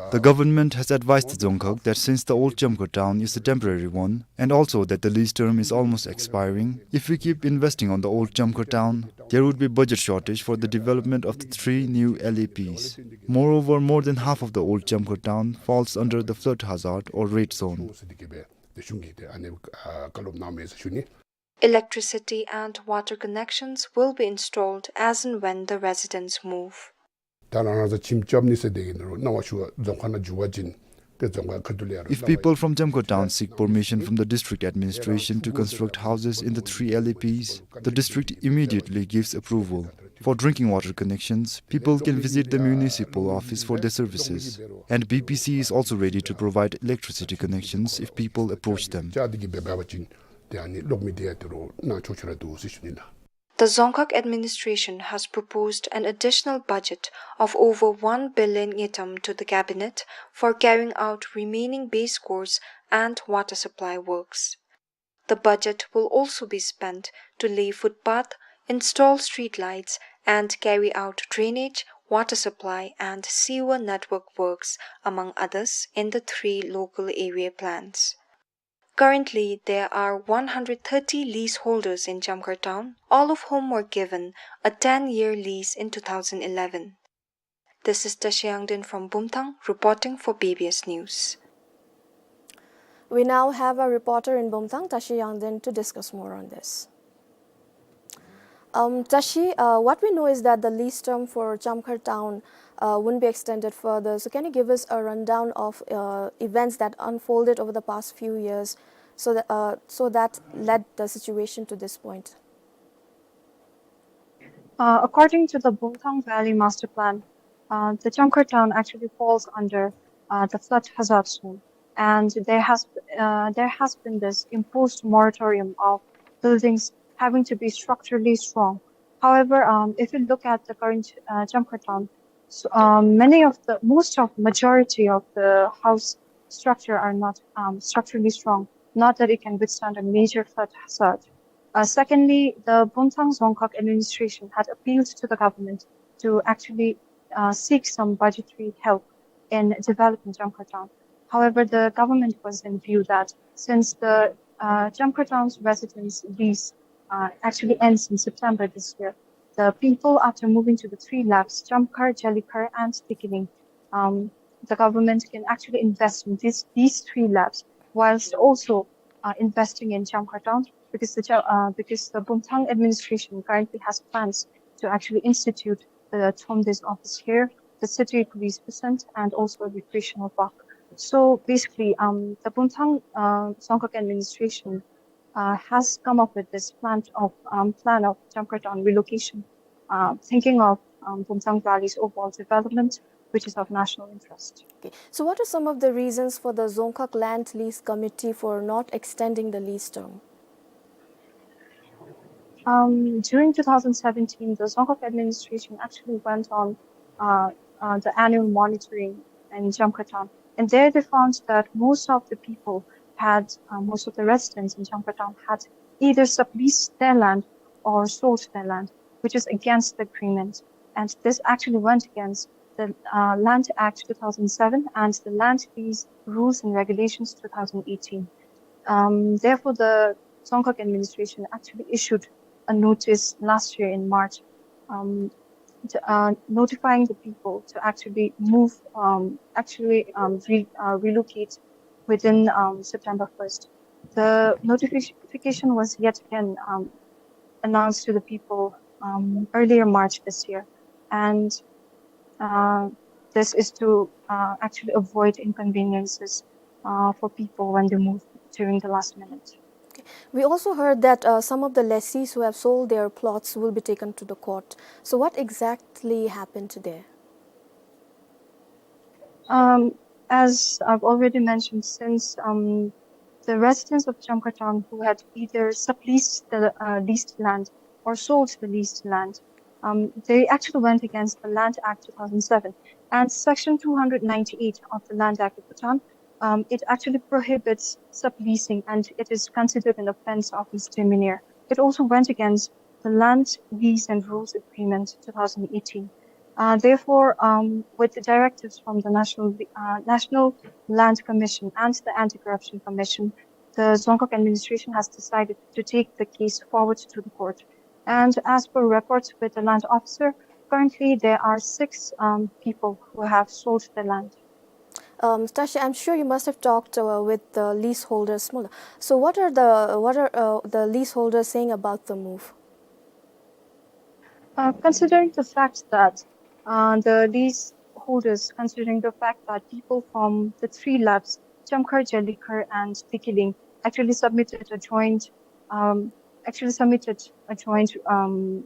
ཨ་The government has advised the Dzongkhag that since the old Chamkhar town is a temporary one, and also that the lease term is almost expiring, if we keep investing on the old Chamkhar town, there would be budget shortage for the development of the three new L A Ps. Moreover, more than half of the old Chamkhar town falls under the flood hazard or red zone. ཏེ་གཞུང་གིས་ཏེ་ཨ་ནི་ཨ་བཀའ་སློབ་གནང་མས་ཟེར་ཞུ་ནི། Electricity and water connections will be installed as and when the residents move. ད་རང་རང་ས་ཁྱིམ་རྐྱབ་ནི་ཟེར་དེ་གི་ནི་རུང་གནང་བ་ཞུ་བ་རྫོང་ཁག་ནང་འགྱོ་བ་ཅིན་ཏེ་རྫོང་ཁག་ཁ་ཐུག་ལས་ཡར་If people from Chamkhar town seek permission from the district administration to construct houses in the three L A Ps, the district immediately gives approval. For drinking water connections, people can visit the municipal office for their services, and B P C is also ready to provide electricity connections if people approach them. ཅ་དེ་གི་འབད་འབད་བ་ཅིན་ཏེ་ཨ་ནི་གློག་མེ་དེ་ཡང་ཏེ་རོགས་གནང་ཆོག་ཆོག་ར་འདུག་ཟེར་ཞུ་ནི་ལགས། The Dzongkhag administration has proposed an additional budget of over one billion ngultrum to the cabinet for carrying out remaining base course and water supply works. The budget will also be spent to lay footpath, install street lights, and carry out drainage, water supply, and sewer network works, among others, in the three local area plans. Currently, there are one hundred thirty leaseholders in Chamkhar town, all of whom were given a ten-year lease in two thousand eleven. This is Tashi Yangden from Bumthang, reporting for B B S News. We now have our reporter in Bumthang, Tashi Yangden, to discuss more on this. Um, Tashi, uh, what we know is that the lease term for Chamkhar town, uh, wouldn't be extended further. So can you give us a rundown of, uh, events that unfolded over the past few years so that, uh, so that led the situation to this point? Uh, according to the Bumthang Valley Master Plan, uh, the Chamkhar town actually falls under, uh, the flood hazard zone, and there has, uh, there has been this imposed moratorium of buildings having to be structurally strong. However, um, if you look at the current, uh, Chamkhar town, so, um, many of the, most of, majority of the house structure are not, um, structurally strong, not that it can withstand a major flood hazard. Uh, secondly, the Bumthang Dzongkhag administration had appealed to the government to actually, uh, seek some budgetary help in developing Chamkhar town. However, the government was in view that since the, uh, Chamkhar town's residence lease, uh, actually ends in September this year, the people, after moving to the three laps, Chamkhar, Jalikhar, and Dikiling, um, the government can actually invest in these, these three laps, whilst also, uh, investing in Chamkhar town, because the Cha-, uh, because the Bumthang administration currently has plans to actually institute the Thromde's office here, the city police present, and also a recreational park. So basically, um, the Bumthang, uh, Dzongkhag administration, uh, has come up with this plan of, um, plan of Chamkhar town relocation, uh, thinking of, um, Bumthang Valley's overall development, which is of national interest. Okay. So what are some of the reasons for the Dzongkhag Land Lease Committee for not extending the lease term? Um, during two thousand seventeen, the Dzongkhag administration actually went on, uh, uh, the annual monitoring in Chamkhar town. And there they found that most of the people had, uh, most of the residents in Chamkhar town had either subleased their land or sold their land, which is against the agreement. And this actually went against the, uh, Land Act two thousand seven and the Land Lease Rules and Regulations two thousand eighteen. Um, therefore, the Dzongkhag administration actually issued a notice last year in March, um, to, uh, notifying the people to actually move, um, actually, um, re-, uh, relocate within, um, September first. The notification was yet again, um, announced to the people, um, earlier March this year. And, uh, This is to, uh, actually avoid inconveniences, uh, for people when they move during the last minute. Okay. We also heard that, uh, some of the lessees who have sold their plots will be taken to the court. So what exactly happened there? Um, as I've already mentioned, since, um, the residents of Jamkhar town who had either subleased the, uh, leased land or sold the leased land, um, they actually went against the Land Act two thousand seven. And Section two hundred ninety-eight of the Land Act of Bhutan, um, it actually prohibits subleasing, and it is considered an offense of misdemeanor. It also went against the Land Lease and Rules Agreement two thousand eighteen. Uh, therefore, um, with the directives from the National, uh, National Land Commission and the Anti-Corruption Commission, the Dzongkhag administration has decided to take the case forward to the court. And as per records with the land officer, currently there are six, um, people who have sold their land. Um, Tashi, I'm sure you must have talked, uh, with the leaseholders. So what are the, what are, uh, the leaseholders saying about the move? Uh, considering the fact that, uh, the leaseholders, considering the fact that people from the three laps, Jamkhar, Jalikhar, and Dikiling, actually submitted a joint, um, actually submitted a joint, um,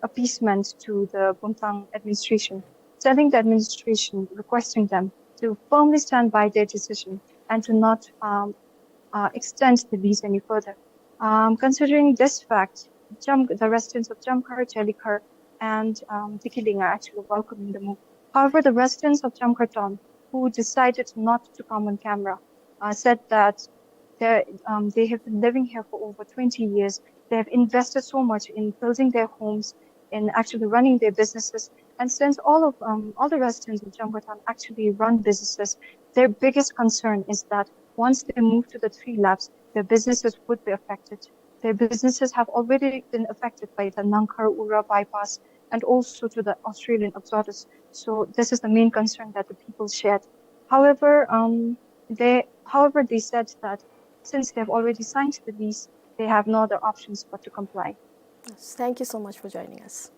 appeasement to the Bontang administration, telling the administration, requesting them to firmly stand by their decision and to not, um, uh, extend the lease any further. Um, considering this fact, Jam-, the residents of Jamkhar, Jalikhar, and, um, Dikiling are actually welcoming the move. However, the residents of Jamkhar town who decided not to come on camera, uh, said that they, um, they have been living here for over twenty years. They have invested so much in building their homes, in actually running their businesses. And since all of, um, all the residents of Jamkhar town actually run businesses, their biggest concern is that once they move to the three laps, their businesses would be affected. Their businesses have already been affected by the Nangkhar Ura bypass and also to the Australian exodus. So this is the main concern that the people shared. However, um, they, however, they said that since they've already signed the lease, they have no other options but to comply. Yes, thank you so much for joining us.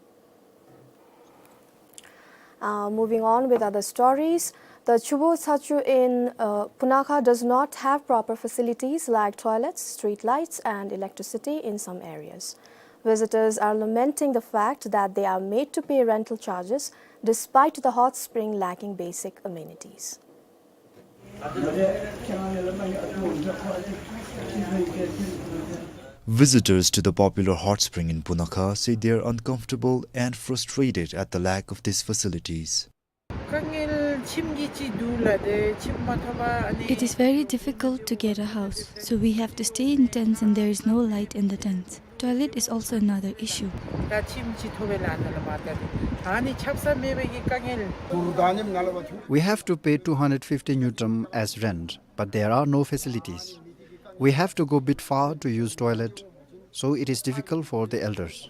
Uh, moving on with other stories, the Chubu Tsachu in, uh, Punakha does not have proper facilities like toilets, street lights, and electricity in some areas. Visitors are lamenting the fact that they are made to pay rental charges despite the hot spring lacking basic amenities. Visitors to the popular hot spring in Punakha say they are uncomfortable and frustrated at the lack of these facilities. དཀའ་ངལ་ཁྱིམ་གྱི་ཅིག་འདུག་ལ་དེ་ཁྱིམ་མ་ཐོབ་པ་ཨ་ནི། It is very difficult to get a house, so we have to stay in tents and there is no light in the tents. Toilet is also another issue. ད་ཁྱིམ་ཅིག་ཐོབ་པའི་ལཱ་ན་ལ་མ་ད་དེ་ཨ་ནི་ཆབ་གསང་མེད་པའི་གི་དཀའ་ངལ། We have to pay two hundred fifty ngultrum as rent, but there are no facilities. We have to go bit far to use toilet, so it is difficult for the elders.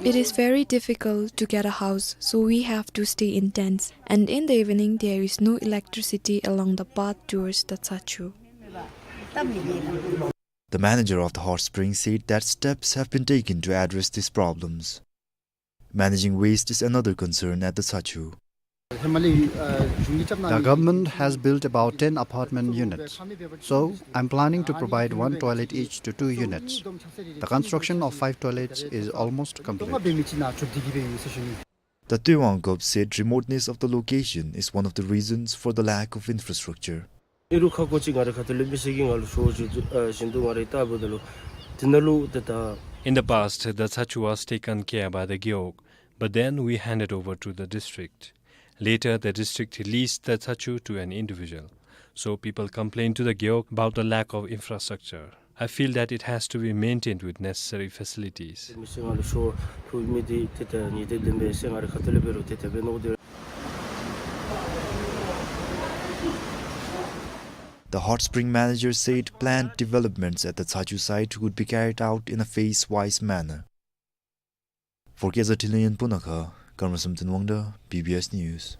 It is very difficult to get a house, so we have to stay in tents, and in the evening there is no electricity along the path towards the Tsachu. The manager of the hot spring said that steps have been taken to address these problems. Managing waste is another concern at the Tsachu. The government has built about ten apartment units, so I'm planning to provide one toilet each to two units. The construction of five toilets is almost complete. The Tuiwang Gop said remoteness of the location is one of the reasons for the lack of infrastructure. ཨི་རུ་ཁ་ཀོ་ཅིག་ང་རའི་ཁ་ཐུག་ལས་མི་སེར་གྱིས་ང་ལུ་ཤོ་ཅིག་ཨ་བཞིན་དུ་ང་རའི་ལྟ་བུ་ད་ལུ་དེ་ནང་ལུ་དེ་ད། In the past, the Tsachu was taken care by the Gewog, but then we handed over to the district. Later, the district leased the Tsachu to an individual. So people complain to the Gewog about the lack of infrastructure. I feel that it has to be maintained with necessary facilities. The hot spring manager said planned developments at the Tsachu site would be carried out in a phase-wise manner. For Geza Thinley in Punakha, Karmasum Tinwangda, B B S News.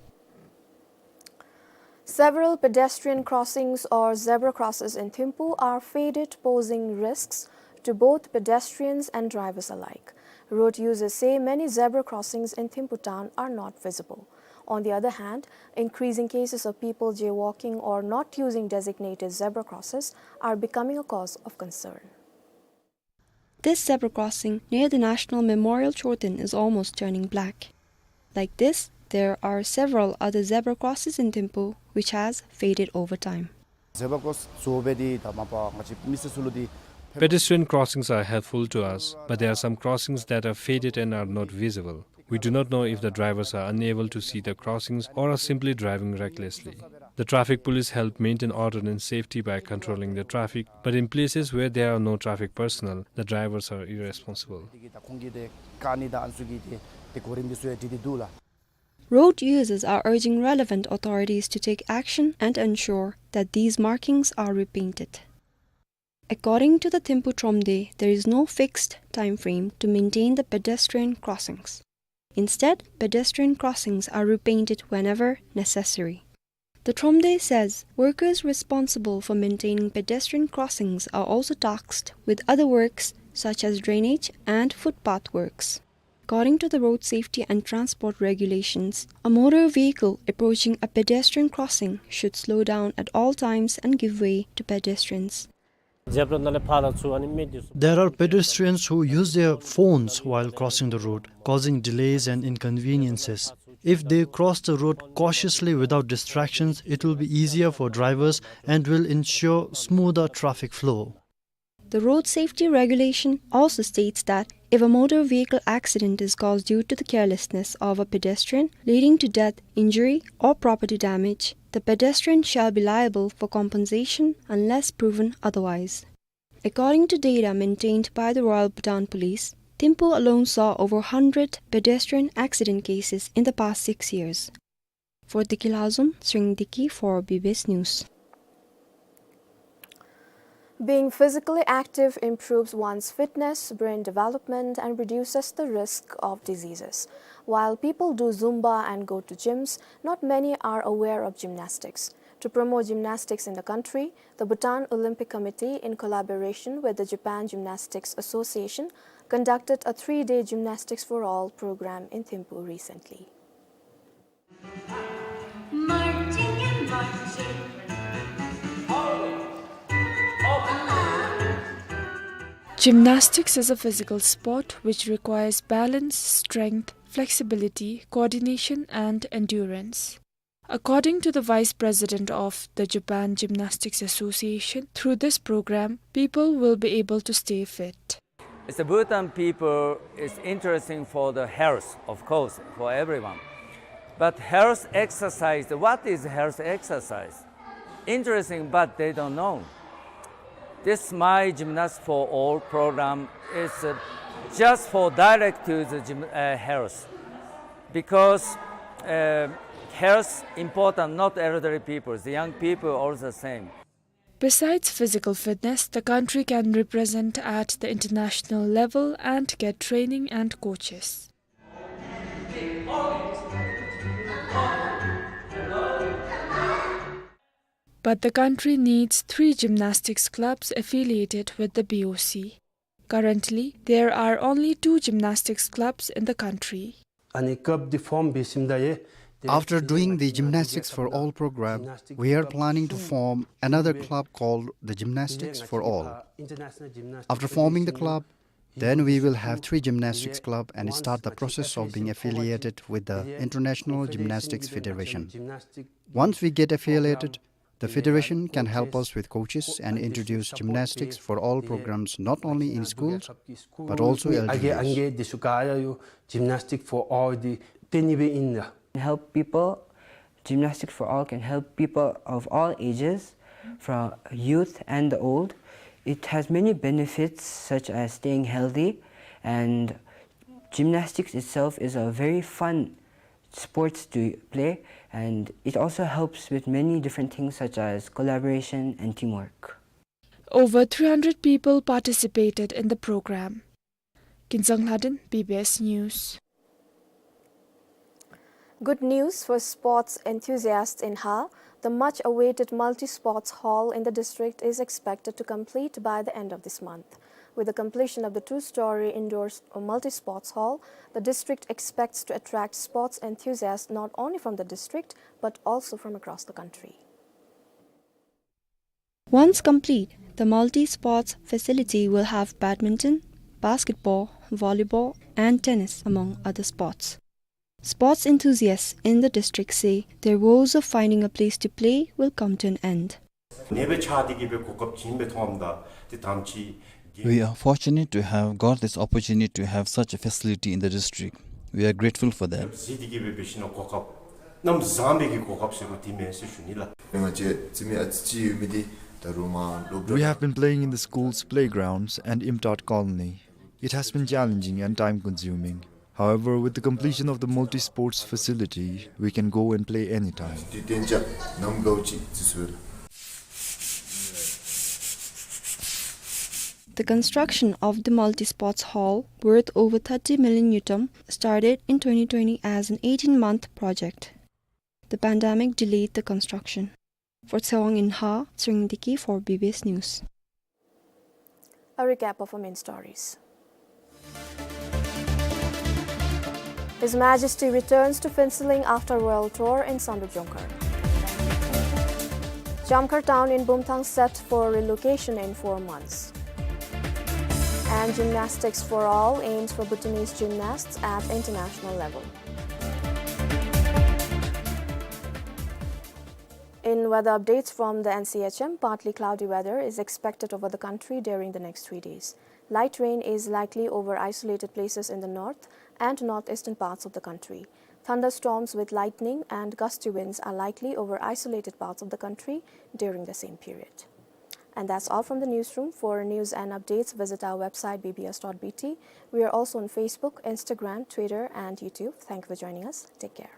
Several pedestrian crossings or zebra crosses in Thimphu are faded, posing risks to both pedestrians and drivers alike. Road users say many zebra crossings in Thimphu town are not visible. On the other hand, increasing cases of people jaywalking or not using designated zebra crosses are becoming a cause of concern. This zebra crossing near the National Memorial Choten is almost turning black. Like this, there are several other zebra crosses in Thimphu which has faded over time. Zebra cross བཟོ་སྦེ་འདི་ད་མ་པ་ང་བཅས་མི་སེར་ཚུ་ལུ་འདི། Pedestrian crossings are helpful to us, but there are some crossings that are faded and are not visible. We do not know if the drivers are unable to see the crossings or are simply driving recklessly. The traffic police help maintain order and safety by controlling the traffic, but in places where there are no traffic personnel, the drivers are irresponsible. འདི་གིས་ད་ཁོང་གིས་དེ་ཀ་ནི་དང་ཨ་ནི་ཚུ་གིས་དེ་དེ་གོ་རིམ་འདི་ཚུ་ཡང་འགྲིག་སྟེ་འདུག་ལགས། Road users are urging relevant authorities to take action and ensure that these markings are repainted. According to the Thimphu Thromde, there is no fixed time frame to maintain the pedestrian crossings. Instead, pedestrian crossings are repainted whenever necessary. The Thromde says workers responsible for maintaining pedestrian crossings are also tasked with other works such as drainage and footpath works. According to the road safety and transport regulations, a motor vehicle approaching a pedestrian crossing should slow down at all times and give way to pedestrians. There are pedestrians who use their phones while crossing the road, causing delays and inconveniences. If they cross the road cautiously without distractions, it will be easier for drivers and will ensure smoother traffic flow. The road safety regulation also states that if a motor vehicle accident is caused due to the carelessness of a pedestrian, leading to death, injury, or property damage, the pedestrian shall be liable for compensation unless proven otherwise. According to data maintained by the Royal Bhutan Police, Thimphu alone saw over hundred pedestrian accident cases in the past six years. For Deki Lhazom, Sring Deki for B B S News. Being physically active improves one's fitness, brain development, and reduces the risk of diseases. While people do Zumba and go to gyms, not many are aware of gymnastics. To promote gymnastics in the country, the Bhutan Olympic Committee, in collaboration with the Japan Gymnastics Association, conducted a three-day Gymnastics for All program in Thimphu recently. Gymnastics is a physical sport which requires balance, strength, flexibility, coordination, and endurance. According to the vice president of the Japan Gymnastics Association, through this program, people will be able to stay fit. It's the Bhutan people is interesting for the health, of course, for everyone. But health exercise, what is health exercise? Interesting, but they don't know. This My Gymnast for All program is, uh, just for direct to the gym, uh, health, because, uh, health important, not elderly people, the young people also the same. Besides physical fitness, the country can represent at the international level and get training and coaches. But the country needs three gymnastics clubs affiliated with the B O C. Currently, there are only two gymnastics clubs in the country. After doing the Gymnastics for All program, we are planning to form another club called the Gymnastics for All. After forming the club, then we will have three gymnastics club and start the process of being affiliated with the International Gymnastics Federation. Once we get affiliated, the federation can help us with coaches and introduce Gymnastics for All programs not only in schools, but also L G Us. Help people, Gymnastics for All can help people of all ages, from youth and the old. It has many benefits such as staying healthy, and gymnastics itself is a very fun sports to play, and it also helps with many different things such as collaboration and teamwork. Over three hundred people participated in the program. Kinzang Lhaden, B B S News. Good news for sports enthusiasts in Ha. The much-awaited multi-sports hall in the district is expected to complete by the end of this month. With the completion of the two-story indoor s-, multi-sports hall, the district expects to attract sports enthusiasts not only from the district, but also from across the country. Once complete, the multi-sports facility will have badminton, basketball, volleyball, and tennis, among other sports. Sports enthusiasts in the district say their woes of finding a place to play will come to an end. ནེ་སྦེ་ཆགས་ཏེ་གི་སྦེ་གོ་སྐབས་བྱིན་སྦེ་ཐོབ་ད་ཏེ་དང་ཅིག We are fortunate to have got this opportunity to have such a facility in the district. We are grateful for that. གཟིགས་ཏེ་གི་སྦེ་འབད་ཞིན་ན་གོ་སྐབས་གནམ་བཟང་པའི་གི་གོ་སྐབས་ཟེར་རུང་འདི་མས་ཟེར་ཞུ་ནི་ལགས། ང་བཅས་རྩེད་མོ་ཨ་ཙི་ཅིག་ཡོད་མི་འདི་ད་རུང་མར་སློབ་གྲྭ། We have been playing in the school's playgrounds and Imtat Colony. It has been challenging and time-consuming. However, with the completion of the multi-sports facility, we can go and play anytime. དུས་གཏན་འཇགས་ནམ་དགའཝ་ཅིག་རྩེད་ཚུགས་པས་ལགས། The construction of the multi-sports hall, worth over thirty million ngultrum, started in twenty twenty as an eighteen-month project. The pandemic delayed the construction. For Tsewang in Ha, Tshering Deki for B B S News. A recap of our main stories. His Majesty returns to Phuentsholing after royal tour in Samdrup Jongkhar. Jamkhar town in Bumthang set for relocation in four months. And gymnastics for all aims for Bhutanese gymnasts at international level. In weather updates from the N C H M, partly cloudy weather is expected over the country during the next three days. Light rain is likely over isolated places in the north and northeastern parts of the country. Thunderstorms with lightning and gusty winds are likely over isolated parts of the country during the same period. And that's all from the newsroom. For news and updates, visit our website B B S dot B T. We are also on Facebook, Instagram, Twitter, and YouTube. Thank you for joining us. Take care.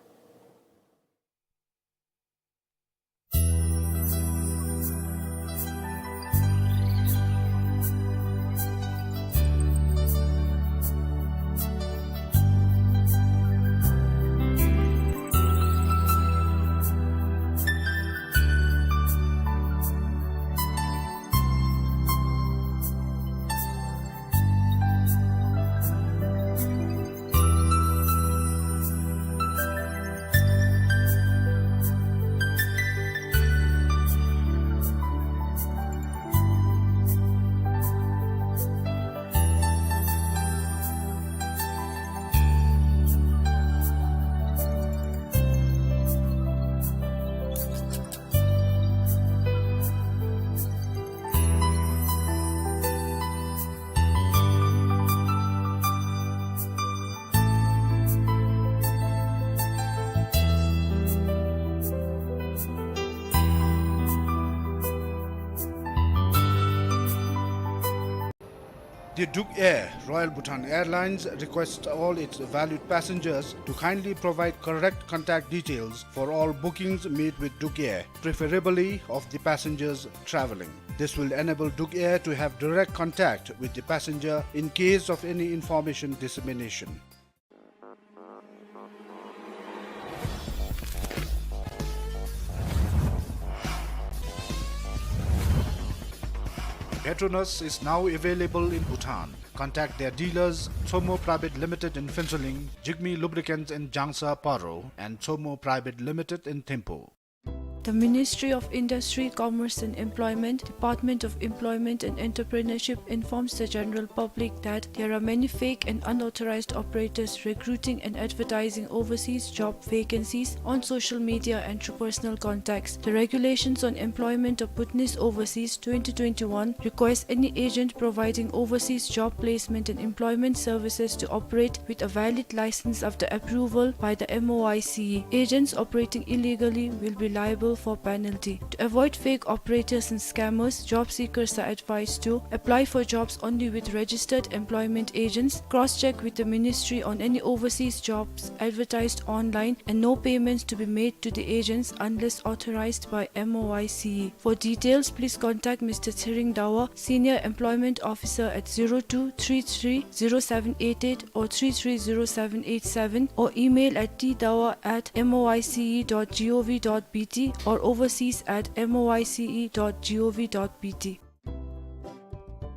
The Duk Air, Royal Bhutan Airlines, requests all its valued passengers to kindly provide correct contact details for all bookings made with Duk Air, preferably of the passengers traveling. This will enable Duk Air to have direct contact with the passenger in case of any information dissemination. Petronas is now available in Bhutan. Contact their dealers, Tsomo Private Limited in Phuentsholing, Jigme Lubricants in Jangsa Paro, and Tsomo Private Limited in Thimphu. The Ministry of Industry, Commerce and Employment, Department of Employment and Entrepreneurship informs the general public that there are many fake and unauthorized operators recruiting and advertising overseas job vacancies on social media and through personal contacts. The Regulations on Employment of Bhutanese Overseas twenty twenty-one requires any agent providing overseas job placement and employment services to operate with a valid license after approval by the M O I C E. Agents operating illegally will be liable for penalty. To avoid fake operators and scammers, job seekers are advised to apply for jobs only with registered employment agents, cross-check with the ministry on any overseas jobs advertised online, and no payments to be made to the agents unless authorized by M O I C E. For details, please contact Mister Tshering Dawa, Senior Employment Officer at zero two three three zero seven eight eight or three three zero seven eight seven, or email at t dawa at M O I C E dot gov dot B T or overseas at M O I C E dot gov dot B T.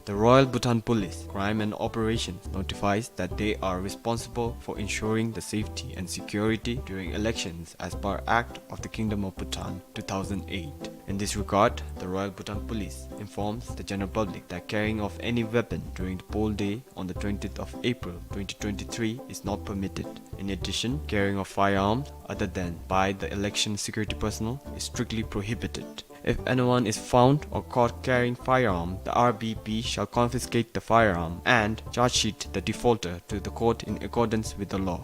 The Royal Bhutan Police Crime and Operations notifies that they are responsible for ensuring the safety and security during elections as per Act of the Kingdom of Bhutan two thousand eight. In this regard, the Royal Bhutan Police informs the general public that carrying of any weapon during the poll day on the twentieth of April twenty twenty-three is not permitted. In addition, carrying of firearms other than by the election security personnel is strictly prohibited. If anyone is found or caught carrying firearm, the R B P shall confiscate the firearm and charge sheet the defaulter to the court in accordance with the law.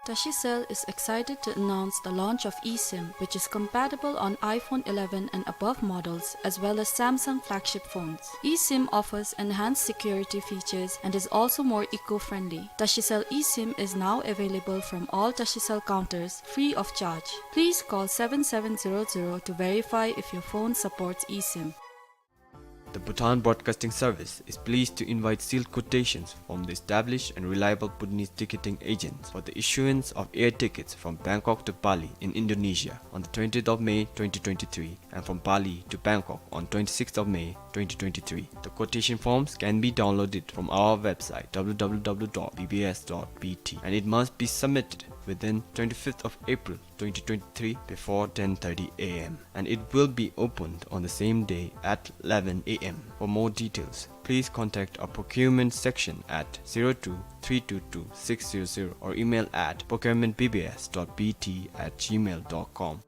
Tashicell is excited to announce the launch of eSIM, which is compatible on iPhone eleven and above models, as well as Samsung flagship phones. eSIM offers enhanced security features and is also more eco-friendly. Tashicell eSIM is now available from all Tashicell counters, free of charge. Please call seven seven zero zero to verify if your phone supports eSIM. The Bhutan Broadcasting Service is pleased to invite sealed quotations from the established and reliable Bhutanese ticketing agents for the issuance of air tickets from Bangkok to Bali in Indonesia on the twentieth of May twenty twenty-three and from Bali to Bangkok on twenty-sixth of May twenty twenty-three. The quotation forms can be downloaded from our website, W W W dot B B S dot B T, and it must be submitted within twenty-fifth of April twenty twenty-three before ten thirty A M, and it will be opened on the same day at eleven A M. For more details, please contact our procurement section at zero two three two two six zero zero or email at procurement B B S dot B T at gmail dot com.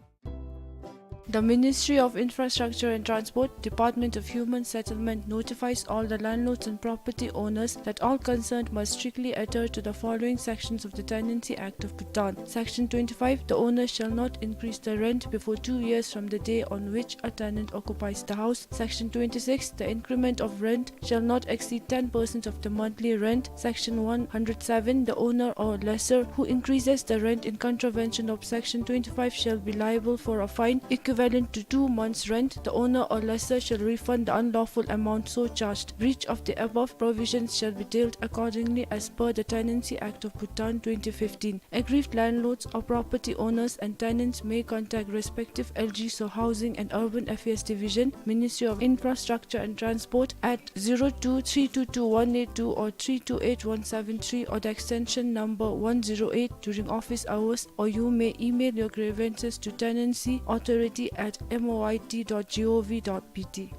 The Ministry of Infrastructure and Transport, Department of Human Settlement notifies all the landlords and property owners that all concerned must strictly adhere to the following sections of the Tenancy Act of Bhutan. Section twenty-five, the owner shall not increase the rent before two years from the day on which a tenant occupies the house. Section twenty-six, the increment of rent shall not exceed ten percent of the monthly rent. Section one hundred seven, the owner or lessor who increases the rent in contravention of Section twenty-five shall be liable for a fine equivalent to two months' rent. The owner or lessor shall refund the unlawful amount so charged. Breach of the above provisions shall be dealt accordingly as per the Tenancy Act of Bhutan twenty fifteen. Aggrieved landlords or property owners and tenants may contact respective L G S O Housing and Urban Affairs Division, Ministry of Infrastructure and Transport at zero two three two two one eight two or three two eight one seven three or the extension number one zero eight during office hours, or you may email your grievances to tenancy authority at M O I T dot G O V dot B T.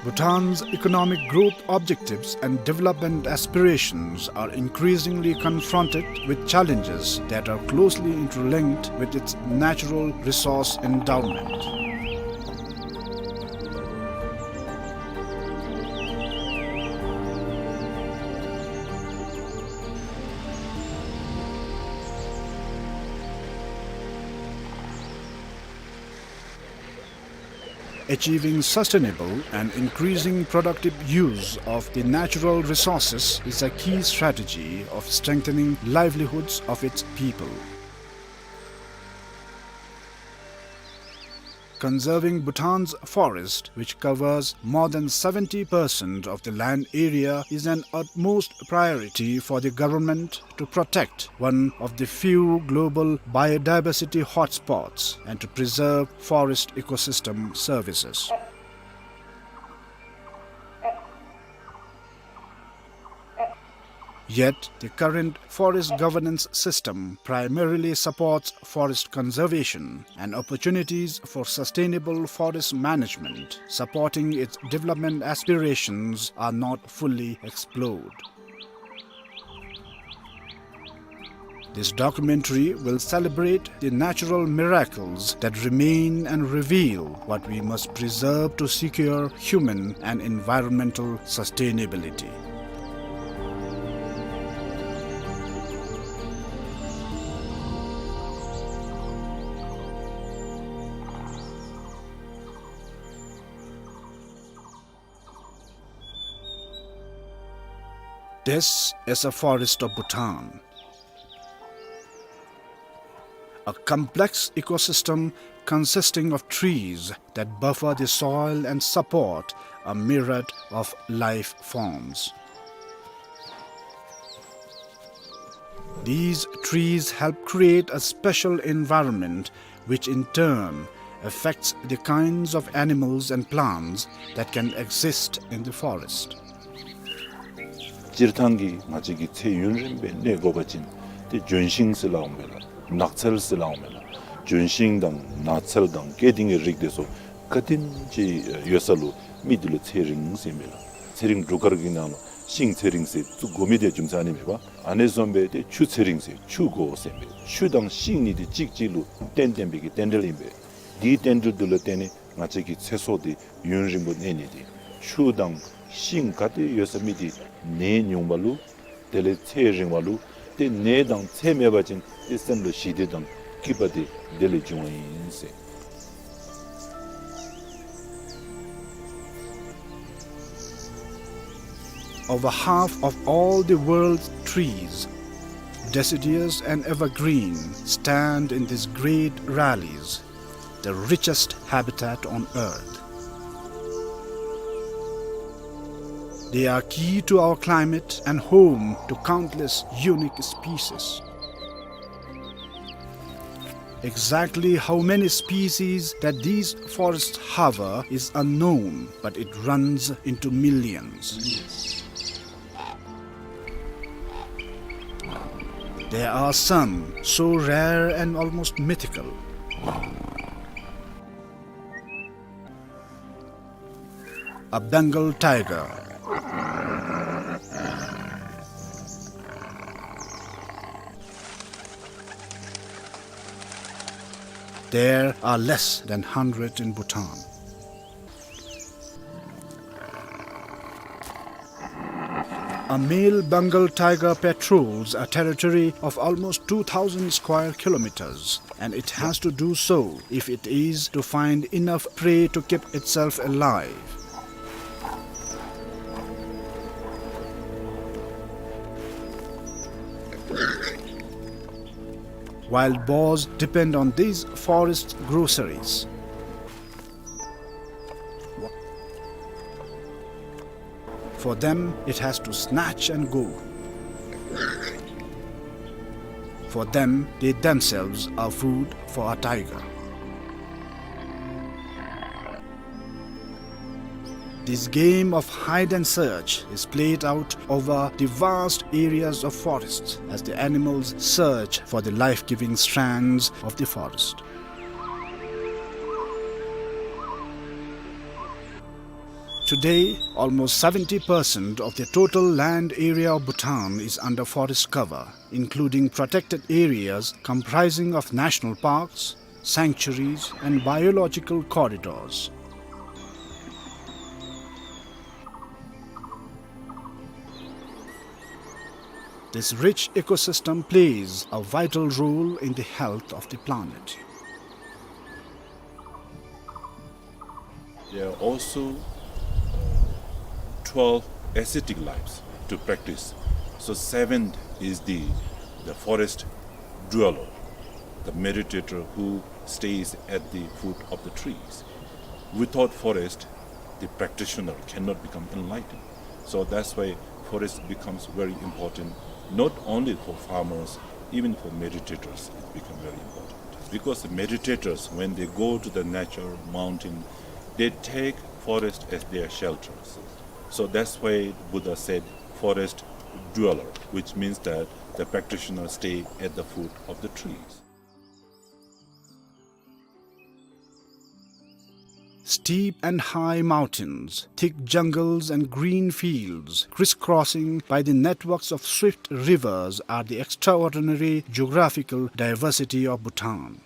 Bhutan's economic growth objectives and development aspirations are increasingly confronted with challenges that are closely interlinked with its natural resource endowment. Achieving sustainable and increasing productive use of the natural resources is a key strategy of strengthening livelihoods of its people. Conserving Bhutan's forest, which covers more than seventy percent of the land area, is an utmost priority for the government to protect one of the few global biodiversity hotspots and to preserve forest ecosystem services. Yet, the current forest governance system primarily supports forest conservation, and opportunities for sustainable forest management supporting its development aspirations are not fully explored. This documentary will celebrate the natural miracles that remain and reveal what we must preserve to secure human and environmental sustainability. This is a forest of Bhutan, a complex ecosystem consisting of trees that buffer the soil and support a myriad of life forms. These trees help create a special environment, which in turn affects the kinds of animals and plants that can exist in the forest. སྤྱིར་བཏང་གི་ང་བཅས་ཀྱི་ཚེ་ཡུན་རིང་པོ་གནས་དགོ་པ་ཅིན་ཏེ་ལྗོན་ཤིང་ཟེར་སླབ་འོང་པས་ལགས། ནགས་ཚལ་ཟེར་སླབ་འོང་པས་ལགས། ལྗོན་ཤིང་དང་ནགས་ཚལ་དང་སྐྱེ་ལྡན་གྱི་རིགས་དེ་ཚུ་ག་དེམ་ཅིག་ཡོད་ས་ལུ་མི་དེ་ལུ་ཚེ་རིང་ཟེར་མས་ལགས། ཚེ་རིང་སྒྲུབ་སྐར་གྱི་ནང་ལུ་ཤིང་ཚེ་རིང་ཟེར་བཙུགས་དགོ་མི་དེ་རྒྱུ་མཚན་ཨ་ནི་མས་པ། ཨ་ནི་བཟུམ་སྦེ་ཏེ་ཆུ་ཚེ་རིང་ཟེར་ཆུ་དགོ་ཟེར་མས། ཆུ་དང་ཤིང་གཉིས་དེ་གཅིག་གཅིག་ལུ་བརྟེན་བརྟེན་པའི་གི་རྟེན་འབྲེལ་ཨིན་པས། དེའི་རྟེན་འབྲེལ་དེ་ལུ་བརྟེན་ནས་ང་བཅས་ཀྱི་ཚེ་སྲོག་དེ་ཡུན་རིང་པོ་གནས་ནི་དེ། ཆུ་དང་ཤིང་ག་ཏེ་ཡོད་ས་མི་དེ་ནད་ཉུང་བ་ལུ་དེ་ལས་ཚེ་རིང་བ་ལུ་ཏེ་ནད་དང་ཚེ་མེད་པ་ཅིན་ཏེ་སེམས་ལུ་ཞི་བདེ་དང་སྐྱིད་པ་དེ་དེ་ལས་འབྱུང་བ་ཨིན་ཟེར། Over half of all the world's trees, deciduous and evergreen, stand in these great valleys, the richest habitat on earth. They are key to our climate and home to countless unique species. Exactly how many species that these forests harbor is unknown, but it runs into millions. There are some so rare and almost mythical. A Bengal tiger. There are less than hundred in Bhutan. A male Bengal tiger patrols a territory of almost two thousand square kilometers, and it has to do so if it is to find enough prey to keep itself alive. Wild boars depend on these forest groceries. For them, it has to snatch and go. For them, they themselves are food for a tiger. This game of hide and search is played out over the vast areas of forests as the animals search for the life-giving strands of the forest. Today, almost seventy percent of the total land area of Bhutan is under forest cover, including protected areas comprising of national parks, sanctuaries, and biological corridors. This rich ecosystem plays a vital role in the health of the planet. There are also, uh, twelve ascetic lives to practice. So seventh is the, the forest dweller, the meditator who stays at the foot of the trees. Without forest, the practitioner cannot become enlightened. So that's why forest becomes very important, not only for farmers, even for meditators, it becomes very important. Because the meditators, when they go to the nature, mountain, they take forest as their shelters. So that's why Buddha said, "Forest dweller," which means that the practitioner stay at the foot of the trees. Steep and high mountains, thick jungles and green fields, crisscrossing by the networks of swift rivers are the extraordinary geographical diversity of Bhutan.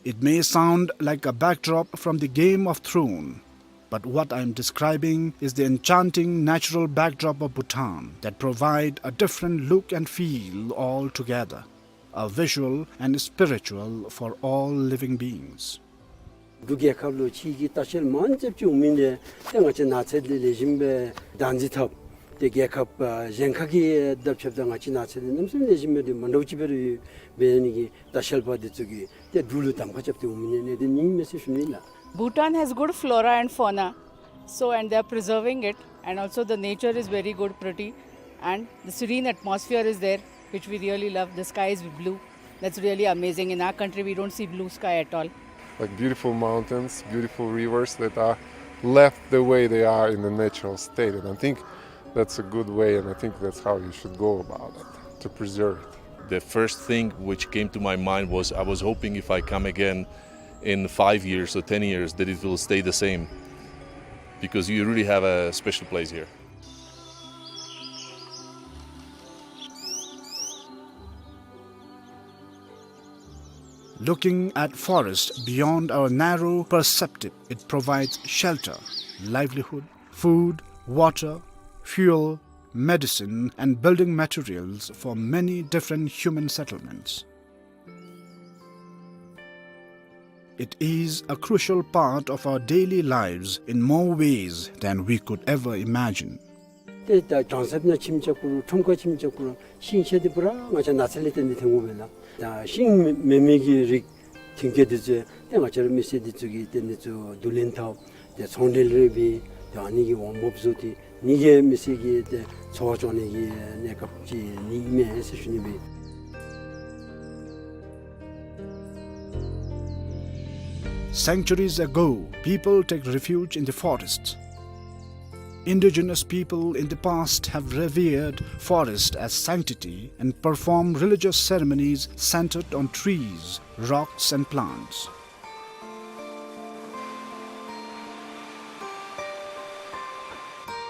It may sound like a backdrop from the Game of Thrones, but what I am describing is the enchanting natural backdrop of Bhutan that provide a different look and feel altogether, a visual and spiritual for all living beings. འབྲུག་རྒྱལ་ཁབ་ལུ་ཕྱི་གི་ལྟ་བཤལ་མང་ཙམ་ཅིག་འོང་མི་འདི་ཏེ་ང་བཅས་ནགས་ཚལ་འདི་ལེགས་ཤོམ་སྦེ་བདག་འཛིན་འཐབ་སྟེ་རྒྱལ་ཁབ་ཨ་གཞན་ཁ་གི་དང་ཕྱདཔ་ད་ང་བཅས་ནགས་ཚལ་འདི་གནམ་མེད་ས་མེད་ལེགས་ཤོམ་སྦེ་འདི་མ་འདྲཝ་ཅིག་སྦེ་ར་ཡོད། འབད་ནི་གི་ལྟ་བཤལ་པ་འདི་ཚུ་གིས་ཏེ་འབྲུག་ལུ་གདམ་ཁ་རྐྱབ་སྟེ་འོང་མི་འདི་ཨ་ནི་འདི་ཨིན་མས་ཟེར་ཞུ་ནི་ལགས། Bhutan has good flora and fauna, so, and they are preserving it, and also the nature is very good, pretty, and the serene atmosphere is there, which we really love. The sky is blue. That's really amazing. In our country, we don't see blue sky at all. Like beautiful mountains, beautiful rivers that are left the way they are in the natural state. And I think that's a good way, and I think that's how you should go about it, to preserve it. The first thing which came to my mind was, I was hoping if I come again in five years or ten years that it will stay the same, because you really have a special place here. Looking at forest beyond our narrow perspective, it provides shelter, livelihood, food, water, fuel, medicine, and building materials for many different human settlements. It is a crucial part of our daily lives in more ways than we could ever imagine. ཏེ་ད་གྲང་གསེབ་ནང་ཁྱིམ་རྐྱབ་དགོ་རུང་ཁྲོམ་ཁར་ཁྱིམ་རྐྱབ་དགོ་རུང་ཤིང་ཆ་འདི་པུ་ར་ང་བཅས་ནགས་ཚལ་ལས་བརྟེན་ཏེ་ཐོན་དགོ་པས་ལགས། ད་ཤིང་མེན་མི་གི་རིགས་ཐོན་སྐྱེད་འདི་ཚུ་ཏེ་ང་བཅས་ར་མི་སེར་འདི་ཚུ་གིས་ཏེ་འདི་ཚུ་བསྡུ་ལེན་འཐབ་ཏེ་ཚོང་འབྲེལ་རེ་འབད་ཏེ་ཨ་ནི་གི་འོང་འབབ་བཟོ་སྟེ་ཨ་ནི་གིས་མི་སེར་གྱི་ཏེ་འཚོ་བ་སྐྱོང་ནི་གི་གནས་སྐབས་ཅིག་ཨིན་མས་ཟེར་ཞུ་ནི་སྦེ། Centuries ago, people take refuge in the forests. Indigenous people in the past have revered forest as sanctity and performed religious ceremonies centered on trees, rocks, and plants.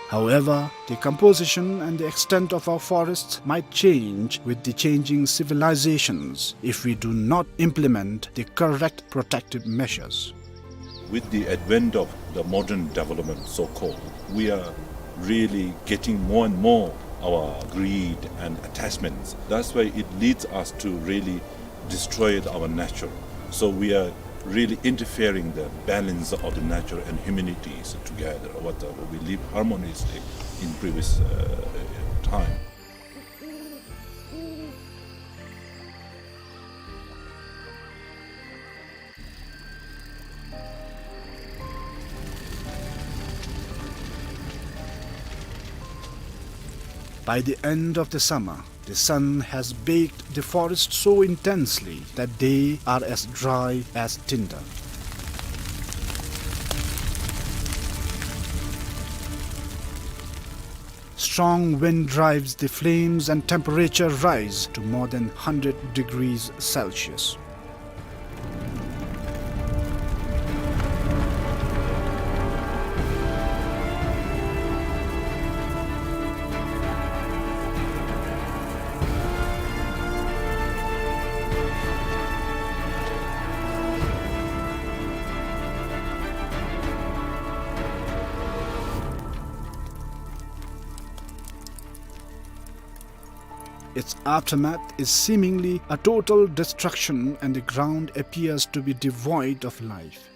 However, the composition and the extent of our forests might change with the changing civilizations if we do not implement the correct protective measures. With the advent of the modern development, so-called, we are really getting more and more our greed and attachments. That's why it leads us to really destroy our nature. So we are really interfering the balance of the nature and humanities together, what, uh, we live harmoniously in previous, uh, time. By the end of the summer, the sun has baked the forest so intensely that they are as dry as tinder. Strong wind drives the flames and temperature rise to more than hundred degrees Celsius. Its aftermath is seemingly a total destruction, and the ground appears to be devoid of life.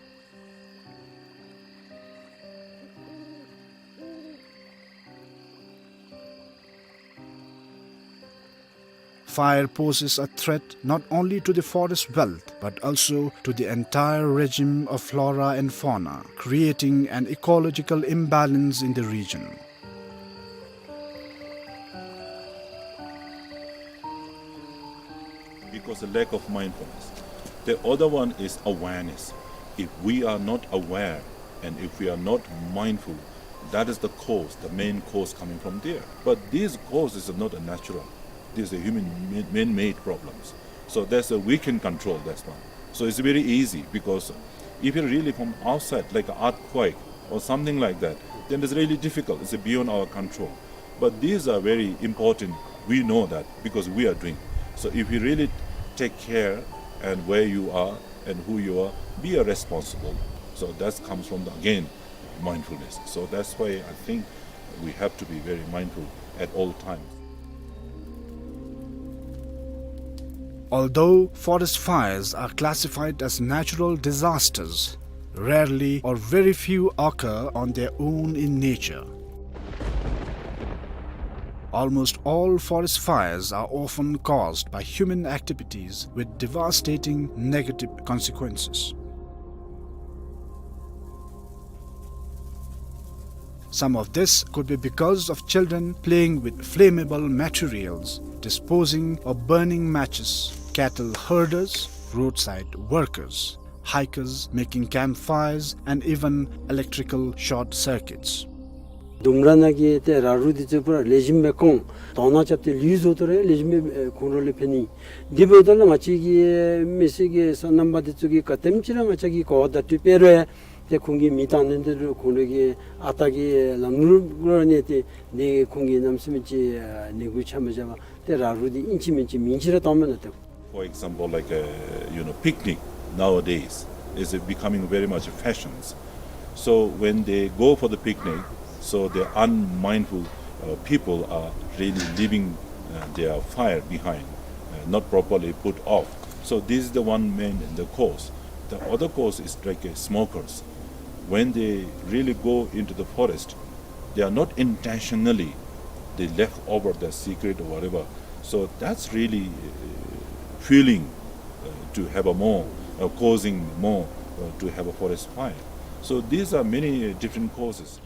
Fire poses a threat not only to the forest wealth, but also to the entire regime of flora and fauna, creating an ecological imbalance in the region. Because the lack of mindfulness. The other one is awareness. If we are not aware and if we are not mindful, that is the cause, the main cause coming from there. But these causes are not a natural. These are human ma-, man-made problems. So that's a, we can control this one. So it's very easy, because if you really from outside, like an earthquake or something like that, then it's really difficult. It's beyond our control. But these are very important. We know that because we are doing. So if you really take care and where you are and who you are, be a responsible. So that comes from the, again, mindfulness. So that's why I think we have to be very mindful at all times. Although forest fires are classified as natural disasters, rarely or very few occur on their own in nature. Almost all forest fires are often caused by human activities with devastating negative consequences. Some of this could be because of children playing with flammable materials, disposing or burning matches, cattle herders, roadside workers, hikers making campfires, and even electrical short circuits. ལྡུམ་ར་ནང་གི་ཏེ་ར་རུ་འདི་ཚུ་པུ་ར་ལེགས་ཤོམ་སྦེ་སྐོང་དོང་ནང་རྐྱབ་སྟེ་ལུད་བཟོ་སྟེ་ར་ལེགས་ཤོམ་སྦེ་ཁོང་ར་ལུ་ཕན་ནི། དེ་འབདཝ་ད་ལུ་ང་བཅས་ཀྱི་མི་སེར་གྱི་སོ་ནམ་པ་འདི་ཚུ་གིས་ག་དེམ་ཅིག་ར་ང་བཅས་ཀྱིས་གོ་བ་བརྡ་སྤྲོད་འབད་རུང་ཏེ་ཁོང་གིས་མེ་བཏང་ནི་འདི་རུང་ཁོང་ར་གི་ཨ་རྟག་གི་ལམ་ལུགས་ལུ་གནས་ཏེ་ཏེ་ཁོང་གིས་གནམ་མེད་ས་མེད་ཅིག་ནད་འབུ་ཆ་མ་བཞག་པར་ཏེ་ར་རུ་འདི་ཨིན་ཅི་མིན་ཅི་མེན་ཅི་ར་བཏངམ་མས་ལགས་ཏེ། For example, like, uh, you know, picnic nowadays is becoming very much fashions. So when they go for the picnic, so the unmindful, uh, people are really leaving, uh, their fire behind, uh, not properly put off. So this is the one main, the cause. The other cause is like, uh, smokers. When they really go into the forest, they are not intentionally, they left over the cigarette or whatever. So that's really, uh, fueling, uh, to have a more, uh, causing more, uh, to have a forest fire. So these are many, uh, different causes.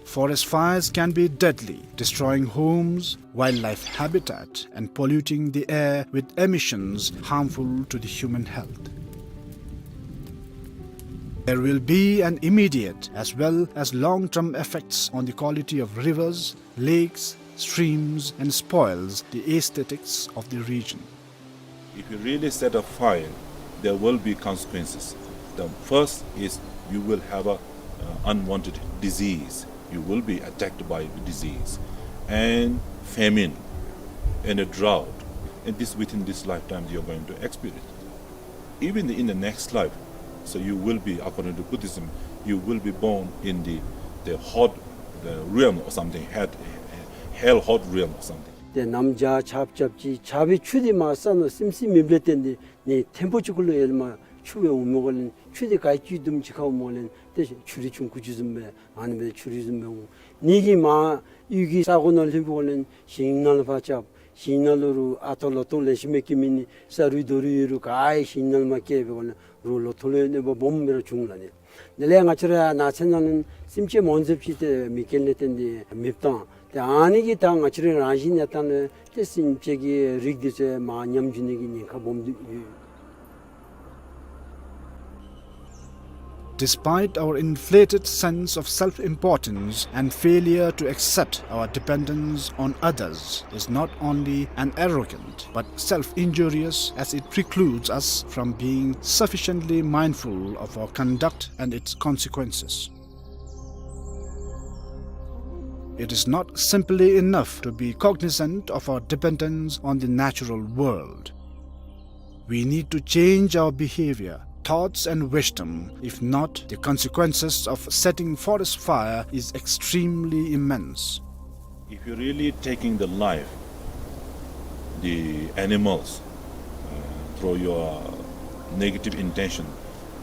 Forest fires can be deadly, destroying homes, wildlife habitat, and polluting the air with emissions harmful to the human health. There will be an immediate as well as long-term effects on the quality of rivers, lakes, streams, and spoils the aesthetics of the region. If you really set a fire, there will be consequences. The first is you will have a, uh, unwanted disease. You will be attacked by the disease. And famine, and a drought. And this, within this lifetime, you're going to experience. Even in the next life, so you will be, according to Buddhism, you will be born in the, the hot, the realm or something, hell, hell hot realm or something. ཏེ་གནམ་བྱཱར་ཆརཔ་རྐྱབ་ཅི། ཆར་པའི་ཆུ་འདི་མར་ས་ནང་སིམ་སིམ་མེདཔ་ལས་བརྟེན་ཏེ་ནི་ཐེམ་སྤུ་ཅིག་གུ་ལུ་ཡར་ལས་མར་ཆུ་སྦེ་འོངམ་འགོ་ལས་ཆུ་འདི་ག་ཅི་དུམ་ཅིག་ཁར་འོངམ་འགོ་ལས་ཏེ་ཆུ་རུད་ཆུང་ཀུ་ཅིག་བཟུམ་སྦེ་ཨ་ནི་སྦེ་ཆུ་རུད་བཟུམ་སྦེ་འོང་། ནི་གིས་མར་གཡུས་ཀྱི་ས་གོ་ནང་ལྷོདཔ་འགོ་ལས་ཞིང་ནང་ལུ་ཕར་རྐྱབ། ཞིང་ནང་ལུ་རུང་ཨ་ཐོ་ལོ་ཐོག་ལེགས་ཤོམ་སྦེ་སྐྱེ་མེད་ནི། ས་རུད་རྡོ་རུད་ཡོད་རུང་ག་ཡང་ཞིང་ནང་ལུ་མ་སྐྱེ་བའི་འགོ་ལས་རུང་ལོ་ཐོག་ལུ་གནོད་པ་སྦོམ་སྦེ་ར་བྱུང་ལགས་ནི། དེ་ལས་ང་བཅས་ར་ནགས་ཚལ་ནང་ལུ་སེམས་ཅན་མང་ཙམ་ཅིག་ཏེ་མེ་རྐྱེན་ལས་བརྟེན་ཏེ་མེདཔ་བཏང་། ཏེ་ཨ་ནི་གིས་ད་ང་བཅས་རའི་རང་བཞིན་གནས་སྟངས་ལུ་ཏེ་སེམས་ཅན་གྱི་རིགས་འདི་ཚུ་མར་ཉམས་འགྱོ་ནི་གི་ཉེན་ཁ་སྦོམ་འདུག་ཡོད། Despite our inflated sense of self-importance and failure to accept our dependence on others is not only an arrogant but self-injurious, as it precludes us from being sufficiently mindful of our conduct and its consequences. It is not simply enough to be cognizant of our dependence on the natural world. We need to change our behavior, thoughts and wisdom. If not, the consequences of setting forest fire is extremely immense. If you're really taking the life, the animals, uh, through your negative intention,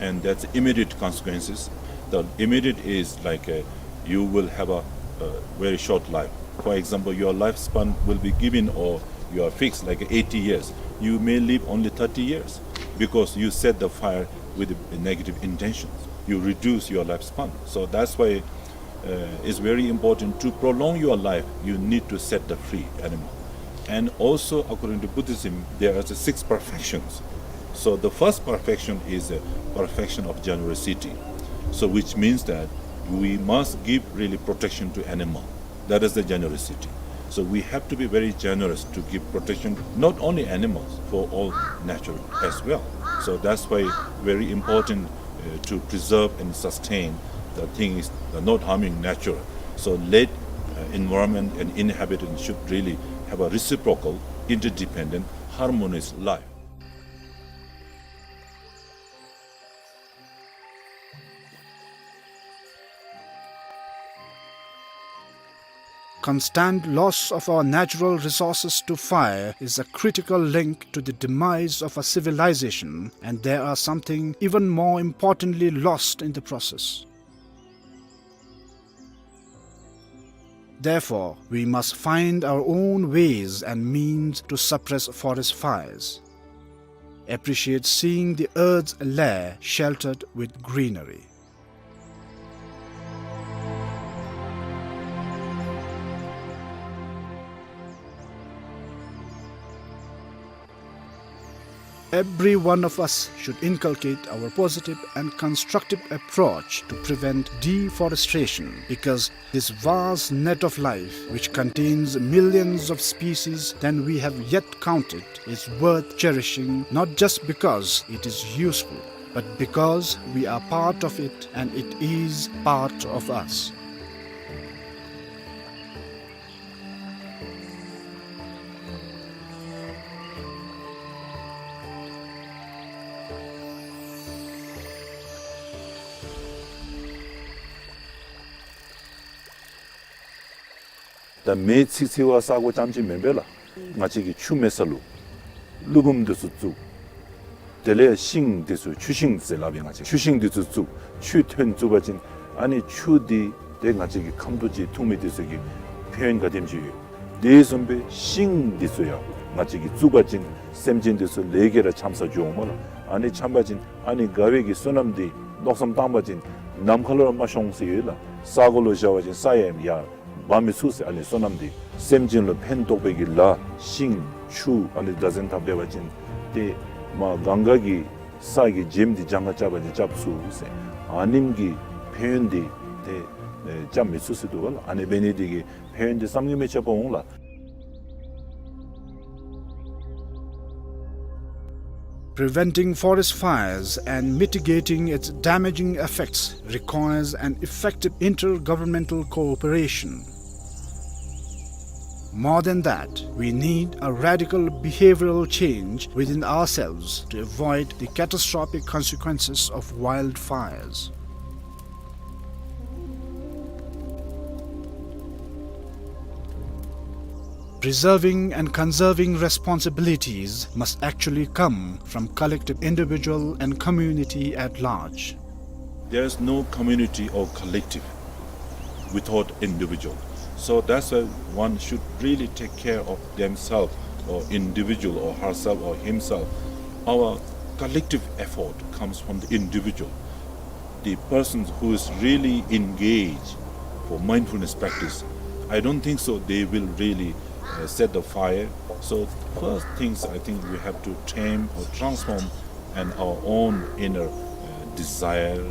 and that's immediate consequences. The immediate is like, uh, you will have a, a very short life. For example, your lifespan will be given or you are fixed like eighty years. You may live only thirty years because you set the fire with a negative intention. You reduce your lifespan. So that's why, uh, it's very important to prolong your life. You need to set the free animal. And also, according to Buddhism, there are the six perfections. So the first perfection is a perfection of generosity. So which means that we must give really protection to animal. That is the generosity. So we have to be very generous to give protection, not only animals, for all nature as well. So that's why very important, uh, to preserve and sustain the thing is the not harming nature. So let, uh, environment and inhabitants should really have a reciprocal, interdependent, harmonious life. Constant loss of our natural resources to fire is a critical link to the demise of a civilization, and there are something even more importantly lost in the process. Therefore, we must find our own ways and means to suppress forest fires. Appreciate seeing the earth's lair sheltered with greenery. Every one of us should inculcate our positive and constructive approach to prevent deforestation, because this vast net of life, which contains millions of species than we have yet counted, is worth cherishing, not just because it is useful, but because we are part of it and it is part of us. ད་མེ་འཚིག་འཚིག་པ་ས་གོ་རྐྱངམ་ཅིག་མེན་པས་ལགས། ང་བཅས་ཀྱིས་ཆུ་མེད་ས་ལུ་ཀླུ་འབུམ་འདི་ཚུ་བཙུགས། དེ་ལས་ཤིང་འདི་ཚུ་ཆུ་ཤིང་ཟེར་སླབ་ཨིན། ང་བཅས་ཆུ་ཤིང་འདི་ཚུ་བཙུགས། ཆུ་ཐོན་བཙུགས་པ་ཅིན་ཨ་ནི་ཆུ་འདི་ཏེ་ང་བཅས་ཀྱི་ཁམ་ཏོ་ཅིག་འཐུང་མི་འདི་ཚུ་གི་ཕན་ཡོན་ག་དེམ་ཅིག་ཡོད། དེ་བཟུམ་སྦེ་ཤིང་འདི་ཚུ་ཡང་ང་བཅས་ཀྱིས་བཙུགས་པ་ཅིན་སེམས་ཅན་འདི་ཚུ་ལས་ཀྱི་ར་འཁྱམ་ས་འགྱོཝ་མས་ལགས། ཨ་ནི་འཁྱམ་པ་ཅིན་ཨ་ནི་དགའ་བའི་གི་བསོད་ནམས་འདི་མནོ་བསམ་བཏང་པ་ཅིན་ནམ་མཁའ་ལུ་ར་མ་ཤོང་ཟེར་ཡོད་ལགས། ས་གོ་ལུ་བཞག་པ་ཅིན་ས་ཡང་ཡར་འབག་མི་ཚུགས་ཟེར། ཨ་ནི་བསོད་ནམས་འདི་སེམས་ཅན་ལུ་ཕན་ཐོགས་པའི་གི་ལཱ་ཤིང་ཆུ་ཨ་ནི་བདག་འཛིན་འཐབ་སྡོད་པ་ཅིན་ཏེ་མར་གངྒཱ་གི་ས་གི་བྱེམ་འདི་གྱངས་ཁ་རྐྱབ་པ་ཅིན་རྐྱབ་ཚུགས་ཟེར། ཨ་ནེམ་གི་ཕན་ཡོན་འདི་ཏེ་ཨེ་རྐྱབ་མི་ཚུགས་ཟེར་འདུག་པ་ལགས། ཨ་ནི་འབད་ནི་འདི་གིས་ཕན་ཡོན་འདི་བསམ་གྱིས་མི་ཁྱབ་པ་འོང་ལགས། Preventing forest fires and mitigating its damaging effects requires an effective intergovernmental cooperation. More than that, we need a radical behavioral change within ourselves to avoid the catastrophic consequences of wildfires. Preserving and conserving responsibilities must actually come from collective, individual and community at large. There is no community or collective without individual. So that's why one should really take care of themselves or individual or herself or himself. Our collective effort comes from the individual. The person who is really engaged for mindfulness practice, I don't think so they will really, uh, set the fire. So first things, I think we have to tame or transform and our own inner, uh, desire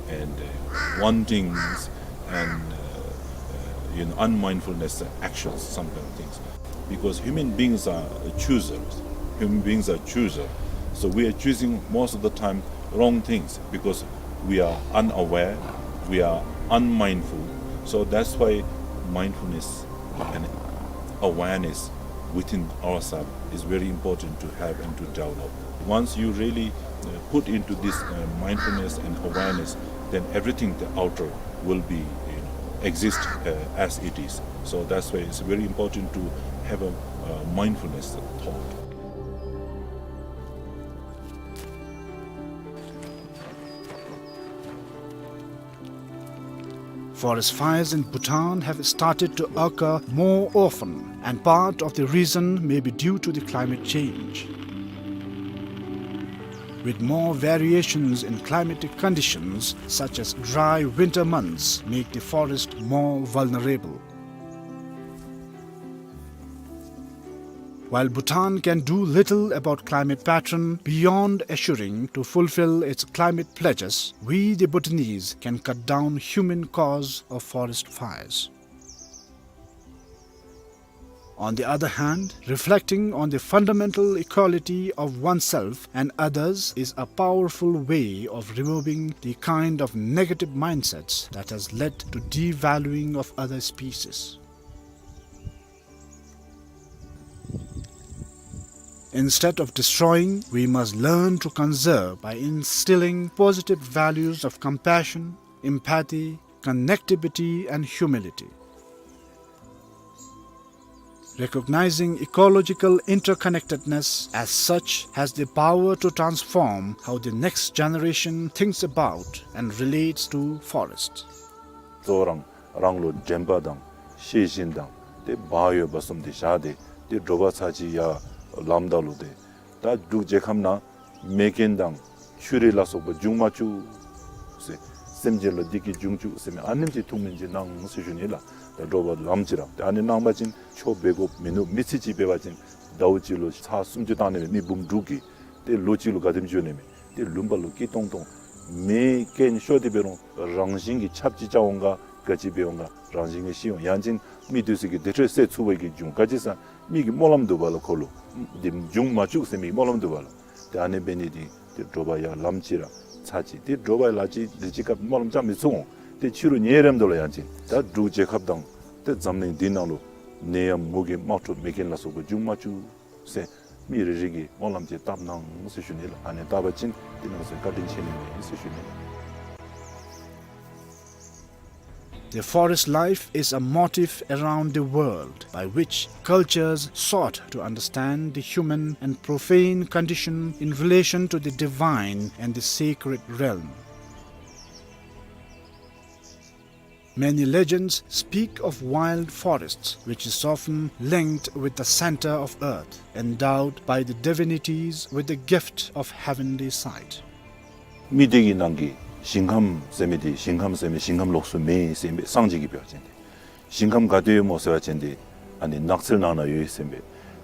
and, uh, wantings and, uh, uh, you know, unmindfulness actions, some kind of things. Because human beings are choosers. Human beings are choosers. So we are choosing most of the time wrong things because we are unaware, we are unmindful. So that's why mindfulness and awareness within ourselves is very important to have and to develop. Once you really, uh, put into this, uh, mindfulness and awareness, then everything, the outer, will be, you know, exist, uh, as it is. So that's why it's very important to have a, uh, mindfulness thought. Forest fires in Bhutan have started to occur more often, and part of the reason may be due to the climate change. With more variations in climatic conditions, such as dry winter months, make the forest more vulnerable. While Bhutan can do little about climate pattern beyond assuring to fulfill its climate pledges, we the Bhutanese can cut down human cause of forest fires. On the other hand, reflecting on the fundamental equality of oneself and others is a powerful way of removing the kind of negative mindsets that has led to devaluing of other species. Instead of destroying, we must learn to conserve by instilling positive values of compassion, empathy, connectivity, and humility. Recognizing ecological interconnectedness as such has the power to transform how the next generation thinks about and relates to forests. གཙོ་བོ་རང་རང་ལུ་དྲན་པ་དང་ཤེས་བཞིན་དང་ཏེ་བག་ཡོད་པ་བཟུམ་དེ་བཞག་སྟེ་ཏེ་དྲོ་པ་ཚར་གཅིག་ཡར་ལངམ་ད་ལུ་ཏེ་ད་འབྲུག་རྒྱལ་ཁབ་ནང་མེ་རྐྱེན་དང་ཆུ་རུད་ལ་སོགས་པ་འབྱུང་མ་བཅུག་ཟེར། སེམས་ཅན་ལུ་བདེ་སྐྱིད་འབྱུང་བཅུག་ཟེར་མི་ཨ་ནེམ་ཅིག་ཐུགས་སྨོན་ཅིག་གནང་ཟེར་ཞུ་ནི་ལགས། ད་དྲོ་པ་ལངམ་ཅིག་ར་ཏེ་ཨ་ནི་གནང་པ་ཅིན་ཆོས་འབད་དགོཔ་མིན་ནུག། མི་ཚེ་གཅིག་འབད་བ་ཅིན་ཟླཝ་གཅིག་ལུ་ཚར་སུམ་ཅུ་བཏང་ནི་མས། མི་འབུམ་དྲུག་གིས་ཏེ་ལོ་གཅིག་ལུ་ག་དེམ་འགྱོ་ནི་མས། ཏེ་ལུང་པ་ལུ་སྐྱིད་ཏོང་ཏོ་མེ་རྐྱེན་ཤོར་ཏེ་འབད་རུང་རང་བཞིན་གྱིས་ཆབ་ཅིག་རྐྱབ་འོང་ག་ག་ཅི་འབད་འོང་ག་རང་བཞིན་གྱིས་ཤི་འོང་། ཡང་ཅིན་མི་དེ་ཚུ་གིས་དེ་འཕྲོ་བསད་ཚུགས་པའི་གི་འབྱུང་། ག་ཅི་ཟེར་མི་གི་སྨོན་ལམ་འདུག་པ་ལགས། ཁོ་ལུ་དེ་འབྱུང་མ་བཅུག་ཟེར་མི་གི་སྨོན་ལམ་འདུག་པ་ལགས། ཏེ་ཨ་ནི་འབད་ནི་དེ་ཏེ་དྲོ་པ་ཡར་ལངམ་ཅིག་ར་ཚར་གཅིག་ཏེ་དྲོ་པ་ལ་ཅིག་དེ་ཅིག་སྐབས་སྨོན་ལམ་རྐྱབ་མི་ཚུགས་འོང་། ཏེ་ཕྱི་རུ་ཉལ་རནམ་ད་ལུ་ཡང་ཅིན་ད་འབྲུག་རྒྱལ་ཁབ་དང་ཏེ་འཛམ་གླིང་འདི་ནང་ལུ་ནད་ཡམས་མུ་གེ་དམག་འཁྲུག་མེ་རྐྱེན་ལ་སོགས་པ་འབྱུང་མ་བཅུག་ཟེར་མི་རེ་རེ་གིས་སྨོན་ལམ་ཅིག་བཏབ་གནང་ཟེར་ཞུ་ནི་ལགས། ཨ་ནི་བཏབ་པ་ཅིན་དེ་ནང་ཚུ་བཀའ་དྲིན་ཆེ་ནི་མས་ཟེར་ཞུ་ནི་ལགས། The forest life is a motif around the world by which cultures sought to understand the human and profane condition in relation to the divine and the sacred realm. Many legends speak of wild forests, which is often linked with the center of earth, endowed by the divinities with the gift of heavenly sight. མི་སྡེ་གི་ནང་གི་ཞིང་ཁམས་ཟེར་མི་དེ་ཞིང་ཁམས་ཟེར་མི་ཞིང་ཁམས་ལོགས་སུ་མེད་ཟེར་མི་སངས་རྒྱས་ཀྱིས་འབད་བ་ཅིན་ཏེ་ཞིང་ཁམས་ག་ཏེ་ཡོད་སྨོ་ཟེར་བ་ཅིན་ཏེ་ཨ་ནི་ནགས་ཚལ་ནང་ན་ཡོད་ཟེར་མི།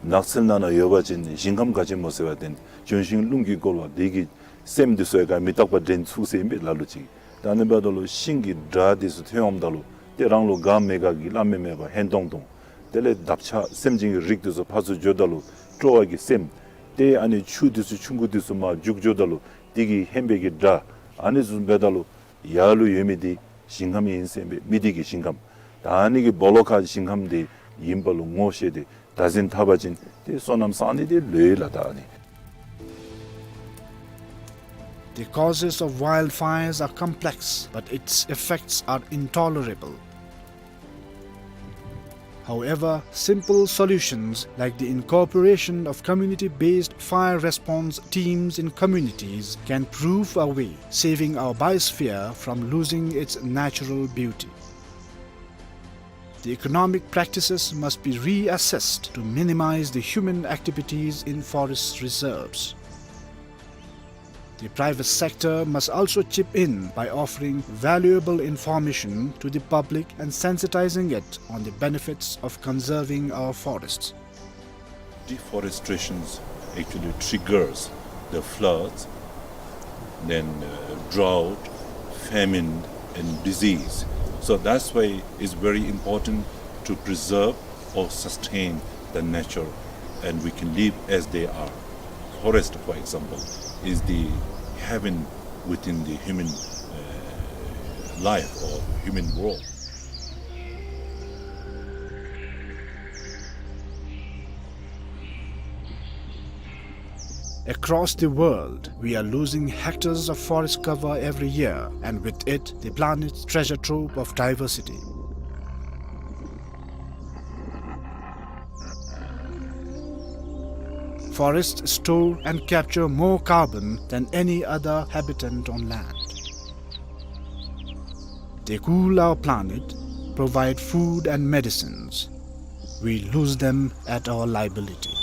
ནགས་ཚལ་ནང་ན་ཡོད་པ་ཅིན་ཞིང་ཁམས་ག་ཅི་སྨོ་ཟེར་བ་ཅིན་ལྗོན་ཤིང་རླུང་གིས་བསྐོར་བ་དེ་གི་སེམས་དེ་ཚུ་ཡང་ག་མི་རྟག་པ་དྲན་ཚུགས་ཟེར་མི་ལ་ལུ་ཅིག། ད་ཨ་ནི་འབདཝ་ད་ལུ་ཤིང་གི་སྒྲ་དེ་ཚུ་ཐོན་འོངམ་ད་ལུ་ཏེ་རང་ལུ་དགའ་མི་དགའ་གི་སླབ་མི་མེད་པར་ཧན་ཏོང་ཏོ། དེ་ལས་འདབ་ཆགས་སེམས་ཅན་གྱི་རིགས་དེ་ཚུ་ཕར་ཚུར་འགྱོཝ་ད་ལུ་སྤྲོ་བ་གི་སེམས། ཏེ་ཨ་ནི་ཆུ་དེ་ཚུ་ཆུང་ཀུ་དེ་ཚུ་མར་རྒྱུག་འགྱོཝ་ད་ལུ་དེ་གི་ཧན་པའི་གི་སྒྲ། ཨ་ནི་ཚུ་འབདཝ་ད་ལུ་ཡར་ལུ་ཡོད་མི་དེ་ཞིང་ཁམས་ཨིན་ཟེར་མི་མི་སྡེ་གི་ཞིང་ཁམས། ད་ཨ་ནི་གི་སྦོ་ལོགས་ཁར་ཞིང་ཁམས་དེ་ཨིནམ་ལུ་ངོ་ཤེས་ཏེ་བདག་འཛིན་འཐབ་པ་ཅིན་ཏེ་བསོད་ནམས་བསག་ནི་དེ་ལོས་ལགས། ད་ཨ་ནི། The causes of wildfires are complex, but its effects are intolerable. However, simple solutions like the incorporation of community-based fire response teams in communities can prove a way, saving our biosphere from losing its natural beauty. The economic practices must be reassessed to minimize the human activities in forest reserves. The private sector must also chip in by offering valuable information to the public and sensitizing it on the benefits of conserving our forests. Deforestation actually triggers the floods, then, uh, drought, famine, and disease. So that's why it's very important to preserve or sustain the nature, and we can live as they are. Forest, for example, is the heaven within the human, uh, life or human world. Across the world, we are losing hectares of forest cover every year, and with it, the planet's treasure trove of diversity. Forests store and capture more carbon than any other habitant on land. They cool our planet, provide food and medicines. We lose them at our liability.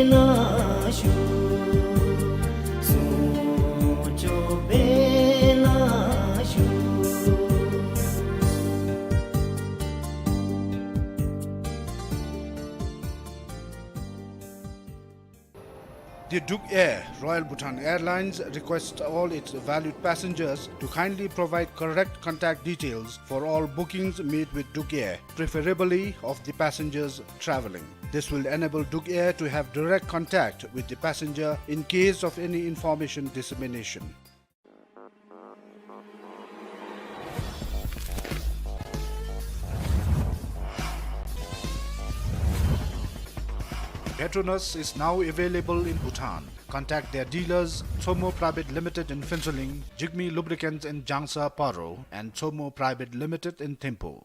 The Duk Air, Royal Bhutan Airlines, requests all its valued passengers to kindly provide correct contact details for all bookings made with Duk Air, preferably of the passengers traveling. This will enable Duk Air to have direct contact with the passenger in case of any information dissemination. Petronas is now available in Bhutan. Contact their dealers, Tsomo Private Limited in Phuentsholing, Jigme Lubricants in Jangsa Paro, and Tsomo Private Limited in Thimphu.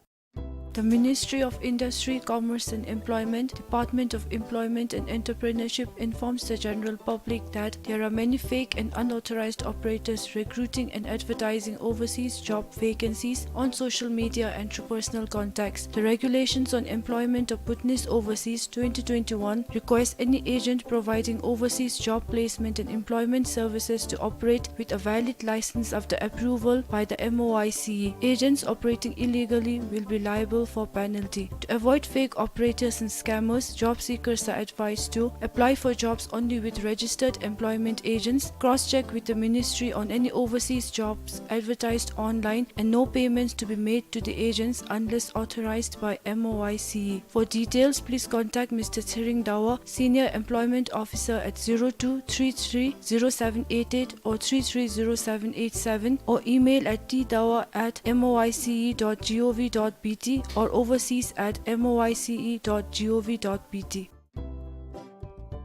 The Ministry of Industry, Commerce and Employment, Department of Employment and Entrepreneurship informs the general public that there are many fake and unauthorized operators recruiting and advertising overseas job vacancies on social media and through personal contacts. The Regulations on Employment of Bhutanese Overseas twenty twenty-one requires any agent providing overseas job placement and employment services to operate with a valid license after approval by the M O I C E. Agents operating illegally will be liable for penalty. To avoid fake operators and scammers, job seekers are advised to apply for jobs only with registered employment agents, cross-check with the ministry on any overseas jobs advertised online, and no payments to be made to the agents unless authorized by M O I C E. For details, please contact Mister Tshering Dawa, Senior Employment Officer, at zero two three three zero seven eight eight or three three zero seven eight seven, or email at t dawa at M O I C E dot gov dot B T or overseas at M O I C E dot gov dot B T.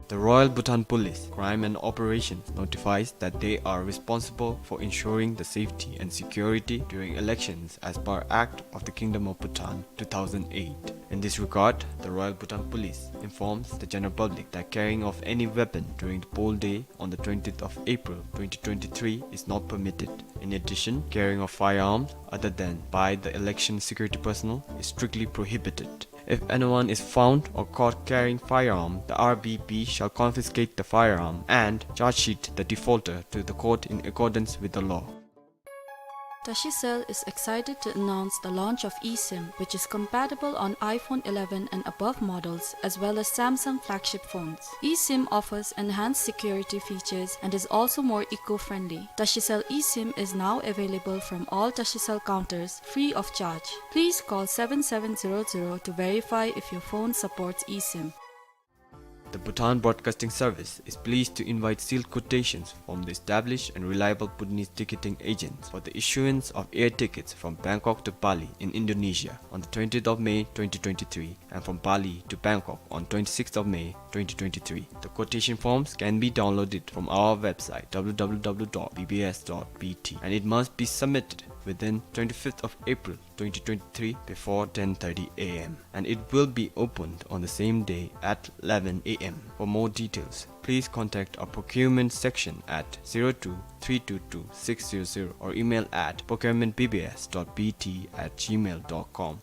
The Royal Bhutan Police, Crime and Operations, notifies that they are responsible for ensuring the safety and security during elections as per Act of the Kingdom of Bhutan two thousand eight. In this regard, the Royal Bhutan Police informs the general public that carrying of any weapon during the poll day on the twentieth of April twenty twenty-three is not permitted. In addition, carrying of firearms other than by the election security personnel is strictly prohibited. If anyone is found or caught carrying firearm, the R B P shall confiscate the firearm and charge sheet the defaulter to the court in accordance with the law. Tashicell is excited to announce the launch of eSIM, which is compatible on iPhone eleven and above models, as well as Samsung flagship phones. eSIM offers enhanced security features and is also more eco-friendly. Tashicell eSIM is now available from all Tashicell counters, free of charge. Please call seven seven zero zero to verify if your phone supports eSIM. The Bhutan Broadcasting Service is pleased to invite sealed quotations from the established and reliable Bhutanese ticketing agents for the issuance of air tickets from Bangkok to Bali in Indonesia on the twentieth of May twenty twenty-three and from Bali to Bangkok on twenty-sixth of May twenty twenty-three. The quotation forms can be downloaded from our website, W W W dot B B S dot B T, and it must be submitted within twenty-fifth of April twenty twenty-three before ten thirty A M, and it will be opened on the same day at eleven A M. For more details, please contact our procurement section at zero two three two two six zero zero or email at procurement B B S dot B T at gmail dot com.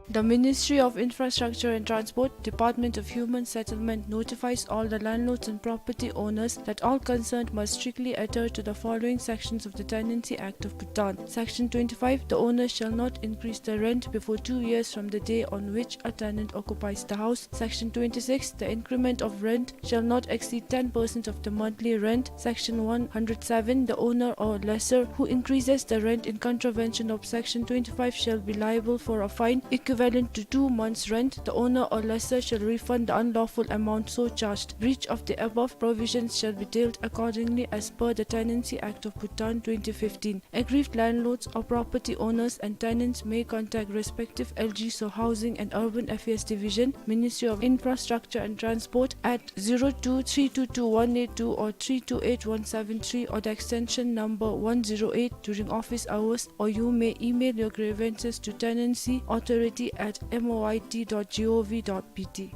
The Ministry of Infrastructure and Transport, Department of Human Settlement notifies all the landlords and property owners that all concerned must strictly adhere to the following sections of the Tenancy Act of Bhutan. Section twenty-five, the owner shall not increase the rent before two years from the day on which a tenant occupies the house. Section twenty-six, the increment of rent shall not exceed ten percent of the monthly rent. Section one hundred seven, the owner or lessor who increases the rent in contravention of Section twenty-five shall be liable for a fine equivalent to two months' rent. The owner or lessor shall refund the unlawful amount so charged. Breach of the above provisions shall be dealt accordingly as per the Tenancy Act of Bhutan twenty fifteen. Aggrieved landlords or property owners and tenants may contact respective L G S or Housing and Urban Affairs Division, Ministry of Infrastructure and Transport at zero two three two two one eight two or three two eight one seven three or the extension number one zero eight during office hours, or you may email your grievances to tenancy authority at M O I T dot gov dot B T.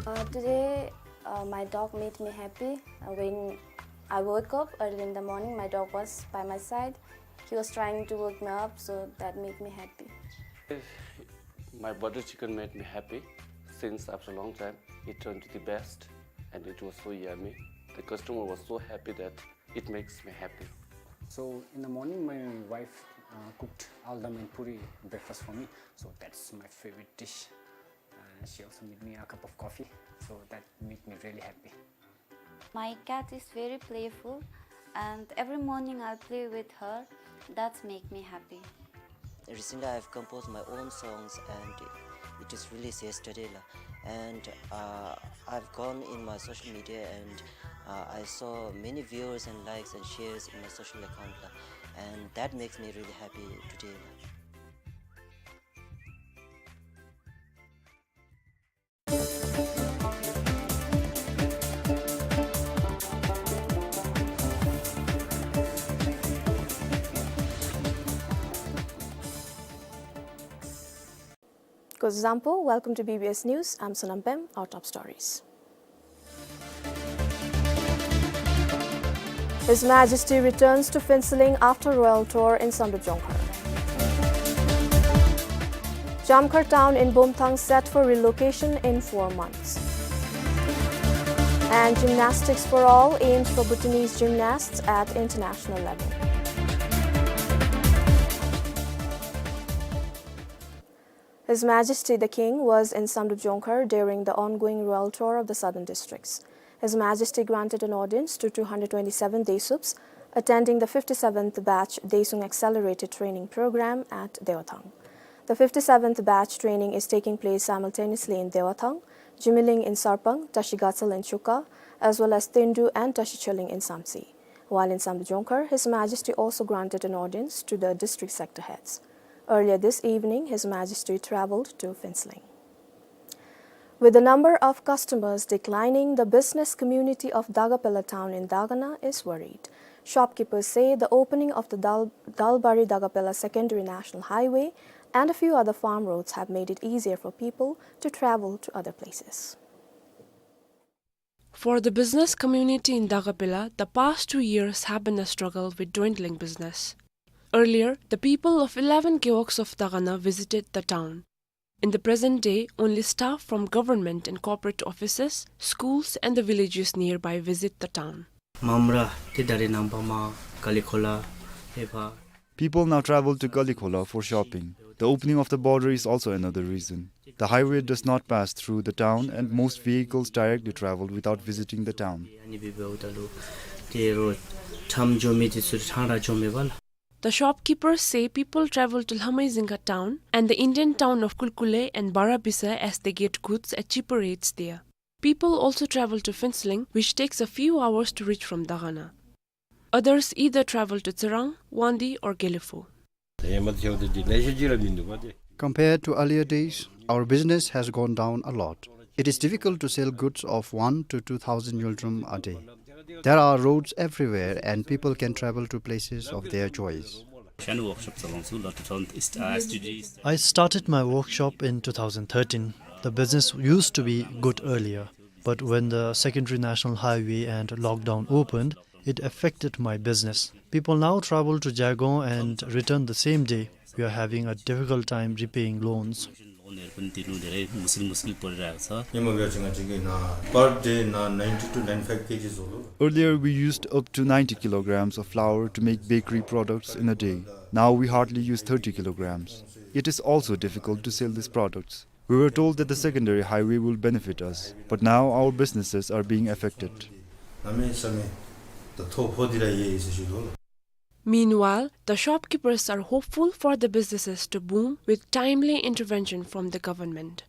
Uh, today, uh, my dog made me happy. Uh, when I woke up early in the morning, my dog was by my side. He was trying to wake me up, so that made me happy. My butter chicken made me happy since after a long time. It turned to the best and it was so yummy. The customer was so happy that it makes me happy. So in the morning, my wife uh, cooked aldam and puri breakfast for me. So that's my favorite dish. Uh, she also made me a cup of coffee. So that made me really happy. My cat is very playful, and every morning I play with her. That's make me happy. Recently, I've composed my own songs, and it is released yesterday, la. And uh, I've gone in my social media, and uh, I saw many viewers and likes and shares in my social account, la. And that makes me really happy today, la. Ko zampo, welcome to B B S News. I'm Sonam Pem. Our top stories. His Majesty returns to Phuentsholing after royal tour in Samdrup Jongkhar. Jamkhar town in Bumthang set for relocation in four months. And gymnastics for all aims for Bhutanese gymnasts at international level. His Majesty the King was in Samdrup Jongkhar during the ongoing royal tour of the southern districts. His Majesty granted an audience to two hundred twenty-seven Desups attending the fifty-seventh batch Desuung Accelerated Training Program at Dewathang. The fifty-seventh batch training is taking place simultaneously in Dewathang, Jimiling in Sarpang, Tashi Gatshel in Chuka, as well as Tendu and Tashi Choeling in Samtse. While in Samdrup Jongkhar, His Majesty also granted an audience to the district sector heads. Earlier this evening, His Majesty travelled to Phuentsholing. With the number of customers declining, the business community of Dagapela town in Dagana is worried. Shopkeepers say the opening of the Dal-, Dalbari-Dagapela Secondary National Highway and a few other farm roads have made it easier for people to travel to other places. For the business community in Dagapela, the past two years have been a struggle with dwindling business. Earlier, the people of eleven gewogs of Dagana visited the town. In the present day, only staff from government and corporate offices, schools, and the villages nearby visit the town. Mamra, Tidari Nampama, Kalikhola, Epha. People now travel to Kalikhola for shopping. The opening of the border is also another reason. The highway does not pass through the town, and most vehicles directly travel without visiting the town. The shopkeepers say people travel to Lhameizinga town and the Indian town of Kulkule and Barabisa as they get goods at cheaper rates there. People also travel to Phuentsholing, which takes a few hours to reach from Dagana. Others either travel to Tsirang, Wangdi or Gelephu. Compared to earlier days, our business has gone down a lot. It is difficult to sell goods of one to two thousand ngultrum a day. There are roads everywhere and people can travel to places of their choice. I started my workshop in two thousand thirteen. The business used to be good earlier, but when the Secondary National Highway and lockdown opened, it affected my business. People now travel to Yangon and return the same day. We are having a difficult time repaying loans. Per day, na, ninety to ninety-five kgs. Earlier, we used up to ninety kilograms of flour to make bakery products in a day. Now we hardly use thirty kilograms. It is also difficult to sell these products. We were told that the secondary highway will benefit us, but now our businesses are being affected. Meanwhile, the shopkeepers are hopeful for the businesses to boom with timely intervention from the government.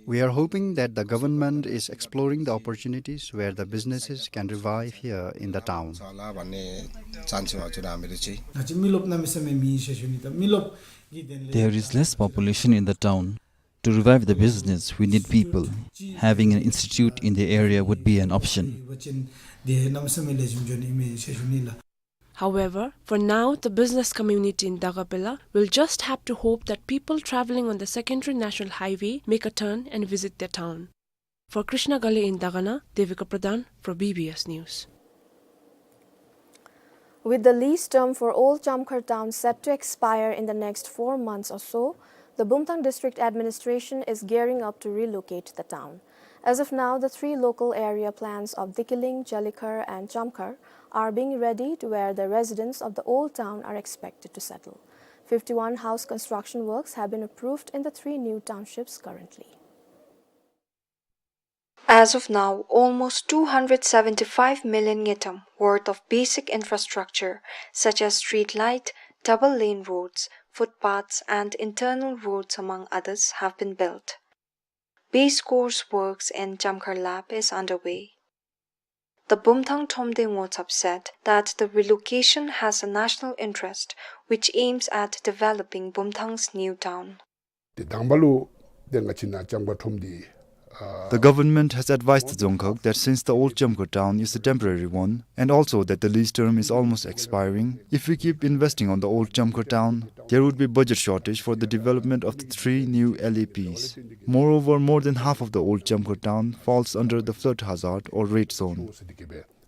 We are hoping that the government is exploring the opportunities where the businesses can revive here in the town. There is less population in the town. To revive the business, we need people. Having an institute in the area would be an option. However, for now, the business community in Dagapela will just have to hope that people travelling on the Secondary National Highway make a turn and visit their town. For Krishna Gali in Dagana, Devika Pradhan for B B S News. With the lease term for Old Chamkhar town set to expire in the next four months or so, the Bumthang District Administration is gearing up to relocate the town. As of now, the three local area plans of Dikiling, Jalikhar, and Chamkhar are being readied, where the residents of the old town are expected to settle. Fifty-one house construction works have been approved in the three new townships currently. As of now, almost two hundred seventy-five million ngultrum worth of basic infrastructure, such as street light, double lane roads, footpaths, and internal roads, among others, have been built. Base course works in Chamkhar Lap is underway. The Bumthang Thromde Ngotshap said that the relocation has a national interest, which aims at developing Bumthang's new town. དེ་དང་པ་ལུ་དེ་ང་བཅས་ནཱ་ལྕམ་མཁར་ཁྲོམ་འདི། The government has advised the Dzongkhag that since the old Chamkhar town is a temporary one, and also that the lease term is almost expiring, if we keep investing on the old Chamkhar town, there would be budget shortage for the development of the three new L A Ps. Moreover, more than half of the old Chamkhar town falls under the flood hazard or red zone.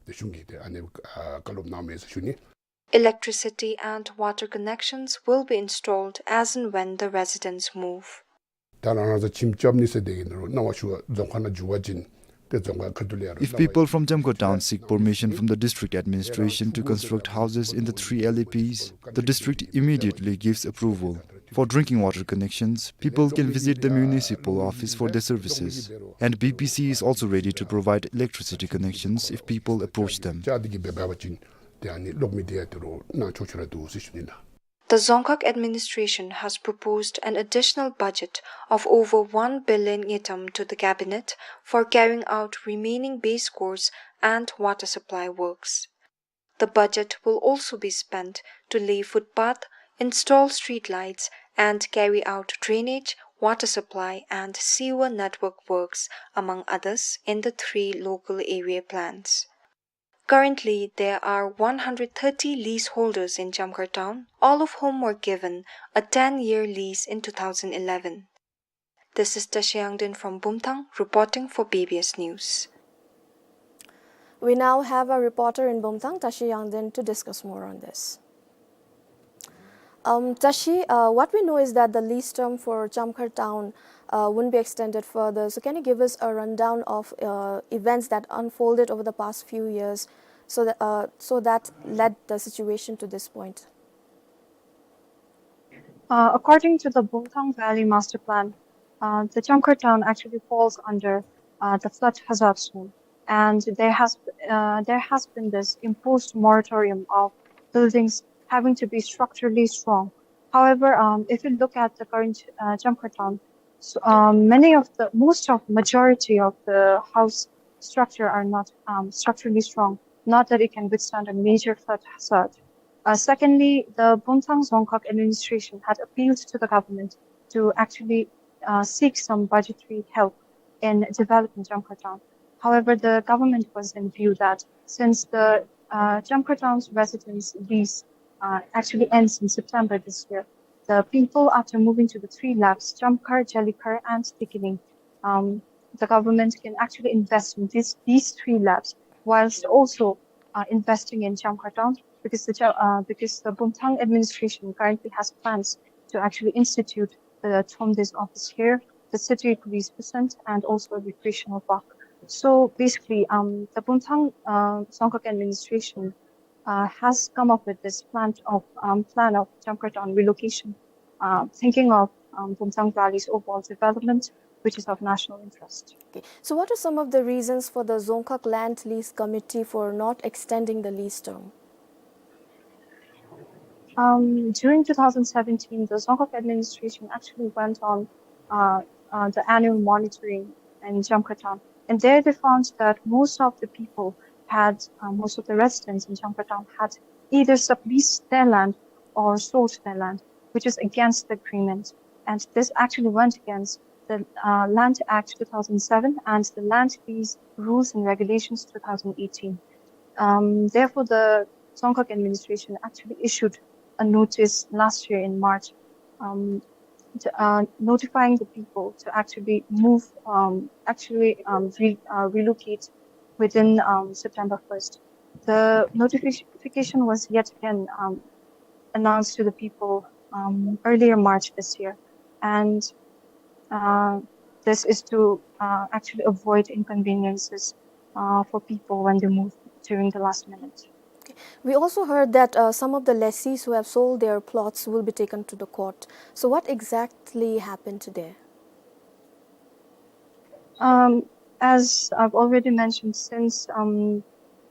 དེ་གཞུང་གིས་དེ་ཨ་ནི་ཨ་བཀའ་སློབ་གནང་མས་ཟེར་ཞུ་ནི། Electricity and water connections will be installed as and when the residents move. ད་རང་རང་ཚོ་ཁྱིམ་རྐྱབ་ནི་ཟེར་དེ་གི་ནི་རུང་གནང་བ་ཞུ་བ་རྫོང་ཁག་ནང་འགྱོ་བ་ཅིན་དེ་རྫོང་ཁག་ཁ་ཐུག་ལས་ཡར་If people from Chamkhar town seek permission from the district administration to construct houses in the three L A Ps, the district immediately gives approval. For drinking water connections, people can visit the municipal office for their services, and B P C is also ready to provide electricity connections if people approach them. ཅ་དེ་གི་འབད་འབད་བ་ཅིན་དེ་ཨ་ནི་གློག་མེ་དེ་ཡང་དེ་རུང་གནང་ཆོག་ཆོག་ར་འདུག་ཟེར་ཞུ་ནི་ལགས། The Dzongkhag administration has proposed an additional budget of over one billion ngultrum to the cabinet for carrying out remaining base course and water supply works. The budget will also be spent to lay footpath, install street lights, and carry out drainage, water supply, and sewer network works, among others, in the three local area plans. Currently, there are one hundred thirty leaseholders in Chamkhar town, all of whom were given a ten-year lease in two thousand eleven. This is Tashi Yangden from Bumthang, reporting for B B S News. We now have our reporter in Bumthang, Tashi Yangden, to discuss more on this. Um, Tashi, uh, what we know is that the lease term for Chamkhar town, uh, wouldn't be extended further. So can you give us a rundown of, uh, events that unfolded over the past few years so that, uh, so that led the situation to this point? Uh, according to the Bumthang Valley Master Plan, uh, the Chamkhar town actually falls under, uh, the flood hazard zone, and there has, uh, there has been this imposed moratorium of buildings having to be structurally strong. However, um, if you look at the current, uh, Chamkhar town, so, um, many of the, most of, majority of the house structure are not, um, structurally strong, not that it can withstand a major flood hazard. Uh, secondly, the Bumthang Dzongkhag administration had appealed to the government to actually, uh, seek some budgetary help in developing Chamkhar town. However, the government was in view that since the, uh, Chamkhar town's residence lease, uh, actually ends in September this year, the people, after moving to the three laps, Chamkhar, Jalikhar, and Dikiling, um, the government can actually invest in these, these three laps whilst also, uh, investing in Chamkhar town, because the Cha-, uh, because the Bumthang administration currently has plans to actually institute the Thromde's office here, the city police present, and also a recreational park. So basically, um, the Bumthang, uh, Dzongkhag administration, uh, has come up with this plan of, um, plan of Chamkhar town relocation, uh, thinking of, um, Bumthang Valley's overall development, which is of national interest. Okay. So what are some of the reasons for the Dzongkhag Land Lease Committee for not extending the lease term? Um, during two thousand seventeen, the Dzongkhag administration actually went on, uh, uh, the annual monitoring in Chamkhar town. And there they found that most of the people had, uh, most of the residents in Chamkhar town had either subleased their land or sold their land, which is against the agreement. And this actually went against the, uh, Land Act two thousand seven and the Land Lease Rules and Regulations two thousand eighteen. Um, therefore, the Dzongkhag administration actually issued a notice last year in March, um, to, uh, notifying the people to actually move, um, actually, um, re-, uh, relocate within, um, September first. The notification was yet again, um, announced to the people, um, earlier March this year, and, uh, this is to, uh, actually avoid inconveniences, uh, for people when they move during the last minute. Okay. We also heard that, uh, some of the lessees who have sold their plots will be taken to the court. So what exactly happened there? Um, as I've already mentioned, since, um,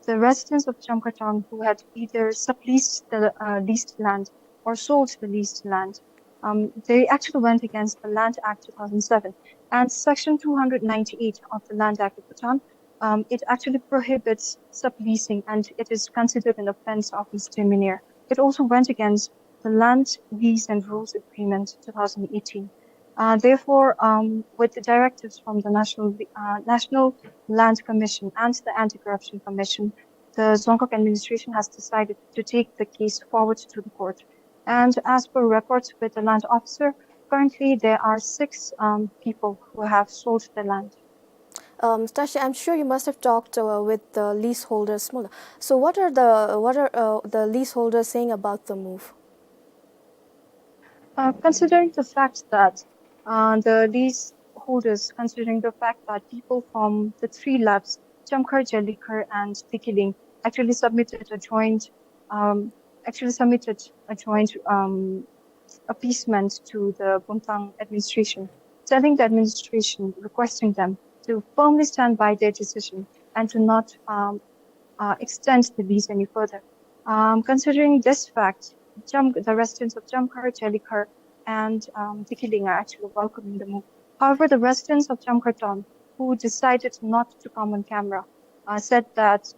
the residents of Jamkhar town who had either subleased the, uh, leased land or sold the leased land, um, they actually went against the Land Act two thousand seven. And Section two hundred ninety-eight of the Land Act of Bhutan, um, it actually prohibits subleasing, and it is considered an offense of misdemeanor. It also went against the Land Lease and Rules Agreement two thousand eighteen. Uh, therefore, um, with the directives from the National, uh, National Land Commission and the Anti-Corruption Commission, the Dzongkhag administration has decided to take the case forward to the court. And as per records with the land officer, currently there are six, um, people who have sold their land. Um, Tashi, I'm sure you must have talked, uh, with the leaseholders. So what are the, what are, uh, the leaseholders saying about the move? Uh, considering the fact that, uh, the leaseholders, considering the fact that people from the three laps, Jamkhar, Jalikhar, and Dikiling, actually submitted a joint, um, actually submitted a joint, um, appeasement to the Bontang administration, telling the administration, requesting them to firmly stand by their decision and to not, um, uh, extend the lease any further. Um, considering this fact, Jam-, the residents of Jamkhar, Jalikhar, and, um, Dikiling are actually welcoming the move. However, the residents of Jamkhar town who decided not to come on camera, uh, said that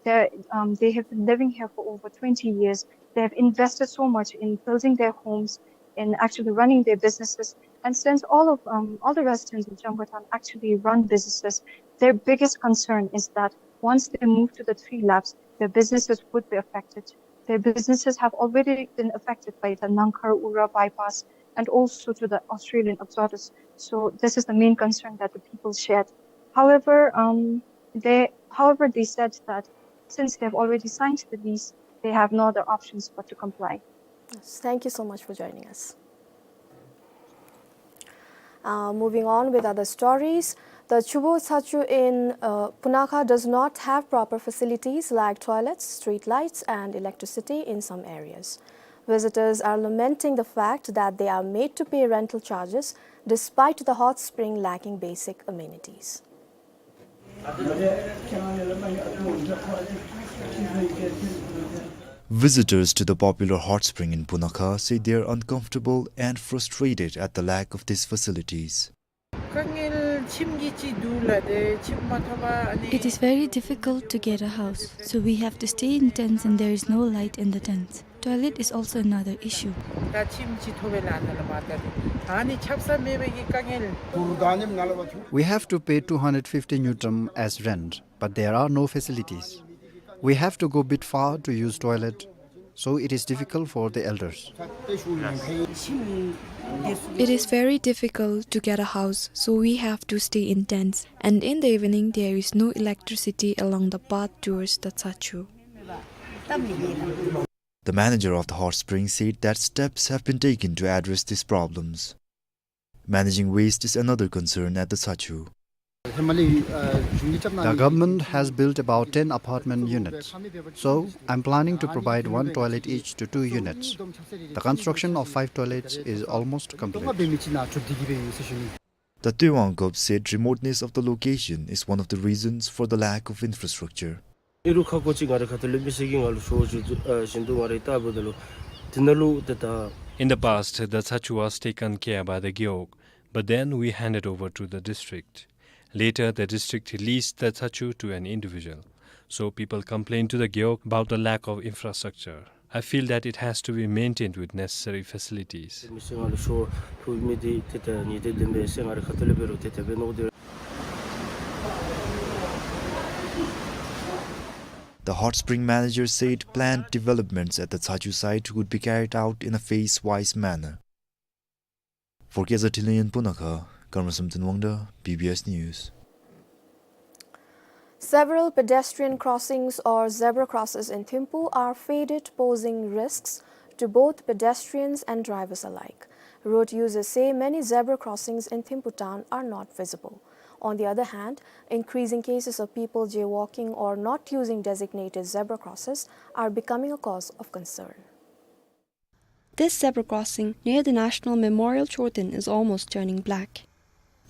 they, um, they have been living here for over twenty years. They have invested so much in building their homes, in actually running their businesses. And since all of, um, all the residents of Jamkhar town actually run businesses, their biggest concern is that once they move to the three laps, their businesses would be affected. Their businesses have already been affected by the Nangkhar Ura bypass and also to the Australian exodus. So this is the main concern that the people shared. However, um, they, however, they said that since they've already signed the lease, they have no other options but to comply. Yes, thank you so much for joining us. Uh, moving on with other stories, the Chubu Tsachu in, uh, Punakha does not have proper facilities like toilets, street lights, and electricity in some areas. Visitors are lamenting the fact that they are made to pay rental charges despite the hot spring lacking basic amenities. Visitors to the popular hot spring in Punakha say they are uncomfortable and frustrated at the lack of these facilities. དཀའ་ངལ་ཁྱིམ་གྱི་ཅིག་འདུག་ལ་དེ་ཁྱིམ་མ་ཐོབ་པ་ཨ་ནི། It is very difficult to get a house, so we have to stay in tents and there is no light in the tents. Toilet is also another issue. ད་ཁྱིམ་ཅིག་ཐོབ་པའི་ལ་ན་ལ་མ་ད་དེ་ཨ་ནི་ཆབ་གསང་མེད་པའི་གི་དཀའ་ངལ། We have to pay two hundred fifty ngultrum as rent, but there are no facilities. We have to go bit far to use toilet, so it is difficult for the elders. It is very difficult to get a house, so we have to stay in tents, and in the evening there is no electricity along the path towards the Tsachu. The manager of the hot spring said that steps have been taken to address these problems. Managing waste is another concern at the Tsachu. The government has built about ten apartment units, so I'm planning to provide one toilet each to two units. The construction of five toilets is almost complete. The Tuiwang Gop said remoteness of the location is one of the reasons for the lack of infrastructure. ཨིན་རུང་ཁ་སྐོང་ཅིག་ང་རའི་ཁ་ཐུག་ལས་མི་སེར་གྱིས་ང་ལུ་ཞུ་བཞིན་དུ་ང་རའི་ལྟ་བུ་དེ་ལུ་དེ་ནང་ལུ་དེ་ད། In the past, the Tsachu was taken care by the Gewog, but then we handed over to the district. Later, the district leased the Tsachu to an individual. So people complain to the Gewog about the lack of infrastructure. I feel that it has to be maintained with necessary facilities. The hot spring manager said planned developments at the Tsachu site would be carried out in a phase-wise manner. For Kheza Thinley in Punakha, Karma Samten Wangda, B B S News. Several pedestrian crossings or zebra crosses in Thimphu are faded, posing risks to both pedestrians and drivers alike. Road users say many zebra crossings in Thimphu town are not visible. On the other hand, increasing cases of people jaywalking or not using designated zebra crosses are becoming a cause of concern. This zebra crossing near the National Memorial Choten is almost turning black.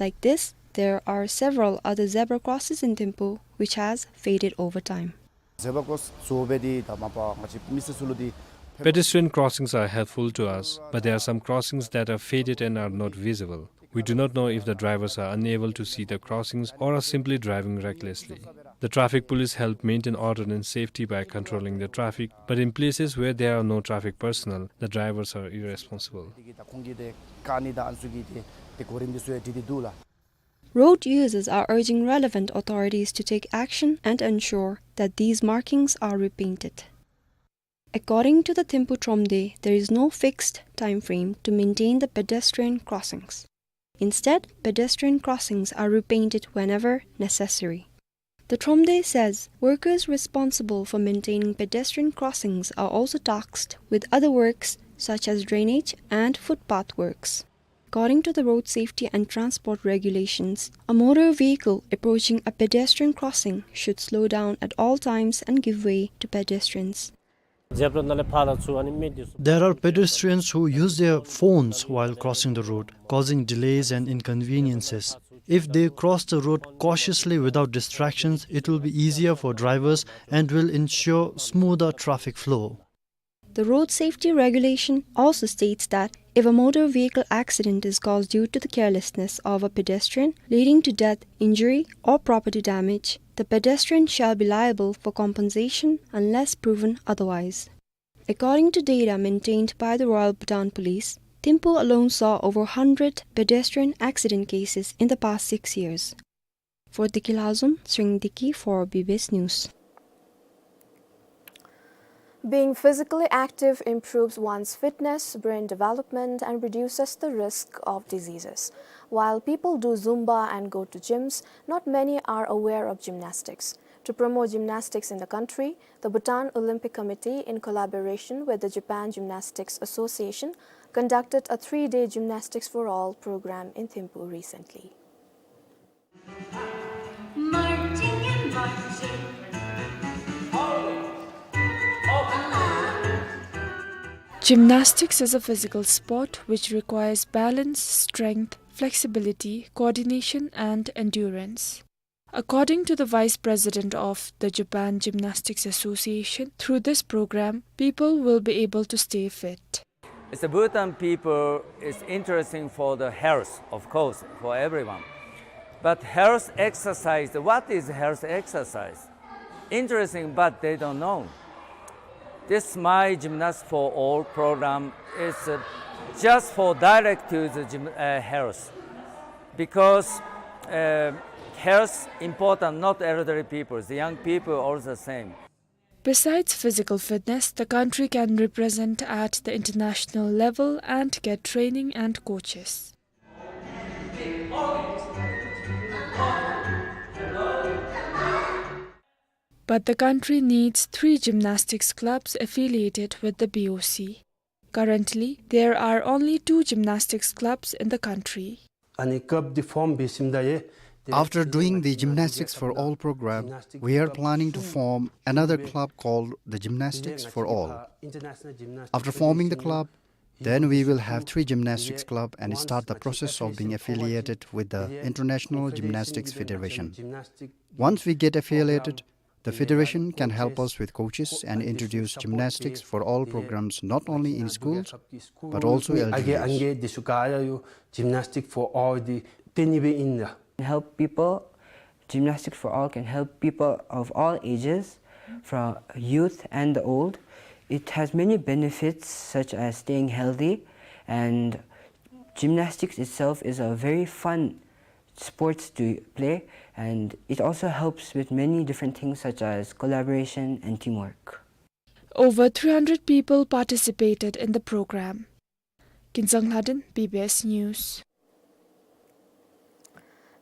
Like this, there are several other zebra crosses in Thimphu which has faded over time. Zebra cross བཟོ་སྦེ་འདི་ད་མ་པ་ང་བཅས་མི་སེར་ཚུ་ལུ་འདི། Pedestrian crossings are helpful to us, but there are some crossings that are faded and are not visible. We do not know if the drivers are unable to see the crossings or are simply driving recklessly. The traffic police help maintain order and safety by controlling the traffic, but in places where there are no traffic personnel, the drivers are irresponsible. འདི་གིས་ད་ཁོང་གིས་ཏེ་ཀ་ནི་དང་ཨ་ནི་ཚུ་གིས་ཏེ་ཏེ་གོ་རིམ་འདི་ཚུ་ཡང་སྒྲིག་སྟེ་འདུག་ལགས། Road users are urging relevant authorities to take action and ensure that these markings are repainted. According to the Thimphu Thromde, there is no fixed time frame to maintain the pedestrian crossings. Instead, pedestrian crossings are repainted whenever necessary. The Thromde says workers responsible for maintaining pedestrian crossings are also tasked with other works such as drainage and footpath works. According to the road safety and transport regulations, a motor vehicle approaching a pedestrian crossing should slow down at all times and give way to pedestrians. There are pedestrians who use their phones while crossing the road, causing delays and inconveniences. If they cross the road cautiously without distractions, it will be easier for drivers and will ensure smoother traffic flow. The road safety regulation also states that if a motor vehicle accident is caused due to the carelessness of a pedestrian, leading to death, injury, or property damage, the pedestrian shall be liable for compensation unless proven otherwise. According to data maintained by the Royal Bhutan Police, Thimphu alone saw over hundred pedestrian accident cases in the past six years. For Deki Lhazom, Tshering Deki for B B S News. Being physically active improves one's fitness, brain development, and reduces the risk of diseases. While people do Zumba and go to gyms, not many are aware of gymnastics. To promote gymnastics in the country, the Bhutan Olympic Committee, in collaboration with the Japan Gymnastics Association, conducted a three-day Gymnastics for All program in Thimphu recently. Gymnastics is a physical sport which requires balance, strength, flexibility, coordination, and endurance. According to the Vice President of the Japan Gymnastics Association, through this program, people will be able to stay fit. It's the Bhutan people is interesting for the health, of course, for everyone. But health exercise, what is health exercise? Interesting, but they don't know. This My Gymnast for All program is, uh, just for direct to the gym, uh, health. Because, uh, health important, not elderly people, the young people also the same. Besides physical fitness, the country can represent at the international level and get training and coaches. But the country needs three gymnastics clubs affiliated with the B O C. Currently, there are only two gymnastics clubs in the country. After doing the Gymnastics for All program, we are planning to form another club called the Gymnastics for All. After forming the club, then we will have three gymnastics club and start the process of being affiliated with the International Gymnastics Federation. Once we get affiliated, the federation can help us with coaches and introduce Gymnastics for All programs not only in schools, but also L G Us. Gymnastic for All འདི་ཏེ་ནི་སྦེ་ཨིན་ལགས། Help people, Gymnastic for All can help people of all ages, from youth and the old. It has many benefits such as staying healthy, and gymnastics itself is a very fun sports to play, and it also helps with many different things such as collaboration and teamwork. Over three hundred people participated in the program. Kinzang Lhaden, B B S News.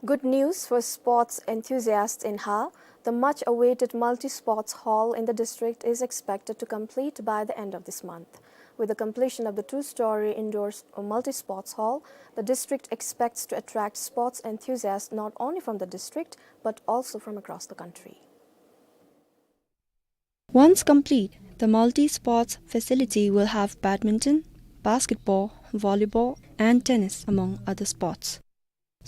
Good news for sports enthusiasts in Haa. The much-awaited multi-sports hall in the district is expected to complete by the end of this month. With the completion of the two-story indoor s-, multi-sports hall, the district expects to attract sports enthusiasts not only from the district, but also from across the country. Once complete, the multi-sports facility will have badminton, basketball, volleyball, and tennis, among other sports.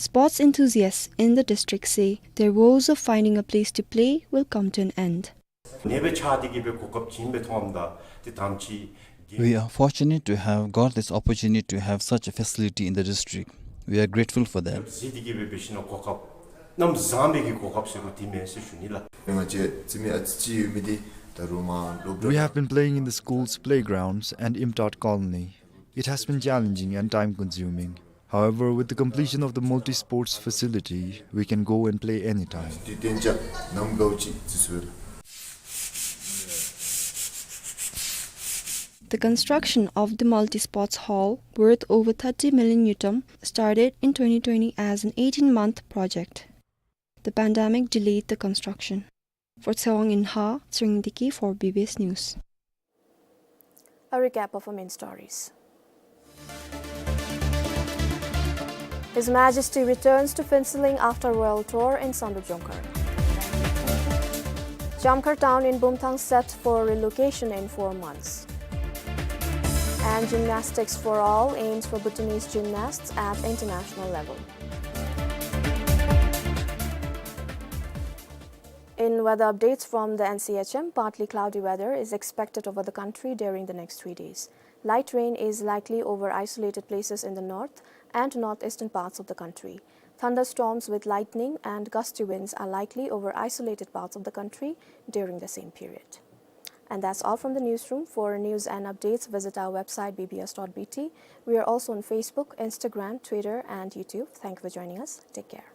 Sports enthusiasts in the district say their woes of finding a place to play will come to an end. གནས་སྦེ་ཆགས་ཏེ་གི་སྦེ་གོ་སྐབས་བྱིན་སྦེ་ཐོབ་ད་ཏེ་དང་ཅིག We are fortunate to have got this opportunity to have such a facility in the district. We are grateful for that. གཟིགས་ཏེ་གི་སྦེ་འབད་ཞིན་ན་གོ་སྐབས་གནམ་བཟང་པའི་གི་གོ་སྐབས་ཟེར་དགོ་དེ་མས་ཟེར་ཞུ་ནི་ལགས། ང་བཅས་རྩེད་མོ་ཨ་ཙི་ཅིག་ཡོད་མི་འདི་ད་རུང་མར་སློབ་གྲྭ། We have been playing in the school's playgrounds and Imtat Colony. It has been challenging and time-consuming. However, with the completion of the multi-sports facility, we can go and play anytime. དུས་གཏན་འཇགས་ནམ་དགའཝ་ཅིག་རྩེ་ཚུགས་པས་ལགས། The construction of the multi-sports hall, worth over thirty million ngultrum, started in twenty twenty as an eighteen-month project. The pandemic delayed the construction. For Tsewang in Haa, Tshering Deki for B B S News. A recap of our main stories. His Majesty returns to Phuentsholing after royal tour in Samdrup Jongkhar. Jamkhar town in Bumthang set for relocation in four months. And Gymnastics for All aims for Bhutanese gymnasts at international level. In weather updates from the N C H M, partly cloudy weather is expected over the country during the next three days. Light rain is likely over isolated places in the north and northeastern parts of the country. Thunderstorms with lightning and gusty winds are likely over isolated parts of the country during the same period. And that's all from the newsroom. For news and updates, visit our website B B S dot B T. We are also on Facebook, Instagram, Twitter, and YouTube. Thank you for joining us. Take care.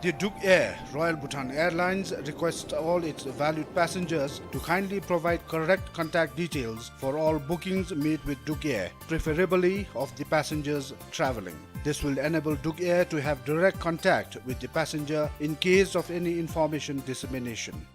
The Druk Air, Royal Bhutan Airlines, requests all its valued passengers to kindly provide correct contact details for all bookings made with Druk Air, preferably of the passengers traveling. This will enable Druk Air to have direct contact with the passenger in case of any information dissemination.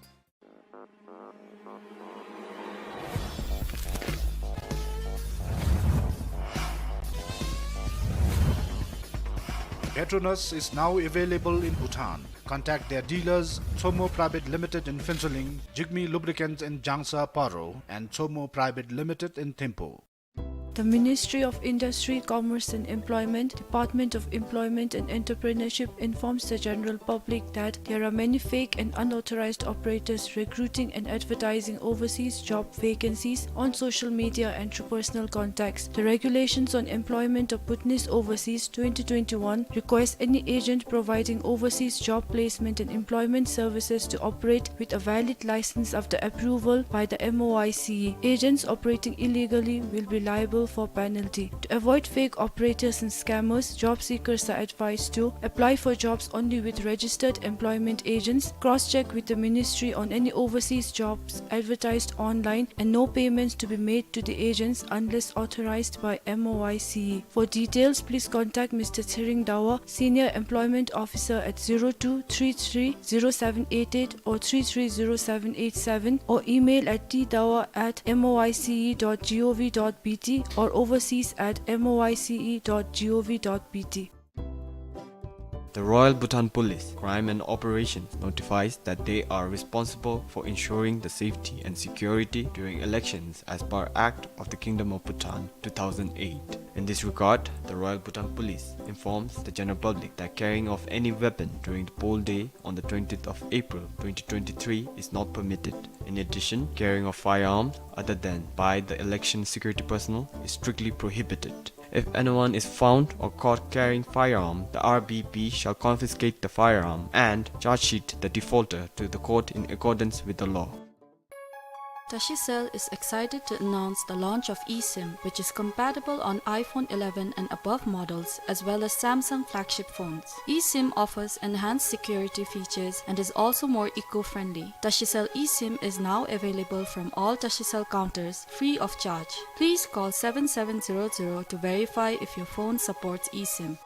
Petronas is now available in Bhutan. Contact their dealers, Tsomo Private Limited in Phuentsholing, Jigme Lubricants in Jangsa Paro, and Tsomo Private Limited in Thimphu. The Ministry of Industry, Commerce and Employment, Department of Employment and Entrepreneurship informs the general public that there are many fake and unauthorized operators recruiting and advertising overseas job vacancies on social media and through personal contacts. The Regulations on Employment of Bhutanese Overseas twenty twenty-one requires any agent providing overseas job placement and employment services to operate with a valid license after approval by the M O I C E. Agents operating illegally will be liable for penalty. To avoid fake operators and scammers, job seekers are advised to apply for jobs only with registered employment agents, cross-check with the ministry on any overseas jobs advertised online, and no payments to be made to the agents unless authorized by M O I C E. For details, please contact Mister Tshering Dawa, Senior Employment Officer, at zero two three three zero seven eight eight or three three zero seven eight seven, or email at t dawa at M O I C E dot gov dot B T. or overseas at moice dot gov dot B T. The Royal Bhutan Police, Crime and Operations notifies that they are responsible for ensuring the safety and security during elections as per Act of the Kingdom of Bhutan two thousand eight. In this regard, the Royal Bhutan Police informs the general public that carrying of any weapon during the poll day on the twentieth of April twenty twenty-three is not permitted. In addition, carrying of firearms other than by the election security personnel is strictly prohibited. If anyone is found or caught carrying firearm, the R B P shall confiscate the firearm and charge sheet the defaulter to the court in accordance with the law. Tashicell is excited to announce the launch of eSIM, which is compatible on iPhone eleven and above models, as well as Samsung flagship phones. eSIM offers enhanced security features and is also more eco-friendly. Tashicell eSIM is now available from all Tashicell counters, free of charge. Please call seven seven zero zero to verify if your phone supports eSIM.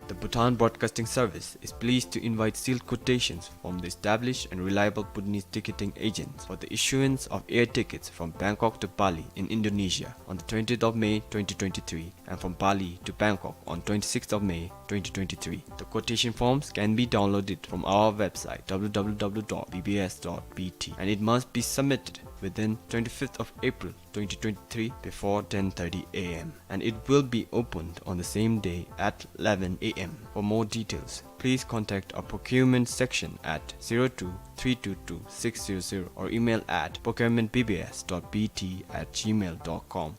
The Bhutan Broadcasting Service is pleased to invite sealed quotations from the established and reliable Bhutanese ticketing agents for the issuance of air tickets from Bangkok to Bali in Indonesia on the twentieth of May twenty twenty-three and from Bali to Bangkok on twenty-sixth of May twenty twenty-three. The quotation forms can be downloaded from our website w w w dot b b s dot b t and it must be submitted within twenty-fifth of April twenty twenty-three before ten thirty a m and it will be opened on the same day at eleven a m. For more details, please contact our procurement section at zero two three two two six zero zero or email at procurement b b s dot b t at gmail dot com.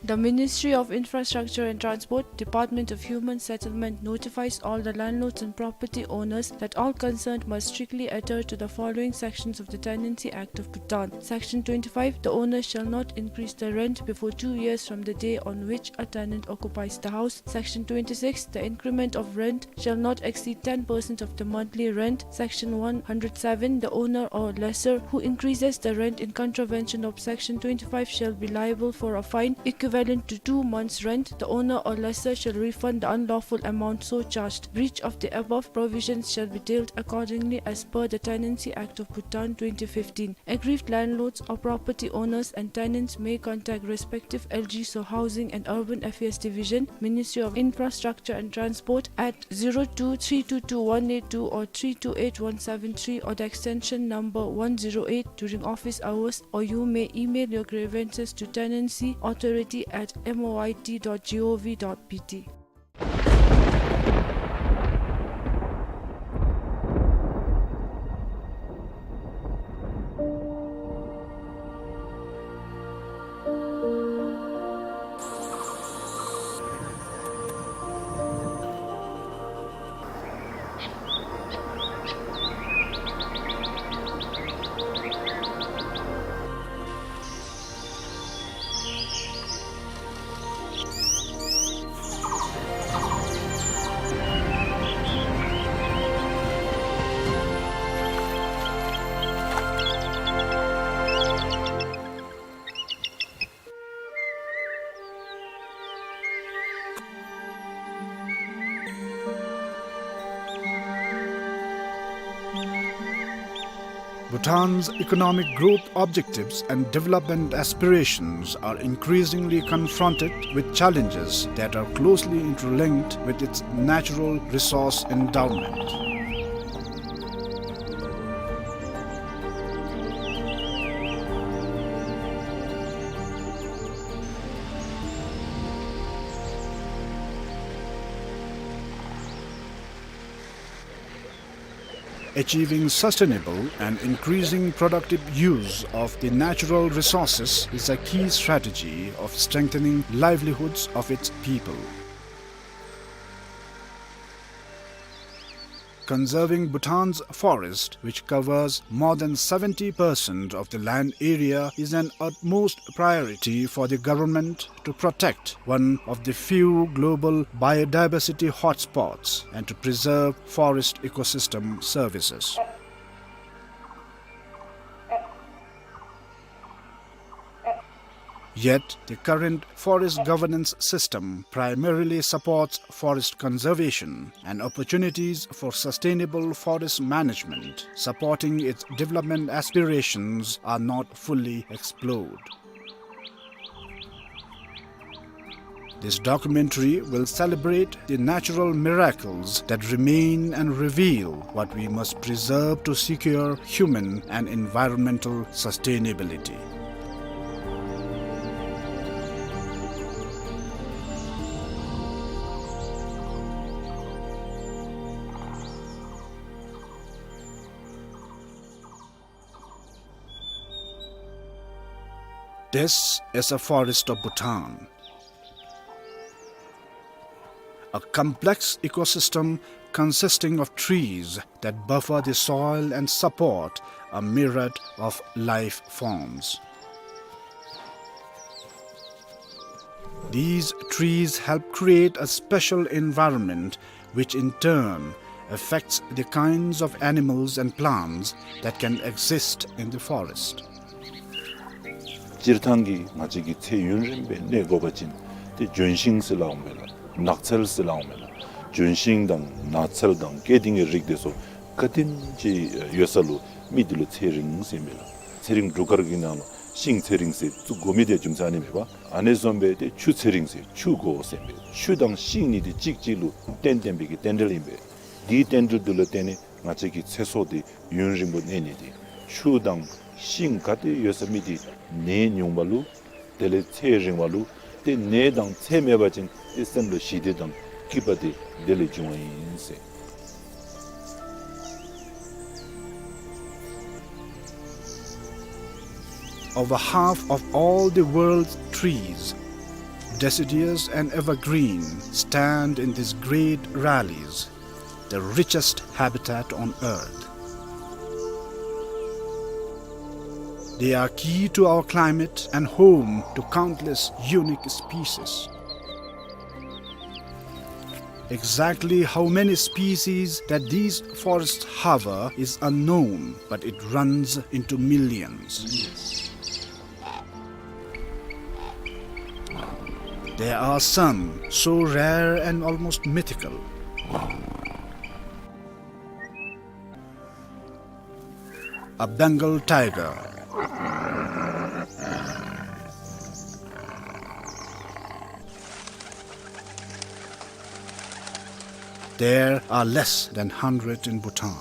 The Ministry of Infrastructure and Transport, Department of Human Settlement notifies all the landlords and property owners that all concerned must strictly adhere to the following sections of the Tenancy Act of Bhutan. Section twenty-five, the owner shall not increase the rent before two years from the day on which a tenant occupies the house. Section twenty-six, the increment of rent shall not exceed ten percent of the monthly rent. Section one hundred seven, the owner or lessor who increases the rent in contravention of Section twenty-five shall be liable for a fine equivalent to two months' rent. The owner or lessor shall refund the unlawful amount so charged. Breach of the above provisions shall be dealt accordingly as per the Tenancy Act of Bhutan twenty fifteen. Aggrieved landlords or property owners and tenants may contact respective L G S O Housing and Urban Affairs Division, Ministry of Infrastructure and Transport at zero two three two two one eight two or three two eight one seven three or the extension number one zero eight during office hours, or you may email your grievances to tenancy authority at moit dot gov dot bt. Bhutan's economic growth objectives and development aspirations are increasingly confronted with challenges that are closely interlinked with its natural resource endowment. Achieving sustainable and increasing productive use of the natural resources is a key strategy of strengthening livelihoods of its people. Conserving Bhutan's forest, which covers more than seventy percent of the land area, is an utmost priority for the government to protect one of the few global biodiversity hotspots and to preserve forest ecosystem services. Yet, the current forest governance system primarily supports forest conservation, and opportunities for sustainable forest management supporting its development aspirations are not fully explored. This documentary will celebrate the natural miracles that remain and reveal what we must preserve to secure human and environmental sustainability. This is a forest of Bhutan, a complex ecosystem consisting of trees that buffer the soil and support a myriad of life forms. These trees help create a special environment which in turn affects the kinds of animals and plants that can exist in the forest. སྤྱིར་བཏང་གི་ང་བཅས་ཀྱི་ཚེ་ཡུན་རིང་སྦེ་གནས་དགོ་པ་ཅིན་ཏེ་ལྗོན་ཤིང་ཟེར་སླབ་འོང་མས་ལགས། ནགས་ཚལ་ཟེར་སླབ་འོང་མས་ལགས། ལྗོན་ཤིང་དང་ནགས་ཚལ་དང་སྐྱེ་ལྡན་གྱི་རིགས་དེ་ཚུ་ག་དེམ་ཅིག་ཡོད་ས་ལུ་མི་དེ་ལུ་ཚེ་རིང་ཟེར་མས་ལགས། ཚེ་རིང་འབྲུག་སྐར་གྱི་ནང་ལུ་ཤིང་ཚེ་རིང་ཟེར་བཙུགས་དགོ་མི་དེ་རྒྱུ་མཚན་ཨ་ནི་མས་པ། ཨ་ནི་བཟུམ་སྦེ་ཏེ་ཆུ་ཚེ་རིང་ཟེར་ཆུ་དགོ་ཟེར་མས། ཆུ་དང་ཤིང་གཉིས་དེ་གཅིག་གཅིག་ལུ་རྟེན་བརྟེན་པའི་གི་རྟེན་འབྲེལ་ཨིན་པས། དེའི་རྟེན་འབྲེལ་དེ་ལུ་བརྟེན་ནས་ང་བཅས་ཀྱི་ཚེ་སྲོག་དེ་ཡུན་རིང་པོ་གནས་ནི་དེ། ཆུ་དང་ཤིང་ག་ཏེ་ཡོད་ས་མི་དེ་ནད་ཉུང་བ་ལུ་དེ་ལས་ཚེ་རིང་བ་ལུ་ཏེ་ནད་དང་ཚེ་མེད་པ་ཅིན་ཏེ་སེམས་ལུ་ཞི་བདེ་དང་སྐྱིད་པ་དེ་དེ་ལས་འབྱུང་བ་ཨིན་ཟེར། Over half of all the world's trees, deciduous and evergreen, stand in these great valleys, the richest habitat on earth. They are key to our climate and home to countless unique species. Exactly how many species that these forests harbor is unknown, but it runs into millions. There are some so rare and almost mythical. A Bengal tiger. There are less than hundred in Bhutan.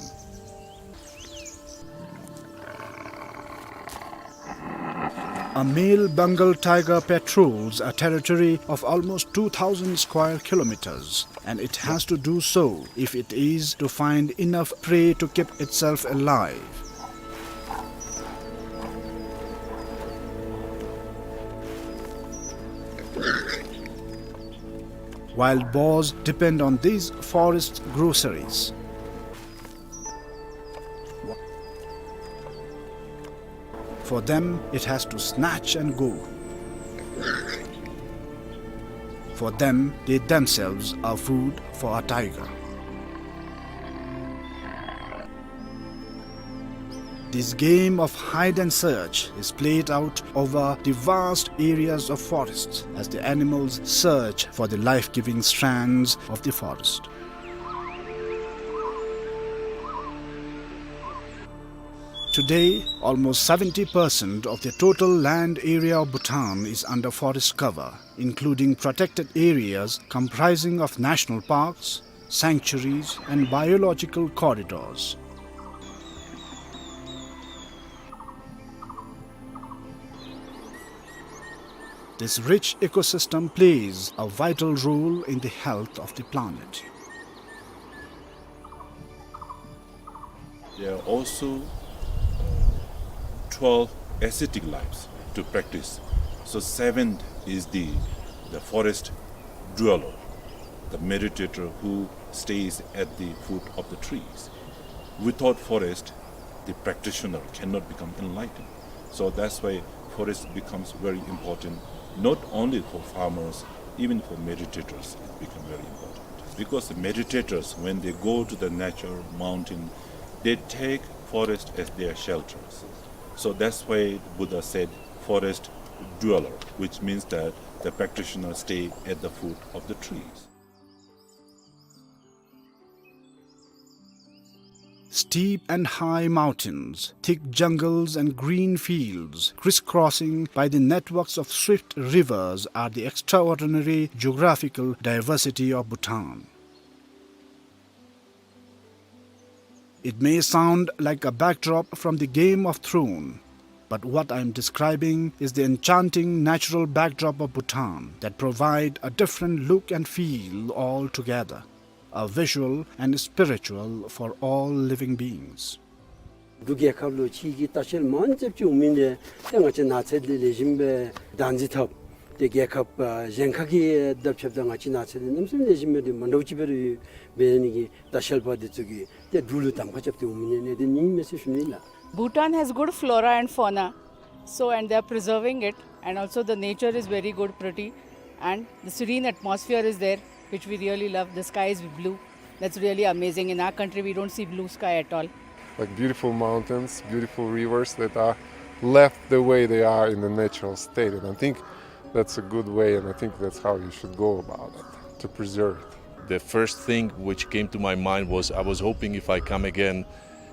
A male Bengal tiger patrols a territory of almost two thousand square kilometers, and it has to do so if it is to find enough prey to keep itself alive. Wild boars depend on these forest groceries. For them, it has to snatch and go. For them, they themselves are food for a tiger. This game of hide and search is played out over the vast areas of forests as the animals search for the life-giving strands of the forest. Today, almost seventy percent of the total land area of Bhutan is under forest cover, including protected areas comprising of national parks, sanctuaries, and biological corridors. This rich ecosystem plays a vital role in the health of the planet. There are also, uh, twelve ascetic lives to practice. So seventh is the, the forest dweller, the meditator who stays at the foot of the trees. Without forest, the practitioner cannot become enlightened. So that's why forest becomes very important, not only for farmers, even for meditators, it becomes very important. Because the meditators, when they go to the nature, mountain, they take forest as their shelters. So that's why Buddha said, "Forest dweller," which means that the practitioner stay at the foot of the trees. Steep and high mountains, thick jungles and green fields, crisscrossing by the networks of swift rivers are the extraordinary geographical diversity of Bhutan. It may sound like a backdrop from the Game of Thrones, but what I am describing is the enchanting natural backdrop of Bhutan that provide a different look and feel altogether, a visual and spiritual for all living beings. འབྲུག་རྒྱལ་ཁབ་ལུ་ཕྱི་གི་ལྟ་བཤལ་མང་ཙམ་ཅིག་འོང་མི་འདི་ཏེ་ང་བཅས་ནགས་ཚལ་འདི་ལེགས་ཤོམ་སྦེ་བདག་འཛིན་འཐབ་སྟེ་རྒྱལ་ཁབ་ཨ་གཞན་ཁ་གི་དང་ཕྱདཔ་ད་ང་བཅས་ནགས་ཚལ་འདི་གནམ་མེད་ས་མེད་ལེགས་ཤོམ་སྦེ་འདི་མ་འདྲཝ་ཅིག་སྦེ་ར་ཡོད། འབད་ནི་གི་ལྟ་བཤལ་པ་འདི་ཚུ་གིས་ཏེ་འབྲུག་ལུ་གདམ་ཁ་རྐྱབ་སྟེ་འོང་མི་འདི་ཨ་ནི་འདི་ཨིན་མས་ཟེར་ཞུ་ནི་ལགས། Bhutan has good flora and fauna, so, and they are preserving it, and also the nature is very good, pretty, and the serene atmosphere is there, which we really love. The sky is blue. That's really amazing. In our country, we don't see blue sky at all. Like beautiful mountains, beautiful rivers that are left the way they are in the natural state. And I think that's a good way, and I think that's how you should go about it, to preserve it. The first thing which came to my mind was, I was hoping if I come again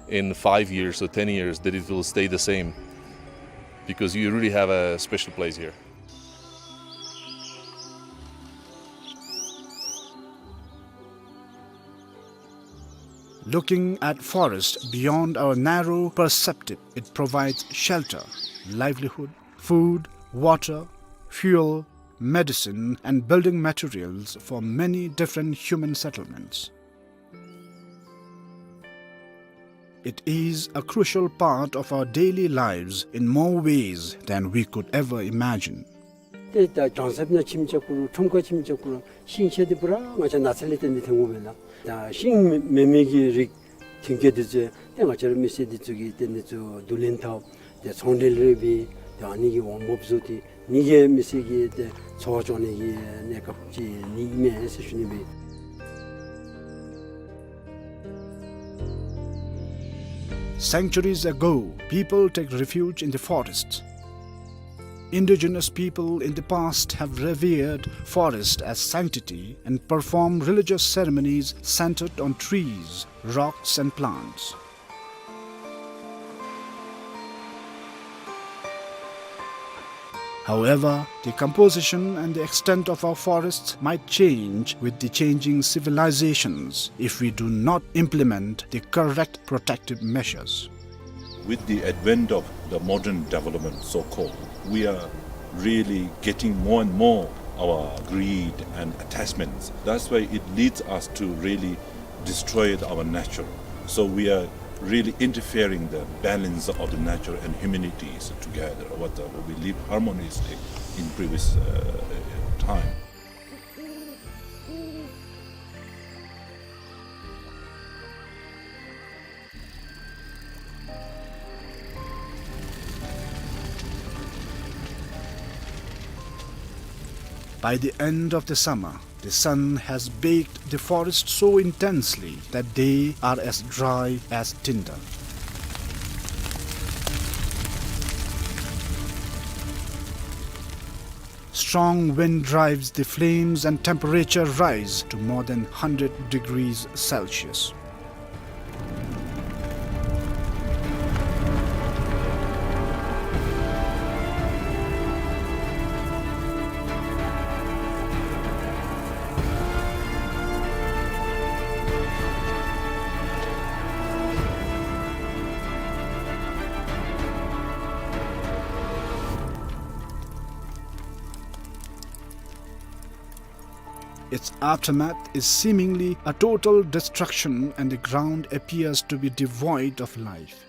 in five years or ten years that it will stay the same, because you really have a special place here. Looking at forest beyond our narrow perspective, it provides shelter, livelihood, food, water, fuel, medicine, and building materials for many different human settlements. It is a crucial part of our daily lives in more ways than we could ever imagine. ཏེ་ད་གྱང་ཚབ་ནང་ཁྱིམ་རྐྱབ་དགོ་རུང་ཁྲོམ་ཁར་ཁྱིམ་རྐྱབ་དགོ་རུང་ཤིང་ཆ་འདི་པུ་ར་ང་བཅས་ནགས་ཚལ་ལས་བརྟེན་ཏེ་ཐོན་དགོ་པས་ལགས། ད་ཤིང་མེན་མི་གི་རིགས་མཐུན་རྐྱེན་འདི་ཚུ་ཏེ་ང་བཅས་ར་མི་སེར་འདི་ཚུ་གིས་ཏེ་འདི་ཚུ་བསྡུ་ལེན་འཐབ་ཏེ་ཚོང་འབྲེལ་རེ་འབད་ཏེ་ཨ་ནི་གི་འོང་འབབ་བཟོ་སྟེ་ཨ་ནི་གིས་མི་སེར་གྱི་ཏེ་འཚོ་བ་སྐྱོང་ནི་གི་གནས་སྐབས་ཅིག་ཨིན་མས་ཟེར་ཞུ་ནི་སྦེ། Centuries ago, people take refuge in the forests. Indigenous people in the past have revered forest as sanctity and performed religious ceremonies centered on trees, rocks, and plants. However, the composition and the extent of our forests might change with the changing civilizations if we do not implement the correct protective measures. With the advent of the modern development, so-called, we are really getting more and more our greed and attachments. That's why it leads us to really destroy our nature. So we are really interfering the balance of the nature and humanities together. What, uh, we live harmoniously in previous, uh, time. By the end of the summer, the sun has baked the forest so intensely that they are as dry as tinder. Strong wind drives the flames and temperature rise to more than hundred degrees Celsius. Its aftermath is seemingly a total destruction, and the ground appears to be devoid of life.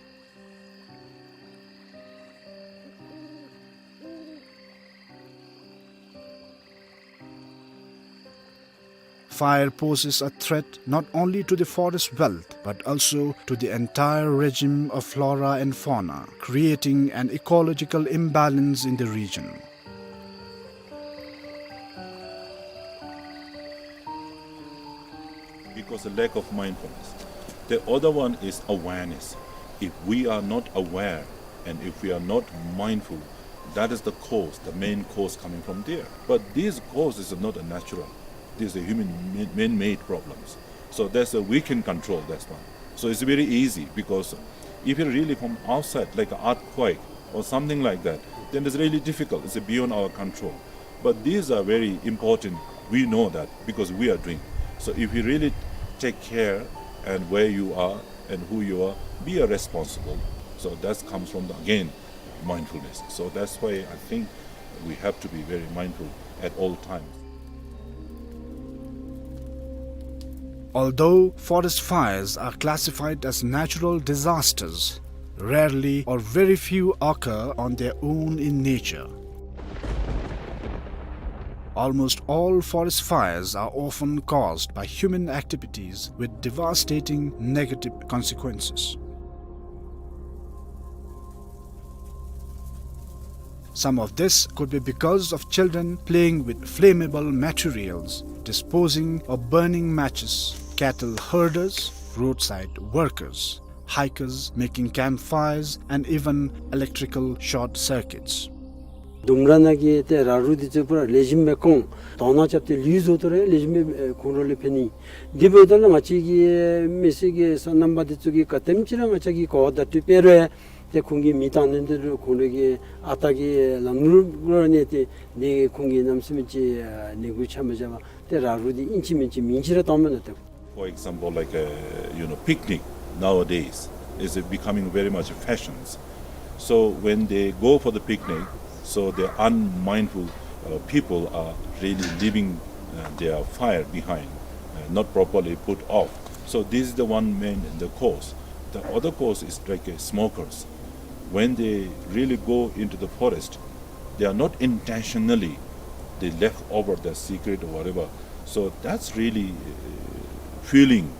Fire poses a threat not only to the forest wealth, but also to the entire regime of flora and fauna, creating an ecological imbalance in the region. Because of lack of mindfulness. The other one is awareness. If we are not aware and if we are not mindful, that is the cause, the main cause coming from there. But these causes are not a natural. These are human ma-, man-made problems. So that's a, we can control this one. So it's very easy, because if it really from outside, like an earthquake or something like that, then it's really difficult. It's beyond our control. But these are very important. We know that because we are doing. So if you really take care and where you are and who you are, be a responsible. So that comes from the, again, mindfulness. So that's why I think we have to be very mindful at all times. Although forest fires are classified as natural disasters, rarely or very few occur on their own in nature. Almost all forest fires are often caused by human activities with devastating negative consequences. Some of this could be because of children playing with flammable materials, disposing or burning matches, cattle herders, roadside workers, hikers making campfires, and even electrical short circuits. ལྡུམ་ར་ནང་གི་ཏེ་ར་རུ་འདི་ཚུ་པུ་ར་ལེགས་ཤོམ་སྦེ་སྐོང་དོང་ནང་རྐྱབ་སྟེ་ལུད་བཟོ་སྟེ་ར་ལེགས་ཤོམ་སྦེ་ཁོང་ར་ལུ་ཕན་ནི། དེ་འབདཝ་ད་ལུ་ང་བཅས་ཀྱི་མི་སེར་གྱི་སོ་ནམ་པ་འདི་ཚུ་གིས་ག་དེམ་ཅིག་ར་ང་བཅས་ཀྱིས་གོ་བརྡ་སྤྲོད་པ་རུང་ཏེ་ཁོང་གིས་མེ་བཏང་ནི་འདི་རུང་ཁོང་ར་གི་ཨ་རྟག་གི་ལམ་ལུགས་ལུ་གནས་ཏེ་ཏེ་ཁོང་གིས་གནམ་མེད་ས་མེད་ཅིག་ཨ་ནི་གུ་ཆ་མི་བཞག་པར་ཏེ་ར་རུ་འདི་ཨིན་ཅི་མིན་ཅི་མིང་ཅིག་ར་བཏངམ་མས་ལགས་ཏེ། For example, like a, you know, picnic nowadays is becoming very much fashions. So when they go for the picnic, so the unmindful uh, people are really leaving uh, their fire behind, uh, not properly put off. So this is the one main the cause. The other cause is like uh, smokers. When they really go into the forest, they are not intentionally, they left over the cigarette or whatever. So that's really uh, fueling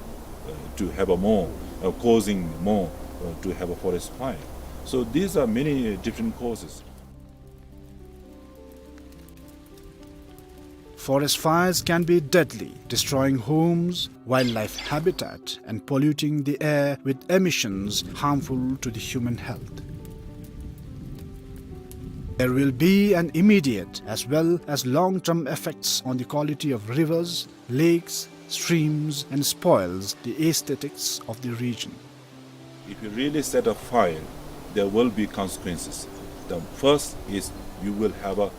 uh, to have a more, uh, causing more uh, to have a forest fire. So these are many uh, different causes. Forest fires can be deadly, destroying homes, wildlife habitat, and polluting the air with emissions harmful to the human health. There will be an immediate as well as long-term effects on the quality of rivers, lakes, streams, and spoils the aesthetics of the region. If you really set a fire, there will be consequences. The first is you will have a uh,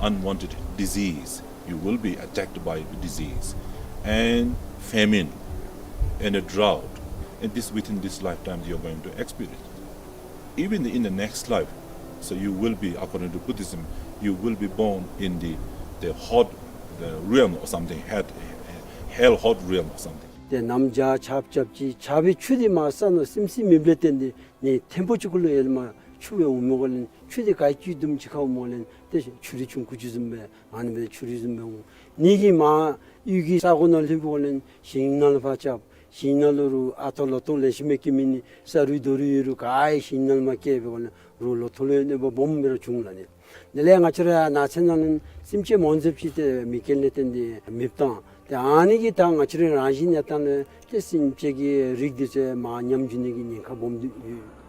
unwanted disease. You will be attacked by the disease, and famine, and a drought. And this within this lifetime you are going to experience. Even in the next life, so you will be, according to Buddhism, you will be born in the, the hot the realm or something, hell, hell hot realm or something. ཏེ་གནམ་བྱཱར་ཆརཔ་རྐྱབ་ཅི། ཆརཔ་སྦེ་ཆུ་འདི་མར་ས་ནང་སིམ་སིམ་མེདཔ་ལས་བརྟེན་ཏེ་ནི་ཐེམ་པོ་ཅིག་གུ་ལུ་ཡར་ལས་མར་ཆུ་སྦེ་འོངམ་འོང་ལས་ཆུ་འདི་ག་ཅི་དུམ་ཅིག་ཁར་འོངམ་འོང་ལས་ཏེ་ཆུ་རུད་ཆུང་ཀུ་ཅིག་བཟུམ་སྦེ་ཨ་ནི་སྦེ་ཆུ་རུད་བཟུམ་སྦེ་འོང་། ནི་གིས་མར་གཡུས་ཀྱི་ས་གོ་ནང་ལྷོདཔ་འོང་ལས་ཞིང་ནང་ལུ་ཕར་རྐྱབ། ཞིང་ནང་ལུ་རུང་ཨ་ཐོ་ལོ་ཐོག་ལེགས་ཤོམ་སྦེ་སྐྱེ་མི་ནི་ས་རུད་རྡོ་རུད་ཡོད་རུང་ག་ཡང་ཞིང་ནང་ལུ་མར་སྐྱེ་འབད་འོང་ལས་རོགས་ལོ་ཐོག་ལུ་གནོད་པ་སྦོམ་སྦེ་ར་བྱུང་ལགས་ནི། དེ་ལས་ང་བཅས་ར་ནགས་ཚལ་ནང་ལུ་སེམས་ཅན་མང་ཙམ་ཅིག་ཏེ་མེ་རྐྱེན་ལས་བརྟེན་ཏེ་མེདཔ་བཏང་། ཏེ་ཨ་ནི་གིས་ད་ང་བཅས་ར་རང་བཞིན་གནས་སྟངས་ལུ་ཏེ་སེམས་ཅན་གྱི་རིགས་འདི་ཚུ་མར་ཉམས་འགྱོ་ནི་གི་ཉེན་ཁ་སྦོམ་འདུག་ཡོད།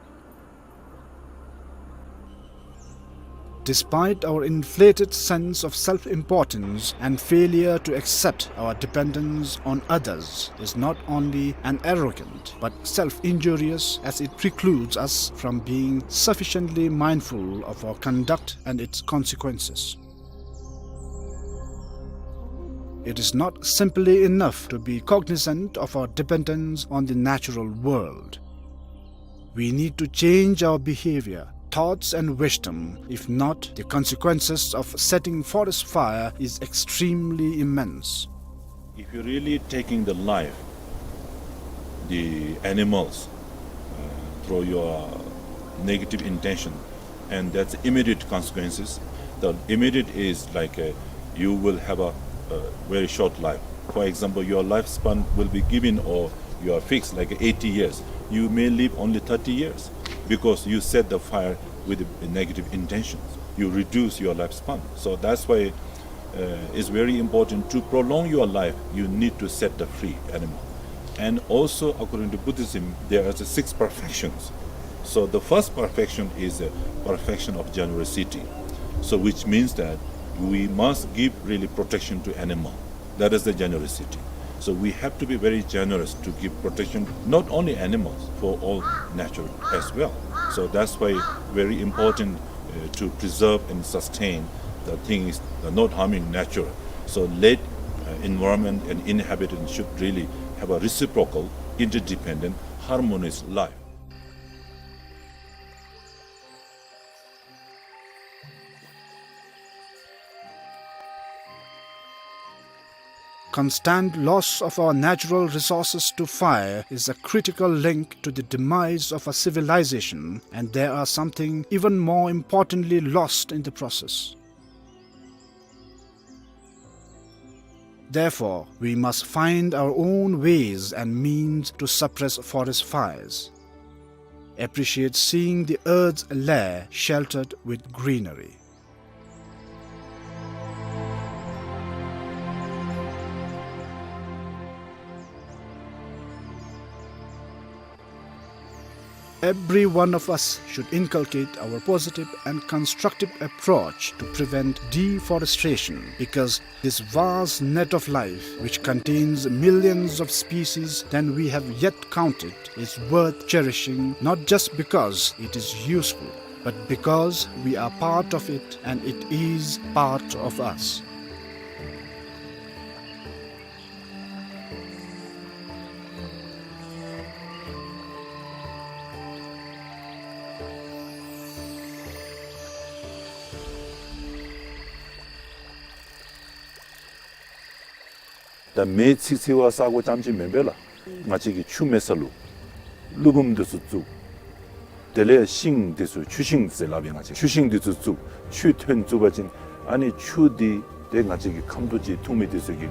Despite our inflated sense of self-importance and failure to accept our dependence on others is not only an arrogant but self-injurious, as it precludes us from being sufficiently mindful of our conduct and its consequences. It is not simply enough to be cognizant of our dependence on the natural world. We need to change our behavior, thoughts and wisdom. If not, the consequences of setting forest fire is extremely immense. If you're really taking the life, the animals, uh, through your negative intention, and that's immediate consequences. The immediate is like, uh, you will have a, a very short life. For example, your lifespan will be given or you are fixed like eighty years. You may live only thirty years because you set the fire with the negative intentions. You reduce your lifespan. So that's why uh, it's very important to prolong your life, you need to set the free animal. And also, according to Buddhism, there are the six perfections. So the first perfection is a perfection of generosity. So which means that we must give really protection to animal. That is the generosity. So we have to be very generous to give protection, not only animals, for all nature as well. So that's why very important, uh, to preserve and sustain the things, the not harming nature. So let, uh, environment and inhabitants should really have a reciprocal, interdependent, harmonious life. Constant loss of our natural resources to fire is a critical link to the demise of a civilization, and there are something even more importantly lost in the process. Therefore, we must find our own ways and means to suppress forest fires. Appreciate seeing the earth's lair sheltered with greenery. Every one of us should inculcate our positive and constructive approach to prevent deforestation, because this vast net of life, which contains millions of species than we have yet counted, is worth cherishing, not just because it is useful, but because we are part of it and it is part of us. ད་མེ་འཚིག་འཚིག་པ་ས་གོ་རྐྱངམ་ཅིག་མེན་པས་ལགས། ང་བཅས་ཀྱིས་ཆུ་མེད་ས་ལུ་ཀླུ་འབུམ་འདི་ཚུ་བཙུགས། དེ་ལས་ཤིང་འདི་ཚུ་ཆུ་ཤིང་ཟེར་སླབ་ཨིན། ང་བཅས་ཆུ་ཤིང་འདི་ཚུ་བཙུགས། ཆུ་ཐོན་བཙུགས་པ་ཅིན་ཨ་ནི་ཆུ་འདི་ཏེ་ང་བཅས་ཀྱི་ཁམ་ཏོ་ཅིག་འཐུང་མི་འདི་ཚུ་གི་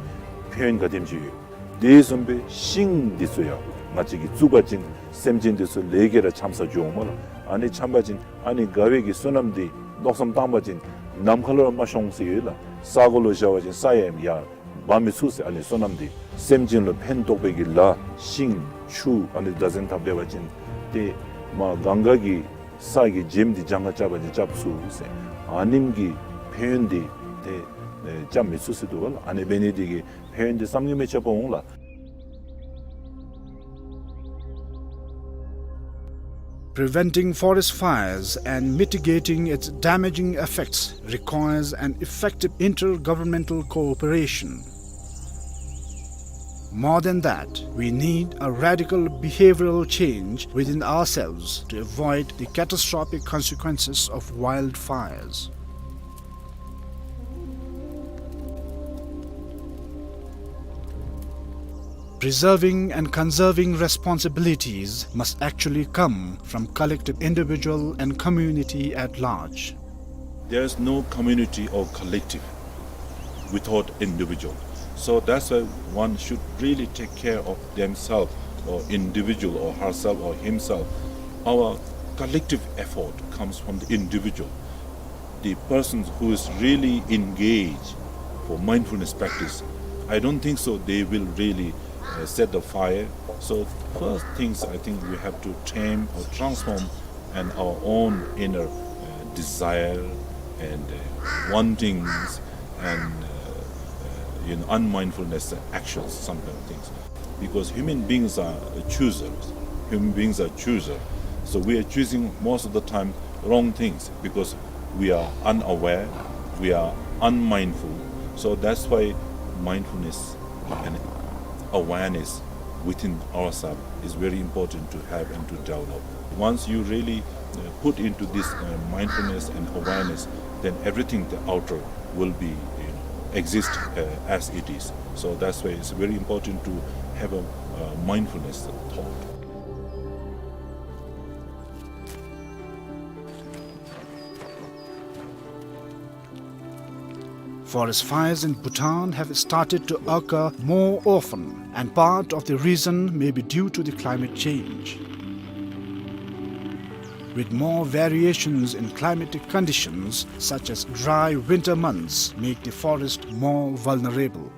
ཕན་ཡོན་ག་དེམ་ཅིག་ཡོད། དེ་བཟུམ་སྦེ་ཤིང་འདི་ཚུ་ཡང་ང་བཅས་ཀྱིས་བཙུགས་པ་ཅིན་སེམས་ཅན་འདི་ཚུ་ལས་ཀྱི་ར་འཁྱམས་ས་འགྱོཝ་མས་ལགས། ཨ་ནི་འཁྱམས་པ་ཅིན་ཨ་ནི་དགའ་བའི་གི་བསོད་ནམས་འདི་མནོ་བསམ་བཏང་པ་ཅིན་ནམ་མཁའ་ལུ་མ་ཤོང་ཟེར་ཡོད་ལགས། ས་གོ་ལུ་བཞག་པ་ཅིན་ས་ཡང་ཡར་འབག་མི་ཚུགས་ཟེར། ཨ་ནི་བསོད་ནམས་འདི་སེམས་ཅན་ལུ་ཕན་ཐོགས་པའི་གི་ལཱ་ཤིང་ཆུ་ཨ་ནི་བདག་འཛིན་འཐབ་སྡོད་པ་ཅིན་ཏེ་མ་གངྒཱ་གི་ས་གི་བྱེམ་འདི་གྱངས་ཁ་རྐྱབ་པ་ཅིན་རྐྱབ་ཚུགས་ཟེར། ཨ་ནེམ་གི་ཕན་ཡོན་འདི་ཏེ་ཨེ་རྐྱབ་མི་ཚུགས་ཟེར་འདུག་པ་ལགས། ཨ་ནི་འབད་ནི་འདི་གིས་ཕན་ཡོན་འདི་བསམ་གྱིས་མི་ཁྱབ་པ་འོང་ལགས། Preventing forest fires and mitigating its damaging effects requires an effective intergovernmental cooperation. More than that, we need a radical behavioral change within ourselves to avoid the catastrophic consequences of wildfires. Preserving and conserving responsibilities must actually come from collective individual and community at large. There is no community or collective without individual. So that's why one should really take care of themselves or individual or herself or himself. Our collective effort comes from the individual. The persons who is really engaged for mindfulness practice, I don't think so they will really, uh, set the fire. So first things, I think we have to tame or transform and our own inner, uh, desire and, uh, wantings and, uh, uh, you know, unmindfulness actions, some kind of things. Because human beings are choosers. Human beings are choosers. So we are choosing most of the time wrong things because we are unaware, we are unmindful. So that's why mindfulness and awareness within ourselves is very important to have and to develop. Once you really, uh, put into this, uh, mindfulness and awareness, then everything, the outer, will be, you know, exist, uh, as it is. So that's why it's very important to have a, uh, mindfulness thought. Forest fires in Bhutan have started to occur more often, and part of the reason may be due to the climate change, with more variations in climatic conditions, such as dry winter months, make the forest more vulnerable.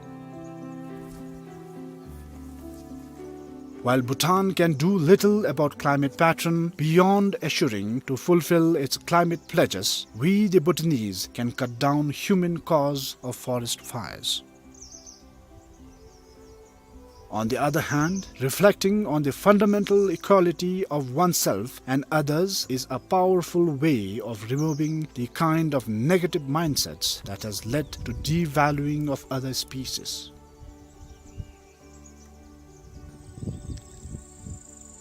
While Bhutan can do little about climate pattern beyond assuring to fulfill its climate pledges, we the Bhutanese can cut down human cause of forest fires. On the other hand, reflecting on the fundamental equality of oneself and others is a powerful way of removing the kind of negative mindsets that has led to devaluing of other species.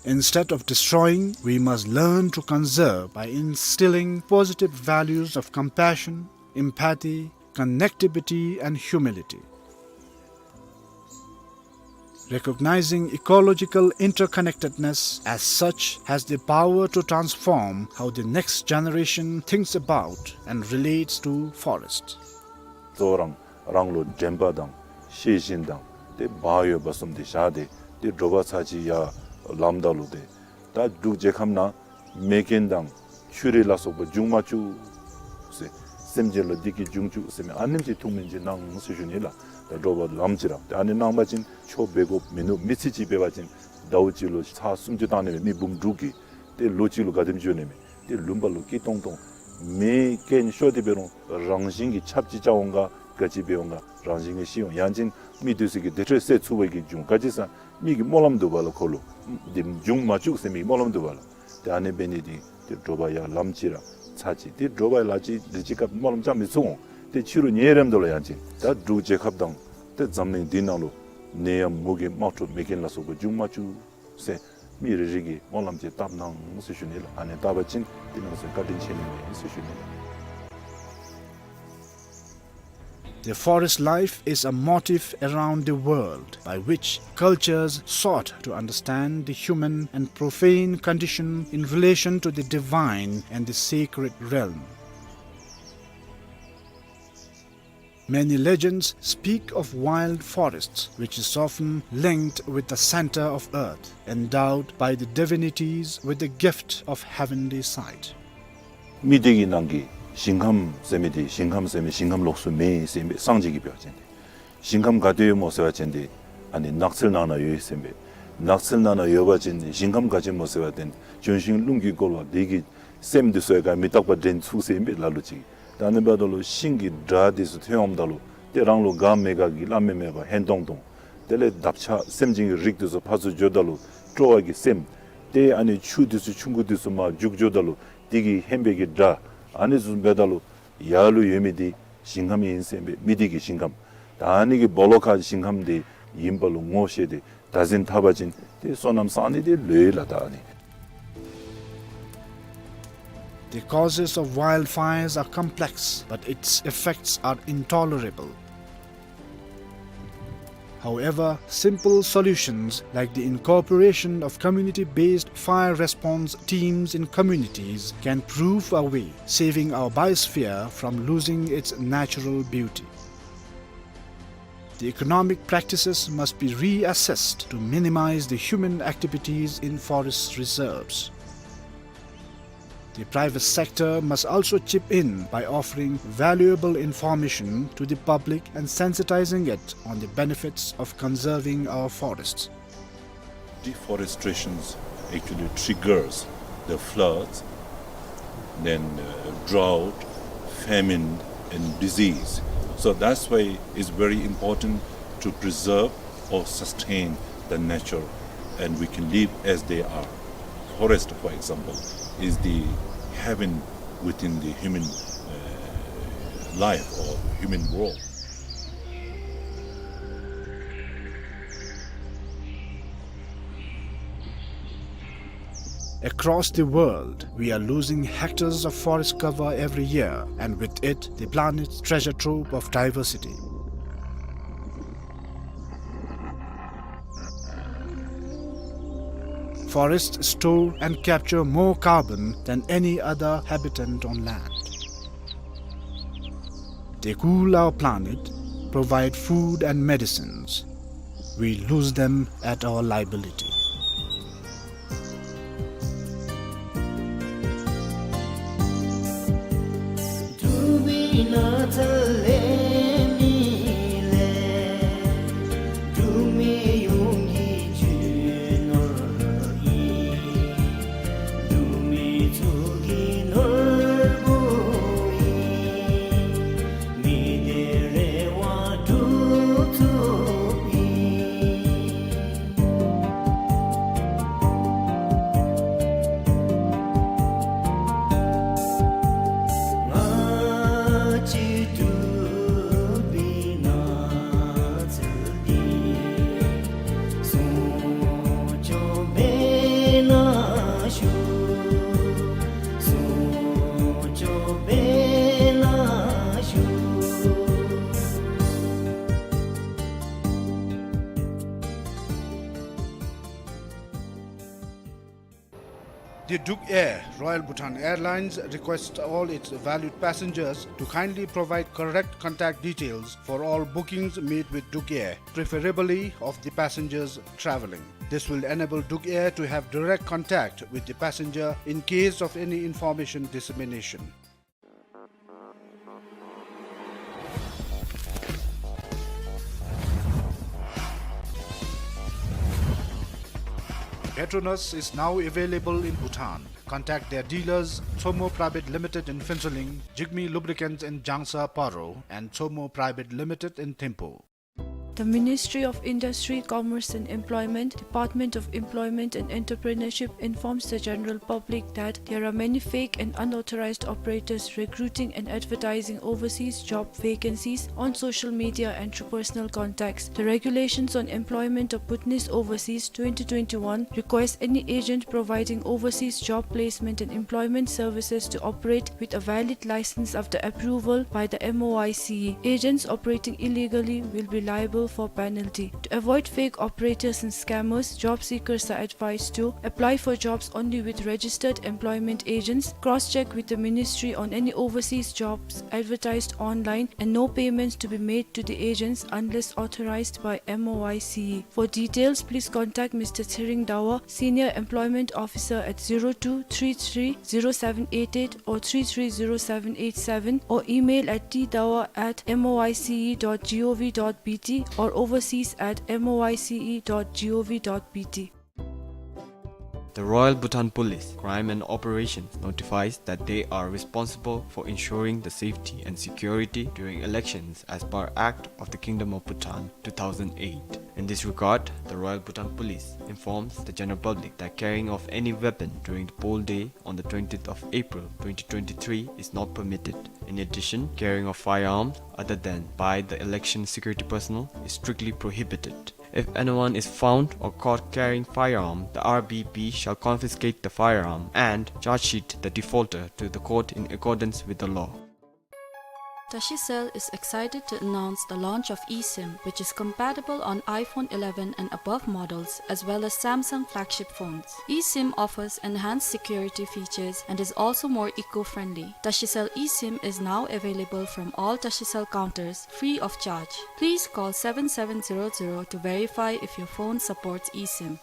Instead of destroying, we must learn to conserve by instilling positive values of compassion, empathy, connectivity, and humility. Recognizing ecological interconnectedness as such has the power to transform how the next generation thinks about and relates to forests. གཙོ་བོ་རང་རང་ལུ་དྲན་པ་དང་ཤེས་བཞིན་དང་ཏེ་བག་ཡོད་པ་བཟུམ་དེ་བཞག་སྟེ་ཏེ་དྲོ་པ་ཚར་གཅིག་ཡར་ལངམ་ད་ལུ་ཏེ་ད་འབྲུག་རྒྱལ་ཁབ་ནང་མེ་རྐྱེན་དང་ཆུ་རུད་ལ་སོགས་པ་འབྱུང་མ་བཅུག་ཟེར། སེམས་ཅན་ལུ་བདེ་སྐྱིད་འབྱུང་བཅུག་ཟེར་མི་ཨ་ནེམ་ཅིག་ཐུགས་སྨོན་ཅིག་གནང་ཟེར་ཞུ་ནི་ལགས། ད་དྲོ་པ་ལངམ་ཅིག་ར་ཏེ་ཨ་ནི་གནང་པ་ཅིན་ཆོས་འབད་དགོཔ་མིན་ནུག། མི་ཚེ་གཅིག་འབད་བ་ཅིན་ཟླཝ་གཅིག་ལུ་ཚར་སུམ་ཅུ་བཏང་ནི་མེད། མི་འབུམ་དྲུག་གིས་ཏེ་ལོ་གཅིག་ལུ་ག་དེམ་འགྱོ་ནི་མས། ཏེ་ལུང་པ་ལུ་སྐྱིད་ཏོང་ཏོ་མེ་རྐྱེན་ཤོར་ཏེ་འབད་རུང་རང་བཞིན་གྱིས་ཆབ་ཅིག་རྐྱབ་འོང་ག་ག་ཅི་འབད་འོང་ག་རང་བཞིན་གྱིས་ཤི་འོང་། ཡང་ཅིན་མི་དེ་ཚུ་གིས་དེ་འཕྲོ་སེལ་ཚུགས་པའི་གི་འབྱུང་། ག་ཅི་ཟེར་མི་གི་སྨོན་ལམ་འདུག་པ་ལགས། ཁོ་ལུ་དེ་འབྱུང་མ་བཅུག་ཟེར་མི་གི་སྨོན་ལམ་འདུག་པ་ལགས། ཏེ་ཨ་ནི་འབད་ནི་དེ་ཏེ་དྲོ་པ་ཡར་ལངམ་ཅིག་ར་ཚར་གཅིག་ཏེ་དྲོ་པ་ལ་ཅིག་དེ་ཅིག་སྐབས་སྨོན་ལམ་རྐྱབ་མི་ཚུགས་འོང་། ཏེ་ཕྱི་རུ་ཉལ་རནམ་ད་ལུ་ཡང་ཅིན་ད་འབྲུག་རྒྱལ་ཁབ་དང་ཏེ་འཛམ་གླིང་འདི་ནང་ལུ་ནད་ཡམས་མུ་གེ་དམག་འཁྲུག་མེ་རྐྱེན་ལ་སོགས་པ་འབྱུང་མ་བཅུག་ཟེར་མི་རེ་རེ་གིས་སྨོན་ལམ་ཅིག་བཏབ་གནང་ཟེར་ཞུ་ནི་ལགས། ཨ་ནི་བཏབ་པ་ཅིན་ཏེ་ནང་སེམས་བཀའ་དྲིན་ཆེ་ནི་མས་ཟེར་ཞུ་ནི་ལགས། The forest life is a motif around the world by which cultures sought to understand the human and profane condition in relation to the divine and the sacred realm. Many legends speak of wild forests, which is often linked with the center of earth, endowed by the divinities with the gift of heavenly sight. མི་སྡེ་གི་ནང་གི་ཞིང་ཁམས་ཟེར་མི་དེ་ཞིང་ཁམས་ཟེར་མི་ཞིང་ཁམས་ལོགས་སུ་མེད་ཟེར་མི་སངས་རྒྱས་ཀྱིས་འབད་བ་ཅིན་ཏེ་ཞིང་ཁམས་ག་ཏེ་ཡོད་སྨོ་ཟེར་བ་ཅིན་ཏེ་ཨ་ནི་ནགས་ཚལ་ནང་ན་ཡོད་ཟེར་མི། ནགས་ཚལ་ནང་ན་ཡོད་པ་ཅིན་ཏེ་ཞིང་ཁམས་ག་ཅི་སྨོ་ཟེར་བ་ཅིན་ལྗོན་ཤིང་རླུང་གིས་བསྐོར་བ་དེ་གིས་སེམས་དེ་ཚུ་ཡང་མི་རྟག་པ་འདྲེན་ཚུགས་ཟེར་མི་ལ་ལུ་ཅིག། ད་ཨ་ནི་འབདཝ་ད་ལུ་ཤིང་གི་སྒྲ་དེ་ཚུ་ཐོན་འོངམ་ད་ལུ་ཏེ་རང་ལུ་དགའ་མི་དགའ་གི་སླབ་མི་མེད་པར་ཧན་ཏོང་ཏོ། དེ་ལས་འདབ་ཆགས་སེམས་ཅན་གྱི་རིགས་དེ་ཚུ་ཕར་ཚུར་འགྱོཝ་ད་ལུ་སྤྲོ་བ་གི་སེམས། ཏེ་ཨ་ནི་ཆུ་དེ་ཚུ་ཆུང་ཀུ་དེ་ཚུ་མར་རྒྱུག་འགྱོཝ་ད་ལུ་དེ་གི་ཧན་པའི་གི་སྒྲ། ཨ་ནི་ཚུ་འབདཝ་ད་ལུ་ཡར་ལུ་ཡོད་མི་དེ་ཞིང་ཁམས་ཨིན་ཟེར་མི་མི་སྡེ་གི་ཞིང་ཁམས། ད་ཨ་ནི་གི་སྦོ་ལོགས་ཁར་ཞིང་ཁམས་དེ་ཨིནམ་ལུ་ངོ་ཤེས་ཏེ་བདག་འཛིན་འཐབ་པ་ཅིན་ཏེ་བསོད་ནམས་བསག་ནི་དེ་ལོས་ལགས། ད་ཨ་ནི། The causes of wildfires are complex, but its effects are intolerable. However, simple solutions like the incorporation of community-based fire response teams in communities can prove a way, saving our biosphere from losing its natural beauty. The economic practices must be reassessed to minimize the human activities in forest reserves. The private sector must also chip in by offering valuable information to the public and sensitizing it on the benefits of conserving our forests. Deforestation actually triggers the floods, then, uh, drought, famine, and disease. So that's why it's very important to preserve or sustain the nature, and we can live as they are. Forest, for example, is the heaven within the human, uh, life or human world. Across the world, we are losing hectares of forest cover every year, and with it, the planet's treasure trove of diversity. Forests store and capture more carbon than any other habitat on land. They cool our planet, provide food and medicines. We lose them at our liability. The Duk Air, Royal Bhutan Airlines, requests all its valued passengers to kindly provide correct contact details for all bookings made with Duk Air, preferably of the passengers traveling. This will enable Duk Air to have direct contact with the passenger in case of any information dissemination. Petronas is now available in Bhutan. Contact their dealers, Tsomo Private Limited in Phuentsholing, Jigme Lubricants in Jangsa Paro, and Tsomo Private Limited in Thimphu. The Ministry of Industry, Commerce and Employment, Department of Employment and Entrepreneurship informs the general public that there are many fake and unauthorized operators recruiting and advertising overseas job vacancies on social media and through personal contacts. The Regulations on Employment of Bhutanese Overseas twenty twenty-one requires any agent providing overseas job placement and employment services to operate with a valid license after approval by the M O I C E. Agents operating illegally will be liable for penalty. To avoid fake operators and scammers, job seekers are advised to apply for jobs only with registered employment agents, cross-check with the ministry on any overseas jobs advertised online, and no payments to be made to the agents unless authorized by M O I C E. For details, please contact Mister Tshering Dawa, Senior Employment Officer, at zero two three three zero seven eight eight or three three zero seven eight seven, or email at t dawa at M O I C E dot gov dot B T or overseas at M O I C E dot gov dot B T. The Royal Bhutan Police, Crime and Operations notifies that they are responsible for ensuring the safety and security during elections as per Act of the Kingdom of Bhutan two thousand eight. In this regard, the Royal Bhutan Police informs the general public that carrying of any weapon during the poll day on the twentieth of April twenty twenty-three is not permitted. In addition, carrying of firearms other than by the election security personnel is strictly prohibited. If anyone is found or caught carrying firearm, the R B P shall confiscate the firearm and charge sheet the defaulter to the court in accordance with the law. Tashicell is excited to announce the launch of eSIM, which is compatible on iPhone eleven and above models, as well as Samsung flagship phones. eSIM offers enhanced security features and is also more eco-friendly. Tashicell eSIM is now available from all Tashicell counters, free of charge. Please call seven seven zero zero to verify if your phone supports eSIM.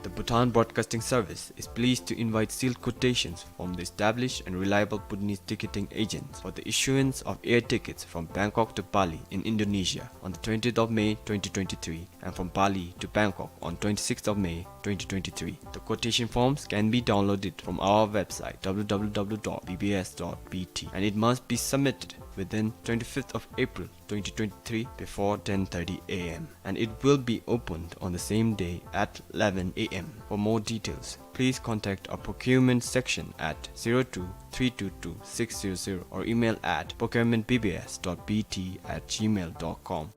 The Bhutan Broadcasting Service is pleased to invite sealed quotations from the established and reliable Bhutanese ticketing agents for the issuance of air tickets from Bangkok to Bali in Indonesia on the twentieth of May twenty twenty-three and from Bali to Bangkok on twenty-sixth of May twenty twenty-three. The quotation forms can be downloaded from our website, w w w dot b b s dot b t, and it must be submitted within twenty-fifth of April twenty twenty-three before ten thirty a m, and it will be opened on the same day at eleven a m. For more details, please contact our procurement section at zero two three two two six zero zero or email at procurement b b s dot b t at gmail dot com.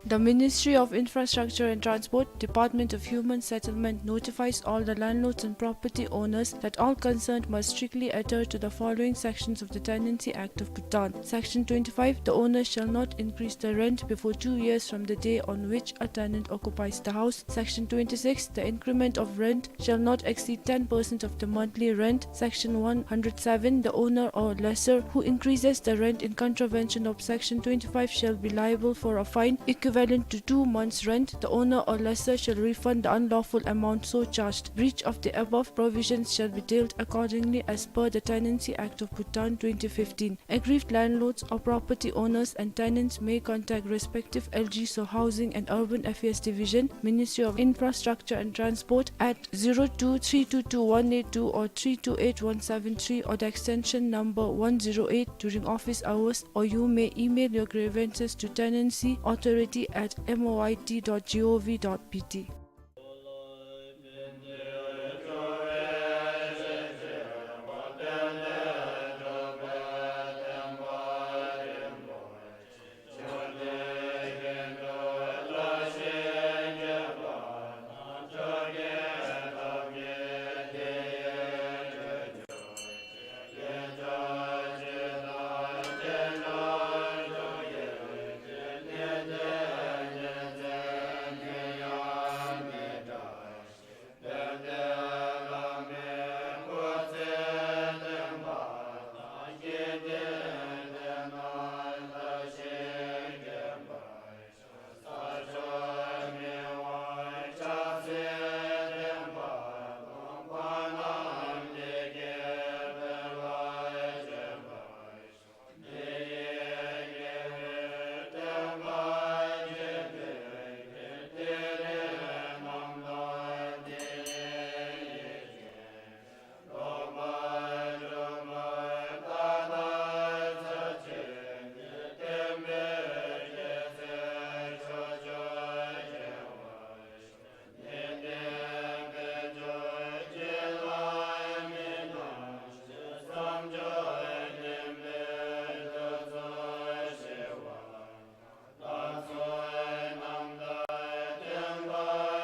The Ministry of Infrastructure and Transport, Department of Human Settlement notifies all the landlords and property owners that all concerned must strictly adhere to the following sections of the Tenancy Act of Bhutan. Section twenty-five, the owner shall not increase the rent before two years from the day on which a tenant occupies the house. Section twenty-six, the increment of rent shall not exceed ten percent of the monthly rent. Section one hundred seven, the owner or lessor who increases the rent in contravention of Section twenty-five shall be liable for a fine equivalent to two months' rent. The owner or lessor shall refund the unlawful amount so charged. Breach of the above provisions shall be dealt accordingly as per the Tenancy Act of Bhutan twenty fifteen. Aggrieved landlords or property owners and tenants may contact respective L Gs or Housing and Urban Affairs Division, Ministry of Infrastructure and Transport, at zero two three two two one eight two or three two eight one seven three or the extension number one zero eight during office hours, or you may email your grievances to tenancy authority at M O I T dot gov dot B T.